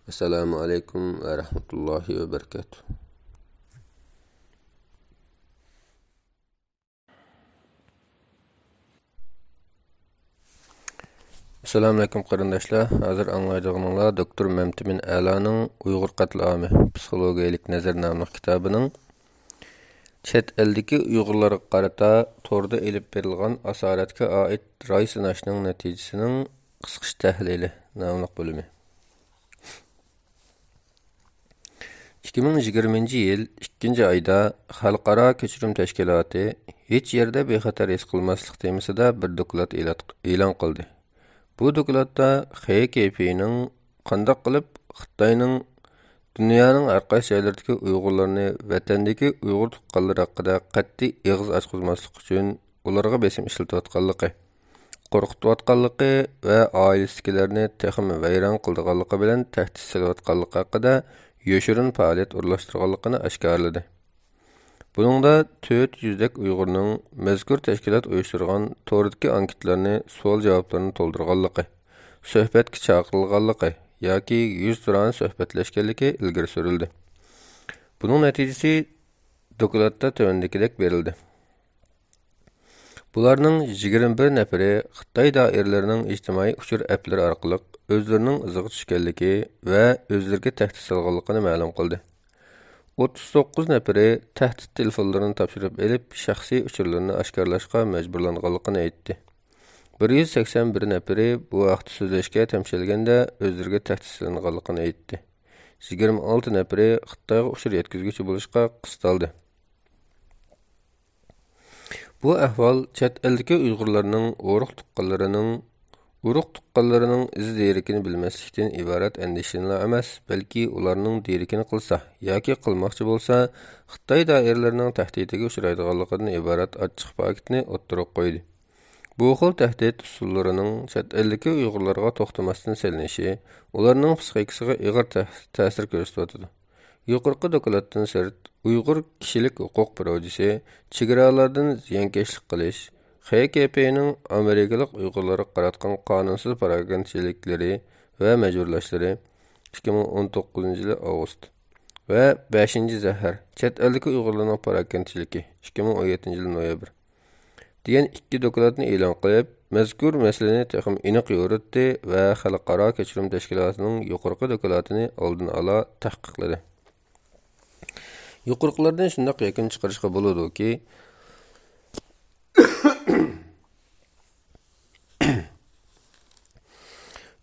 ئەسسالامۇ ئەلەيكۇم ۋە رەھمەتۇللاھى ۋە بەرىكاتۇھ. ئەسسالامۇ ئەلەيكۇم قېرىنداشلار، ھازىر ئاڭلايدىغىنىڭلار دوكتور مەمتىمىن ئەلانىڭ «ئۇيغۇر قەتلىئامى، پسىخولوگىيەلىك نەزەر» ناملىق كىتابىنىڭ چەت ئەلدىكى ئۇيغۇرلارغا قارىتا توردا ئېلىپ بېرىلغان ئاسارەتكە ئائىت راي سىناشنىڭ نەتىجىسىنىڭ قىسقىچە تەھلىلى ناملىق بۆلۈمى. ئىككى مىڭ يىگىرمىنچى يىل ئىككىنچى ئايدا خەلقئارا كەچۈرۈم تەشكىلاتى ھېچ يەردە بىخەتەر ھېس قىلماسلىق تېمىسىدا بىر دوكلات ئېلات-، ئېلان قىلدى. بۇ دوكلاتتا خې كې پېنىڭ قانداق قىلىپ خىتاينىڭ دۇنيانىڭ ھەر قايسى جايلىرىدىكى ئۇيغۇرلارنى ۋەتەندىكى ئۇيغۇر تۇغقانلىرى ھەققىدە قەتئىي ئېغىز ئاچقۇزماسلىق ئۈچۈن ئۇلارغا بېسىم ئىشلىتىۋاتقانلىقى، قورقۇتۇۋاتقانلىقى ۋە ئائىلىسىدىكىلەرنى تېخىمۇ ۋەيران قىلىدىغانلىقى بىلەن تەھدىت سېلىۋاتقانلىقى ھەققىدە يوشۇرۇن پائالىيەت ئورۇنلاشتۇرغانلىقىنى ئاشكارىلىدى. بۇنىڭدا تۆت يۈزدەك ئۇيغۇرنىڭ مەزكۇر تەشكىلات ئۇيۇشتۇرغان توردىكى ئانكېتلارنى، سوئال-جاۋابلارنى تولدۇرغانلىقى، سۆھبەتكە چاقىرىلغانلىقى ياكى يۈزتۇرانە سۆھبەتلەشكەنلىكى ئىلگىرى سۈرۈلدى. بۇنىڭ نەتىجىسى دوكلاتتا تۆۋەندىكىدەك بېرىلدى. بۇلارنىڭ يىگىرمە بىر نەپىرى خىتاي دائىرىلىرىنىڭ ئىجتىمائىي ئۇچۇر ئەپلىرى ئارقىلىق ئۆزلىرىنىڭ ئىزىغا چۈشكەنلىكى ۋە ئۆزلىرىگە تەھدىت سالغانلىقىنى مەلۇم قىلدى. ئوتتۇز توققۇز نەپىرى تەھدىت تېلېفونلىرىنى تاپشۇرۇپ ئېلىپ، شەخسىي ئۇچۇرلىرىنى ئاشكارىلاشقا مەجبۇرلانغانلىقىنى ئېيتتى. بىر يۈز سەكسەن بىر نەپىرى بۇ ھەقتە سۆزلەشكە تەمشەلگەندە، ئۆزلىرىگە تەھدىت سېلىنغانلىقىنى ئېيتتى. يىگىرمە ئالتە نەپىرى خىتايغا ئۇچۇر يەتكۈزگۈچى بولۇشقا قىستالدى. بۇ ئەھۋال چەت ئەلدىكى ئۇيغۇرلارنىڭ ئۇرۇق تۇغقانلىرىنىڭ، ئۇرۇق تۇغقانلىرىنىڭ ئىز دېرىكىنى بىلمەسلىكتىن ئىبارەت ئەندىشىنىلا ئەمەس، بەلكى ئۇلارنىڭ دېرىكىنى قىلسا ياكى قىلماقچى بولسا، خىتاي دائىرىلىرىنىڭ تەھدىتىگە ئۇچرايدىغانلىقىدىن ئىبارەت ئاچچىق پاكىتنى ئوتتۇرىغا قويدى. بۇ خىل تەھدىت ئۇسۇللىرىنىڭ چەت ئەلدىكى ئۇيغۇرلارغا توختىماستىن سېلىنىشى، ئۇلارنىڭ پىسخىكىسىغا ئېغىر تە-، تەسىر كۆرسىتىۋاتىدۇ. يۇقىرىقى دوكلاتتىن سىرت، ئۇيغۇر كىشىلىك ھوقۇق بىراۋچىسى چېگرالاردىن زىيانكەشلىك قىلىش، خې كې پېنىڭ ئامېرىكىلىق ئۇيغۇرلارغا قاراتقان قانۇنسىز پاراكەندىچىلىكلىرى ۋە مەجبۇرلاشلىرى، ئىككى مىڭ ئون توققۇزىنچى يىلى ئاۋغۇست، ۋە بەشىنچى زەھەر، چەت ئەلدىكى ئۇيغۇرلارنىڭ پاراكەندىچىلىكى، ئىككى مىڭ ئون يەتتىنچى يىل نويابىر، دېگەن ئىككى دوكلاتنى ئېلان قىلىپ، مەزكۇر مەسىلىنى تېخىمۇ ئېنىق يورۇتتى ۋە خەلقئارا كەچۈرۈم تەشكىلاتىنىڭ يۇقىرىقى دوكلاتىنى ئالدىن ئالا تەھقىقلىدى. يۇقىرىقىلاردىن شۇنداق يەكۈن چىقىرىشقا بولىدۇكى،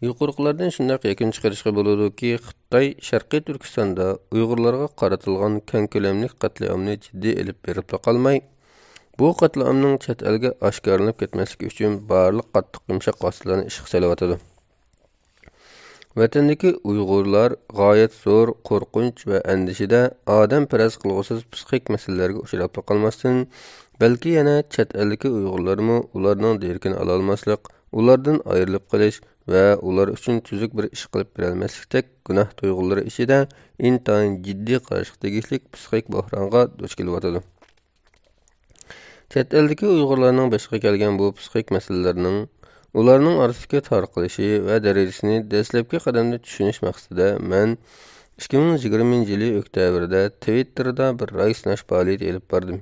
يۇقىرىقىلاردىن شۇنداق يەكۈن چىقىرىشقا بولىدۇكى، خىتاي شەرقىي تۈركىستاندا ئۇيغۇرلارغا قارىتىلغان كەڭ كۆلەملىك قەتلىئامنى جىددىي ئېلىپ بېرىپلا قالماي، بۇ قەتلىئامنىڭ چەت ئەلگە ئاشكارىلىنىپ كەتمەسلىكى ئۈچۈن بارلىق قاتتىق يۇمشاق ۋاسىتىلەرنى ئىشقا سېلىۋاتىدۇ. ۋەتەندىكى ئۇيغۇرلار غايەت زور قورقۇنچ ۋە ئەندىشىدە ئادەم پەرەز قىلغۇسىز پسىخىك مەسىلىلەرگە ئۇچراپلا قالماستىن، بەلكى يەنە چەت ئەلدىكى ئۇيغۇرلارمۇ ئۇلارنىڭ دېرىكىنى ئالالماسلىق، ئۇلاردىن ئايرىلىپ قېلىش ۋە ئۇلار ئۈچۈن تۈزۈك بىر ئىش قىلىپ بېرەلمەسلىكتەك گۇناھ تۇيغۇلىرى ئىچىدە ئىنتايىن جىددىي قاراشقا تېگىشلىك پسىخىك بوھرانغا دۇچ كېلىۋاتىدۇ. چەت ئەلدىكى ئۇيغۇرلارنىڭ بېشىغا كەلگەن بۇ پسىخىك مەسىلىلەرنىڭ، ئۇلارنىڭ ئارىسىدىكى تارقىلىشى ۋە دەرىجىسىنى دەسلەپكى قەدەمدە چۈشىنىش مەقسىتىدە مەن ئىككى مىڭ يىگىرمىنچى يىلى ئۆكتەبىردە تىۋىتتېردا بىر راي سىناش پائالىيىتى ئېلىپ باردىم.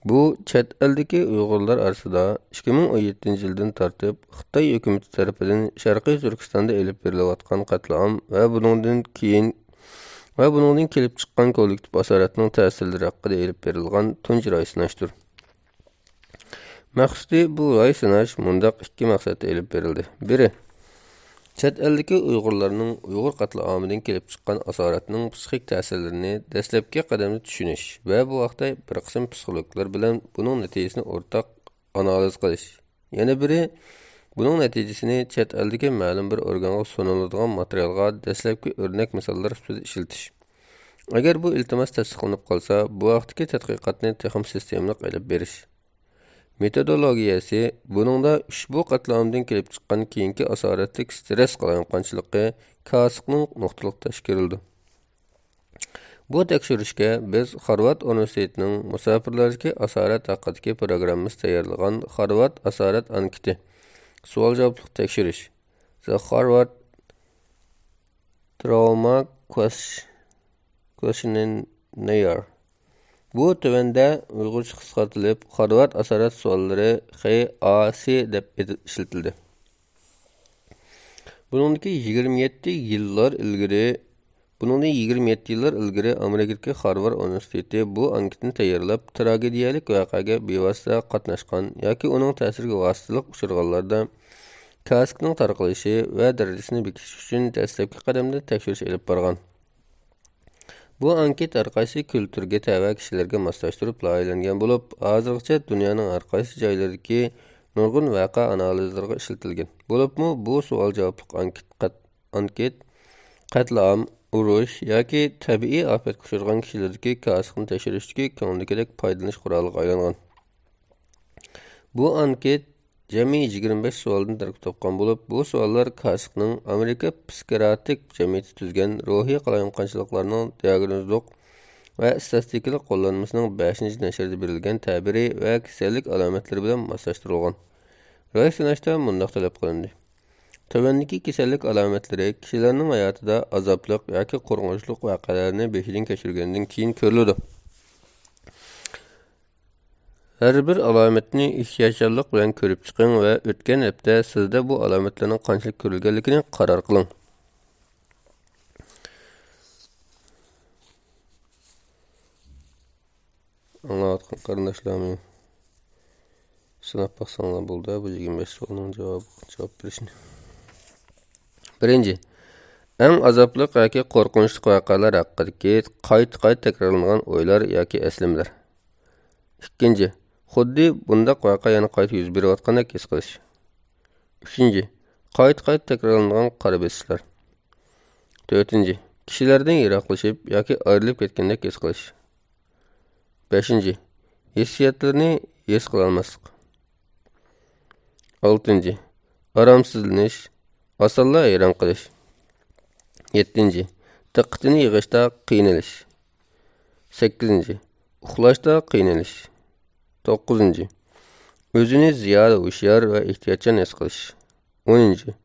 بۇ چەت ئەلدىكى ئۇيغۇرلار ئارىسىدا ئىككى مىڭ ئون يەتتىنچى يىلدىن تارتىپ خىتاي ھۆكۈمىتى تەرىپىدىن شەرقىي تۈركىستاندا ئېلىپ بېرىلىۋاتقان قەتلىئام ۋە بۇنىڭدىن كېيىن ۋە بۇنىڭدىن كېلىپ چىققان كوللېكتىپ ئاسارەتنىڭ تەسىرلىرى ھەققىدە ئېلىپ بېرىلغان تۇنجى راي سىناشتۇر. مەقسىتى، بۇ راي سىناش مۇنداق ئىككى مەقسەتتە ئېلىپ بېرىلدى. بىرى، چەت ئەلدىكى ئۇيغۇرلارنىڭ ئۇيغۇر قەتلىئامىدىن كېلىپ چىققان ئاسارەتنىڭ پسىخىك تەسىرلىرىنى دەسلەپكى قەدەمدە چۈشىنىش ۋە بۇ ھەقتە بىر قىسىم پسىخولوگلار بىلەن بۇنىڭ نەتىجىسىنى ئورتاق ئانالىز قىلىش. يەنە بىرى، بۇنىڭ نەتىجىسىنى چەت ئەلدىكى مەلۇم بىر ئورگانغا سۇنۇلىدىغان ماتېرىيالغا دەسلەپكى ئۆرنەك مىساللار سۈپىتىدە ئىشلىتىش. ئەگەر بۇ ئىلتىماس تەستىقلىنىپ قالسا، بۇ ھەقتىكى تەتقىقاتنى تېخىمۇ سىستېمىلىق ئېلىپ بېرىش. مېتودولوگىيەسى، بۇنىڭدا ئۇشبۇ قەتلىئامدىن كېلىپ چىققان كېيىنكى ئاسارەتلىك سترېس قالايمىقانچىلىقى، كاسىكنىڭ نۇقتىلىق تەكشۈرۈلىدۇ. بۇ تەكشۈرۈشكە بىز خارۋارد ئۇنىۋېرسىتېتىنىڭ مۇساپىرلاردىكى ئاسارەت ھەققىدىكى پروگراممىسى تەييارلىغان خارۋارد ئاسارەت ئانكىتى، سوئال-جاۋابلىق تەكشۈرۈش، The Harvard Trauma Ques-، Questionnaire. بۇ تۆۋەندە ئۇيغۇرچە قىسقارتىلىپ، خارۋارد ئاسارەت سوئاللىرى، خ ئا س، دەپ ئېتىپ ئىشلىتىلدى. بۇنىڭدىكى يىگىرمە يەتتە يىللار ئىلگىرى، بۇنىڭدىن يىگىرمە يەتتە يىللار ئىلگىرى ئامېرىكىدىكى خارۋارد ئۇنىۋېرسىتېتى بۇ ئانكىتنى تەييارلاپ، تراگېدىيەلىك ۋەقەگە بىۋاسىتە قاتناشقان ياكى ئۇنىڭ تەسىرىگە ۋاسىتىلىق ئۇچرىغانلاردا كاسىكنىڭ تارقىلىشى ۋە دەرىجىسىنى بېكىتىش ئۈچۈن دەسلەپكى قەدەمدە تەكشۈرۈش ئېلىپ بارغان. بۇ ئانكىت ھەر قايسى كۈلتۈرگە تەۋە كىشىلەرگە ماسلاشتۇرۇپ لايىھەلەنگەن بولۇپ، ھازىرغىچە دۇنيانىڭ ھەر قايسى جايلىرىدىكى نۇرغۇن ۋەقە ئانالىزلىرىغا ئىشلىتىلگەن. بولۇپمۇ بۇ سوئال-جاۋابلىق ئانكىت قەت-، ئانكىت قەتلىئام، ئۇرۇش ياكى تەبىئىي ئاپەتكە ئۇچرىغان كىشىلەردىكى كاسىكنى تەكشۈرۈشتىكى كۆڭۈلدىكىدەك پايدىلىنىش قورالىغا ئايلانغان. بۇ ئانكىت جەمئىي يىگىرمە بەش سوئالدىن تەركىب تاپقان بولۇپ، بۇ سوئاللار كاسىكنىڭ ئامېرىكا پسىكىياتىك جەمئىيىتى تۈزگەن روھىي قالايمىقانچىلىقلارنىڭ دىئاگنوزلۇق ۋە ئىستاتىستىكىلىق قوللانمىسىنىڭ بەشىنچى نەشرىدە بېرىلگەن تەبىرى ۋە كېسەللىك ئالامەتلىرى بىلەن ماسلاشتۇرۇلغان. راي سىناشتا مۇنداق تەلەپ قىلىندى: تۆۋەندىكى كېسەللىك ئالامەتلىرى كىشىلەرنىڭ ھاياتىدا ئازابلىق ياكى قورقۇنچلۇق ۋەقەلەرنى بېشىدىن كەچۈرگەندىن كېيىن كۆرۈلىدۇ. ھەر بىر ئالامەتنى ئېھتىياتچانلىق بىلەن كۆرۈپ چىقىڭ ۋە ئۆتكەن ھەپتە سىزدە بۇ ئالامەتلەرنىڭ قانچىلىك كۆرۈلگەنلىكىنى قارار قىلىڭ. ئاڭلاۋاتقان قېرىنداشلارمۇ سىناپ باقساڭلار بولدى، بۇ يىگىرمە بەش سوئالنىڭ جاۋاب، جاۋاب بېرىشىنى. بىرىنچى، ئەڭ ئازابلىق ياكى قورقۇنچلۇق ۋەقەلەر ھەققىدىكى قايتا-قايتا تەكرارلانغان ئويلار ياكى ئەسلىمىلەر. ئىككىنچى، خۇددى بۇنداق ۋەقە يەنە قايتا يۈز بېرىۋاتقاندەك ھېس قىلىش. ئۈچىنچى، قايتا-قايتا تەكرارلىنىدىغان قارا بېسىشلار. تۆتىنچى، كىشىلەردىن يىراقلىشىپ ياكى ئايرىلىپ كەتكەندەك ھېس قىلىش. بەشىنچى، ھېسسىياتلىرىنى ھېس قىلالماسلىق. ئالتىنچى، ئارامسىزلىنىش، ئاسانلا ھەيران قېلىش. يەتتىنچى، دىققىتىنى يىغىشتا قىينىلىش. سەككىزىنچى، ئۇخلاشتا قىينىلىش. توققۇزىنچى، ئۆزىنى زىيادە ھوشيار ۋە ئېھتىياتچان ھېس قىلىش. ئونىنچى،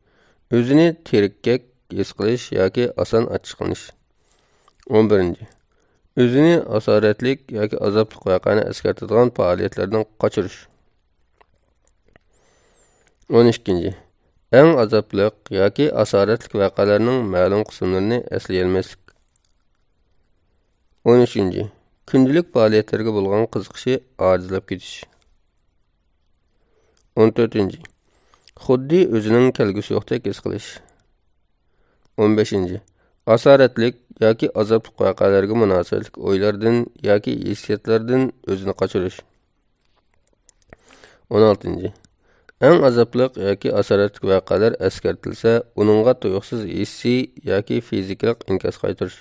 ئۆزىنى تېرىككەك ھېس قىلىش ياكى ئاسان ئاچچىقلىنىش. ئون بىرىنچى، ئۆزىنى ئاسارەتلىك ياكى ئازابلىق ۋەقەنى ئەسكەرتىدىغان پائالىيەتلەردىن قاچۇرۇش. ئون ئىككىنچى، ئەڭ ئازابلىق ياكى ئاسارەتلىك ۋەقەلەرنىڭ مەلۇم قىسىملىرىنى ئەسلىيەلمەسلىك. ئون ئۈچىنچى، كۈندىلىك پائالىيەتلەرگە بولغان قىزىقىشى ئاجىزلاپ كېتىش. ئون تۆتىنچى، خۇددى ئۆزىنىڭ كەلگۈسى يوقتەك ھېس قىلىش. ئون بەشىنچى، ئاسارەتلىك ياكى ئازابلىق ۋەقەلەرگە مۇناسىۋەتلىك ئويلاردىن ياكى ھېسسىياتلاردىن ئۆزىنى قاچۇرۇش. ئون ئالتىنچى، ئەڭ ئازابلىق ياكى ئاسارەتلىك ۋەقەلەر ئەسكەرتىلسە، ئۇنىڭغا تۇيۇقسىز ھېسسىي ياكى فىزىكىلىق ئىنكاس قايتۇرۇش.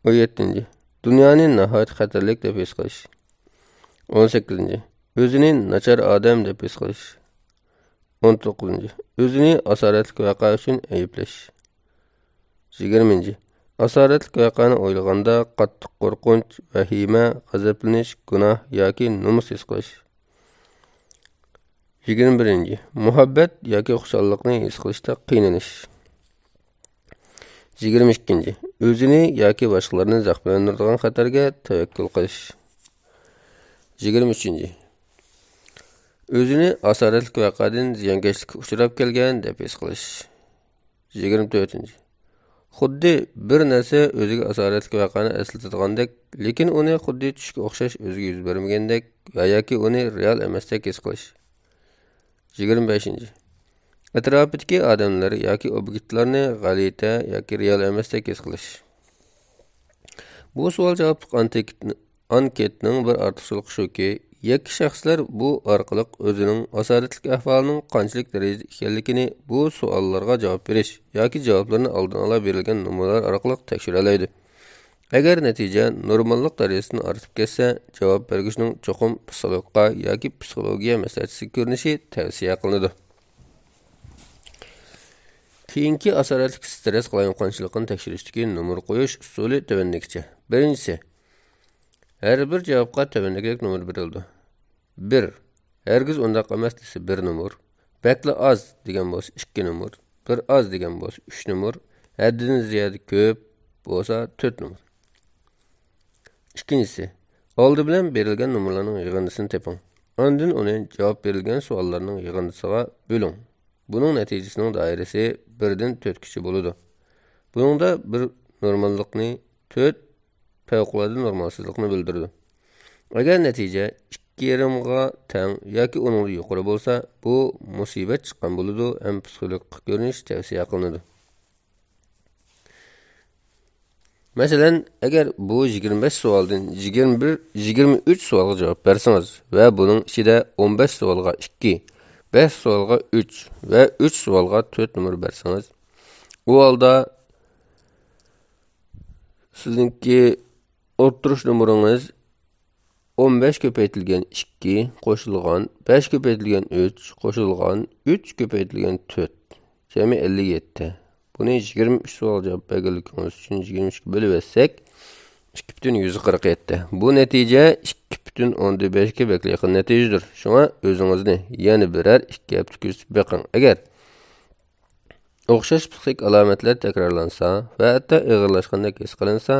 ئون يەتتىنچى، دۇنيانى ناھايىتى خەتەرلىك دەپ ھېس قىلىش. ئون سەككىزىنچى، ئۆزىنى ناچار ئادەم دەپ ھېس قىلىش. ئون توققۇزىنچى، ئۆزىنى ئاسارەتلىك ۋەقە ئۈچۈن ئەيىبلەش. يىگىرمىنچى، ئاسارەتلىك ۋەقەنى ئويلىغاندا قاتتىق قورقۇنچ، ۋەھىمە، غەزەپلىنىش، گۇناھ ياكى نومۇس ھېس قىلىش. يىگىرمە بىرىنچى، مۇھەببەت ياكى خۇشاللىقنى ھېس قىلىشتا قىينىلىش. يىگىرمە ئىككىنچى، ئۆزىنى ياكى باشقىلارنى زەخىملەندۈرىدىغان خەتەرگە تەۋەككۈل قىلىش. يىگىرمە ئۈچىنچى، ئۆزىنى ئاسارەتلىك ۋەقەدىن زىيانكەشلىككە ئۇچراپ كەلگەن دەپ ھېس قىلىش. يىگىرمە تۆتىنچى، خۇددى بىر نەرسە ئۆزىگە ئاسارەتلىك ۋەقەنى ئەسلىتىدىغاندەك، لېكىن ئۇنى خۇددى چۈشكە ئوخشاش ئۆزىگە يۈز بەرمىگەندەك ۋە ياكى ئۇنى رېئال ئەمەستەك ھېس قىلىش. يىگىرمە بەشىنچى، ئەتراپىدىكى ئادەملەر ياكى ئوبيېكتلارنى غەلىتە ياكى رېئال ئەمەستەك ھېس قىلىش. بۇ سوئال جاۋابلىق ئانتېكىت-، ئانكېتنىڭ بىر ئارتۇقچىلىقى شۇكى، يەككە شەخسلەر بۇ ئارقىلىق ئۆزىنىڭ ئاسارەتلىك ئەھۋالىنىڭ قانچىلىك دەرىجىدە ئىكەنلىكىنى بۇ سوئاللارغا جاۋاب بېرىش ياكى جاۋابلىرىنى ئالدىن ئالا بېرىلگەن نومۇرلار ئارقىلىق تەكشۈرەلەيدۇ. ئەگەر نەتىجە نورماللىق دەرىجىسىدىن ئارتىپ كەتسە، جاۋاب بەرگۈچىنىڭ چوقۇم پسىخولوگقا ياكى پسىخولوگىيە مەسلىھەتچىسىگە كۆرۈنۈشى تەۋسىيە قىلىنىدۇ. كېيىنكى ئاسارەتلىك سترېس قالايمىقانچىلىقىنى تەكشۈرۈشتىكى نومۇر قويۇش ئۇسۇلى تۆۋەندىكىچە. بىرىنچىسى، ھەر بىر جاۋابقا تۆۋەندىكىدەك نومۇر بېرىلىدۇ. بىر، ھەرگىز ئۇنداق ئەمەس دېسە، بىر نومۇر. بەكلا ئاز دېگەن بولسا، ئىككى نومۇر. بىر ئاز دېگەن بولسا، ئۈچ نومۇر. ھەددىدىن زىيادە كۆپ بولسا، تۆت نومۇر. ئىككىنچىسى، ئالدى بىلەن بېرىلگەن نومۇرلارنىڭ يىغىندىسىنى تېپىڭ. ئاندىن ئۇنى جاۋاب بېرىلگەن سوئاللارنىڭ يىغىندىسىغا بۆلۈڭ. بۇنىڭ نەتىجىسىنىڭ دائىرىسى بىردىن تۆتكىچە بولىدۇ. بۇنىڭدا بىر نورماللىقنى، تۆت پەۋقۇلئاددە نورمالسىزلىقنى بىلدۈرىدۇ. ئەگەر نەتىجە ئىككى يېرىمغا تەڭ ياكى ئۇنىڭدىن يۇقىرى بولسا، بۇ مۇسىبەت چىققان بولىدۇ ھەم پسىخولوگىققا كۆرۈنۈش تەۋسىيە قىلىنىدۇ. مەسىلەن، ئەگەر بۇ يىگىرمە بەش سوئالدىن يىگىرمە بىر، يىگىرمە ئۈچ سوئالغا جاۋاب بەرسىڭىز ۋە بۇنىڭ ئىچىدە ئون بەش سوئالغا ئىككى، بەش سوئالغا ئۈچ ۋە ئۈچ سوئالغا تۆت نومۇر بەرسىڭىز، ئۇ ھالدا سىزنىڭكى ئولتۇرۇش نومۇرىڭىز ئون بەش كۆپەيتىلگەن ئىككى قوشۇلغان بەش كۆپەيتىلگەن ئۈچ قوشۇلغان ئۈچ كۆپەيتىلگەن تۆت، جەمئىي ئەللىك يەتتە. بۇنى يىگىرمە ئۈچ سوئالغا جاۋاب بەرگەنلىكىڭىز ئۈچۈن يىگىرمە ئۈچكە بۆلۈۋەتسەك، ئىككى پۈتۈن يۈز قىرىق يەتتە. بۇ نەتىجە ئىككى پۈتۈن ئوندىن بەشكە بەكلا يېقىن نەتىجىدۇر. شۇڭا ئۆزىڭىزنى يەنە بىرەر ئىككى ھەپتە كۆزىتىپ بېقىڭ. ئەگەر ئوخشاش پسىخىك ئالامەتلەر تەكرارلانسا ۋە ھەتتا ئېغىرلاشقاندەك ھېس قىلىنسا،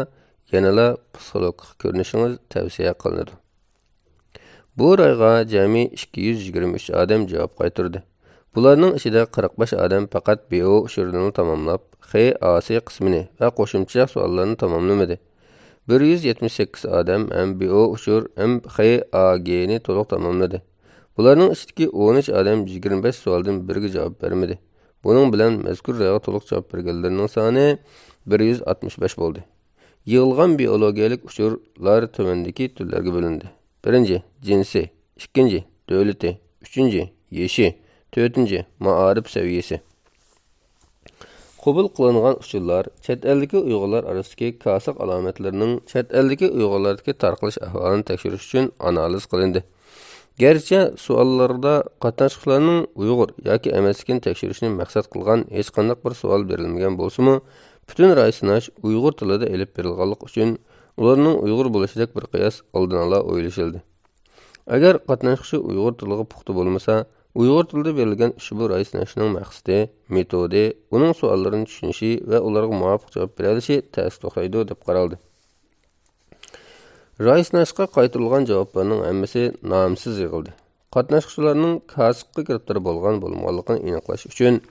يەنىلا پسىخولوگقا كۆرۈنۈشىڭىز تەۋسىيە قىلىنىدۇ. بۇ رايغا جەمئىي ئىككى يۈز يىگىرمە ئۈچ ئادەم جاۋاب قايتۇردى. بۇلارنىڭ ئىچىدە قىرىق بەش ئادەم پەقەت بىئو ئۇچۇرىنىلا تاماملاپ، خې ئاسىي قىسمىنى ۋە قوشۇمچە سوئاللارنى تاماملىمىدى. بىر يۈز يەتمىش سەككىز ئادەم ھەم بىئو ئۇچۇر ھەم خې ئاگنى تولۇق تاماملىدى. بۇلارنىڭ ئىچىدىكى ئون ئۈچ ئادەم يىگىرمە بەش سوئالدىن بىرىگە جاۋاب بەرمىدى. بۇنىڭ بىلەن مەزكۇر رايغا تولۇق جاۋاب بەرگەنلەرنىڭ سانى بىر يۈز ئاتمىش بەش بولدى. يىغىلغان بىئولوگىيەلىك ئۇچۇرلار تۆۋەندىكى تۈرلەرگە بۆلۈندى. بىرىنچى، جىنسى. ئىككىنچى، دۆلىتى. ئۈچىنچى، يېشى. تۆتىنچى، مائارىپ سەۋىيەسى. قوبۇل قىلىنغان ئۇچۇرلار چەت ئەلدىكى ئۇيغۇرلار ئارىسىدىكى كاسىق ئالامەتلىرىنىڭ چەت ئەلدىكى ئۇيغۇرلاردىكى تارقىلىش ئەھۋالىنى تەكشۈرۈش ئۈچۈن ئانالىز قىلىندى. گەرچە سوئاللاردا قاتناشقۇچىلارنىڭ ئۇيغۇر ياكى ئەمەسلىكىنى تەكشۈرۈشنى مەقسەت قىلغان ھېچقانداق بىر سوئال بېرىلمىگەن بولسىمۇ، پۈتۈن راي سىناش ئۇيغۇر تىلىدا ئېلىپ بېرىلغانلىقى ئۈچۈن، ئۇلارنىڭ ئۇيغۇر بولۇشىدەك بىر قىياس ئالدىن ئالا ئويلىشىلدى. ئەگەر قاتناشقۇچى ئۇيغۇر تىلىغا پۇختا بولمىسا، ئۇيغۇر تىلىدا بېرىلگەن ئۇشبۇ راي سىناشنىڭ مەقسىتى، مېتودى، ئۇنىڭ سوئاللىرىنى چۈشىنىشى ۋە ئۇلارغا مۇۋاپىق جاۋاب بېرەلىشى تەستە توختايدۇ، دەپ قارالدى. راي سىناشقا قايتۇرۇلغان جاۋابلارنىڭ ھەممىسى نامسىز يىغىلدى. قاتناشقۇچىلارنىڭ كاسىققا گىرىپتار بولغان بولمىغانلىقىنى ئېنىقلاش ئۈچۈن،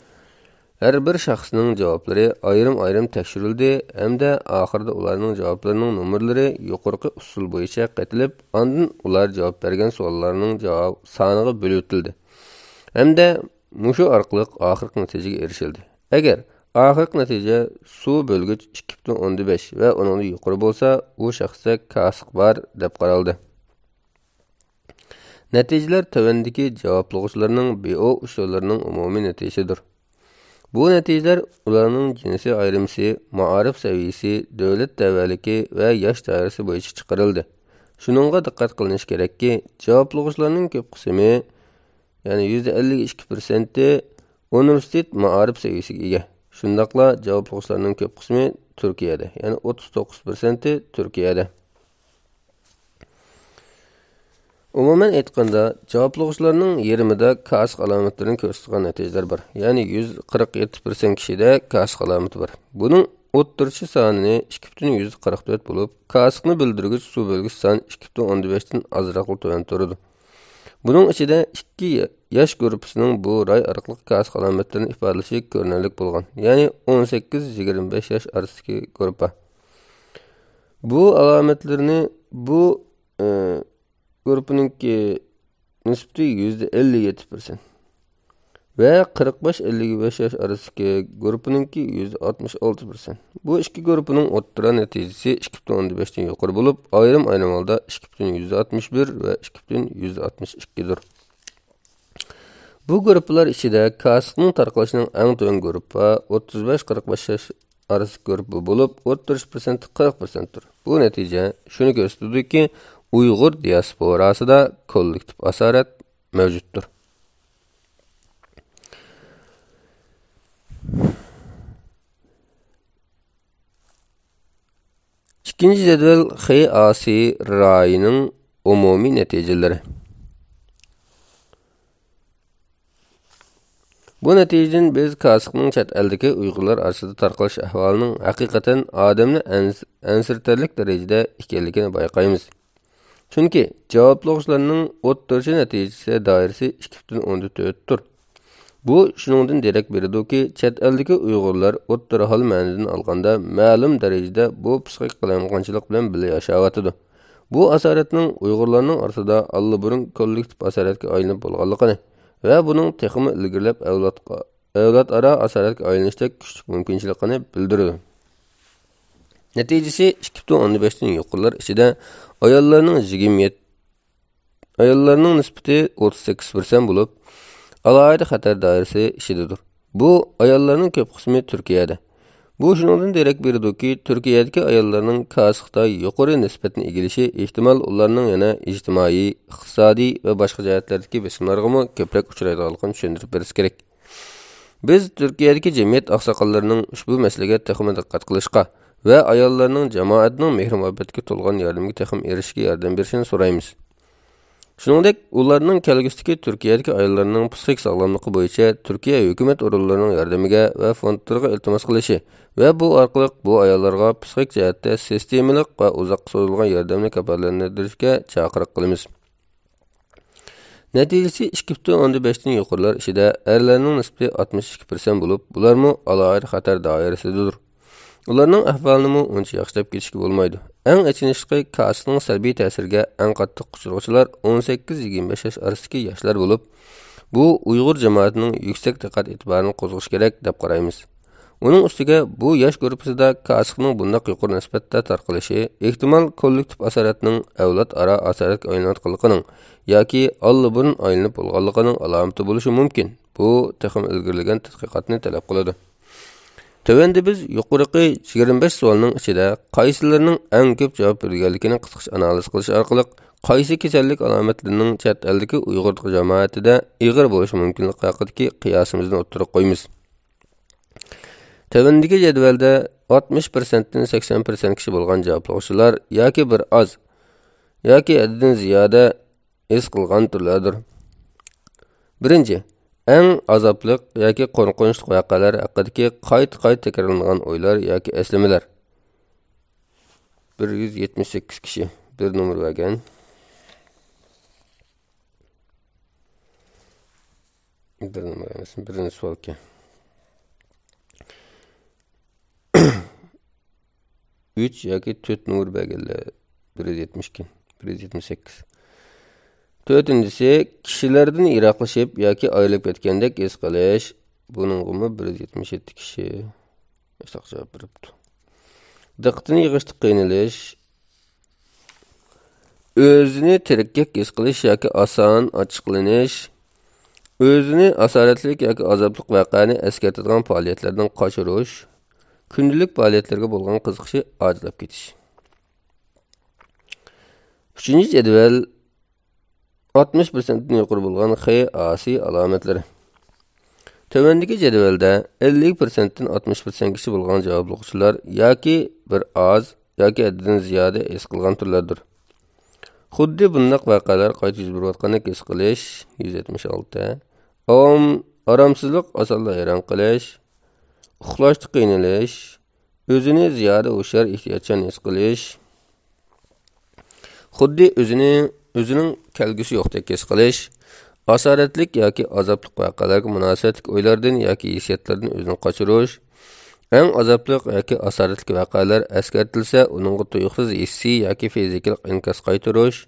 ھەر بىر شەخسنىڭ جاۋابلىرى ئايرىم-ئايرىم تەكشۈرۈلدى ھەمدە ئاخىرىدا ئۇلارنىڭ جاۋابلىرىنىڭ نومۇرلىرى يۇقىرىقى ئۇسۇل بويىچە قېتىلىپ، ئاندىن ئۇلار جاۋاب بەرگەن سوئاللارنىڭ جاۋاب سانىغا بۆلۈۋېتىلدى ھەمدە مۇشۇ ئارقىلىق ئاخىرقى نەتىجىگە ئېرىشىلدى. ئەگەر ئاخىرقى نەتىجە سۇ بۆلگۈچ ئىككى پۈتۈن ئوندىن بەش ۋە ئۇنىڭدىن يۇقىرى بولسا، ئۇ شەخستە كاسىق بار دەپ قارالدى. نەتىجىلەر تۆۋەندىكى جاۋابلىغۇچىلارنىڭ بىئو ئۇچۇرلىرىنىڭ ئومۇمىي نەتىجىسىدۇر. بۇ نەتىجىلەر ئۇلارنىڭ جىنسىي ئايرىمىسى، مائارىپ سەۋىيىسى، دۆلەت تەۋەلىكى ۋە ياش دائىرىسى بويىچە چىقىرىلدى. شۇنىڭغا دىققەت قىلىنىشى كېرەككى، جاۋابلىغۇچىلارنىڭ كۆپ قىسمى، يەنى يۈزدە ئەللىك ئىككى پىرسەنتى ئۇنىۋېرسىتېت مائارىپ سەۋىيەسىگە ئىگە. شۇنداقلا جاۋابلىغۇچىلارنىڭ كۆپ قىسمى تۈركىيەدە، يەنى ئوتتۇز توققۇز پىرسەنتى تۈركىيەدە. ئومۇمەن ئېيتقاندا، جاۋابلىغۇچىلارنىڭ يېرىمىدا كاسىق ئالامەتلىرىنى كۆرسىتىدىغان نەتىجىلەر بار، يەنى يۈز قىرىق يەتتە پىرسەنت كىشىدە كاسىق ئالامىتى بار. بۇنىڭ ئوتتۇرىچە سانىنى ئىككى پۈتۈن يۈزدە قىرىق تۆت بولۇپ، كاسىقنى بىلدۈرگۈچ سۇ بۆلگۈچ سان ئىككى پۈتۈن ئوندىن بەشتىن ئازراقلا تۆۋەن تۇرىدۇ. بۇنىڭ ئىچىدە ئىككى ياش گۇرۇپپىسىنىڭ بۇ راي ئارقىلىق كاسىق ئالامەتلىرىنى ئىپادىلىشى كۆرۈنەرلىك بولغان، يەنى ئون سەككىز يىگىرمە بەش ياش ئارىسىدىكى گۇرۇپپا. بۇ ئالامەتلىرىنى بۇ، ئى، گۇرۇپپىنىڭكى نىسبىتى يۈزدە ئەللىك يەتتە پىرسەنت ۋە قىرىق بەش ئەللىك بەش ياش ئارىسىدىكى گۇرۇپپىنىڭكى يۈزدە ئاتمىش ئالتە پىرسەنت. بۇ ئىككى گۇرۇپپىنىڭ ئوتتۇرا نەتىجىسى ئىككى پۈتۈن ئوندىن بەشتىن يۇقىرى بولۇپ، ئايرىم-ئايرىم ھالدا ئىككى پۈتۈن يۈزدە ئاتمىش بىر ۋە ئىككى پۈتۈن يۈزدە ئاتمىش ئىككىدۇر. بۇ گۇرۇپپىلار ئىچىدە كاسىقنىڭ تارقىلىشىنىڭ ئەڭ تۆۋەن گۇرۇپپا ئوتتۇز بەش قىرىق بەش ياش ئارىسىدىكى گۇرۇپپا بولۇپ، ئوتتۇرىچە پىرسەنتى قىرىق پىرسەنتتۇر. بۇ نەتىجە شۇنى كۆرسىتىدۇكى، ئۇيغۇر دىياسپوراسىدا كوللېكتىپ ئاسارەت مەۋجۇتتۇر. ئىككىنچى جەدۋەل، خېئاسى رايىنىڭ ئومۇمىي نەتىجىلىرى. بۇ نەتىجىدىن بىز كاسىقنىڭ چەت ئەلدىكى ئۇيغۇرلار ئارىسىدا تارقىلىش ئەھۋالىنىڭ ھەقىقەتەن ئادەمنى ئەنس-، ئەنسىرىتەرلىك دەرىجىدە ئىكەنلىكىنى بايقايمىز. چۈنكى جاۋابلىغۇچىلارنىڭ ئوتتۇرىچە نەتىجىسى دائىرىسى ئىككى پۈتۈن ئوندىن تۆتتۇر. بۇ شۇنىڭدىن دېرەك بېرىدۇكى، چەت ئەلدىكى ئۇيغۇرلار ئوتتۇرا ھال مەنىدىن ئالغاندا مەلۇم دەرىجىدە بۇ پسىخىك قالايمىقانچىلىق بىلەن بىللە ياشاۋاتىدۇ. بۇ ئاسارەتنىڭ ئۇيغۇرلارنىڭ ئارىسىدا ئاللىبۇرۇن كوللېكتىپ ئاسارەتكە ئايلىنىپ بولغانلىقىنى ۋە بۇنىڭ تېخىمۇ ئىلگىرىلەپ ئەۋلادقا، ئەۋلاد ئارا ئاسارەتكە ئايلىنىشتەك كۈچلۈك مۇمكىنچىلىكىنى بىلدۈرىدۇ. نەتىجىسى، ئىككى پۈتۈن ئوندىن بەشتىن يۇقىرىلار ئىچىدە ئاياللارنىڭ يىگىرمە يەتتە، ئاياللارنىڭ نىسبىتى ئوتتۇز سەككىز پىرسەنت بولۇپ، ئالاھىدە خەتەر دائىرىسى ئىچىدىدۇر. بۇ ئاياللارنىڭ كۆپ قىسمى تۈركىيەدە. بۇ شۇنىڭدىن دېرەك بېرىدۇكى، تۈركىيەدىكى ئاياللارنىڭ كاسىقتا يۇقىرى نىسبەتنى ئىگىلىشى ئېھتىمال ئۇلارنىڭ يەنە ئىجتىمائىي، ئىقتىسادىي ۋە باشقا جەھەتلەردىكى بېسىملارغىمۇ كۆپرەك ئۇچرايدىغانلىقىنى چۈشەندۈرۈپ بېرىش كېرەك. بىز تۈركىيەدىكى جەمئىيەت ئاقساقاللىرىنىڭ ئۇشبۇ مەسىلىگە تېخىمۇ دىققەت قىلىشقا ۋە ئاياللارنىڭ جامائەتنىڭ مېھرى-مۇھەببەتكە تولغان ياردىمىگە تېخىمۇ ئېرىشىشكە ياردەم بېرىشىنى سورايمىز. شۇنىڭدەك، ئۇلارنىڭ كەلگۈسىدىكى تۈركىيەدىكى ئاياللارنىڭ پسىخىك ساغلاملىقى بويىچە تۈركىيە ھۆكۈمەت ئورۇنلىرىنىڭ ياردىمىگە ۋە فوندلىرىغا ئىلتىماس قىلىشى ۋە بۇ ئارقىلىق بۇ ئاياللارغا پسىخىك جەھەتتە سىستېمىلىق ۋە ئۇزاققا سوزۇلغان ياردەمنى كاپالەتلەندۈرۈشكە چاقىرىق قىلىمىز. نەتىجىسى ئىككى پۈتۈن ئوندىن بەشتىن يۇقىرىلار ئىچىدە ئەرلەرنىڭ نىسبىتى ئاتمىش ئىككى پىرسەنت بولۇپ، بۇلارمۇ ئالاھىدە خەتەر دائىرىسىدىدۇر. ئۇلارنىڭ ئەھۋالىنىمۇ ئۇنچە ياخشىلاپ كېتىشكە بولمايدۇ. ئەڭ ئېچىنىشلىقى، كاسىكنىڭ سەلبىي تەسىرىگە ئەڭ قاتتىق ئۇچرىغۇچىلار ئون سەككىز يىگىرمە بەش ياش ئارىسىدىكى ياشلار بولۇپ، بۇ ئۇيغۇر جامائىتىنىڭ يۈكسەك دىققەت ئېتىبارىنى قوزغىشى كېرەك دەپ قارايمىز. ئۇنىڭ ئۈستىگە، بۇ ياش گۇرۇپپىسىدا كاسىكنىڭ بۇنداق يۇقىرى نىسبەتتە تارقىلىشى، ئېھتىمال، كوللېكتىپ ئاسارەتنىڭ ئەۋلاد ئارا ئاسارەتكە ئايلىنىۋاتقانلىقىنىڭ ياكى ئاللىبۇرۇن ئايلىنىپ بولغانلىقىنىڭ ئالامىتى بولۇشى مۇمكىن. بۇ تېخىمۇ ئىلگىرىلىگەن تەتقىقاتنى تەلەپ قىلىدۇ. تۆۋەندە بىز يۇقىرىقى يىگىرمە بەش سوئالنىڭ ئىچىدە قايسىلىرىنىڭ ئەڭ كۆپ جاۋاب بېرىلگەنلىكىنى قىسقىچە ئانالىز قىلىش ئارقىلىق، قايسى كېسەللىك ئالامەتلىرىنىڭ چەت ئەلدىكى ئۇيغۇر جامائىتىدە ئېغىر بولۇشى مۇمكىنلىقى ھەققىدىكى قىياسىمىزنى ئوتتۇرىغا قويىمىز. تۆۋەندىكى جەدۋەلدە ئاتمىش پىرسەنتتىن سەكسەن پىرسەنتكىچە بولغان جاۋابلىغۇچىلار ياكى بىر ئاز، ياكى ھەددىدىن زىيادە ھېس قىلغان تۈرلەردۇر. بىرىنچى، ئەڭ ئازابلىق ياكى قورقۇنچلۇق ۋەقەلەر ھەققىدىكى قايتا-قايتا تەكرارلىنىدىغان ئويلار ياكى ئەسلىمىلەر. بىر يۈز يەتمىش سەككىز كىشى بىر نومۇر بەرگەن. بىر نومۇر ئەمەس، بىرىنچى سوئالكەن. ئۈچ ياكى تۆت نومۇر بەرگەنلەر بىر يۈز يەتمىش ئىكەن، بىر يۈز يەتمىش سەككىز. تۆتىنچىسى، كىشىلەردىن يىراقلىشىپ ياكى ئايرىلىپ كەتكەندەك ھېس قىلىش. بۇنىڭغىمۇ بىر يۈز يەتمىش يەتتە كىشى مۇشۇنداق جاۋاب بېرىپتۇ. دىققىتىنى يىغىشتا قىينىلىش. ئۆزىنى تېرىككەك ھېس قىلىش ياكى ئاسان ئاچچىقلىنىش. ئۆزىنى ئاسارەتلىك ياكى ئازابلىق ۋەقەنى ئەسكەرتىدىغان پائالىيەتلەردىن قاچۇرۇش. كۈندىلىك پائالىيەتلەرگە بولغان قىزىقىشى ئاجىزلاپ كېتىش. ئۈچىنچى جەدۋەل، ئاتمىش پىرسەنتتىن يۇقىرى بولغان خېئاسى ئالامەتلىرى. تۆۋەندىكى جەدۋەلدە ئەللىك پىرسەنتتىن ئاتمىش پىرسەنتكىچە بولغان جاۋابلىغۇچىلار ياكى بىر ئاز، ياكى ھەددىدىن زىيادە ھېس قىلغان تۈرلەردۇر. خۇددى بۇنداق ۋەقەلەر قايتا يۈز بېرىۋاتقاندەك ھېس قىلىش، يۈز يەتمىش ئالتە. ئاۋام-، ئارامسىزلىق، ئاسانلا ھەيران قېلىش، ئۇخلاشتا قىينىلىش، ئۆزىنى زىيادە ھوشيار، ئېھتىياتچان ھېس قىلىش، خۇددى ئۆزىنى، ئۆزىنىڭ كەلگۈسى يوقتەك ھېس قىلىش، ئاسارەتلىك ياكى ئازابلىق ۋەقەلەرگە مۇناسىۋەتلىك ئويلاردىن ياكى ھېسسىياتلاردىن ئۆزىنى قاچۇرۇش. ئەڭ ئازابلىق ياكى ئاسارەتلىك ۋەقەلەر ئەسكەرتىلسە، ئۇنىڭغا تۇيۇقسىز ھېسسىي ياكى فىزىكىلىق ئىنكاس قايتۇرۇش.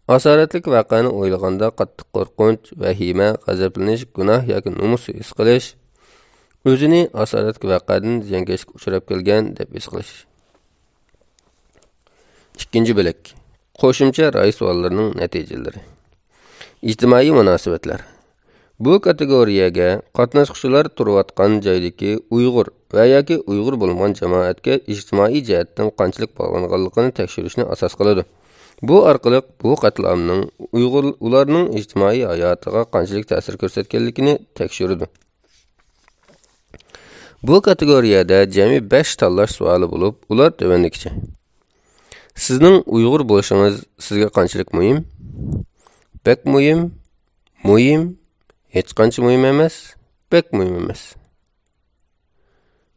ئاسارەتلىك ۋەقەنى ئويلىغاندا قاتتىق قورقۇنچ، ۋەھىمە، غەزەپلىنىش، گۇناھ ياكى نومۇس ھېس قىلىش. ئۆزىنى ئاسارەتلىك ۋەقەدىن زىيانكەشلىككە ئۇچراپ كەلگەن دەپ ھېس قىلىش. ئىككىنچى بۆلەك. قوشۇمچە راي سوئاللىرىنىڭ نەتىجىلىرى. ئىجتىمائىي مۇناسىۋەتلەر. بۇ كاتېگورىيەگە قاتناشقۇچىلار تۇرۇۋاتقان جايدىكى ئۇيغۇر ۋە ياكى ئۇيغۇر بولمىغان جامائەتكە ئىجتىمائىي جەھەتتىن قانچىلىك باغلانغانلىقىنى تەكشۈرۈشنى ئاساس قىلىدۇ. بۇ ئارقىلىق بۇ قەتلىئامنىڭ ئۇيغۇر، ئۇلارنىڭ ئىجتىمائىي ھاياتىغا قانچىلىك تەسىر كۆرسەتكەنلىكىنى تەكشۈرىدۇ. بۇ كاتېگورىيەدە جەمئىي بەش تاللاش سوئالى بولۇپ، ئۇلار تۆۋەندىكىچە. سىزنىڭ ئۇيغۇر بولۇشىڭىز سىزگە قانچىلىك مۇھىم؟ بەك مۇھىم، مۇھىم، ھېچقانچە مۇھىم ئەمەس، بەك مۇھىم ئەمەس.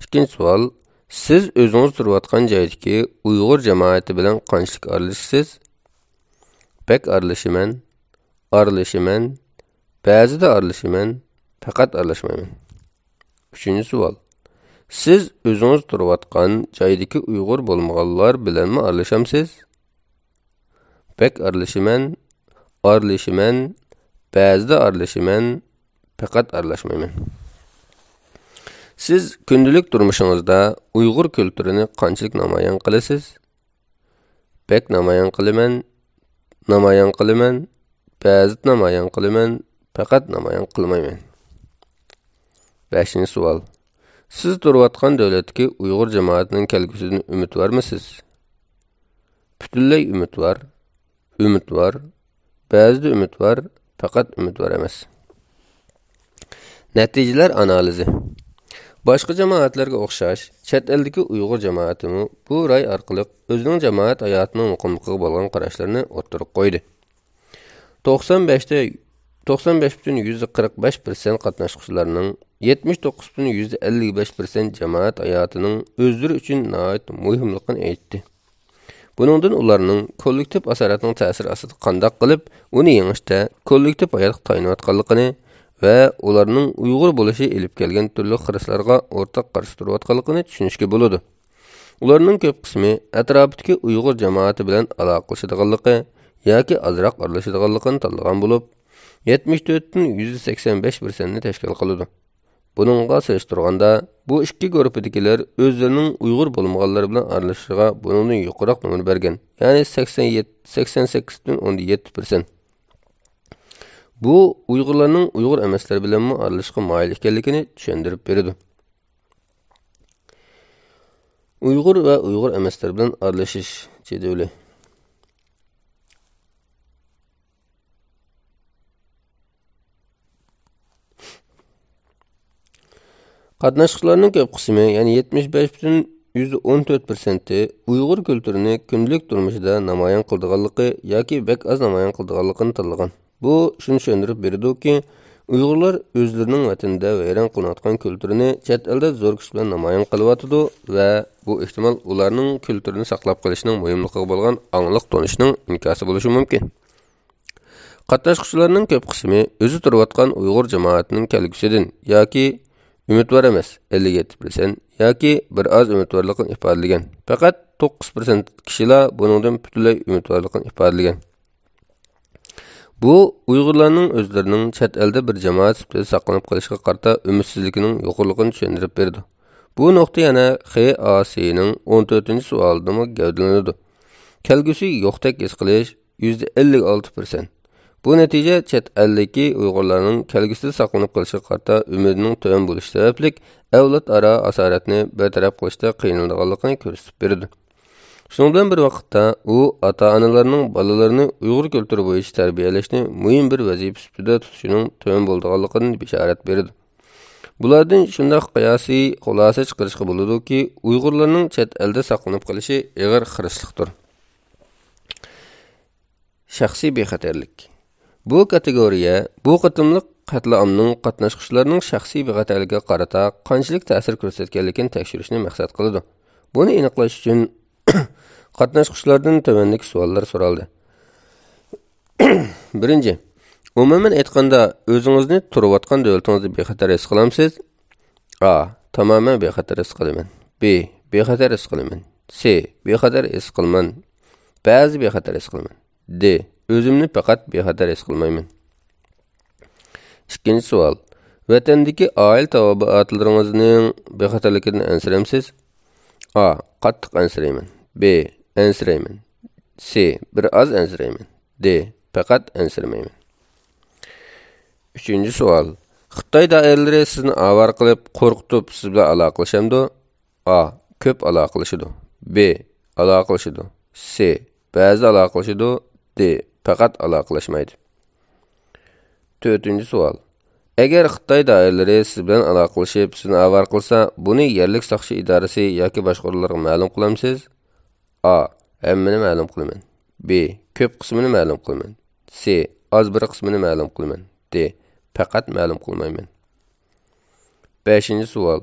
ئىككىنچى سوئال، سىز ئۆزىڭىز تۇرۇۋاتقان جايدىكى ئۇيغۇر جامائىتى بىلەن قانچىلىك ئارىلىشىسىز؟ بەك ئارىلىشىمەن، ئارىلىشىمەن، بەزىدە ئارىلىشىمەن، پەقەت ئارىلاشمايمەن. ئۈچىنچى سوئال، سىز ئۆزىڭىز تۇرۇۋاتقان جايدىكى ئۇيغۇر بولمىغانلار بىلەنمۇ ئارىلىشامسىز؟ بەك ئارىلىشىمەن، ئارىلىشىمەن، بەزىدە ئارىلىشىمەن، پەقەت ئارىلاشمايمەن. سىز كۈندىلىك تۇرمۇشىڭىزدا ئۇيغۇر كۈلتۈرىنى قانچىلىك نامايان قىلىسىز؟ بەك نامايان قىلىمەن، نامايان قىلىمەن، بەزىدە نامايان قىلىمەن، پەقەت نامايان قىلمايمەن. بەشىنچى سوئال، سىز تۇرۇۋاتقان دۆلەتتىكى ئۇيغۇر جامائىتىنىڭ كەلگۈسىدىن ئۈمىدۋارمۇسىز؟ پۈتۈنلەي ئۈمىدۋار، ئۈمىدۋار، بەزىدە ئۈمىدۋار، پەقەت ئۈمىدۋار ئەمەس. نەتىجىلەر ئانالىزى. باشقا جامائەتلەرگە ئوخشاش، چەت ئەلدىكى ئۇيغۇر جامائىتىمۇ بۇ راي ئارقىلىق ئۆزىنىڭ جامائەت ھاياتىنىڭ مۇقىملىقىغا بولغان قاراشلىرىنى ئوتتۇرىغا قويدى. توقسان بەشتە، توقسان بەش پۈتۈن يۈزدە قىرىق بەش پىرسەنت قاتناشقۇچىلارنىڭ يەتمىش توققۇز پۈتۈن يۈزدە ئەللىك بەش پىرسەنت جامائەت ھاياتىنىڭ ئۆزلىرى ئۈچۈن ناھايىتى مۇھىملىقىنى ئېيتتى. بۇنىڭدىن ئۇلارنىڭ كوللېكتىپ ئاسارەتنىڭ تەسىرى ئاستىدا قانداق قىلىپ ئۇنى يېڭىشتە كوللېكتىپ ھاياتقا تايىنىۋاتقانلىقىنى ۋە ئۇلارنىڭ ئۇيغۇر بولۇشى ئېلىپ كەلگەن تۈرلۈك خىرىسلارغا ئورتاق قارشى تۇرۇۋاتقانلىقىنى چۈشىنىشكە بولىدۇ. ئۇلارنىڭ كۆپ قىسمى ئەتراپىدىكى ئۇيغۇر جامائىتى بىلەن ئالاقىلىشىدىغانلىقى ياكى ئازراق ئارىلىشىدىغانلىقىنى تاللىغان بولۇپ، يەتمىش تۆتتىن يۈزدە سەكسەن بەش پىرسەنتنى تەشكىل قىلىدۇ. بۇنىڭغا سېلىشتۇرغاندا، بۇ ئىككى گۇرۇپپىدىكىلەر ئۆزلىرىنىڭ ئۇيغۇر بولمىغانلىرى بىلەن ئارىلىشىشىغا بۇنىڭدىن يۇقىرىراق نومۇر بەرگەن، يەنى سەكسەن يەتتە، سەكسەن سەككىز پۈتۈن ئوندىن يەتتە پىرسەنت. بۇ ئۇيغۇرلارنىڭ ئۇيغۇر ئەمەسلەر بىلەنمۇ ئارىلىشىشقا مايىل ئىكەنلىكىنى چۈشەندۈرۈپ بېرىدۇ. ئۇيغۇر ۋە ئۇيغۇر ئەمەسلەر بىلەن ئارىلىشىش جەدۋىلى. قاتناشقۇچىلارنىڭ كۆپ قىسمى، يەنى يەتمىش بەش پۈتۈن يۈزدە ئون تۆت پىرسەنتى ئۇيغۇر كۈلتۈرىنى كۈندىلىك تۇرمۇشىدا نامايان قىلىدىغانلىقى ياكى بەك ئاز نامايان قىلىدىغانلىقىنى تاللىغان. بۇ شۇنى چۈشەندۈرۈپ بېرىدۇكى، ئۇيغۇرلار ئۆزلىرىنىڭ ۋەتىنىدە ۋەيران قىلىنىۋاتقان كۈلتۈرىنى چەت ئەلدە زور كۈچ بىلەن نامايان قىلىۋاتىدۇ ۋە بۇ ئېھتىمال ئۇلارنىڭ كۈلتۈرىنى ساقلاپ قېلىشنىڭ مۇھىملىقىغا بولغان ئاڭلىق تونۇشنىڭ ئىنكاسى بولۇشى مۇمكىن. قاتناشقۇچىلارنىڭ كۆپ قىسمى ئۆزى تۇرۇۋاتقان ئۇيغۇر جامائىتىنىڭ كەلگۈسىدىن ياكى ئۈمىدۋار ئەمەس، ئەللىك يەتتە پىرسەنت، ياكى بىر ئاز ئۈمىدۋارلىقىنى ئىپادىلىگەن، پەقەت توققۇز پىرسەنت كىشىلا بۇنىڭدىن پۈتۈنلەي ئۈمىدۋارلىقىنى ئىپادىلىگەن. بۇ ئۇيغۇرلارنىڭ ئۆزلىرىنىڭ چەت ئەلدە بىر جامائەت سۈپىتىدە ساقلىنىپ قېلىشىغا قارىتا ئۈمىدسىزلىكىنىڭ يۇقىرىلىقىنى چۈشەندۈرۈپ بېرىدۇ. بۇ نۇقتا يەنە خې ئا سىنىڭ ئون تۆتىنچى سوئالىدىمۇ گەۋدىلىنىدۇ. كەلگۈسى يوقتەك ھېس قىلىش يۈزدە ئەللىك ئالتە پىرسەنت. بۇ نەتىجە چەت ئەلدىكى ئۇيغۇرلارنىڭ كەلگۈسىدە ساقلىنىپ قېلىشىغا قارىتا ئۈمىدىنىڭ تۆۋەن بولۇشى سەۋەبلىك ئەۋلاد ئارا ئاسارەتنى بىر تەرەپ قىلىشتا قىينىلىدىغانلىقىنى كۆرسىتىپ بېرىدۇ. شۇنىڭ بىلەن بىر ۋاقىتتا، ئۇ ئاتا-ئانىلارنىڭ بالىلىرىنى ئۇيغۇر كۈلتۈرى بويىچە تەربىيەلەشنى مۇھىم بىر ۋەزىپە سۈپىتىدە تۇتۇشىنىڭ تۆۋەن بولىدىغانلىقىدىن بېشارەت بېرىدۇ. بۇلاردىن شۇنداق قىياسىي خۇلاسە چىقىرىشقا بولىدۇكى، ئۇيغۇرلارنىڭ چەت ئەلدە ساقلىنىپ قېلىشى ئېغىر خىرىسلىقتۇر. شەخسىي بىخەتەرلىك. بۇ كاتېگورىيە بۇ قېتىملىق قەتلىئامنىڭ قاتناشقۇچىلارنىڭ شەخسىي بىخەتەرلىكىگە قارىتا قانچىلىك تەسىر كۆرسەتكەنلىكىنى تەكشۈرۈشنى مەقسەت قىلىدۇ. بۇنى ئېنىقلاش ئۈچۈن، قاتناشقۇچىلاردىن تۆۋەندىكى سوئاللار سورالدى. بىرىنچى، ئومۇمەن ئېيتقاندا، ئۆزىڭىزنى تۇرۇۋاتقان دۆلىتىڭىزدە بىخەتەر ھېس قىلامسىز؟ ئا، تامامەن بىخەتەر ھېس قىلىمەن. بى، بىخەتەر ھېس قىلىمەن. سى، بىخەتەر ھېس قىلىمەن. بەزى بىخەتەر ھېس قىلىمەن. دى، ئۆزۈمنى پەقەت بىخەتەر ھېس قىلمايمەن. ئىككىنچى سوئال. ۋەتەندىكى ئائىلە تاۋابىئاتلىرىڭىزنىڭ بىخەتەرلىكىدىن ئەنسىرەمسىز؟ ئا، قاتتىق ئەنسىرەيمەن. بى، ئەنسىرەيمەن. سى، بىر ئاز ئەنسىرەيمەن. دى، پەقەت ئەنسىرىمەيمەن. ئۈچىنچى سوئال. خىتاي دائىرىلىرى سىزنى ئاۋارە قىلىپ، قورقۇتۇپ، سىز بىلەن ئالاقىلىشەمدۇ؟ ئا، كۆپ ئالاقىلىشىدۇ. بى، ئالاقىلىشىدۇ. سى، بەزىدە ئالاقىلىشىدۇ. دى، پەقەت ئالاقىلاشمايدۇ. تۆتىنچى سوئال. ئەگەر خىتاي دائىرىلىرى سىز بىلەن ئالاقىلىشىپ، سىزنى ئاۋارە قىلسا، بۇنى يەرلىك ساقچى ئىدارىسى ياكى باشقا ئورۇنلارغا مەلۇم قىلامسىز؟ ئا، ھەممىنى مەلۇم قىلىمەن. بى، كۆپ قىسمىنى مەلۇم قىلىمەن. سى، ئاز بىر قىسمىنى مەلۇم قىلىمەن. دى، پەقەت مەلۇم قىلمايمەن. بەشىنچى سوئال.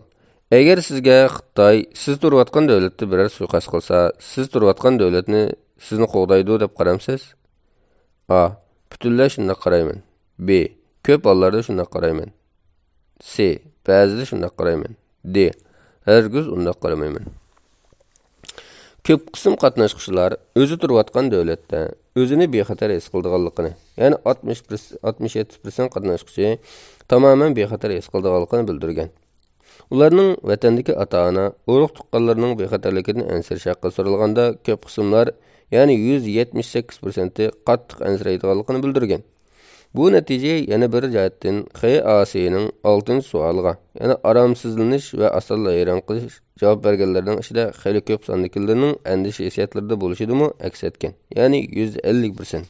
ئەگەر سىزگە خىتاي سىز تۇرۇۋاتقان دۆلەتتە بىرەر سۇيىقەست قىلسا، سىز تۇرۇۋاتقان دۆلەتنى سىزنى قوغدايدۇ دەپ قارامسىز؟ ئا، پۈتۈنلەي شۇنداق قارايمەن. بى، كۆپ ھاللاردا شۇنداق قارايمەن. سى، بەزىدە شۇنداق قارايمەن. دى، ھەرگىز ئۇنداق قارىمايمەن. كۆپ قىسىم قاتناشقۇچىلار ئۆزى تۇرۇۋاتقان دۆلەتتە ئۆزىنى بىخەتەر ھېس قىلىدىغانلىقىنى، يەنى ئاتمىش پىرسەنت، ئاتمىش يەتتە پىرسەنت قاتناشقۇچى تامامەن بىخەتەر ھېس قىلىدىغانلىقىنى بىلدۈرگەن. ئۇلارنىڭ ۋەتەندىكى ئاتا-ئانا، ئۇرۇق-تۇغقانلىرىنىڭ بىخەتەرلىكىدىن ئەنسىرىشى ھەققىدە سورالغاندا، كۆپ قىسىملار، يەنى يۈزدە يەتمىش سەككىز پىرسەنتى قاتتىق ئەنسىرەيدىغانلىقىنى بىلدۈرگەن. بۇ نەتىجە يەنە بىر جەھەتتىن خې ئا سىنىڭ ئالتىنچى سوئالىغا، يەنى ئارامسىزلىنىش ۋە ئاسانلا ھەيران قېلىش، جاۋاب بەرگەنلەرنىڭ ئىچىدە خېلى كۆپ ساندىكىلىرىنىڭ ئەندىشە ھېسسىياتلىرىدا بولۇشىدىمۇ ئەكس ئەتكەن، يەنى يۈزدە ئەللىك پىرسەنت.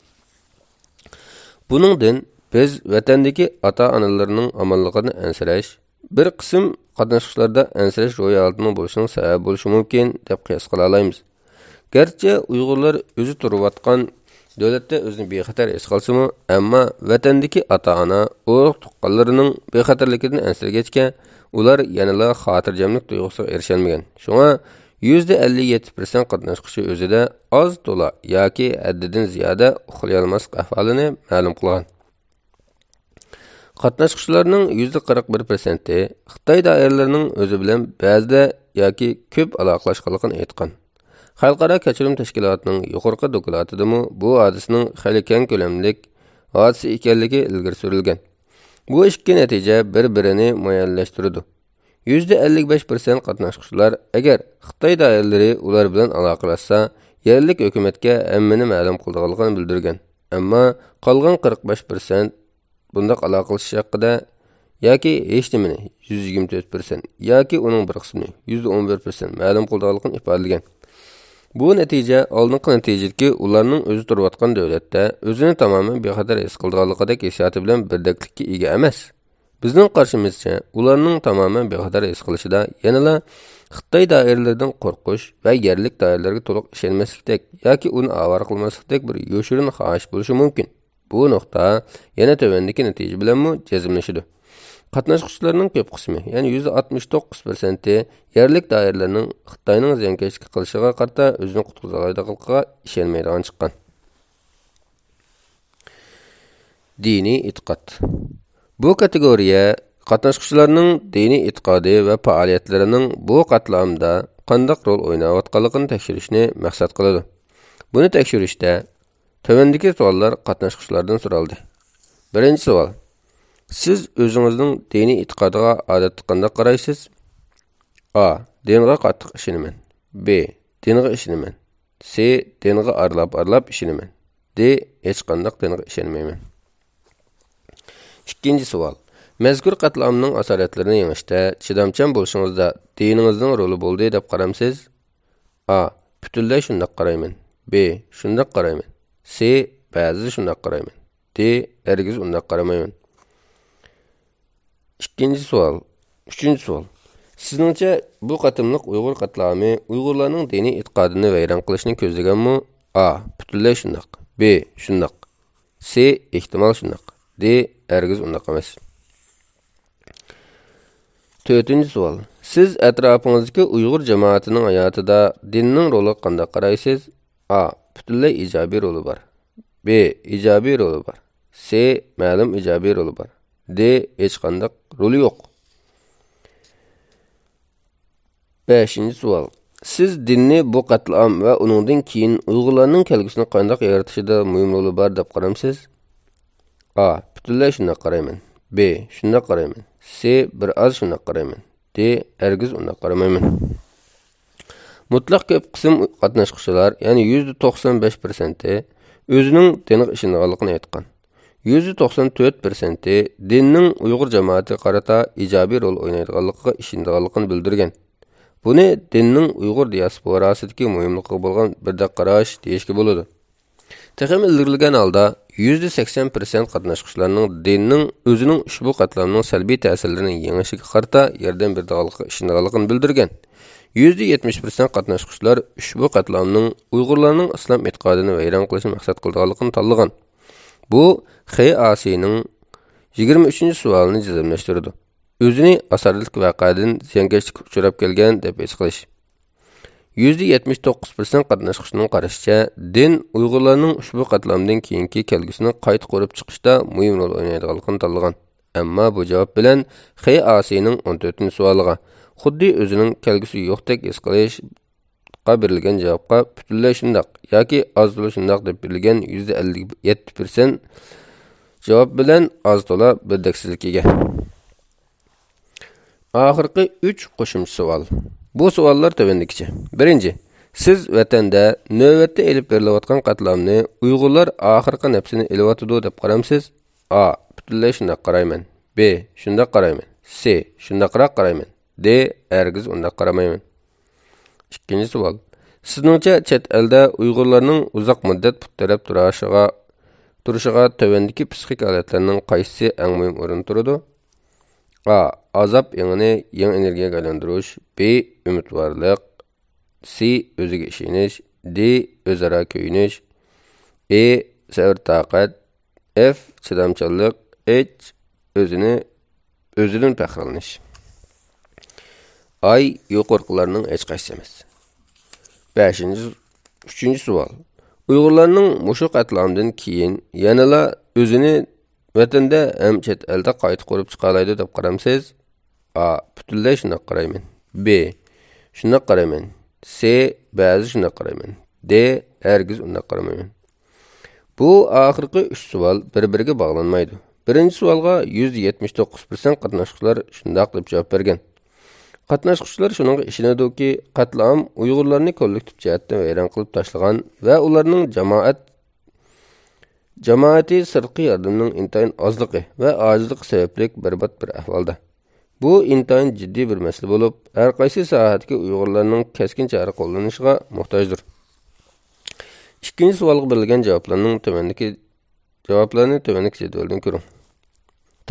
بۇنىڭدىن بىز ۋەتەندىكى ئاتا-ئانىلىرىنىڭ ئامانلىقىدىن ئەنسىرەش، بىر قىسىم قاتناشقۇچىلاردا ئەنسىرەش روھىي ھالىتىنىڭ بولۇشىنىڭ سەۋەبى بولۇشى مۇمكىن، دەپ قىياس قىلالايمىز. گەرچە ئۇيغۇرلار ئۆزى تۇرۇۋاتقان دۆلەتتە ئۆزىنى بىخەتەر ھېس قىلسىمۇ، ئەمما ۋەتەندىكى ئاتا-ئانا، ئۇرۇق-تۇغقانلىرىنىڭ بىخەتەرلىكىدىن ئەنسىرىگەچكە، ئۇلار يەنىلا خاتىرجەملىك تۇيغۇسىغا ئېرىشەلمىگەن. شۇڭا يۈزدە ئەللىك يەتتە پىرسەنت قاتناشقۇچى ئۆزىدە ئاز تولا ياكى ھەددىدىن زىيادە ئۇخلىيالماسلىق ئەھۋالىنى مەلۇم قىلغان. قاتناشقۇچىلارنىڭ يۈزدە قىرىق بىر پىرسەنتى خىتاي دائىرىلىرىنىڭ ئۆزى بىلەن بەزىدە ياكى كۆپ ئالاقىلەشكەنلىكىنى ئېيتقان. خەلقئارا كەچۈرۈم تەشكىلاتىنىڭ يۇقىرىقى دوكلاتىدىمۇ بۇ ھادىسىنىڭ خېلى كەڭ كۆلەملىك ھادىسە ئىكەنلىكى ئىلگىرى سۈرۈلگەن. بۇ ئىككى نەتىجە بىر-بىرىنى مۇئەييەنلەشتۈرىدۇ. يۈزدە ئەللىك بەش پىرسەنت قاتناشقۇچىلار ئەگەر خىتاي دائىرىلىرى ئۇلار بىلەن ئالاقىلەشسە، يەرلىك ھۆكۈمەتكە ھەممىنى مەلۇم قىلىدىغانلىقىنى بىلدۈرگەن. ئەمما قالغان قىرىق بەش پىرسەنت بۇنداق ئالاقىلىشىش ھەققىدە ياكى ھېچنېمىنى، يۈزدە يىگىرمە تۆت پىرسەنت، ياكى ئۇنىڭ بىر قىسمىنى، يۈزدە ئون بىر پىرسەنت، مەلۇم قىلىدىغانلىقىنى ئىپادىلىگەن. بۇ نەتىجە ئالدىنقى نەتىجىدىكى ئۇلارنىڭ ئۆزى تۇرۇۋاتقان دۆلەتتە ئۆزىنى تامامەن بىخەتەر ھېس قىلىدىغانلىقىدەك ھېسسىياتى بىلەن بىردەكلىككە ئىگە ئەمەس. بىزنىڭ قارىشىمىزچە، ئۇلارنىڭ تامامەن بىخەتەر ھېس قىلىشىدا يەنىلا خىتاي دائىرىلىرىدىن قورقۇش ۋە يەرلىك دائىرىلەرگە تولۇق ئىشەنمەسلىكتەك ياكى ئۇنى ئاۋارە قىلماسلىقتەك بىر يوشۇرۇن خاھىش بولۇشى مۇمكىن. بۇ نۇقتا يەنە تۆۋەندىكى نەتىجە بىلەنمۇ جەزملىشىدۇ. قاتناشقۇچىلارنىڭ كۆپ قىسمى، يەنى يۈزدە ئاتمىش توققۇز پىرسەنتى يەرلىك دائىرىلەرنىڭ خىتاينىڭ زىيانكەشلىك قىلىشىغا قارىتا ئۆزىنى قۇتقۇزالايدىغانلىقىغا ئىشەنمەيدىغان چىققان. دىنىي ئېتىقاد. بۇ كاتېگورىيە قاتناشقۇچىلارنىڭ دىنىي ئېتىقادى ۋە پائالىيەتلىرىنىڭ بۇ قاتلامدا قانداق رول ئويناۋاتقانلىقىنى تەكشۈرۈشنى مەقسەت قىلىدۇ. بۇنى تەكشۈرۈشتە تۆۋەندىكى سوئاللار قاتناشقۇچىلاردىن سورالدى. بىرىنچى سوئال: سىز ئۆزىڭىزنىڭ دىنىي ئېتىقادىغا ئادەتتە قانداق قارايسىز؟ ئا، دىنغا قاتتىق ئىشىنىمەن. بې، دىنغا ئىشىنىمەن. سې، دىنغا ئارىلاپ-ئارىلاپ ئىشىنىمەن. دې، ھېچقانداق دىنغا ئىشەنمەيمەن. ئىككىنچى سوئال: مەزكۇر قەتلىئامنىڭ ئاسارەتلىرىنى يېڭىشتە چىدامچان بولۇشىڭىزدا دىنىڭىزنىڭ رولى بولدى دەپ قارامسىز؟ ئا، پۈتۈنلەي شۇنداق قارايمەن. بې، شۇنداق قارايمەن. سې، بەزىدە شۇنداق قارايمەن. دې، ھەرگىز ئۇنداق قارىمايمەن. ئىككىنچى سوئال. ئۈچىنچى سوئال. سىزنىڭچە بۇ قېتىملىق ئۇيغۇر قەتلىئامى ئۇيغۇرلارنىڭ دىنىي ئېتىقادىنى ۋەيران قىلىشنى كۆزلىگەنمۇ؟ ئا، پۈتۈنلەي شۇنداق. بې، شۇنداق. سې، ئېھتىمال شۇنداق. دې، ھەرگىز ئۇنداق ئەمەس. تۆتىنچى سوئال. سىز ئەتراپىڭىزدىكى ئۇيغۇر جامائىتىنىڭ ھاياتىدا دىننىڭ رولىغا قانداق قارايسىز؟ ئا، پۈتۈنلەي ئىجابىي رولى بار. بې، ئىجابىي رولى بار. سې، مەلۇم ئىجابىي رولى بار. دې، ھېچقانداق رولى يوق. بەشىنچى سوئال. سىز دىننى بۇ قەتلىئام ۋە ئۇنىڭدىن كېيىن ئۇيغۇرلارنىڭ كەلگۈسىنى قانداق يارىتىشىدا مۇھىم رولى بار دەپ قارامسىز؟ ئا، پۈتۈنلەي شۇنداق قارايمەن. بې، شۇنداق قارايمەن. سې، بىر ئاز شۇنداق قارايمەن. دې، ھەرگىز ئۇنداق قارىمايمەن. مۇتلەق كۆپ قىسىم قاتناشقۇچىلار، يەنى يۈزدە توقسان بەش پىرسەنتى ئۆزىنىڭ دىنغا ئىشىنىدىغانلىقىنى ئېيتقان. يۈزدە توقسان تۆت پىرسەنتى دىننىڭ ئۇيغۇر جامائىتىگە قارىتا ئىجابىي رول ئوينايدىغانلىقىغا ئىشىنىدىغانلىقىنى بىلدۈرگەن. بۇنى دىننىڭ ئۇيغۇر دىياسپوراسىدىكى مۇھىملىقىغا بولغان بىردەك قاراش دېيىشكە بولىدۇ. تېخىمۇ ئىلگىرىلىگەن ھالدا، يۈزدە سەكسەن پىرسەنت قاتناشقۇچىلارنىڭ دىننىڭ ئۆزىنىڭ ئۇشبۇ قاتلامنىڭ سەلبىي تەسىرلىرىنى يېڭىشىگە قارىتا ياردەم بېرىدىغانلىقىغا ئىشىنىدىغانلىقىنى بىلدۈرگەن. يۈزدە يەتمىش پىرسەنت قاتناشقۇچىلار ئۇشبۇ قاتلامنىڭ ئۇيغۇرلارنىڭ ئىسلام ئېتىقادىنى ۋەيران قىلىشنى مەقسەت قىلىدىغانلىقىنى تاللىغان. بۇ خې ئاسىنىڭ يىگىرمە ئۈچىنچى سوئالىنى جەزملەشتۈرىدۇ. ئۆزىنى ئاسارەتلىك ۋەقەدىن زىيانكەشلىككە ئۇچراپ كەلگەن دەپ ھېس قىلىش. يۈزدە يەتمىش توققۇز پىرسەنت قاتناشقۇچىنىڭ قارىشىچە، دىن ئۇيغۇرلارنىڭ ئۇشبۇ قاتلامدىن كېيىنكى كەلگۈسىنى قايتا قۇرۇپ چىقىشتا مۇھىم رول ئوينايدىغانلىقىنى تاللىغان. ئەمما بۇ جاۋاب بىلەن خې ئاسىنىڭ ئون تۆتىنچى سوئالىغا، خۇددى ئۆزىنىڭ كەلگۈسى يوقتەك ھېس قىلىشقا بېرىلگەن جاۋابقا پۈتۈنلەي شۇنداق ياكى ئاز تولا شۇنداق دەپ بېرىلگەن يۈزدە ئەللىك يەتتە پىرسەنت جاۋاب بىلەن ئاز تولا بىردەكسىزلىككە ئىگە. ئاخىرقى ئۈچ قوشۇمچە سوئال. بۇ سوئاللار تۆۋەندىكىچە. بىرىنچى، سىز ۋەتەندە نۆۋەتتە ئېلىپ بېرىلىۋاتقان قەتلىئامنى ئۇيغۇرلار ئاخىرقى نەپسىنى ئېلىۋاتىدۇ دەپ قارامسىز؟ ئا، پۈتۈنلەي شۇنداق قارايمەن. بې، شۇنداق قارايمەن. سې، شۇنداقراق قارايمەن. دې، ھەرگىز ئۇنداق قارىمايمەن. ئىككىنچى سوئال. سىزنىڭچە چەت ئەلدە ئۇيغۇرلارنىڭ ئۇزاق مۇددەت پۇت تىرەپ تۇراشىغا، تۇرۇشىغا تۆۋەندىكى پسىخىك ھالەتلەرنىڭ قايسىسى ئەڭ مۇھىم ئورۇندا تۇرىدۇ؟ ئا، ئازاب ئېڭىنى يېڭى ئېنېرگىيەگە ئايلاندۇرۇش. بې، ئۈمىدۋارلىق. سې، ئۆزىگە ئىشىنىش. دې، ئۆزئارا كۆيۈنۈش. ئې، سەۋر تاقەت. ئېف، چىدامچانلىق. ئېيچ، ئۆزىنى، ئۆزىدىن پەخىرلىنىش. ئاي، يۇقىرىقىلارنىڭ ھېچقايسىسى ئەمەس. بەشىنچى، ئۈچىنچى سوئال. ئۇيغۇرلارنىڭ مۇشۇ قەتلىئامدىن كېيىن يەنىلا ئۆزىنى ۋەتەندە ھەم چەت ئەلدە قايتا قۇرۇپ چىقالايدۇ دەپ قارامسىز؟ ئا، پۈتۈنلەي شۇنداق قارايمەن. بې، شۇنداق قارايمەن. سې، بەزى شۇنداق قارايمەن. دې، ھەرگىز ئۇنداق قارىمايمەن. بۇ ئاخىرقى ئۈچ سوئال بىر-بىرىگە باغلانمايدۇ. بىرىنچى سوئالغا يۈز يەتمىش توققۇز پىرسەنت قاتناشقۇچىلار شۇنداق دەپ جاۋاب بەرگەن. قاتناشقۇچىلار شۇنىڭغا ئىشىنىدۇكى، قەتلىئام ئۇيغۇرلارنى كوللېكتىپ جەھەتتىن ۋەيران قىلىپ تاشلىغان ۋە ئۇلارنىڭ جامائەت، جامائىتى سىرتقى ياردەمنىڭ ئىنتايىن ئازلىقى ۋە ئاجىزلىقى سەۋەبلىك بەربات بىر ئەھۋالدا. بۇ ئىنتايىن جىددىي بىر مەسىلە بولۇپ، ھەر قايسى ساھەدىكى ئۇيغۇرلارنىڭ كەسكىن چارە قوللىنىشىغا موھتاجدۇر. ئىككىنچى سوئالغا بېرىلگەن جاۋابلارنىڭ تۆۋەندىكى، جاۋابلارنى تۆۋەندىكى جەدۋەلدىن كۆرۈڭ.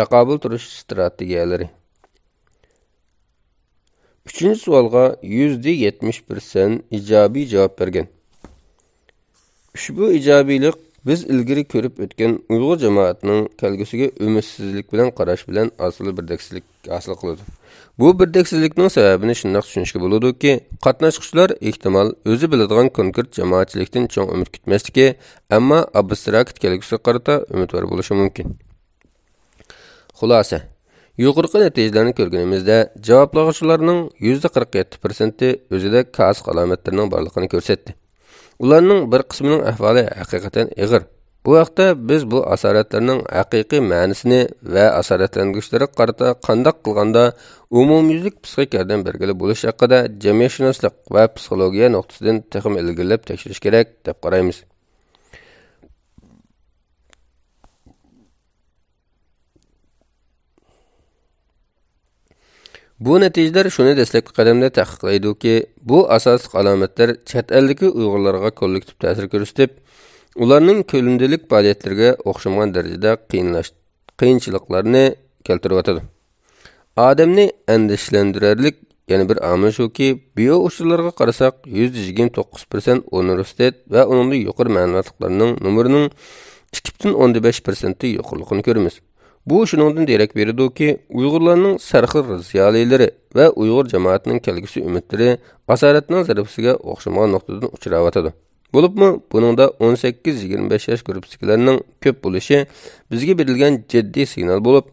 تاقابىل تۇرۇش ئىستراتېگىيەلىرى. ئۈچىنچى سوئالغا يۈزدە يەتمىش پىرسەنت ئىجابىي جاۋاب بەرگەن. ئۇشبۇ ئىجابىيلىق بىز ئىلگىرى كۆرۈپ ئۆتكەن ئۇيغۇر جامائىتىنىڭ كەلگۈسىگە ئۈمىدسىزلىك بىلەن قاراش بىلەن ئاساسلىق بىردەكسىزلىك ھاسىل قىلىدۇ. بۇ بىردەكسىزلىكنىڭ سەۋەبىنى شۇنداق چۈشىنىشكە بولىدۇكى، قاتناشقۇچىلار ئېھتىمال ئۆزى بىلىدىغان كونكرېت جامائەتچىلىكتىن چوڭ ئۈمىد كۈتمەسلىكى، ئەمما ئابستراكت كەلگۈسىگە قارىتا ئۈمىدۋار بولۇشى مۇمكىن. خۇلاسە، يۇقىرىقى نەتىجىلەرنى كۆرگىنىمىزدە، جاۋابلىغۇچىلارنىڭ يۈزدە قىرىق يەتتە پىرسەنتى ئۆزىدە كاسىق ئالامەتلىرىنىڭ بارلىقىنى كۆرسەتتى. ئۇلارنىڭ بىر قىسمىنىڭ ئەھۋالى ھەقىقەتەن ئېغىر. بۇ ھەقتە بىز بۇ ئاسارەتلەرنىڭ ھەقىقىي مەنىسىنى ۋە ئاسارەتلەنگۈچىلەرگە قارىتا قانداق قىلغاندا ئومۇميۈزلۈك پسىخىك ياردەم بەرگىلى بولۇش ھەققىدە جەمئىيەتشۇناسلىق ۋە پسىخولوگىيە نۇقتىسىدىن تېخىمۇ ئىلگىرىلەپ تەكشۈرۈش كېرەك، دەپ قارايمىز. بۇ نەتىجىلەر شۇنى دەسلەپكى قەدەمدە تەھقىقلەيدۇكى، بۇ ئاساسلىق ئالامەتلەر چەت ئەلدىكى ئۇيغۇرلارغا كوللېكتىپ تەسىر كۆرسىتىپ، ئۇلارنىڭ كۆلىمىدىلىك پائالىيەتلىرىگە ئوخشىمىغان دەرىجىدە قىيىنلاش-، قىيىنچىلىقلارنى كەلتۈرۈۋاتىدۇ. ئادەمنى ئەندىشىلەندۈرەرلىك يەنە بىر ئامىل شۇكى، بىئو ئۇچۇرلىرىغا قارىساق، يۈزدە يىگىرمە توققۇز پىرسەنت ئۇنىۋېرسىتېت ۋە ئۇنىڭدىن يۇقىرى مەلۇماتلىقلارنىڭ نومۇرىنىڭ ئىككى پۈتۈن ئوندىن بەش پىرسەنتى يۇقىرىلىقىنى كۆرىمىز. بۇ شۇنىڭدىن دېرەك بېرىدۇكى، ئۇيغۇرلارنىڭ سەرخىل زىيالىيلىرى ۋە ئۇيغۇر جامائىتىنىڭ كەلگۈسى ئۈمىدلىرى ئاسارەتنىڭ زەربىسىگە ئوخشىمىغان نۇقتىدىن ئۇچراۋاتىدۇ. بولۇپمۇ بۇنىڭدا ئون سەككىز يىگىرمە بەش ياش گۇرۇپپىسىدىكىلەرنىڭ كۆپ بولۇشى بىزگە بېرىلگەن جىددىي سىگنال بولۇپ،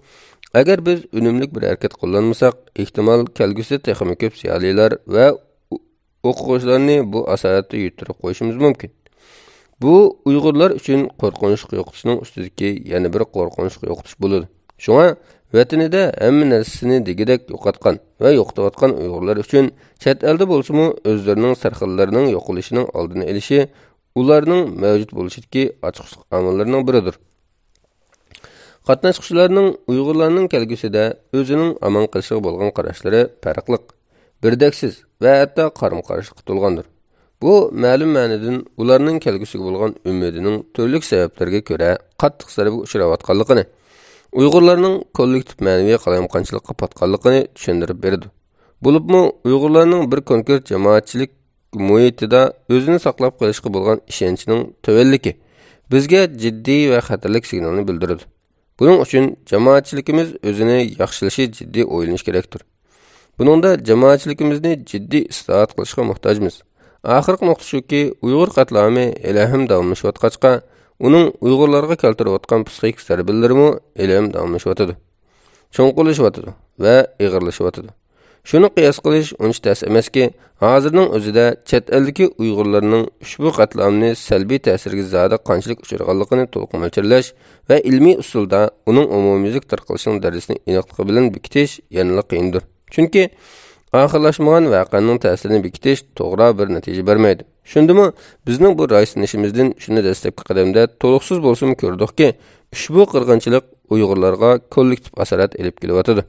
ئەگەر بىز ئۈنۈملۈك بىر ھەرىكەت قوللانمىساق، ئېھتىمال كەلگۈسىدە تېخىمۇ كۆپ زىيالىيلار ۋە ئوقۇغۇچىلارنى بۇ ئاسارەتتە يۈتتۈرۈپ قويۇشىمىز مۇمكىن. بۇ ئۇيغۇرلار ئۈچۈن قورقۇنچلۇق يوقىتىشنىڭ ئۈستىدىكى يەنە بىر قورقۇنچلۇق يوقىتىش بولىدۇ. شۇڭا ۋەتىنىدە ھەممە نەرسىسىنى دېگۈدەك يوقاتقان ۋە يوقىتىۋاتقان ئۇيغۇرلار ئۈچۈن چەت ئەلدە بولسىمۇ ئۆزلىرىنىڭ سەرخىللىرىنىڭ يوقىلىشىنىڭ ئالدىنى ئېلىشى ئۇلارنىڭ مەۋجۇت بولۇشىدىكى ئاچقۇچلۇق ئامىللىرىنىڭ بىرىدۇر. قاتناشقۇچىلارنىڭ ئۇيغۇرلارنىڭ كەلگۈسىدە ئۆزىنىڭ ئامان قېلىشىغا بولغان قاراشلىرى پەرقلىق، بىردەكسىز ۋە ھەتتا قارىمۇ قارشىلىققا تولغاندۇر. بۇ مەلۇم مەنىدىن ئۇلارنىڭ كەلگۈسىگە بولغان ئۈمىدىنىڭ تۈرلۈك سەۋەبلەرگە كۆرە قاتتىق زەربىگە ئۇچراۋاتقانلىقىنى، ئۇيغۇرلارنىڭ كوللېكتىپ مەنىۋى قالايمىقانچىلىققا پاتقانلىقىنى چۈشەندۈرۈپ بېرىدۇ. بولۇپمۇ ئۇيغۇرلارنىڭ بىر كونكرېت جامائەتچىلىك مۇھىتىدا ئۆزىنى ساقلاپ قېلىشقا بولغان ئىشەنچىنىڭ تۆۋەنلىكى بىزگە جىددىي ۋە خەتەرلىك سىگنالنى بىلدۈرىدۇ. بۇنىڭ ئۈچۈن جامائەتچىلىكىمىز ئۆزىنى ياخشىلىشى جىددىي ئويلىنىش كېرەكتۇر. بۇنىڭدا جامائەتچىلىكىمىزنى جىددىي ئىسلاھات قىلىشقا موھتاجمىز. ئاخىرقى نۇقتا شۇكى، ئۇيغۇر قەتلىئامى ھېلىھەم داۋاملىشىۋاتقاچقا، ئۇنىڭ ئۇيغۇرلارغا كەلتۈرۈۋاتقان پسىخىك زەربىلىرىمۇ ھېلىھەم داۋاملىشىۋاتىدۇ. چوڭقۇرلىشىۋاتىدۇ ۋە ئېغىرلىشىۋاتىدۇ. شۇنى قىياس قىلىش ئۇنچە تەس ئەمەسكى، ھازىرنىڭ ئۆزىدە چەت ئەلدىكى ئۇيغۇرلارنىڭ ئۇشبۇ قەتلىئامنى سەلبىي تەسىرگە زادى قانچىلىك ئۇچرىغانلىقىنى تولۇق مۆلچەرلەش ۋە ئىلمىي ئۇسۇلدا ئۇنىڭ ئومۇميۈزلۈك تارقىلىشىنىڭ دەرىجىسىنى ئېنىقلىقى بىلەن بېكىتىش يەنىلا قىيىندۇر. چۈنكى ئاخىرلاشمىغان ۋەقەنىڭ تەسىرىنى بېكىتىش توغرا بىر نەتىجە بەرمەيدۇ. شۇندىمۇ بىزنىڭ بۇ رايسىزلىنىشىمىزدىن شۇنى دەسلەپكى قەدەمدە تولۇقسىز بولسىمۇ كۆردۇقكى، ئۇشبۇ قىرغىنچىلىق ئۇيغۇرلارغا كوللېكتىپ ئاسارەت ئېلىپ كېلىۋاتىدۇ.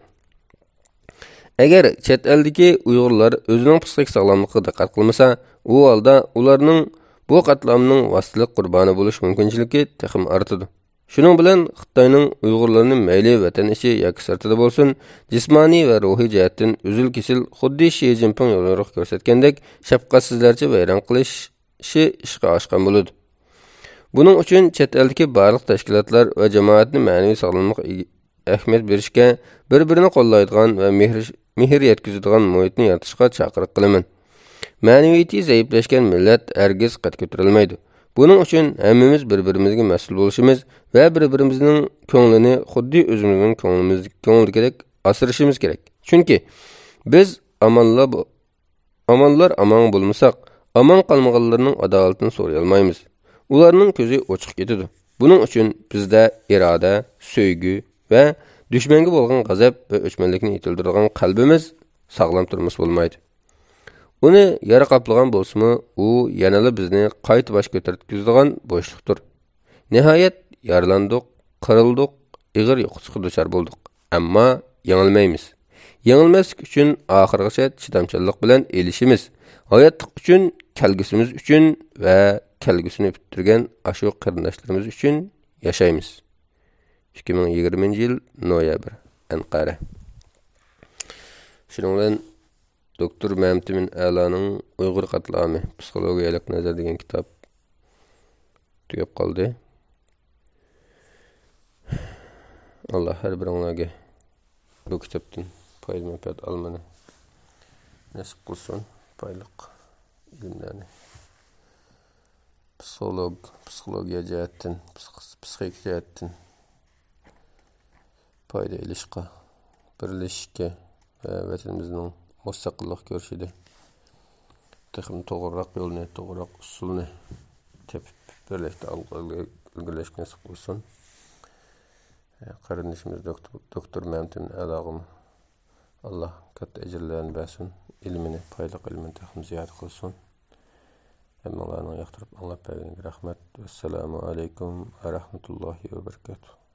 ئەگەر چەت ئەلدىكى ئۇيغۇرلار ئۆزىنىڭ پسىخىك ساغلاملىقىغا دىققەت قىلمىسا، ئۇ ھالدا ئۇلارنىڭ بۇ قەتلىئامنىڭ ۋاسىتىلىك قۇربانى بولۇش مۇمكىنچىلىكى تېخىمۇ ئارتىدۇ. شۇنىڭ بىلەن خىتاينىڭ ئۇيغۇرلىرىنى مەيلى ۋەتەن ئىچى ياكى سىرتىدا بولسۇن، جىسمانىي ۋە روھىي جەھەتتىن ئۈزۈل-كېسىل خۇددى شى جىنپىڭ يوليورۇقتا كۆرسەتكەندەك شەپقەتسىزلەرچە ۋەيران قىلىشى ئىشقا ئاشقان بولىدۇ. بۇنىڭ ئۈچۈن چەت ئەلدىكى بارلىق تەشكىلاتلار ۋە جامائەتنى مەنىۋى ساغلاملىققا ئەھمىيەت بېرىشكە، بىر-بىرىنى قوللايدىغان ۋە مېھىر، مېھىر يەتكۈزىدىغان مۇھىتنى يارىتىشقا چاقىرىق قىلىمەن. مەنىۋىيىتى زەئىپلەشكەن مىللەت ھەرگىز قەد كۆتۈرەلمەيدۇ. بۇنىڭ ئۈچۈن ھەممىمىز بىر-بىرىمىزگە مەسئۇل بولۇشىمىز ۋە بىر-بىرىمىزنىڭ كۆڭلىنى خۇددى ئۆزىمىزنىڭ كۆڭلىمىز، كۆڭلىدىكىدەك ئاسرىشىمىز كېرەك. چۈنكى بىز ئامانلا بو-، ئامانلار ئامان بولمىساق، ئامان قالمىغانلارنىڭ ئادالىتىنى سورىيالمايمىز. ئۇلارنىڭ كۆزى ئوچۇق كېتىدۇ. بۇنىڭ ئۈچۈن بىزدە ئىرادە، سۆيگۈ ۋە دۈشمەنگە بولغان غەزەپ ۋە ئۆچمەنلىكنى يېتىلدۈرىدىغان قەلبىمىز ساغلام تۇرمىسا بولمايدۇ. ئۇنى يارا قاپلىغان بولسىمۇ، ئۇ يەنىلا بىزنى قايتا باش كۆتۈرتكۈزىدىغان بوشلۇقتۇر. نىھايەت، يارىلاندۇق، قىرىلدۇق، ئېغىر يوقىتىشقا دۇچار بولدۇق. ئەمما يېڭىلمەيمىز. يېڭىلمەسلىك ئۈچۈن ئاخىرغىچە چىدامچانلىق بىلەن ئېلىشىمىز. ھاياتلىق ئۈچۈن، كەلگۈسىمىز ئۈچۈن ۋە كەلگۈسىنى پۈتتۈرگەن ئاشۇ قېرىنداشلىرىمىز ئۈچۈن ياشايمىز. ئىككى مىڭ يىگىرمىنچى يىل نويابىر، ئەنقەرە. شۇنىڭ بىلەن دوكتور مەمتىمىن ئەلانىڭ ئۇيغۇر قاتلامى، پسىخولوگىيەلىك نەزەر دېگەن كىتاب تۈگەپ قالدى. ئاللا ھەر بىرىڭلارگە بۇ كىتابتىن پايدا-مەنپەئەت ئالمىنى نېسىپ قىلسۇن، پايدىلىق ئىلىملەرنى. پسىخولوگ، پسىخولوگىيە جەھەتتىن، پسىخ-، پسىخىكا جەھەتتىن پايدا ئېلىشقا، بىرلىشىشكە ۋە ۋەتىنىمىزنىڭ مۇستەقىللىق كۈرىشىدە تېخىمۇ توغرىراق يولنى، توغرىراق ئۇسۇلنى تېپىپ، بىرلىكتە ئالغا ئىلگىرىلەشكە نېسىپ قىلسۇن. قېرىندىشىمىز دوكتور، دوكتور مەمتىمىن ئەلاغىمۇ ئاللا كاتتا ئەجىرلەرنى بەرسۇن، ئىلمىنى، پايدىلىق ئىلمىنى تېخىمۇ زىيادە قىلسۇن. ھەممىڭلارنىڭ ياقتۇرۇپ ئاڭلاپ بەرگىنىگە رەھمەت. ۋەسسالامۇ ئەلەيكۇم ۋە رەھمەتۇللاھى ۋە بەرىكاتۇھ.